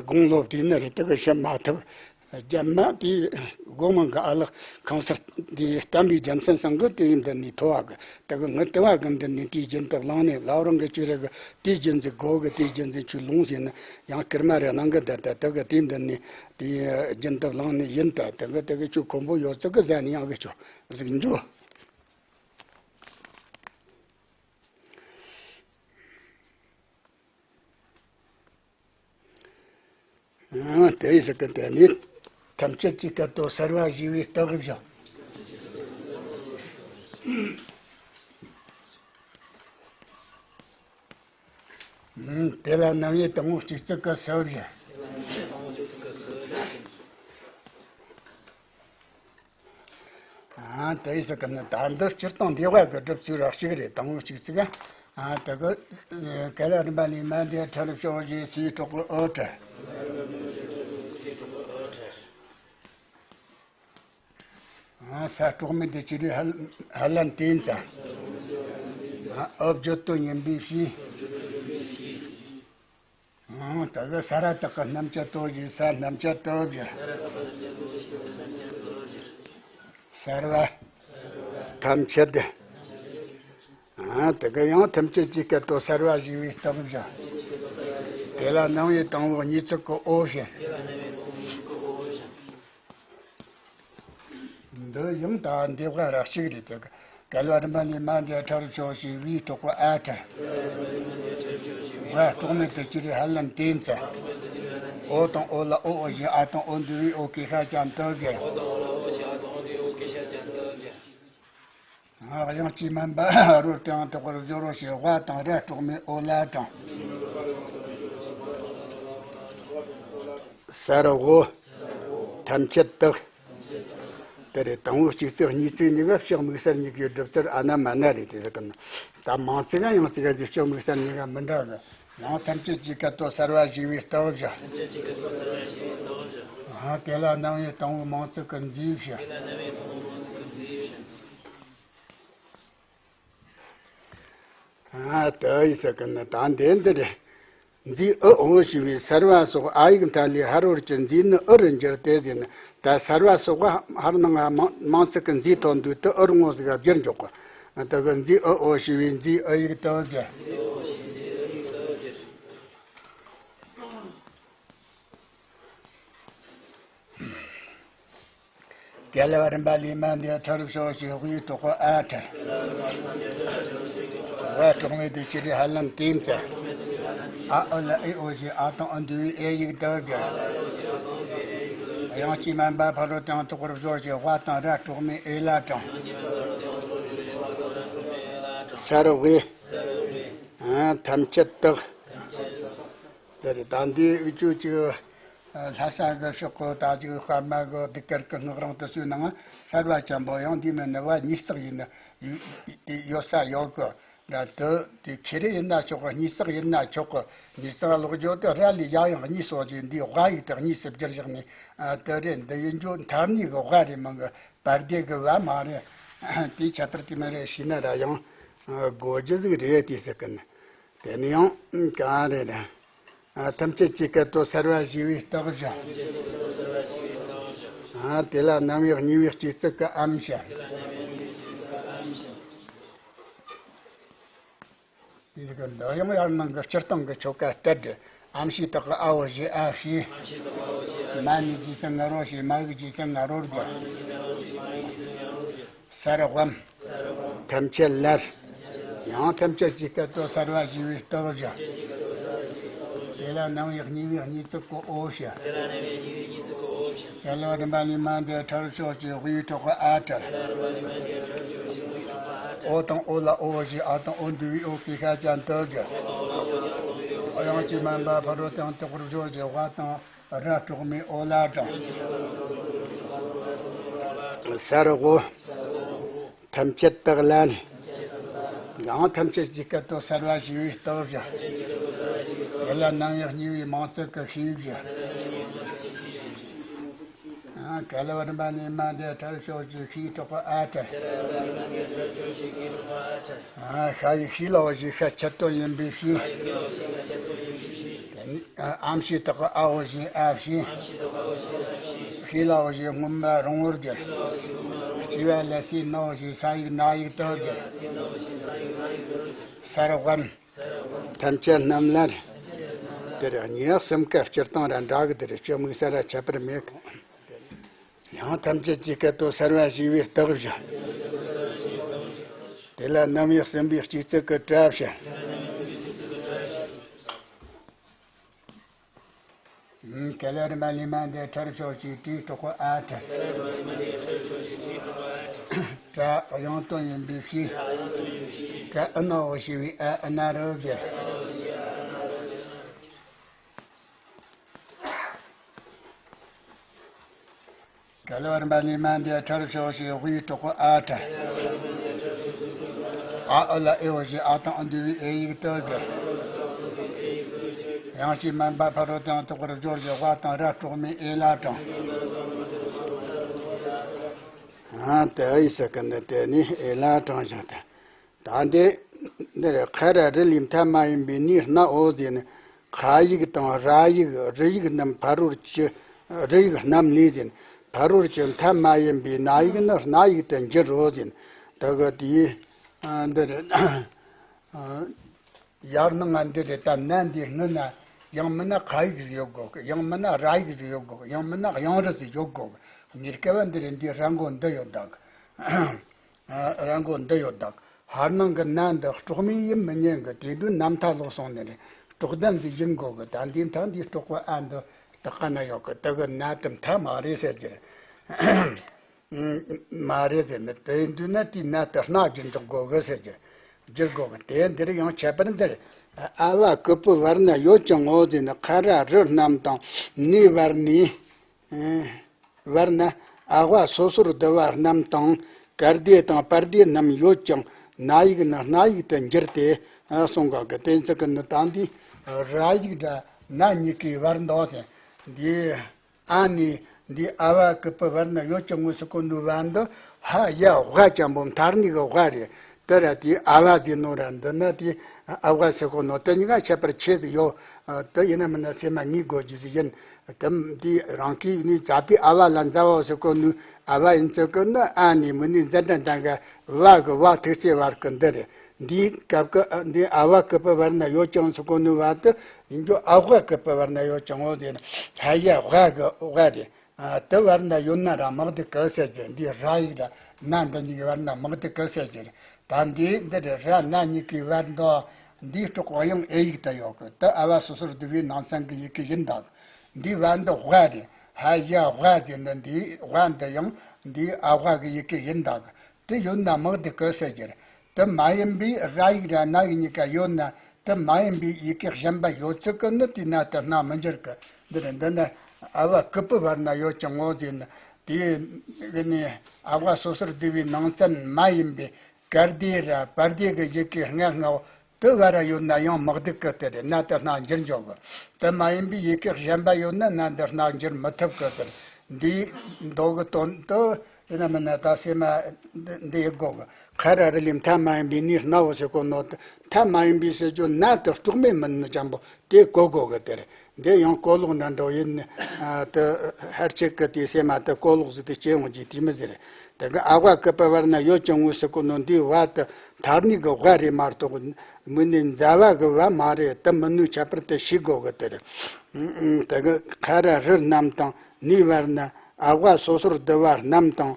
དགུང་ལོ་བགྲེས་ནི་རེད། དེ་གི་ཤི་མ་ཐུབ། རྒྱབ་མ་དེའི་སྒོ་མང་གི་ཨ་ལགས་ཁང་གསར་དེའི་བསྟན་པའི་རྒྱལ་མཚན་སང་གི་དེའི་མདུན་ནས་ཐོ་བ་གི་དེ་གི་ངི་དེ་བ་གི་མདུན་ནས་དེའི་རྒྱུན་དུ་བླངས་ནས་བླ་བྲང་གི་ཆོས་ར་གི་དེའི་རྒྱུན་འཛིན་གོ་གི་དེའི་རྒྱུན་འཛིན་ཆོས་ལུང་ཟིན་ནི་ཡང་སྐར་མ་རེ་གནང་གི་བསྡད། ད་དེ་གི་དེའི་མདུན་ནས་དེའི་རྒྱུན་དུ་བླངས་ནས་ཡིན། ད་དེ་གི་དེ་གི་ཆོས་ཁོམ་པོ་ཡོད་ཚད་གི་ཟ་ནས་ཡང་གི་ཆོ་ཟིག་འཇོ། ཨང་། དེ་ཡི་ཟེར་གི་དེ་ནི་ཐམས་ཅད་ཀྱི་སྐད་དོད་གསལ་བར་ཞུས་པའི་རྟགས་བཞག། ཨང་། དེ་ལ་རྣམ་དབྱེ་དང་པོ་གཅིག་ཙིག་གི་གསལ་བར་བཞག། ཨ་དེ་ཡི་ཟེར་གི་ནི་ད་འདི་སྤྱིར་བཏང་འདི་བ་གི་སྒྲུབ་ཚུལ་ར་གཅིག་རེད། དང་པོ་གཅིག་ཚིག་ཨ་དེ་གི་ག་ལ་རིམ་པ་ལས་མ་འདས་ཁྲ་ལ་ཕྱོགས་བཞི་སའི་གྲོགས་ཨོ་ཁྲ། ཨ་ས་གྲོགས་མེད་དེ་ཅི་རིགས་ཧ་ལན་དེ་ཡིན་ཙང་། ཨ་ཨོ་བརྗོད་དོན་ཡིན་པའི་ཕྱིར། ཨང་། ད་གི་ས་ར་བཏགས་ཀྱི་རྣམ་བཅད་དོ་བཞི། ས་རྣམ་བཅད་དོ་བཞི། གསལ་བ་ཐམས་ཅད་དེ། ཨང་། ད་གི་ཡང་ཐམས་ཅད་ཀྱི་སྐད་དོད་གསལ་བར་ཞུས་པའི་རྟགས་བཞག། དེ་ལ་རྣམ་དབྱེ་དང་པོ་གཉིས་ཚིག་གི་ཨོ་བཞག། འདི་ཡང་ད་འདི་བ་ར་གཅིག་རེད། དེ་ག་ལ་རིམ་པ་ལས་མ་འདས་ཁྲ་རུ་ཕྱོགས་ཞེས་བའི་གྲོགས་པོ་ཨ་ཁྲ། བ་གྲོགས་མེད་དུ་ཅི་རིགས་ཧ་ལན་དེ་ཡིན་ཙང་། ཨོ་དང་ཨོ་ལ་ཨོ་ཨོ་བཞིན་ཨ་དང་ཨོ་འདུས་པའི་ཨོ་གེ་ཤ་ཅན་དུ་གི། ཨ་དབྱངས་ཀྱིས་དམན་པ་རོར་དེའང་དག་པར་སྦྱོར་རོ་ཞེས་ཝ་དང་ར་གྲོགས་མེད་ཨོ་ལ་དང་། ས་ར་འོ། ཐམས་ཅད་དག། དེ་རེད། དང་པོ་གཅིག་ཚིག་གཉིས་ཚིག་གཉིས་ཀ་ཕྱག་དམིགས་བསལ་གཉིས་ཀའི་སྒྲུབ་ཚུལ་ཨ་ན་མ་ན་རེད། དེ་ཟེར་གི་ན་ད་མང་ཚིག་ག་ཡང་ཚིག་ག་ཟིག་ཕྱག་དམིགས་བསལ་གཉིས་ཀ་མི་འདྲ་གི། ཡང་ཐམས་ཅད་ཀྱི་སྐད་དོད་གསལ་བར་ཞུས་པའི་རྟགས་བཞག། ཨ་དེ་ལ་རྣམ་དབྱེ་དང་པོ་མང་ཚིག་གི་མཛོད་བཞག། ཨ་དེ་ཡི་ཟེར་གི་ན་ད་འདི་འདི་རེད། མཛོད་ཨི་ཨོ་ཞེས་པའི་གསལ་བ་སོགས་ཨ་ཡིག་མཐའ་ལས་ཧ་རོ་གི་མཛོད་ནི་ཨི་རུ་འགྱུར་ཏེ་ཟེར་ན། ད་གསལ་བ་སོགས་ཧར་ནང་ང་མང་མང་ཚིག་གི་མཛོད་ཐོན་དུས་དེ་ཨི་རུ་ངོ་ཟིག་ག་བསྒྱུར་འཇོག་གི། དེ་གི་མཛོད་ཨི་ཨོ་ཞེས་པའི་མཛོད་ཨི་ཡིག་དུ་བསྒྱུར། རྒྱལ་བ་རིམ་པ་ལས་མ་འདས་ཁྲ་རུ་ཕྱོགས་ཞེས་དབུའི་གྲོགས་པོ་ཨ་ཁྲ། བ་གྲོགས་མེད་དུ་ཅི་རིགས་ཧ་ལན་དེ་ཡིན་ཙང་། ཨ་ཨོ་ལ་ཨི་ཨོ་ཞེས་ཨ་དང་ཨོ་འདུས་པའི་ཨེ་ཡིག་དུ་བསྒྱུར། དབྱངས་ཀྱིས་དམན་པ་ཕ་རོལ་ཏུ་ཡང་དག་པར་སྦྱོར་ཞེས་ཝ་དང་ར་གྲོགས་མེད་ཨེ་ལ་དང་། ས་རུ་དབུས། ཨ་ཐམས་ཅད་དག། དེ་རེད། ད་འདི་འུ་ཅོ་ཅིག་ལྷ་ས་གི་ཕྱོགས་གི་ད་ཅིག་དཔར་མ་གི་ཟློས་གར་གི་སྔགས་རིང་དུ་སུའི་ནང་གསལ་བ་ཅན་པོ་ཡང་འདི་མིན་ནི་བ་ཉིས་བརྩེགས་ཡིན་ན་ཡོད་ས་ཡོད་གི་ར། དེ་དེ་ཁེ་རེ་ཡིན་ན་ཆོག་གི། ཉིས་བརྩེགས་ཡིན་ན་ཆོག་གི། ཉིས་བརྩེགས་ཀློག་རྒྱུ་དེ་ར་ལས་ཡ་ཡང་གཉིས་སོགས་ཀྱི་འདི་ཝ་ཡིག་དེ་གཉིས་སུ་བསྒྱུར་བཞག་ནས། ཨ་དེ་རེད། འདི་ཡིན་རྒྱུ་མཐར་གནས་གི་ཝ་རེད་མིན་གི། བར་བསྡད་གི་བ་མ་རེད། དེའི་ཁྱད་པར་དེ་མ་རེད་ཤེས་ན་ར་ཡང་གོ་རྒྱུ་ཟིག་རེད་དེ་ཟེར་གི་ནི། དེ་ནི་ཡང་གང་རེད། ཨ་ཐམས་ཅད་ཀྱི་སྐད་དོད་གསལ་བར་ཞུས་པའི་རྟགས་བཞག། ཨ་དེ་ལ་རྣམ་དབྱེ་གཉིས་པའི་གཅིག་ཚིག་གི་ཨམ་བཞག། འདི་གི་འདི་ཡང་ཡར་ནང་གི་སྤྱིར་བཏང་གི་ཆོ་ག་ལྟར་དུ་ཨམ་ཞེས་དག་གི་ཨ་འོ་ཞེས་ཨ་ཞེས། མ་ནི་རྗེས་སུ་ང་རོ་ཞེས། མ་ཡིག་རྗེས་སུ་ང་རོར་བསྒྱུར། ས་རུ་བམ། ཐམས་ཅད་ལ། ཡང་ཐམས་ཅད་ཀྱི་སྐད་དོད་སརྦ་ཞེས་པའི་སྟོབས་བཞག་དེ་ལ་རྣམ་དབྱེ་གཉིས་པའི་གཉིས་ཚིག་གི་འོ་བྱ། རྒྱལ་བ་རིམ་པ་ལས་མ་འདས་ཁྲར་ཕྱོགས་ཀྱི་དབུས་གྲོགས་ཨ་ཏྲ། འོ་དང་འོ་ལ་འོ་ཞེས་ཨ་དང་འོ་འདུས་པའི་འོ་གི་ཤ་ཅན་དུ་གི། དབྱངས་ཀྱི་མན་པ་ཕ་རོལ་དང་དོག་པར་སྦྱོར་གྱི་དབའ་དང་ར་དྲུག་མའི་འོ་ལ་དྲངས། སརྦ། ཐམས་ཅད་དག་ལ་ནི། ཡང་ཐམས་ཅད་ཀྱི་སྐད་དོད་སརྦ་ཞེས་པའི་སྟོབས་བཞག་དེ་ལ་རྣམ་དབྱེ་གཉིས་པའི་མིང་ཚིག་གི་ཤེས་བཞག་རྒྱལ་བ་རིམ་པ་ནས་མ་འདས་ཁྲར་ཕྱོགས་ཀྱི་ཤའི་གྲོགས་པོ་ཨ་ཏྲ། ཤ་ཡི་ཤི་ལའོ་ཞེས་ཤ་ཆད་དོན་ཡིན་པའི་ཤི། ཨམ་ཤི་དག་གི་ཨའོ་ཞེས་ཨ་ཤི། ཤི་ལའོ་ཞེས་སྔོན་མ་རིང་བོར་གྱུར། སྐྱེ་བ་ལ་སའི་ནའོ་ཞེས་ས་ཡིག་ན་ཡིག་དུ་གྱུར། སརྦ། ཐམས་ཅད་རྣམས་ལ། དེར་གཉིས་གསུམ་ཀ་སྤྱིར་བཏང་ར་འདྲ་གི་དེར་སྤྱི་དམིགས་ས་ར་ཁྱད་པར་མེད། ཡང་ཐམས་ཅད་ཀྱི་སྐད་དོད་སརྦ་ཞེས་པའི་སྟོབས་བཞག་དེ་ལ་རྣམ་དབྱེ་གསུམ་པའི་སྤྱི་གཙུག་གི་སྒྲ་བཤད། རྒྱལ་བ་རིམ་པ་ལས་མ་འདས་ཁྲར་ཕྱོགས་ཀྱི་དེའི་གྲོགས་པོ་ཨ་ཏྲ། སྒྲ་དབྱངས་དོན་ཡིན་པའི་ཤེས། སྒྲ་ཨི་ནའོ་ཞེས་པའི་ཨ་ཨི་ན་རོ་བརྒྱབ། རྒྱལ་བ་རིམ་པ་ལས་མ་འདས་ཁྲར་ཕྱོགས་ཀྱི་དབུས་གྲོགས་པོ་ཨ་ཏྲ། ཨ་ཨི་ལ་ཨེའོ་ཞེས་ཨ་དང་ཨི་འདུས་པའི་ཨེ་ཡིག་དུ་གྱུར། དབྱངས་ཀྱི་མན་པ་ཕ་རོལ་དང་དོག་པར་སྦྱོར་གྱི་དབའ་དང་ར་དྲུག་མའི་ཨེ་ལ་དྲངས། ཨ་དེ་ཨི་ཟེར་གི་འདི་དེ་ནི་ཨེ་ལ་དྲངས་བཞག་སྟེ། ད་འདི་འདིར་ཁ་ར་རི་ལས་མཐའ་མ་ཡིན་པའི་ནི་སྣའོ་ཟེར་ནས། ཁ་ཡིག་དང་ར་ཡིག་རི་ཡིག་རྣམས་ཕ་རོལ་གྱི་རི་ཡིག་རྣམས་ནི་ཟེར་ནས། ཕ་རོལ་གྱི་མཐའ་མ་ཡིན་པའི་ན་ཡིག་ནི་སྣ་ཡིག་ཏུ་འགྱུར་རོ་ཟེར་ནས། ད་གི་དེའི་འདིར་ཡར་ནང་ང་འདི་རེད། ད་ན་འདི་སྔོན་ན་ཡང་མིན་ན་ཁ་ཡིག་ཟིག་ཡོད་དགོ་གི། ཡང་མིན་ན་ར་ཡིག་ཟིག་ཡོད་དགོ་གི། ཡང་མིན་ན་དབྱངས་རིགས་ཟིག་ཡོད་དགོ་གི། ངའི་སྐད་བ་འདི་རེད། འདི་ར་མགོ་འདི་ཡོད་ད་གི། ར་མགོ་འདི་ཡོད་དག་ཧར་ནང་གི་ན་འདི་དཀྲོག་མེད་ཡིན་མི་ཉན་གི། དེ་དུས་ན་མཐའ་ལོག་སོང་ནི་རེད། དཀྲོག་ལྡན་ཟིག་ཡིན་དགོ་གི། ད་འདི་མཐའ་འདི་དཀྲོག་པ་ཨ་འདི་སྟག་ཀ་ན་ཡོད་གི། དེ་གི་ན་དེ་མཐའ་མ་རེད་ཟེར་གྱི་རེད། མ་རེད་ཟེར་ནི། དེ་དུས་ན་དེའི་ན་དེ་སྣ་བསྒྱུར་འཇོག་དགོ་གི་ཟེར་གྱི། བསྒྱུར་དགོ་གི། དེ་འདིར་ཡང་ཁྱད་པར་འདིར། ཨ་བ་ཀུ་པུ་བར་ན་ཡོད་ཀྱང་ངོ་ཟེར་ནི། ཁ་ར་རི་རྣམས་དང་ནི་བར་ནི། བར་ན་ཨ་བ་སོ་སོར་བསྡུ་བ་རྣམས་དང་། གར་དེ་དང་བར་དེ་རྣམས་ཡོད་ཀྱང་ན་ཡིག་ནི་སྣ་ཡིག་ཏུ་འགྱུར་ཏེ་གསུངས་ག་གི། དེ་ཚིག་གི་ནི་ད་འདི་ར་ཡིག་སྒྲ་ན་གཉིས་ཀའི་བར་འདོགས་ཟེར། འདི་ཨ་ནི་འདི་ཨ་བ་ཀུ་པུ་བར་ན་ཡོད་ཀྱང་ངོ་ཟེར་གོ་ནོ་བ་འདི་ཧ་ཡ་བྷ་ཅན་པོ་མཐར་ནི་གི་བྷ་རེད། དེ་ར་དེ་ཨ་བ་ཟེར་ནོ་ར་འདི་ན་དེ་ཨ་བ་ཟེར་གོ་ནོ་དེ་གཉིས་ཀ་ཁྱད་པར་ཆེ་ཟིག་ཡོད། དེ་ཡིན་ན་མིན་ན་སེམས་མ་ངེས་དགོས་རྒྱུ་ཟིག་ཡིན། དེ་འདི་རང་གིས་ནི་ཛ་པི་ཨ་བ་ལ་ཛ་བ་ཟེར་གོ་ནོ་ཨ་བ་ཡིན་ཟེར་གོ་ནོ། ཨ་ནི་མི་ནི་ཛ་དྲ་འདྲ་འགའ་བ་གི་བ་ཐིག་ཚེ་བར་གི་འདི་རེད། འདིའི་སྐབས་ཀྱི་འདི་ཨ་བ་ཀུ་པུ་བར་ན་ཡོད་ཀྱང་ཟེར་གོ་ནོ་བ་དེ་ཡིན་རྒྱུ་ཨ་བྷ་ཀུ་པུ་བར་ན་ཡོད་ཀྱང་ངོ་ཟེར་ན་ཧ་ཡ་བྷ་གི་བྷ་རེད། ཨ་དེ་བར་ན་ཡོད་ན་ར་མི་བདེ་གི་ཟེར་གྱི། འདི་ར་ཡིག་ར་ན་འདི་གཉིས་ཀྱི་བར་ན་མི་བདེ་གི་ཟེར་གྱི་རེད། ད་འདི་འདི་རེད། ར་ན་གཉིས་ཀྱི་བར་འདོགས། འདིའི་དཀྲོག་པ་ཡང་ཨེ་ཡིག་ཏུ་ཡོད་གི། དེ་ཨ་བ་སོ་སོར་བསྡུ་བའི་ནང་ཚན་གྱི་ཡི་གེ་ཡིན་ད་གི། འདིའི་བ་འདི་བྷ་རེད། ཧ་ཡ་བྷ་ཟེར་ནི་འདིའི་བ་འདི་ཡང་འདིའི་ཨ་བྷ་གི་ཡི་གེ་ཡིན་ད་གི། དེ་ཡོད་ན་མི་བདེ་གི་ཟེར་གྱི་རེད། དེ་མ་ཡིན་པའི་ར་ཡིག་ར་ན་ཡིག་གཉིས་ཀ་ཡོད་ན། དེ་མ་ཡིན་པའི་ཡི་གེ་གཞན་པ་ཡོད་ཚུལ་གི་ནི་དེའི་ན་དེ་སྣ་མི་འགྱུར་གི། འདི་རེད། འདི་ནི་ཨ་བ་ཀུ་པུ་བར་ན་ཡོད་ཀྱང་ངོ་ཟེར་ནི། དེའི་གི་ནི་ཨ་བ་སོ་སོར་བསྡུ་བའི་ནང་ཚན་མ་ཡིན་པའི་གར་དེ་ར་བར་དེ་གི་ཡི་གེ་ལྔ་ལྔའོ། དེ་བ་ར་ཡོད་ན་ཡང་མི་བདེ་གི། དེ་རེད། ན་དེ་སྣ་འགྱུར་འཇོག་གི། དེ་མ་ཡིན་པའི་ཡི་གེ་གཞན་པ་ཡོད་ན་ན་དེ་སྣ་འགྱུར་མི་ཐུབ་གི། དེ་རེད། འདིའི་མདོ་གི་དོན་དུ། ཡིན་ན་མིན་ན་ད་སེམས་མ་འདི་འདི་ཡི་གོ་གི། ཁ་ར་རི་ལས་མཐའ་མ་ཡིན་པའི་ནི་སྣའོ་ཟེར་གོ་ནོ་དེ། མཐའ་མ་ཡིན་པའི་ཟེར་རྒྱུ་ན་དེ་དཀྲོག་མེད་མིན་ནི་ཅན་པོ་དེ་གོ་དགོ་གི། དེ་རེད། འདི་ཡང་གོ་ལོག་འདྲ་འདྲ་ཡིན། ཨ་དེ་ཧར་ཆེ་གི་དེ་སེམས་མ་དེ་གོ་ལོག་ཟིག་དེ་སྐྱེ་འོང་རྒྱུ་དེ་མི་ཟེར། དེ་གི་ཨ་བ་ཀུ་པུ་བར་ན་ཡོད་ཀྱང་ངོ་ཟེར་གོ་ནོ་འདི་བ་དེ་མཐར་ནི་གི་བྷ་རེད་མ་གཏོགས་མི་ནི་ཛ་བ་གི་བ་མ་རེད། དེ་མིན་ནོ་ཁྱད་པར་དེ་ཤེས་དགོ་གི། དེ་རེད། དེ་གི་ཁ་ར་རི་རྣམས་དང་ནི་བར་ན་ཨ་བ་སོ་སོར་བསྡུ་བ་རྣམས་དང་།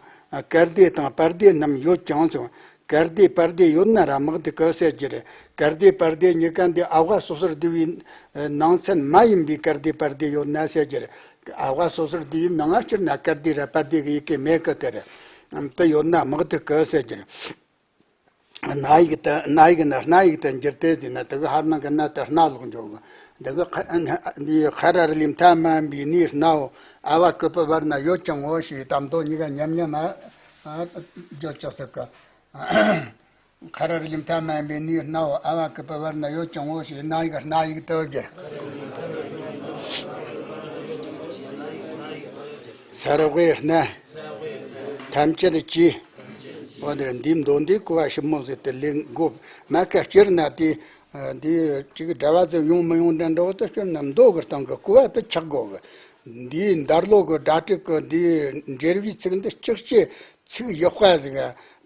གར་དེ་དང་བར་དེ་རྣམས་ཡོད་ཀྱང་ཟེར། གར་དེ་པར་དེ་ཡོད་ན་ར་མི་དེ་ག་ཟེར་གྱི་རེད། གར་དེ་པར་དེ་གཉིས་ཀ་འདི་ཨ་བ་སོ་སོར་བསྡུ་བའི་ནང་ཚན་མ་ཡིན་པའི་གར་དེ་པར་དེ་ཡོད་ན་ཟེར་གྱི་རེད། ཨ་བ་སོ་སོར་བསྡུ་བའི་ནང་ང་སྤྱིར་ན་གར་དེ་ར་པར་དེ་གི་ཡི་གེ་མེད་གི་དེ་རེད། དེ་ཡོད་ན་མི་དེ་ག་ཟེར་གྱི་རེད། རྣ་ཡིག་དེ་རྣ་ཡིག་ན་རྣ་ཡིག་དེ་འགྱུར་ཏེ་ཟིན་ན་དེ་གི་ཧར་ནང་གི་ན་དེ་རྣ་ལོག་འཇོག་གི། དེ་གི་ཁ་འདི་ཁ་ར་རི་ལི་མཐའ་མ་ཡིན་པའི་ནི་རྣའོ། ཨ་བ་ཀི་པི་བར་ན་ཡོད་ཀྱང་ངོ་ཞེས་དམ་དོ་གཉིས་ཀ་མཉམ་མཉམ་ཨ་བརྗོད་ཆོག་ཟེར་གི། ཁ་ར་རི་ལི་མཐའ་མ་ཡིན་པའི་ནི་རྣའོ། ཨ་བ་ཀི་པི་བར་ན་ཡོད་ཀྱང་ངོ་ཞེས་རྣ་ཡིག་རྣ་ཡིག་དེ་གི། སརྦ་བྷེ་རྣ། ཐམས་ཅད་ཀྱིས། འོ་དེ་འདིའི་མདོ་འདི་གོ་བ་ཞིབ་མོ་ཟིག་དེ་ལེན་དགོས། མ་ཁ་སྤྱིར་ན་དེ་འདི་གཅིག་འདྲ་བ་ཟིག་ཡོང་མི་ཡོང་འདྲ་འདྲ་བོ་དེ་སྤྱིར་ན་མདོ་གི་སྟེང་གི་གོ་བ་དེ་ཆགས་དགོས་གི། འདིའི་འདར་ལོ་གི་སྒྲ་དྲུག་གི་འདིའི་འགྲེལ་བའི་ཚིག་འདི་ལྕགས་ཀྱི་ཚིག་ཡག་པ་ཟིག་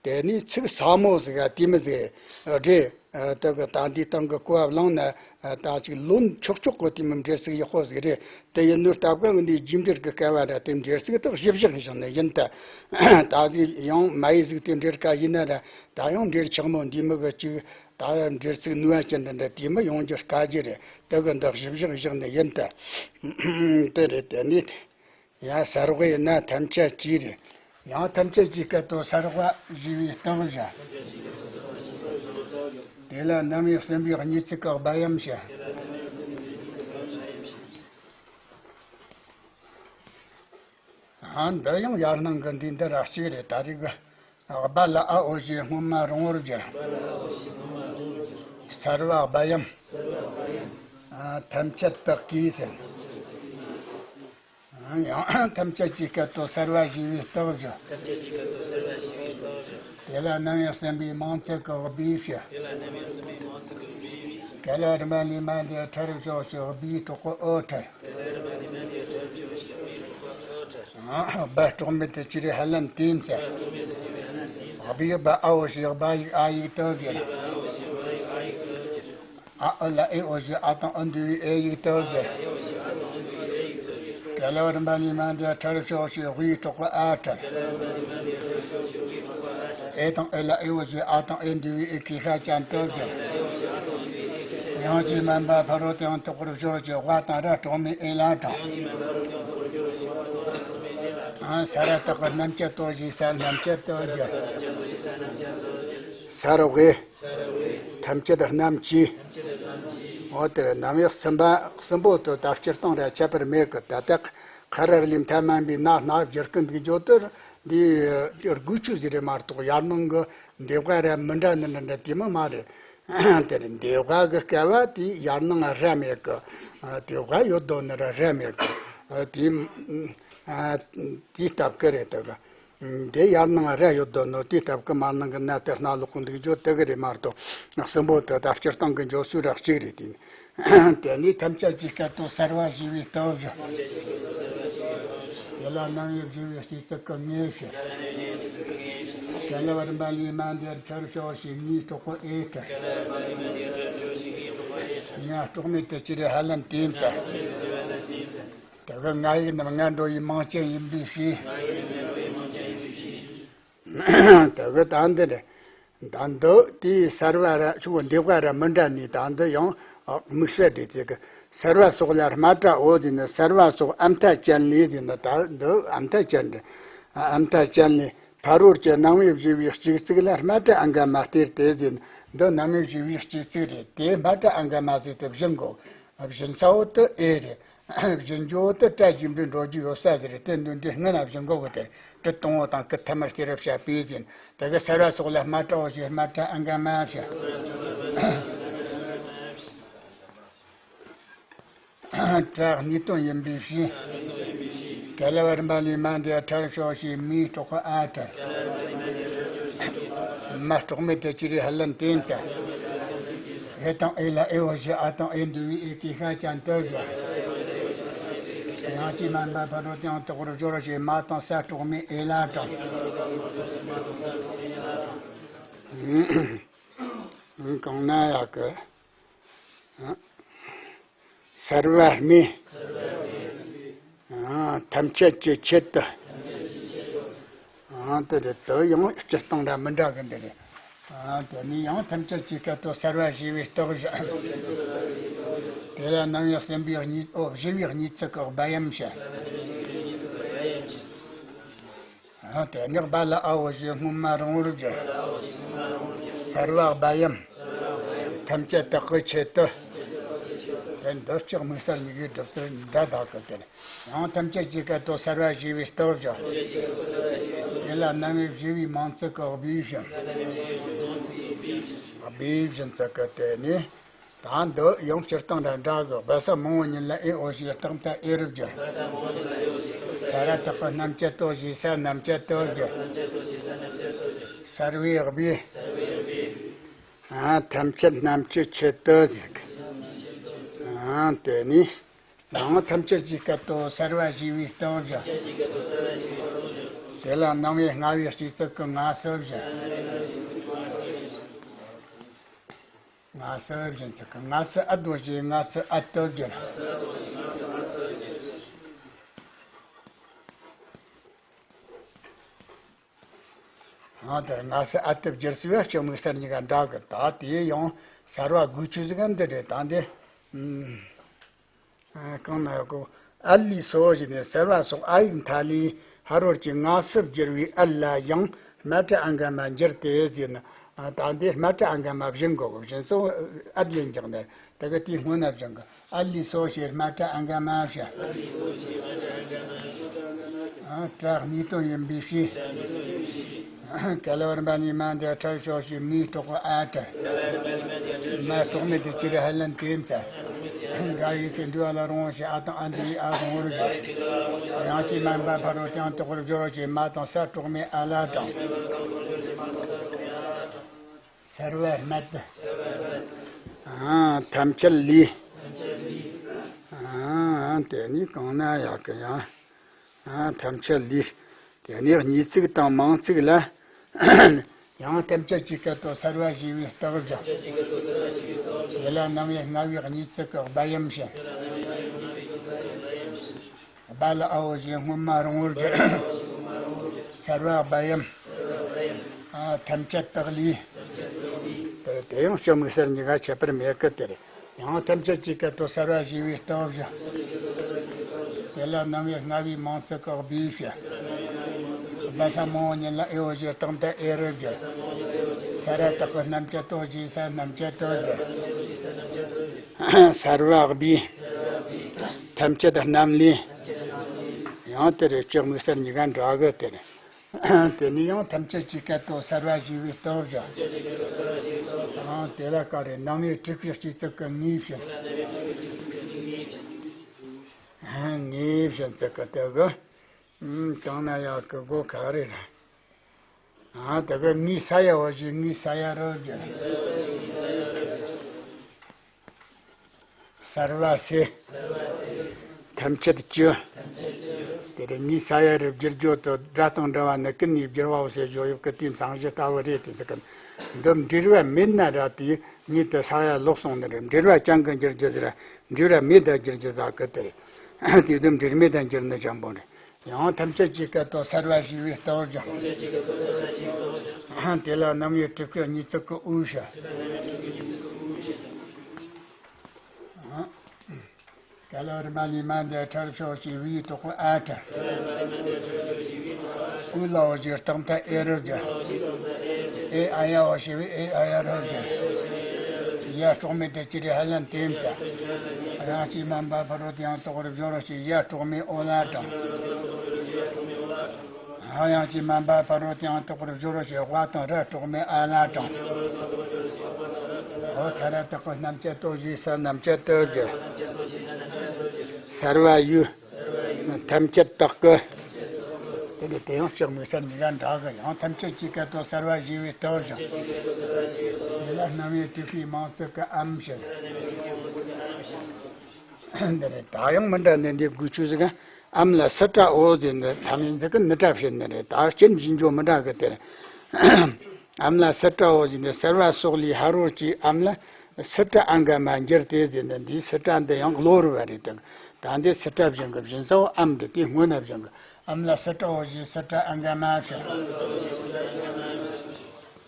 དེ་ནས་ཚིག་ཟབ་མོ་ཟིག་དེ་མི་ཟིག་རེད། ཨ། དེ་གི་ད་འདི་སྟེང་གི་གོ་བ་བླངས་ན། ཨ། ད་ཅིག་ལོན་ཆོག་ཆོག་གི་དེ་མི་འགྲེལ་ཚིག་ཡག་པོ་ཟིག་རེད། དེ་ཡིན་ནོ་སྟབས་ག་འདི་རྒྱས་འགྲེལ་གི་སྐལ་བ་ར་དེ་འགྲེལ་ཚིག་དག་ཞིབ་བཞག་བཞག་ནས་ཡིན་ད། ད་ཟིག་ཡང་མ་ཡི་ཟིག་དེ་འགྲེལ་དཀའ་ཡིན་ན་ར། ད་ཡང་འགྲེལ་ཆགས་མོ་འདི་མི་གི་ཅིག་ད་འགྲེལ་ཚིག་ནུས་པ་ཅན་འདྲ་འདྲ་དེ་མི་ཡོང་རྒྱུ་དཀའ་རྒྱུ་རེད། དེ་གི་འདི་ཞིབ་བཞག་བཞག་ནས་ཡིན་ད། དེ་རེད། དེ་ནས། ཡང་སརྦ་བྷེ་རྣ་ཐམས་ཅད་ཀྱིས་རེད། ཡང་ཐམས་ཅད་ཀྱི་སྐད་དུ་སརྦ་ཞེས་པའི་སྟག་བཞག་དེ་ལ་རྣམ་དབྱེ་གསུམ་པའི་གཉིས་ཚིག་གི་སྦ་ཡམ་བྱ། ཨ། འདི་ཡང་ཡར་སྣང་གི་འདི་འདི་ར་གཅིག་རེད། ད་རེས་ཀྱི་སྦ་ལ་ཨ་འོ་ཞེས་སྔོན་མ་རིང་བོར་བསྒྱུར། སརྦ་སྦ་ཡམ། ཨ། ཐམས་ཅད་དག་གིས་ཟེར། ཡང་ཐམས་ཅད་ཀྱི་སྐད་དུ་སརྦ་ཞེས་པའི་སྟག་བཞག་དེ་ལ་རྣམ་དབྱེ་གསུམ་པའི་མང་ཚིག་གི་སྦས་བྱ། ག་ལ་རི་མ་ལི་མ་འདི་ཕྲ་རུ་ཕྱོགས་ཀྱི་སྦའི་གྲོགས་པོ་ཨོ་ཕྲ། སྦ་སྲོག་མེད་དུ་གྱུར་ཧ་ལམ་དེ་ཙམ། སྦའི་སྦ་ཨ་འོ་ཞེས་སྦ་ཡིག་ཨ་ཡིག་ཏུ་བསྒྱུར། ཨ་ཨུ་ལ་ཨེ་འོ་ཞེས་ཨ་དང་ཨུ་འདུས་པའི་ཨེ་ཡིག་ཏུ་བསྒྱུར། ག་ལ་བ་རིམ་པ་ལས་མ་འདས་ཕྲ་རུ་ཕྱོགས་ཞེས་དབུའི་གྲོགས་པོ་ཨ་ཕྲ། ཨེ་དང་ཨེ་ལ་ཨེ་འོ་ཞེས་ཨ་དང་ཨེ་འདུས་པའི་ཨེ་གི་ཤ་ཅན་ཏུ་བསྒྱུར། ཡང་ཅིག་མ་འབབ་ཕ་རོལ་ཏུ་ཡང་དོག་པར་སྦྱོར་གྱི་དབ་དང་ར་གྲོགས་མེད་ཨེ་ལ་དྲངས། ཨ། ས་ར་བཏགས་པའི་རྣམ་བཅད་ཏོ་ཞེས་ས་རྣམ་བཅད་ཏུ་བསྒྱུར། སརྦ་བྷེ། ཐམས་ཅད་རྣམས་ཀྱིས། འོ་དེ་རྣམ་དབྱེ་གསུམ་པ་གསུམ་པོ་དེ་ད་སྤྱིར་བཏང་ར་ཁྱད་པར་མེད་གི། ད་ལྟ་ཁ་ར་རི་ལི་མཐའ་མ་ཡིན་པའི་ན་སྣ་བསྒྱུར་གི་འདུག་རྒྱུ་དེ་འདི་དགོས་ཆོས་ཟིག་རེད་མ་གཏོགས། ཡར་སྣང་གི་འདོད་པ་ར་མི་འདྲ་ནི་འདྲ་འདྲ་དེ་མོ་མ་རེད། དེ་རེད། འདོད་པ་གི་སྐལ་བ་དེ་ཡར་སྣང་ར་མེད་གི། འདོད་པ་ཡོད་དོ་ནི་ར་ར་མེད་གི། དེ་དེའི་སྟབས་ཀྱིས་རེད་དོ་གི། དེ་ཡར་སྣང་ར་ཡོད་དོ་ནོ་དེའི་སྟབས་ཀྱིས་མར་སྣང་གི་ན་དེ་སྣ་ལོག་གི་འདུག་རྒྱུ་དེ་གི་རེད་མ་གཏོགས། གསུམ་པོ་དེ་ད་སྤྱིར་བཏང་གི་འཇོག་ཚུལ་ར་གཅིག་རེད་དེ། དེ་ནས་ཐམས་ཅད་ཀྱི་སྐད་དུ་སརྦ་ཞེས་པའི་སྟག་བཞག་དེ་ལ་རྣམ་དབྱེ་བསྒྱུར་བའི་སྤྱི་ཚིག་གི་ངེས་བྱ། ག་ལ་བ་རིམ་པ་ལས་མ་འདས་ཕྲ་རུ་ཕྱོགས་ཞེས་ངའི་གྲོགས་པོ་ཨེ་ཕྲ། ང་གྲོགས་མེད་དུ་གྱུར་ཧ་ལམ་དེ་ཙམ། དེ་གི་ང་ཡིག་རྣམས་ང་འགྲོ་བའི་མིང་ཅན་ཡིན་པའི་ཕྱིར། དེ་གི་ད་འདི་རེད། ད་འདི་དེའི་སརྦ་ར་ཆུ་བོ་འདེབས་ག་ར་མི་འདྲ་ནི། ད་འདི་ཡང་དམིགས་བསལ་རེད། དེ་གི་སརྦ་སོགས་ལ་རྨ་སྒྲ་འོ་ཟེར་ན། སརྦ་སོགས་ཨ་མཐའ་ཅན་ལས་ཟེར་ན། ད་འདི་ཨ་མཐའ་ཅན་རེད། ཨ་མཐའ་ཅན་ལས་ཕ་རོལ་གྱི་རྣམ་དབྱེ་བཞི་པའི་གཅིག་ཚིག་ལ་རྨ་སྒྲ་ཨ་འགའ་མ་སྟེར་ཏེ་ཟེར་ན། འདི་རྣམ་དབྱེ་བཞི་པའི་གཅིག་ཚིག་རེད། དེ་རྨ་སྒྲ་ཨ་འགའ་མ་ཟེར་དེ་བཞིན་གོ། བཞིན་ས་བོ་དེ་ཨེ་རེད། བཞིན་རྒྱུ་བོ་དེ་སྒྲ་རྒྱས་འབྲིང་འགྲོ་རྒྱུ་ཡོད་ས་ཟིག་རེད། དེ་འདུག་འདི་སྔོན་ན་བཞིན་གོ་གི། དེ་དྲི་དང་བོ་དང་ཀི་ཐ་མར་སྐྱེ་རབས་བཤད་པས་ཟེར་ན། དེ་གི་སརྦ་སོགས་ལ་རྨ་སྒྲ་འོ་ཞེས་རྨ་སྒྲ་ཨ་འགའ་མ་བྱ། སྒྲ་གཉིས་དོན་ཡིན་པའི་ཕྱིར། ག་ལ་བ་རིམ་པ་ལས་མ་འདས་ཕྲ་རུ་ཕྱོགས་ཞེས་མའི་གྲོགས་པོ་ཨ་ཕྲ། མ་གྲོགས་མེད་དུ་གྱུར་ཧ་ལམ་དེ་ཙམ། ཨེ་དང་ཨེ་ལ་ཨེ་འོ་ཞེས་ཨ་དང་ཨེ་འདུས་པའི་ཨེ་གི་ཤ་ཅན་ཏུ་བཞག་ཡང་ཅིག་མ་འབབ་ཕ་རོལ་ཏུ་ཡང་དོག་པར་སྦྱོར་ཞེས་མ་དང་ས་གྲོགས་མེད་ཨེ་ལ་དྲངས། གང་ན་ཡག་གི། སརྦ་རྨེ། ཐམས་ཅད་ཀྱི་ཆེད་དུ། དེ་རེད། དེ་ཡང་སྤྱིར་བཏང་འདྲ་མི་འདྲ་གི་འདི་རེད། ཨ། དེ་ནས་ཡང་ཐམས་ཅད་ཀྱི་སྐད་དོད་སརྦ་ཞི་བའི་སྟོབས་བཞི། དེ་ལ་སྣང་བས་སེམས་པའི་གཉིས། ཨོ། ཞི་བའི་གཉིས་ཚིག་གི་བ་ཡམ་བཞི། ཨ། དེ་ནས་བ་ལ་འ་འོ་བཞི་སྔོན་མ་རིང་པོར་བསྒྱུར། སརྦ་བ་ཡམ། ཐམས་ཅད་བདག་གི་ཆེད་དུ། དེ་འདི་ལྕགས་དམིགས་བསལ་གཉིས་ཀའི་སྒྲུབ་ཚུལ་འདྲ་དག་གི་དེ་ནས། ཡང་ཐམས་ཅད་ཀྱི་སྐད་དོད་སརྦ་ཞི་བའི་སྟོབས་བཞི། དེ་ལ་སྣང་བས་ཞི་བའི་མིང་ཚིག་གི་བི་བཞི། བི་བཞི་ཚིག་གི་དེ་ནས། ད་འདི་ཡང་སྤྱིར་བཏང་འདྲ་འདྲ་གི། བ་ས་མང་བོ་ཉིད་ལ་ཨེ་འོ་ཞེས་རྟག་མཐའ་ཨེ་རུ་བསྒྱུར། ས་ར་བཏགས་པའི་རྣམ་བཅད་དོ་ཞེས་ས་རྣམ་བཅད་དོ་བསྒྱུར། སརྦའི་བི། ཨ། ཐམས་ཅད་རྣམས་ཀྱི་ཆེད་དུ་ཟེར་གི། ཨ། དེ་ནས། ཡང་ཐམས་ཅད་ཀྱི་སྐད་དོད་སརྦ་ཞི་བའི་སྟོབས་བཞི། དེ་ལ་སྣང་བས་སྔ་བའི་སྤྱི་ཚིག་གི་སྔ་སུ་བཞི། སྔ་སུ་བཞི་ཚིག་གི་སྔ་སུ་ཨ་དོ་ཞེས་སྔ་སུ་ཨ་དོ་བསྒྱུར། ཨ། དེ་སྔ་སུ་ཨ་དོ་བསྒྱུར་སྲིད་པས་ལྕགས་དམིགས་བསལ་གཉིས་ཀ་འདྲ་གི། ད་དེ་ཡང་སརྦ་དགུ་ཆོས་ཟིག་འདི་རེད། ད་འདི། ཨ། གང་ན་ཡོད་གོ། ཨ་ལི་སོ་ཞེས་ནས་སརྦ་སོགས་ཨ་ཡིག་མཐའ་ལས་ཧ་རོ་གི་སྔ་སུ་བསྒྱུར་བའི་ཨ་ལ་ཡང་སྨད་སྦྲ་ཨ་འག་མ་བསྒྱུར་ཏེ་ཟེར་ན། ཨ། ད་འདི་སྨད་སྦྲ་ཨ་འག་མ་བཞིན་གོ་གི། བཞིན་སོ་ཨ་ལས་འཇགས་ནས་དེ་གི་དེའི་སྔོན་ན་བཞིན་གི། ཨ་ལི་སོ་ཞེས་སྨད་སྦྲ་ཨ་འག་མ་བཞི། ཨ། སྦྲ་གཉིས་དོན་ཡིན་པའི་ཕྱིར། ག་ལ་བར་མ་ནི་མ་འདི་ཁྲར་ཤོ་ཞེས་མིའི་སྲོག་གི་ཨ་སྦྲ། མ་སྲོག་མེད་དེ་ཅི་རེ་ཧ་ལན་དེ་མཚན། འདྲ་ཡིས་ཀྱི་འདུལ་བ་ལ་རུང་བ་ཞེས་ཨ་དང་ཨ་འདི་ཡིས་ཨ་རུང་བར་བརྗོད། ཡང་ཅིག་མ་འབབ་ཕ་རོལ་ཏུ་ཡང་དག་པར་སྦྱོར་བ་ཞེས་མ་དང་ས་གྲོགས་མེད་ཨ་ལ་དྲངས། སརྦ་སྨད། ཨ། ཐམས་ཅད་ལས། ཨ། དེ་ནས་གང་ན་ཡོད་གི་ཡང་། ཨ། ཐམས་ཅད་ལས། དེ་ནས་གཉིས་ཚིག་དང་མིང་ཚིག་ལ། ཡང་ཐམས་ཅད་ཀྱི་སྐད་དོད་སརྦ་ཞི་བའི་སྟོབས་བཞི། དེ་ལ་སྣང་བས་སྔ་བའི་གཉིས་ཚིག་གི་བ་ཡམ་བཞི། བ་ལ་འ་འོ་ཞེས་སྔོན་མ་རིང་པོར་བསྒྱུར། སརྦ་བ་ཡམ། ཨ། ཐམས་ཅད་བདག་ལས། དེ་དེ་ཡང་ལྕགས་དམིགས་བསལ་གཉིས་ཀ་ཁྱད་པར་མེད་གི། དེ་རེད། ཡང་ཐམས་ཅད་ཀྱི་སྐད་དོད་སརྦ་ཞི་བའི་སྟོབས་བཞི། དེ་ལ་སྣང་བས་སྔ་བའི་མིང་ཚིག་གི་བི་བཞི། བ་ས་མང་བོ་ཉིད་ལ་ཨེ་འོ་ཞེས་རྟག་མཐའ་ཨེ་རུ་བསྒྱུར། ས་ར་བཏགས་པའི་རྣམ་བཅད་དོ་ཞེས་ས་རྣམ་བཅད་དོ་བསྒྱུར། སརྦ་བི། ཐམས་ཅད་རྣམས་ལས། ཡང་དེ་རེད། ལྕགས་དམིགས་བསལ་གཉིས་ཀ་འདྲ་གི། དེ་རེད། དེ་ནས་ཡང་ཐམས་ཅད་ཀྱི་སྐད་དོད་སརྦ་ཞི་བའི་སྟོབས་བཞི། ཨང་། དེ་ལ་ག་རེ། སྣང་བས་གྲུབ་པའི་སྤྱི་ཚིག་གི་ངེས་བཞིན། ངེས་བཞིན་ཚིག་གི་དེ་གི། ཨང་། གང་ན་ཡོད་གི། སྒོ་ག་རེ་རེད། ཨང་། དེ་གི་ངེས་ས་ཡ་འོ་ཞེས་ངེས་ས་ཡ་རུ་བསྒྱུར། སརྦ་སེ། ཐམས་ཅད་ཀྱི། དེ་རེད། ངེས་ས་ཡ་རུ་བསྒྱུར་རྒྱུ་དེ་སྒྲ་དང་འདྲ་བ་ནི་ཀུན་ནས་བསྒྱུར་བའོ་ཞེས་བརྗོད་ཡོད་ཀི། དེའི་མཚན་གཞི་ལྟ་བུ་རེད་དེ་ཟེར་གི། འདི་འབྲེལ་བ་མེད་ན་ར་དེ་ངེས་དེ་ས་ཡ་ལོག་སོང་ནི་རེད། འབྲེལ་བ་ཅན་གི་འགྱུར་རྒྱུ་ཟེར། འབྲེལ་བ་མེད་དེ་འགྱུར་རྒྱུ་ཟེར་གི། དེ་རེད། དེ་དུས་འབྲེལ་མེད་དེ་འགྱུར་ནི་ཅན་པོ་རེད། ཡང་ཐམས་ཅད་ཀྱི་སྐད་དོད་སརྦ་ཞི་བའི་སྟོབས་བཞི། དེ་ལ་སྣང་བས་གྲུབ་པའི་གཉིས་ཚིག་གི་འུ་བཞི། ག་ལ་བར་མ་ལས་མ་འདས་ཁྲར་ཤོ་ཞེས་བིའི་སྲོག་གི་ཨ་སྦྲ། འུ་ལ་འོ་ཞེས་རྟག་མཐའ་ཨེ་རུ་བསྒྱུར། ཨེ་ཨ་ཡ་འོ་ཞེས་བི་ཨེ་ཨ་ཡ་རུ་བསྒྱུར། ཡ་སྲོག་མེད་དེ་ཅི་རེ་ཧ་ལན་དེ་མཚན། ཡང་ཅིག་མ་འབབ་ཕ་རོལ་ཏུ་ཡང་དག་པར་སྦྱོར་བ་ཞེས་ཡ་སྲོག་མེད་འོ་ལ་དྲངས། ཧ། ཡང་ཅིག་མ་འབབ་ཕ་རོལ་ཏུ་ཡང་དག་པར་སྦྱོར་བ་ཞེས་ཝ་དང་ར་སྲོག་མེད་ཨ་ལ་དྲངས། འོ། ས་ར་བཏགས་པའི་རྣམ་བཅད་དོ་ཞེས་ས་རྣམ་བཅད་དོ་བསྒྱུར། སརྦ་ཡུ། ཐམས་ཅད་བདག་གི། དེ་ལས་དེ་ཡང་ལྕགས་དམིགས་བསལ་གཉིས་ཀ་འདྲ་གི། ཡང་ཐམས་ཅད་ཀྱི་སྐད་དོད་སརྦ་ཞི་བའི་སྟོབས་བཞི། དེ་ལ་སྣང་བས་གྲུབ་པའི་མིང་ཚིག་གི་ཨམ་བཞི། འདི་རེད། ད་ཡང་མི་འདྲ་ནི་འདི་དགུ་ཆོས་ཟིག་ག། ཨམ་ལ་སི་ཏྲ་འོ་ཟེར་ནི་ཐ་མི་འཛི་གི་ནི་ཏྲ་བྱེད་ནི་རེད། ད་སྐྱོན་བཞི་འཇོག་མི་འདྲ་གི། དེར་ཨམ་ལ་སི་ཏྲ་འོ་ཟེར་ནི་སརྦ་སོགས་ལས་ཧ་རོ་ཀྱི་ཨམ་ལ་སི་ཏྲ་ཨ་འག་མ་འགྱུར་ཏེ་ཟེར་ནི་འདི་སི་ཏྲ་འདི་ཡང་གློ་རུ་བ་རེད་དང་། ད་འདི་སི་ཏྲ་བཞིན་གི། བཞིན་ས་འོ་ཨམ་འདི་དེ་སྔོན་ན་བཞིན་གི། ཨམ་ལ་སི་ཏྲ་འོ་ཞེས་སི་ཏྲ་ཨ་འག་མ་བྱ།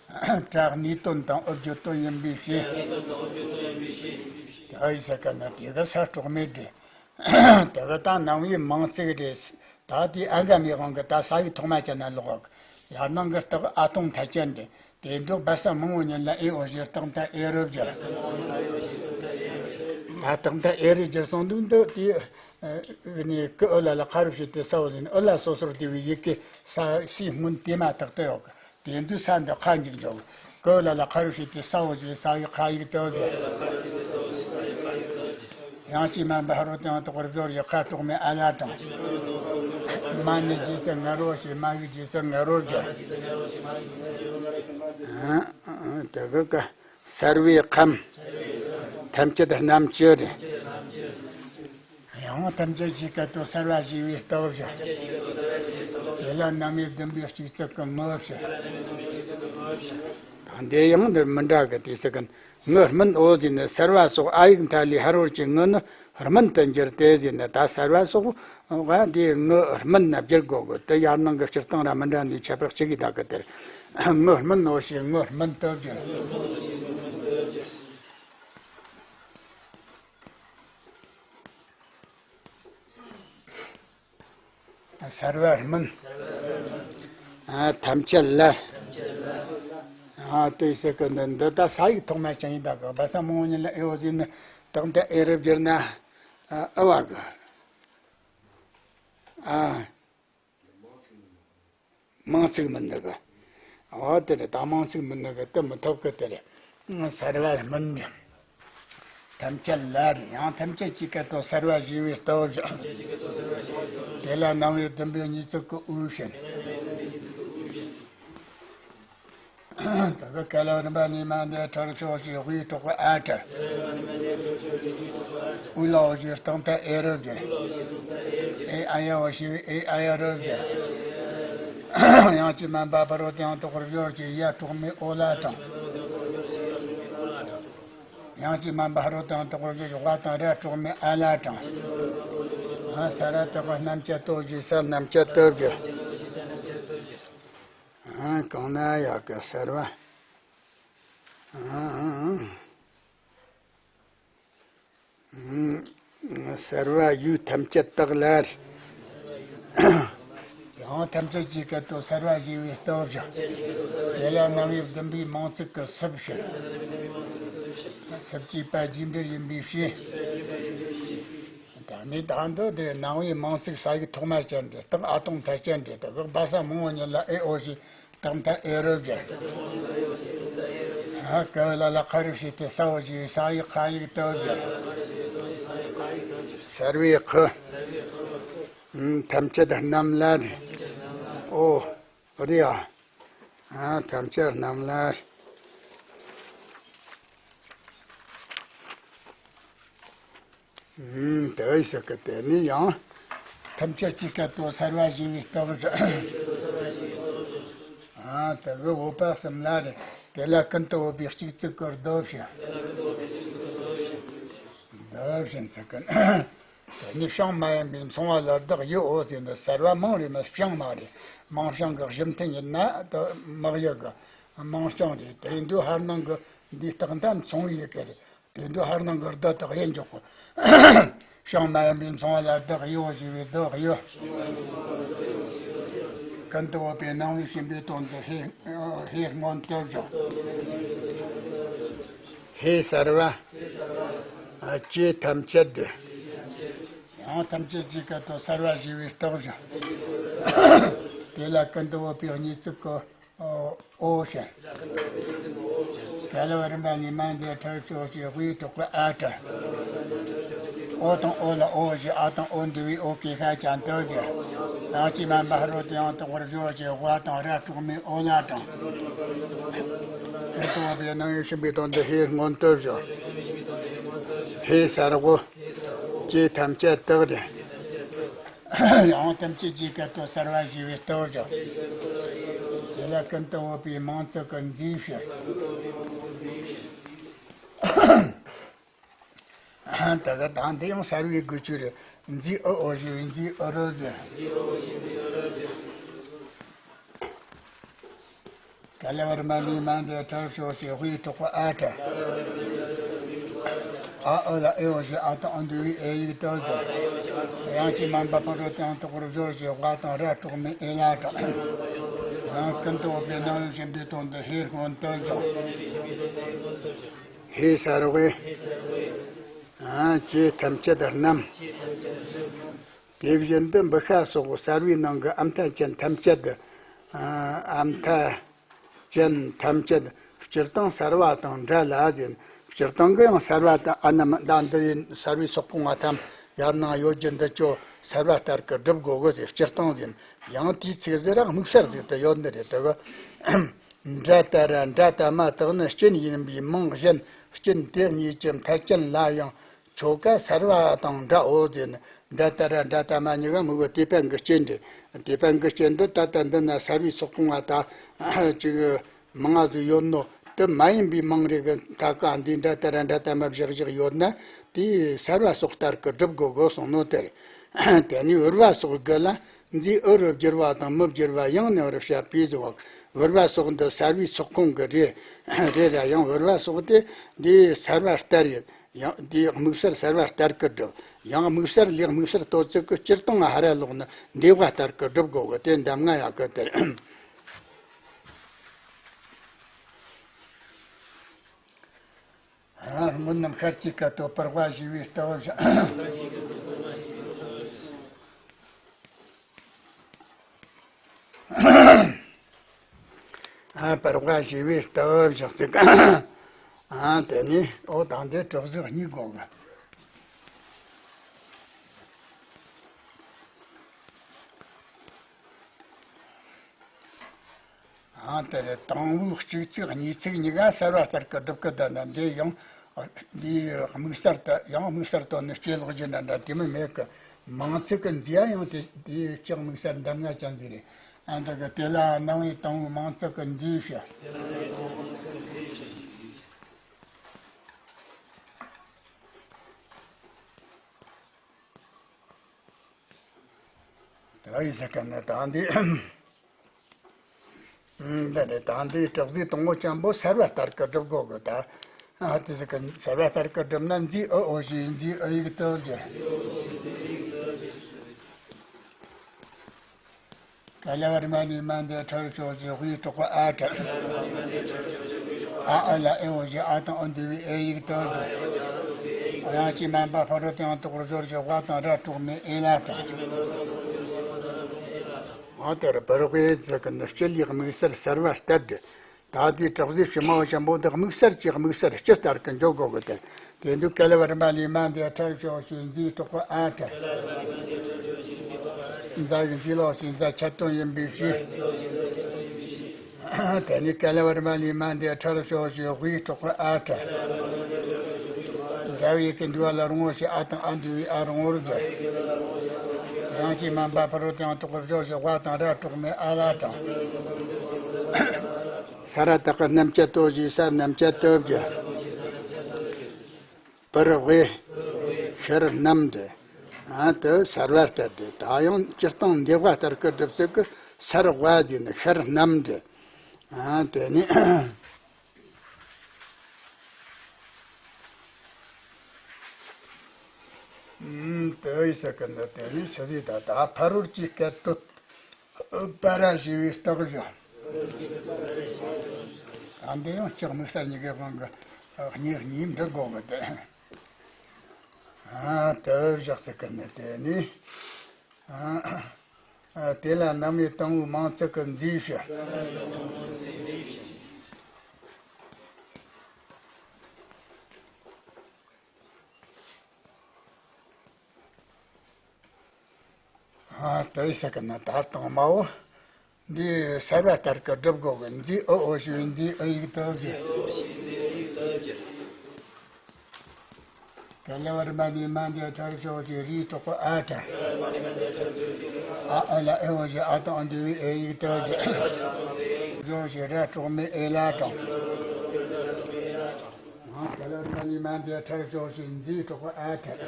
བྲག་ནས་བཏོན་དང་ཨུ་བརྒྱུད་བཏོན་ཡིན་པའི་ཕྱིར། ད་ཡི་ས་ག་ན་དེ་ག་ས་གྲོགས་མེད་དེ། དེ་ག་ད་ནང་བའི་མིང་ཚིག་རེད། ད་དེ་ཨ་ག་མའི་དབང་གིས་ད་ས་ཡིག་ཐོག་མ་ཅན་ན་ལོག་གི། ཡར་ནང་གི་རྟགས་ཨ་སྟོང་མཐའ་ཅན་དེ། དེ་འདུག་བ་ས་མང་བོ་ཉིད་ལ་ཨེ་འོ་ཞེས་རྟགས་མཐའ་ཨེ་རུ་བསྒྱུར། ད་རྟགས་མཐའ་ཨེ་རུ་བསྒྱུར་སོང་འདུག་འདི་དེ། ཨ་ནི་ཀུ་ཨུ་ལ་ལ་ཁ་རུ་བྱས་ཏེ་ས་འོ་ཟེར་ནས་ཨུ་ལ་སོ་སོར་བསྡུས་པའི་ཡི་གེ་ས་སའི་སྔོན་དེ་མ་ཐག་ཏུ་ཡོད་གི། དེ་འདུག་ས་འདི་ཁ་འཇིག་འཇོག་ཀུ་ལ་ལ་ཁ་རུ་བྱས་ཏེ་ས་འོ་ཞེས་ས་ཡི་ཁ་ཡིག་ཏུ་བསྒྱུར། ཡང་ཅིག་མ་འབའ་རོ་དེའང་དོག་པར་སྦྱོར་ཞེས་ཁ་གྲོགས་མེད་ཨ་ལ་དང་། མ་ནི་རྗེས་སུ་ངར་རོ་ཞེས་མ་ཡིག་རྗེས་སུ་ངར་རོ་བསྒྱུར། ཨ་ཨ་དེ་གི་ཀ་སརྦའི་ཁམས། ཐམས་ཅད་རྣམ་བཅད་རེད། ཡང་ཐམས་ཅད་ཀྱི་སྐད་དོད་སརྦ་ཞེས་པའི་སྟོབས་བཞག་དེ་ལ་རྣམ་དབྱེ་བདུན་པའི་གཅིག་ཙིག་གི་ངོ་བོ་བཤད། ད་འདི་ཡང་འདིར་མི་འདྲ་གི། དེ་ཟེར་གིན་ངུ་སྨིན་འོ་ཟེར་ནས་སརྦ་སོགས་ཨ་ཡིག་མཐའ་ལས་ཧར་བར་གྱི་ངུ་ནི་སྨིན་དུ་འགྱུར་ཏེ་ཟེར་ནས། ད་སརྦ་སོགས་ཨ་འདི་ངུ་སྨིན་ན་བསྒྱུར་དགོས་གི། དེ་ཡར་ནང་གི་སྤྱིར་བཏང་ར་མི་འདྲ་ནས་ཁྱད་པར་གཅིག་གིས་བདག་གི་དེར། ངུ་སྨིན་འོ་ཞེས་ངུ་སྨིན་དུ་བསྒྱུར། སརྦ་སྨིན། ཨ་ཐམས་ཅད་ལ། ཨ་དེ་ཟེར་གི་འདི་འདི་ད་ས་ཡིག་ཐོག་མ་ཅན་ཡིན། ད་གི་བ་ས་མང་བོ་ཉིད་ལ་ཨེ་འོ་ཟེར་ནས་རྟགས་མཐའ་ཨེ་རུ་བསྒྱུར་ན། ཨ་ཨུ་བ་གི། ཨ། མིང་ཚིག་མིན་ནི་གི། འོ་དེ་རེད། ད་མིང་ཚིག་མིན་ནི་གི་དེ་མི་ཐོབ་གི། དེ་རེད། སརྦ་སྨིན་ཀྱང་། ཐམས་ཅད་ལ་རེད། ཡང་ཐམས་ཅད་ཀྱི་སྐད་དོད་སརྦ་ཞེས་པའི་སྟོབས་བཞག་དེ་ལ་རྣམ་དབྱེ་བདུན་པའི་གཉིས་ཚིག་གི་ཨུ་བྱིན། ད་གི་ཀ་ལ་རིམ་པ་ནས་མ་འདས་ཁྲར་ཕྱོགས་ཀྱི་དབུའི་ཐོག་གི་ཨ་ཁྲ། ཨུ་ལ་འོ་ཞེས་རྟགས་མཐའ་ཨེ་རུ་བསྒྱུར། ཨེ་ཨ་ཡ་འོ་ཞེས་པའི་ཨེ་ཨ་ཡ་རུ་བསྒྱུར། ཡང་ཅིག་མ་འབའ་བ་རོ་དེའང་དོག་པར་སྦྱོར་གྱི་ཡ་གྲོགས་མེད་ཨོ་ལ་དང་། ཡང་ཅིག་མ་འབའ་རོ་དེའང་དོག་པར་སྦྱོར་གྱི་ཝ་དང་ར་གྲོགས་མེད་ཨ་ལ་དང་། ཨ་ས་ར་དག་པ་རྣམ་བཅད་དོ་ཞེས་ས་རྣམ་བཅད་དོ་བསྒྱུར། ཨ་གང་ན་ཡག་གི་སརྦ། ཨ་ཨ་ཨ། ཨ་སརྦ་ཡུལ་ཐམས་ཅད་དག་ལ། ཡང་ཐམས་ཅད་ཀྱི་སྐད་དོད་སརྦ་ཞེས་པའི་སྟོབས་བཞག་དེ་ལ་རྣམ་དབྱེ་བདུན་པའི་མིང་ཚིག་གི་སུབ་བྱེད། སུབ་ཀྱི་པ་རྗེས་འབྲེལ་ཡིན་པའི་ཕྱིར། ད་ནི་ད་འདི་དེ་རྣམ་དབྱེ་མིང་ཚིག་ས་ཡིག་ཐོག་མ་ཅན་དེ། རྟགས་ཨ་སྟོང་མཐའ་ཅན་དེ། ད་གི་བ་ས་མང་བོ་ཉིད་ལ་ཨེ་འོ་ཞེས་རྟགས་མཐའ་ཨེ་རུ་བསྒྱུར། ཧ་ཀ་ལ་ལ་ཁ་རུ་བྱས་ཏེ་ས་འོ་ཞེས་ས་ཡིག་ཁ་ཡིག་ཏུ་བསྒྱུར། སརྦའི་ཁུ། ཨུམ་ཐམས་ཅད་རྣམས་ལ་རེད། ཨོ་རེད་ཨ། ཨ་ཐམས་ཅད་རྣམས་ལ། ཨུམ་དེ་ཟེར་གི། དེ་ནི་ཡང་ཐམས་ཅད་ཀྱི་སྐད་དོད་སརྦ་ཞེས་པའི་སྟོབས་བཞག་ཨ་དེ་གི་འོད་པ་གསུམ་ལ་རེད། དེ་ལ་ཀུན་ཏུ་བོད་པའི་གཅིག་ཚིག་གི་རྡོ་བྱིན། རྡོ་བྱིན་ཟེར་གི། དེ་ནི་བྱིང་མ་ཡིན་པའི་མཚུངས་པ་ལ་བདག་ཡིད་འོ་ཟེར་ནས། སརྦ་མིང་རེད་མ་བྱིང་མ་རེད། མིང་བྱང་གི་གཞི་མཐུན་ཡིན་ན་དེ་མི་གཡོ་གི། མིང་བྱང་རེད། དེ་འདུག་ཧར་ནང་གི་འདིའི་རྟགས་མཐའ་མཚུངས་པའི་ཡི་གེ་རེད། དེ་འདུག་ཧར་ནང་གི་རྡོ་དག་ཡིན་འཇོག་གི། བྱིང་མ་ཡིན་པའི་མཚུངས་པ་ལ་བདག་ཡིད་འོ་ཞེས་པའི་བདག་ཡིད། ཀུན་ཏུ་བོད་པའི་སྣང་བའི་སྦྱིན་པའི་དོན་དུ་ཧེ་ཧེ་སྔོན་དུ་བཞག་ཧེ་སརྦ། ཨ་ཀྱེ་ཐམས་ཅད་དེ། ཡང་ཐམས་ཅད་ཀྱི་སྐད་དོད་སརྦ་ཞེས་པའི་སྟོབས་བཞག་དེ་ལ་ཀུན་ཏུ་བོད་པའི་གཉིས་ཚིག་གི་ཨོ་ཞེས། ཀ་ལ་བ་རིམ་པ་ནས་མ་འདས་ཁྲར་ཕྱོགས་ཀྱི་དབུའི་ཐོག་གི་ཨ་ཁྲ། ཨོ་དང་ཨོ་ལ་ཨོ་ཞེས་ཨ་དང་ཨོ་འདུས་པའི་ཨོ་ཀྱི་ཤ་ཅན་དུ་བསྒྱུར། ཡང་ཅིག་མ་འབའ་རོ་དེའང་དོག་པར་སྦྱོར་གྱི་ཝ་དང་ར་གྲོགས་མེད་ཨོ་ལ་དང་། ཀུན་ཏུ་བོད་པའི་སྣང་བའི་སྦྱིན་པའི་དོན་དུ་ཧེ་སྔོན་དུ་བཞག་ཧེ་སརྦ། ཀྱེ་ཐམས་ཅད་དག་རེད། ཡང་ཐམས་ཅད་ཀྱི་སྐད་དོད་སརྦ་ཞེས་པའི་སྟོབས་བཞག་དེ་ལ་ཀུན་ཏུ་བོད་པའི་མིང་ཚིག་གི་མཛེས་བྱེད། ད་ག་དང་འདི་ཡང་སརྦའི་དགུ་བཅུ་རེད། མཛེས་ཨུ་འོ་ཞེས་པའི་མཛེས་ཨུ་རུ་བསྒྱུར། ཀ་ལ་བ་རི་མ་ལི་མ་འདི་ཁྲར་ཤོ་ཞེས་དབུའི་གྲོགས་པོ་ཨ་ཏྲ། ཨ་ཨོ་ལ་ཨེ་ཨོ་ཞེས་ཨ་དང་ཨ་འདུ་བའི་ཨེ་ཡིག་ཏོ་ཞེས། དབྱངས་ཀྱི་མ་འབབ་པ་རོ་དང་དོག་རོ་ཞོ་ཞེས་ཝ་དང་ར་གྲོགས་མེད་ཨེ་ལ་གྲགས། ཡང་ཀུན་ཏུ་འོབ་པའི་སྣང་བས་ཞེན་པའི་དོན་དུ་ཧེ་སྔོན་ཏོ་ཞེས། ཧེ་ས་རོ་ཝེ། ཨ་ཅེ་ཐམས་ཅད་རྣམས། དེ་བཞིན་དུ་འབུ་ཤ་སོགས་གསར་བའི་ནང་གི་ཨ་མཐའ་ཅན་ཐམས་ཅད། ཨ་མཐའ་ཅན་ཐམས་ཅད་སྤྱིར་བཏང་གསར་བ་དང་འདྲ་ལ་ཟེར། སྤྱིར་བཏང་གི་ཡང་གསར་བ་དང་ཨ་ནི་མི་ད་འདི་ཡིན་གསར་བའི་སོག་པོ་ང་ཐམས་ཡར་ནང་ཡོད་རྒྱུ་འདི་ཅོ་གསར་བ་ལྟར་གི་སྒྲུབ་དགོས་གི་ཟེར། སྤྱིར་བཏང་ཟེར། ཡང་དེའི་ཚིག་ཟེར་ར་དམིགས་བསལ་ཟེར་དུ་ཡོད་ནི་རེད་དོ་གི། འདྲ་ལྟར་འདྲ་ལྟ་མ་དག་ནི་རྐྱེན་ཡིན་པའི་མིང་གཞན་རྐྱེན་དེ་གཉིས་ཀྱི་མཐའ་ཅན་ལ་ཡང་ཆོ་ག་གསར་བ་དང་འདྲའོ་ཟེར་ན། འདྲ་ལྟར་འདྲ་ལྟ་མ་གཉིས་ཀ་མི་གོ་དེ་ཕན་གི་རྐྱེན་རེད། དེ་ཕན་གི་རྐྱེན་འདི་ད་ལྟ་འདི་ན་གསར་བའི་སོག་པོ་ང་ད་ཅིག་མང་ང་ཟིག་ཡོད་ནོ། དེ་མ་ཡིན་པའི་མིང་རེ་གི་མཐའ་ཀ་འདི་འདྲ་ལྟར་འདྲ་ལྟ་མ་བཞག་བཞག་ཡོད་ན་དེ་གསར་བ་སོགས་ལྟར་གི་སྒྲུབ་དགོས་དགོས་སོང་ནོ་དེ་རེད། དེ་ནས་འུར་བ་སོགས་དགུ་ལ་འདིའི་འུ་རུ་བསྒྱུར་བ་དང་མི་བསྒྱུར་བ་ཡང་ནས་བར་བཤད་པའི་བཟོ་བ། འུར་བ་སོགས་འདི་གསར་བའི་སོག་ཁོངས་ཀྱི་རེད། རེད་ལ་ཡང་འུར་བ་སོགས་དེ་འདིའི་གསར་བ་ལྟར་ཡིན། ཡང་འདིའི་དམིགས་བསལ་གསར་བ་ལྟར་གི་སྒྲུབ། ཡང་དམིགས་བསལ་ལས་དམིགས་བསལ་ལྟོ་ཚིག་གི་སྤྱིར་བཏང་ང་ཧ་ར་ལོག་ནི་འདི་བ་ལྟར་གི་སྒྲུབ་དགོས་གི། དེ་འདམ་ང་ཡག་གི་དེར། སྔོན་རྣམས་ཤར་གྱི་སྐད་དོད་པར་བ་ཞེས་པའི་ལྟ་བ་བཞག་ཨ་པར་བ་ཞེས་པའི་ལྟ་བ་བཞག་ཚིག་ཨ་དེ་ནི་ཨོ་དང་དེ་གྲོགས་གཟུགས་གཉིས་དགོས་གི། ཨང་དེ་རེད། དང་པོའི་གཅིག་ཚིག་གཉིས་ཚིག་གཉིས་ཀ་གསར་བ་ལྟར་གི་སྒྲུབ་གི་བསྡད་ན་འདི་ཡང་འདིའི་དམིགས་བསལ་དུ་ཡང་དམིགས་བསལ་དོན་ནི་སྐྱེ་ལོག་རྒྱུ་འདྲ་འདྲ་དེ་མི་མེད་གི། མིང་ཚིག་གི་མཛེས་ཡང་དེ་དེའི་ལྕགས་དམིགས་བསལ་འདམ་ང་ཅན་ཟིག་རེད། ཨ་འདི་གི་དེ་ལ་སྣང་བའི་དང་པོའི་མིང་ཚིག་གི་མཛེས་ཤིང་། དེ་ཡི་ཟེར་གི་ནི་ད་འདི། འདི་ནི་ད་འདི་གྲགས་ཟིག་དང་པོ་ཅན་པོ་གསར་བ་ལྟར་གི་སྒྲུབ་དགོས་གི་ད། ཨ་དེ་ཟེར་གི་གསར་བ་ལྟར་གི་སྒྲུབ་ན་འདི་ཨི་ཨོ་ཞེས་འདི་ཨི་ཡིག་ཏུ་གི། ཀ་ལ་བ་རི་མ་ལི་མ་འདི་ཁྲར་ཤོ་ཞེས་དབུའི་གྲོགས་པོ་ཨ་ཏྲ། ཨ་ཨ་ལ་ཨེ་ཨོ་ཞེས་ཨ་དང་ཨ་འདུ་བའི་ཨེ་ཡིག་ཏུ་གི། དབྱངས་ཀྱིས་མ་འབབ་ཕ་རོལ་ཏུ་ཡང་དོག་རོ་ཞོར་ཞེས་ཝ་དང་ར་གྲོགས་མེད་ཨེ་ལ་གྲགས། ཨ་དེར་པར་དབུའི་ཚིག་གི་ནི་སྤྱི་ལས་དམིགས་བསལ་གསར་བ་ལྟར་ཏེ། ད་ལྟའི་གྲགས་ཟིག་ཕྱི་མ་བ་ཆེན་པོ་འདི་དམིགས་བསལ་གྱི་དམིགས་བསལ་སྤྱི་ལྟར་གྱི་འཇོག་དགོས་གི་སྟེ། དེ་དུས་ཀ་ལ་བ་རི་མ་ལི་མ་འདི་ཁྲར་ཤོ་ཞེས་འདིའི་གྲོགས་པོ་ཨ་ཏྲ། འཛའ་ཡི་འདི་ལོག་ཞེས་འཛའ་ཆད་དོན་ཡིན་པའི་ཕྱིར། དེ་ནས་ཀ་ལ་བ་རི་མ་ལི་མ་འདི་ཁྲར་ཤོ་ཞེས་དབུའི་གྲོགས་པོ་ཨ་ཏྲ། འདྲ་བའི་ཡི་གེ་འདུས་པ་ལ་རིང་བོ་ཞེས་ཨ་དང་ཨ་འདུས་པའི་ཨ་རིང་བོར་བརྗོད། དབྱངས་ཀྱིས་མ་འབབ་ཕ་རོལ་ཏུ་ཡང་དོག་པར་ཞོ་ཞེས་ཝ་དང་ར་གྲོགས་མེད་ཨ་ལ་གྲགས། ས་ར་བཏགས་པ་རྣམ་བཅད་དོ་ཞེས་ས་རྣམ་བཅད་དོ་བརྗོད། པར་དབུའི་ཤར་རྣམས་ཏེ། ཨ་དེ་གསར་བ་ལྟར་ཏེ་ད་ཡང་སྤྱིར་བཏང་འདི་བ་ལྟར་གི་སྒྲུབ་ཚུལ་གི་གསར་བ་ཟེར་ནི་ཤར་རྣམས་ཏེ། ཨ་དེ་ནི། ཨུམ། དེ་ཡི་ཟེར་གི་འདི་དེ་ནི་ཆི་ཟིག་ད་ད་ཕ་རོལ་གྱི་སྐད་དོད། པ་ར་ཞེས་པའི་རྟགས་བཞག་ཨ་འདི་ཡང་ལྕགས་དམིགས་བསལ་གཉིས་ཀའི་དབང་གི་གཉིས་གཉིས་འབྲི་དགོས་གི་དེ། ཨ་དེ་བཞག་ཟེར་གི་འདི་དེ་ནི། ཨ། དེ་ལ་རྣམ་དབྱེ་དང་པོའི་མིང་ཚིག་གི་མཛེས་ཤིང་། ཨ་དེ་ཟེར་གི་ན་ད་དང་མ་བོ། འདི་གསར་བ་ལྟར་གི་སྒྲུབ་དགོས་གི། མཛེས་ཨི་ཨོ་ཞེས་མཛེས་ཨི་ཡིག་ཏུ་གི། ཀ་ལ་བ་རི་མ་ལི་མ་འདི་ཁྲར་ཤོ་ཞེས་རིའི་གྲོགས་པོ་ཨ་ཏྲ། ཨ་ཨ་ལ་ཨེ་ཨོ་ཞེས་ཨ་དང་ཨ་འདུ་བའི་ཨེ་ཡིག་ཏུ་གི། ཞོ་ཞེས་ར་གྲོགས་མེད་ཨེ་ལ་གྲགས། ག་ལ་རིམ་པ་གཉིས་མ་འདི་ཁྲར་ཕྱོགས་ཤིག་འཛིན་གྲོགས་ཨ་ཁྲ།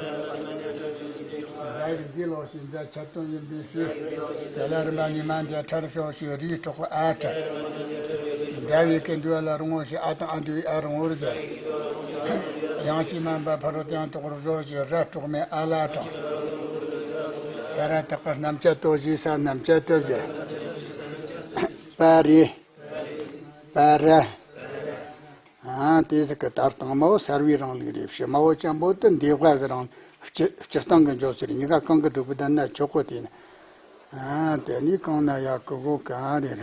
ཟླ་བའི་འཛིན་ལོགས་ཤིག་འཛིན་ཆད་དོན་ཡིན་པའི་ཕྱིར། ག་ལ་རིམ་པ་གཉིས་མ་འདི་ཁྲར་ཕྱོགས་ཤིག་རིའི་གྲོགས་ཨ་ཁྲ། འདྲ་བའི་ཀུན་འདུས་ལ་རུང་བ་ཞིག་ཨ་དང་ཨ་འདུས་ཨ་རུང་བར་བརྗོད། ཡང་ཅིག་མ་འབབ་ཕ་རོལ་ཏེ་ཡང་དོག་པར་སྦྱོར་ཞིག་ར་དྲུག་མའི་ཨ་ལ་དྲག། ས་ར་བཏགས་པ་རྣམ་བཅད་དོ་ཞེས་ས་རྣམ་བཅད་དོ་བརྗོད། པ་རེ། པ་ར། ཨ་དེ་ཟིག་གི་ད་དང་མ་བོ་གསལ་བའི་རང་ལུགས་རེད། ཕྱི་མ་བོ་ཅན་པོ་དེ་འདས་པ་གི་རང་སྤྱི་སྤྱིར་བཏང་གི་འཇོག་ཚུལ་རེད། གཉིས་ཀ་གང་གི་སྒྲུབ་པ་བསྡད་ན་ཆོག་གོ། དེ་ནི་ཨ་དེ་ནི་གང་ན་ཡག་གི་གོ་ག་རེད་ར།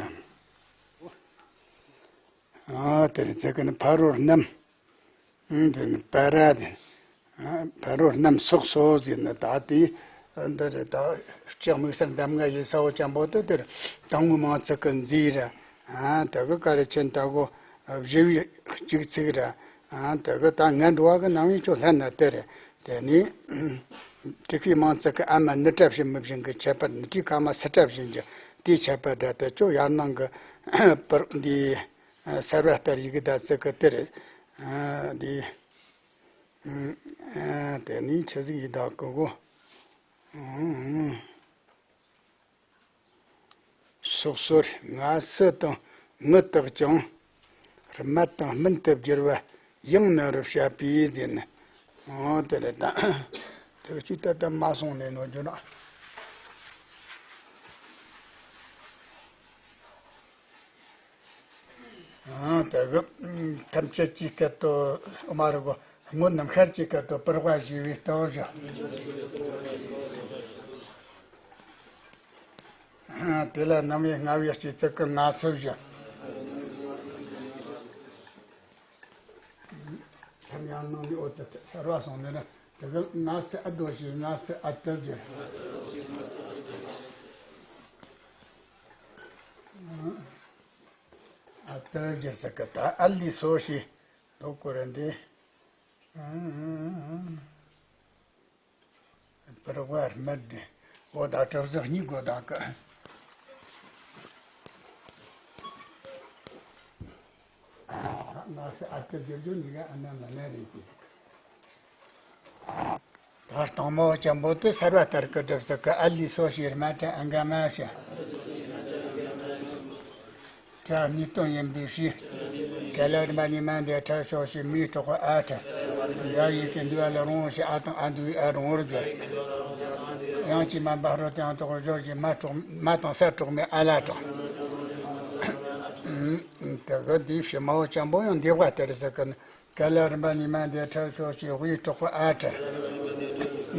ཨ་དེ་རེད། ཚེ་གི་ནི་ཕ་རོལ་རྣམས། ཨ་དེ་ནི་པ་ར་དེ། ཕ་རོལ་རྣམས་སོགས་སོ་ཟེར་ན་ད་དེ་འདི་རེད། ད་ལྕགས་དམིགས་བསལ་གདམས་ངག་ཡིན་ས་བོ་ཅན་པོ་དེ་དེར་དང་པོའི་མིང་ཚིག་གི་འཛིན་ར། ཨ་དེ་གི་ཀ་རེ་ཆེན་ད་གོ་བཞི་བའི་གཅིག་ཚིག་ར། ཨ་དེ་གི་ད་ངན་འགྲོ་བ་གི་ནང་བའི་ཆོ་ལྷན་ན་དེ་རེད། དེ་ནི་དྲུག་པའི་མིང་ཚིག་གི་ཨ་མ་ནི་བཀྲ་ཤིས་མི་བཞིན་གྱི་ཁྱད་པར། ནི་དྲུག་ཁ་མ་སི་བཀྲ་བཞིན་གྱི་དེའི་ཁྱད་པར་འདྲ་དེ་ཆོ་ཡར་ནང་གི་པར་འདི་གསལ་བ་ལྟར་ཡི་གེ་ད་ཚིག་གི་དེ་རེད། ཨ་འདི། ཨ་དེ་ནི་ཆི་ཟིག་ཡི་དྭགས་ཀི་གོ། སོགས་སོར་སྔ་སི་དང་ངི་དག་ཀྱང་། སྨད་དང་སྨིན་དུ་བསྒྱུར་བ་ཡང་ནི་རུ་བཤད་པས་ཟེར་ནས། ཨོ་དེ་རེད་ད། དེ་གཅིག་ད་ལྟ་མ་སོང་ནས་ནོ་རྒྱུ་ན། ཨ་དེ་གི་ཐམས་ཅད་ཀྱི་སྐད་དོད་མ་རེད་གོ། སྔོན་རྣམས་ཤར་གྱི་སྐད་དོད་པུར་བ་ཞེས་པའི་སྟོབས་བཞག། ཨ་དེ་ལ་རྣམ་དབྱེ་ལྔ་བའི་སྤྱི་ཚིག་གི་སྔ་སི་བཞག། ཐམ་ཡང་ནང་ནས་འོ་དེ་གསར་བ་སོང་ནས་ན་དེ་གི་སྔ་སི་ཨ་དོ་ཞེས་སྔ་སི་ཨ་དོ་བཞག། ཨ་ཏི་རྒྱལ་ས་ཀི་ད་ཨ་ལི་སོ་ཞེས་ལོ་ཀོ་ར་འདི། པར་བ་སྨད་འདི། འོ་ད་གྲུབ་ཟིག་གཉིས་དགོས་ད་ཀི། ང་སི་ཨ་ཏི་རྒྱལ་རྒྱུ་ནི་ག་ཨ་ན་མ་ན་རེད་ཀི། ད་སྟོང་མོ་ཅན་པོ་དེ་གསར་བ་ལྟར་གི་སྒྲུབ་ས་གི་ཨ་ལི་སོ་ཞེས་སྨད་དྲ་ཨ་འགའ་མ་ཞེས། དྲ་གཉིས་སྟོན་ཡིན་པའི་ཕྱིར། ག་ལ་རིམ་པ་གཉིས་མ་འདི་ཁྲར་ཕྱོགས་ཤིག་མིའི་གྲོགས་པོ་ཨ་ཁྲ། འདྲ་ཡི་གེ་འདུས་པ་ལ་རུང་བ་ཞིག་ཨ་དང་ཨ་འདུས་ཨ་རུང་བར་བརྗོད། ཡང་ཅིག་མ་འབབ་ཕ་རོལ་ཏེ་ཡང་དོག་པར་སྦྱོར་ཞིང་མ་དྲུག་མ་དང་ས་དྲུག་མའི་ཨ་ལ་དྲག། དེ་གི་འདིའི་ཕྱི་མ་བོ་ཅན་པོ་ཡང་འདས་པ་ལྟར་ཟེར་གི་ནི། ག་ལ་རིམ་པ་གཉིས་མ་འདི་ཁྲར་ཕྱོགས་ཤིག་དབུའི་གྲོགས་པོ་ཨ་ཁྲ།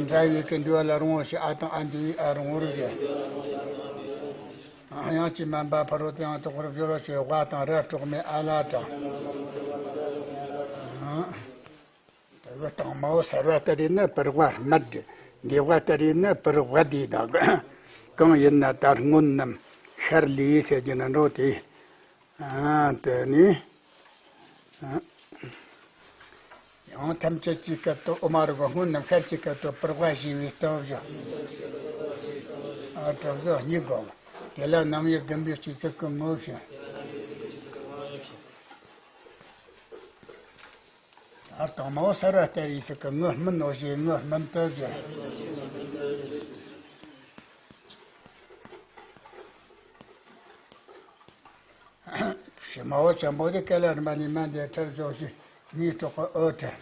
འདྲ་ཡི་གེ་འདུས་པ་ལ་རུང་བ་ཞིག་ཨ་དང་ཨ་འདུས་ཨ་རུང་བར་བརྗོད། ཡང་ཅིག་མ་འབབ་ཕ་རོལ་ཏེ་ཡང་དོག་པར་སྦྱོར་བ་ཞིག་དབ་དང་ར་དྲུག་མའི་ཨ་ལ་དྲག། དེ་གི་སྟོང་མོ་གསར་བ་ལྟར་ཡིན་ན་པུར་བ་སྨད་དེ། འདས་པ་ལྟར་ཡིན་ན་པུར་བ་དེ་དག། གང་ཡིན་ན་ད་སྔོན་རྣམས་ཤར་ལས་ཟེར་གྱི་ན་འགྲོ་དེ། ཨ་དེ་ནི། ཨ། ཡང་ཐམས་ཅད་ཀྱི་སྐད་དོད་འོ་མ་རུ་གོ་སྔོན་རྣམས་ཤར་གྱི་སྐད་དོད་པུར་བ་ཞེས་པའི་སྟོབས་བཞག། ཨ་གྲུབ་ཟོ་གཉིས་དགོངས། དེ་ལ་རྣམ་དབྱེ་བདུན་པའི་སྤྱི་ཚིག་གི་ངོ་བཤད། ཨ་དང་མ་བོ་གསར་བ་ལྟར་ཡིན་ས་གི་ངོ་སྨིན་ནོ་ཞེས་ངོ་སྨིན་སྟོབས་བཞག། ཕྱི་མ་བོ་ཅན་པོ་དེ་ག་ལ་རིམ་པ་གཉིས་མ་འདི་ཁྲར་ཕྱོགས་ཤིག་མིའི་གྲོགས་པོ་ཨོ་ཁྲ།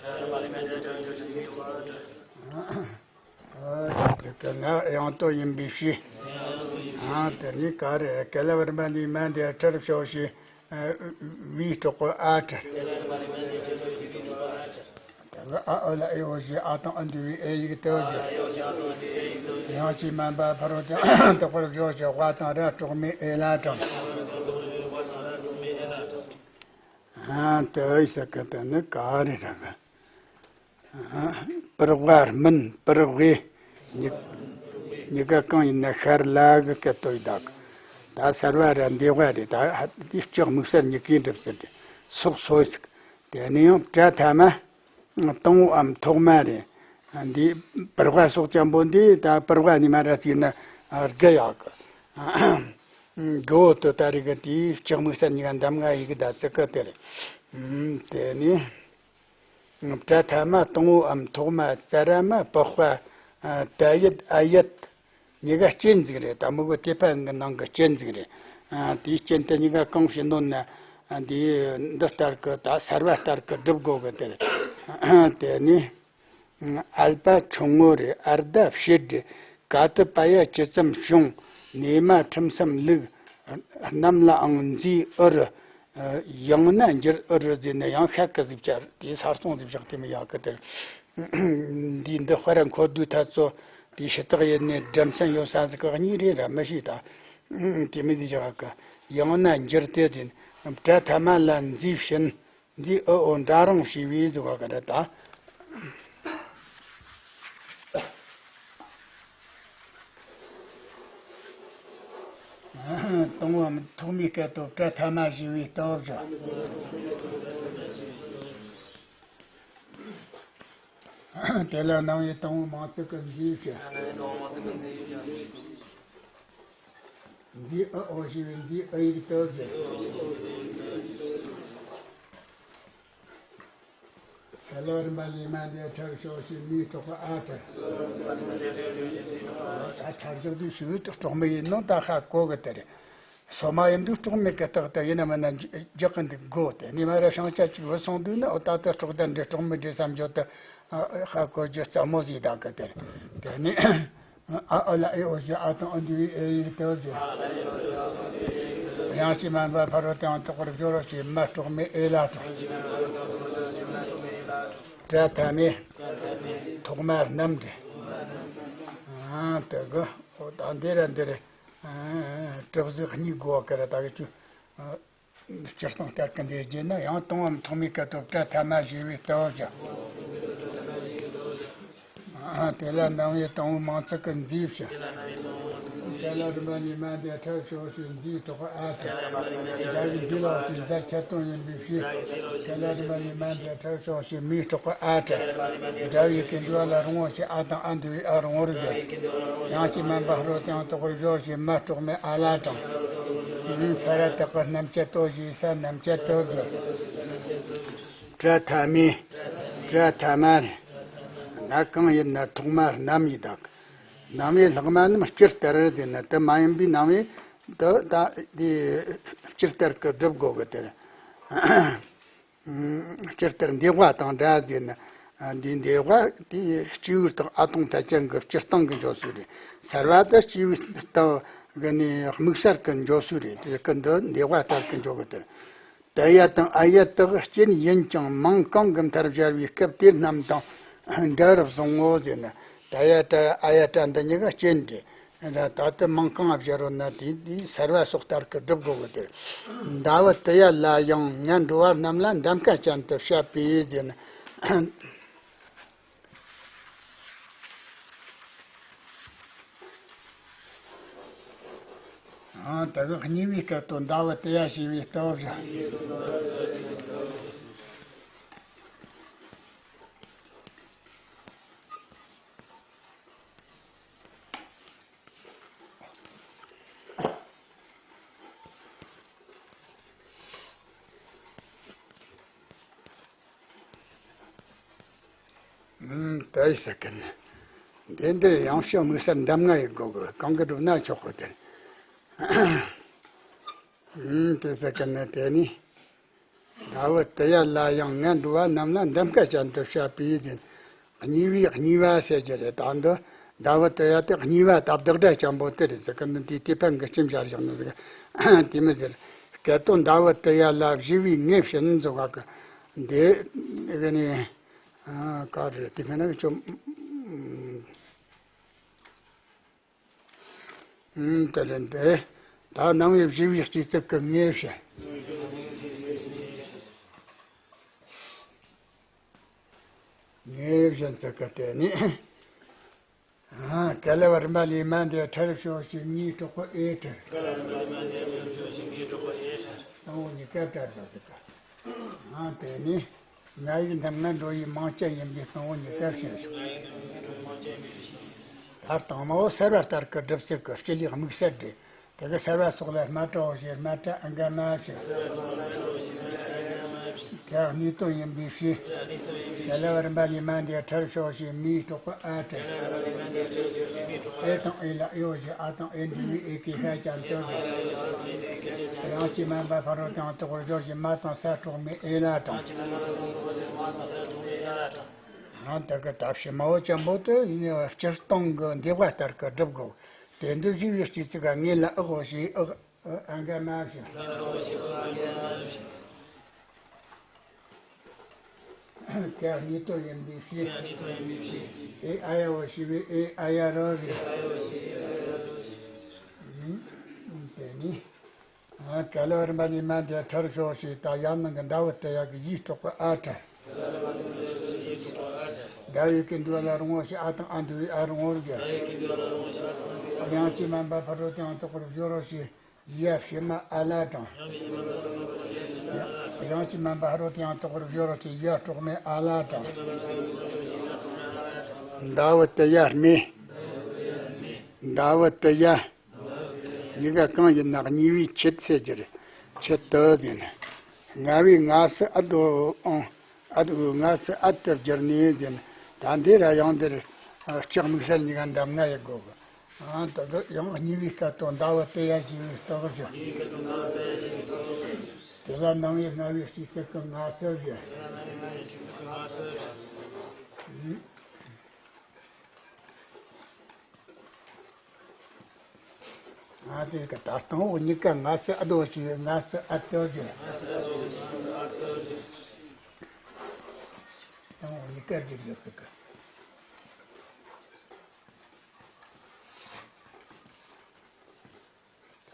ཨོ་ཁྲ་ཟེར་གི་ང་ཡང་དོ་ཡིན་པའི་ཕྱིར། ཨ་དེ་ནི་ག་རེ་ག་ལ་རིམ་པ་གཉིས་མ་འདི་ཁྲར་ཕྱོགས་ཤིག་བིའི་གྲོགས་པོ་ཨ་ཁྲ། དེ་ལ་ཨ་ཨོ་ལ་ཨེ་འོ་ཞེས་ཨ་དང་ཨ་འདུས་པའི་ཨེ་ཡིག་དོ་བརྗོད། ཡང་ཅིག་མ་འབབ་ཕ་རོལ་ཏེ་དོག་པར་སྦྱོར་ཞིང་དབ་དང་ར་དྲུག་མའི་ཨེ་ལ་དྲག། ཨ་དེ་ཨི་ས་ཀི་དེ་ནི་ག་རེ་ར་གི། པུར་བ་སྨིན་པུར་བས། གཉིས་གཉིས་ཀ་གང་ཡིན་ན་ཤར་ལ་གི་སྐད་དོད་ཡི་དྭགས། ད་གསར་བ་ར་འདས་པ་རེད། ད་འདི་ལྕགས་དམིགས་བསལ་གཉིས་ཀའི་སྒྲུབ་ཚུལ་དེ་སོགས་སོ་ཟིག། དེ་ནི་ཡང་གྲྭ་ཐ་མ། དང་པོའམ་ཐོག་མ་རེད། འདི་པུར་བ་སོགས་ཅན་པོ་འདི་ད་པུར་བ་ནི་མ་ར་ཅིག་ན་དགུ་ཡག་གི། དགུ་བོ་དུ་ད་རེ་གི་དེའི་ལྕགས་དམིགས་བསལ་གཉིས་ཀ་གདམས་ངག་ཡི་གེ་ད་ཙི་ཀི་དེ་རེད། དེ་ནི། པྲ་ཐ་མ་དང་པོའམ་ཐོག་མ་ཙཱ་ར་མ་པགས་པ། ཨ། ཏ་ཡད་ཨ་ཡད་གཉིས་ཀ་རྐྱེན་ཟིག་རེད། ད་མི་གོ་ཏི་པན་གི་ནང་གི་རྐྱེན་ཟིག་རེད། ཨ། དེའི་རྐྱེན་དེ་གཉིས་ཀ་གང་བྱེད་ནོ་ན། ཨ། འདི་འདི་ལྟར་གི་ད་སར་བ་ལྟར་གི་སྒྲུབ་དགོ་གི་དེ་རེད། དེ་ནི། ཨལ་པ་ཆུང་ངུ་རེ། ཨརྡ་བྱེད་རེ། ཀ་ཏི་པ་ཡ་ཅི་ཙམ་བྱུང་། ནེ་མ་ཁྲིམས་སམ་ལུག། རྣམས་ལའང་མཛེས་ཨུ་རུ། ཡང་ན་འགྱུར་ཨུ་རུ་ཟེར་ན་ཡང་ཤ་ཀི་ཟིག་བྱ་དེའི་ས་སྟོང་ཟིག་བཞག་དེ་མི་ཡག་གི་དེར། འདི་འདི་དཔེ་ར་འཁོར་དུས་ཐ་ཚོ་དེའི་ཞུ་དག་ཡེད་ནས་སྦྲ་མཚན་ཡོད་ས་ཟིག་གི་གཉིས་རེད་ར་མི་ཤེས་ད། དེ་མི་འདི་བཞག་གི། ཡང་ན་འགྱུར་དེ་ཟེར་ན་པྲ་ཐ་མ་ལ་མཛེས་བྱིན། འདི་ཨུ་ཨོ་འདྲ་རུང་ཞེས་པའི་བཟོ་བ་ག་རེ་ད། དང་པོའམ་ཐོག་མའི་སྐད་དོད་པྲ་ཐ་མ་ཞེས་པའི་སྟོབས་བཞག། དེ་ལ་རྣམ་དབྱེ་དང་པོ་མང་ཚིག་གི་མཛེས་བྱ། འདི་ཨ་ཨོ་ཞེས་པའི་འདི་ཨ་ཡིག་སྟོབས་ཟེར། ད་ལོ་རིམ་པ་ལས་མ་འདས་ཁྲར་ཤོག་ཞེས་མིའི་གྲོགས་པོ་ཨ་ཏི། ད་ཁྲར་ཤོག་དུས་ཞུ་གི་གྲོགས་མོ་ཡིན་ནོ་ད་ཧ་གོ་གི་དེ་རེད། སོ་མ་ཡིན་དུས་གྲོགས་མེད་གི་རྟགས་དེ་ཡིན་ན་མིན་ན་རྒྱག་གི་འདུག་དགོ་དེ་ནི་མ་ར་ཤང་ཆ་གཅིག་བུད་སོང་དུས་ན་ཨོ་ད་ལྟ་གྲོགས་དང་འདྲེ་གྲོགས་མེད་འདྲེ་བསམ་བརྗོད་དུ་ཧ་གོ་རྒྱུ་སླ་མོ་ཟིག་ད་གི་དེ་རེད། དེ་ནི། ཨ་ཨོ་ལ་ཨེ་ཨོ་ཞེས་ཨ་དང་ཨ་འདུས་པའི་ཨེ་ཡིག་སྟོབས་ཀྱིས། ཡང་ཅིན་མན་པ་ཕ་རོལ་ཏེའང་དག་པར་སྦྱོར་རོ་ཞེས་མ་གྲོགས་མེད་ཨེ་ལ་དང་། པྲ་ཐ་མའི་ཐོག་མ་རྣམས་ཏེ། ཨ་དེ་གི་ཨོ་ད་འདི་ར་འདི་ར་གྲུབ་གཟུགས་གཉིས་དགོས་གི་ར་ད་གི་ཆུ། སྤྱིར་བཏང་ལྟར་གྱི་འདི་བརྗོད་ན་ཡང་དང་པོའམ་ཐོག་མའི་སྐད་དོད་པྲ་ཐ་མ་ཞེས་པའི་སྟོབས་བཞག། དེ་ལ་རྣམ་དབྱེ་དང་པོའི་མང་ཚིག་གི་མཛེས་བྱ། དེ་ལ་རིམ་པ་ལས་མ་འདས་ཁྲར་ཤོག་ཞེས་མཛེས་གྲོགས་པོ་ཨ་ཏི། དགྲ་བོའི་འདས་ལོག་ཅེས་ཟླ་ཆ་སྟོན་ཡིན་པའི་ཕྱིར། དེ་ལ་རིམ་པ་ལས་མ་འདས་ཁྲར་ཤོག་ཞེས་མིའི་གྲོགས་པོ་ཨ་ཏི། དགྲ་བོའི་གི་འགྲོ་བ་ལ་རིང་བོ་ཞེས་ཨ་དང་ཨ་འདུས་པའི་ཨ་རིང་བོར་བརྗོད། ཡང་ཅིན་མན་པ་ཕ་རོལ་ཏེའང་དག་པར་སྦྱོར་ཞེས་མ་གྲོགས་མེད་ཨ་ལ་དང་། ས་ར་བཏགས་པའི་རྣམ་བཅད་དོ་ཞེས་ས་རྣམ་བཅད་དོ་བརྗོད། པྲ་ཐ་མའི། པྲ་ཐ་མ་རེད། ན་གང་ཡིན་ན་ཐོག་མ་རྣམ་དབྱེ་དག། རྣམ་དབྱེ་ལྷག་མ་རྣམས་སྤྱིར་ལྟར་ཟེར་ན་དེ་མ་ཡིན་པའི་རྣམ་དབྱེ་དུ་ད་དེ་སྤྱིར་ལྟར་གི་སྒྲུབ་དགོས་གི་དེ། སྤྱིར་ལྟར་འདས་པ་དང་འདྲ་ཟེར་ན། འདི་འདས་པ་དེ་སྐྱེས་བུ་དང་ཨ་དང་ཐ་ཅན་གྱི་སྤྱིར་བཏང་གི་འཇོག་ཚུལ་རེད། སར་བ་དེ་སྐྱེས་བུ་དང་གི་ནི་དམིགས་བསལ་གྱི་འཇོག་ཚུལ་རེད། དེ་ཀུན་ཏུ་འདས་པ་ལྟར་གྱི་འཇོག་གི་དེ། ཏ་ཡ་དང་ཨ་ཡ་དག་རྐྱེན་ཡིན་ཀྱང་མིང་གང་གི་མཐར་སྦྱར་བའི་སྐབས་དེ་རྣམས་དང་འདྲ་བར་བཟུང་ངོ་ཟེར་ན། ཏ་ཡ་ཏྲ་ཨ་ཡ་ཏྲ་འདི་གཉིས་ཀ་རྐྱེན་རེད། ད་ལྟ་མིང་གང་སྦྱར་རོ་ན་དེ་དེའི་སར་བ་སོགས་ལྟར་གྱི་སྒྲུབ་དགོས་གི་དེ། ཟླ་བུ་ཏི་ཡ་ལ་ཡང་ངན་འགྲོ་བ་རྣམས་ལ་འདམ་ཀ་ཅན་དུ་བཤད་པའི་ཟེར་ན། ཨ་ད་གི་གཉིས་པའི་སྐད་དོད་ཟླ་བུ་ཏི་ཡ་ཞེས་པའི་སྟོབས་བཞག། ཨུམ། ད་ཡི་ཟེར་གི་ནི། འདི་འདིར་ཡང་ཕྱོགས་དམིགས་བསལ་འདམ་ང་ཡི་སྒོ་གི་གང་གི་སྒྲུབ་ན་ཆོག་གི་དེ། ཨུམ། དེ་ཟེར་གི་ནི་དེ་ནི། ཟླ་བུ་ཏི་ཡ་ལ་ཡང་ངན་འགྲོ་བ་རྣམས་ལ་འདམ་ཀ་ཅན་དུ་བཤད་པའི་ཟེར། གཉིས་པའི་གཉིས་པ་ཟེར་རྒྱུ་རེད། ད་འདི་ཟླ་བུ་ཏི་ཡ་དེ་གཉིས་པ་ད་བདག་སྒྲ་ཅན་པོ་དེ་རེད་ཟེར་གི་ནི་དེའི་དེ་ཕན་གི་སྐྱིན་སྦྱར་བཞག་ནི་ཟེར་གི་དེ་མི་ཟེར། སྐད་དོད་ཟླ་བུ་ཏི་ཡ་ལ་བཞི་པའི་ངེས་བྱིན་ཟེར་བ་གི་འདི་གི་ནི་ག་རེད། དེ་ཕན་ན་གི་ཅོ། ཨུམ། དེ་ལས་འདི། ད་རྣམ་དབྱེ་བཞི་པའི་སྤྱི་ཚིག་གི་ངེས་བྱིན། ངེས་བྱིན་ཚིག་གི་དེ་ནི། ཨ། ཀ་ལ་བ་རིམ་པ་ལས་མ་འདས་ཁྲར་ཕྱོགས་ཤིག་མིའི་གྲོགས་པོ་ཨེ་ཁྲར། དང་པོ་གཉིས་ཀ་བྲལ་ཟིག་ཟེར་གི། ཨ། དེ་ནི། ང་ཡིག་འདམ་ང་འགྲོ་ཡི་མིང་ཅན་ཡིན་པའི་དང་པོ་གཉིས་ཀ་ཕྱིན་ཤོག། ད་དང་མ་བོ་སར་བ་ལྟར་གྱི་སྒྲུབ་ཚུལ་གྱི་སྤྱི་ལེའུ་དམིགས་བསལ་རེད། དེ་གི་སར་བ་སོགས་ལ་སྨྲ་བྲལ་བོ་ཞེས་སྨྲ་བྲལ་ཨ་འགའ་མ་ཕྱིན། བྲག་སྣོད་དོན་ཡིན་པའི་ཕྱིར། ཀ་ལ་བ་རིམ་པ་ལས་མ་འདས་ཁྲར་ཕྱོགས་ཤིག་མིའི་གྲོགས་པ་ཨ་ཁྲ། ཨེ་དང་ཨེ་ལ་ཨེའོ་ཞེས་ཨ་དང་ཨེ་འབྲི་བའི་ཨེ་གི་ཤ་ཅན་དུ། དབྱངས་ཀྱིས་མ་འབབ་ཕ་རོལ་ཏུ་ཡང་དོ་བར་སྦྱོར་ཞིང་མ་དང་ས་གྲོགས་མེད་ཨེ་ལ་དང་། ཨ་ད་གི་ད་ཕྱི་མ་བོ་ཅན་པོ་དེ་ཡིན་ནི་སྤྱིར་བཏང་གི་འདེབས་པ་ལྟར་གི་སྒྲུབ་དགོས། དེ་འདི་ཞུ་བའི་སྤྱི་ཚིག་ག་ངེས་ལ་ཨི་གོ་ཞེས་ཨི་ཨ་འགའ་མ་བྱ། ཀ་སྣོད་དོན་ཡིན་པའི་ཕྱིར། ཨེ་ཨ་ཡ་བ་ཞེས་པའི་ཨེ་ཨ་ཡ་རོ་རེད། དེ་ནི། ཀ་ལ་བ་རིམ་པ་ལས་མ་འདས་ཁྲར་ཕྱོགས་ཤིག་ད་ཡར་ནང་གི་ཟླ་བོ་དེ་ཡ་གི་ཡིས་གྲོགས་པ་ཨ་ཁྲ། ཟླ་བའི་གི་འདུ་བ་ལ་རང་ངོ་ཞེས་ཨ་དང་ཨ་འདུ་བའི་ཨ་རང་ངོ་རེད། དབྱངས་ཀྱིས་མ་འབབ་ཕ་རོལ་ཏུ་ཡང་དོ་བར་སྦྱོར་རོ་ཞེས། ཡ་ཕྱི་མ་ཨ་ལ་དང་། དབྱངས་ཀྱིས་མ་འབབ་ཕ་རོལ་ཏུ་ཡང་དོ་བར་སྦྱོར་རོ་ཞེས་ཡ་གྲོགས་མེད་ཨ་ལ་དང་། ཟླ་བོ་དེ་ཡ་སྨྲས། ཟླ་བོ་དེ་ཡ། གཉིས་ཀ་གང་ཡིན་ན་གཉིས་པའི་ཆེད་ཟེར་རྒྱུ་རེད། ཆེད་དུ་ཟེར་ན། ང་བའི་ང་སུ་ཨ་དོ་ཨང་། ཨ་དོ་ང་སུ་ཨ་དུ་བསྒྱུར་ནས་ཟེར་ན། ད་འདི་ར་ཡང་འདིར་ལྕགས་དམིགས་བསལ་གཉིས་ཀ་འདབ་ལྔ་ཡི་སྒོ་གི། ཨ་ད་གི་ཡང་གཉིས་པའི་སྐད་དོད་ཟླ་བོ་དེ་ཡ་ཞེས་པའི་རྟགས་བཞག་དེ་ལ་ནང་པའི་ལྔ་པའི་སྤྱི་ཚིག་གི་ང་སུ་བཞག་ང་དེ་གི་ད་སྟོང་འོག་གཉིས་ཀ་ང་སུ་ཨ་དོ་ཞེས་པའི་ང་སུ་ཨ་དོ་ཞེས། སྟོང་འོག་གཉིས་ཀ་བསྒྱུར་བཞག་ཟེར་གི།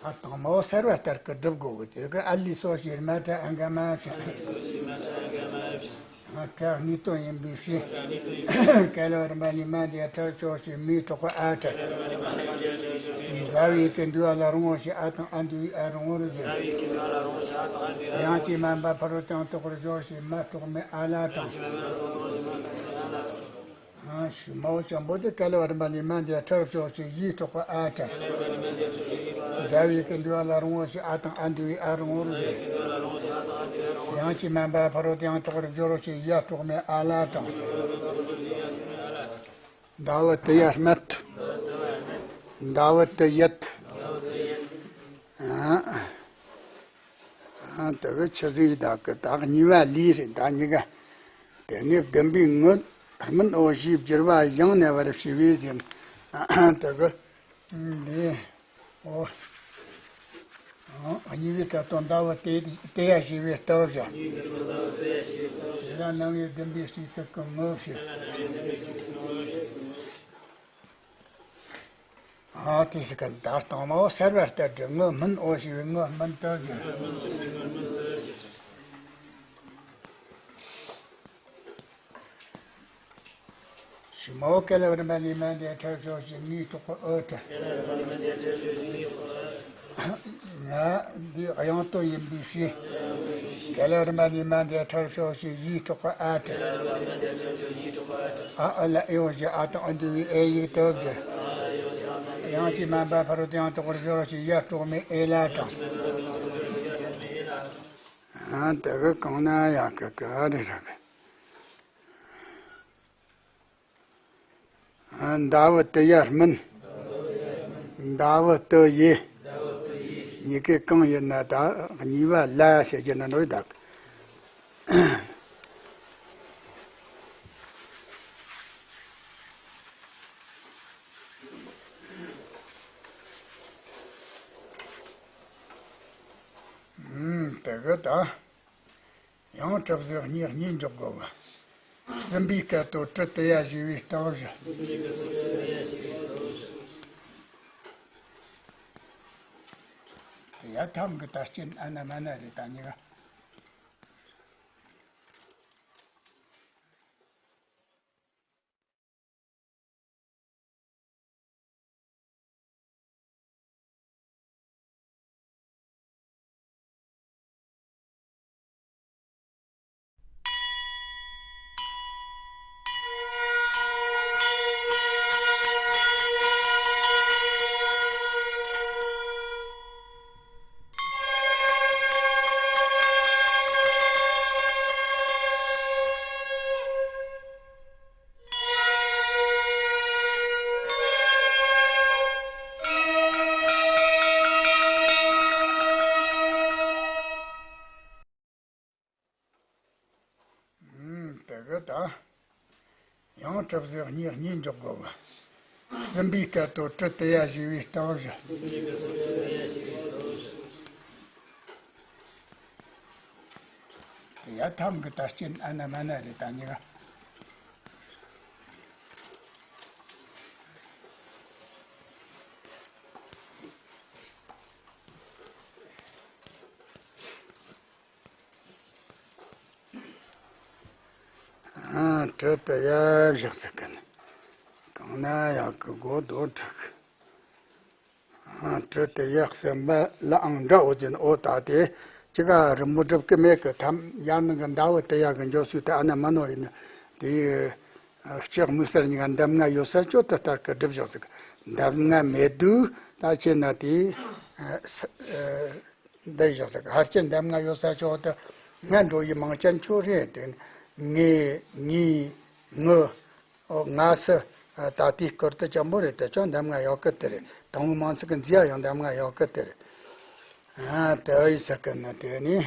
ད་དང་མོ་གསར་བ་ལྟར་གི་སྒྲུབ་དགོས་གི་དེ་གི་ཨ་ལི་སོ་ཞེས་མ་ཁྲ་ཨ་འགའ་མ་ཕྱ། ཁྲ་སྣོད་དོན་ཡིན་པའི་ཕྱིར། ཀ་ལ་བ་རིམ་པ་ལས་མ་འདས་ཁྲར་ཕྱོགས་ཤིག་མིའི་གྲོགས་པ་ཨ་ཁྲ། ཟླ་བའི་གི་འདུ་བ་ལ་རང་ངོ་ཞེས་ཨ་དང་ཨ་འདུ་བའི་ཨ་རང་ངོ་རེད། དབྱངས་ཀྱིས་མ་འབབ་ཕ་རོལ་ཏུ་ཡང་དོ་བར་སྦྱོར་ཞེས་མ་གྲོགས་མེད་ཨ་ལ་དང་། ཨ་ཕྱི་མ་བོ་ཅན་པོ་དེ་ཀ་ལ་བ་རིམ་པ་ལས་མ་འདས་ཁྲར་ཕྱོགས་ཤིག་ཡིས་གྲོགས་པ་ཨ་ཁྲ། ཟླ་བའི་གི་འདུ་བ་ལ་རང་ངོ་ཞེས་ཨ་དང་ཨ་འདུ་བའི་ཨ་རང་ངོ་རེད། དབྱངས་ཀྱིས་མ་འབབ་ཕ་རོལ་ཏུ་ཡང་དོ་བར་སྦྱོར་རོ་ཞེས་ཡ་གྲོགས་མེད་ཨ་ལ་དང་། ཟླ་བོ་དེ་ཡ་སྨད། ཟླ་བོ་དེ་ཡད། ཨ། ཨ་དེ་གི་ཆུ་ཟིག་དག་གི་དག་གཉིས་པ་ལས་རེད་ད་གཉིས་ཀ། དེ་ནས་བདུན་པའི་ངོ་སྨིན་འོ་ཞེས་བསྒྱུར་བ་ཡང་ན་བར་བྱས་པས་ཟེར། ཨ་དེ་གི་འདི་འོ། ཨ་གཉིས་པའི་སྐད་དོད་ཟླ་བོ་དེ་དེ་ཡ་ཞེས་པའི་རྟགས་བཞག་དེ་ལ་ནང་པའི་བདུན་པའི་སྤྱི་ཚིག་གི་ངོ་བྱེད། ཨ་དེ་ཞིག་གི་ད་སྟོང་མ་བོ་གསར་བ་ལྟར་དུ་ངོ་སྨིན་འོ་ཞེས་པའི་ངོ་སྨིན་དུ་བཞག་ཕྱི་མ་བོ་ཀ་ལ་བ་རིམ་པ་ལས་མ་འདས་ཁྲར་ཕྱོགས་ཤིག་མིའི་གྲོགས་པ་ཨ་ཁྲ། ང་འདི་དབྱངས་སྟོད་ཡིན་པའི་ཕྱིར། ཀ་ལ་བ་རིམ་པ་ལས་མ་འདས་ཁྲར་ཕྱོགས་ཤིག་ཡིས་གྲོགས་པ་ཨ་ཁྲ། ཨ་ཨ་ལ་ཨེའོ་ཞེས་ཨ་དང་ཨ་འདུ་བའི་ཨེ་ཡིག་དུ་བསྒྱུར། དབྱངས་ཀྱིས་མ་འབབ་ཕ་རོལ་ཏུ་ཡང་དོ་བར་སྦྱོར་ཞེས་ཡ་གྲོགས་མེད་ཨེ་ལ་དང་། ཨ་དེ་གི་གང་ན་ཡག་གི་ག་རེ་རག་གི། ཟླ་བོ་དེ་ཡ་སྨིན། ཟླ་བོ་དེ་ཡེ། གཉིས་ཀའི་གང་ཡིན་ན་ད་གཉིས་པ་ལ་ཟེར་རྒྱུ་ན་འགྲོ་ཡི་ད། ཨུམ། དེ་གི་ད། ཡང་གྲུ་ཟིག་གཉིས་གཉིས་འཇོག་དགོས་པ། གསུམ་པའི་སྐད་དོད་གྲུ་དེ་ཡ་ཞེས་པའི་རྟགས་བཞག་དེ་ཡ་ཐམ་གི་ད་སྐྱེན་ཨ་ན་མ་ན་རེད་ད་གཉིས་ཀ་རེད་ད། ཡང་གྲུ་ཟིག་གཉིས་གཉིས་འཇོག་དགོས་པ། སྲིན་པོའི་སྐད་དོད་གྲུ་དེ་ཡ་ཞེས་པའི་སྟག་བཞི། དེ་ཡ་ཐམ་གི་ད་སྐྱིན་ཨ་ན་མ་ན་རེད་ད་གཉིས་ཀ། ཨ། གྲུ་དེ་ཡར་བཞག་ཟེར་གི་ནི། གང་ན་ཡག་གི་སྒོ་རྡོ་ཁྲག་གི། ཨ། གྲུ་དེ་ཡར་སེམས་པ་ལའང་འདྲ་འོ་ཅན་འོ་ད་དེ་ཅི་ག་རི་མོ་སྒྲུབ་གི་མེད་གི། ཐམ་ཡར་ནང་གི་མདའ་བོ་དེ་ཡག་གི་འཇོག་སུས་དེ་ཨ་ན་མ་ནོ་ཡིན་ནི་དེ། ལྕགས་མིག་སར་གཉིས་ཀ་འདབ་ལྔ་ཡོད་ས་ཅོ་དེ་ལྟར་གི་སྒྲུབ་བཞག་ཟིག་འདབ་ལྔ་མེད་དུས་ད་ཁྱེད་ན་དེ། འདི་བཞག་ཟིག་ཧར་ཅན་འདབ་ལྔ་ཡོད་ས་ཅོག་ཏུ་ང་འགྲོ་ཡི་མང་ཅན་ཆོ་རེད་དེ། ངེ་ངེ་ངུ་ཨོ་ང་སི། ད་ལྟའི་སྐོར་དུ་ཅན་པོ་རེད་དེ་ཅོ་འདབ་ལྔ་ཡོད་གི་དེ་རེད། དང་པོ་མང་ཚིག་གི་མཛེས་ཡང་འདབ་ལྔ་ཡོད་གི་དེ་རེད། ཨ་དེ་ཡི་ས་ཀི་ན་དེ་ནི།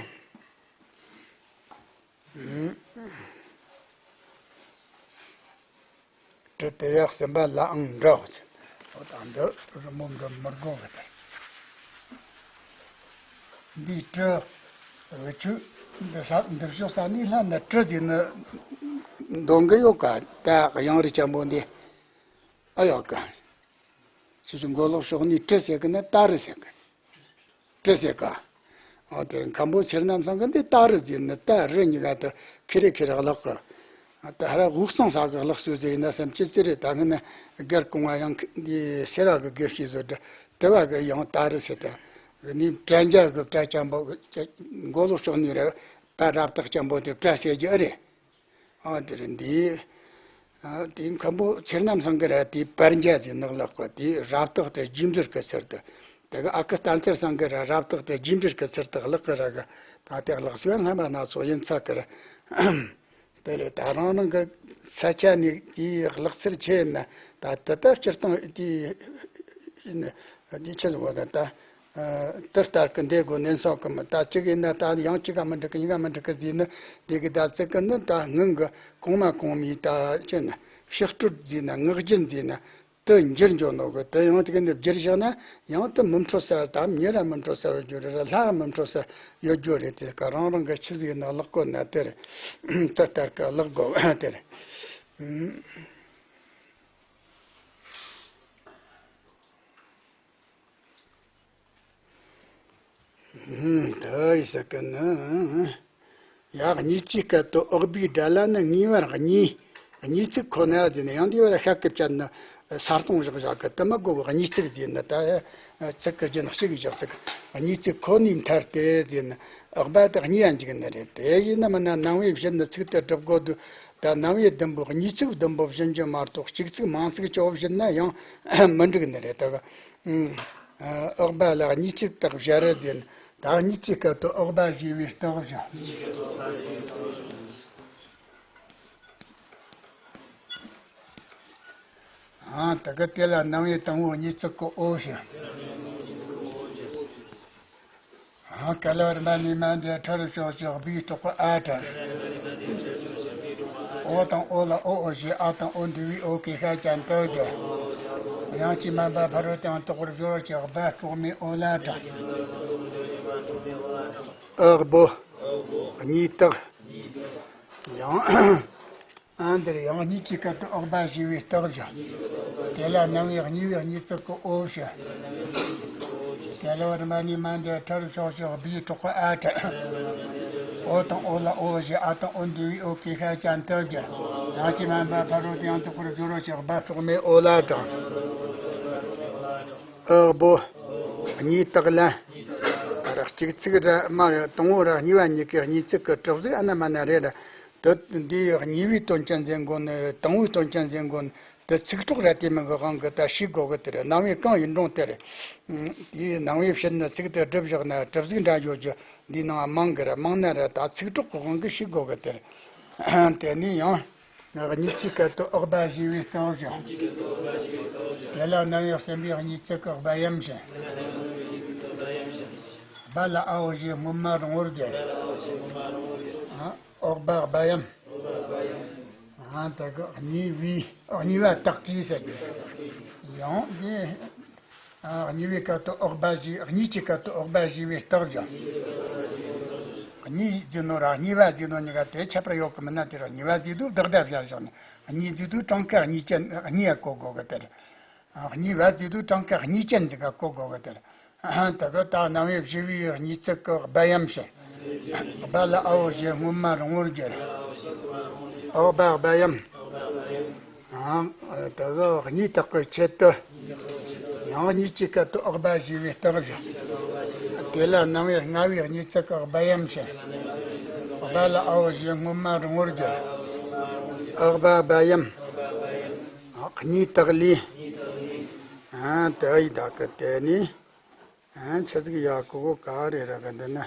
གྲུ་དེ་ཡག་སེམས་པ་ལའང་འདྲ་བ་ཅན། འོ་ད་འདི་རི་མོ་འདི་མི་དགོས་གི་དེ། འདིའི་གྲུ། འུ་ཆུ། འདི་ས་འདི་ཕྱོགས་ས་ནས་ལྷ་ན་གྲུ་ཟེར་ནི། འདོན་གི་ཡོད་ཀ་ད་གཡང་རི་ཅན་པོ་འདི། ཨ་ཡོད་ཀ་ཆུ་ཆུ་མགོ་ལོག་ཕྱོགས་ནས་གྲུ་ཟེར་གི་ན་ད་རི་ཟེར་གི་གྲུ་ཟེར་ག་ཨ་དེ་མཁན་པོ་ཚེ་རྣམ་ཚང་གི་འདི་ད་རི་ཟེར་ནི་ད་རི་གཉིས་ཀ་དུ་ཁེ་རེ་ཁེ་རེ་བརླག་གི་ད་ཧ་ར་འུག་སང་ས་གི་བརླག་སུ་ཟེར་ཡིན་ན་བསམ་ཅི་ཙི་རེད། ད་ངི་ནི་སྒེར་གོང་བ་ཡང་འདི་སེ་ར་གི་དགེ་བཤེས་བཟོ་འདྲ་དེ་བ་གི་ཡང་ད་རི་ཟེར། ད་ནི་དྲན་རྒྱ་གི་བྲ་ཅན་པོ་མགོ་ལོག་ཕྱོགས་ནས་ར་ད་རབ་རྟགས་ཅན་པོ་དེ་བྲ་ཟེར་རྒྱུ་ཨེ་རེད། ཨ་དེ་རེད་འདི། ཨ་དེ་མཁན་པོ་ཚེ་རྣམ་ཚང་གི་ར་དེ་པར་འཇའ་ཟེར་ནག་ལག་གི་དེ་རབ་རྟགས་དེ་རྒྱས་འབྲིང་གི་ཚུལ་དུ། དེ་གི་ཨ་ཁུ་བསྟན་འཛིན་ཚང་གི་ར་རབ་རྟགས་དེ་རྒྱས་འབྲིང་གི་ཚུལ་དུ་ལག་གི་ར་གི་ད་དེ་ལག་སོ་སྔ་མ་སྣ་ཚོགས་ཡིན་ཚ་གི་ར། དེ་རེད་ད་རང་རང་གི་ས་ཆ་ནས་དེའི་ལག་ཚུལ་ཆེ་ན་ད་དེ་ལྟར་སྤྱིར་བཏང་དེ་ཡིན་ན་དེ་ཆེ་ལ་བ་ད་ད། དེ་ལྟར་གི་འདས་དགོས་ནན་སོགས་གི་མི་ད་གཅིག་ཡིན་ན་ད་ཡང་གཅིག་ག་མི་འགྲིག་གི་གཉིས་ཀ་མི་འགྲིག་གི་ཟེར་ནི་འདི་གི་ད་ཚིག་གི་ནི་ད་སྔོན་གི་གོང་མ་གོང་མའི་ད་ཅི་ན་ཕྱག་སྤྲོད་ཟེར་ན་ངག་རྒྱུན་ཟེར་ན་དུ་འགྱུར་འགྱོ་ནོ་གི་དུ་ཡང་དེ་གི་ནི་བསྒྱུར་བཞག་ན་ཡང་དུ་མི་འཕྲོད་ས་ད་མྱི་ར་མི་འཕྲོད་ས་བར་འགྱུར་ར་ལྷ་ར་མི་འཕྲོད་ས་ཡོད་རྒྱུ་རེད། དེ་ག་རང་རང་གི་ཆི་ཟིག་ཡིན་ན་ལག་གོ་ན་དེ་རེད། དེ་ལྟར་གི་ལག་གོ་དེ་རེད། དེ་ཡི་ས་ཀི་ནི། ཡ་གཉིས་ཀྱི་སྐད་དུ་འོག་པའི་སྒྲ་ལ་ནི་ངེས་པར་གཉིས། གཉིས་ཚིག་ཁོ་ན་ཟེར་ནས་ཡང་འདི་བར་ཤ་སྐུ་བཅད་ནི་ས་སྟོང་བཞག་བཞག་གི་དུ་མ་གོ་གཉིས་ཚིག་ཟེར་ནི་ད་ཚིག་གི་རྒྱུན་གཅིག་བཞག་ཟིག་གཉིས་ཚིག་ཁོ་ནའི་མཐར་ཏེ་ཟེར་ནི་འོག་པ་དེ་གཉིས་ཡང་འཇུག་ནི་རེད། དེ་ཡིན་ན་མིན་ན་ནང་པའི་བཞིན་ནི་ཚིག་དེ་སྒྲུབ་དགོས་དུས་ད་ནང་པའི་བདུན་པོ་གཉིས་ཚིག་བདུན་པོ་བཞིན་རྒྱུ་མ་གཏོགས་གཅིག་ཚིག་མང་ཚིག་བཅོ་བཞིན་ན་ཡང་མི་འགྲིག་ནི་རེད་ད་ག་འོག་པ་ལ་གཉིས་ཚིག་དག་བཞག་རེ་ཟེར། ད་གཉིས་ཚིག་སྐད་དུ་འོག་པ་ཞེས་པའི་སྟག་བཞག་ཨང་། དེ་ག་དེ་ལ་ནང་པའི་དང་པོ་གཉིས་ཚིག་གི་འོ་བཞག་ཨང་། ཀ་ལ་བར་མ་ནི་མ་འདི་ཁྲ་རུ་ཤོག་ཅིག་བིའི་གྲོགས་པོ་ཨ་ཁྲ། འོ་དང་འོ་ལ་འོ་འོ་ཞེས་ཨ་དང་འོ་འདུས་པའི་འོ་གི་ཤ་ཅན་དུ་གི། ཡང་ཅི་མ་འབབ་ཕ་རོལ་ཏུ་ཡང་དོགས་པར་སྦྱོར་བ་ཅིག་སྦ་སྲོག་མེད་འོ་ལ་ཁྲ། འོག་པོ། གཉིས་སྟག་ཡང་། ཨ་འདིར་ཡང་གཉིས་ཀྱི་སྐད་དུ་འོག་པ་ཞེས་པའི་སྟག་བཞག་དེ་ལ་ནང་པའི་གཉིས་པའི་གཉིས་ཚིག་གི་འོ་བཞག་དེ་ལ་བར་མ་ནི་མ་འདི་ཁྲ་རུ་ཤོག་ཅིག་བིའི་གྲོགས་པོ་ཨ་ཁྲ། འོ་དང་འོ་ལ་འོ་ཞེས་ཨ་དང་འོ་འདུས་པའི་འོ་གི་ཤ་ཅན་དུ་གི། ཡང་ཅི་མ་འབབ་ཕ་རོལ་ཏུ་ཡང་དོགས་པར་སྦྱོར་བ་ཅིག་སྦ་སྲོག་མེད་འོ་ལ་དང་། འོག་པོ། གཉིས་སྟག་ལ། ད་ར་གཅིག་ཚིག་ར་མ་ཡང་དང་པོ་ར་གཉིས་པ་གཉིས་ཀའི་གཉིས་ཚིག་གི་གྲུབ་ཟིག་ཨ་ན་མ་ན་རེད་ར། དུ་འདིའི་གཉིས་པའི་དོན་ཅན་ཟེར་མགོ་ནི་དང་པོའི་དོན་ཅན་ཟེར་མགོ་ནི་དུ་ཚིག་གྲོགས་ར་དེ་མིན་གི་དབང་གི་ད་ཤེས་དགོས་གི་དེ་རེད། ནང་པའི་གང་ཡིན་རུང་དེ་རེད། དེའི་ནང་པའི་ཕྱིར་ནི་ཚིག་དེ་སྒྲུབ་བཞག་ན་གྲུབ་ཟིག་འདྲ་ཡོད་རྒྱུ་འདིའི་ནང་མང་གི་ར་མང་ན་ར་ད་ཚིག་གྲོགས་གི་དབང་གི་ཤེས་དགོས་གི་དེ་རེད། དེ་ནས་ཡང་། གཉིས་ཀྱི་སྐད་དུ་འོག་པ་ཞེས་པའི་སྟག་བཞག་དེ་ལ་ནང་པའི་གསུམ་པའི་གཉིས་ཚིག་གི་སྦ་ཡམ་བཞག་སྦ་ལ་ཨ་འོ་ཞེས་སྔོན་མ་རིང་པོར་བརྒྱབ། འོག་སྦ་སྦ་ཡམ། ཨ་ད་གི་གཉིས་པའི་གཉིས་པ་དག་གིས་ཟེར་གི། ཡང་དེ་ཨ་གཉིས་པའི་སྐབས་དུ་འོག་པ་བཞི། གཉིས་ཀྱི་སྐབས་དུ་འོག་པ་བཞི་པའི་རྟགས་བཞག་གཉིས་ཟེར་ནོ་ར་གཉིས་པ་ཟེར་ནོ་གཉིས་ཀ་དེ་ཁྱད་པར་ཡོད་གི་མིན་ན། དེ་ར་གཉིས་པ་ཟེར་དུས་བདག་སྒྲ་བཞག་བཞག་ནས། གཉིས་ཟེར་དུས་གྲངས་ཀ་གཉིས་ཅན་གཉིས་ཡ་གོ་དགོས་གི། དེ་ར་གཉིས་པ་ཟེར་དུས་གྲངས་ཀ་གཉིས་ཅན་ཟིག་ག་གོ་དགོས་གི། དེ་ར་ད་གི་ད་རྣམ་དབྱེ་བཞི་པའི་གཉིས་ཚིག་གི་སྦ་ཡམ་ཞེས། སྦ་ལ་ཨའོ་ཞེས་སྔོན་མ་རིང་བོར་བསྒྱུར། འོག་པ་སྦ་ཡམ། ཨང་། ད་གི་གཉིས་དག་གི་ཆེད་དུ། ཡང་གཉིས་ཀྱི་སྐབས་དུ་འོག་པ་བཞི་པའི་རྟགས་བཞག་དེ་ལ་རྣམ་དབྱེ་ལྔ་པའི་གཉིས་ཚིག་གི་སྦ་ཡམ་ཞེས། སྦ་ལ་ཨའོ་ཞེས་སྔོན་མ་རིང་བོར་བསྒྱུར། འོག་པ་སྦ་ཡམ། གཉིས་དག་ལས། ཨ་དེ་ཡི་དག་གི་དེ་ནི། ཨ་ཆི་ཟིག་ཡ་གོ་གོ་ག་རེ་ར་གི་འདི་ན།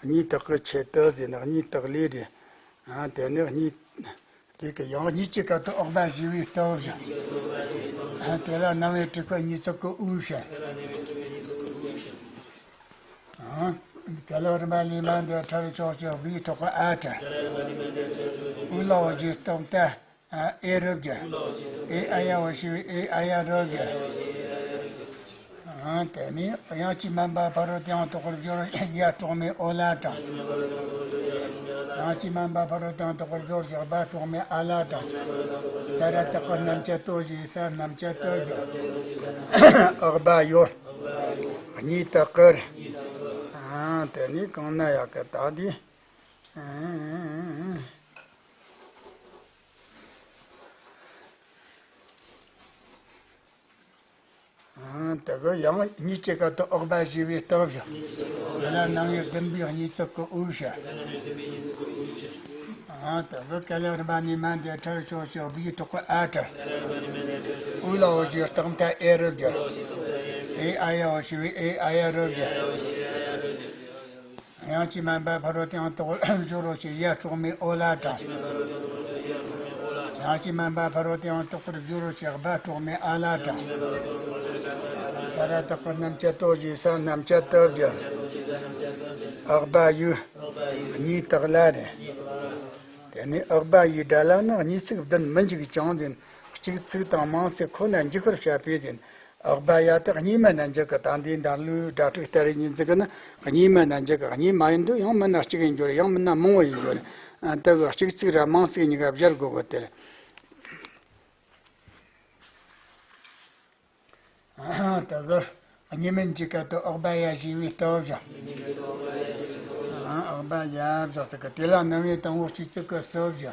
གཉིས་དག་གི་ཆེད་དུ་ཟེར་ན་གཉིས་དག་ལས་རེད། ཨ་དེ་ནི་གཉིས། དེ་གི་ཡང་གཉིས་ཀྱི་སྐབས་དུ་འོག་པ་བཞི་པའི་རྟགས་བཞག་ཨ་དེ་ལ་རྣམ་དབྱེ་དྲུག་པ་གཉིས་ཚིག་གི་དབུས་བཤད། ཨ་ག་ལ་རིམ་པ་ལས་མ་འདས་ཁྲར་ཕྱོགས་ཀྱི་བུའི་ཐོག་གི་ཨ་ཁྲ། འུ་ལའོ་ཞེས་རྟགས་ཏ། ཨ་ཨེ་རུ་བསྒྱུར། ཨེ་ཨ་ཡ་འོ་ཞེས་པའི་ཨེ་ཨ་ཡ་རུ་བསྒྱུར། ཨ་དེ་ནས་དབྱངས་ཀྱིས་མ་འབབ་ཕ་རོལ་ཏུ་ཡང་དག་པར་སྦྱོར། ཡ་དྲུག་མའི་ཨོ་ལ་དྲངས། དབྱངས་ཀྱིས་མ་འབབ་ཕ་རོལ་ཏུ་ཡང་དག་པར་སྦྱོར་ཞེས་སྦ་དྲུག་མའི་ཨ་ལ་དྲངས། ས་ར་བཏགས་པ་རྣམ་བཅད་ཏོ་ཞེས་ས་རྣམ་བཅད་ཏོ་བསྒྱུར། འོག་པ་ཡོ། གཉིས་དག་གི། ཨ་དེ་ནས་གང་ན་ཡག་གི་ད་དེ། ཨ། ཨ་དེ་གི་ཡང་གཉིས་ཀྱི་སྐབས་དུ་འོག་པ་བཞི་པའི་རྟགས་བཞག་དེ་ལ་རྣམ་དབྱེ་བདུན་པའི་གཉིས་ཚིག་གི་དབུས་བཤད། ཨ་དེ་གི་ག་ལ་རིམ་པ་ལས་མ་འདས་ཁྲར་ཕྱོགས་ཀྱི་བུའི་ཐོག་གི་ཨ་ཁྲ། འུ་ལའོ་ཞེས་རྟགས་ཏ་ཨེ་རུ་བསྒྱུར། ཨེ་ཨ་ཡ་འོ་ཞེས་པའི་ཨེ་ཨ་ཡ་རུ་བསྒྱུར། དབྱངས་ཀྱིས་མ་འབབ་ཕ་རོལ་ཏུ་ཡང་དག་པར་སྦྱོར་རོ་ཞེས་ཡ་དྲུག་མའི་ཨོ་ལ་དྲངས། དབྱངས་ཀྱིས་མ་འབབ་ཕ་རོལ་ཏུ་ཡང་དག་པར་སྦྱོར་རོ་ཞེས་སྦ་དྲུག་མའི་ཨ་ལ་དྲངས། ས་ར་བཏགས་པ་རྣམ་བཅད་ཏོ་ཞེས་ས་རྣམ་བཅད་ཏོ་བསྒྱུར། འོག་པ་ཡོ། གཉིས་དག་ལ་རེད། དེ་ནས་འོག་པ་ཡོའི་སྒྲ་ལ་ནི་གཉིས་ཚིག་བདུན་མི་འཇུག་ཅིང་ཟེར། གཅིག་ཚིག་དང་མང་ཚིག་ཁོ་ན་འཇུག་པར་བྱ་བས་ཟེར། འོག་པ་ཡ་དེ་གཉིས་མེད་ན་འཇུག་གི། ད་འདིའི་འདར་ལུགས་སྒྲ་དྲུག་ལྟར་ཡིན་ཟེར་གི་ན། གཉིས་མེད་ན་འཇུག་གི། གཉིས་མ་ཡིན་དུས་ཡང་མིན་ན་གཅིག་ཡིན་རྒྱུ་རེད། ཡང་མིན་ན་མང་བོ་ཡིན་རྒྱུ་རེད། ཨ་དེ་གི་གཅིག་ཚིག་ར་མང་ཚིག་གཉིས་ཀ་སྦྱར་དགོས་གི་དེ། ཨ་དེ་གི་གཉིས་མེད་ཀྱི་སྐབས་དུ་འོག་པ་ཡ་ཞེས་པའི་རྟགས་བཞག་ཨ་འོག་པ་ཡ་བཞག་ཟེར་གི། དེ་ལ་རྣམ་དབྱེ་དང་པོ་གཅིག་ཚིག་གི་སྦ་བཞག་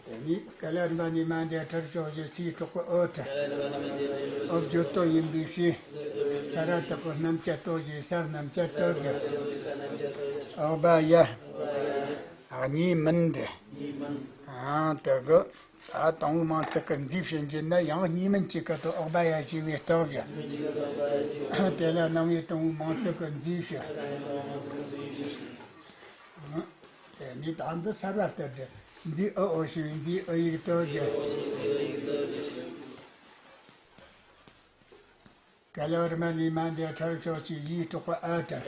དེ་ནས་ག་ལ་རིམ་པ་ལས་མ་འདས་ཁྲར་ཕྱོགས་ཀྱི་སའི་ཐོག་གི་ཨོ་ཁྲ། ཨོ་བརྗོད་ཏོ་ཡིན་པའི་ཕྱིར། ས་ར་བཏགས་པ་རྣམ་བཅད་ཏོ་ཞེས་ས་རྣམ་བཅད་ཏོ་བསྒྱུར། འོག་པ་ཡ། གཉིས་མིན་ཏེ། ཨ་དེ་གི་ད་དང་པོ་མང་ཚིག་གི་མཛོད་བྱེད་རྒྱུ་ན་ཡང་གཉིས་མིན་གྱི་སྐབས་དུ་འོག་པ་ཡ་ཞེས་པའི་རྟགས་བཞག་དེ་ལ་རྣམ་དབྱེ་དང་པོ་མང་ཚིག་གི་མཛོད་བྱེད། དེ་ནས་ད་འདི་གསར་བ་ལྟར་ཏེ། མཛོད་ཨ་འོ་ཞེས་པའི་མཛོད་ཨ་ཡིག་ཏོ་བསྒྱུར། ག་ལ་རིམ་པ་ལས་མ་འདས་ཁྲར་ཕྱོགས་ཀྱི་ཡའི་ཐོག་གི་ཨ་ཁྲ།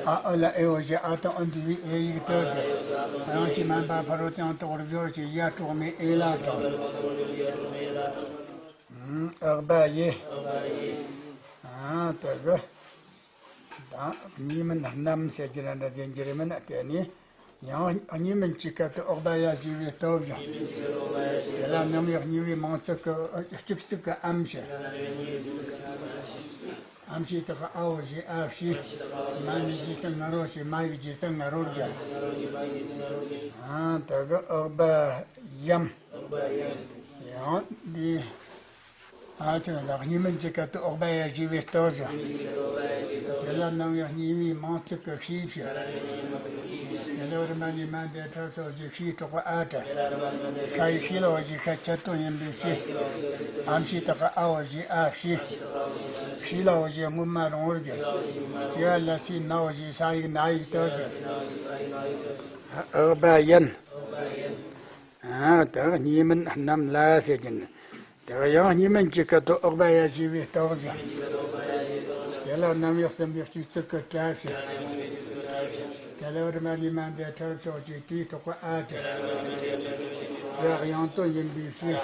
ཨ་ཨ་ལ་ཨེ་འོ་ཞེས་ཨ་དང་ཨ་འདུས་པའི་ཨེ་ཡིག་ཏོ་བསྒྱུར། དབྱངས་ཀྱིས་མ་འབབ་ཕ་རོལ་ཏུ་ཡང་དག་པར་སྦྱོར་ཞེས་ཡ་དྲུག་མའི་ཨེ་ལ་དྲངས། ཨུམ། འོག་པ་ཡེ། ཨ་དེ་གི་ད་གཉིས་མིན་རྣམ་ཟེར་གྱི་ར་འདྲ་ཟེར་གྱི་རེད་མིན་ན། དེ་ནི་ཡང་གཉིས་མིན་གྱི་སྐབས་དུ་འོག་པ་ཡ་ཞེས་པའི་རྟགས་བཞག་དེ་ལ་རྣམ་དབྱེ་གཉིས་པའི་མང་ཚིག་གི་གཅིག་ཚིག་གི་ཨམ་ཞེས། ཨམ་ཕྱིའི་སྟག་གི་ཨའོ་ཞེས་ཨ་ཕྱི། མ་ནི་རྗེས་ས་ང་རོ་ཞེས་མ་ཡིག་རྗེས་ས་ང་རོར་བསྒྱུར། ཨ་དེ་གི་འོག་པ་ཡམ། ཡང་འདི། ཨ་ཆེ་ལ་གཉིས་མིན་གྱི་སྐབས་དུ་འོག་པ་ཡ་ཞེས་པའི་རྟགས་བཞག་དེ་ལ་རྣམ་དབྱེ་གཉིས་པའི་མང་ཚིག་གི་ཕྱིའི་ཕྱིར། དེ་ལ་རིམ་པ་ལས་མ་འདས་ཁྲར་ཕྱོགས་ཀྱི་ཕྱིའི་ཐོག་གི་ཨ་ཁྲ། ཤ་ཡི་ཤི་ལའོ་ཞེས་ཤ་ཆད་དོན་ཡིན་པའི་ཕྱིར། ཨམ་ཕྱིའི་སྟག་གི་ཨའོ་ཞེས་ཨ་ཕྱི། ཤི་ལའོ་ཞེས་སྔོན་མ་རིང་བོར་བསྒྱུར། དེ་བ་ལ་སའི་ནའོ་ཞེས་ས་ཡིག་ན་ཡིག་ཏོ་བསྒྱུར། འོག་པ་ཡན། ཨ་དེ་གཉིས་མིན་རྣམ་ལ་ཟེར་གྱིན། དེ་ཡང་གཉིས་མིན་གྱི་སྐབས་དུ་འོག་པ་ཡ་ཞེས་པའི་རྟགས་བཞག་དེ་ ལ་རྣམ་དབྱེ་གསུམ་པའི་སྤྱི་གཙུག་གི་གྲྭ་ཞིག་ག་ལ་བར་མ་ལི་མ་འདི་ཁྲར་ཕྱོགས་ཀྱི་དེའི་ཐོག་གི་ཨ་ཏི། ར་དབྱངས་དོན་ཡིན་པའི་ཕྱིར།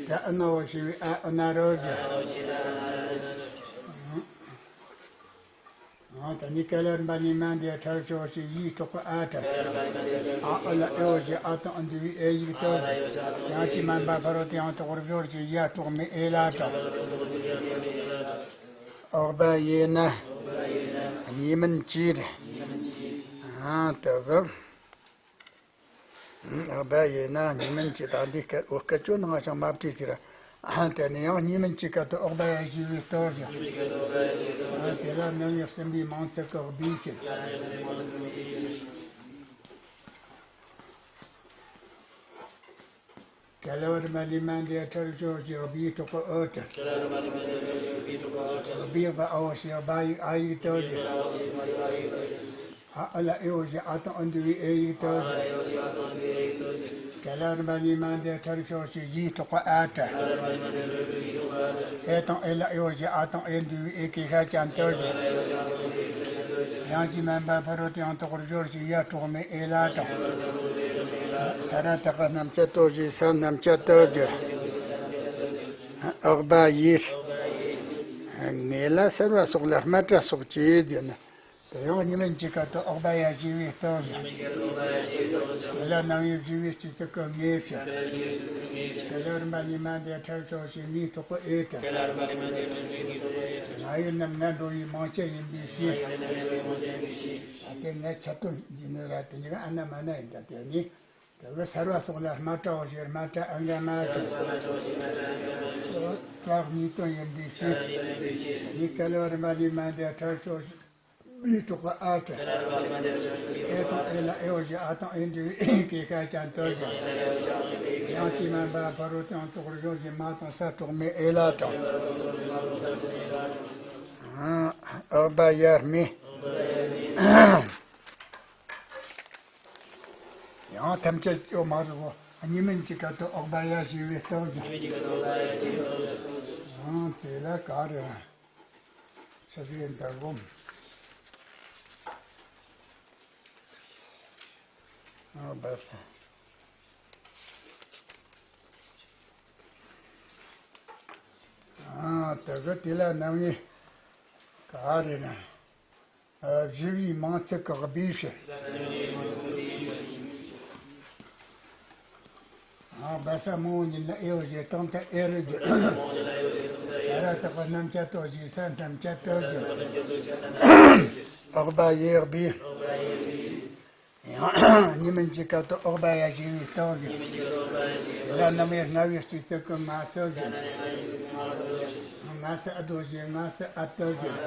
ད་ཨ་ན་འོ་ཞེས་པའི་ཨ་ཨ་ན་རོ་ཟེར། ཨ་ད་ནི་ག་ལ་བར་མ་ལི་མ་འདི་ཁྲར་ཕྱོགས་ཀྱི་ཡིའི་ཐོག་གི་ཨ་ཏི། ཨ་ཨ་ལ་ཨེ་འོ་ཞེས་ཨ་དང་ཨ་འདུས་པའི་ཨེ་ཡིག་ཏོ་ཟེར། ཡང་ཅི་མན་པ་ཕ་རོལ་ཏུ་ཡང་དོགས་པར་སྦྱོར་གྱི་ཡ་གྲོགས་མེད་ཨེ་ལ་དང་། འོག་པ་ཡིན་ན། གཉིས་མིན་གྱི་རེད། ཨ་དེ་གི། འོག་པ་ཡིན་ན་གཉིས་མིན་གྱི་ད་འདི་སྐད་འོ་སྐད་ཅོ་ནང་ཞིང་མ་བྲིས་ཟེར། ཨ་དེ་ནི་ཡང་གཉིས་མིན་གྱི་སྐད་དུ་འོག་པ་ཡ་ཞེས་པའི་སྟོབས་ཀྱིས། ཨ་དེ་ལ་རྣམ་དབྱེ་གསུམ་པའི་མིང་ཚིག་གི་སྦས་ཕྱིར། ག་ལ་བར་མ་ལི་མ་འདི་ཁྲར་ཕྱོགས་ཀྱི་སྦས་གྲོགས་ཨོ་ཏི། སྦས་པ་ཨོ་ཞེས་སྦ་ཡིག་ཨ་ཡིག་ཏོ་ཟེར། ཨ་ཨ་ལ་ཨེ་འོ་ཞེས་ཨ་དང་ཨ་འདུས་པའི་ཨེ་ཡིག་ཏོ་ཟེར། ག་ལ་བར་མ་ལི་མ་འདི་ཁྲར་ཕྱོགས་ཀྱི་ཡིའི་ཐོག་གི་ཨ་ཏི། ཨེ་དང་ཨེ་ལ་ཨེ་འོ་ཞེས་ཨ་དང་ཨེ་འདུས་པའི་ཨེ་གེ་ཤ་ཅན་ཏོ་ཟེར། ཡང་ཅི་མན་པ་ཕ་རོལ་ཏུ་ཡང་དོགས་པར་སྦྱོར་གྱི་ཡ་གྲོགས་མེད་ཨེ་ལ་དང་། ས་ར་བཏགས་པ་རྣམ་བཅད་ཏོ་ཞེས་ས་རྣམ་བཅད་ཏོ་ཟེར། འོག་པ་ཡིས། ངེས་ལ་སར་བ་སོགས་ལ་སྨ་ར་སོགས་ཀྱིས་ཟེར་ན། དེ་ཡང་གཉིས་མིན་གྱི་སྐད་དུ་འོག་པ་ཡ་ཞེས་པའི་སྟོབས་ཀྱིས། དེ་ལ་རྣམ་དབྱེ་བཞི་པའི་སྤྱི་གཙུག་གི་ངེས་ཕྱིར། ག་ལ་བར་མ་ལི་མ་འདི་ཁྲར་ཕྱོགས་ཀྱི་ངེས་ཐོག་གི་ཨེ་ཏི། ང་ཡི་རྣམ་ང་འགྲོ་བའི་མིང་ཅན་ཡིན་པའི་ཕྱིར། ཨ་དེ་ང་ཆ་དོན་འདི་ནི་ར་དེ་ཉིད་ཨ་ན་མ་ན་ཡིན་ད་དེ་ནི། དེ་གི་སར་བ་སོགས་ལ་སྨ་ར་འོ་ཞེས་སྨ་ར་ཨ་ག་མ་ཏི། ཀྱག་གཉིས་དོན་ཡིན་པའི་ཕྱིར། ཡི་ག་ལ་བར་མ་ལི་མ་འདི་ཁྲར་ཕྱོགས་སྦས་གྲོགས་ཨ་ཏི། ཨེ་དང་ཨེ་ལ་ཨེ་འོ་ཞེས་ཨ་དང་ཨེ་འདུས་པའི་ཨེ་གེ་ཤ་ཅན་ཏོ་ཟེར། ཡང་ཅི་མན་པ་ཕ་རོལ་ཏུ་ཡང་དོགས་པར་སྦྱོར་གྱི་མ་དང་ས་གྲོགས་མེད་ཨེ་ལ་དང་། འོག་པ་ཡ་སྨེ། ཡང་ཐམས་ཅད་ཅོ་མ་རུ་གཉིས་མིན་གྱི་སྐད་དུ་འོག་པ་ཡ་ཞེས་པའི་སྟོབས་ཀྱིས། ཡང་དེ་ལ་ག་རེ་ཆ་ཟིག་འདར་བོ། ཨ་བ་ས། ཨ་དེ་གི་དེ་ལ་རྣམ་དབྱེ་ག་རེ་ན། བཞི་པའི་མིང་ཚིག་གི་སྦས་ཕྱིར། ཨ་བ་ས་མང་པོ་ཉིད་ལ་ཨེ་འོ་ཞེས་སྟེང་ཐད་ཨེ་རུ་བསྒྱུར། ས་ར་བཏགས་པ་རྣམ་བཅད་ཏོ་ཞེས་ས་རྣམ་བཅད་ཏོ་བསྒྱུར། འོག་པ་ཡའི་སྦས། ཡང་གཉིས་མིན་གྱི་སྐད་དུ་འོག་པ་ཡ་ཞེས་པའི་སྟོབས་ཀྱིས། དེ་ལ་རྣམ་དབྱེ་ལྔ་པའི་སྤྱི་གཙུག་གི་ང་སོ་བཞིན། ང་སོ་ཨ་དོ་ཞེས་ང་སོ་ཨ་དོ་བཞིན།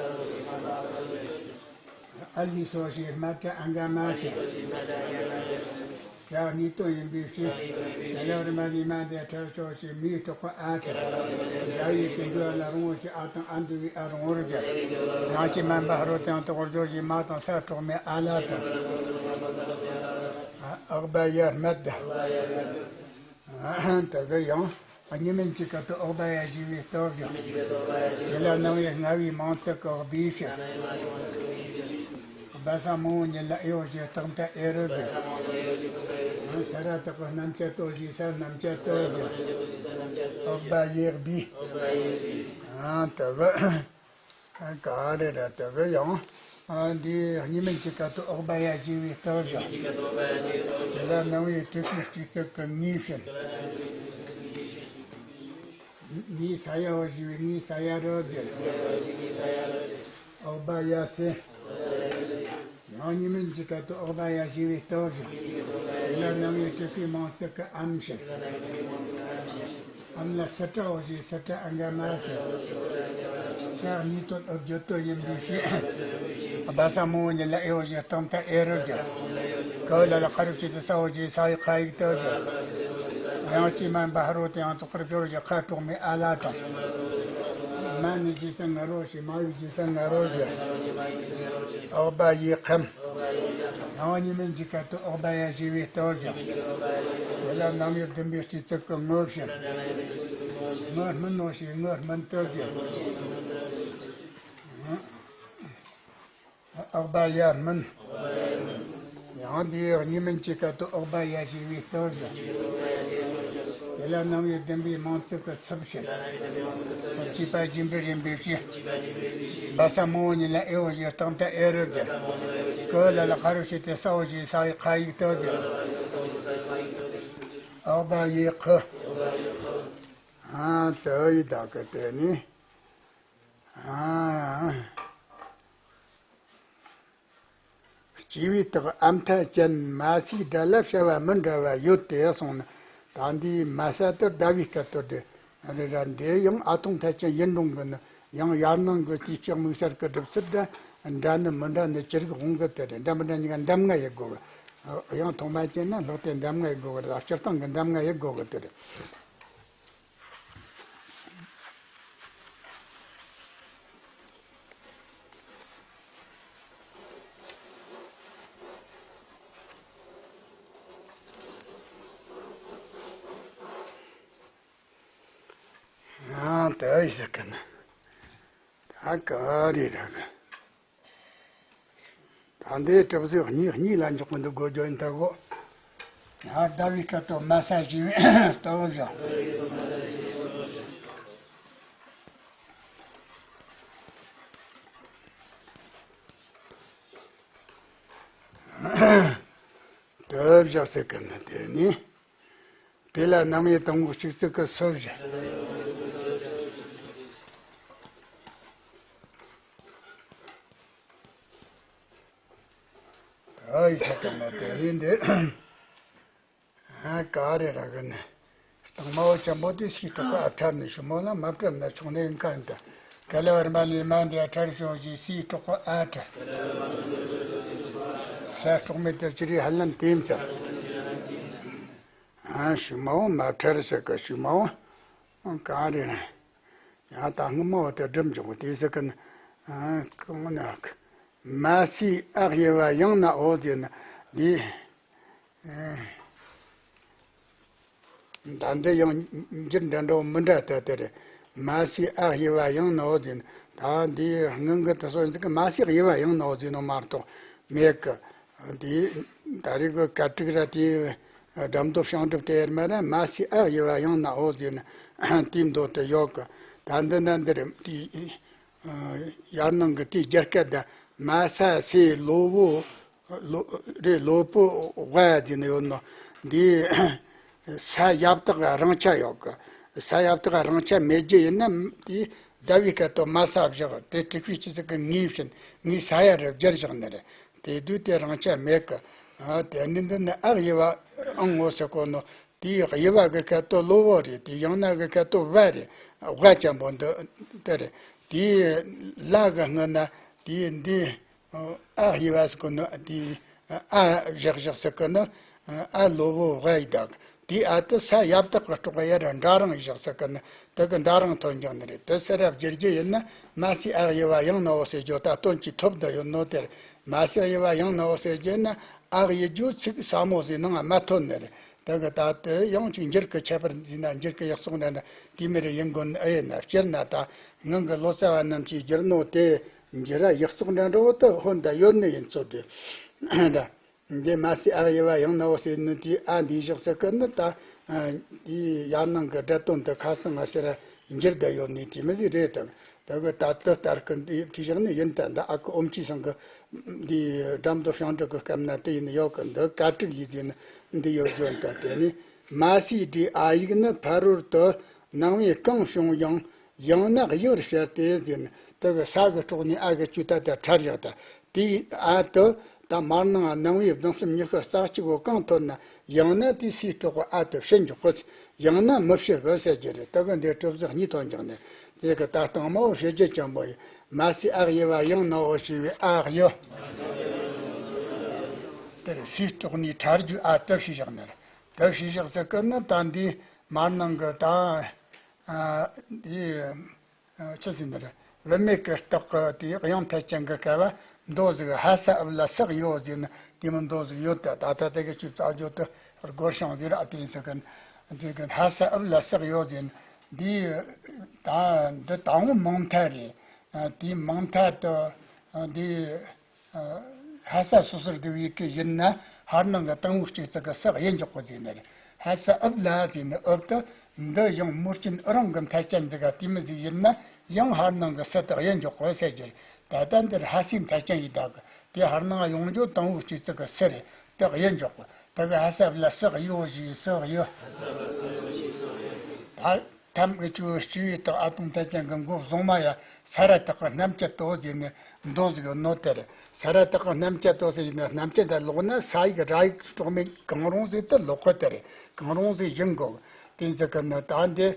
ཨ་ལི་སོ་ཞེས་སྨ་ར་ཨ་ག་མ་ཞིག་ཀྱག་གཉིས་དོན་ཡིན་པའི་ཕྱིར། ག་ལ་བར་མ་ལི་མ་འདི་ཁྲར་ཕྱོགས་ཀྱི་མིའི་ཐོག་གི་ཨ་ཏི། ཡ་ཡིག་གི་འགྲོས་ལ་རང་ངོ་ཞེས་ཨ་དང་ཨ་འདུས་པའི་ཨ་རང་ངོར་བསྒྱུར། ཡང་ཅི་མན་པ་ཕ་རོལ་ཏུ་ཡང་དོགས་པར་སྦྱོར་གྱི་མ་དང་ས་གྲོགས་མེད་ཨ་ལ་དང་། འོག་པ་ཡ་སྨད། དེ་གི་ཡང་གཉིས་མིན་གྱི་སྐད་དུ་འོག་པ་ཡ་ཞེས་པའི་སྟོབས་ཀྱིས། དེ་ལ་རྣམ་དབྱེ་ལྔ་པའི་མིང་ཚིག་གི་སྦས་ཕྱིར། བ་ས་མང་པོ་ཉིད་ལ་ཨེ་འོ་ཞེས་སྟེང་ཐད་ཨེ་རུ་བསྒྱུར། ས་ར་བཏགས་པ་རྣམ་བཅད་ཏོ་ཞེས་ས་རྣམ་བཅད་ཏོ་བསྒྱུར། འོག་པ་ཡའི་སྦས། ཨ་དེ་གི། ག་རེ་རེད་དེ་གི་ཡང་། ཨ་འདི་གཉིས་མིན་གྱི་སྐད་དུ་འོག་པ་ཡ་ཞེས་པའི་སྟོབས་ཀྱིས། དེ་ལ་རྣམ་དབྱེ་དྲུག་པའི་སྤྱི་གཙུག་གི་ངེས་ཕྱིར། ངེས་ས་ཡ་འོ་ཞེས་པའི་ངེས་ས་ཡ་རུ་བསྒྱུར། འོག་པ་ཡ་སེ། ཡང་གཉིས་མིན་གྱི་སྐད་དུ་འོག་པ་ཡ་ཞེས་པའི་སྟོབས་ཀྱིས། དེ་ལ་རྣམ་དབྱེ་དྲུག་པའི་མིང་ཚིག་གི་ཨམ་ཕྱིར། ཨམ་ལ་སི་ཏྲ་འོ་ཞེས་སི་ཏྲ་ཨ་ག་མ་ཟེར། ཀྱག་གཉིས་དོན་ཨོ་བརྒྱད་དོན་ཡིན་པའི་ཕྱིར། བ་ས་མང་པོ་ཉིད་ལ་ཨེ་འོ་ཞེས་སྟེང་ཐད་ཨེ་རུ་བསྒྱུར། ག་ལ་ལ་ཁ་རུ་ཆེ་དུ་ས་འོ་ཞེས་ས་ཡི་ཁ་ཡིག་ཏུ་བསྒྱུར། ཡང་ཅི་མན་པ་ཕ་རོལ་ཏུ་ཡང་དོགས་པར་སྦྱོར་གྱི་ཁ་གྲོགས་མེད་ཨ་ལ་དང་། མ་ནི་ཞེས་ས་ང་རོ་ཞེས་མ་ཡི་ཞེས་ས་ང་རོ་བསྒྱུར། འོག་པ་ཡའི་ཁམས། ཡང་གཉིས་མིན་གྱི་སྐད་དུ་འོག་པ་ཡ་ཞེས་པའི་སྟོབས་ཀྱིས། དེ་ལ་རྣམ་དབྱེ་བདུན་པའི་སྤྱི་གཙུག་གི་ངོ་ཕྱིར། ངོ་སྨིན་ནོ་ཞེས་ངོ་སྨིན་ཏོ་བསྒྱུར། ཨག་བ་ཡ་སྨིན། ཡང་དེའི་གཉིས་སྨིན་གྱི་སྐད་དུ་ཨག་བ་ཡ་ཞེས་པའི་སྟོབས་བཞག་དེ་ལ་རྣམ་དབྱེ་བདུན་པའི་མིང་ཚིག་གི་སུ་བཞག་སུ་བཅས་པ་རྗེས་འབྲེལ་ཡིན་པའི་ཕྱིར། བ་ས་མང་བོ་ཉིད་ལ་ཨེ་བོ་ཞེས་རྟགས་མཐའ་ཨེ་རུ་བརྒྱབ། ཀུ་ལ་ལ་ཁ་རུ་ཞེས་ཏེ་ས་བོ་ཞེས་ས་ཡི་ཁ་ཡིག་སྟོབས་བརྒྱབ། ཨག་བ་ཡའི་ཁུ། ཨ་དེ་ཡི་བདག་གི་དེ་ནི། ཨ། སྐྱེ་བའི་རྟགས་ཨ་མཐའ་ཅན་མ་སའི་སྒྲ་ལ་བྱ་བ་མི་འདྲ་བ་ཡོད་དེ་གསུངས་ནས། ད་འདིའི་མ་ས་དེ་ཟླ་བའི་སྐད་དོད་དེ་རེད་ར། འདི་ཡང་ཨ་ཐོག་མཐའ་ཅན་ཡིན་རུང་གི་ནི། ཡང་ཡར་ནང་གི་དཀྱིལ་ལྕོག་དམིགས་བསལ་གྱི་སྒྲུབ་ཚུལ་འདྲ། འདྲ་ནི་མི་འདྲ་ནི་ཅི་རིགས་འོང་གི་དེ་རེད། འདྲ་མི་འདྲ་གཉིས་ཀ་འདམ་ང་ཡི་དགོས་གི། ཡང་ཐོག་མ་ཅན་ན་ལྷག་དེ་འདམ་ང་ཡི་དགོས་གི་རེད། སྤྱིར་བཏང་གི་འདམ་ང་ཡི་དགོས་གི་དེ་རེད། ཡང་དེ་ཡི་ཟེར་གི་ན། ད་ག་རེ་རེད་གི། ད་འདི་གྲུབ་ཚུལ་གཉིས་གཉིས་ལ་འཇོག་གི་འདུག་དགོས་རྒྱུ་ཡིན་ད་གོ། ཡང་ཟླ་བའི་སྐད་དོད་མ་ས་ཞེས་པའི་སྟོབས་བཞག་དེ་བཞག་ཟེར་གི་ན་དེ་ནི། དེ་ལ་རྣམ་དབྱེ་དང་པོ་གཅིག་ཚིག་གི་སུ་བཞག་ད་ཡི་ཆ་ག་ན་དེ་ཡིན་ཏེ། ཨ་ག་རེ་ར་གི་ནི། སྟག་མ་བོ་ཆེན་པོ་དེ་སའི་གྲོགས་པོ་ཨ་ཕྲར་ནི་ཞུ་མོ་ལ་མ་ཕྲར་ན་ཆོག་ནི་ཡིན་ཁ་ཡིན་ད། ག་ལ་བར་མ་ལས་མ་འདི་ཨ་ཕྲར་ཞོག་ཞེས་སའི་གྲོགས་པོ་ཨ་ཕྲར། ས་གྲོགས་མེད་དེར་ཅི་རིགས་ཧ་ལམ་དེ་ཡིན་ཙང་། ཨ་ཞུ་མ་བོ་མ་ཕྲར་ཟེར་གི་ཞུ་མ་བོ། ག་རེ་ར། ཡང་ད་སྔོན་མ་བོ་དེ་སྒྲུབ་འཇོག་དེ་ཟེར་གི་ན། གང་ན། མ་སའི་ཨག་དབྱེ་བ་ཡང་ན་འོ་ཟེར་ན་འདི། ད་འདི་ཡང་འགྱུར་འདྲ་འདྲ་བོ་མི་འདྲ་ལྟ་དེ་རེད། མ་སའི་ཨག་དབྱེ་བ་ཡང་ན་འོ་ཟེར་ན། ད་འདི་སྔོན་གི་དེ་སོ་ཡིན་ཟེར་གི་མ་སའི་དབྱེ་བ་ཡང་ན་འོ་ཟེར་ནོ་མ་གཏོགས་མེད་གི། འདི་ད་རེས་གི་ག་དྲུག་ར་དེ་སྒྲ་མདོ་བྱང་སྒྲུབ་དེ་ཡར་མ་ར་མ་སའི་ཨག་དབྱེ་བ་ཡང་ན་འོ་ཟེར་ན་དེའི་མདོ་དེ་ཡོད་གི། ད་འདི་ན་འདིར་དེ། ཡར་ནང་གི་དེའི་རྒྱ་སྐད་དང་མ་ས་སའི་ལོ་བོ། ལོ་རེ་ལོ་པོ་ཝ་ཟེར་ནས་ཡོད་ནོ། འདི་ས་ཡ་བཏགས་རང་ཆ་ཡོད་གི། ས་ཡ་བཏགས་རང་ཆ་མེད་རྒྱུ་ཡིན་ན་དེའི་ཟླ་བའི་སྐད་དོད་མ་ས་བཞག་དེ་དྲུག་པའི་སྤྱི་ཚིག་གི་ངའི་བཞིན་ངའི་ས་ཡ་རེ་བསྒྱུར་བཞག་ནི་རེད། དེ་དུས་དེ་རང་ཆ་མེད་གི། དེ་ནི་འདི་ནི་ཨག་དབྱེ་བ་ཨང་ངོ་ཟེར་གོ་ནོ། དེའི་དབྱེ་བ་གི་སྐད་དོད་ལོ་བོ་རེད། དེ་ཡང་ན་གི་སྐད་དོད་ཝ་རེད། ཝ་ཅན་པོ་འདི་དེ་རེད། དེའི་ལ་གི་སྔོན་ན་དེའི་འདི་ཨ་དབྱེ་བ་ཟེར་གི་ནི་དེའི་ཨ་བཞག་བཞག་ཟེར་གི་ནི་ཨ་ལོ་བོ་ཝ་ཡི་དག་དེའི་ཨ་དེ་ས་ཡ་བཏགས་གི་སྲོག་གི་ཡ་ར་འདྲ་རང་བཞག་ཟེར་གི་ནི་དེ་གི་འདྲ་རང་ཐོན་འགྱངས་ནི་རེད། དེ་སེ་ར་བསྒྱུར་རྒྱུ་ཡིན་ན་མ་སའི་ཨག་དབྱེ་བ་ཡང་ན་འོ་ཟེར་རྒྱུ་ད་དོན་གྱི་ཐོབ་འདི་ཡོད་ནོ་དེ་རེད། མ་སའི་དབྱེ་བ་ཡང་ན་འོ་ཟེར་རྒྱུ་ན་ཨག་དབྱེ་རྒྱུ་ཚིག་ཟབ་མོ་ཟིག་ནང་མ་ཐོན་ནི་རེད། དེ་གི་ད་དེ་ཡང་ཅིག་འགྱུར་གི་ཁྱད་པར་འཛིན་ན་འགྱུར་གི་ཡག་སོགས་འདྲ་འདྲ་དེ་མི་རེ་ཡིན་དགོས་ནི་ཨེ་ཡིན་ན། སྤྱིར་ན་ད་ངང་གི་ལོ་ཙཱ་བ་རྣམས་ཀྱིས་བསྒྱུར་ནོ་དེ་འགྱུར་ར་ཡག་སོགས་འདྲ་འདྲ་བོ་དེ་ཧོན་ད་ཡོད་ནི་ཡིན་ཚོད་དེ་འདྲ། འདི་མ་སའི་ཨག་དབྱེ་བ་ཡང་ན་འོ་ཟེར་ནི་དེ་ཨ་འདི་བཞག་ཟེར་གི་ནི་ད་དེའི་ཡར་ནང་གི་སྒྲ་དོན་དེ་ཁ་སང་ང་ཟེར་ར་འགྱུར་ད་ཡོད་ནི་དེ་མི་ཟིག་རེད་དམ། དེ་གི་ད་ལྟ་ལྟར་གི་འདི་བྲིས་བཞག་ནི་ཡིན། ད་འདི་ཨ་ཁུ་ཨོམ་ཆི་ཚང་གི་འདི་སྒྲ་མདོ་བྱང་སྒྲུབ་ཀྱི་སྐབས་ན་དེ་ཡིན་ཡོད་གི། འདི་ག་དྲུག་ཡིག་ཟིན་འདི་ཡོད་བརྗོད་ད། དེ་ནི་མ་སའི་འདི་ཨ་ཡིག་ནི་ཕ་རོལ་ཏུ་ནང་བའི་གང་བྱུང་ཡང་ཡང་ན་དབྱེ་བར་བྱ་སྟེ་ཟིན། དེ་གི་ས་གི་སྲོག་ནི་ཨ་གི་བཅུ་ད་ད་ཕྲར་བཞག་ད། དེའི་ཨ་དེ་ད་མར་ནང་ནང་བའི་གདུང་སེམས་ཉི་ཤུ་རྩ་གཅིག་གོ་གང་ཐོན་ན་ཡང་ན་དེའི་སའི་སྲོག་གི་ཨ་དེ་ཕྱིར་འཇོག་གོ། ཡང་ན་མི་ཕྱིར་གི་ཟེར་རྒྱུ་རེད། དེ་གི་འདི་གྲུབ་ཚུལ་གཉིས་ཐོན་ཀྱང་ནི། དེ་གི་ད་སྟོང་མའོ་ཞེས་རྒྱུ་ཅན་པོ་ཡི་མ་སའི་ཨག་དབྱེ་བ་ཡང་ན་འོ་ཞེས་པའི་ཨག་དབྱེ། དེར་སའི་སྲོག་ནི་ཕྲར་རྒྱུ་ཨ་དེ་ཕྱིར་བཞག་ནི་རེད། དེ་ཕྱིར་བཞག་ཟེར་གི་ནི་ད་འདི་མར་ནང་གི་ད་ཨ་འདི། ཆི་ཟིག་འདི་རེད། བུད་མེད་ཀྱི་རྟགས་ཀྱི་དེའི་དབྱངས་མཐའ་ཅན་གྱི་སྐབས་མདོ་ཟིག་ཧ་ས་ཨུ་ལ་སག་ཡོ་ཟེར་ནི་དེ་མོ་མདོ་ཟིག་ཡོད་དེ། ད་ལྟ་དེ་གི་ཅིག་རྩ་རྒྱུ་དེ་སྒོར་ཤང་ཟེར་ར་དེ་ཟེར་གི་འདི་གི་ཧ་ས་ཨུ་ལ་སག་ཡོ་ཟེར་ནི་འདི་ད་འདི་དང་པོ་མིང་མཐའ་རེད། དེའི་མིང་མཐའ་དེ་འདི། ཨ། ཧ་ས་སོ་སོར་བསྡུ་བའི་ཡི་གེ་ཡིན་ན་ཧར་ནང་གི་དང་པོ་གཅིག་ཙིག་གི་སི་གཡས་འཇོག་གོ་ཟེར་ནི་རེད། ཧ་ས་ཨུབ་ལ་ཟེར་ནི་ཨུབ་དེ་འདི་ཡང་མུ་སྐྱོན་ཨུ་རང་གི་མཐའ་ཅན་ཟིག་ག་དེ་མོ་ཟིག་ཡིན་ན་ཡང་ཧར་ནང་གི་སི་དེ་གཡས་འཇོག་གོ་ཟེར་རྒྱུ་རེད། ད་ལྟ་འདིར་ཧ་སའི་མཐའ་ཅན་ཡིན་ད་གི་དེ་ཧར་ནང་ཡོང་རྒྱུ་དང་པོ་གཅིག་ཙིག་གི་སི་རེད། དེ་གཡས་འཇོག་གོ། དེ་གི་ཧ་ས་ཨུབ་ལ་སི་གཡོ་ཞེས་སི་གཡོ། ད། ཐམ་གི་ཆུ་སྤྱི་བོའི་སྟེང་ཨ་དང་མཐའ་ཅན་གི་མགོ་བཟུང་མ་ཡ། ས་ར་བཏགས་པ་རྣམ་བཅད་དོ་ཟེར་ནས་མདོ་ཟིག་ནོ་དེ་རེད། ས་ར་བཏགས་པ་རྣམ་བཅད་དོ་ཟེར་ནས་རྣམ་བཅད་ད་ལོག་ན་ས་ཡིག་ར་ཡིག་གྲོགས་མེད་གང་རུང་ཟིག་ཏུ་ལོག་གི་དེ་རེད། གང་རུང་ཟིག་ཡིན་དགོས། དེ་ཟིག་གི་ནི་ད་འདི་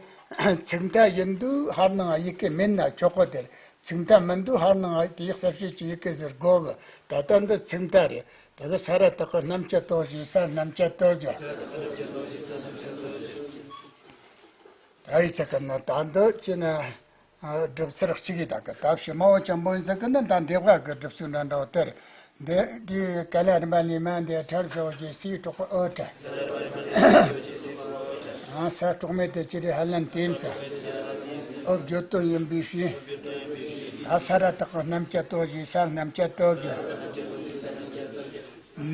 ཚིག་མཐའ་ཡིན་དུས་ཧར་ནང་ཡི་གེ་མེད་ན་ཆོག་གི་དེ་རེད། ཚིག་མཐའ་མིན་དུས་ཧར་ནང་དེ་གསལ་བྱེད་ཀྱི་ཡི་གེ་ཟེར་དགོས་གི། ད་ལྟ་འདི་ཚིག་མཐའ་རེད། དེ་གི་ས་ར་བཏགས་པ་རྣམ་བཅད་དོ་ཞེས་ས་རྣམ་བཅད་དོ་གི། ད་ཡི་ཚིག་གི་ནི་ད་འདི་ཅི་ན། ཨ། སྒྲུབ་ཚུལ་གཅིག་ཡིན་ད་གི། ད་ཕྱི་མ་བོ་ཅན་པོ་ཡིན་ཚིག་གི་ནི་ད་འདེབས་ག་གི་སྒྲུབ་ཚུལ་འདྲ་འདྲ་བོ་དེར། འདི་འདི་ག་ལ་རིམ་པ་ལས་མ་འདི་ཁྲར་ཞོག་ཅེས་སི་གྲོགས་པ་ཨོ་ཏྲ། ཨ། ས་གྲོགས་མེད་དེ་ཅི་རེད་ཧ་ལན་དེ་ཡིན་ཚ། ཨོ་བརྗོད་དོན་ཡིན་པའི་ཕྱིར། ད་ས་ར་བཏགས་པ་རྣམ་བཅད་དོ་ཞེས་ས་རྣམ་བཅད་དོ་གི།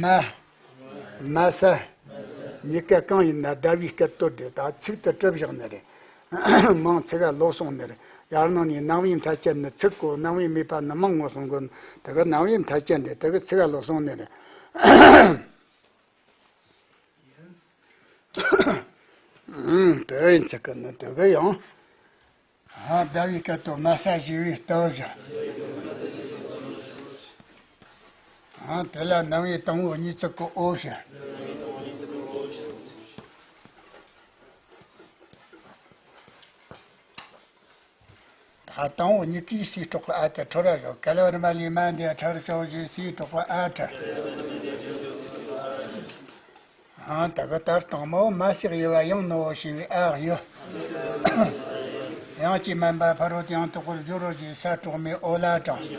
མ། མ་ས། གཉིས་ཀ་གང་ཡིན་ན་ཟླ་བའི་སྐད་དོད་དེ་ད་ཚིག་ཏུ་གྲུབ་བཞག་ནི་རེད། མང་ཚིག་ག་ལོག་སོང་ནི་རེད། ཡར་ནང་ནས་ནང་པའི་མཐའ་ཅན་ནི་ཚིག་གོ། ནང་པའི་མེད་པ་ནི་མང་ངོ་སོང་གོ། དེ་ག་ནང་པའི་མཐའ་ཅན་དེ་དེ་ག་ཚིག་ག་ལོག་སོང་ནི་རེད། ཨང་། དེ་ཡིན་ཚིག་གི་ནི་དེ་ག་ཡང་། ཨ། ཟླ་བའི་སྐད་དོད་མ་ས་ཞེས་པའི་སྟོབས་བཞག་ཨ། དེ་ལ་ནང་པའི་དང་པོ་གཉིས་ཚིག་གི་ཨོ་བཞག་ད་དང་པོ་གཉིས་ཀའི་སི་གྲོགས་ཀྱི་ཨ་དེ་ཁྲོ་ར་ཞོག་ག་ལ་བར་མ་ལས་མ་འདས་ཁྲར་ཞོག་ཞེས་སི་གྲོགས་ཀྱི་ཨ་ཁྲ། ཨང་། ད་ག་ལྟར་དང་མོ་མ་སི་གཡས་པ་ཡང་ནོ་ཞེས་པའི་ཨ་གཡོ། ཡང་སྐྱེས་མ་འབའ་ཕ་རོལ་ཏུ་ཡང་དག་པར་སྦྱོར་རོ་ཞེས་ས་གྲོགས་མེད་ཨོ་ལ་དྲངས།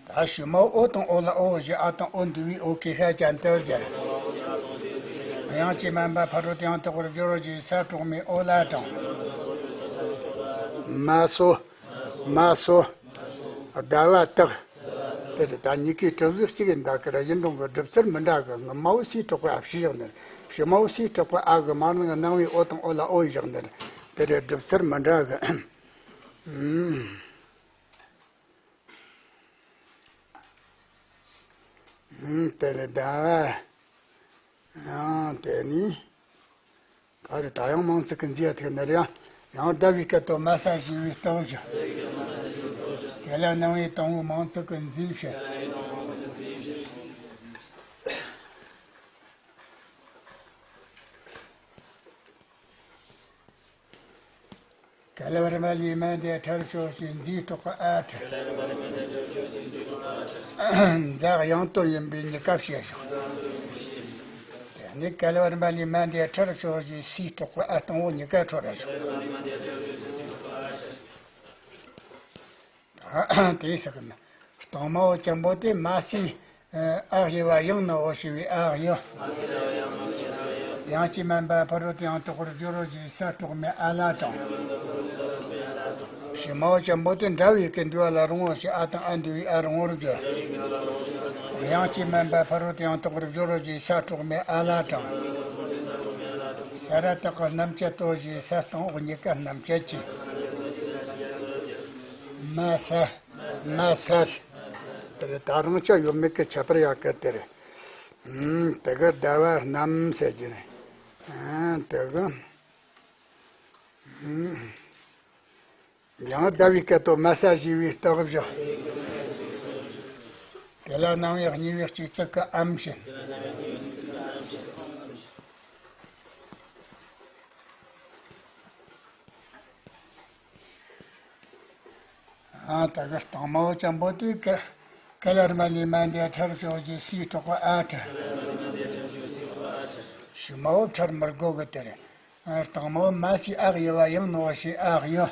ད་ཕྱི་མ་ཨོ་དང་ཨོ་ལ་ཨོ་ཞེས་ཨ་དང་ཨོ་འདུས་པའི་ཨོ་ཀེ་ཤ་ཅན་དུ་སྦྱར། ཡང་སྐྱེས་མ་འབའ་ཕ་རོལ་ཏུ་ཡང་དག་པར་སྦྱོར་རོ་ཞེས་ས་གྲོགས་མེད་ཨོ་ལ་དྲངས། མ་སོ། མ་སོ། ཟླ་བ་དག་དེ་རེད། ད་གཉིས་ཀའི་གྲུབ་གཟུགས་གཅིག་ཡིན་ད་གི་ར། ཡིན་རུང་གི་སྒྲུབ་ཚུལ་མི་འདྲ་གི། ངི་མ་བོ་སི་གྲོགས་པ་ཨ་ཕྱི་བཞག་ནི་རེད། ཕྱི་མ་བོ་སི་གྲོགས་པ་ཨ་གི་མ་ནང་གི་ནང་པའི་ཨོ་དང་ཨོ་ལ་ཨོ་ཡི་བཞག་ནི་རེད། དེ་རེད། སྒྲུབ་ཚུལ་མི་འདྲ་གི། ཨུམ། ཨུམ། དེ་རེད་ད། ཡང་དེ་ནི། ག་རེ་ད་ཡང་མང་ཚིག་གི་མཛེས་ཐིག་ནི་རེད། ཡང་ཟླ་བའི་སྐད་དོད་མ་ས་ཞེས་པའི་སྟོབས་བཞག་དེ་ལ་ནང་པའི་དང་པོ་མང་ཚིག་གི་མཛེས་བྱེད། ག་ལ་བར་མ་ལས་མ་འདས་ཁྲར་ཞོག་ཅེས་མཛེས་གྲོགས་ཀྱི་ཨ་ཁྲ། འཛག་ཡང་དོན་ཡིན་པས་གཉིས་ཀ་བྱས་ཤོག་དེ་ནས་ག་ལ་བར་མ་ལས་མ་འདས་ཁྲར་ཞོག་ཅེས་སི་གྲོགས་ཀྱི་ཨ་དང་པོ་གཉིས་ཀ་ཁྲོ་ར་ཞོག་དེ་ཟེར་གི་ན། དང་མ་བོ་ཅན་པོ་དེ་མ་སི། ཨ་གཡས་པ་ཡང་ནོ་ཞེས་པའི་ཨ་གཡོ། ཡང་སྐྱེས་མ་འབའ་ཕ་རོལ་ཏུ་ཡང་དག་པར་སྦྱོར་རོ་ཞེས་ས་གྲོགས་མེད་ཨ་ལ་དྲངས། ཕྱི་མ་བོ་ཅན་པོ་དེ་འདྲ་བའི་ཡི་གེ་འདུས་པ་ལ་རིང་བོ་ཞེས་ཨ་དང་ཨ་འདུས་པའི་ཨ་རིང་བོར་བསྒྱུར། ཡང་སྐྱེས་མ་འབའ་ཕ་རོལ་ཏུ་ཡང་དག་པར་སྦྱོར་རོ་ཞེས་ས་གྲོགས་མེད་ཨ་ལ་དྲངས། ས་ར་བཏགས་པ་རྣམ་བཅད་དོ་ཞེས་ས་དང་འོག་གཉིས་ཀ་རྣམ་བཅད་ཀྱི། མ་ས། མ་སལ། དེ་ལ་ད་རང་ཅག་ཡོད་མེད་ཀྱི་ཁྱད་པར་ཡག་གི་དེ་རེད། ཨུམ། དེ་གི་ཟླ་བ་རྣམས་ཟེར་གྱི་རེད། ཨ། དེ་གི། ཨུམ། ཡང་ཟླ་བའི་སྐད་དོད་མ་ས་ཞེས་པའི་སྟོབས་བཞག་དེ་ལ་ནང་པའི་གཉིས་པའི་གཅིག་ཙིག་གི་ཨམ་བྱེད། ཨ། ད་གི་དང་མ་བོ་ཅན་པོ་དེ་ཀ་ཀ་ལ་བར་མ་ལས་མ་འདས་ཁྲར་ཞོག་ཅེས་སི་གྲོགས་པ་ཨ་ཁྲ། ཕྱི་མ་བོ་ཁྲར་མི་དགོས་གི་དེ་རེད། ཨ། དང་མ་བོ་མ་སི་ཨ་གཡས་པ་ཡང་ནོ་ཞེས་ཨ་གཡོ།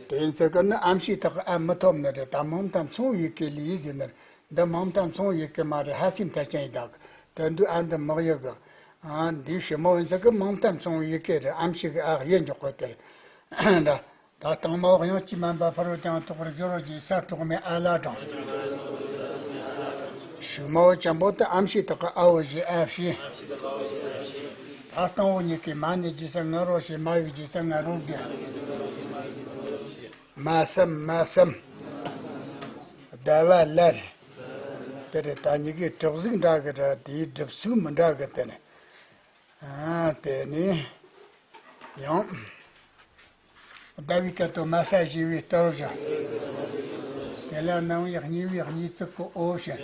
དེ་ཡིན་ཚེ་གི་ནི་ཨམ་ཕྱེད་དག་གི་ཨ་མི་ཐོབ་ནི་རེད། ད་མང་མཐའ་མཚུངས་ཡི་གེ་ལས་ཟེར་ནི་རེད། འདི་མང་མཐའ་མཚུངས་ཡི་གེ་མ་རེད། ཧ་སའི་མཐའ་ཅན་ཡིན་ད་གི། དེ་འདུག་ཨ་འདི་མི་གཡོ་གི། ཨ། འདི་ཕྱི་མ་བོ་ཡིན་ཚེ་གི་མང་མཐའ་མཚུངས་ཡི་གེ་རེད། ཨམ་ཕྱེད་གི་ཨ་གཡས་འཇོག་གི་དེ་རེད། ད། ད་དང་མ་བོ་དབྱངས་ཅན་མ་འབའ་ཕ་རོལ་ཏུ་ཡང་དག་པར་སྦྱོར་རོ་ཞེས་ས་གྲོགས་མེད་ཨ་ལ་དང་། ཞུ་མ་བོ་ཅན་པོ་དེ་ཨམ་ཕྱི་དག་གི་ཨ་བོ་ཞེས་ཨ་ཕྱི། ད་དང་བོ་གཉིས་ཀའི་མ་ནི་རྗེས་ས་ང་རོ་ཞེས་མ་ཡིག་རྗེས་ས་ང་རོ་རྒྱ། མ་བསམ་མ་བསམ། ཟླ་བ་ལ་རེད། དེ་རེད། ད་གཉིས་ཀའི་གྲོགས་གཟུགས་འདྲ་གི་ར་དེའི་སྒྲུབ་ཚུལ་མི་འདྲ་གི། དེ་ནི། ཨ། དེ་ནི་ཡང་ཟླ་བའི་སྐད་དོད་མ་ས་ཞེས་པའི་སྟོབས་བཞིན། དེ་ལ་རྣམ་དབྱེ་གཉིས་པའི་གཉིས་ཚིག་གི་འོ་བཞིན།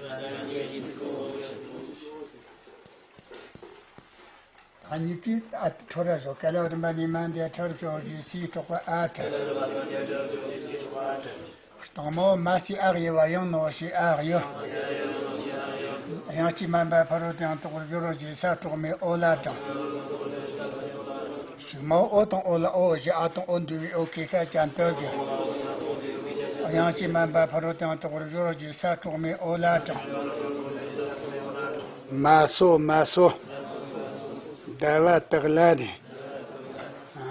ད་གཉིས་ཀའི་ཨ་ཏི་ཁྲོ་ར་བཞག་ག་ལ་རིམ་པ་ནས་མ་འདས་ཁྲར་ཞོག་ཞེས་སའི་གྲོགས་པ་ཨ་ཁྲ། དང་མོ་མ་སའི་ཨ་དབྱེ་བ་ཡང་ནོ་ཞེས་ཨ་དབྱེ། དབྱངས་ཅན་མ་འབའ་ཕ་རོལ་ཏུ་ཡང་དག་པར་སྦྱོར་རོ་ཞེས་ས་གྲོགས་མེད་ཨོ་ལ་དང་། ཞུ་མ་བོ་ཨོ་དང་ཨོ་ལ་ཨོ་ཞེས་ཨ་དང་ཨོ་འདུས་པའི་ཨོ་ཁེ་ཤ་ཅན་དུ་གི། དབྱངས་ཅན་མ་འབའ་ཕ་རོལ་ཏུ་ཡང་དག་པར་སྦྱོར་རོ་ཞེས་ས་གྲོགས་མེད་ཨོ་ལ་དང་། མ་སོ་མ་སོ། ཟླ་བ་དག་ལ་ནི།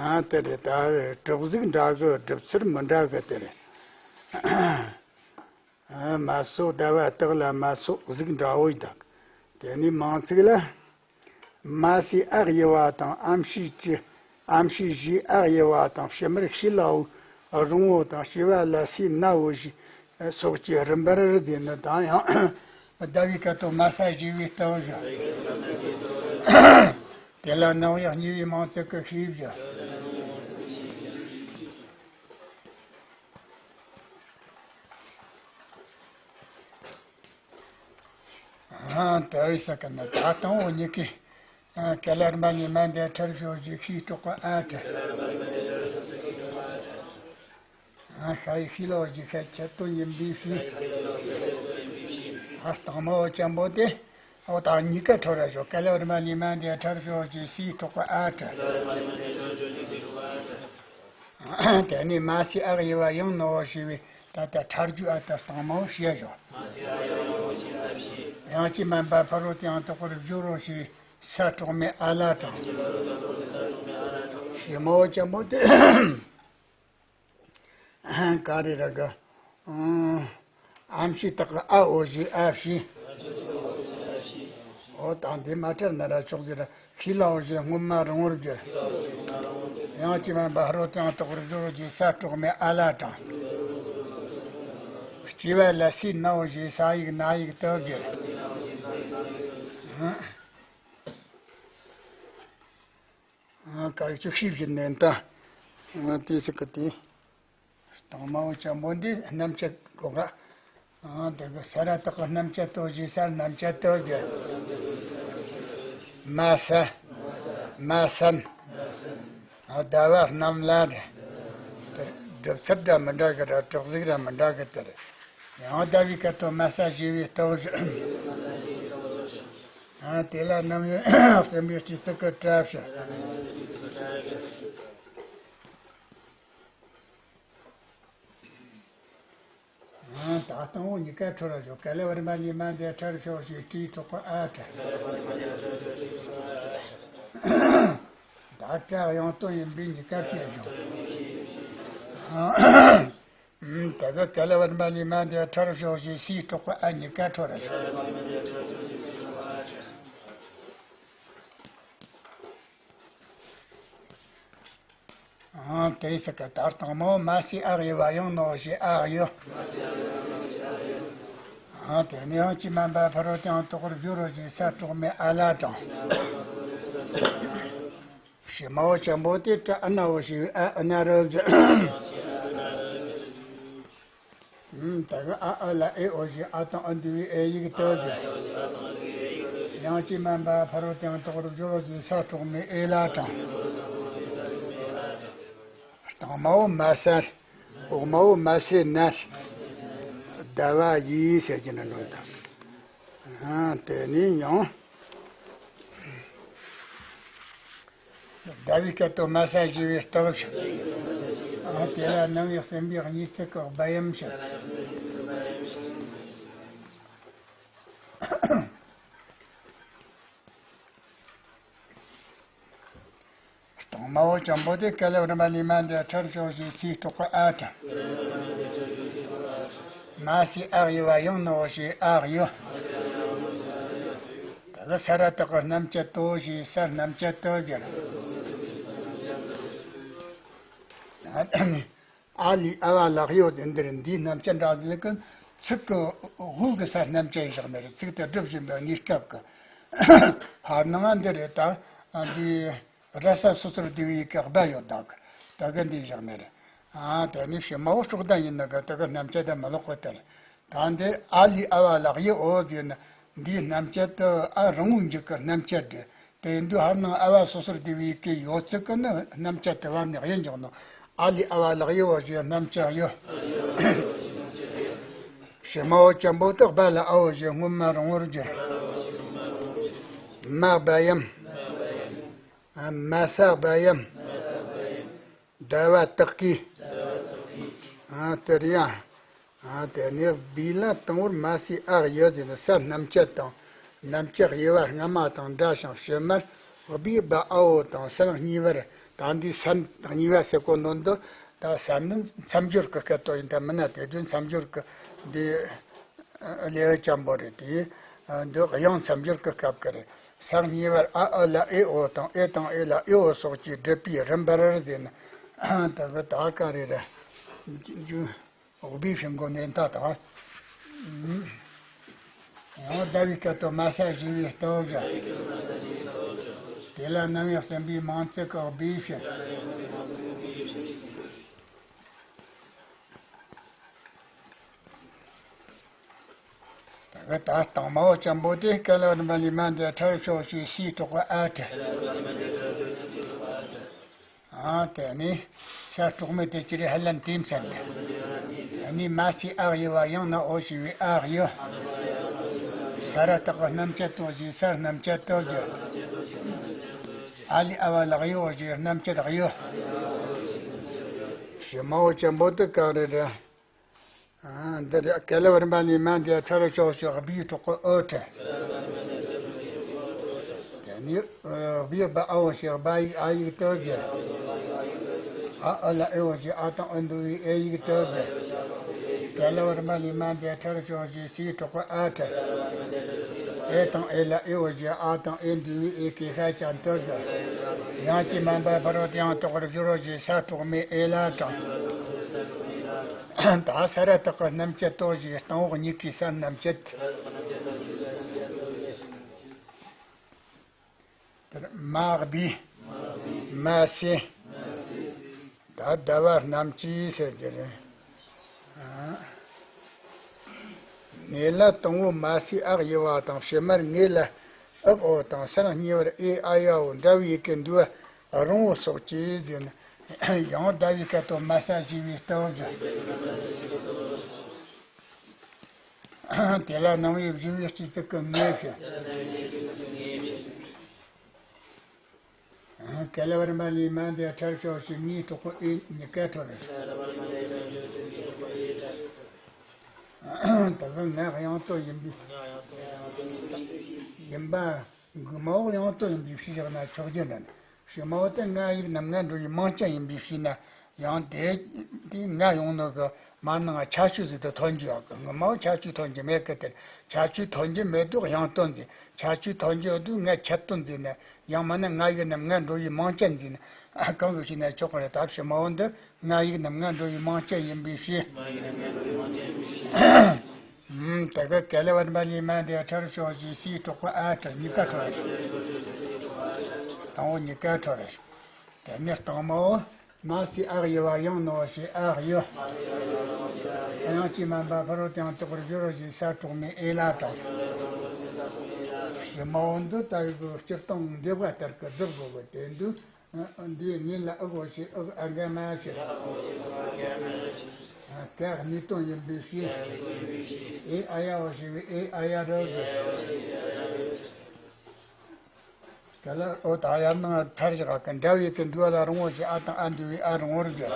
ཨ། དེ་རེད། ད་གྲོགས་གཟུགས་འདྲ་གི་སྒྲུབ་ཚུལ་མི་འདྲ་གི། དེ་རེད། ཨ། མ་སོ་ཟླ་བ་དག་ལ་མ་སོ་གཟུགས་འདྲ་བོ་ཡི་དང་། དེ་ནི་མང་ཚིག་ལ། མ་སའི་ཨ་དབྱེ་བ་དང་ཨམ་ཕྱི་ཅི། ཨམ་ཕྱི་ཞེས་ཨ་དབྱེ་བ་དང་ཕྱི་མར་ཤི་ལའོ་རོང་བོ་དང་སྐྱེ་བ་ལ་སའི་ན་བོ་ཞེས་སོགས་ཀྱི་རིམ་པར་བསྡུས་ནི་དང་ཡང་། ཟླ་བའི་སྐད་དོད་མ་ས་ཞེས་པའི་སྟོབས་བཞིན། དེ་ལ་རྣམ་དབྱེ་གཉིས་པའི་མང་ཚིག་གི་ཤེས་བྱ། ཨ། ད་ཡི་ས་ཀ་ན་ད་དང་བོ་གཉིས་ཀའི། ཨ། ག་ལ་རིམ་པ་ནས་མ་འདས་ཁྲར་ཞོག་ཞེས་སའི་གྲོགས་པ་ཨ་ཁྲ། ཨ། ཤ་ཡི་ཤི་ལའོ་ཞེས་ཤ་ཆད་དོ་ཡིན་པའི་ཕྱིར། ཨ། དང་མ་བོ་ཅན་པོ་དེ། ཨོ་ད་གཉིས་ཀ་ཁྲོ་ར་ཞོག་ག་ལ་རིམ་པ་ནས་མ་འདས་ཁྲར་ཞོག་ཞེས་སའི་གྲོགས་པ་ཨ་ཁྲ། དེ་ནས་མ་སའི་ཨ་དབྱེ་བ་ཡང་ནོ་ཞེས་པའི་ད་ལྟ་ཁྲར་རྒྱུ་ཨ་ད་དང་མ་བོ་ཞེས་བཞག་དབྱངས་ཅན་མ་འབའ་ཕ་རོལ་ཏུ་ཡང་དག་པར་སྦྱོར་རོ་ཞེས་ས་གྲོགས་མེད་ཨ་ལ་དང་། ཞུ་མ་བོ་ཅན་པོ་དེ། ག་རེ་ར་ག་ཨམ་ཕྱི་དག་གི་ཨ་འོ་ཞེས་ཨ་ཕྱི། འོ་དང་དེ་མ་ཁྲར་ན་ར་ཆོག་ཟེར་ར། ཤི་ལའོ་ཞེས་སྔོན་མ་རིང་བོར་བསྒྱུར། དབྱངས་ཅན་མ་འབའ་ཕ་རོལ་ཏུ་ཡང་དག་པར་སྦྱོར་རོ་ཞེས་ས་གྲོགས་མེད་ཨ་ལ་དང་། སྐྱེ་བ་ལ་སའི་ན་འོ་ཞེས་ས་ཡིག་ན་ཡིག་ཏུ་བསྒྱུར། ཨ། ག་རེ་བཅུ་བཞི་བཞི་ནན་ཏན། ཨ། དེ་ཟེར་གི་དེ། དང་མ་བོ་ཅན་པོ་འདི་རྣམ་བཅད་གོ་ག་ཨ། དེ་གི་ས་ར་དག་གི་རྣམ་བཅད་དོ་ཞེས་ས་རྣམ་བཅད་དོ་གི། མ་ས། མ་སན། ཨ། ཟླ་བ་རྣམས་ལ་རེད། དེ་སྒྲུབ་ཚུལ་འདྲ་མི་འདྲ་གི་ར་གྲོགས་གཟུགས་ར་མི་འདྲ་གི། དེ་རེད། ཡང་ཟླ་བའི་སྐད་དོད་མ་ས་ཞེས་པའི་སྟོབས་བཞིན། ཨ། དེ་ལ་རྣམ་དབྱེ་གསུམ་པའི་སྤྱི་ཚིག་གི་གྲྭ་བཞིན། ཨ། ད་དང་བོ་གཉིས་ཀ་ཁྲོ་ར་ཞོག་ག་ལ་བར་མ་ལས་མ་འདས་ཁྲར་ཞོག་ཞེས་སའི་གྲོགས་པ་ཨ་ཁྲ། ད་ཁྲ་དབྱངས་སྟོན་ཡིན་པས་གཉིས་ཀ་ཕྱིར་ཞོག་ཨ། ད་ག་ག་ལ་བར་མ་ལས་མ་འདས་ཁྲར་ཞོག་ཞེས་སའི་གྲོགས་པ་ཨ་གཉིས་ཀ་ཁྲོ་ར་ཞོག་ཨ། དེ་ས་ཀ་ད་དང་མོ་མ་སའི་ཨ་དབྱེ་བ་ཡང་ནོ་ཞེས་ཨ་དབྱེ། ཨ། དེ་ནས་དབྱངས་ཅན་མ་འབའ་ཕ་རོལ་ཏུ་ཡང་དག་པར་སྦྱོར་རོ་ཞེས་ས་གྲོགས་མེད་ཨ་ལ་དང་། ཞེས་མ་བོ་ཅན་པོ་དེ་ཏྲ་ཨ་ན་འོ་ཞེས་ཨ་ཨ་ན་རོ་བཞི། ཨུམ། ད་ག་ཨ་ཨ་ལ་ཨེ་འོ་ཞེས་ཨ་དང་ཨ་འདུས་པའི་ཨེ་ཡིག་ཏུ་བསྒྱུར། དབྱངས་ཅན་མ་འབའ་ཕ་རོལ་ཏུ་ཡང་དག་པར་སྦྱོར་རོ་ཞེས་ས་གྲོགས་མེད་ཨེ་ལ་དང་། དང་མ་བོ་མ་སར། འོག་མ་བོ་མ་སེར་ནར། ཟླ་བ་ཡིས་ཟེར་གྱི་ན་འགྲོ་དང་། ཨ། དེ་ནས་ཡང་། ཟླ་བའི་སྐད་དོད་མ་ས་ཞེས་པའི་སྟོབས་བཞིན། ཨ། དེ་ལ་རྣམ་དབྱེ་གསུམ་པའི་གཉིས་ཚིག་གི་སྦ་ཡམ་བཞིན། དང་ མ་འོ་ཅམ་པོ་དེ་ཀ་ལ་བ་ར་མ་ལི་མ་འདི་ཁྲར་ཤོ་ཞེས་སི་ཏོག་ག་ཨ་ཏྲ། མ་སི་ཨག་ཡི་བ་ཡང་ན་འོ་ཞེས་ཨག་ཡོ། ད་ག་ས་ར་ཏག་གི་རྣམ་བཅད་དོ་ཞེས་ས་རྣམ་བཅད་དོ་བརྒྱབ། ཨ་ལི་ཨ་བ་ལག་ཡོད་དེ་འདིར་འདིའི་རྣམ་བཅད་འདྲ་ཟིག་གི་ཚིག་གི་དབུགས་ཀྱི་ས་རྣམ་བཅད་བཞག་ནི་རེད། ཚིག་དེ་སྒྲུབ་བཞིན་པའི་གནས་སྐབས་ཀྱི་ཧར་ནང་ང་འདི་རེད། ད་འདི་ར་ས་སོ་སོར་བསྡུ་བའི་ཡི་གེ་སྦ་ཡོད་དག་ད་གི་འདི་བཞག་ནི་རེད། ཨ་དེ་ནི་ཕྱི་མ་འོ་སྲོག་ལྡན་ཡིན་ན་གི་ད་གི་རྣམ་བཅད་དེ་མི་ལོག་གི་དེ་རེད། ད་འདི་ཨ་ལི་ཨ་བ་ལག་ཡོད་འོ་ཟེར་ན་འདིའི་རྣམ་བཅད་དེ་ཨ་རང་ངོ་འཇུག་གི་རྣམ་བཅད་རེད། དེ་འདུག་ཧར་ནང་ཨ་བ་སོ་སོར་བསྡུ་བའི་གི་ཡོད་ཚིག་གི་ནི་རྣམ་བཅད་དེ་བར་ནས་དབྱེ་འཇོག་ནོ། ཨ་ལི་ཨ་བ་ལག་ཡོ་བ་ཞེས་རྣམ་བཅད་ཡོད། ཕྱི་མ་འོ་ཅམ་པོ་དེ་སྦ་ལ་ཨ་འོ་ཞེས་སྔོན་མ་རང་ངོར་བསྒྱུར། མ་སྦ་ཡམ། མ་ས་སྦ་ཡམ། ཟླ་བ་དག་གིས། ཨ་དེར་ཡང་། ཨ་དེ་ནས་སྦི་ལ་དང་པོར་མ་སི་ཨག་ཡོད་ཟེར་ན་ས་རྣམ་བཅད་དང་། རྣམ་བཅད་དབྱེ་བ་སྔ་མ་དང་འདྲ་ཞིང་ཕྱི་མར་སྦི་སྦ་ཨ་འོ་དང་ས་གཉིས་པར། ད་འདི་ས་གཉིས་པ་ཟེར་གོ་ནོ་འདི་ད་ས་ནི་མཚམས་སྦྱོར་གྱི་སྐད་དོ་ཡིན། ད་མིན་ན་དེ་དུས་མཚམས་སྦྱོར་གྱི་འདི། ལེའུ་ཅམ་པོ་རེད་དེ། འདི་དབྱངས་མཚམས་སྦྱོར་གྱི་སྐབས་ཀྱི་རེད། ས་གཉིས་པར་ཨ་ཨུ་ལ་ཨེ་ཨོ་དང་ཨེ་དང་ཨེ་ལ་ཨེ་ཨོ་སོགས་ཀྱིས་སྒྲུབ་པའི་རིམ་པར་ཟེར་ན། ད་གི་ད་ག་རེ་རེད། འོག་པའི་ཕྱི་མགོ་ནས་མཐའ་དང་། ཡང་ཟླ་བའི་སྐད་དོ་མ་ས་ཞེས་པའི་སྟོབས་བཞག་དེ་ལ་རྣམ་དབྱེ་གསུམ་པའི་མིང་ཚིག་གི་སྦིའི་ཕྱིར། ད་གི་ད་དང་མ་འོ་ཅམ་པོ་དེ་ཀ་ལ་བ་ར་མ་ལི་མ་འདི་ཁྲར་ཤོ་ཞེས་སི་ཏོག་ག་ཨ་ཏྲ། ཨ་དེ་ནི་ཤ་གྲོག་མེད་དེ་ཅི་རེད་ཧ་ལམ་དེ་མཚན་དེ་ནི་མ་སི་ཨག་ཡི་བ་ཡང་ན་འོ་ཞེས་པའི་ཨག་ཡོད། ས་ར་ཏག་གི་རྣམ་བཅད་དོ་ཞེས་ས་རྣམ་བཅད་དོ་བརྒྱབ། ཨ་ལི་ཨ་བ་ལག་ཡོད་འོ་ཞེས་རྣམ་བཅད་ཨག་ཡོད། ཕྱི་མ་འོ་ཅམ་པོ་དེ་ག་རེ་རེད། ཨ་འདི་རེད། ཀ་ལ་བ་ར་མ་ལི་མ་འདི་ཁྲར་ཤོ་ཞེས་སྦིའི་ཏོག་ག་ཨོ་ཏྲ། དེ་ནི་སྦི་སྦ་ཨ་འོ་ཞེས་སྦ་ཡིག་ཨ་ཡིག་ཏོ་བརྒྱབ། ཨ་ཨུ་ལ་ཨེ་འོ་ཞེས་ཨ་དང་ཨུ་འདུ་བའི་ཨེ་ཡིག་ཏོ་བརྒྱབ། ཀ་ལ་བ་ར་མ་ལི་མ་འདི་ཁྲར་ཤོ་ཞེས་སི་ཏོག་ག་ཨ་ཏྲ། ཨེ་དང་ཨེ་ལ་ཨེ་འོ་ཞེས་ཨ་དང་ཨེ་འདུ་བའི་ཨེ་གེ་ཤ་ཅན་ཏོ་བརྒྱབ། ཡང་ཅིག་མ་འབད་ཕ་རོལ་ཏུ་ཡང་དག་པར་སྦྱོར་རོ་ཞེས་ས་གྲོག་མའི་ཨེ་ལ་དྲངས། ད་ས་ར་ཏག་གི་རྣམ་བཅད་དོ་ཞེས་སྟེང་འོག་གཉིས་ཀའི་ས་རྣམ་བཅད། དེར་མ་སྦི། མ་སི། ད་ཟླ་བ་རྣམ་བཅད་ཟེར་གྱི་རེད། ཨ། ངེ་ལ་དང་པོ་མ་སི་ཨག་ཡི་བ་དང་ཕྱི་མར་ངེ་ལ་ཨག་འོ་དང་ས་གཉིས་པར་ཨེ་ཨ་ཡ་འོ་འདྲ་བའི་ཡི་གེ་འདུས་པ་རང་འོ་སོགས་ཀྱིས་ཟེར་ན། ཡང་ཟླ་བའི་སྐད་དོ་མ་ས་ཞེས་པའི་སྟོབས་བཞག་དེ་ལ་རྣམ་དབྱེ་བཞི་པའི་སྤྱི་ཚིག་གི་ངེས་བྱེད། ཀ་ལ་བ་ར་མ་ལི་མ་འདི་ཁྲར་ཤོ་ཞེས་ངེས་གྲོགས་པོ་ཨེ་གཉིས་ཀ་ཐོབ་རེད། ད་གི་ངག་དབྱངས་སྟོན་ཡིན་པའི། ཡིན་པ། མགུ་མ་འོག་དབྱངས་སྟོན་ཡིན་པའི་ཕྱིར་བཞག་ན་ཆོག་རྒྱུ་འདྲ་ནི། ཕྱི་མ་འོག་དེ་ང་ཡིག་རྣམ་ལྔ་འགྲོ་བའི་མིང་ཅན་ཡིན་པའི་ཕྱིར་ན། ཡང་དེ་དེ་ང་ཡོང་ནོ་གི་མར་ནང་ཁྱད་ཆོས་ཟེར་དུ་ཐོན་རྒྱུ་ཡོད་གི། མགུ་མ་འོག་ཁྱད་ཆོས་ཐོན་རྒྱུ་མེད་གི། དེར་ཁྱད་ཆོས་ཐོན་རྒྱུ་མེད་དུས་དབྱངས་སྟོན་ཟེར། ཁྱད་ཆོས་ཐོན་རྒྱུ་ཡོད་དུས་ང་ཁྱད་སྟོན་ཟེར་ན། ཡང་མིན་ན་ང་ཡིག་རྣམ་ལྔ་འགྲོ་བའི་མིང་ཅན་ཟེར་ན་གང་གི་ཕྱིར་ན་ཆོག་གི་རེད། ད་ཕྱི་མ་འོག་འདི་ང་ཡིག་རྣམ་ལྔ་འགྲོ་བའི་མིང་ཅན་ཡིན་པའི་ཕྱིར། ཨུམ། ད་གི་ཀ་ལ་བ་ར་མ་ལི་མ་འདི་ཁྲར་ཤོ་ཞེས་སིའི་གྲོགས་པོ་ཨ་ཏྲ་གཉིས་ཀ་འཕྲོ་རེད། དང་པོ་གཉིས་ཀ་འཕྲོ་རེད། དེ་ནས་དང་མ་འོ། མ་སི་ཨག་ཡི་བ་ཡང་ན་འོ་ཞེས་ཨག་ཡོད། ཡང་ཅིག་མ་འབད་ཕ་རོལ་ཏུ་ཡང་དག་པར་སྦྱོར་རོ་ཞེས་ས་གྲོགས་མའི་ཨེ་ལ་དྲངས། ཕྱི་མ་འོག་འདི་ལྟ་བུའི་སྤྱིར་བཏང་འདེབས་པ་ལྟར་གྱི་སྒྲུབ་དགོས་པ་དེ་འདུག་འདིའི་ཉིན་ལ་ཨག་འོ་ཞེས་ཨག་ཨ་ག་མ་ཞེས། ཀ་གནས་དོན་ཡིན་པའི་ཕྱིར། ཨེ་ཨ་ཡ་འོ་ཞེས་པའི་ཨེ་ཨ་ཡ་རོ་ཞེས། དེ་ལ་འོ་ད་ཡར་ནང་ཁྲར་བཞག་གི་འདྲ་བའི་གི་འདུས་པ་ལ་རང་ངོ་ཞེས་ཨ་དང་ཨ་འདུས་པའི་ཨ་རང་ངོ་རོ་ཞེས།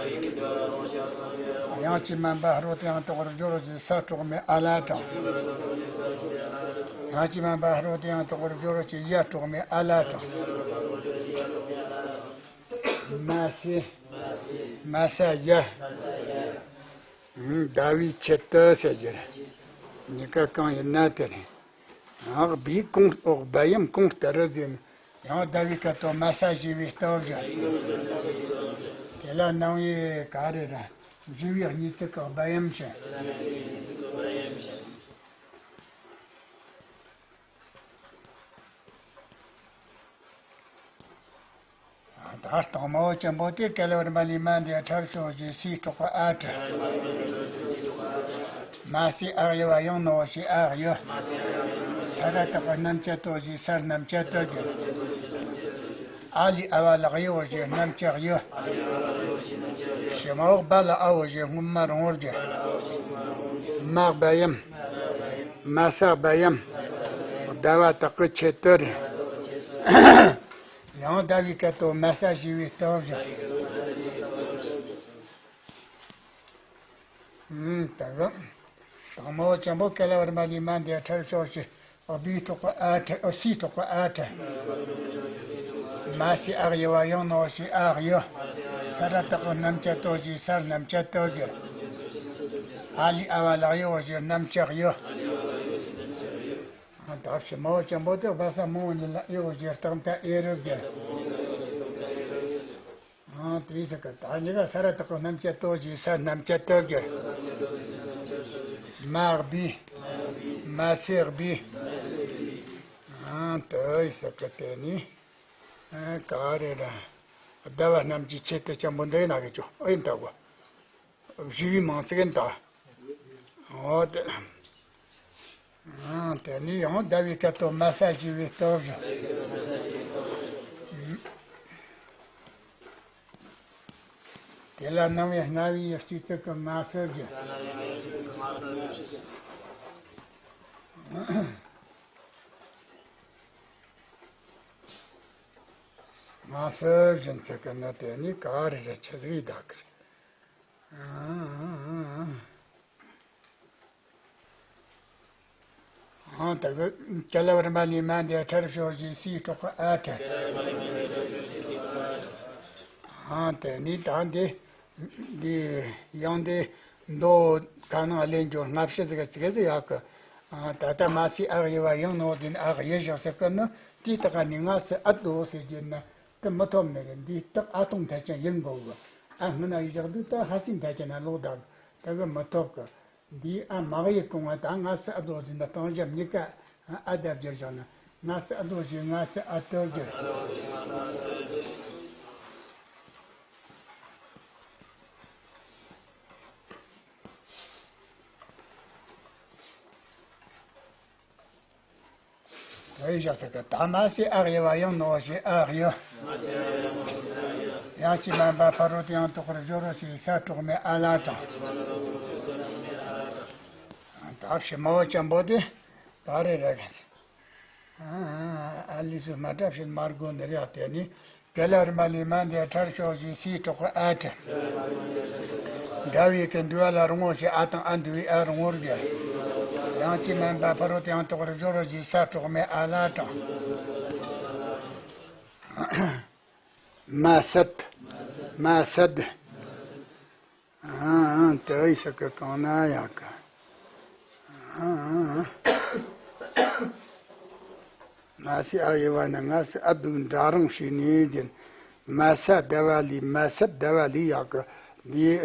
ཡང་ཅིག་མ་འབད་ཕ་རོལ་ཏུ་ཡང་དག་པར་སྦྱོར་རོ་ཞེས་ས་གྲོགས་མའི་ཨ་ལ་དྲངས། ཡང་ཅིག་མ་འབད་ཕ་རོལ་ཏུ་ཡང་དག་པར་སྦྱོར་རོ་ཞེས་ཡ་གྲོགས་མའི་ཨ་ལ་དྲངས། མ་སི། མ་ས་ཡ། ཟླ་བའི་ཆེད་དུ་ཟེར་རྒྱུ་རེད། གཉིས་ཀ་གང་ཡིན་ན་དེ་རེད། ཡང་སྦས་གོང་འོག་སྦས་ཡམ་གོང་ལྟར་ཟེར་ན། ཡང་ཟླ་བའི་སྐད་དོད་མ་ས་ཞེས་པའི་སྟོབས་བཞིན། དེ་ལ་སྣང་བའི་ག་རེ་ར། བཞི་བའི་གཉིས་ཚིག་གི་སྦས་ཡམ་བཞིན། ད་སྟག་མོ་ཆེན་པོ་དེ་ག་ལ་བར་མ་ལི་མ་འདི་ཁྲར་ཤོག་ཞེས་སི་གྲོགས་ཨ་ཁྲ། མ་སི་ཨག་ཡོ་བ་ཡང་ནོ་ཞེས་ཨག་ཡོ། ས་ར་བཏགས་རྣམ་བཅད་དོ་ཞེས་སར་རྣམ་བཅད་དོ་རྒྱུ། ཨ་ལི་ཨ་བ་ལག་ཡོ་ཞེས་རྣམ་བཅད་ཡོ། ཞི་མ་འོག་བ་ལ་ཨ་བོ་ཞེས་སྔོན་མ་རང་བོར་རྒྱུ། མ་སྦས་ཡམ། མ་ས་སྦས་ཡམ། ཟླ་བ་དག་གི་ཆེད་དུ་རེད། ཡང་ཟླ་བའི་སྐད་དོད་མ་ས་ཞེས་པའི་སྟོབས་བཞིན། ད་གི། སྟག་མོ་ཆེན་པོ་ག་ལ་བར་མ་ལི་མ་འདི་ཁྲར་ཤོག་ཞེས་སྦས་གྲོགས་ཨ་ཁྲ། ཨོ་སི་གྲོགས་ཨ་ཁྲ། མ་སི་ཨག་ཡོ་བ་ཡང་ནོ་ཞེས་ཨག་ཡོ། ས་ར་བཏགས་རྣམ་བཅད་དོ་ཞེས་སར་རྣམ་བཅད་དོ་རྒྱུ། ཨ་ལི་ཨ་བ་ལག་ཡོ་ཞེས་རྣམ་བཅད་ཡོ། ད་ཞི་མོ་ཆེན་པོ་དེ་བ་ས་མོ་ནི་ལ་ཡོ་ཞེས་རྟགས་མཐའ་ཨེ་རུ་རྒྱུ། ཨང་། དེའི་ས་ཀ་ད་ཉི་ག་ས་ར་བཏགས་རྣམ་བཅད་དོ་ཞེས་སར་རྣམ་བཅད་དོ་རྒྱུ། མ་སྦས། མ་སེ་སྦས། ཨང་། དེའི་ས་ཀ་དེ་ནི། ཨ། ག་རེ་ར། ཟླ་བ་རྣམས་ཀྱི་ཆེད་དུ་ཆེན་པོ་འདི་ན་གི་ཅོ་ཨེ་འདའ་གོ། བཞི་བའི་མང་ཚིག་ཡིན་ད། འོ་དེ། ཨང་། དེ་ནི་ཡང་ཟླ་བའི་སྐད་དོད་མ་ས་ཞེས་པའི་སྟོབས་བཞིན། དེ་ལ་སྣང་བའི་སྔ་བའི་ཡང་གཅིག་ཚིག་གི་མ་ས་བཞིན། མ་ས་བཞིན་ཚིག་གི་ནི་དེ་ནི་ག་རེ་རེ་ཆི་ཟིག་ཡིན་ད་གི་རེད། ཨང་། ད་གི་ཀ་ལ་བར་མ་ལི་མ་འདི་ཁྲར་ཤོག་ཞེས་སི་གྲོགས་ཨ་ཁྲ། ཨང་། དེ་ནི་ད་འདི། འདི་ཡང་འདི་མདོ་ཁ་ནང་ལེན་རྒྱུ་སྔ་ཕྱི་ཟིག་ཙིག་ཟིག་ཡག་གི། ཨང་། ད་ལྟ་མ་སི་ཨག་ཡོ་བ་ཡང་ནོ་ཟིན་ཨག་ཡེ་བཞག་ཟེར་གི་ནི་དེའི་སྟག་ནི་ང་སི་ཨ་དོ་ཟེར་རྒྱུ་ན། དེ་མི་ཐོབ་ནི་རེད། འདིའི་སྟག་ཨ་སྟོང་ཐད་ཀྱང་ཡིན་དགོས་གི། ཨ་སྔོན་ན་ཡི་བཞག་དུས་ད་ཧ་སི་ཐད་ཀྱང་ན་ལོག་བདག་ད་གི་མི་ཐོབ་གི། འདིའི་ཨ་མ་གི་ཡི་གོང་བ་ད་ང་སི་ཨ་དོ་ཟིན་ན་སྟོང་བཞག་གཉིས་ཀ་ཨ་བརྡ་བསྒྱུར་བཞག་ན་ང་སི་ཨ་དོ་ཞེས་ང་སི་ཨ་དོ་བསྒྱུར། ད་ཡི་བཞག་ས་ཀ་ད་མ་སི་ཨག་ཡོ་བ་ཡང་ནོ་ཞེས་ཨག་ཡོ། ཡང་ཅི་མན་པ་ཕ་རོལ་ཏུ་ཡང་དག་པར་སྦྱོར་རོ་ཞེས་ས་གྲོགས་མེད་ཨ་ལ་དང་། ད་ཞི་མོ་ཆེན་པོ་དེ་ག་རེ་རེད། ཨ་ལི་སུ་མ་གྲབས་ཤིང་མར་གོ་ནི་རེད། དེ་ནི་ག་ལ་བར་མ་ལི་མ་འདི་ཁྲར་ཤོག་ཞེས་སི་གྲོགས་ཨ་ཁྲ། འདྲ་བའི་གི་འདུལ་བ་ལ་རིང་བོ་ཞེས་ཨ་དང་ཨ་འདུལ་བའི་ཨ་རིང་བོར་བརྒྱབ། ཡང་ཅི་མན་པ་ཕ་རོལ་ཏུ་ཡང་དག་པར་སྦྱོར་རོ་ཞེས་ས་གྲོགས་མེད་ཨ་ལ་དྲངས། མ་སད། མ་སད། ཨང་། དེ་ཡི་ས་ཀ་གང་ན་ཡག་གི། ཨང་། མ་སི་ཨ་ཡེ་བ་ན་ང་སི་ཨ་དུ་འདྲ་རང་ཞིག་ནས་ཀྱི། མ་ས་ཟླ་བ་ལི་མ་སད་ཟླ་བ་ལི་ཡག་གི། འདི་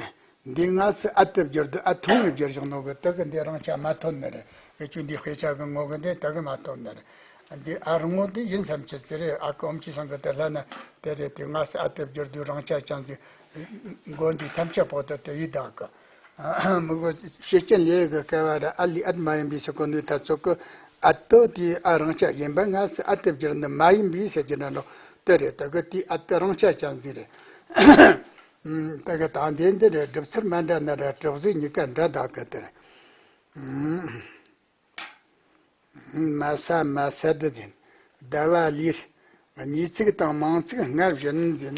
འདི་ང་སི་ཨ་དུ་བསྒྱུར་དུ་ཨ་ཐུང་ནས་བསྒྱུར་བཞག་ནོ་གི། དེ་གི་འདི་རང་ཆ་མ་ཐོན་ནི་རེད། ཨེ་ཆུ་འདི་དཔེ་ཆ་གི་ངོ་གི་འདི་དེ་གི་མ་ཐོན་ནི་རེད། འདི་ཨ་རུང་ངོ་འདི་ཡིན་བསམ་ཆེ་ཟེར་རེད། ཨ་ཀོམ་ཆི་སང་གི་དེ་ལྷ་ན་དེ་རེད། དེ་ང་སི་ཨ་དེ་བསྒྱུར་དུས་རང་ཆ་ཅང་ཟིག་མགོ་འདི་ཐམས་ཅད་པོ་ཏི་དེ་ཡི་དག་གི། མི་གོ་ཤེས་ཅན་ལས་གི་སྐལ་བ་ར་ཨ་ལི་ཨད་མ་ཡིན་པའི་སི་གོ་ནུས་ཐ་ཚོ་གི་ཨ་ཏོ་དེ་ཨ་རང་ཆ་ཡིན་པ་ང་སི་ཨ་དེ་བསྒྱུར་འདི་མ་ཡིན་པའི་ཟེར་གྱི་ན་ནོ་དེ་རེད། དེ་གི་དེ་ཨ་ཏི་རང་ཆ་ཅང་ཟིག་རེད། དེ་གི་ད་འདི་འདི་རེད། སྒྲུབ་ཚུལ་མ་འདྲ་ན་ར་གྲུབ་ཚུལ་གཉིས་ཀ་འདྲ་དག་གི་དེ་རེད། མ་ས་མ་སད་ཟིན། ཟླ་བ་ལིར། གཉིས་ཚིག་དང་མང་ཚིག་སྔར་བཞིན་ཟིན།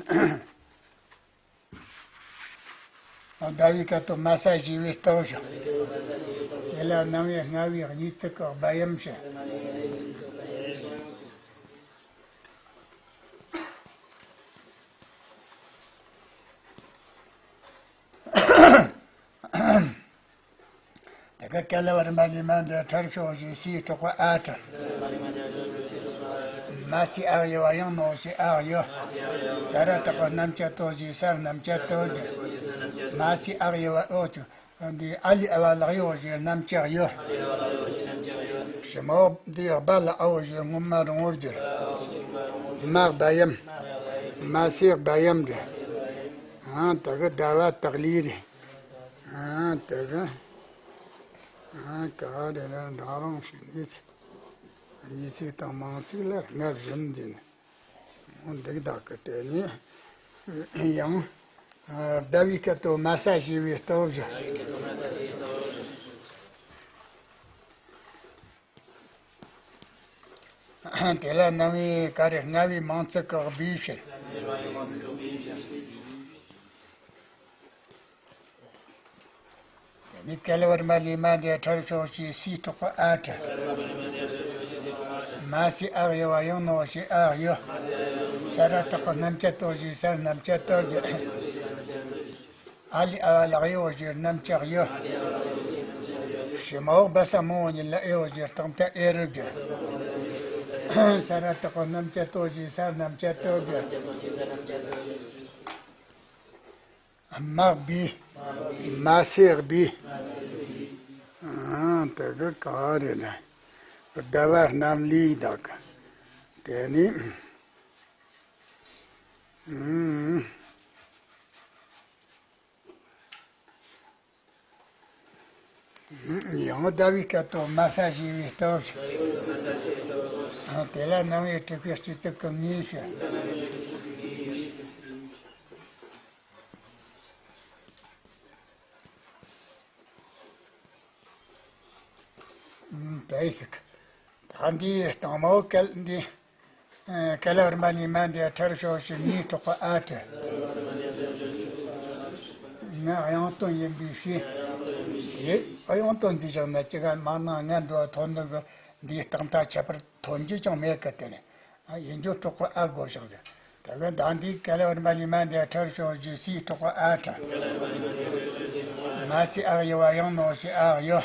ཟླ་བའི་སྐད་དོད་མ་ས་ཞེས་པའི་སྟོབས་བཞིན། དེ་ལ་སྣང་བའི་སྔ་བའི་གཉིས་ཚིག་གི་སྦས་ཡམ་བཞིན། ཀ་ལ་བ་རི་མ་ལི་མ་འདི་ཁྲར་ཤོག་ཞེས་སི་ཐོག་ག་ཨ་ཁྲ། མ་སི་ཨག་ཡོ་བ་ཡང་ནོ་ཞེས་ཨག་ཡོ། ས་ར་བཏགས་གི་རྣམ་བཅད་ཏོ་ཞེས་སར་རྣམ་བཅད་ཏོ་ཞེས། མ་སི་ཨག་ཡོ་བ་ཨོ་ཅུ། འདི་ཨ་ལི་ཨ་བ་ལག་ཡོ་ཞེས་རྣམ་བཅད་ཡོ། ཞི་མོ་འདི་ཡོ་བ་ལ་ཨོ་ཞེས་སྔོན་མ་རིང་བོར་གྱུར། མ་བ་ཡམ། མ་སི་བ་ཡམ་རེད། ཨང་དེ་གི་ཟླ་བ་སྟག་ལི་རེད། ཨང་དེ་གི། ཨང་ག་རེ་ན་འདྲ་རང་ཞིག་ནི། གཉིས་ཚིག་དང་མང་ཚིག་ལ་ངར་བཞིན་འདི་ནི། འོ་འདི་དག་གི་དེ་ནི། ཡང་། ཟླ་བའི་སྐད་དོ་མ་ས་ཞེས་པའི་སྟོབས་བཞི། དེ་ལ་རྣམ་དབྱེ་ག་རེ་ལྔ་བའི་མང་ཚིག་གི་སྦས་ཕྱིར། དེ་ནི་ཀ་ལ་བ་རི་མ་ལི་མ་འདི་ཁྲར་ཤོག་ཞེས་སི་ཐོག་ག་ཨ་ཁྲ། མ་སི་ཨག་ཡོ་བ་ཡང་ནོ་ཞེས་ཨག་ཡོ། ས་ར་བཏགས་གི་རྣམ་བཅད་ཏོ་ཞེས་སར་རྣམ་བཅད་ཏོ་ཞེས། ཨ་ལི་ཨ་བ་ལག་ཡོ་ཞེས་རྣམ་བཅད་ཡོ། ཞི་མོ་བ་ས་མོ་ཉིད་ལ་ཨེ་ཡོ་ཞེས་རྟགས་མཐའ་ཨེ་རུ་གྱུར། ས་ར་བཏགས་གི་རྣམ་བཅད་ཏོ་ཞེས་སར་རྣམ་བཅད་ཏོ་ཞེས། མ་སྦས། མ་སེ་སྦས། ཨང་དེ་གི་ག་རེ་ན། ཟླ་བ་རྣམ་ལས་དག་གི། དེ་ནི། ཨང་། ཡང་ཟླ་བའི་སྐད་དོ་མ་ས་ཞེས་པའི་སྟོབས། ཨང་དེ་ལ་རྣམ་དབྱེ་དྲུག་པའི་སྤྱི་གཙུག་གི་ངེས་ཤེས། ཨུམ། བེ་སིག་ད་འདིའི་སྟེང་མའོ་སྐད་འདི། ཨ། ཀ་ལ་བར་མ་ནི་མ་འདི་ཁྲར་ཤོ་ཞིག་ངེས་ཐོག་ག་ཨ་ཁྲ། ང་དབྱངས་སྟོན་ཡིན་པའི་ཕྱིར། དེ་དབྱངས་སྟོན་འདི་བཞག་ན་ཅི་ག་མ་ན་ང་འགྲོ་ཐོན་འདུག་གི། འདིའི་སྟེང་ད་ཁྱད་པར་ཐོན་རྒྱུ་ཅང་མེད་གི། དེ་ནི། ཨ། ཡིན་རྒྱུ་ཐོག་ག་ཨ་དགོས་བཞག་ཟེར། ད་གི་ད་འདི་ཀ་ལ་བར་མ་ནི་མ་འདི་ཁྲར་ཤོ་ཞིག་སི་ཐོག་ག་ཨ་ཁྲ། མ་སི་ཨག་ཡོ་བ་ཡང་ནོ་ཞེས་ཨག་ཡོ།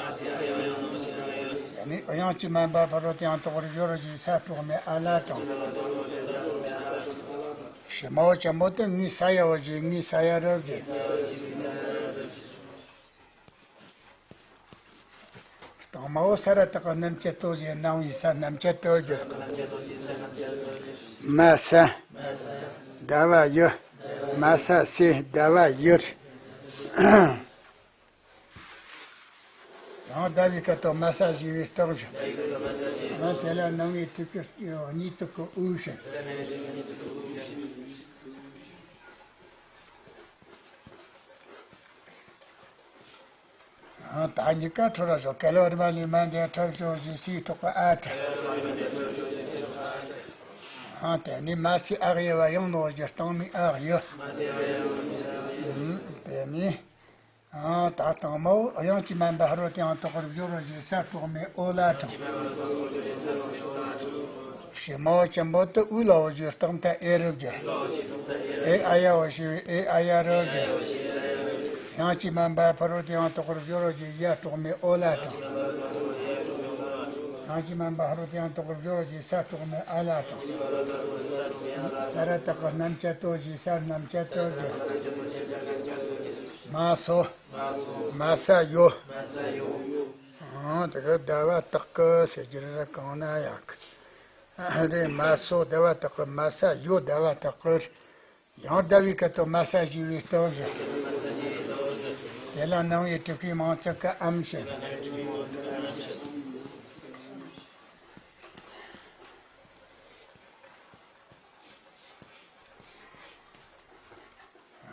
ཡ་ནི་དབྱངས་ཀྱིས་མན་པ་ཕ་རོལ་ཏེའང་དོག་པར་སྦྱོར་རོ་ཞེས་ས་དྲུག་མའི་ཨ་ལ་དང་། ཞི་མོ་ཆེན་པོ་དེ་ངའི་ས་ཡ་བ་ཞེས་ངའི་ས་ཡ་རབ་ཀྱི། སྟེང་མའོ་ས་ར་བཏགས་རྣམ་བཅད་ཏོ་ཞེས་རྣམ་དབྱེ་ས་རྣམ་བཅད་ཏོ་བརྗོད། མ་ས། ཟླ་བ་ཡི། མ་ས་སེ་ཟླ་བ་ཡི། ཡང་ཟླ་བའི་སྐད་དོ་མ་ས་ཞེས་པའི་སྟོབས་བཞི། ཡང་དེ་ལ་རྣམ་དབྱེ་དྲུག་གི་གཉིས་གཙུག་གི་དབུས་ཕྱིར། ཡང་ད་གཉིས་ཀ་ཁྲོ་ར་ཞོག་ཀ་ལ་བར་མ་ལི་མ་འདི་ཁྲར་ཤོ་ཞིག་སི་ཐོག་ག་ཨ་ཁྲ། ཡང་དེ་ནི་མ་སི་ཨག་ཡོ་བ་ཡང་ནོ་ཞེས་སྟེང་མའི་ཨག་ཡོ། ཨུམ། དེ་ནི། ཨང་། ད་སྟེང་མའོ་དབྱངས་ཀྱིས་མན་པ་ཕ་རོལ་ཏེའང་དོག་པར་སྦྱོར་རོ་ཞེས་ས་དྲུག་མའི་ཨོ་ལ་དང་། ཞི་མོ་ཆེན་པོ་དེ་དབུས་ལའོ་ཞེས་རྟགས་མཐའ་ཨེ་རུ་གྱུར། ཨེ་ཨ་ཡའོ་ཞེས་པའི་ཨེ་ཨ་ཡ་རུ་གྱུར། དབྱངས་ཀྱིས་མན་པ་ཕ་རོལ་ཏེའང་དོག་པར་སྦྱོར་རོ་ཞེས་ཡ་དྲུག་མའི་ཨོ་ལ་དང་། དབྱངས་ཀྱིས་མན་པ་ཕ་རོལ་ཏེའང་དོག་པར་སྦྱོར་རོ་ཞེས་ས་དྲུག་མའི་ཨ་ལ་དང་། ས་ར་བཏགས་རྣམ་བཅད་ཏོ་ཞེས་སར་རྣམ་བཅད་ཏོ་གྱུར། མ་སོ། མ་ས་ཡོ། ཨང་། དེ་ག་ཟླ་བ་སྟག་གི་ཟེར་རྒྱུ་རེད། གང་ན་ཡག་གི་རེད། མ་སོ་ཟླ་བ་སྟག་གི། མ་ས་ཡོ་ཟླ་བ་སྟག་གི། ཡང་ཟླ་བའི་སྐད་དོ་མ་ས་ཞེས་པའི་སྟོབས་བཞི། དེ་ལ་རྣམ་དབྱེ་དྲུག་པའི་མང་ཚིག་གི་ཨམ་ཕྱིར།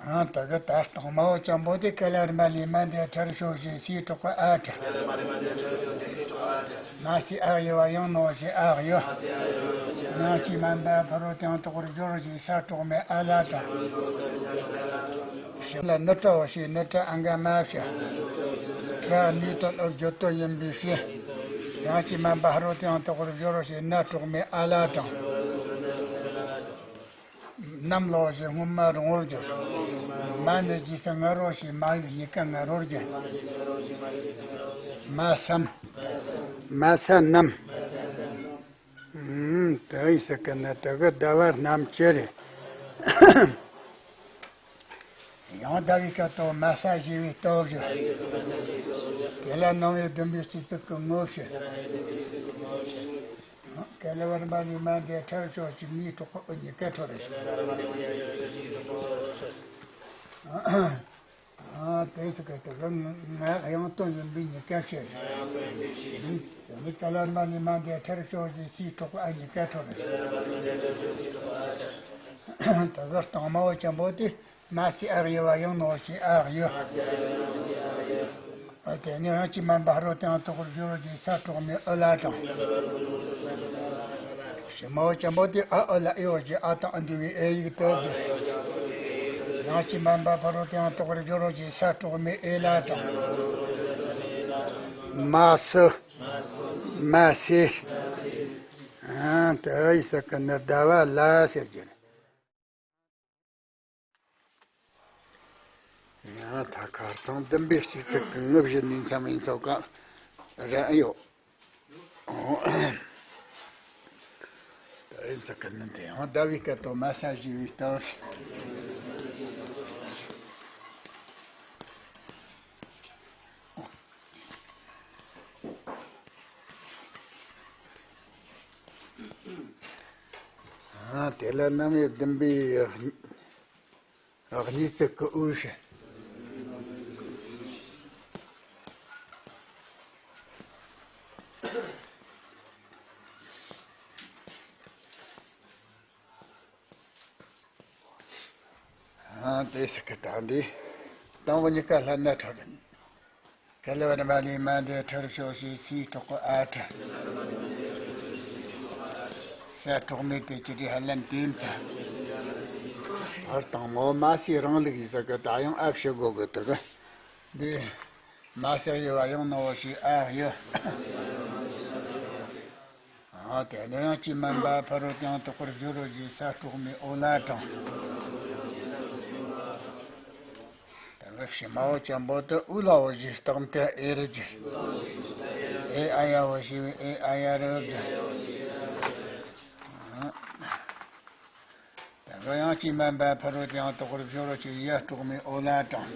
ཨང་། དེ་གི་ད་སྟེང་མའོ་ཆེན་པོ་དེ་ཀ་ལ་བར་མ་ལི་མ་འདི་ཁྲར་ཤོ་ཞིག་སི་ཐོག་ག་ཨ་ཁྲ། མ་སི་ཨག་ཡོ་བ་ཡང་ནོ་ཞེས་ཨག་ཡོ། དབྱངས་ཀྱིས་མན་པ་ཕ་རོལ་ཏེའང་དོག་པར་སྦྱོར་རོ་ཞེས་ས་དྲུག་མའི་ཨ་ལ་དང་། ཞི་ལ་ནི་ཏྲའོ་ཞེས་ནི་ཏྲ་ཨ་ག་མ་ཕྱིར། ཏྲ་ནི་དོན་ཨོ་བརྗོད་དོན་ཡིན་པའི་ཕྱིར། དབྱངས་ཀྱིས་མན་པ་ཕ་རོལ་ཏེའང་དོག་པར་སྦྱོར་རོ་ཞེས་ན་དྲུག་མའི་ཨ་ལ་དང་། ནམ་ལའོ་ཞེས་སྔོན་མ་རིང་བོར་གྱུར། མ་ནི་རྗེས་སུ་ང་རོ་ཞེས། མ་ཡིག་གཉིས་ཀ་ང་རོ་རྒྱུ། མ་སམ། མ་ས་ནམ། ཨུམ། དེ་ཡི་སྲིད་ཀྱི་ནི་དེ་གི་ཟླ་བ་རྣམས་ཅི་རེད། ཡང་ཟླ་བའི་སྐད་དོ། མ་ས་ཞེས་པའི་སྟོབས་བཞི། དེ་ལ་སྣང་བའི་བདུན་པའི་སྤྱི་གཙུག་གི་ངོ་བཞི། ཀ་ལ་བར་མ་ལས་མ་འདས་ཁྲར་ཕྱོགས་ཀྱི་མིའི་གྲོགས་པོ་གཉིས་ཀ་ཐོ་རེ་ཞིག་ཨ། དེ་སྲིད་ཀྱི་དེ་གི་ང་དབྱངས་སྟོང་ཡིན་པའི་གཉིས་ཀ་བཤད། དེ་ནི་ཀ་ལ་བར་མ་ལས་མ་འདས་ཁྲར་ཕྱོགས་ཀྱི་སའི་གྲོགས་པོ་ཨ་གཉིས་ཀ་ཐོ་རེ་ཞིག་དེ་གི་སྟེང་མ་བོ་ཆེན་པོ་དེ། མ་སའི་ཨ་གཡུ་བ་ཡང་ནོ་ཞེས། ཨ་གཡུ། ཨ། དེ་ནས་དབྱངས་ཀྱིས་མ་འབབ་ཕ་རོལ་ཏུ་ཡང་དག་པར་སྦྱོར་བ་ཞེས། ས་དྲུག་མའི་ཨུ་ལ་དྲངས། ཞེས་མ་བོ་ཆེན་པོ་དེ། ཨ་ཨུ་ལ་ཨི་འོ་ཞེས་ཨ་དང་ཨ་འབྲེལ་བའི་ཨེ་ཡིག་སྟོབས་བཞི། དབྱངས་ཀྱིས་མ་འབབ་ཕ་རོལ་ཏུ་ཡང་དག་པར་སྦྱོར་བ་ཞེས། ས་དྲུག་མའི་ཨེ་ལ་དྲངས། མ་སུ། མ་སེ། ཨ། དེ་ཡི་སྲིད་ཀྱི་ནི་ཟླ་བ་ལ་ཟེར་རྒྱུ་རེད། ཡང་ད་ཁ་སང་བདུན་པའི་སྤྱི་གཙུག་གི་ངོ་བཞི་ནས་མཚམས་ཡིན་ཚོ་ག་རན་ཡོད། ད་ཡིན་ཚོ་ག་ནི་དེ་ཡང་ཟླ་བའི་སྐད་དོ། མ་ས་ཞེས་པའི་སྟོབས། ཨ། དེ་ལ་སྣང་བའི་བདུན་པའི་གཉིས་གཙུག་གི་དབུས་སུ། ཨ། དེ་སྲིད་ཀྱི་ད་འདི་སྟོང་པ་གཉིས་ཀ་ལྷན་ནེ་ཁྲར། ཀ་ལ་བར་མ་ལས་མ་འདས་ཁྲར་ཕྱོགས་ཞེས། སའི་གྲོགས་པོ་ཨ་ཁྲ། ས་དྲུག་མའི་དེ་ཅི་རེད་ཧ་ལམ་དེ་མཚམས། བར་དང་མོ་མ་སའི་རིང་ལུགས་ཡིན་ས་གི་ད་ཡང་ཨ་བྱེད་དགོས་གི་དེ་གི། འདི་མ་སའི་གཡུ་བ་ཡང་ནོ་ཞེས། ཨ་གཡུ། ཨ། དེ་ནས་དབྱངས་ཀྱིས་མ་འབབ་ཕ་རོལ་ཏུ་ཡང་དག་པར་སྦྱོར་བ་ཞེས། ས་དྲུག་མའི་ཨོ་ལ་དྲངས། དེ་གི་ཞེས་མ་བོ་ཆེན་པོ་དེ། ཨུ་ལ་འོ་ཞེས་རྟགས་མཐའ་ཨེ་རུ་བསྒྱུར། ཨེ་ཨ་ཡ་འོ་ཞེས་པའི་ཨེ་ཨ་ཡ་རུ་བསྒྱུར། ཨ། དེ་གི་དབྱངས་ཀྱིས་མ་འབབ་ཕ་རོལ་ཏུ་ཡང་དག་པར་སྦྱོར་བ་ཞེས། ཡ་དྲུག་མའི་ཨོ་ལ་དྲངས།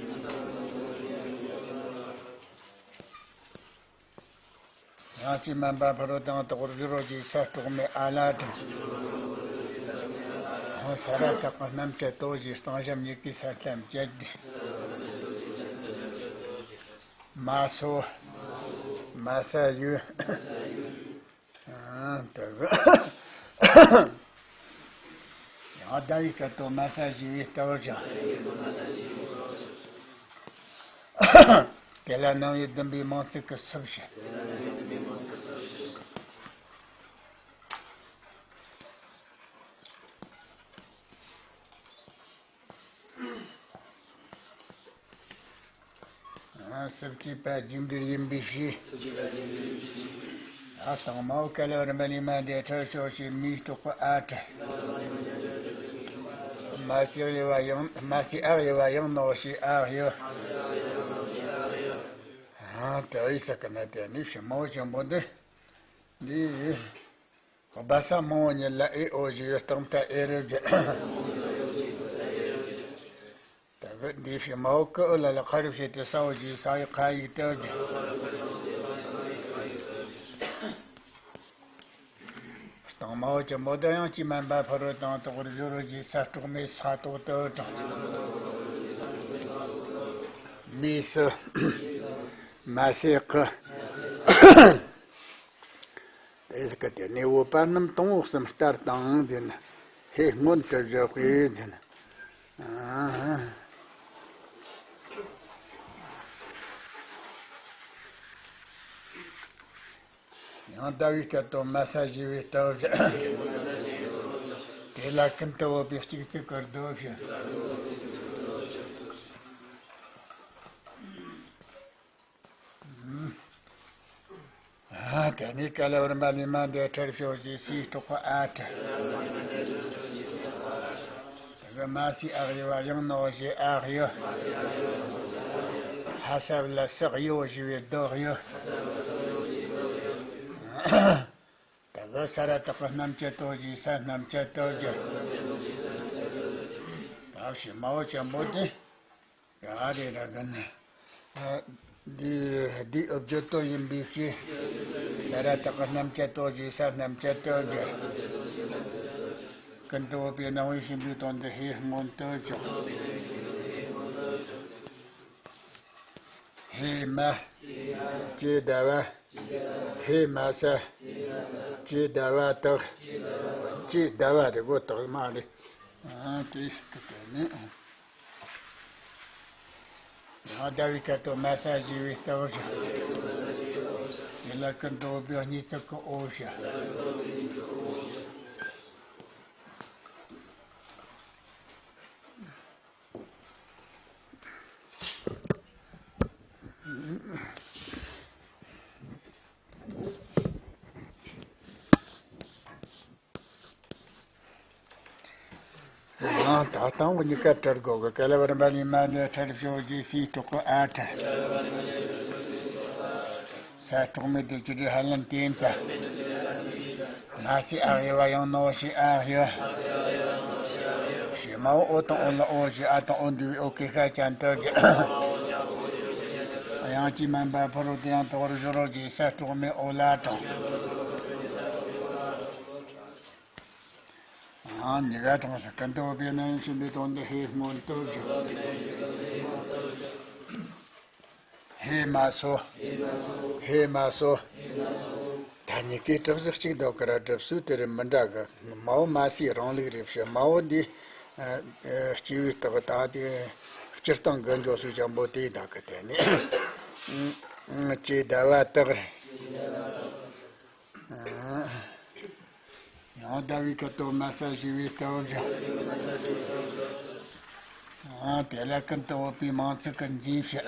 དབྱངས་ཀྱིས་མ་འབབ་ཕ་རོལ་ཏུ་ཡང་དག་པར་སྦྱོར་བ་ཞེས། ས་དྲུག་མའི་ཨ་ལ་དྲངས། ཨ། ས་ར་བཏགས་པ་རྣམ་བཅད་དོ་ཞེས། རྟིང་ཞབས་གཉིས་ཀྱིས་ས་ལྟ་བཅད་དེ། མ་སོ། མ་ས་གཡུ། ཨ། དེ་གི། ཡང་ཟླ་བའི་སྐད་དོ། མ་ས་ཞེས་པའི་སྟོབས་བཞི། དེ་ལ་སྣང་བའི་བདུན་པའི་མིང་ཚིག་གི་སུ་བཞི། ཨ། སུ་བྱས་པ་རྒྱུ་འབྲས་ཡིན་པའི་ཕྱིར། ཨ། དང་མ་བོ་ཀ་ལ་བར་མ་ལས་མ་འདས་ཁྲར་ཕྱོགས་ཞེས། མིའི་གྲོགས་པོ་ཨ་ཁྲ། མ་སའི་གཡུ་བ་ཡང་། མ་སའི་ཨ་གཡུ་བ་ཡང་ནོ་ཞེས། ཨ་གཡུ། ཨ། དེ་ཡི་སྲིད་ཀྱི་ནི་དེ་ནི་ཞེས་མ་བོ་ཆེན་པོ་འདི། འདི་སྦ་ས་མང་བོ་གཉིས་ལ་ཨེ་ཨོ་ཞེས་པའི་རྟགས་མཐའ་ཨེ་རུ་བསྒྱུར། དེ་གི་འདི་ཞེས་མ་བོ་ཀུ་ཨུ་ལ་ལ་ཁ་རུ་བྱས་ཏེ་ས་འོ་ཞེས། ས་ཡི་ཁ་ཡིག་ཏུ་བསྒྱུར། རྟིང་མ་བོ་ཆེན་པོ་དེ། དབྱངས་ཀྱིས་མ་འབབ་ཕ་རོལ་ཏུ་ཡང་དག་པར་སྦྱོར་བ་ཞེས། ས་དྲུག་མའི་ས་ཏོག་ཏུ་དྲངས། མའི་སུ། མ་སའི་ཀུ། དེ་སྐད་དེ་ནས་བོད་པ་རྣམས་དང་པོ་གསུམ་ལྟར་དང་འཛིན། ཧེ་སྔོན་དུ་བཞག་པས་འཛིན། ཨ། ཡང་ཟླ་བའི་སྐད་དོ། མ་ས་ཞེས་པའི་སྟོབས་བཞི། དེ་ལ་ཀུན་ཏུ་བབས་པའི་གཅིག་ཚིག་གི་རྡོ་བཞི། ཨ། དེ་ནས་ཀ་ལ་བར་མ་ལས་མ་འདས་ཁྲར་ཕྱོགས་ཞེས། སའི་གྲོགས་པོ་ཨ་ཁྲ། མ་སི་ཨག་ཡོ་བ་ཡང་ནོ་ཞེས་ཨག་ཡོ། ཧ་སབ་ལ་སག་ཡོ་ཞེས་པའི་བདག་ཡོ། ད་ག་ས་ར་བཏགས་ཀྱི་རྣམ་བཅད་དོ་ཞེས་ས་རྣམ་བཅད་དོ་ཞེས། ད་ཞེས་མ་འོ་ཅན་པོ་དེ། ཡ་རེ་ར་ག་ནི། འདི་འདི་ཨོ་བརྗོད་དོ་ཡིན་པའི་ཕྱིར། ས་ར་བཏགས་ཀྱི་རྣམ་བཅད་དོ་ཞེས་ས་རྣམ་བཅད་དོ་ཞེས། ཀུན་ཏུ་བོད་པའི་སྣང་བས་ཞེན་པའི་དོན་དུ་ཧེ་སྔོན་དུ་བྱུང་། ཧེ་མ། ཀྱེ་ཟླ་བ། ཧེ་མ་ས། ཀྱེ་ཟླ་བ་དག། ཀྱེ་ཟླ་བ་རེད་གོ། དག་མ་རེད། ཨ་དེ་ཞིག་ཏུ་བསྟན་ནས། ཡང་ཟླ་བའི་སྐད་དོད་མ་ས་ཞེས་པའི་སྟབས་བཞག། དེ་ལ་ཀུན་ཏུ་བོད་པའི་གཉིས་བརྩེགས་ཀྱི་འོ་བཞག། ཡང་ད་དང་པོ་གཉིས་ཀ་བྲལ་དགོས་གི། ག་ལ་བར་མ་ལི་མ་འདི་ཁྲར་ཞོ་ཞེས་སི་གྲོགས་ཀོ་ཨ་ཁྲ། ས་གྲོགས་མེད་དེ་ཅི་རེད་ཧ་ལན་ཏེན་ཙ། མ་སི་ཨ་ཡོ་བ་ཡང་ནོ་ཞེས་ཨ་ཡོ། ཞེས་མ་འོ་ཨོ་དང་འོ་ལ་འོ་ཞེས་ཨ་དང་འོ་འདུས་པའི་འོ་ཀེ་ཤ་ཅན་དུ་བརྗོད། དབྱངས་ཀྱིས་དམན་པ་ཕ་རོལ་ཏུ་ཡང་དག་པར་སྦྱོར་རོ་ཞེས་ས་གྲོགས་མེད་འོ་ལ་དྲངས། ཨང་། གཉིས་ཀ་དྲངས་ས་ཀུན་ཏུ་བོད་པའི་སྣང་བས་ཞེན་པའི་དོན་དུ་ཧེ་སྔོན་དུ་བརྗོད། ཧེ་མ་སོ། ཧེ་མ་སོ། ད་གཉིས་ཀའི་གྲུབ་གཟུགས་གཅིག་འདུག་གི་ར། གྲུབ་ཚུལ་དེ་རེ་མི་འདྲ་གི། མ་འོ་མ་སིའི་རང་ལུགས་རེད་ཤག། མ་འོ་འདི་ཨ་ཨ་སྐྱེ་བོའི་རྟགས། ད་དེ་སྤྱིར་བཏང་གི་འཇོག་ཚུལ་ཅན་པོ་དེ་དག་གི་དེ་ནི་ཀྱེ་ཟླ་བ་དག་རེད། ཡང་ཟླ་བའི་སྐད་དོད་མ་ས་ཞེས་པའི་སྟབས་བཞག། དེ་ལ་ཀུན་ཏུ་བོད་པའི་མིང་ཚིག་གི་འཛིན་བྱེད།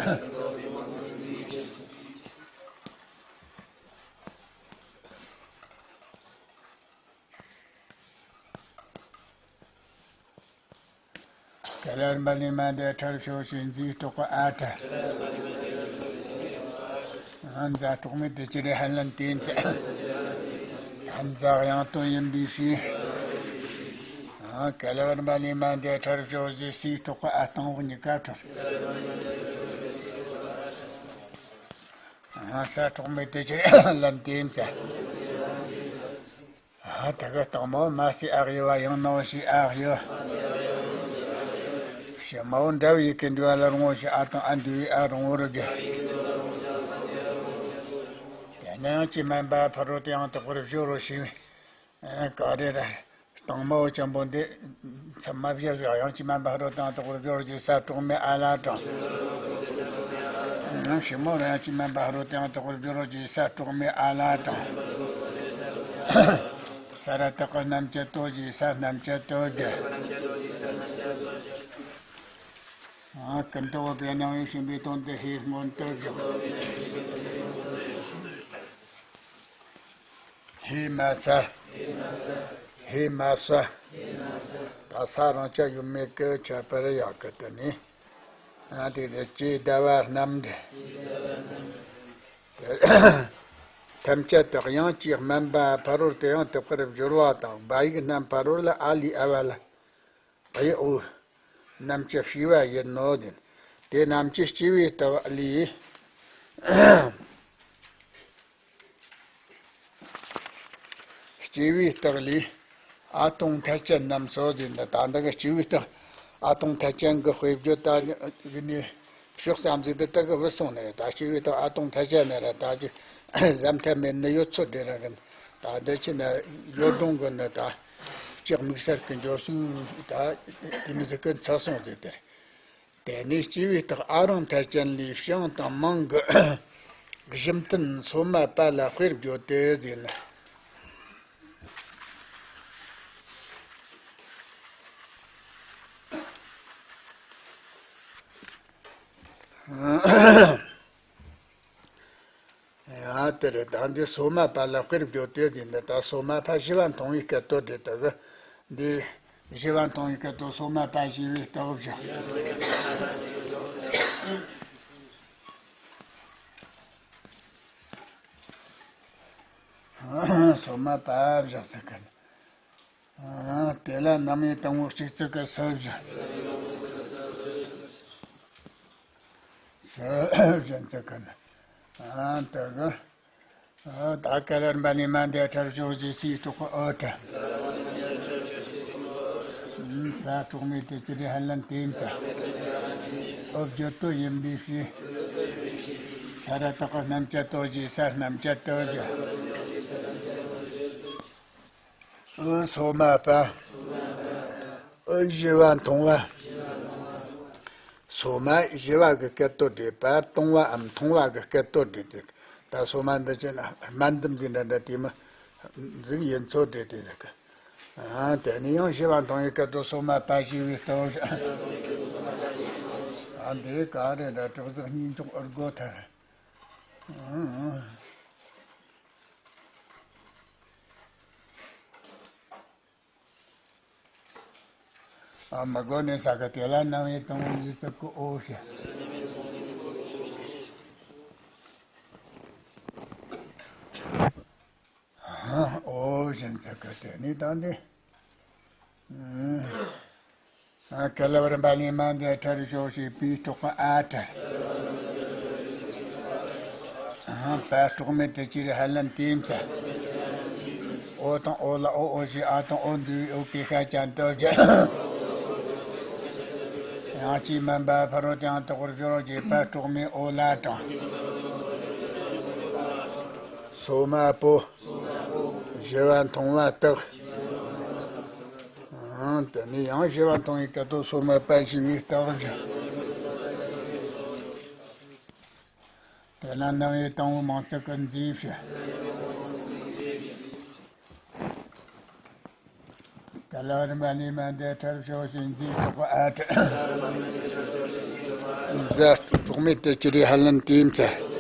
ག་ལ་བར་མ་ལི་མ་འདི་ཁྲར་ཞོ་ཞེས་སི་གྲོགས་ཀོ་ཨ་ཁྲ། ཨང་། ཛ་གྲོགས་མེད་དེ་ཅི་རེད་ཧ་ལན་ཏེན་ཙ། ཨང་། ཛ་དབྱངས་སྟོན་ཡིན་པའི་ཕྱིར། ཨང་། ག་ལ་བར་མ་ལི་མ་འདི་ཁྲར་ཞོ་ཞེས་སི་གྲོགས་ཀོ་ཨ་དང་པོ་གཉིས་ཀ་ཁྲར། ཨང་། ས་གྲོགས་མེད་དེ་ཅི་རེད་ཧ་ལན་ཏེན་ཙ། ཨ་ད་ག་དང་མ་འོ་མ་སི་ཨག་ཡོ་བ་ཡང་ནོ་ཞེས་ཨག་ཡོ། ཞེས་མ་འོ་འདྲ་བའི་ཡི་གེ་འདུས་པ་ལ་རུང་བོ་ཞེས་ཨ་དང་ཨ་འདུས་པའི་ཨ་རུང་བོར་བརྗོད། དེ་ནས་དབྱངས་ཀྱིས་དམན་པ་ཕ་རོལ་ཏུ་ཡང་དག་པར་སྦྱོར་རོ་ཞེས། ཨ་ག་རེ་རེད། དང་མ་འོ་ཅན་པོ་འདི་མཚམས་མ་བཞག་བཞག། དབྱངས་ཀྱིས་དམན་པ་ཕ་རོལ་ཏུ་ཡང་དག་པར་སྦྱོར་རོ་ཞེས་ས་གྲོགས་མེད་ཨ་ལ་དྲངས། ཨང་། ཞེས་མ་འོ་དབྱངས་ཀྱིས་དམན་པ་ཕ་རོལ་ཏུ་ཡང་དག་པར་སྦྱོར་རོ་ཞེས་ས་གྲོགས་མེད་ཨ་ལ་དྲངས། ས་ར་བཏགས་ཀྱི་རྣམ་བཅད་དོ་ཞེས་ས་རྣམ་བཅད་དོ་བརྗོད། ཨང་། ཀུན་ཏུ་བོད་པའི་སྣང་བས་ཞེན་པའི་དོན་དུ་ཧེ་སྔོན་དུ་བརྗོད། ཧེ་མ་ས། ཧེ་མ་ས། ད་ས་རང་ཆ་ཡོད་མེད་ཀྱི་ཁྱད་པར་ཡོད་གི། དེ་ནི་ཨ་དེ་ལས་ཀྱེ་ཟླ་བ་རྣམས་འདྲ། ཐམས་ཅད་དག་དབྱངས་ཀྱིས་དམན་པ་ཕ་རོལ་ཏུ་ཡང་དག་པར་སྦྱོར་བ་དང་། བ་ཡིག་རྣམས་ཕ་རོལ་ལ་ཨ་ལས་ཨ་བ་ལ། ཨའི་ཨོ་རྣམས་ཀྱི་བྱས་པ་ཡིན་ནོ་ཟེར། དེ་རྣམས་ཀྱི་སྐྱེ་བོའི་རྟགས་ལས། སྐྱེ་བོའི་རྟགས་ལས་ཨ་སྟོང་མཐའ་ཅན་རྣམས་སོ་ཟེར་ནས། ད་འདི་གི་སྐྱེ་བོའི་རྟགས་ཨ་སྟོང་མཐའ་ཅན་གྱི་དཔེ་བརྗོད་ད་གི་ནི་ཕྱོགས་ཙམ་ཟིག་འདི་ལྟ་གི་བུད་སོང་ནས། ད་སྐྱེ་བོའི་རྟགས་ཨ་སྟོང་མཐའ་ཅན་ནས་ར་ད་ཅི་བཟའ་མཐའ་མེད་ནི་ཡོད་ཚོད་འདྲ་ར་གི། ད་འདི་ཕྱི་ན་ཡོད་དྲུང་གི་ནི་ད་ལྕགས་མིག་སར་གི་འཇོག་སུ་ད་དེ་མི་ཟིག་གི་ཚར་སོང་ཟིག་དེར། དེ་ནས་སྐྱེ་བོའི་རྟགས་ཨ་རང་མཐའ་ཅན་ལས་བྱིངས་དང་མིང་གི་གཞི་མཐུན་སོ་མ་པ་ལ་དཔེར་བརྗོད་དེ་ཟེར་ན། ཡང་དེ་རེད། ད་འདི་སོ་མ་པ་ལ་དཔེར་བརྗོད་དེ་ཟེར་ནས། ད་སོ་མ་ཕ་བཞི་བ་མཐོང་བའི་སྐད་དོད་རེད། ད་གི་འདི་ ཞི་བ་མཐོང་བའི་སྐད་དོད་སོ་མ་པ་ཞི་བའི་སྟོབས་བཞག། སོ་མ་པ་བཞག་ཟེར་གི། དེ་ལ་རྣམ་དབྱེ་དང་པོ་གཅིག་ཙིག་གི་སུ་བཞག། སུ་བཞག་ཟེར་གི། དེ་གི། ད་ག་ལར་འབད་ནི་མ་འདས་ཁྲར་ཕྱོགས་ཀྱི་སའི་གྲོགས་ཨོ་ཏྲ། ས་གྲོགས་མེད་དེ་ཅི་རེད་ཧ་ལན་དེ་ཡིན་ད། ཨོ་བརྗོད་དོ་ཡིན་པའི་ཕྱིར། ས་ར་བཏགས་རྣམ་བཅད་དོ་ཞེས་ས་རྣམ་བཅད་དོ་ཞེས། ཨོ་སོ་མ་པ། ཨོ་ཞི་བ་མཐོང་བ། སོ་མ་ཞི་བ་གི་སྐད་དོད་རེད་པ། སྟོང་བའམ་མཐོང་བ་གི་སྐད་དོད་རེད་དེ། ད་སོ་མ་འདི་ཅི་ན་སྨན་ལྡུམ་ཟིག་འདྲ་འདྲ་དེ་མི་ཟིག་ཡིན་ཚོད་རེད་དེ་ཟེར་གི། ཨ་དེ་ནས་ཡང་ཞི་བ་མཐོང་བའི་སྐད་དོད་སོ་མ་པ་ཞི་བའི་སྟོབས། ཨ་འདི་ག་རེ་འདྲ་གྲོགས་ཟིག་གཉིས་འཇོག་ཨུར་གོ་ཐལ། ཨ་མ་གོ་ནས་ས་ག་དེ་ལ་སྣང་བའི་དང་པོ་ཡིད་ཚིག་གི་ཨོ་ཞེས། ཨོ་ཞེས་ཚིག་གི་དེ་ནི་དང་དེ། ཨ་ག་ལ་བར་འབད་ནི་མ་འདས་ཁྲར་ཕྱོགས་ཞེས་པའི་གྲོགས་ཨ་ཏྲ། ཨ་པ་གྲོགས་མེད་དེ་ཅི་རེད་ཧ་ལན་དེ་ཡིན་ས། ཨོ་དང་ཨོ་ལ་ཨོ་ཨོ་ཞེས་ཨ་དང་ཨོ་འདུས་ཨོ་ཀེ་ཤ་ཅན་དོ་རྒྱ། ཡང་ཅི་མན་པ་ཕ་རོལ་ཏུ་ཡང་དག་པར་སྦྱོར་རོ་ཞེས་པ་གྲོགས་མེད་ཨོ་ལ་དང་། སོ་མ་པོ། ཞི་བ་མཐོང་བ་བཏགས། ཨང་། དེ་ནས་ཡང་ཞི་བ་མཐོང་བའི་སྐད་དོད་སོ་མ་པ་ཞི་བའི་སྟོབས་བཞག། དེ་ལ་རྣམ་དབྱེ་དང་པོ་མང་ཚིག་གི་མཛེས་བྱ། ག་ལ་བར་འབད་ནི་མ་འདས་ཁྲར་ཕྱོགས་ཞེས་མཛེས་གྲོགས་ཨ་ཏྲ། ཛ་གྲོགས་མེད་དེ་ཅི་རེད་ཧ་ལན་དེ་ཡིན་ས།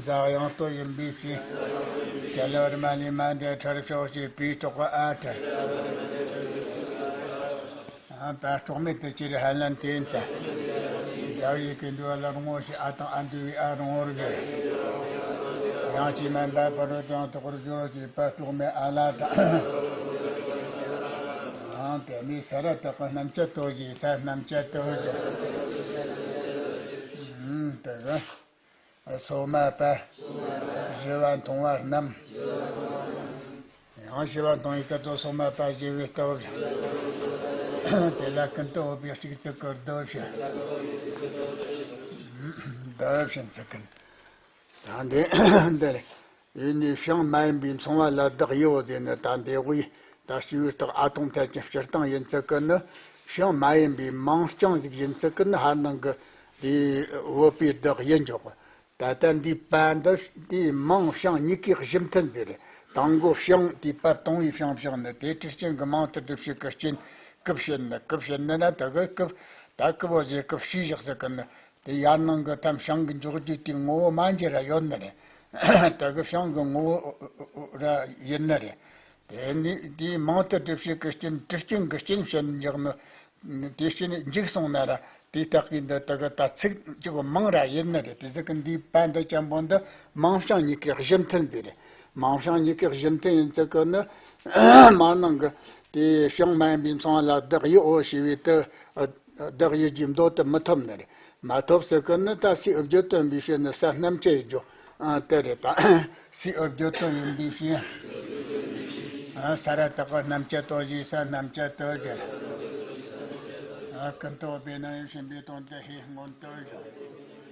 ཛ་ཡང་སྟོད་ཡིན་པའི་ཕྱིར། ག་ལ་བར་འབད་ནི་མ་འདས་ཁྲར་ཕྱོགས་ཞེས་པའི་གྲོགས་ཨ་ཏྲ། པ་གྲོགས་མེད་དེ་ཅི་རེད་ཧ་ལན་དེ་ཡིན་ས། ཛ་ཡི་གེ་འདུས་པ་ལ་རུང་ངོ་ཞེས་ཨ་དང་ཨ་འདུས་པའི་ཨ་རུང་ངོར་བཞག། ཡང་ཅི་མན་པ་ཕ་རོལ་ཏུ་ཡང་དག་པར་སྦྱོར་རོ་ཞེས་པ་གྲོགས་མེད་ཨ་ལ་དང་། དེ་ནས་ས་ར་བཏགས་རྣམ་བཅད་དོ་ཞེས་ས་རྣམ་བཅད་དོ་ཞེས། དེ་གི། སོ་མ་པ། ཞི་བ་མཐོང་བ་རྣམས། ཡང་ཞི་བ་མཐོང་བའི་སྐད་དོད་སོ་མ་པ་ཞི་བའི་སྟོབས། དེ་ལ་ཀུན་ཏུ་སྦས་པའི་གཅིག་ཙིག་གི་ལྡོ་བྱ། ལྡོ་བྱ་ཚིག་གི། ད་འདི་འདིར་ཡུལ་ནི་བྱིངས་མ་ཡིན་པའི་མཚུངས་པ་ལ་བདག་ཡོད་དེ་ནི་ད་འདི་དབུས་ད་སྤྱི་བོའི་རྟགས་ཨ་ཐོང་ཐལ་གྱི་སྤྱིར་བཏང་ཡིན་ཚུལ་གི་ནི། བྱིངས་མ་ཡིན་པའི་མིང་རྐྱང་ཟིག་ཡིན་ཚུལ་གི་ནི་ཧར་ནང་གི་དེའི་བོད་པའི་བདག་ཡིན་འཇོག་གི། ད་ལྟ་འདིའི་པ་འདི་དེའི་མིང་བྱིངས་གཉིས་ཀའི་གཞི་མཐུན་ཟེར་རེད། དང་པོ་བྱིངས་དེའི་པ་དང་པོའི་བྱིངས་བཞག་ནས་དེ་དྲི་ཅན་གྱི་མིང་དེ་སྒྲུབ་བྱེད་ཀྱི་རྐྱེན་ཀུ་བྱེད་ནི། ཀུ་བྱེད་ནི་ན་ད་གི་ཀུ། ད་ཀུ་བོ་ཟེར་ཀུ་བྱས་བཞག་ཟེར་གི་ནི། དེ་ཡར་ནང་གི་ཐམ་བྱིངས་ཀྱི་འཇོག་རྒྱུ་དེའི་ངོ་བོ་མ་འགྱུར་ར་ཡོད་ནི་རེད། ད་གི་བྱིངས་ཀྱི་ངོ་བོ་ར་ཡིན་ནི་རེད། དེ་ནི་དེའི་མིང་དེ་སྒྲུབ་བྱེད་ཀྱི་རྐྱེན་དྲི་རྐྱེན་གྱི་རྐྱེན་བྱས་ནས་འཇོག་ནི། དེ་རྐྱེན་འཇིག་སོང་ན་ར་དེ་དག་གིས་འདི་དག་གི་ད་ཚིག་གཅིག་མིང་ར་ཡིན་ནི་རེད། དེ་ཟིག་གི་འདིའི་པ་འདི་ཅན་པོ་འདི་མིང་བྱིངས་གཉིས་ཀའི་གཞི་མཐུན་ཟེར་རེད། མིང་བྱིངས་གཉིས་ཀའི་གཞི་མཐུན་ཡིན་ཚུལ་གི་ནི། མར་ནང་གི་དེ་བྱིངས་མ་ཡིན་པའི་མཚུངས་པ་ལ་བདག་ཡོད་འོ་ཞེས་པའི་དེ། བདག་ཡོད་ཀྱི་མདོ་དེ་མི་ཐོབ་ནི་རེད། མ་ཐོབ་ཟེར་གི་ནི་ད་སའི་ཨུ་བརྗོད་སྟོན་པའི་ཕྱིར་ནི་ས་རྣམ་བཅད་ཡིན་རྒྱུ། ཨ་དེ་རེད་ད། སའི་ཨུ་བརྗོད་སྟོན་ཡིན་པའི་ཕྱིར། ཨ་ས་ར་བཏགས་པ་རྣམ་བཅད་དོ་ཞེས་ས་རྣམ་བཅད་དོ་ཞེས། ཨ་ཀུན་ཏུ་སྦས་པའི་རྣམ་དབྱེ་ཞེས་པའི་དོན་དེ་ཧེ་སྔོན་དུ་བཞག།